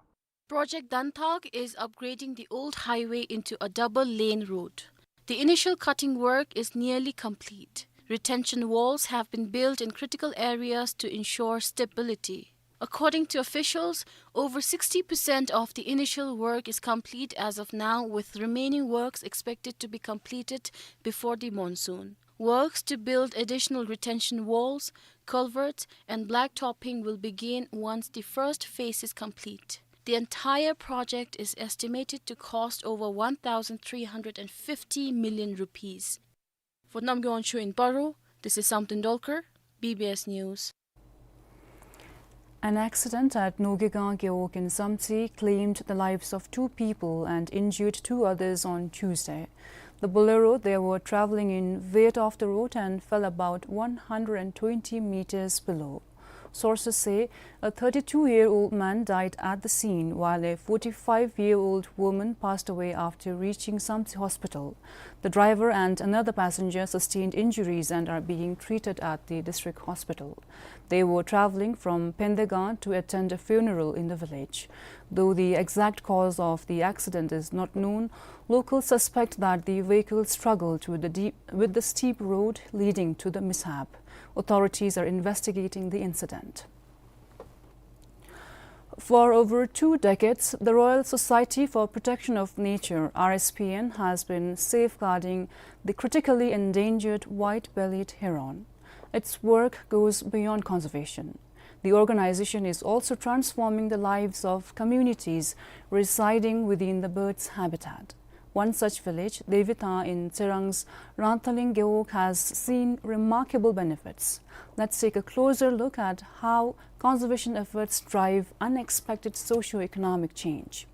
Project Danthak is upgrading the old highway into a double-lane road. The initial cutting work is nearly complete. Retention walls have been built in critical areas to ensure stability. According to officials, over sixty percent of the initial work is complete as of now, with remaining works expected to be completed before the monsoon. Works to build additional retention walls, culverts, and blacktopping will begin once the first phase is complete. The entire project is estimated to cost over one thousand three hundred and fifty million rupees. For Namgay Wancho in Paro, this is Samten Dolkar, B B S News. An accident at Nogigang Gewog in Samtse claimed the lives of two people and injured two others on Tuesday. The Bolero they were traveling in veered off the road and fell about one hundred and twenty meters below. Sources say a thirty-two-year-old man died at the scene, while a forty-five-year-old woman passed away after reaching Samtse Hospital. The driver and another passenger sustained injuries and are being treated at the district hospital. They were traveling from Phendegang to attend a funeral in the village. Though the exact cause of the accident is not known, locals suspect that the vehicle struggled with the deep, with the steep road leading to the mishap. Authorities are investigating the incident. For over two decades, the Royal Society for Protection of Nature, R S P N, has been safeguarding the critically endangered white-bellied heron. Its work goes beyond conservation. The organization is also transforming the lives of communities residing within the bird's habitat. One such village, Devithan in Tserang's Rangthaling Gewog, has seen remarkable benefits. Let's take a closer look at how conservation efforts drive unexpected socio-economic change.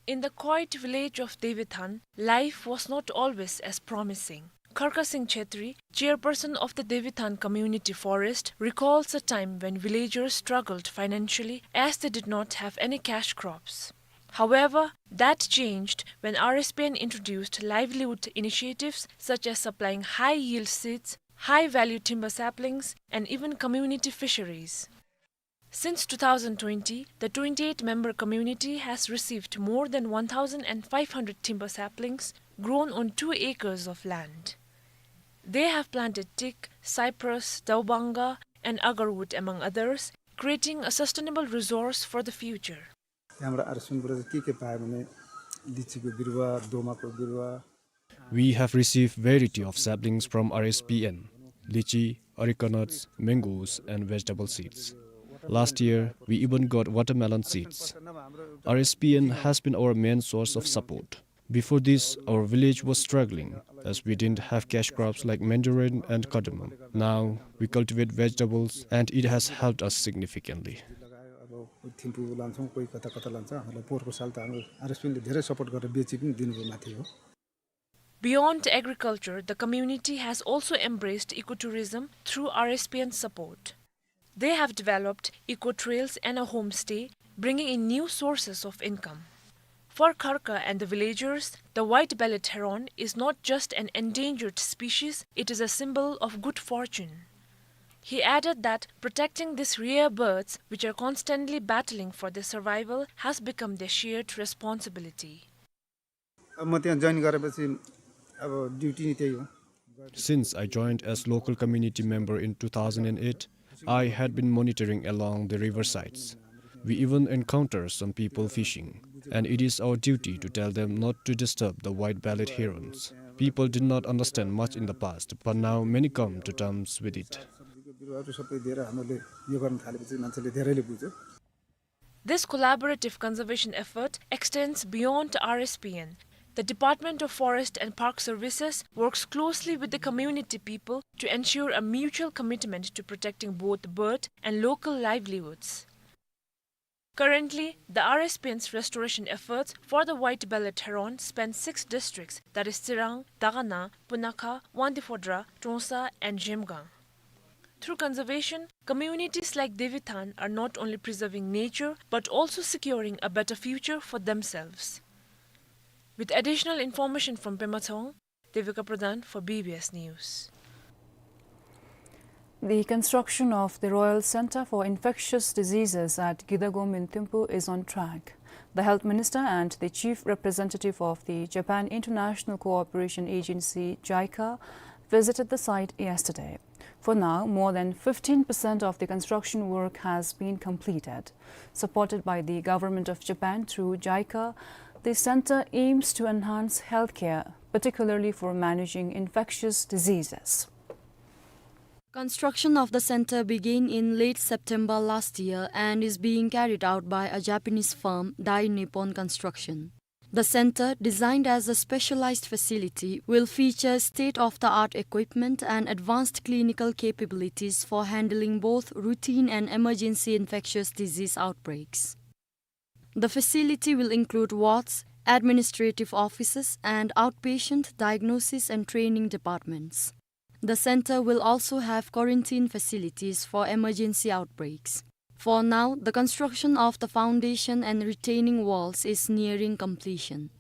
In the quiet village of Devithan, life was not always as promising. Kharka Singh Chhetri, chairperson of the Devithan Community Forest, recalls a time when villagers struggled financially as they did not have any cash crops. However, that changed when R S P N introduced livelihood initiatives such as supplying high-yield seeds, high-value timber saplings, and even community fisheries. Since two thousand twenty, the twenty-eight member community has received more than one thousand five hundred timber saplings grown on two acres of land. They have planted teak, cypress, daobanga, and agarwood, among others, creating a sustainable resource for the future. त्यहाँबाट आरएसपिएनबाट चाहिँ के के पायो भने लिचीको बिरुवा, दोमाको बिरुवा, We have received variety of saplings from R S P N, lychee, areca nuts, mangoes, and vegetable seeds. Last year, we even got watermelon seeds. R S P N has been our main source of support. Before this, our village was struggling as we didn't have cash crops like mandarin and cardamom. Now, we cultivate vegetables and it has helped us significantly. अब थिम्पू लान्छौँ, कोही कता कता लान्छ, हामीलाई पोहोरको साल त हाम्रो आरएसपिएनले धेरै सपोर्ट गरेर बेची पनि दिनुभयो माथि हो। Beyond agriculture, the community has also embraced ecotourism through R S P N support. They have developed eco trails and a homestay, bringing in new sources of income. For Kharka and the villagers, the white-bellied heron is not just an endangered species, it is a symbol of good fortune. He added that protecting these rare birds, which are constantly battling for their survival, has become their shared responsibility. अब म त्यहाँ जोइन गरेपछि अब ड्युटी नै त्यही हो। Since I joined as local community member in two thousand eight, I had been monitoring along the riversides. We even encounter some people fishing, and it is our duty to tell them not to disturb the white-bellied herons. People did not understand much in the past, but now many come to terms with it. सब्जीको बिरुवाहरू सबै दिएर हामीले यो गर्न थालेपछि मान्छेले धेरैले बुझ्यो। This collaborative conservation effort extends beyond R S P N. The Department of Forest and Park Services works closely with the community people to ensure a mutual commitment to protecting both bird and local livelihoods. Currently, the R S P N's restoration efforts for the white-bellied heron span six districts, that is Tsirang, Dagana, Punakha, Wangdue Phodrang, Trongsa and Zhemgang. Through conservation, communities like Devi Than are not only preserving nature but also securing a better future for themselves. With additional information from Pema Tshowang, Devika Pradhan for B B S News. The construction of the Royal Centre for Infectious Diseases at Kitagong in Thimphu is on track. The Health Minister and the Chief Representative of the Japan International Cooperation Agency, JICA, visited the site yesterday. For now, more than fifteen percent of the construction work has been completed. Supported by the Government of Japan through JICA, the centre aims to enhance healthcare, particularly for managing infectious diseases. Construction of the centre began in late September last year and is being carried out by a Japanese firm, Dai Nippon Construction. The centre, designed as a specialized facility, will feature state-of-the-art equipment and advanced clinical capabilities for handling both routine and emergency infectious disease outbreaks. The facility will include wards, administrative offices, and outpatient diagnosis and training departments. The centre will also have quarantine facilities for emergency outbreaks. For now, the construction of the foundation and retaining walls is nearing completion.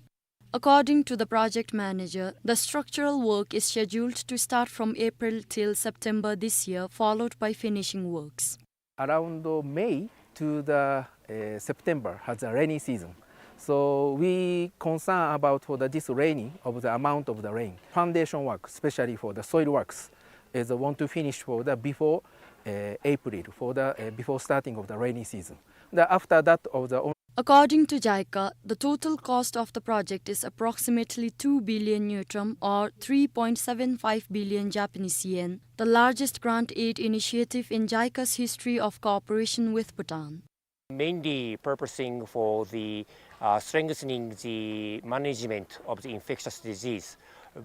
According to the project manager, the structural work is scheduled to start from April till September this year, followed by finishing works. Around May to the, uh, September has a rainy season. So we concern about for the, this rainy of the amount of the rain. Foundation work, especially for the soil works, is want to finish for the before, uh, April, for the, uh, before starting of the rainy season. The, after that of the According to JICA, the total cost of the project is approximately two billion ngultrum or three point seven five billion Japanese yen, the largest grant aid initiative in JICA's history of cooperation with Bhutan. Mainly purposing for the, uh, strengthening the management of the infectious disease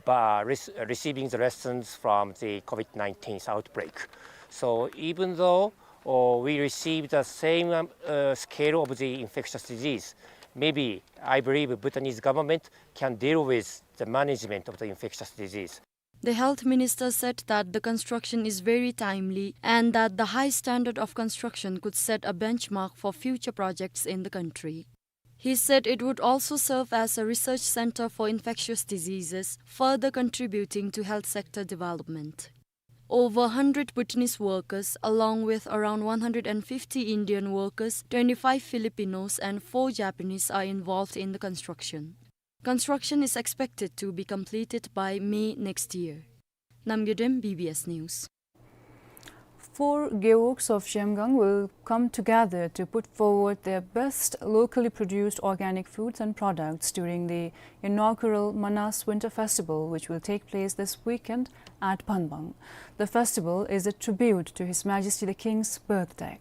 by rec-, receiving the lessons from the COVID nineteen outbreak. So even though, uh, we receive the same, um, uh, scale of the infectious disease, maybe I believe Bhutanese government can deal with the management of the infectious disease. The health minister said that the construction is very timely and that the high standard of construction could set a benchmark for future projects in the country. He said it would also serve as a research center for infectious diseases, further contributing to health sector development. Over a hundred Bhutanese workers, along with around one hundred and fifty Indian workers, twenty-five Filipinos and four Japanese are involved in the construction. Construction is expected to be completed by May next year. Namgay Dem, B B S News. Four gewogs of Zhemgang will come together to put forward their best locally produced organic foods and products during the inaugural Manas Winter Festival, which will take place this weekend at Panbang. The festival is a tribute to His Majesty the King's birthday.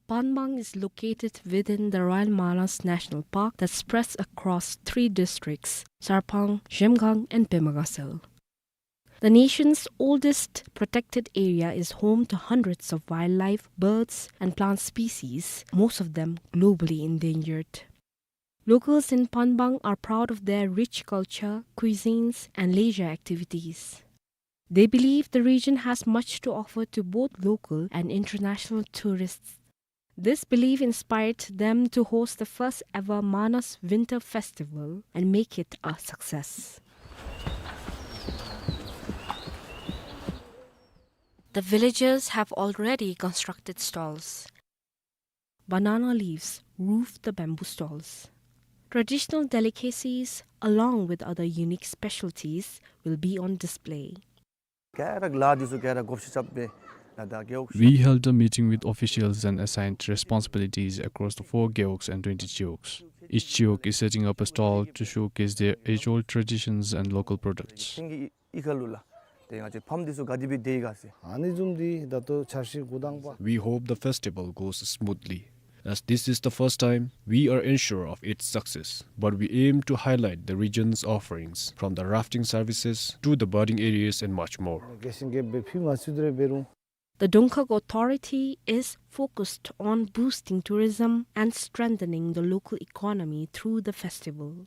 Panbang is located within the Royal Manas National Park that spreads across three districts, Sarpang, Zhemgang, and Pema Gatshel. The nation's oldest protected area is home to hundreds of wildlife, birds, and plant species, most of them globally endangered. Locals in Panbang are proud of their rich culture, cuisines, and leisure activities. They believe the region has much to offer to both local and international tourists. This belief inspired them to host the first ever Manas Winter Festival and make it a success. The villagers have already constructed stalls. Banana leaves roof the bamboo stalls. Traditional delicacies, along with other unique specialties, will be on display. We held a meeting with officials and assigned responsibilities across the four gewogs and twenty gewogs. Each gewog is setting up a stall to showcase their age-old traditions and local products. We hope the festival goes smoothly, as this is the first time. We are unsure of its success, but we aim to highlight the region's offerings, from the rafting services to the birthing areas and much more. The Dongkhag Authority is focused on boosting tourism and strengthening the local economy through the festival.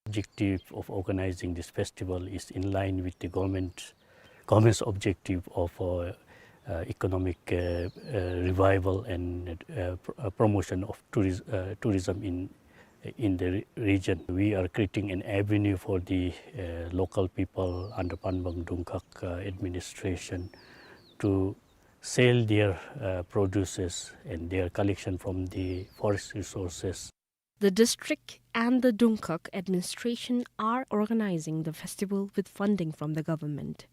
Objective of organizing this festival is in line with the government, government's objective of, uh, uh, economic, uh, uh, revival and, uh, pr-, uh, promotion of touris-, uh, tourism in, in the re-, region. We are creating an avenue for the, uh, local people under Panbang Dongkhag, uh, administration to sell their, uh, produces and their collection from the forest resources. The district and the Dongkhag administration are organizing the festival with funding from the government.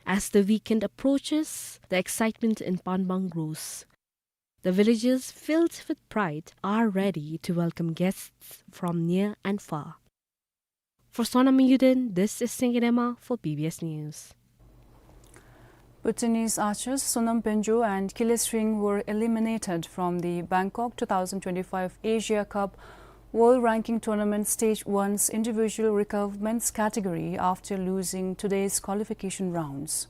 As the weekend approaches, the excitement in Panbang grows. The villagers, filled with pride, are ready to welcome guests from near and far. For Sonam Yuden, this is Singye Dema for B B S News. Bhutanese archers Sonam Pynjo and Kile Sring were eliminated from the Bangkok two thousand twenty-five Asia Cup World Ranking Tournament Stage one's individual recurve men's category after losing today's qualification rounds.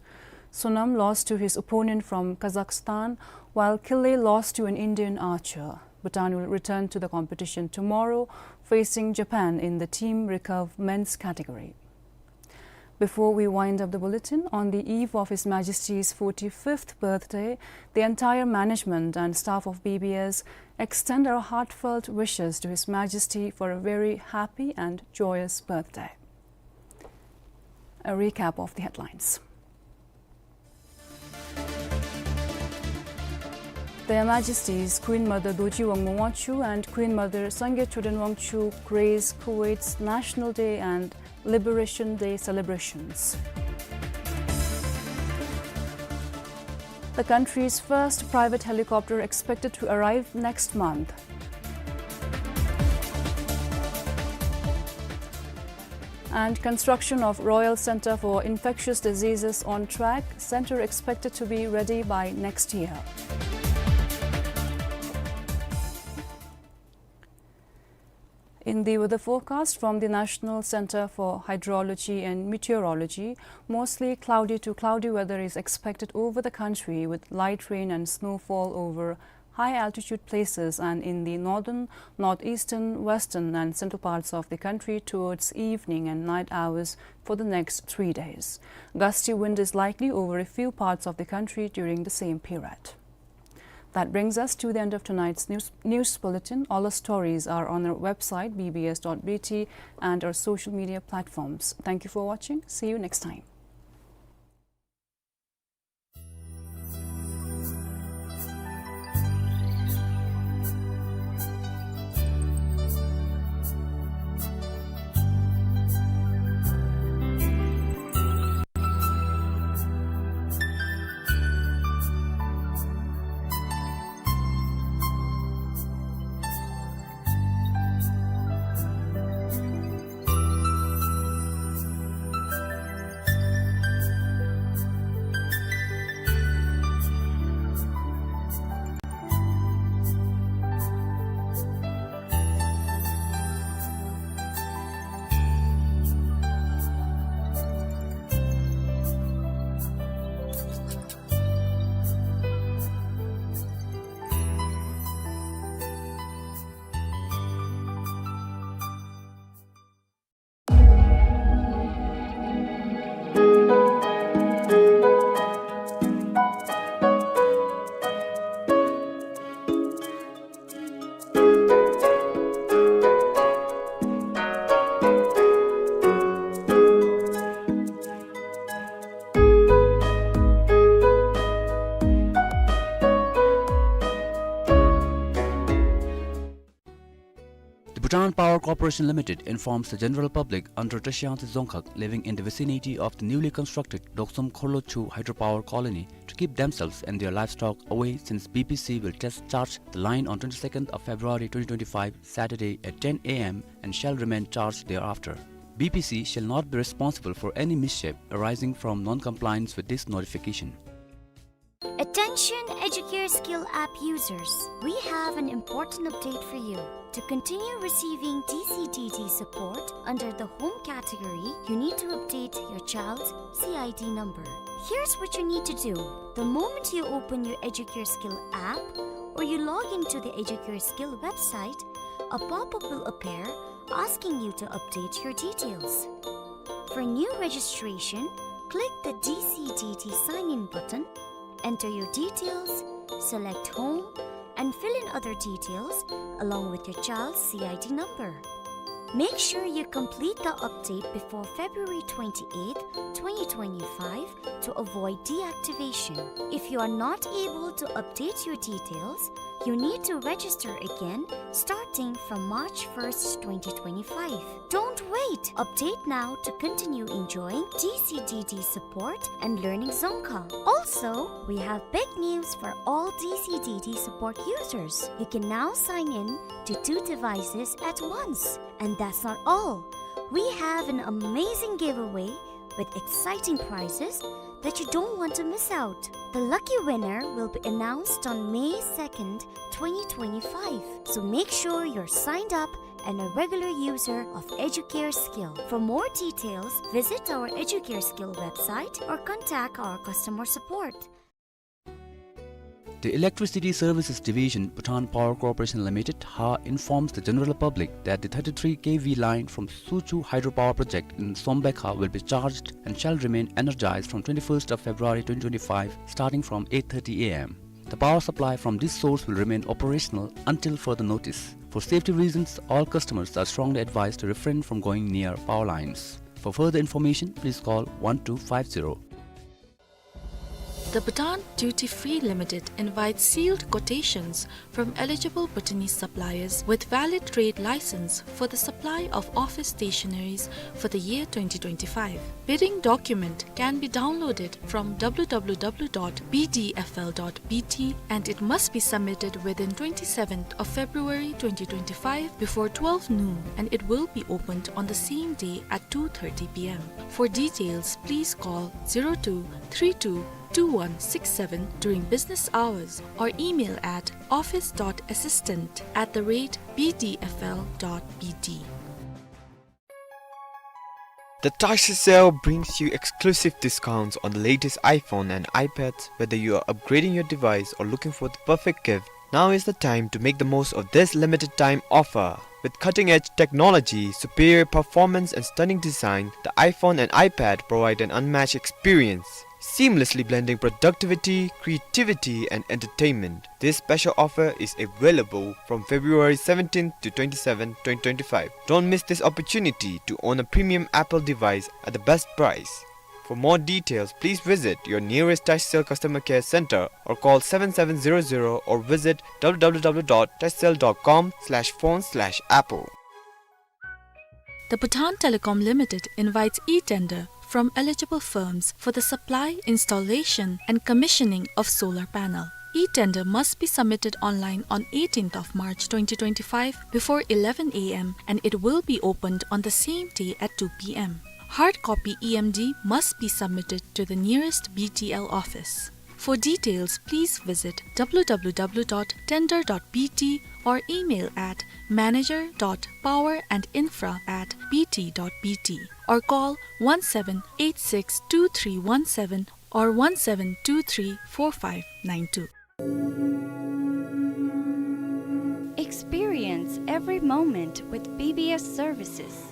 Sonam lost to his opponent from Kazakhstan, while Kile lost to an Indian archer. Bhutan will return to the competition tomorrow, facing Japan in the team recurve men's category. Before we wind up the bulletin, on the eve of His Majesty's forty-fifth birthday, the entire management and staff of B B S extend our heartfelt wishes to His Majesty for a very happy and joyous birthday. A recap of the headlines. Their Majesties Queen Mother Dorji Wangmo Wangchuck and Queen Mother Sangay Choden Wangchuck grace Kuwait's National Day and Liberation Day celebrations. The country's first private helicopter expected to arrive next month. And construction of Royal Centre for Infectious Diseases on track, centre expected to be ready by next year. In the weather forecast from the National Centre for Hydrology and Meteorology, mostly cloudy to cloudy weather is expected over the country, with light rain and snowfall over high altitude places and in the northern, northeastern, western and central parts of the country towards evening and night hours for the next three days. Gusty wind is likely over a few parts of the country during the same period. That brings us to the end of tonight's news, news bulletin. All our stories are on our website, B B S dot B T, and our social media platforms. Thank you for watching. See you next time. The Bhutan Power Corporation Limited informs the general public under Tashang Dzongkhag living in the vicinity of the newly constructed Doksom Khorlochu Hydropower Colony to keep themselves and their livestock away, since B P C will test charge the line on twenty-second of February twenty twenty-five, Saturday, at ten A M and shall remain charged thereafter. B P C shall not be responsible for any mischief arising from non-compliance with this notification. At Attention Educare Skill app users, we have an important update for you. To continue receiving D C D D support under the home category, you need to update your child's C I D number. Here's what you need to do. The moment you open your Educare Skill app or you log into the Educare Skill website, a pop-up will appear asking you to update your details. For new registration, click the D C D D sign-in button, enter your details, select home, and fill in other details along with your child's C I D number. Make sure you complete the update before February twenty-eighth, twenty twenty-five to avoid deactivation. If you are not able to update your details, you need to register again starting from March first, twenty twenty-five. Don't wait! Update now to continue enjoying D C D D support and learning Dzongkha. Also, we have big news for all D C D D support users. You can now sign in to two devices at once. And that's not all. We have an amazing giveaway with exciting prizes that you don't want to miss out. The lucky winner will be announced on May second, twenty twenty-five. So make sure you're signed up and a regular user of Educare Skill. For more details, visit our Educare Skill website or contact our customer support. The Electricity Services Division, Bhutan Power Corporation Limited, Har, informs the general public that the thirty-three K V line from Suchu Hydropower Project in Sombaekha will be charged and shall remain energized from twenty-first of February twenty twenty-five, starting from eight thirty A M. The power supply from this source will remain operational until further notice. For safety reasons, all customers are strongly advised to refrain from going near power lines. For further information, please call one two five zero. The Bhutan Duty Free Limited invites sealed quotations from eligible Bhutanese suppliers with valid trade license for the supply of office stationaries for the year twenty twenty-five. Bidding document can be downloaded from W W W dot B D F L dot B T and it must be submitted within twenty-seventh of February twenty twenty-five before twelve noon, and it will be opened on the same day at two thirty P M. For details, please call zero two three two two one six seven during business hours or email at office dot assistant at the rate B D F L dot B T. The Tashi Sale brings you exclusive discounts on the latest iPhone and iPads. Whether you are upgrading your device or looking for the perfect gift, now is the time to make the most of this limited time offer. With cutting-edge technology, superior performance, and stunning design, the iPhone and iPad provide an unmatched experience, seamlessly blending productivity, creativity, and entertainment. This special offer is available from February seventeenth to twenty-seventh, twenty twenty-five. Don't miss this opportunity to own a premium Apple device at the best price. For more details, please visit your nearest Tashcell customer care center or call seven seven zero zero or visit W W W dot tashcell dot com slash phone slash apple. The Bhutan Telecom Limited invites e-tender from eligible firms for the supply, installation, and commissioning of solar panel. E-tender must be submitted online on eighteenth of March twenty twenty-five before eleven A M and it will be opened on the same day at two P M. Hard copy E M D must be submitted to the nearest B T L office. For details, please visit W W W dot tender dot B T or email at manager dot power and infra at B T dot B T or call one seven eight six two three one seven or one seven two three four five nine two. Experience every moment with B B S services.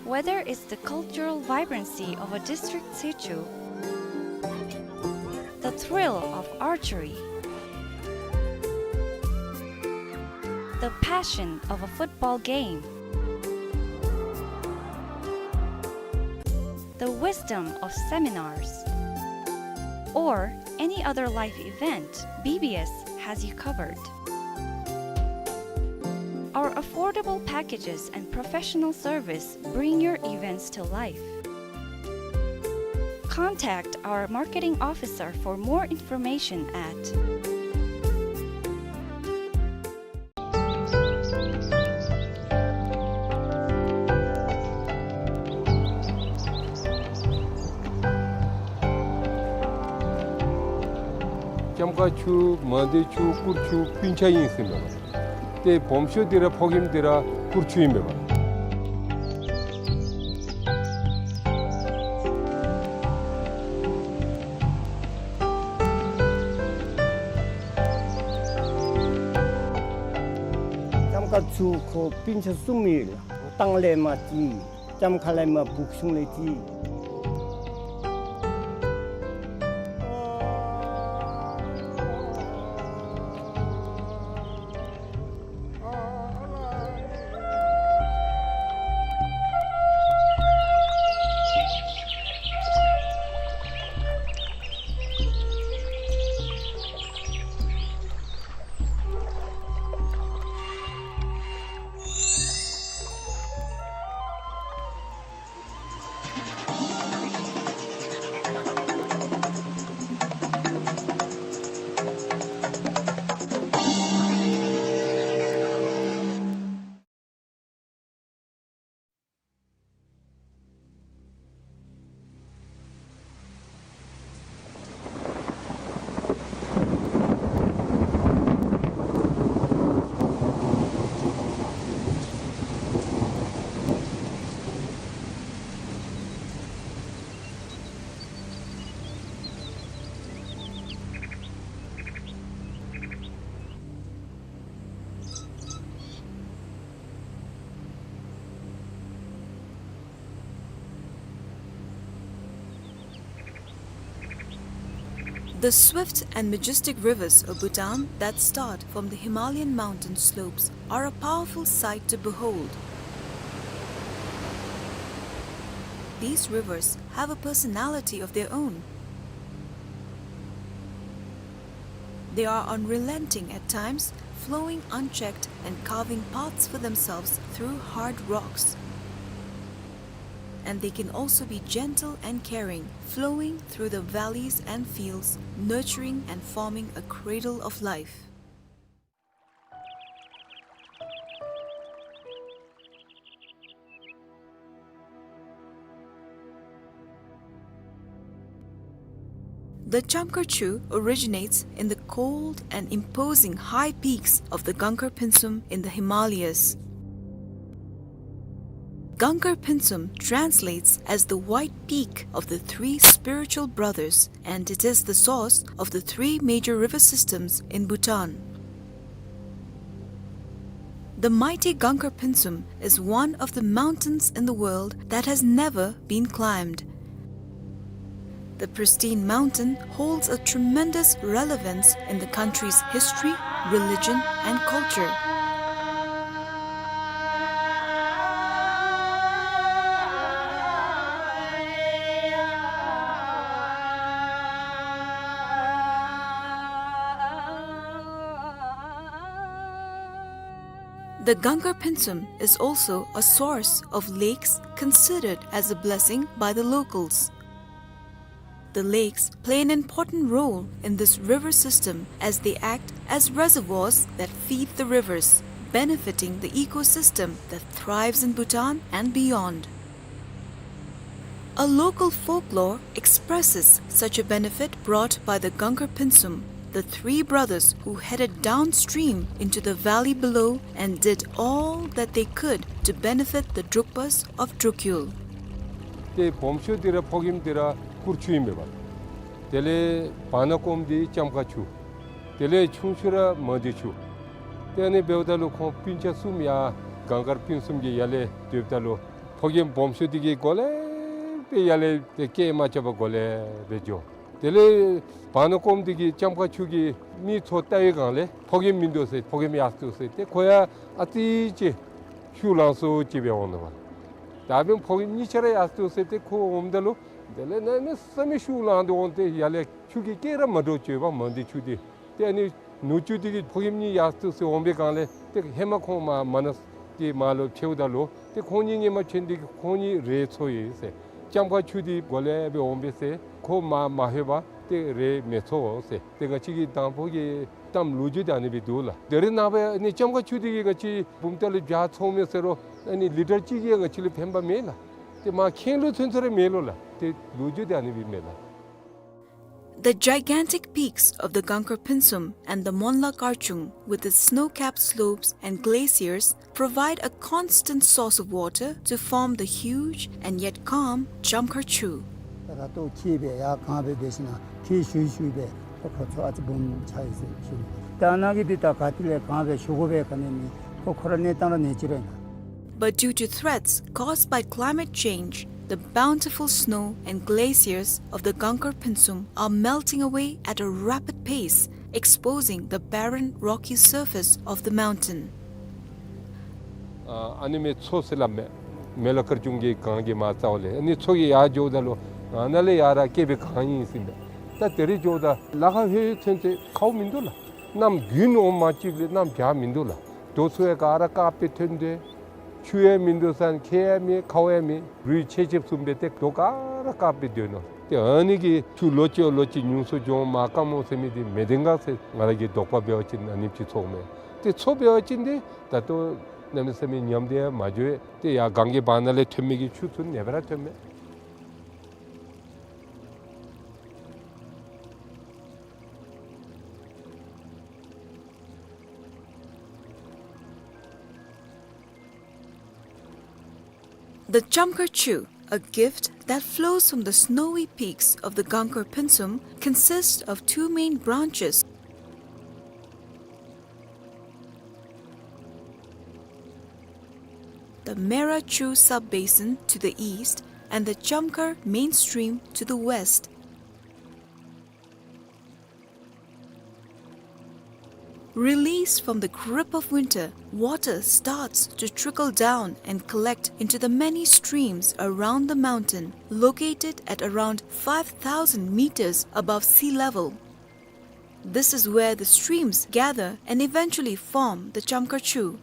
Whether it's the cultural vibrancy of a district sichu, the thrill of archery, the passion of a football game, the wisdom of seminars, or any other life event, B B S has you covered. Our affordable packages and professional service bring your events to life. Contact our marketing officer for more information at ལྕམ་མཁར་ཆུ་མང་སྡེ་ཆུ་གུར་ཆུ་སྤུན་ཆ་ཨིན་ཟེར་མས་པ། ཏེ་སྦོམ་ཤོས་འདི་ར་ཕོ་རྒནམ་འདི་ར་གུར་ཆུ་ཨིན་མས་པ། ལྕམ་མཁར་ཆུ་ཁོ་སྤུན་ཆ་གསུམ་ཨིན་ལགས། ལྟག་ལས་མར་ཅིག་ལྕམ་མཁར་ལས་མར་སྦུག་གཞུང་ལས་ཅིག། The swift and majestic rivers of Bhutan that start from the Himalayan mountain slopes are a powerful sight to behold. These rivers have a personality of their own. They are unrelenting at times, flowing unchecked and carving paths for themselves through hard rocks. And they can also be gentle and caring, flowing through the valleys and fields, nurturing and forming a cradle of life. The Chamkar Chu originates in the cold and imposing high peaks of the Gangar Pinsum in the Himalayas. Gangar Pinsum translates as the white peak of the three spiritual brothers, and it is the source of the three major river systems in Bhutan. The mighty Gangar Pinsum is one of the mountains in the world that has never been climbed. The pristine mountain holds a tremendous relevance in the country's history, religion, and culture. The Gangar Pinsum is also a source of lakes considered as a blessing by the locals. The lakes play an important role in this river system as they act as reservoirs that feed the rivers, benefiting the ecosystem that thrives in Bhutan and beyond. A local folklore expresses such a benefit brought by the Gangar Pinsum, the three brothers who headed downstream into the valley below and did all that they could to benefit the Drukpas of Drukyul. ཏེ་སྦོམ་ཤོས་འདི་ར་ཕོ་རྒནམ་འདི་ར་གུར་ཆུ་ཨིན་མས་པ། དེ་ལས་བར་ན་ཀོམ་འདི་ལྕམ་མཁར་ཆུ། དེ་ལས་ཆུང་ཤོས་ར་མང་སྡེ་ཆུ། ཏེ་ཨ་ནི་འབདཝ་ད་ལུ་ཁོང་སྤུན་ཆ་གསུམ་ཡར་གངས་དཀར་སྤུན་གསུམ་གྱི་ཡར་ལས་སྡོདཔ་ད་ལུ་ཕོ་རྒནམ་སྦོམ་ཤོས་འདི་གིས་གོ་ལེ་སྦེ་ཡར་ལས་ཏེ་སྐད་མ་རྐྱབ་པར་གོ་ལེ་སྦེ་འགྱོ། དེ་ལས་བར་ན་ཀོམ་འདི་གིས་ལྕམ་མཁར་ཆུ་གི་མིག་ཚུར་བལྟ་བའི་སྒང་ལས་ཕོ་རྒནམ་མིན་འདུག་ཟེར། ཕོ་རྒནམ་ཡར་སོ་ཡི་ཟེར། ཏེ་ཁོ་ཡང་ཨ་ཙི་ཅིག་ཤུགས་ལང་སོ་ཅིག་སྦེ་འོང་ནུག་པ། ད་འབདན་ཕོ་རྒནམ་གཉིས་ཆ་ར་ཡར་སོ་ཡི་ཟེར། ཏེ་ཁོ་འོངམ་ད་ལུ་དེ་ལས་གནམ་མེད་ས་མེད་ཤུགས་ལངས་ཏེ་འོང་སྟེ་ཡར་ལས་ཆུ་གི་སྐད་ར་མ་འདྲཝ་ཅིག་ཡོད་པ། མང་སྡེ་ཆུ་འདི། ཏེ་ཨ་ནི་ནུ་གཅུང་འདི་གིས་ཕོ་རྒནམ་གཉིས་ཡར་སོ་ཡི་ཟེར་འོང་པའི་སྒང་ལས་ཏེ་ཧེ་མ་ཁོང་མར་མར་ན་གི་མར་ལུ་ཕྱདཔ་ད་ལུ་ཏེ་ཁོང་གཉིས་སྔོན་མ་ཕྱད་ནི་འདི་གིས་ཁོང་གཉིས་རེ་འཚོ་ཡི་ཟེར། ལྕམ་མཁར་ཆུ་འདི་གོ་ལེ་སྦེ་འོང་པས་ཟེར། ཁོ་མར་མ་ལྷོད་པར་ཏེ་རེ་མི་འཚོ་ཟེར། ཏེ་ང་བཅས་ཀྱི་དང་ཕུ་གི་གཏམ་ལོ་རྒྱུས་འདི་ཨ་ནི་སྦེ་འདུག་ལགས། དེ་རིང་ནངས་པ་ཨ་ནི་ལྕམ་མཁར་ཆུ་འདི་གིས་ང་བཅས་བུམ་ཐང་ལུ་བྱ་འཚོ་མི་ཟེར་རུང་ཨ་ནི་ལི་ཊར་གཅིག་གིས་ང་བཅས་ལུ་ཕན་པ་མེད་ལགས། ཏེ་མར་ཁེངས་ལུ་ཐོན་ས་ར་མེད་ལོ་ལགས། ཏེ་ལོ་རྒྱུས་འདི་ཨ་ནི་སྦེ་མས་ལགས། The gigantic peaks of the Gangkar Phuensum and the Monla Karchung, with its snow-capped slopes and glaciers, provide a constant source of water to form the huge and yet calm Chamkhar Chu. ད་ལྟོ་ཁྱི་སྦེ་ཡར་གང་སྦེ་འབད་ཞིན་ན་ཁྱི་ཞུ་ཞུ་སྦེ་ཁོ་ཁོ་ཚུ་ཨ་ཙི་སྦོམ་ཆགས་ཡི་ཟེར་ཞུ་ནི། ད་ནཱ་གི་འདི་ད་ག་ཏེ་ལས་གང་སྦེ་ཞུ་དགོ་པས་ག་ནི་མེད། ཁོ་ཁོ་ར་གནས་སྟངས་ར་གནས་ཅི་ར་ཨིན་ན། But due to threats caused by climate change, the bountiful snow and glaciers of the Gangkar Phuensum are melting away at a rapid pace, exposing the barren rocky surface of the mountain. ཨ་ཨ་ནི་མི་མཚོ་ཟེར་སླབ་མས། མེ་ལ་དཀར་ཆུང་གི་གངས་ཀྱི་མར་རྩ་བ་ལས་ཨ་ནི་མཚོ་གི་ཡར་འགྱོཝ་ད་ལུ་ཨ་ནཱ་ལས་ཡར་ར་བསྐལ་པའི་གངས་ཨིན་ཟེར་མས། ད་དེ་རེ་འགྱོཝ་ད་ལ་ཁ་ཧེ་ཧེ་ཚུན་ཚོད་ཁཝ་མིན་འདུག་ལགས། གནམ་དགུན་འོང་མ་གཅིག་ལས་གནམ་བྱཱར་མིན་འདུག་ལགས། རྡོ་ཚུ་ཡང་ག་ར་དཀརཔོ་སྦེ་ཐོན་ཏེ་ཆུ་ཡང་མིན་འདུག་ཟེར་ཁྱེགས་ཡང་མེད་ཁཝ་ཡང་མེད། རུད་ཆེ་ཆེ་བཟུམ་སྦེ་ཏེ་རྡོ་ག་ར་དཀརཔོ་སྦེ་སྡོད་ནུག། ཏེ་ཨ་ནི་གི་ཆུ་ལོ་གཅིག་ལོ་གཅིག་ཉུང་སུ་འགྱོ་མ་དཀའ་མོ་ཟེར་མི་འདི་མེད་དེ་ག་ཟེར་ང་ར་གིས་དོགས་པ་འབད་བ་ཅིན་ཨ་ནེམ་ཅིག་ཚོརཝ་མས། ཏེ་མཚོ་འབད་བ་ཅིན་འདི་ད་ལྟོ་གནམ་མེད་ས་མེད་ཉམས་ཏེ་ཡང་མ་འགྱོ། ཏེ་ཡར་གངས་ཀྱི་བར་ན་ལས་ཐོན་མི་གི་ཆུ་ཚུ་ཨ་ནི་སྦེ་ར་ཐོནམ་མས། The Chamkhar Chu, a gift that flows from the snowy peaks of the Gangkar Phuensum, consists of two main branches, the Mera Chu sub-basin to the east and the Chamkhar main stream to the west. Released from the grip of winter, water starts to trickle down and collect into the many streams around the mountain, located at around five thousand meters above sea level. This is where the streams gather and eventually form the Chamkhar Chu.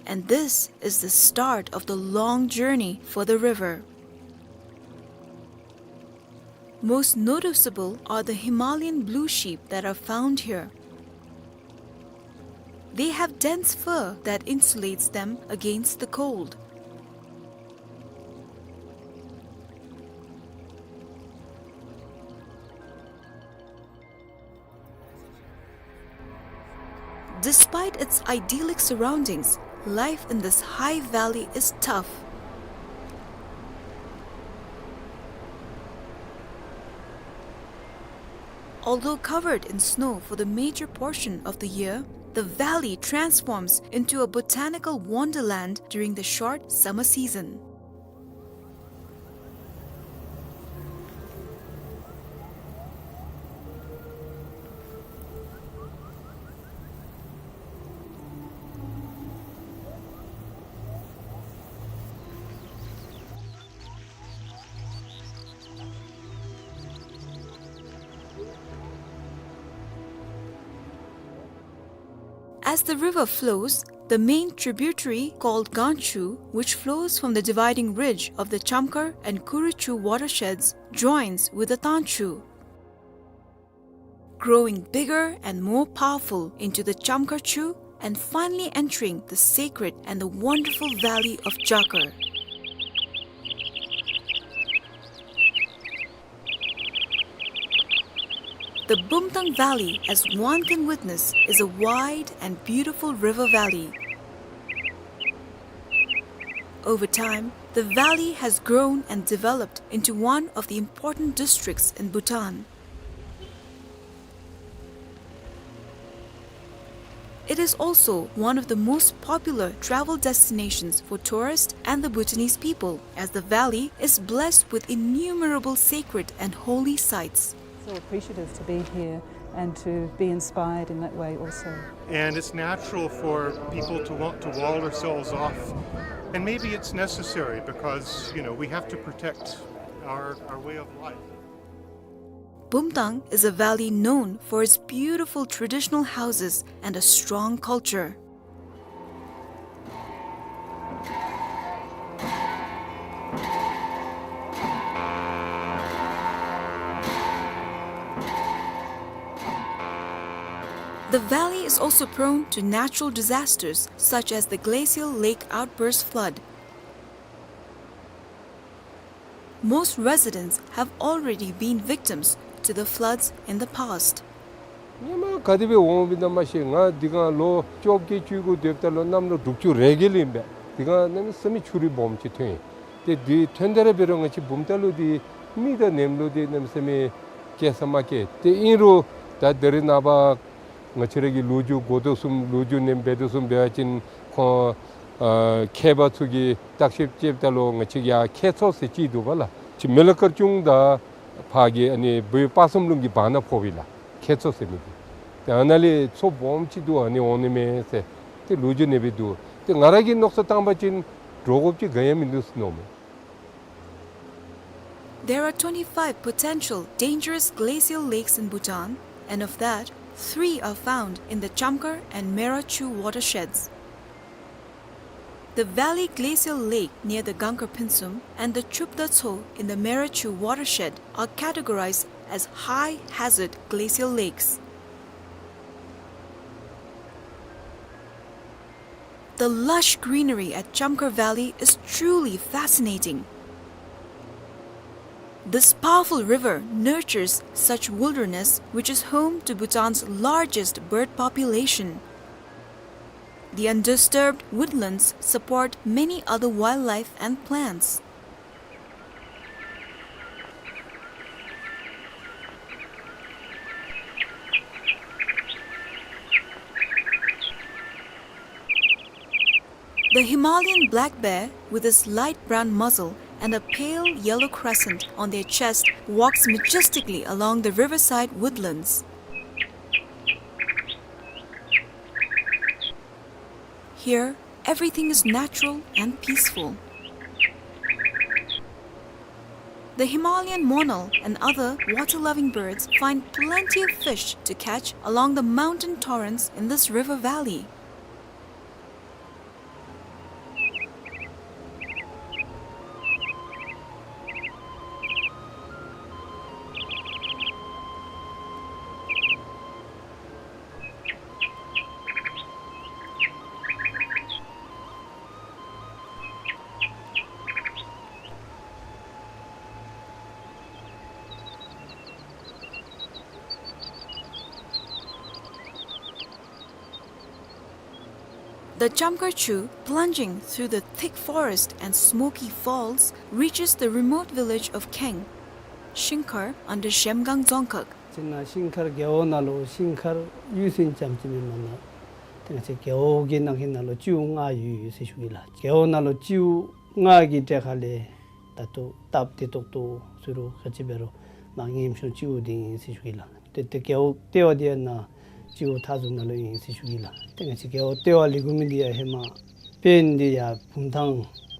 And this is the start of the long journey for the river. Most noticeable are the Himalayan blue sheep that are found here. They have dense fur that insulates them against the cold. Despite its idyllic surroundings, life in this high valley is tough. Although covered in snow for the major portion of the year, the valley transforms into a botanical wonderland during the short summer season. As the river flows, the main tributary called Ganchu, which flows from the dividing ridge of the Chamkhar and Kuruchu watersheds, joins with the Tanchu, growing bigger and more powerful into the Chamkhar Chu and finally entering the sacred and the wonderful valley of Jakar. The Bumtang Valley, as one can witness, is a wide and beautiful river valley. Over time, the valley has grown and developed into one of the important districts in Bhutan. It is also one of the most popular travel destinations for tourists and the Bhutanese people, as the valley is blessed with innumerable sacred and holy sites. So appreciative to be here and to be inspired in that way also. And it's natural for people to want to wall ourselves off. And maybe it's necessary because, you know, we have to protect our, our way of life. Bumtang is a valley known for its beautiful traditional houses and a strong culture. The valley is also prone to natural disasters such as the glacial lake outburst flood. Most residents have already been victims to the floods in the past. ཧེ་མ་ག་དེ་སྦེ་འོང་བའི་ནང་མ་ཤེས། ང་འདི་ག་ལོ་བཅོ་བརྒྱད་བཅུ་དགུ་སྡོདཔ་ད་ལུ་གནམ་ལོ་དྲུག་ཅུ་རེ་བརྒྱད་ལུ་ཨིན་པས། འདི་ག་གནམ་མེད་ས་མེད་ཆུ་རུད་སྦོམ་ཅིག་ཐོན་ཡི། ཏེ་འདི་ཐོན་ཏེ་ར་འབད་རུང་ང་བཅས་བུམ་ཐང་ལུ་འདི་མི་དང་ནེམ་ལུ་འདི་གནམ་མེད་ས་མེད་སྐྱེལ་ས་མ་སྐྱེལ། ཏེ་ཨིན་རུང་ད་ད་རེས་ནངས་པ་ང་བཅས་ར་གི་ལོ་རྒྱུས་འགོ་ཐོག་གསུམ་ལོ་རྒྱུས་ནེམ་འབད་དོ་གསུམ་འབད་བ་ཅིན་ཁོང་ཨ་མཁས་པ་ཚུ་གིས་བརྟག་ཞིབ་རྐྱབ་ད་ལུ་ང་བཅས་ཡར་ཁྱད་མཚར་ཟེར་ཅིག་འདུག་པ་ལགས། ཅིག་མི་ལ་དཀར་ཆུང་དང་ཕར་གི་ཨ་ནི་བོད་དཔག་བསམ་ལུང་གི་བར་ན་ཕོག་པས་ལགས། ཁྱད་མཚར་ཟེར་མི་འདི། ཏེ་ཨ་ནཱ་ལས་མཚོ་སྦོམ་ཅིག་འདུག། ཨ་ནི་འོང་ནི་མས་ཟེར། ཏེ་ལོ་རྒྱུས་ནེམ་སྦེ་འདུག། ཏེ་ང་ར་གིས་མནོ་བསམ་བཏང་བ་ཅིན་འདྲོག་དགོཔ་ཅིག་ག་ཡང་མིན་འདུག་མནོཝ་མས། There are twenty-five potential dangerous glacial lakes in Bhutan, and of that, three are found in the Chamkhar and Mera Chu watersheds. The Valley Glacial Lake near the Gangkar Phinsum and the Chupda Tso in the Mera Chu watershed are categorized as high hazard glacial lakes. The lush greenery at Chamkhar Valley is truly fascinating. This powerful river nurtures such wilderness, which is home to Bhutan's largest bird population. The undisturbed woodlands support many other wildlife and plants. The Himalayan black bear, with his light brown muzzle and a pale yellow crescent on their chest, walks majestically along the riverside woodlands. Here, everything is natural and peaceful. The Himalayan monal and other water-loving birds find plenty of fish to catch along the mountain torrents in this river valley. The Chamkhar Chu, plunging through the thick forest and smoky falls, reaches the remote village of Kheng, Shingkhar under Zhemgang Dzongkhag. ཅིག་ནཱ་ཤིང་མཁར་རྒེད་འོག་ནང་ལུ་ཤིང་མཁར་གཡུས་ཚན་ཙམ་ཅིག་མེན་པར་ནཱ་ཏེ་ང་བཅས་རྒེད་འོག་གི་ནང་གི་ནང་ལུ་སྤྱིའུ་ལྔ་ཡོད་ཡོད་ཟེར་ཞུ་གེ་ལགས། རྒེད་འོག་ནང་ལུ་སྤྱིའུ་ལྔ་གི་གྲས་ཁ་ལས་ད་ལྟོ་སྟབས་བདེ་ཏོག་ཏོ་ཟེར་རུང་ག་ཅི་འབད་རུང་མར་ངན་ཤོས་སྤྱིའུ་འདི་ཨིན་ཟེར་ཞུ་གེ་ལགས། ཏེ་ཏེ་རྒེད་འོག་ལྟེ་བ་འདི་ཡང་ནཱ་སྤྱིའུ་མཐའ་ཟུར་ནང་ལུ་ཨིན་ཟེར་ཞུ་གེ་ལགས། ཏེ་ང་བཅས་རྒེད་འོག་ལྟེ་བ་ལས་འགོ་མི་འདི་ཡང་ཧེ་མ་དཔོན་འདི་ཡར་བུམ་ཐང་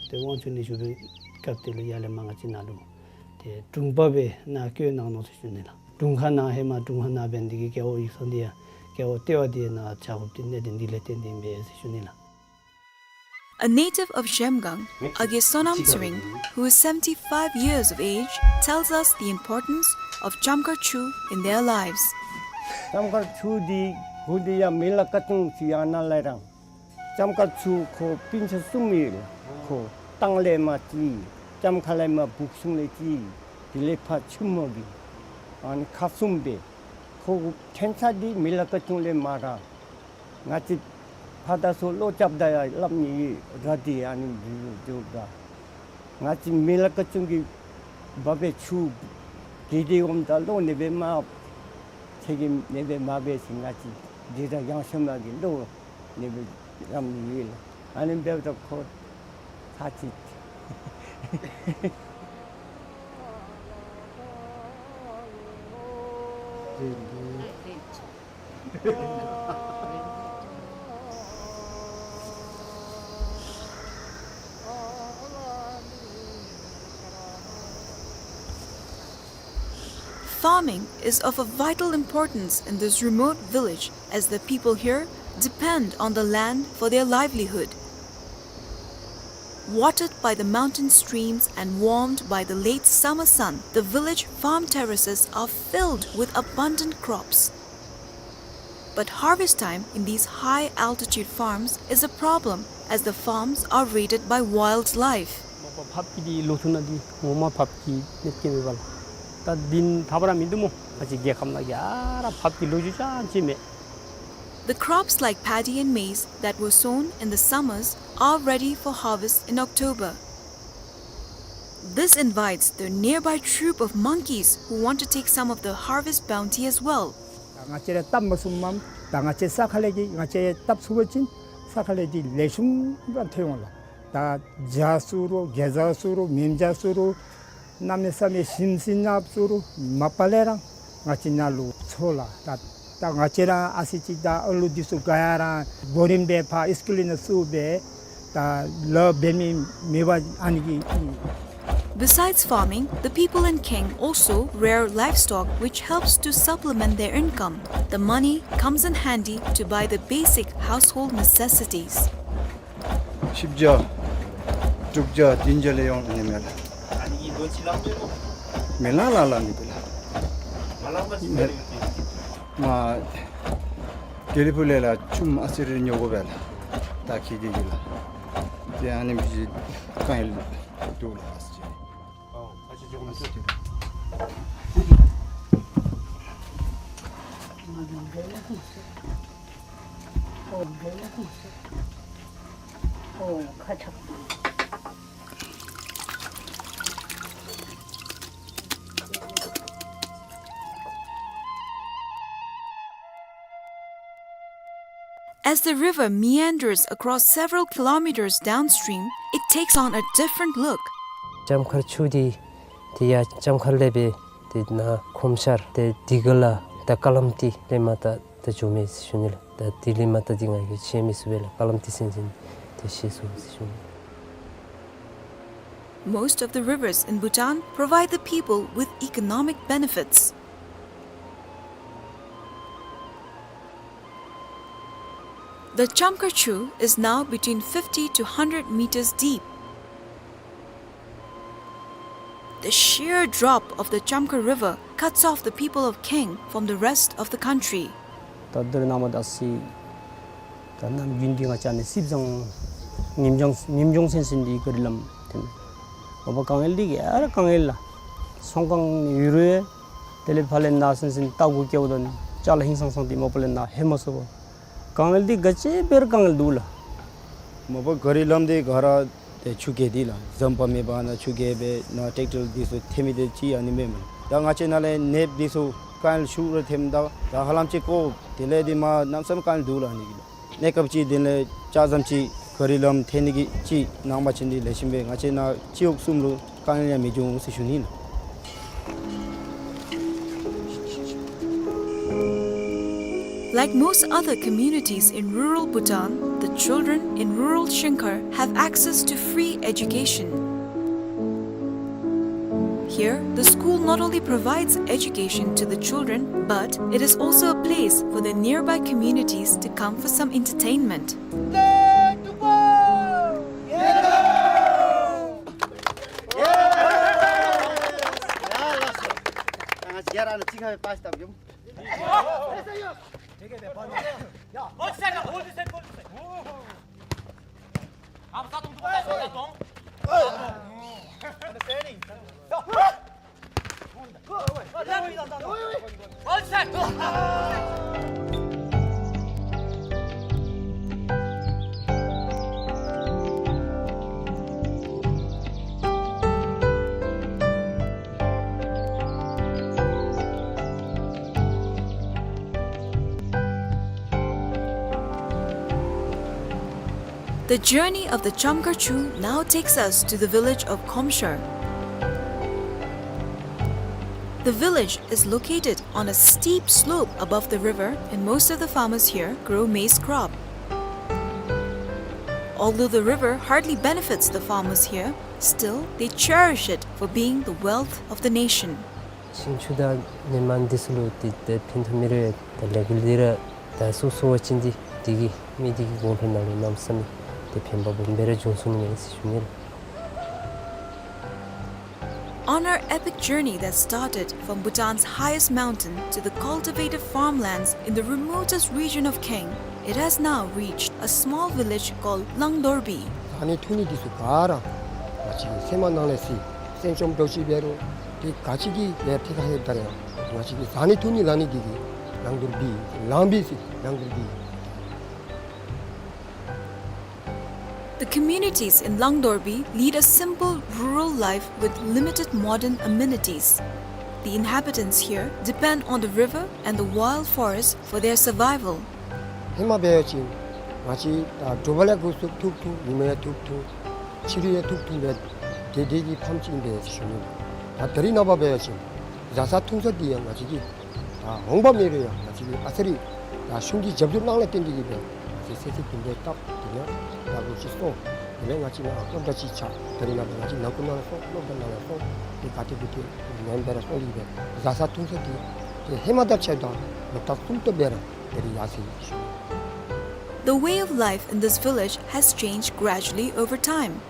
ཏེ་དབང་ཕྱུག་ནད་ཤོར་བའི་སྐབས་དེ་ལུ་ཡར་ལས་མར་ང་བཅས་ནཱ་ལུ་ཏེ་དྲུང་པ་སྦེ་ནཱ་བསྐོས་གནང་ནུག་ཟེར་ཞུ་ནི་ལགས། དྲུང་ཁག་ནང་ཧེ་མ་དྲུང་ཁག་ནང་འབད་ནི་འདི་གིས་རྒེད་འོག་ཡིག་ཚང་འདི་ཡང་རྒེད་འོག་ལྟེ་བ་འདི་ནང་ཆགས་དགོཔ་འདི་གནད་དོན་འདི་ལས་བརྟེན་ཏེ་ཨིན་པས་ཟེར་ཞུ་ནི་ལགས། A native of Zhemgang, Age Sonam Tsering, who is seventy-five years of age, tells us the importance of Chamkhar Chu in their lives. ལྕམ་མཁར་ཆུ་འདི་གུ་འདི་ཡང་མི་ལ་ཀ་ཅུང་ཅིག་ཡང་ན་ལས་རང་། ལྕམ་མཁར་ཆུ་ཁོ་སྤུན་ཆ་གསུམ་ཡོད་ལགས། ཁོ་སྟང་ལས་མར་གཅིག། ལྕམ་མཁར་ལས་མར་བུག་སུང་ལས་གཅིག། དེ་ལས་ཕར་ཆུ་མོ་གི་ཨ་ནི་ཁག་གསུམ་སྦེ། ཁོ་གི་ཕྲན་ཚེགས་འདི་མི་ལ་ཀ་ཅུང་ལས་མར་ར། ང་བཅས་ཕར་དང་ཚུར་ལོག་རྐྱབ་ད་ཡང་སླབ་ནི་ཡོད་ར། འདི་ཨ་ནི་འདི་འདི་འདི་ང་བཅས་མི་ལ་ཀ་ཅུང་གི་འབབ་པའི་ཆུ་གི་འདི་འོངམ་ད་ལོག་ནི་སྦེ་མ་ཚེ་གི་ནི་སྦེ་མ་འབད་ཞིན་ང་བཅས་འདི་ར་ཡང་ཤོམ་ལ་གི་ལོག་ནི་སྦེ་རམ་ནི་ཡོད་ལགས། ཨ་ནི་འབདཝ་ད་ཁོ་ཚར་ཅིག། Farming is of a vital importance in this remote village, as the people here depend on the land for their livelihood. Watered by the mountain streams and warmed by the late summer sun, the village farm terraces are filled with abundant crops. But harvest time in these high-altitude farms is a problem, as the farms are raided by wildlife. ཕབ་ཀྱི་འདི་ལོ་ཐུང་ནང་འདི་ངོ་མ་ཕབ་ཀྱི་ནད་ཀྱི་མེད་པ་ལགས། ད་འདི་ནི་ཐབས་ར་མིན་འདུག་སྨོ། ང་བཅས་རྒྱལ་ཁམས་ནང་གི་ཨ་ར་འབབ་ཀྱི་ལོ་རྒྱུས་ཅང་ཅིག་མེད། The crops like paddy and maize that were sown in the summers are ready for harvest in October. This invites the nearby troop of monkeys who want to take some of the harvest bounty as well. ད་ང་བཅས་ར་བཏབ་མ་ཚུགསཔ་མས། ད་ང་བཅས་ས་ཁ་ལས་ཀྱི་ང་བཅས་བཏབ་ཚུགས་པ་ཅིན་ས་ཁ་ལས་ཀྱི་ལེགས་ཤོམ་ར་ཐོན་འོང་ལགས། ད་བྱ་ཚུ་རུང་གེ་ཛ་ཚུ་རུང་མེནམ་བྱ་ཚུ་རུང་གནམ་མེད་ས་མེད་ཞིམ་ཟིང་ནག་ཚུ་རུང་མ་པ་ལས་ར་ང་བཅས་ནཱ་ལུ་འཚོ་ལགས། ད་ད་ང་བཅས་ར་ཨ་ཙི་ཅིག་ད་ཨ་ལུ་འདི་ཚུ་ག་ཡ་ར་གོ་རིམ་སྦེ་ཕར་ཨིསི་ཀུལ་ནང་བཙུགས་སྦེ་ད་ལཱ་འབད་མི་མེད་པར་ཨ་ནི་གི། Besides farming, the people in Kheng also rear livestock, which helps to supplement their income. The money comes in handy to buy the basic household necessities. བཞི་བརྒྱ། དྲུག་བརྒྱ། བདུན་བརྒྱ་ལས་ཡོང་ནི་མས་ལགས། མེ་ལང་ལང་ལང་ནི་འདུག་ལགས། མེ་མ་དེ་ལས་ཕུ་ལས་ལགས་ཆུམ་ཨ་ཙི་རེ་ཉོ་དགོ་པས་ལགས། ད་ཁྱི་གི་གི་ལགས། ཏེ་ཨ་ནི་མི་ཅིག་དཀའ་ངལ་འདུག་ལགས། As the river meanders across several kilometers downstream, it takes on a different look. ལྕམ་མཁར་ཆུ་འདི་ཏེ་ཡར་ལྕམ་མཁར་ལས་སྦེ་ཏེ་ནཱ་ཁོམ་ཤར་ཏེ་འདི་ག་ལས་ད་ཀ་ལམ་ཏི་ལས་མར་ད་ད་འགྱོཝ་མས་ཟེར་ཞུ་ནི་ལགས། ད་འདི་ལས་མར་ད་འདི་ང་གིས་ཤེས་མི་ཚུགས་པས་ལགས། ཀ་ལམ་ཏི་ཟེར་ཞིནམ་ཏེ་ཤེས་སོང་ཟེར་ཞུ་ནི། Most of the rivers in Bhutan provide the people with economic benefits. The Chamkar Chu is now between fifty to hundred meters deep. The sheer drop of the Chamkar River cuts off the people of Kheng from the rest of the country. ད་ད་རེས་ནངས་པ་ད་སི་ད་ནམ་རྒྱུན་འདི་ང་བཅས་ནི་སིབ་ཟང་ཉིནམ་ལྗང་ཉིནམ་ལྗང་སེང་སེང་འདི་ག་རི་ལམ་ཏེ་མོ་པ་དཀའ་ངལ་འདི་ག་ར་དཀའ་ངལ་ལགས། ཚོང་ཁང་ནི་ཡོད་རུང་དེ་ལས་ཕར་ལས་ནཱ་སེང་སེང་རྟ་གུ་སྐྱེལཝ་ད་ཅ་ལ་ཧིང་སངས་སངས་ཏེ་མོ་པ་ལས་ནཱ་ལྷོད་མ་ཚུགས་པས། དཀའ་ངལ་འདི་ག་ཅི་འབད་རུང་དཀའ་ངལ་འདུག་ལགས། མོ་པ་ག་རི་ལམ་འདི་ག་ར་ཏེ་ཆུ་རྐྱལ་འདི་ལགས། ཟམ་པ་མེད་པར་ནཱ་ཆུ་རྐྱལ་སྦེ་ནཱ་ཊེཀ་ཊར་འདི་ཚུ་ཐོན་མི་འདི་ཅིག་ཨ་ནི་མེན་མས། ད་ང་བཅས་ནཱ་ལས་ནདཔ་འདི་ཚུ་དཀའ་ངལ་ཤུགས་ར་ཐོནམ་ད་ད་ཧ་ལམ་ཅིག་ཀོ་དེ་ལས་འདི་མར་གནམ་མེད་ས་མེད་དཀའ་ངལ་འདུག་ལགས་ཨ་ནི་གི་ལགས། གནས་སྐབས་ཅིག་དེ་ལས་ལྕགས་ཟམ་ཅིག་ག་རི་ལམ་ཐོན་ནི་གི་ཅིག་གནང་པ་ཅིན་འདི་ལེགས་ཤོམ་སྦེ་ང་བཅས་ནཱ་སྤྱི་འོག་གསུམ་ལུ་དཀའ་ངལ་ཡང་མི་འབྱུང་ཟེར་ཞུ་ནི་ལགས། Like most other communities in rural Bhutan, the children in rural Shingkhar have access to free education. Here, the school not only provides education to the children, but it is also a place for the nearby communities to come for some entertainment. The journey of the Chamkar Chu now takes us to the village of Khomshar. The village is located on a steep slope above the river, and most of the farmers here grow maize crop. Although the river hardly benefits the farmers here, still they cherish it for being the wealth of the nation. ཤིང་ཆུ་དང་ནི་མ་འདི་ཚུ་ལུ་ཏེ་ཏེ་ཕན་ཐོགས་མི་རེ་ད་ལས་འགུལ་འདི་ར་ད་ཚུ་ཚུ་བ་ཅིན་འདི་འདི་གིས་མི་འདི་གི་གོང་འཕེལ་ནང་ལུ་གནམ་མེད་ས་མེད་ཏེ་ཕན་པ་སྦོམ་སྦེ་ར་འབྱུང་ཚུགས་ནི་མས་ཟེར་ཞུ་ནི་ལགས། On our epic journey that started from Bhutan's highest mountain to the cultivated farmlands in the remotest region of Kheng, it has now reached a small village called Langdorbi. ད་ནི་ཐུག་ནི་འདི་ཚུ་ག་ར་ང་བཅས་སེམས་ནང་ལས་སི་སེམས་ཤུགས་འདྲོག་ཅི་འབད་རུང་ ཏེ་ག་ཅི་གི་ལས་ཏེ་ག་ཧེ་ད་རེ་ང་བཅས་ཀྱིས་ཟ་ནི་འཐུང་ནི་ལང་ནི་འདི་གིས་ལང་དོར་བི་ལང་བི་ཟེར་ལང་དོར་བི། The communities in Langdorbi lead a simple rural life with limited modern amenities. The inhabitants here depend on the river and the wild forest for their survival. ཧེ་མ་འབད་བ་ཅིན་ང་བཅས་ད་དྲོ་པ་ལས་འགོ་བཙུགས་ཐུག་ཐུག་ཉི་མ་ཡང་ཐུག་ཐུག་ཕྱི་རུ་ཡང་ཐུག་ཐུག་འབད་དེ་དེ་གི་ཕམ་ཅིག་ཨིན་པས་ཟེར་ཞུ་ནི། ད་ད་རིས་ནངས་པ་འབད་བ་ཅིན་བཟའ་ས་འཐུང་ས་འདི་ཡང་ང་བཅས་ཀྱིས་ད་འོང་པ་མེད་རུང་ཡང་ང་བཅས་ཀྱིས་ཨ་ཙི་རེ་ད་གཞུང་གི་རྒྱབ་སྐྱོར་གནང་ལས་བརྟེན་ཏེ་གིས་སྦེ་ང་བཅས་སེ་སེ་བུམ་པའི་སྟབས་དེ་ཡང་ད་ལོ་ཅིག་སོང་། དེ་ལས་ང་བཅས་ནང་སློབ་གྲྭ་ཅིག་ཆགས། ད་རིས་ནངས་པ་ང་བཅས་ནང་ཁུལ་ནང་ལུ་སོང་སློབ་གྲྭ་ནང་ལུ་སོང་དེ་ག་ཏེ་གུ་ཏེ་ཉན་སྦེ་ར་སོང་ཡི་སྦེ་བཟའ་ས་འཐུང་ས་དེ་དེ་ཧེ་མ་དང་ཕྱད་ད་ལོ་ལྟར་གསུམ་སྟོང་སྦེ་ར་ད་རིས་ཡར་སོ་ཡི་ཟེར་ཞུ་ནི། The way of life in this village has changed gradually over time.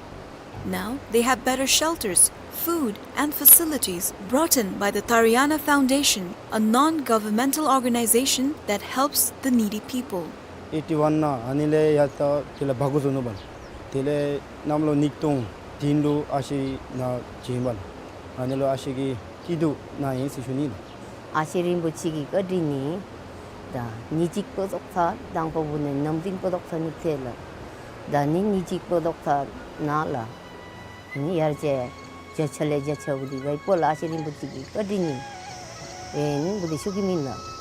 Now they have better shelters, food, and facilities brought in by the Tariana Foundation, a non-governmental organization that helps the needy people. ཨེ་ཊི་ཝན་ནང་ཨ་ནི་ལས་ཡར་ད་དེ་ལས་འབག་འགྱོ་ནུག་པ་ལགས། དེ་ལས་གནམ་ལོ་ཉིས་སྟོང་བདུན་ལུ་ཨ་ཞེ་ནང་བྱོན་པ་ལགས། ཨ་ནི་ལུ་ཨ་ཞེ་གིས་སྐྱིད་སྡུག་གནང་ཡི་ཟེར་ཞུ་ནི་ལགས། ཨ་ཞེ་རིན་པོ་ཆེ་གི་བཀའ་དྲིན་ནི་ད་ཉིནམ་གཅིག་པོ་ཙོགས་ད་དང་པ་བུ་ནི་ནམ་རྒྱུན་པོ་ཙོགས་ད་ནི་ཐལ་ལགས། ད་ནི་ཉིནམ་གཅིག་པོ་ཙོགས་ད་ནཱ་ལགས། ནི་ཡར་ཅིག་བརྒྱ་ཆ་ལས་བརྒྱ་ཆ་བུ་དི་བའི་པོ་ལགས་ཨ་ཞེ་རིན་པོ་ཆེ་གི་བཀའ་དྲིན་ནི་ཨེ་ནི་བུ་དི་ཞུ་གེ་མེན་ལགས།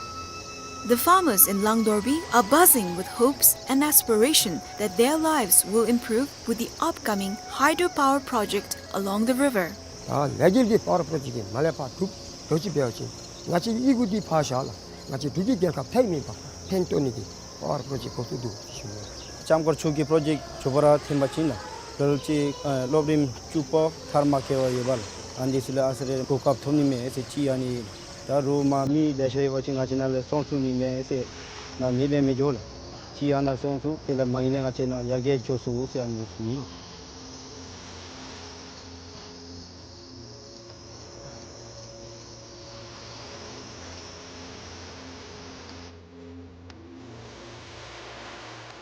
The farmers in Langdorbi are buzzing with hopes and aspiration that their lives will improve with the upcoming hydropower project along the river. ད་ལས་འགུལ་འདི་པ་ཝར་པྲོ་ཇེཀཊ་འདི་མར་ལས་ཕར་གྲུབ་འགྱོ་ཅི་འབད་བ་ཅིན་ང་བཅས་ཨི་གུ་འདི་ཕར་བཞག་ལགས། ང་བཅས་འབྲུག་གི་རྒྱལ་ཁབ་ཐད་མེད་པར་ཕན་ཐོགས་ནི་གི་པ་ཝར་པྲོ་ཇེཀཊ་འགོ་བཙུགས་འདུག་ཟེར་ཞུ་ནི། ལྕམ་མཁར་ཆུ་གི་པྲོ་ཇེཀཊ་མཇུག་པ་ར་ཐོན་པ་ཅིན་ལགས་ལོ་ལོ་ཅིག་ཨ་སློབ་རིམ་བཅུ་པ་མཐར་མ་འཁྱོལ་བར་ཡོད་པ་ལགས། ཨ་ནི་འདི་ཚུ་ལུ་ཨ་ཙི་རེ་གོ་སྐབས་ཐོབ་ནི་མས་ཟེར་ཅིག་ཨ་ནི་ད་རུང་མ་མི་ལེ་ཤ་ཡོད་པ་ཅིན་ང་བཅས་ནཱ་ལས་སོང་ཚུགས་ནི་མས་ཟེར་ང་མི་འབད་མི་འགྱོ་ལགས། ཅིག་ཨ་ནཱ་སོང་ཚུགས་དེ་ལས་མ་ཨིན་ན་ང་བཅས་ནཱ་ཡར་རྒྱས་འགྱོ་ཚུགས་ཟེར་ཨ་ནི་ཞུ་ནི།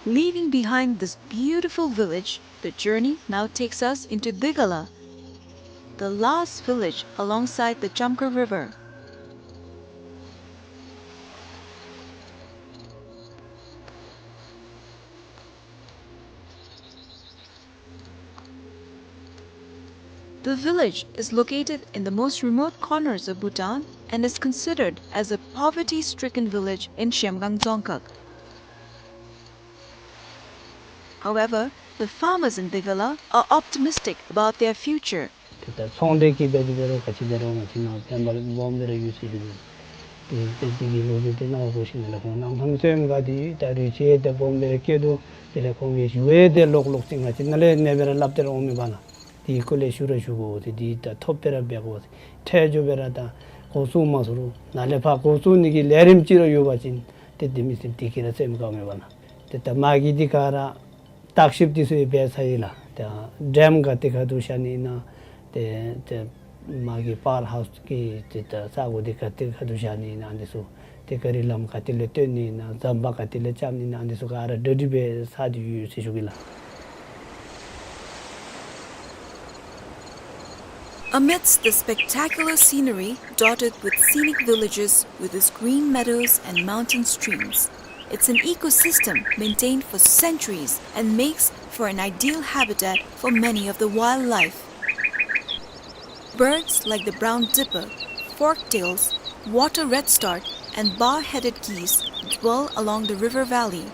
Leaving behind this beautiful village, the journey now takes us into Digala, the last village alongside the Chamkhar River. The village is located in the most remote corners of Bhutan and is considered as a poverty-stricken village in Zhemgang Dzongkhag. However, the farmers in Digala are optimistic about their future. ཏེ་ད་ཚོང་འབྲེལ་གྱི་འབད་དེ་འབད་རུང་ག་ཅི་འབད་རུང་ང་བཅས་ནཱ་བསྟན་པ་སྦོམ་སྦེ་ར་ཡོད་ཟེར་ཞུ་ནི། ཏེ་ཏེ་དེ་གི་ལོ་རྒྱུས་དེ་ནང་ལུ་ཞུ་ནི་ལགས། ཁོང་ནང་ཐང་སོ་ཡང་ག་དེ་ད་རུང་ཅིག་ཏེ་སྦོམ་སྦེ་ར་སྐྱེས་འདུག། དེ་ལས་ཁོང་གི་ཞུ་ཡང་ཏེ་ལོག་ལོག་ཅིག་ང་བཅས་ནཱ་ལས་ཨ་ནེ་སྦེ་ར་སླབ་སྟེ་ར་འོང་མི་པ་ལགས། དེ་གི་སྐོར་ལས་ཞུ་ར་ཞུ་དགོ་ཟེར། དེ་ད་ཐོབ་སྟེ་ར་འབད་དགོ་ཟེར། འཕྲལ་མགྱོགས་སྦེ་ར་ད་འགོ་བཙུགས་མ་ཚུགས་རུང་ནཱ་ལས་ཕར་འགོ་བཙུགས་ནི་གི་ལས་རིམ་ཅིག་ར་ཡོད་པ་ཅིན་ཏེ་དེ་མི་སེམས་དེ་གིས་ར་སེམས་དགའཝ་མས་པ་ལགས། ཏེ་ད་མ་གི་འདི་ག་ར་བརྟག་ཞིབ་འདི་ཚུ་ཡང་འབད་ཚར་ཡི་ལགས། ཏེ་ཌེམ་ག་ཏེ་ཁ་ཐུག་བཞག་ནི་ཨིན་ན། ཏེ་ཏེ་མ་གི་པ་ཝར་ཧའུསི་གི་ཏེ་ད་ས་གོ་འདི་ག་ཏེ་ཁ་ཐུག་བཞག་ནི་ཨིན་ན་འདི་ཚུ། ཏེ་ག་རི་ལམ་ག་ཏེ་ལས་བཏོན་ནི་ཨིན་ན། ཟམ་པ་ག་ཏེ་ལས་རྐྱབ་ནི་ཨིན་ན། འདི་ཚུ་ག་ར་གྲ་སྒྲིག་འབད་ཚར་ཏེ་ཡོད་ཟེར་ཞུ་གེ་ལགས། Amidst the spectacular scenery dotted with scenic villages with its green meadows and mountain streams, it's an ecosystem maintained for centuries and makes for an ideal habitat for many of the wildlife. Birds like the brown dipper, forktails, water redstart, and bar-headed geese dwell along the river valley.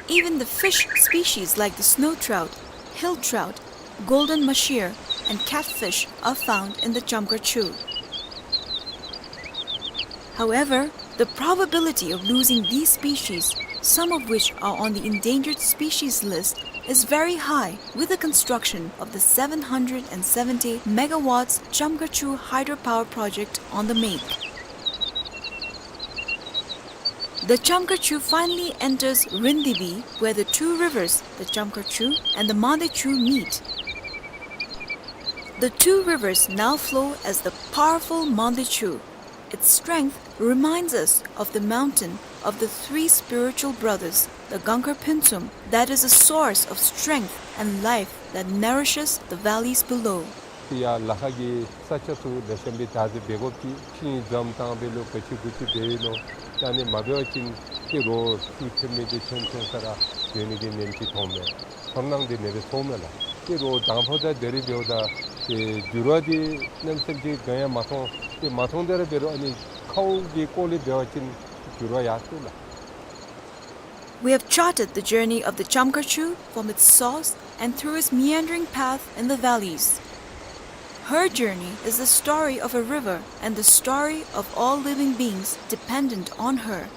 Even the fish species like the snow trout, hill trout, golden mahseer, and catfish are found in the Chamkhar Chu. However, the probability of losing these species, some of which are on the endangered species list, is very high with the construction of the seven hundred and seventy megawatts Chamkhar Chu hydropower project on the make. The Chamkhar Chu finally enters Rindibi, where the two rivers, the Chamkhar Chu and the Mande Chu, meet. The two rivers now flow as the powerful Mande Chu. Its strength reminds us of the mountain of the three spiritual brothers, the Gangkhar Phuntsum, that is a source of strength and life that nourishes the valleys below. དེ་ཡང་ལ་ཁ་གི་ས་ཆ་ཚུ་ལེགས་ཤོམ་སྦེ་བདག་འཛིན་འབད་དགོཔ་ཅིག་ཤིང་འཛོམས་བཏང་སྦེ་ལོ་ག་ཅི་དགུ་ཅི་འབད་ཡི་ནོ། ད་ཨ་ནི་མ་འབད་བ་ཅིན་ཏེ་རོགས་ཚུ་ཐོན་མི་འདི་ཐོན་ཐོན་ས་ར་འགྱོ་ནི་གི་ཉེན་ཅིག་མཐོངམ་མས། ཚོར་སྣང་འདི་ཨ་ནི་སྦེ་ཚོརཝ་མས་ལགས། ཏེ་རོགས་དང་ཕུ་དང་དེ་རིགས་འབདཝ་ད་ཏེ་འགྱུར་བ་འདི་གནམ་མེད་ས་མེད་ཅིག་ག་ཡང་མ་མཐོང་། ཏེ་མ་མཐོང་དེ་ར་འབད་རུང་ཨ་ནི་ཁཝ་གི་སྐོར་ལས་འབད་བ་ཅིན་འགྱུར་བ་ཡར་སོང་ལགས། We have charted the journey of the Chamkharchu from its source and through its meandering path in the valleys. Her journey is the story of a river and the story of all living beings dependent on her.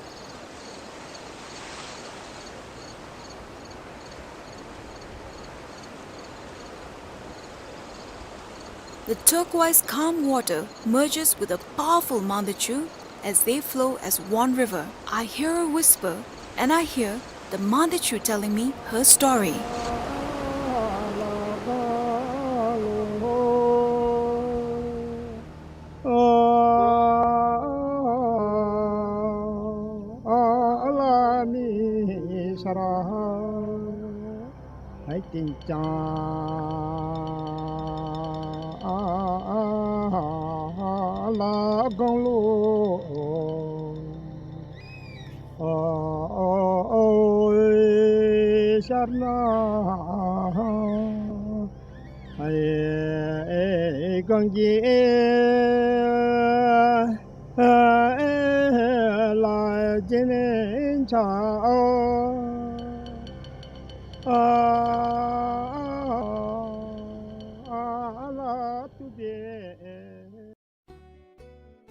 The turquoise calm water merges with a powerful Mandachu as they flow as one river. I hear a whisper, and I hear the Mandachu telling me her story.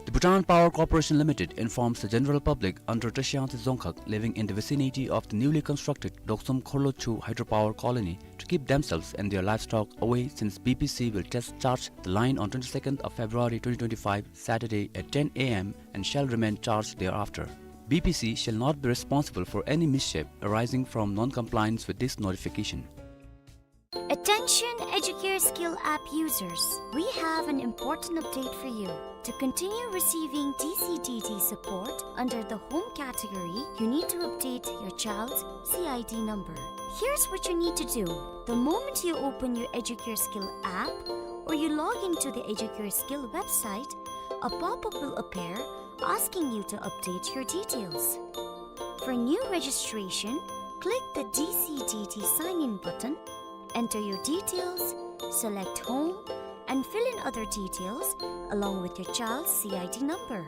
The Bhutan Power Corporation Limited informs the general public under Tashiyangtse Dzongkhag living in the vicinity of the newly constructed Doksum Khorlochu Hydropower Colony to keep themselves and their livestock away, since B P C will test charge the line on twenty-second of February twenty twenty-five, Saturday at ten A M and shall remain charged thereafter. B P C shall not be responsible for any mischief arising from non-compliance with this notification. Attention Educare Skill app users, we have an important update for you. To continue receiving D C D D support under the home category, you need to update your child's C I D number. Here's what you need to do. The moment you open your Educare Skill app or you log into the Educare Skill website, a pop-up will appear asking you to update your details. For new registration, click the D C D D sign in button, enter your details, select home, and fill in other details along with your child's C I D number.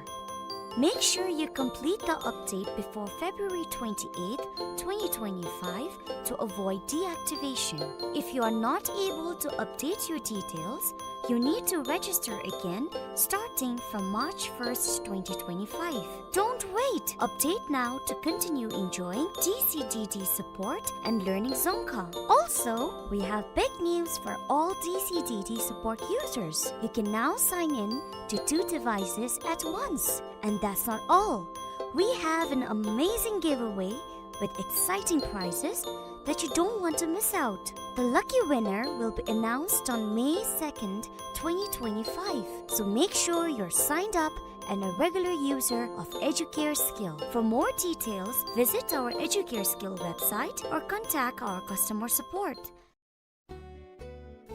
Make sure you complete the update before February twenty-eighth, twenty twenty-five to avoid deactivation. If you are not able to update your details, you need to register again starting from March first, twenty twenty-five. Don't wait! Update now to continue enjoying D C D D support and learning Dzongkha. Also, we have big news for all D C D D support users. You can now sign in to two devices at once. And that's not all. We have an amazing giveaway with exciting prizes that you don't want to miss out. The lucky winner will be announced on May second, twenty twenty-five. So make sure you're signed up and a regular user of Educare Skill. For more details, visit our Educare Skill website or contact our customer support.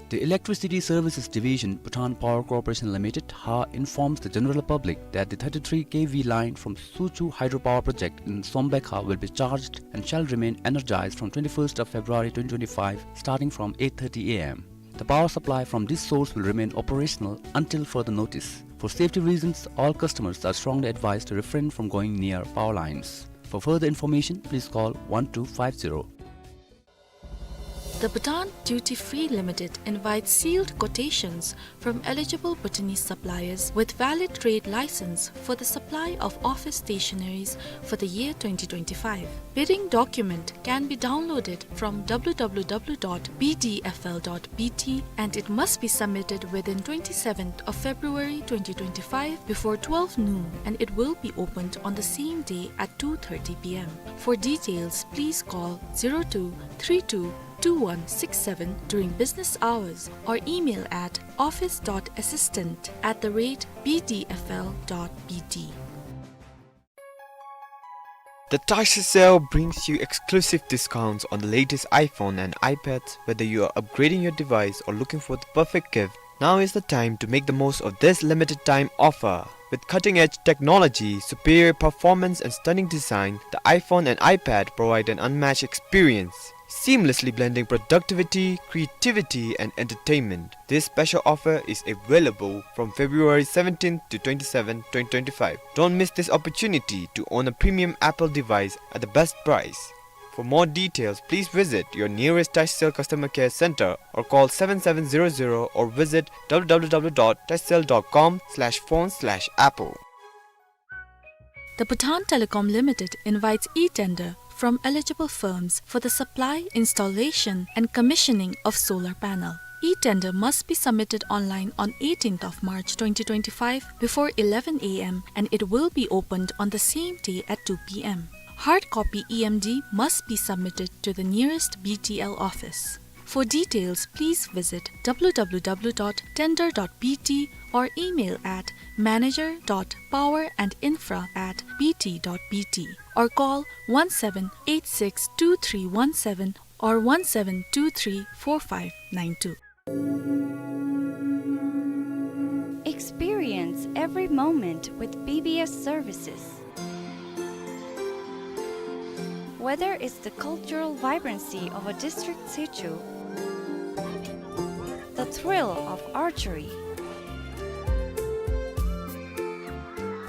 The Electricity Services Division, Bhutan Power Corporation Limited, HALC, informs the general public that the thirty-three K V line from Suchu Hydropower Project in Sombekha will be charged and shall remain energized from twenty-first of February twenty twenty-five, starting from eight thirty A M. The power supply from this source will remain operational until further notice. For safety reasons, all customers are strongly advised to refrain from going near power lines. For further information, please call one two five zero. The Bhutan Duty Free Limited invites sealed quotations from eligible Bhutanese suppliers with valid trade license for the supply of office stationaries for the year twenty twenty-five. Bidding document can be downloaded from W W W dot B D F L dot B T and it must be submitted within twenty-seventh of February twenty twenty-five before twelve noon, and it will be opened on the same day at two thirty P M. For details, please call zero two three two two one six seven during business hours or email at office dot assistant at the rate B D F L dot B T. The Tashi Sale brings you exclusive discounts on the latest iPhone and iPads. Whether you are upgrading your device or looking for the perfect gift, now is the time to make the most of this limited time offer. With cutting-edge technology, superior performance, and stunning design, the iPhone and iPad provide an unmatched experience, seamlessly blending productivity, creativity, and entertainment. This special offer is available from February seventeenth to twenty-seventh, twenty twenty-five. Don't miss this opportunity to own a premium Apple device at the best price. For more details, please visit your nearest Tashcell customer care center or call seven seven zero zero or visit w w w dot tashcell dot com slash phone slash apple. The Bhutan Telecom Limited invites e-tender from eligible firms for the supply, installation, and commissioning of solar panel. E-tender must be submitted online on eighteenth of March twenty twenty-five before eleven a m and it will be opened on the same day at two p m. Hard copy E M D must be submitted to the nearest B T L office. For details, please visit w w w dot tender dot b t or email at manager dot power and infra at b t dot b t or call one seven eight six two three one seven or one seven two three four five nine two. Experience every moment with B B S services. Whether it's the cultural vibrancy of a district sichu, the thrill of archery,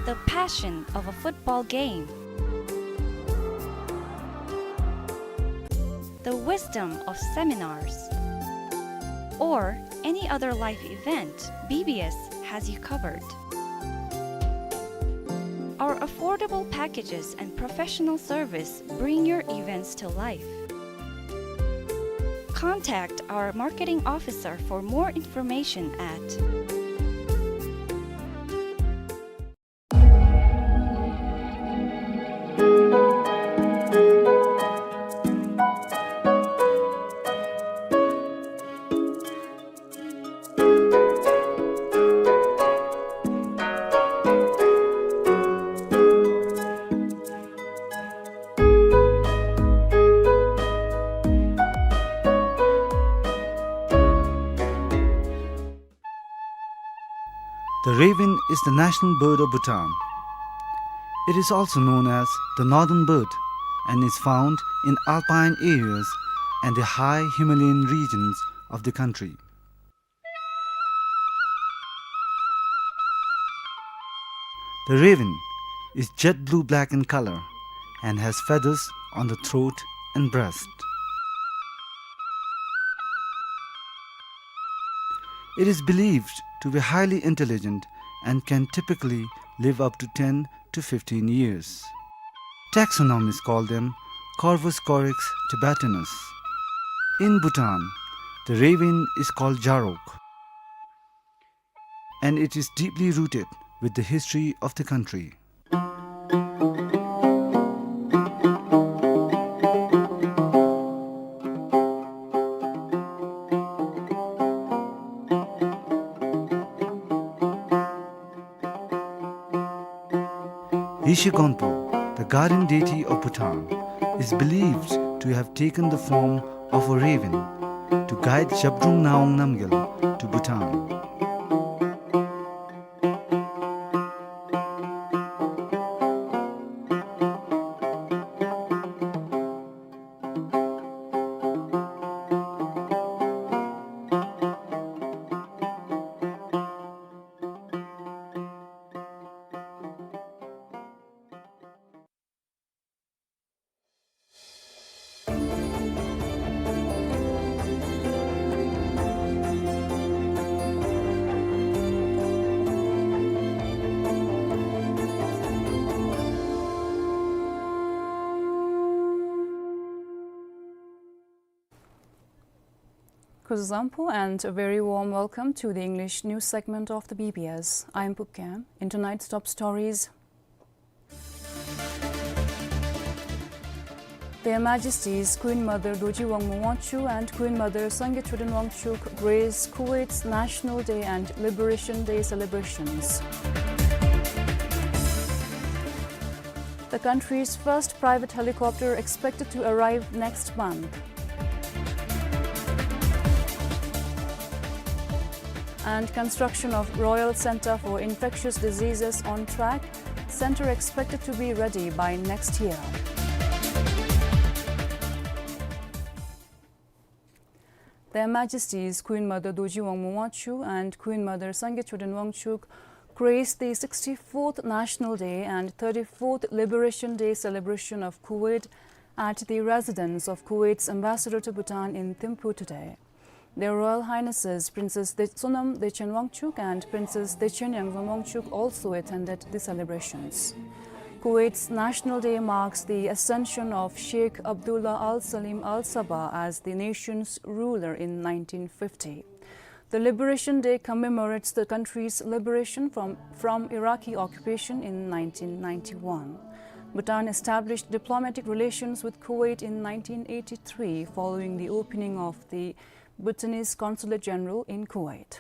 the passion of a football game, the wisdom of seminars, or any other life event, B B S has you covered. Our affordable packages and professional service bring your events to life. Contact our marketing officer for more information at The raven is the national bird of Bhutan. It is also known as the northern bird and is found in alpine areas and the high Himalayan regions of the country. The raven is jet blue black in color and has feathers on the throat and breast. It is believed to be highly intelligent and can typically live up to ten to fifteen years. Taxonomists call them Corvus corax tibetanus. In Bhutan, the raven is called jarok, and it is deeply rooted with the history of the country. Yeshe Gonpo, the guardian deity of Bhutan, is believed to have taken the form of a raven to guide Zhabdrung Ngawang Namgyal to Bhutan. Kuzuzangpo and a very warm welcome to the English news segment of the B B S. I'm Pupkam. In tonight's top stories, Their Majesties Queen Mother Dorji Wangmo Wangchuck and Queen Mother Sangay Choden Wangchuck grace Kuwait's National Day and Liberation Day celebrations. The country's first private helicopter expected to arrive next month. And construction of Royal Centre for Infectious Diseases on track, centre expected to be ready by next year. Their Majesties Queen Mother Dorji Wangmo Wangchuck and Queen Mother Sangay Choden Wangchuck graced the sixty-fourth National Day and thirty-fourth Liberation Day celebration of Kuwait at the residence of Kuwait's Ambassador to Bhutan in Thimphu today. Their Royal Highnesses Princess De-, Sonam Dechen Wangchuck and Princess Dechen Yangzom Wangchuck also attended the celebrations. Kuwait's National Day marks the ascension of Sheikh Abdullah Al Salim Al Sabah as the nation's ruler in nineteen fifty. The Liberation Day commemorates the country's liberation from, from Iraqi occupation in nineteen ninety-one. Bhutan established diplomatic relations with Kuwait in nineteen eighty-three following the opening of the Bhutanese Consulate General in Kuwait.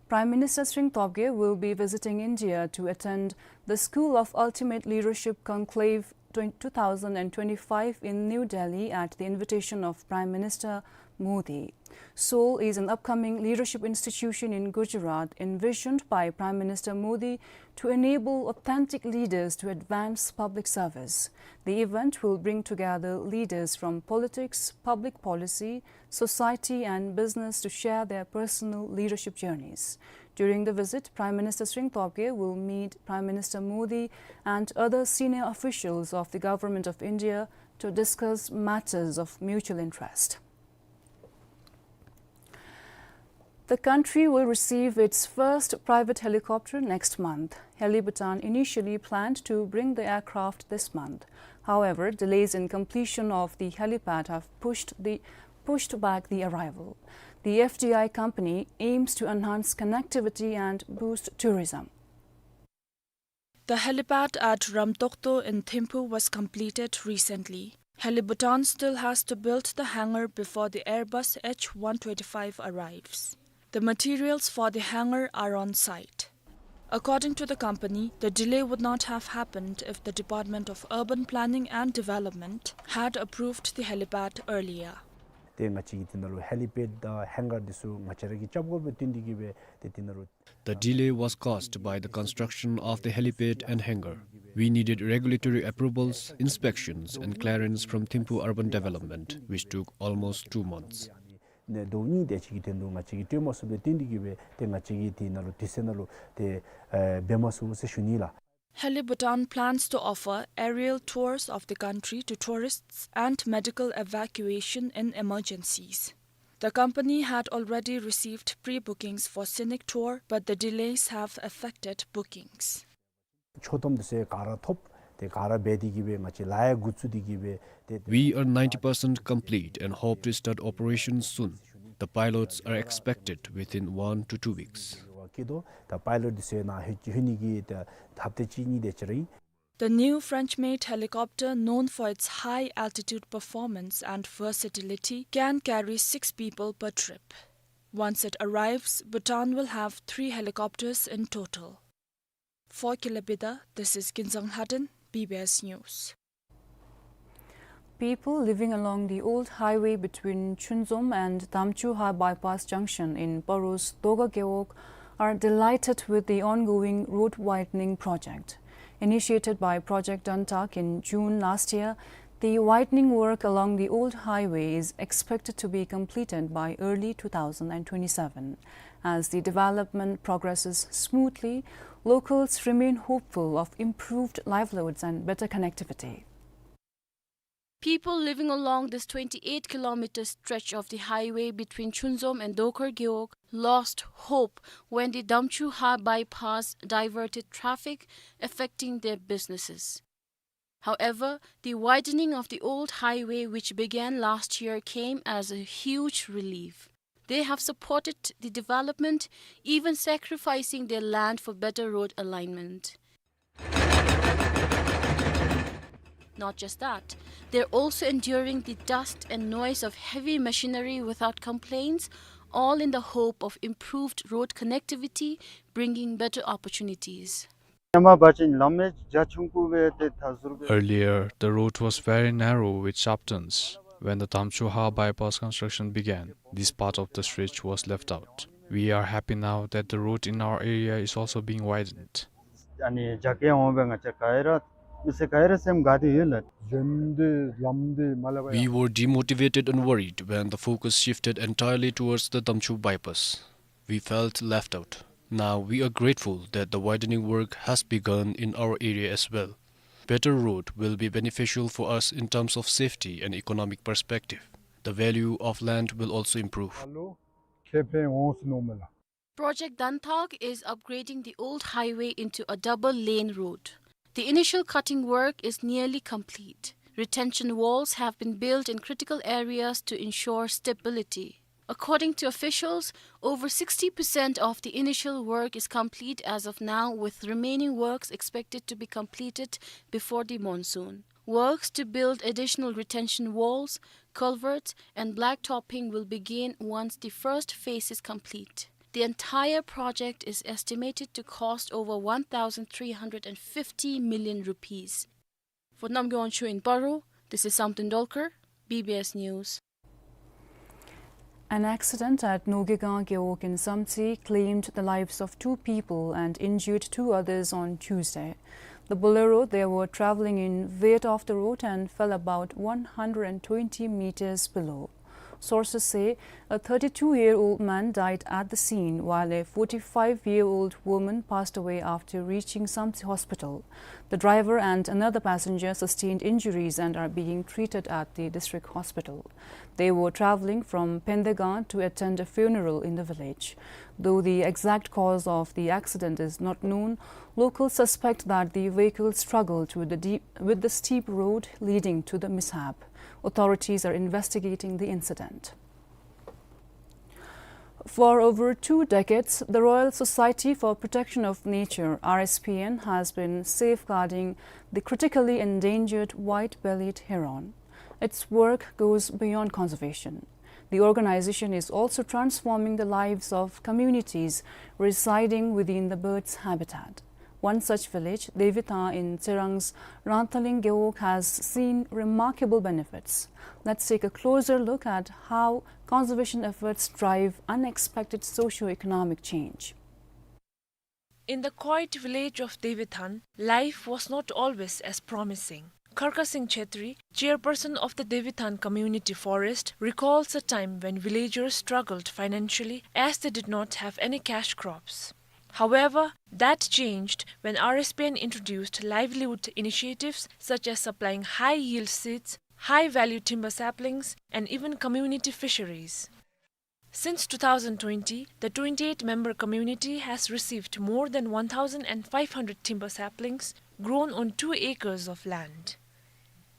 Prime Minister Tshering Tobgay will be visiting India to attend the School of Ultimate Leadership Conclave twen-, two thousand twenty-five in New Delhi at the invitation of Prime Minister Modi. SOUL is an upcoming leadership institution in Gujarat envisioned by Prime Minister Modi to enable authentic leaders to advance public service. The event will bring together leaders from politics, public policy, society and business to share their personal leadership journeys. During the visit, Prime Minister Tshering Tobgay will meet Prime Minister Modi and other senior officials of the Government of India to discuss matters of mutual interest. The country will receive its first private helicopter next month. Heli Bhutan initially planned to bring the aircraft this month. However, delays in completion of the helipad have pushed the, pushed back the arrival. The F D I company aims to enhance connectivity and boost tourism. The helipad at Ramtokto in Thimphu was completed recently. Heli Bhutan still has to build the hangar before the Airbus H one twenty-five arrives. The materials for the hangar are on site. According to the company, the delay would not have happened if the Department of Urban Planning and Development had approved the helipad earlier. ཏེ་ང་བཅས་ཀྱི་འདི་ནང་ལུ་ཧེ་ལི་པེཌ་དང་ཧེང་གར་འདི་ཚུ་ང་བཅས་ར་གིས་རྐྱབ་དགོཔ་སྦེ་བཏོན་ཏེ་གིས་སྦེ་ཏེ་འདི་ནང་ལུ The delay was caused by the construction of the helipad and hangar. We needed regulatory approvals, inspections, and clearance from Thimphu Urban Development, which took almost two months. ནི་ཟླཝ་གཉིས་དེ་ཅིག་གི་དོན་ལུ་ང་བཅས་ཀྱིས་སྤྲོད་མ་ཚུགསཔ་སྦེ་བཏོན་ཏེ་གིས་སྦེ་ཏེ་ང་བཅས་ཀྱིས་འདི་ནང་ལུ་དུས་ཚོད་ནང་ལུ་ཏེ་ཨེ་འབད་མ་ཚུགས་ཟེར་ཞུ་ནི་ལགས། Heli Bhutan plans to offer aerial tours of the country to tourists and medical evacuation in emergencies. The company had already received pre-bookings for scenic tour, but the delays have affected bookings. ཆོག་ཐམ་འདི་ཚུ་ག་ར་ཐོབ། ཏེ་ག་ར་འབད་དེ་གིས་སྦེ་ང་བཅས་ལཱ་ཡང་འགོ་བཙུགས་ཏེ་གིས་སྦེ་ཏེ། We are ninety percent complete and hope to start operations soon. The pilots are expected within one to two weeks. ཀྱི་དོ། ད་པའི་ལོཊ་འདི་ཚུ་ནཱ་ལྷོད་ལྷོད་ནི་གི་ད་ཧབ་ཏ་གཅིག་གཉིས་དེ་ཅིག་ར་ཨིན། The new French-made helicopter, known for its high altitude performance and versatility, can carry six people per trip. Once it arrives, Bhutan will have three helicopters in total. For Kilabida, this is Kinzang Lhaden, B B S News. People living along the old highway between Chunzom and Damchuha bypass junction in Paro's Dogar Gewog are delighted with the ongoing road widening project. Initiated by Project Dantak in June last year, the widening work along the old highway is expected to be completed by early two thousand twenty-seven. As the development progresses smoothly, locals remain hopeful of improved livelihoods and better connectivity. People living along this twenty-eight kilometer stretch of the highway between Chunzom and Dogar Gewog lost hope when the Damchuha bypass diverted traffic, affecting their businesses. However, the widening of the old highway, which began last year, came as a huge relief. They have supported the development, even sacrificing their land for better road alignment. Not just that, they're also enduring the dust and noise of heavy machinery without complaints, all in the hope of improved road connectivity, bringing better opportunities. ཉམས་པ་ཅིན་ལམ་ཡང་རྒྱ་ཆུང་ཀུ་སྦེ་ཏེ་ད་ཟུར་སྦེ། Earlier, the road was very narrow with sharp turns. When the Damchuha bypass construction began, this part of the stretch was left out. We are happy now that the road in our area is also being widened. ཨ་ནི་རྒྱ་སྐྱེད་འོང་སྦེ་ང་བཅས་ག་ར་མི་སེར་ག་ར་སེམས་དགའ་སྟེ་ཡོད་ལགས། བཞོན་འདི་ལམ་འདི་མ་ལས་པ་ཡ། We were demotivated and worried when the focus shifted entirely towards the Damchuha bypass. We felt left out. Now we are grateful that the widening work has begun in our area as well. Better road will be beneficial for us in terms of safety and economic perspective. The value of land will also improve. ཨ་ལོ་ཁེ་ཕན་འོང་ཟེར་མནོཝ་མས་ལགས། Project Danthak is upgrading the old highway into a double-lane road. The initial cutting work is nearly complete. Retention walls have been built in critical areas to ensure stability. According to officials, over sixty percent of the initial work is complete as of now, with remaining works expected to be completed before the monsoon. Works to build additional retention walls, culverts, and blacktopping will begin once the first phase is complete. The entire project is estimated to cost over one thousand three hundred and fifty million rupees. For Namgay Wancho in Paro, this is Samten Dolkar, B B S News. An accident at Nogegang Gewog in Samtse claimed the lives of two people and injured two others on Tuesday. The Bolero they were traveling in veered off the road and fell about one hundred and twenty meters below. Sources say a thirty-two-year-old man died at the scene, while a forty-five-year-old woman passed away after reaching Samtse Hospital. The driver and another passenger sustained injuries and are being treated at the district hospital. They were traveling from Pendegang to attend a funeral in the village. Though the exact cause of the accident is not known, locals suspect that the vehicle struggled with the deep, with the steep road leading to the mishap. Authorities are investigating the incident. For over two decades, the Royal Society for Protection of Nature, R S P N, has been safeguarding the critically endangered white-bellied heron. Its work goes beyond conservation. The organization is also transforming the lives of communities residing within the bird's habitat. One such village, Devitha in Tserang's Ranthaling Gewog, has seen remarkable benefits. Let's take a closer look at how conservation efforts drive unexpected socio-economic change. In the quiet village of Devithan, life was not always as promising. Kharka Singh Chhetri, chairperson of the Devithan Community Forest, recalls a time when villagers struggled financially as they did not have any cash crops. However, that changed when R S P N introduced livelihood initiatives such as supplying high-yield seeds, high-value timber saplings, and even community fisheries. Since two thousand twenty, the twenty-eight member community has received more than one thousand five hundred timber saplings grown on two acres of land.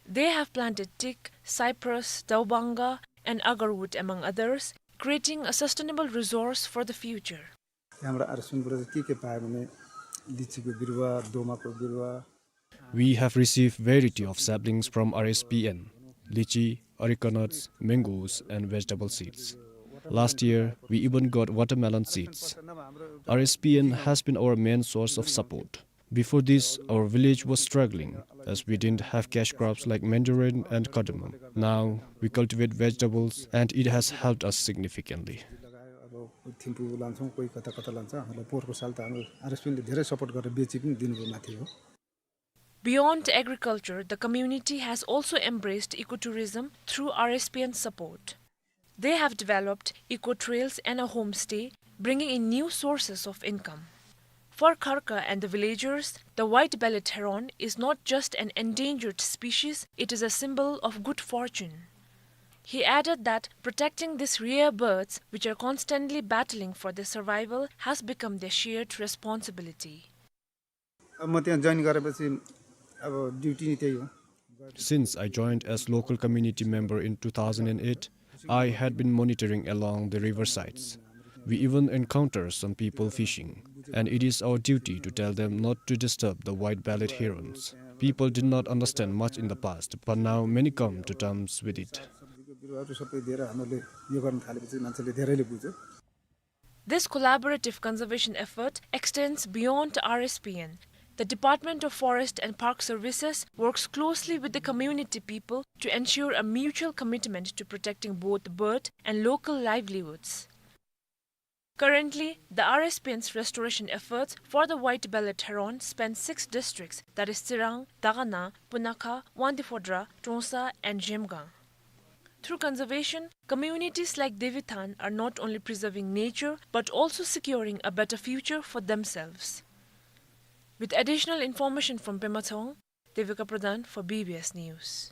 They have planted teak, cypress, daobanga, and agarwood, among others, creating a sustainable resource for the future. हाम्रो आरएसपिएनबाट चाहिँ के के पायो भने लिचीको बिरुवा, दोमाको बिरुवा। We have received variety of saplings from R S P N, lychee, areca nuts, mangoes, and vegetable seeds. Last year, we even got watermelon seeds. R S P N has been our main source of support. Before this, our village was struggling as we didn't have cash crops like mandarin and cardamom. Now, we cultivate vegetables and it has helped us significantly. अब थिम्पू लान्छौँ, कोही कता कता लान्छ। हामीलाई पोहोरको साल त हाम्रो आरएसपिएनले धेरै सपोर्ट गरेर बेची पनि दिनुभयो माथि हो। Beyond agriculture, the community has also embraced ecotourism through R S P N support. They have developed eco trails and a homestay, bringing in new sources of income. For Kharka and the villagers, the white-bellied heron is not just an endangered species, it is a symbol of good fortune. He added that protecting these rare birds, which are constantly battling for their survival, has become their shared responsibility. अब म त्यहाँ जोइन गरेपछि अब ड्युटी नै त्यही हो। Since I joined as local community member in two thousand eight, I had been monitoring along the riversides. We even encounter some people fishing, and it is our duty to tell them not to disturb the white-bellied herons. People did not understand much in the past, but now many come to terms with it. बिरुवाहरू सबै दिएर हामीले यो गर्न थालेपछि मान्छेले धेरैले बुझ्यो। This collaborative conservation effort extends beyond R S P N. The Department of Forest and Park Services works closely with the community people to ensure a mutual commitment to protecting both bird and local livelihoods. Currently, the R S P N's restoration efforts for the white-bellied heron span six districts, that is Tsirang, Dagana, Punakha, Wangdue Phodrang, Trongsa and Zhemgang. Through conservation, communities like Devithan are not only preserving nature but also securing a better future for themselves. With additional information from Pema Tshowang, Devika Pradhan for B B S News.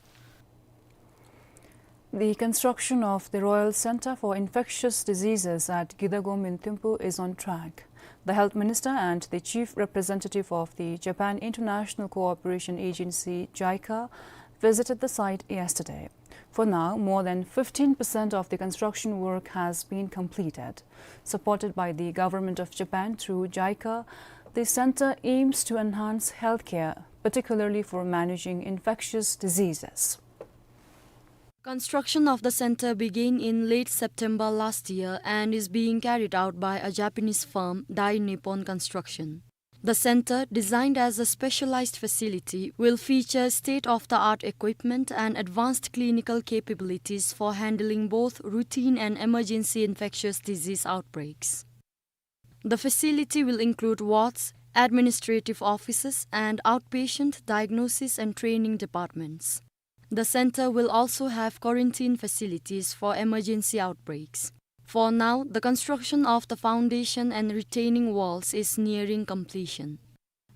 The construction of the Royal Centre for Infectious Diseases at Kitagong in Thimphu is on track. The Health Minister and the Chief Representative of the Japan International Cooperation Agency, JICA, visited the site yesterday. For now, more than fifteen percent of the construction work has been completed. Supported by the Government of Japan through JICA, the centre aims to enhance healthcare, particularly for managing infectious diseases. Construction of the centre began in late September last year and is being carried out by a Japanese firm, Dai Nippon Construction. The centre, designed as a specialized facility, will feature state-of-the-art equipment and advanced clinical capabilities for handling both routine and emergency infectious disease outbreaks. The facility will include wards, administrative offices, and outpatient diagnosis and training departments. The centre will also have quarantine facilities for emergency outbreaks. For now, the construction of the foundation and retaining walls is nearing completion.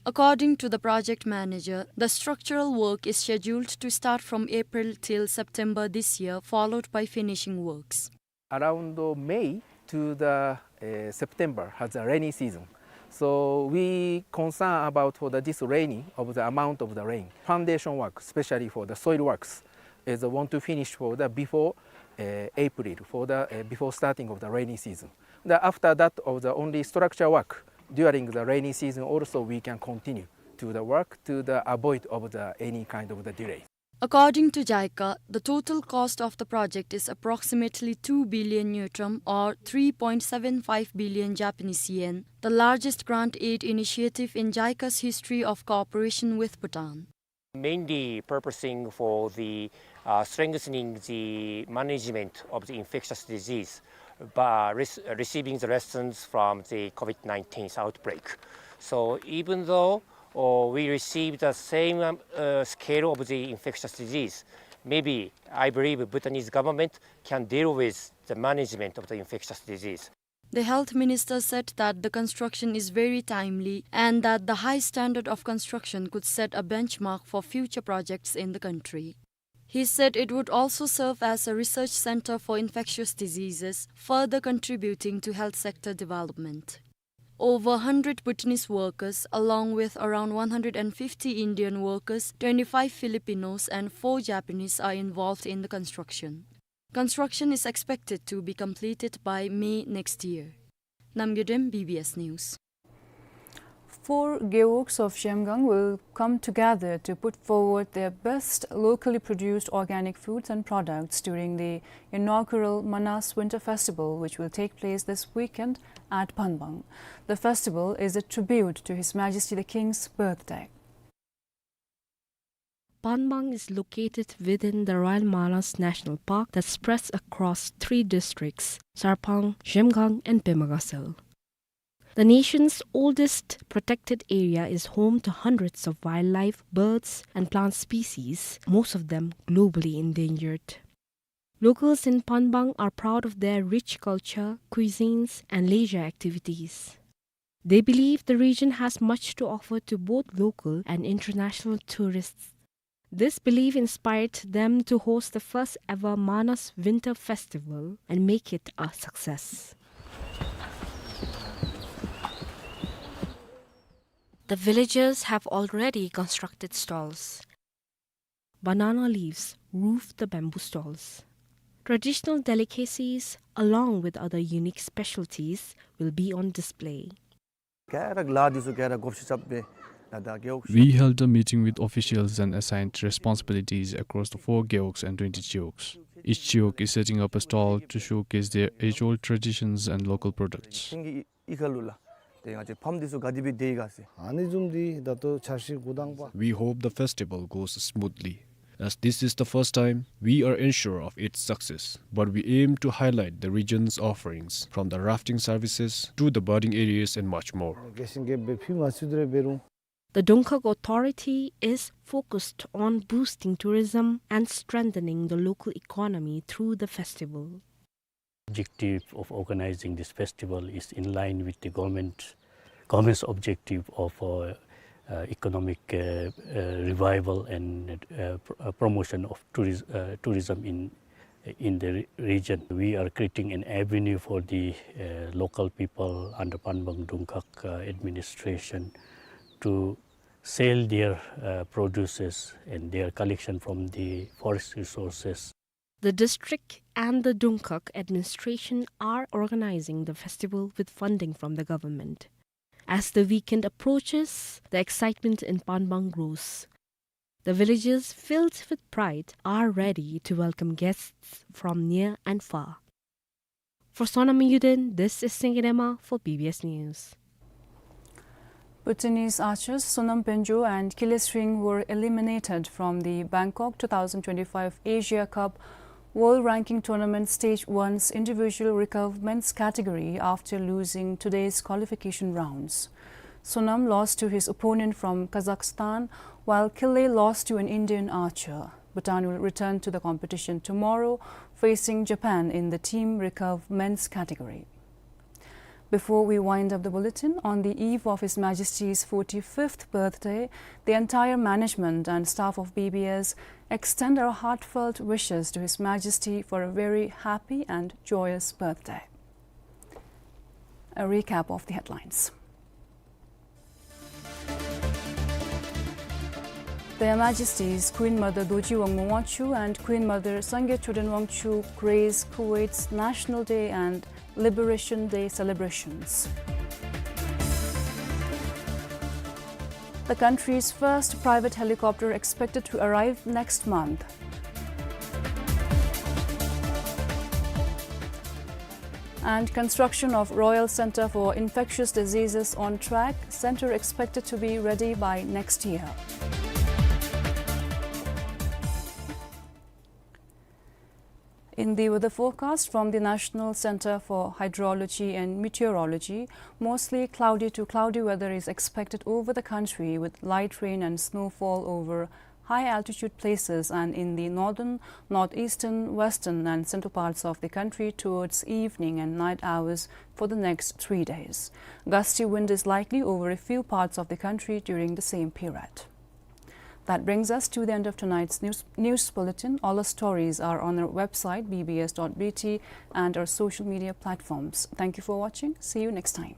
According to the project manager, the structural work is scheduled to start from April till September this year, followed by finishing works. Around May to the, uh, September has a rainy season. So we concern about for the, this rainy of the amount of the rain. Foundation work, especially for the soil works, is want to finish for the before, uh, April, for the, uh, before starting of the rainy season. The, after that, of the only structure work during the rainy season also we can continue to the work to the avoid of the any kind of the delay. According to JICA, the total cost of the project is approximately two billion ngultrum or three point seven five billion Japanese yen, the largest grant aid initiative in JICA's history of cooperation with Bhutan. Mainly purposing for the, uh, strengthening the management of the infectious disease by rec-, receiving the lessons from the COVID nineteen outbreak. So even though, uh, we received the same, um, uh, scale of the infectious disease, maybe I believe Bhutanese government can deal with the management of the infectious disease. The health minister said that the construction is very timely and that the high standard of construction could set a benchmark for future projects in the country. He said it would also serve as a research center for infectious diseases, further contributing to health sector development. Over a hundred Bhutanese workers, along with around one hundred and fifty Indian workers, twenty-five Filipinos and four Japanese, are involved in the construction. Construction is expected to be completed by May next year. Namgay Dem, B B S News. Four gewogs of Zhemgang will come together to put forward their best locally produced organic foods and products during the inaugural Manas Winter Festival, which will take place this weekend at Panbang. The festival is a tribute to His Majesty the King's birthday. Panbang is located within the Royal Manas National Park that spreads across three districts, Sarpang, Zhemgang, and Pema Gatshel. The nation's oldest protected area is home to hundreds of wildlife, birds, and plant species, most of them globally endangered. Locals in Panbang are proud of their rich culture, cuisines, and leisure activities. They believe the region has much to offer to both local and international tourists. This belief inspired them to host the first ever Manas Winter Festival and make it a success. The villagers have already constructed stalls. Banana leaves roof the bamboo stalls. Traditional delicacies, along with other unique specialties, will be on display. We held a meeting with officials and assigned responsibilities across the four gewogs and twenty gewogs. Each gewog is setting up a stall to showcase their age-old traditions and local products. ཏེ་ང་བཅས་ཕམ་འདི་ཚུ་ག་དེ་སྦེ་སྡོད་ཡི་ག་ཟེར། ཨ་ནི་བཟུམ་འདི་ད་ལྟོ་འཆར་གཞི་འགོ་དང་པ། We hope the festival goes smoothly. As this is the first time, we are unsure of its success, but we aim to highlight the region's offerings, from the rafting services to the birding areas and much more. རྒྱས་ཤིང་རྒྱས་པའི་ཕུལ་མ་ཚུགས་དེ་ར་འབད་རུང་། The Dongkhag Authority is focused on boosting tourism and strengthening the local economy through the festival. Objective of organizing this festival is in line with the government, government's objective of, uh, uh, economic, uh, uh, revival and, uh, pr-, uh, promotion of touris-, uh, tourism in, in the re-, region. We are creating an avenue for the, uh, local people under Panbang Dongkhag, uh, administration to sell their, uh, produces and their collection from the forest resources. The district and the Dongkhag administration are organizing the festival with funding from the government. As the weekend approaches, the excitement in Panbang grows. The villagers, filled with pride, are ready to welcome guests from near and far. For Sonam Yuden, this is Singye Dema for B B S News. Bhutanese archers Sonam Pynjo and Killes Ring were eliminated from the Bangkok two thousand twenty-five Asia Cup World Ranking Tournament Stage one's individual recurve men's category after losing today's qualification rounds. Sonam lost to his opponent from Kazakhstan, while Kille lost to an Indian archer. Bhutan will return to the competition tomorrow, facing Japan in the team recurve men's category. Before we wind up the bulletin, on the eve of His Majesty's forty-fifth birthday, the entire management and staff of B B S extend our heartfelt wishes to His Majesty for a very happy and joyous birthday. A recap of the headlines. Their Majesties Queen Mother Dorji Wangmo Wangchuck and Queen Mother Sangay Choden Wangchuck grace Kuwait's National Day and Liberation Day celebrations. The country's first private helicopter expected to arrive next month. And construction of Royal Centre for Infectious Diseases on track, centre expected to be ready by next year. In the weather forecast from the National Centre for Hydrology and Meteorology, mostly cloudy to cloudy weather is expected over the country, with light rain and snowfall over high altitude places and in the northern, northeastern, western and central parts of the country towards evening and night hours for the next three days. Gusty wind is likely over a few parts of the country during the same period. That brings us to the end of tonight's news, news bulletin. All our stories are on our website, B B S dot B T, and our social media platforms. Thank you for watching. See you next time.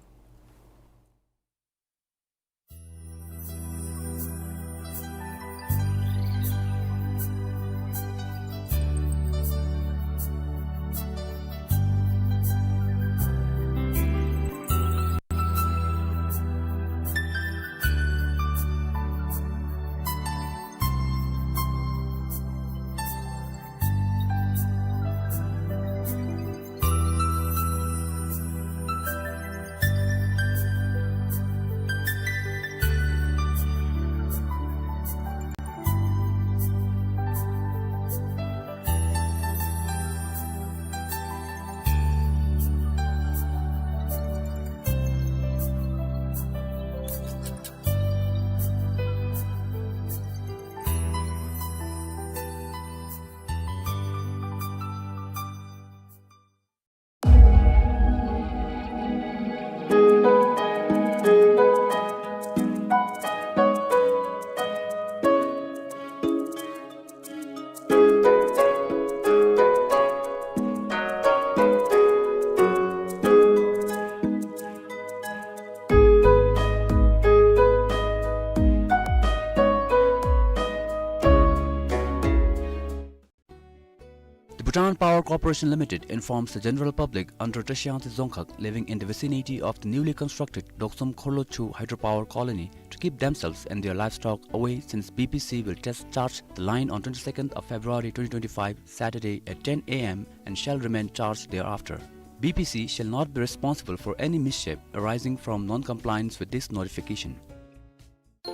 The Bhutan Power Corporation Limited informs the general public under Tashiyangtse Dzongkhag living in the vicinity of the newly constructed Doksum Khorlochu Hydropower Colony to keep themselves and their livestock away, since B P C will test charge the line on twenty-second of February twenty twenty-five, Saturday, at ten A M and shall remain charged thereafter. B P C shall not be responsible for any mischief arising from non-compliance with this notification.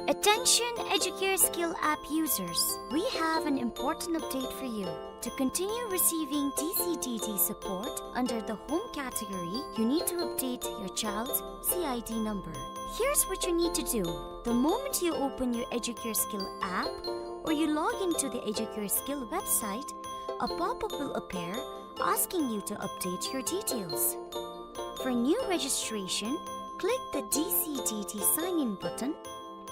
Attention Educare Skill app users, we have an important update for you. To continue receiving D C D D support under the home category, you need to update your child's C I D number. Here's what you need to do. The moment you open your Educare Skill app or you log into the Educare Skill website, a pop-up will appear asking you to update your details. For new registration, click the D C D D sign-in button,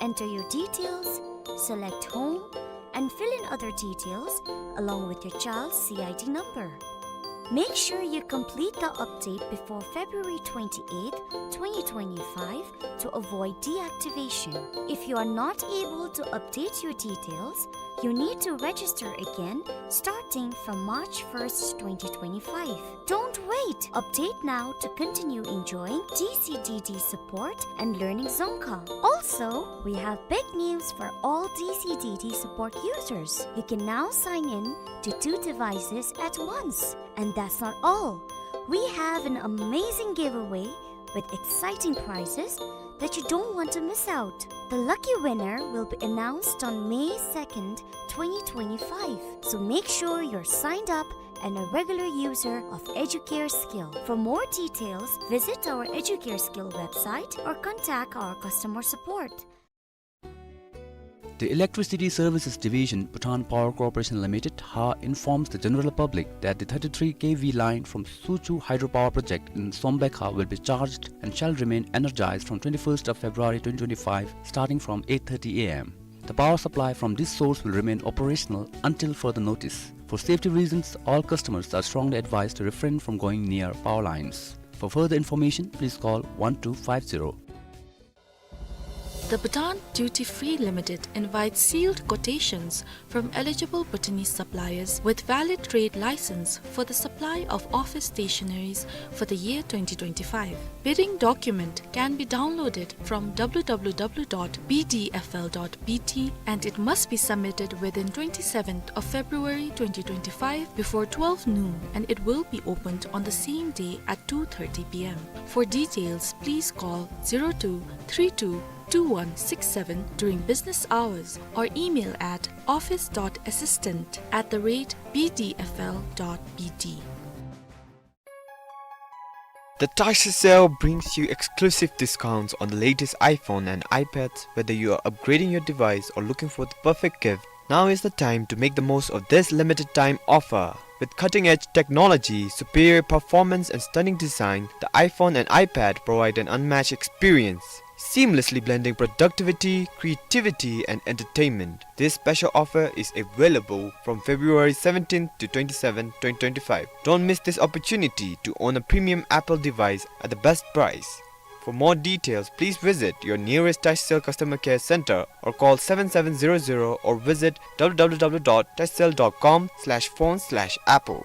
enter your details, select Home, and fill in other details along with your child's C I D number. Make sure you complete the update before February twenty-eighth, twenty twenty-five to avoid deactivation. If you are not able to update your details, you need to register again starting from March first, twenty twenty-five. Don't wait! Update now to continue enjoying D C D D support and learning Dzongkha. Also, we have big news for all D C D D support users. You can now sign in to two devices at once. And that's not all. We have an amazing giveaway with exciting prizes that you don't want to miss out. The lucky winner will be announced on May second, twenty twenty-five. So make sure you're signed up and a regular user of Educare Skill. For more details, visit our Educare Skill website or contact our customer support. The Electricity Services Division, Bhutan Power Corporation Limited, HAR, informs the general public that the thirty-three K V line from Suchu Hydropower Project in Sombaekha will be charged and shall remain energized from twenty-first of February twenty twenty-five, starting from eight thirty A M. The power supply from this source will remain operational until further notice. For safety reasons, all customers are strongly advised to refrain from going near power lines. For further information, please call one two five zero. The Bhutan Duty Free Limited invites sealed quotations from eligible Bhutanese suppliers with valid trade license for the supply of office stationaries for the year twenty twenty-five. Bidding document can be downloaded from W W W dot B D F L dot B T and it must be submitted within twenty-seventh of February twenty twenty-five before twelve noon, and it will be opened on the same day at two thirty P M. For details, please call zero two three two two one six seven during business hours or email at office dot assistant at the rate B D F L dot B T. The Tashi Sale brings you exclusive discounts on the latest iPhone and iPads. Whether you are upgrading your device or looking for the perfect gift, now is the time to make the most of this limited time offer. With cutting-edge technology, superior performance, and stunning design, the iPhone and iPad provide an unmatched experience, seamlessly blending productivity, creativity, and entertainment. This special offer is available from February seventeenth to twenty-seventh, twenty twenty-five. Don't miss this opportunity to own a premium Apple device at the best price. For more details, please visit your nearest Tashcell customer care center or call seven seven zero zero or visit W W W dot tashcell dot com slash phone slash apple.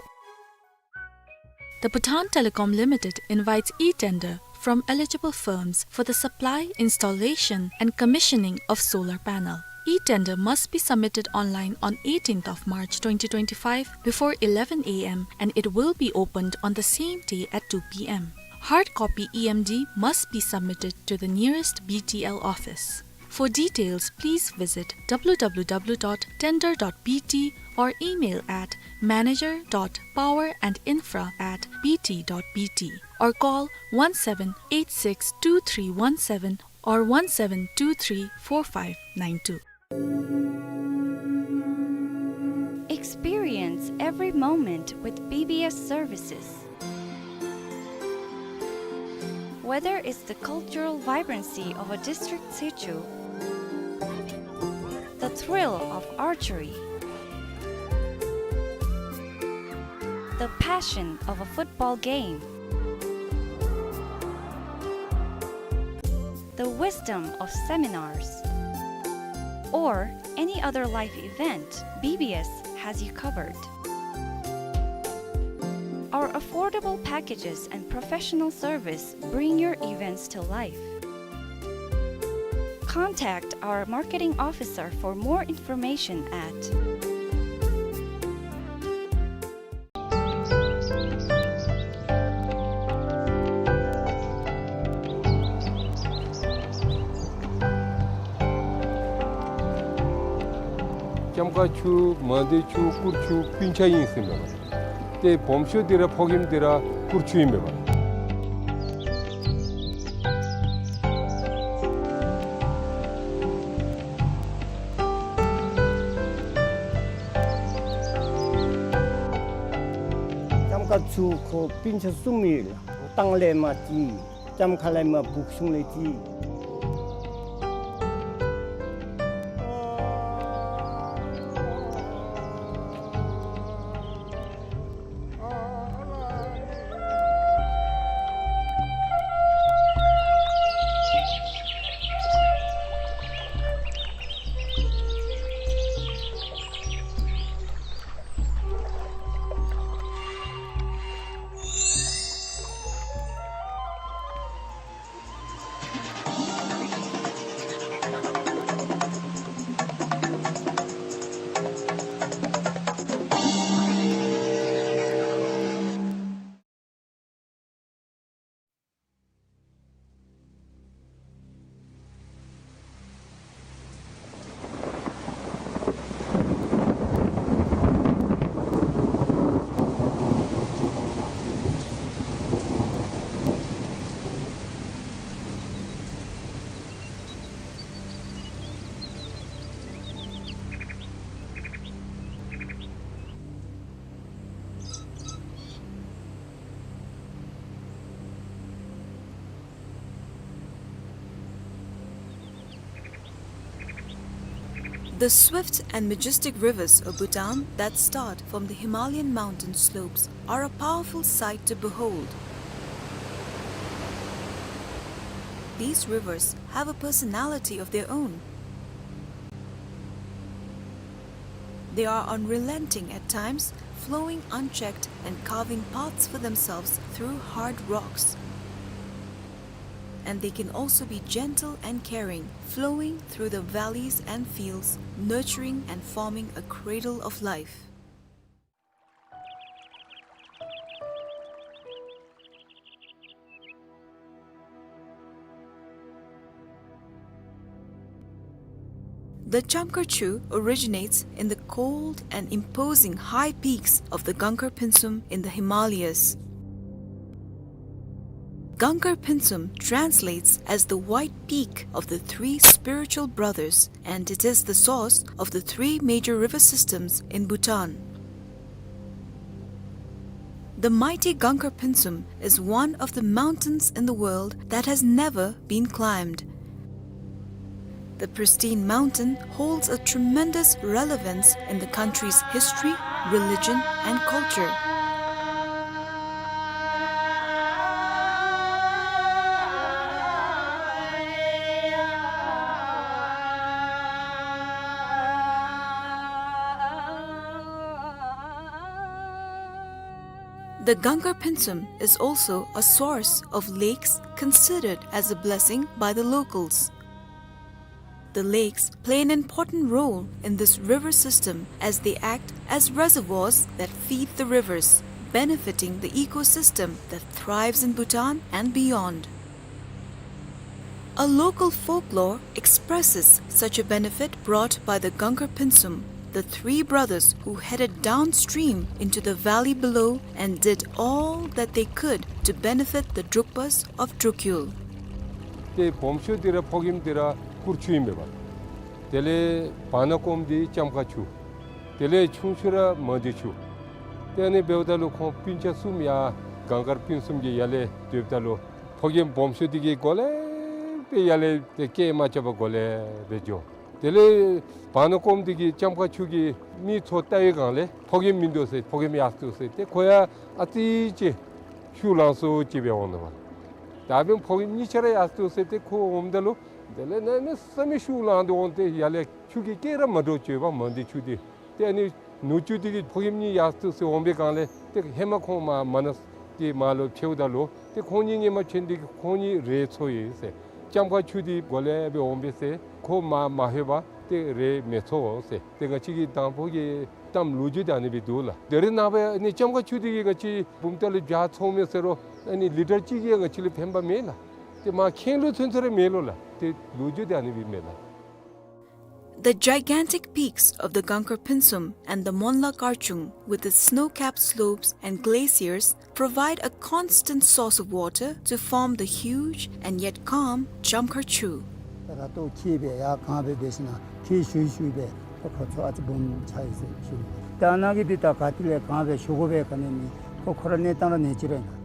The Bhutan Telecom Limited invites e-tender from eligible firms for the supply, installation, and commissioning of solar panel. E-tender must be submitted online on eighteenth of March twenty twenty-five before eleven A M and it will be opened on the same day at two P M. Hard copy E M D must be submitted to the nearest B T L office. For details, please visit W W W dot tender dot B T or email at manager dot power and infra at B T dot B T or call one seven eight six two three one seven or one seven two three four five nine two. Experience every moment with B B S services. Whether it's the cultural vibrancy of a district situ, the thrill of archery, the passion of a football game, the wisdom of seminars, or any other life event, B B S has you covered. Our affordable packages and professional service bring your events to life. Contact our marketing officer for more information at. ཀ་ཆུ་མང་སྡེ་ཆུ་གུར་ཆུ་སྤུན་ཆ་ཨིན་ཟེར་མས་པ། ཏེ་སྦོམ་ཤོས་འདི་ར་ཕོ་རྒནམ་འདི་ར་གུར་ཆུ་ཨིན་མས་པ། ལྕམ་ཀ་ཆུ་ཁོ་སྤུན་ཆ་གསུམ་ཡོད་ལགས། ཏང་ལས་མར་ཅིག་ལྕམ་ཁ་ལས་མར་སྦུག་གཞུང་ལས་ཅིག། The swift and majestic rivers of Bhutan that start from the Himalayan mountain slopes are a powerful sight to behold. These rivers have a personality of their own. They are unrelenting at times, flowing unchecked and carving paths for themselves through hard rocks. And they can also be gentle and caring, flowing through the valleys and fields, nurturing and forming a cradle of life. The Chamkar Chu originates in the cold and imposing high peaks of the Gangar Pinsum in the Himalayas. Gangar Pinsum translates as the white peak of the three spiritual brothers, and it is the source of the three major river systems in Bhutan. The mighty Gangar Pinsum is one of the mountains in the world that has never been climbed. The pristine mountain holds a tremendous relevance in the country's history, religion, and culture. The Gangar Pinsum is also a source of lakes considered as a blessing by the locals. The lakes play an important role in this river system as they act as reservoirs that feed the rivers, benefiting the ecosystem that thrives in Bhutan and beyond. A local folklore expresses such a benefit brought by the Gangar Pinsum, the three brothers who headed downstream into the valley below and did all that they could to benefit the Drukpas of Drukyul. ཏེ་སྦོམ་ཤོས་འདི་ར་ཕོ་རྒནམ་འདི་ར་གུར་ཆུ་ཨིན་མས་པ། དེ་ལས་བར་ན་ཀོམ་འདི་ལྕམ་ཀ་ཆུ། དེ་ལས་ཆུང་ཤོས་ར་མང་སྡེ་ཆུ། ཏེ་ཨ་ནི་འབདཝ་ད་ལུ་ཁོང་སྤུན་ཆ་གསུམ་ཡར་གངས་དཀར་སྤུན་གསུམ་གྱི་ཡར་ལས་སྡོདཔ་ད་ལུ་ཕོ་རྒནམ་སྦོམ་ཤོས་འདི་གིས་གོ་ལེ་སྦེ་ཡར་ལས་ཏེ་སྐད་མ་རྐྱབ་པར་གོ་ལེ་སྦེ་འགྱོ། དེ་ལས་བར་ན་ཀོམ་འདི་གིས་ལྕམ་ཀ་ཆུ་གི་མི་ཚུ་བལྟ་བའི་སྒང་ལས་ཕོ་རྒནམ་མིན་འདུག་ཟེར། ཕོ་རྒནམ་ཡར་སོང་ཟེར། ཏེ་ཁོ་ཡང་ཨ་ཙི་ཅིག་ཤུགས་ལང་སོ་ཅིག་སྦེ་འོང་ནུག་པ། ད་འབདན་ཕོ་རྒནམ་གཉིས་ཆ་ར་ཡར་སོང་ཟེར། ཏེ་ཁོ་འོངམ་ད་ལུ་དེ་ལས་གནམ་མེད་ས་མེད་ཤུགས་ལངས་ཏེ་འོང་སྟེ་ཡར་ལས་ཆུ་གི་སྐད་ར་མ་འདྲཝ་ཅིག་ཡོདཔ་མང་སྡེ་ཆུ་འདི། ཏེ་ཨ་ནི་ནུ་གཅུང་འདི་གིས་ཕོ་རྒནམ་གཉིས་ཡར་སོང་ཟེར་འོང་པའི་སྒང་ལས་ཏེ་ཧེ་མ་ཁོང་མར་མར་ན་གི་མར་ལུ་ཕྱདཔ་ད་ལུ་ཏེ་ཁོང་གཉིས་སྔོན་མ་ཕྱད་ནི་འདི་གིས་ཁོང་གཉིས་རེ་འཚོ་ཡི་ཟེར། ལྕམ་ཀ་ཆུ་འདི་གོ་ལེ་སྦེ་འོང་པས་ཟེར། ཁོ་མར་མ་ལྷོད་པར་ཏེ་རེ་མི་འཚོ་ཟེར། ཏེ་ང་བཅས་ཀྱི་དང་ཕུ་གི་གཏམ་ལོ་རྒྱུས་འདི་ཨ་ནི་སྦེ་འདུག་ལགས། དེ་རིང་ནངས་པ་ཨ་ནི་ལྕམ་ཀ་ཆུ་འདི་གིས་ང་བཅས་བུམ་ཐང་ལུ་ཇ་འཚོཝ་མས་ཟེར་རུང་ཨ་ནི་ལི་ཊར་གཅིག་གིས་ང་བཅས་ལུ་ཕན་པ་མེད་ལགས། ཏེ་མར་ཁེངས་ལུ་ཚུན་ཚོད་ར་མེད་ལོ་ལགས། ཏེ་ལོ་རྒྱུས་འདི་ཨ་ནི་སྦེ་མས་ལགས། The gigantic peaks of the Gangkar Phuensum and the Monla Karchung, with its snow-capped slopes and glaciers, provide a constant source of water to form the huge and yet calm Chamkhar Chu. ར་ཏོ་ཁྱི་སྦེ་ཡར་གང་སྦེ་འབད་ཞིན་ན་ཁྱི་ཤུ་ཤུ་སྦེ་ཏེ་ཁོ་ཚུ་ཨ་ཙི་སྦོམ་ཆགས་ཡི་ཟེར་ཞུ་ནི། ད་ནཱ་གི་འདི་ད་ག་ཏེ་ལས་གང་སྦེ་ཞུ་དགོ་པའི་ག་ནི་མེད། ཁོ་ཁོ་ར་གནས་སྟངས་ར་གནས་ཅི་ར་ཨིན་ན།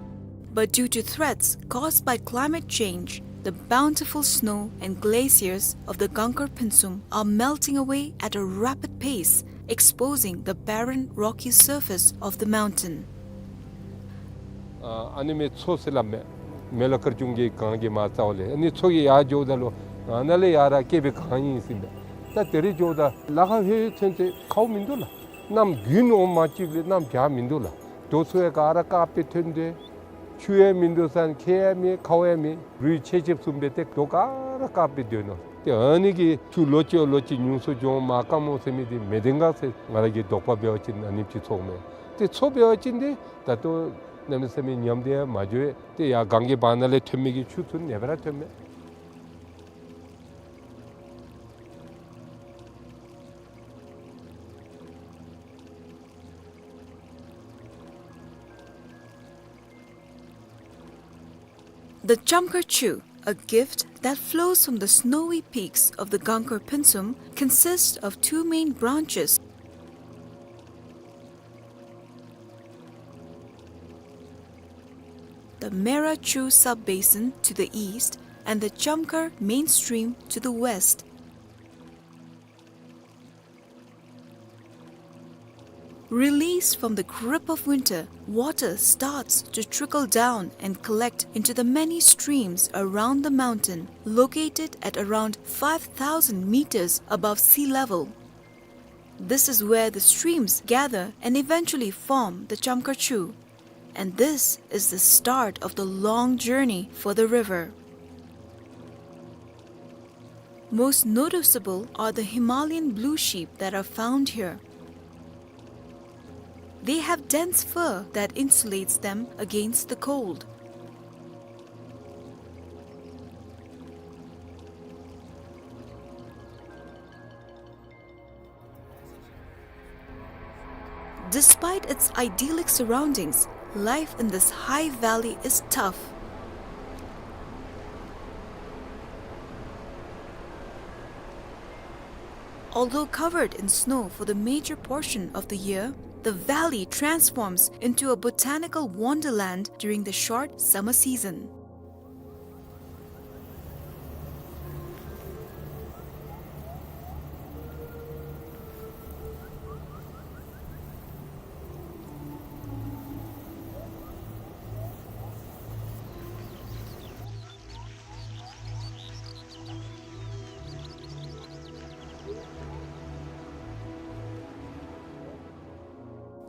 But due to threats caused by climate change, the bountiful snow and glaciers of the Gangkar Phuensum are melting away at a rapid pace, exposing the barren, rocky surface of the mountain. ཨ་ཨ་ནི་མི་མཚོ་ཟེར་སླབ་མས། མེ་ལ་དཀར་ཆུང་གི་གངས་ཀྱི་མར་རྩ་བ་ལས་ཨ་ནི་མཚོ་གི་ཡར་འགྱོཝ་ད་ལུ་ཨ་ནཱ་ལས་ཡར་ར་སྐེད་པའི་གངས་ཨིན་ཟེར་མས། ད་དེ་རེ་འགྱོཝ་ད་ལ་ཁ་ཧེ་ཐོན་ཏེ་ཁཝ་མིན་འདུག་ལགས། གནམ་དགུན་འོང་མ་གཅིག་ལས་གནམ་བྱཱར་མིན་འདུག་ལགས། རྡོ་ཚུ་ཡང་ག་ར་དཀརཔོ་སྦེ་ཐོན་ཏེ་ཆུ་ཡང་མིན་འདུག་ཟེར་ཁྱེགས་ཡང་མེད་ཁཝ་ཡང་མེད། རུད་ཆེ་ཆེ་བཟུམ་སྦེ་ཏེ་རྡོ་ག་ར་དཀརཔོ་སྦེ་སྡོད་ནུག། ཏེ་ཨ་ནི་གི་ཆུ་ལོ་གཅིག་ལོ་གཅིག་ཉུང་སུ་འགྱོ་མ་དཀའ་མོ་ཟེར་མི་འདི་མི་བདེན་ག་ཟེར་ང་ར་གིས་དོགས་པ་འབད་བ་ཅིན་ཨ་ནེམ་ཅིག་ཚོརཝ་མས། ཏེ་མཚོ་འབད་བ་ཅིན་འདི་ད་ལྟོ་གནམ་མེད་ས་མེད་ཉམས་ཏེ་ཡང་མ་འགྱོ། ཏེ་ཡར་གངས་ཀྱི་བར་ན་ལས་ཐོན་མི་གི་ཆུ་ཚུ་ཨ་ནེ་སྦེ་ར་ཐོནམ་མས། The Chamkhar Chu, a gift that flows from the snowy peaks of the Gangkar Phuensum, consists of two main branches, the Mera Chu sub-basin to the east and the Chamkhar main stream to the west. Released from the grip of winter, water starts to trickle down and collect into the many streams around the mountain, located at around five thousand meters above sea level. This is where the streams gather and eventually form the Chamkhar Chu. And this is the start of the long journey for the river. Most noticeable are the Himalayan blue sheep that are found here. They have dense fur that insulates them against the cold. Despite its idyllic surroundings, life in this high valley is tough. Although covered in snow for the major portion of the year, the valley transforms into a botanical wonderland during the short summer season.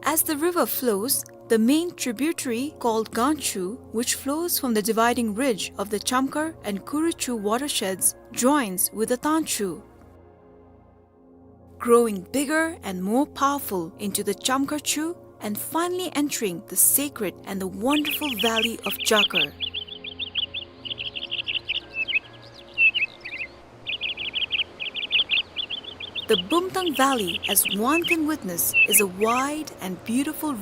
As the river flows, the main tributary called Ganchu, which flows from the dividing ridge of the Chamkhar and Kuruchu watersheds, joins with the Tanchu, growing bigger and more powerful into the Chamkhar Chu and finally entering the sacred and the wonderful valley of Jakar. The Bumtang Valley, as one can witness, is a wide and beautiful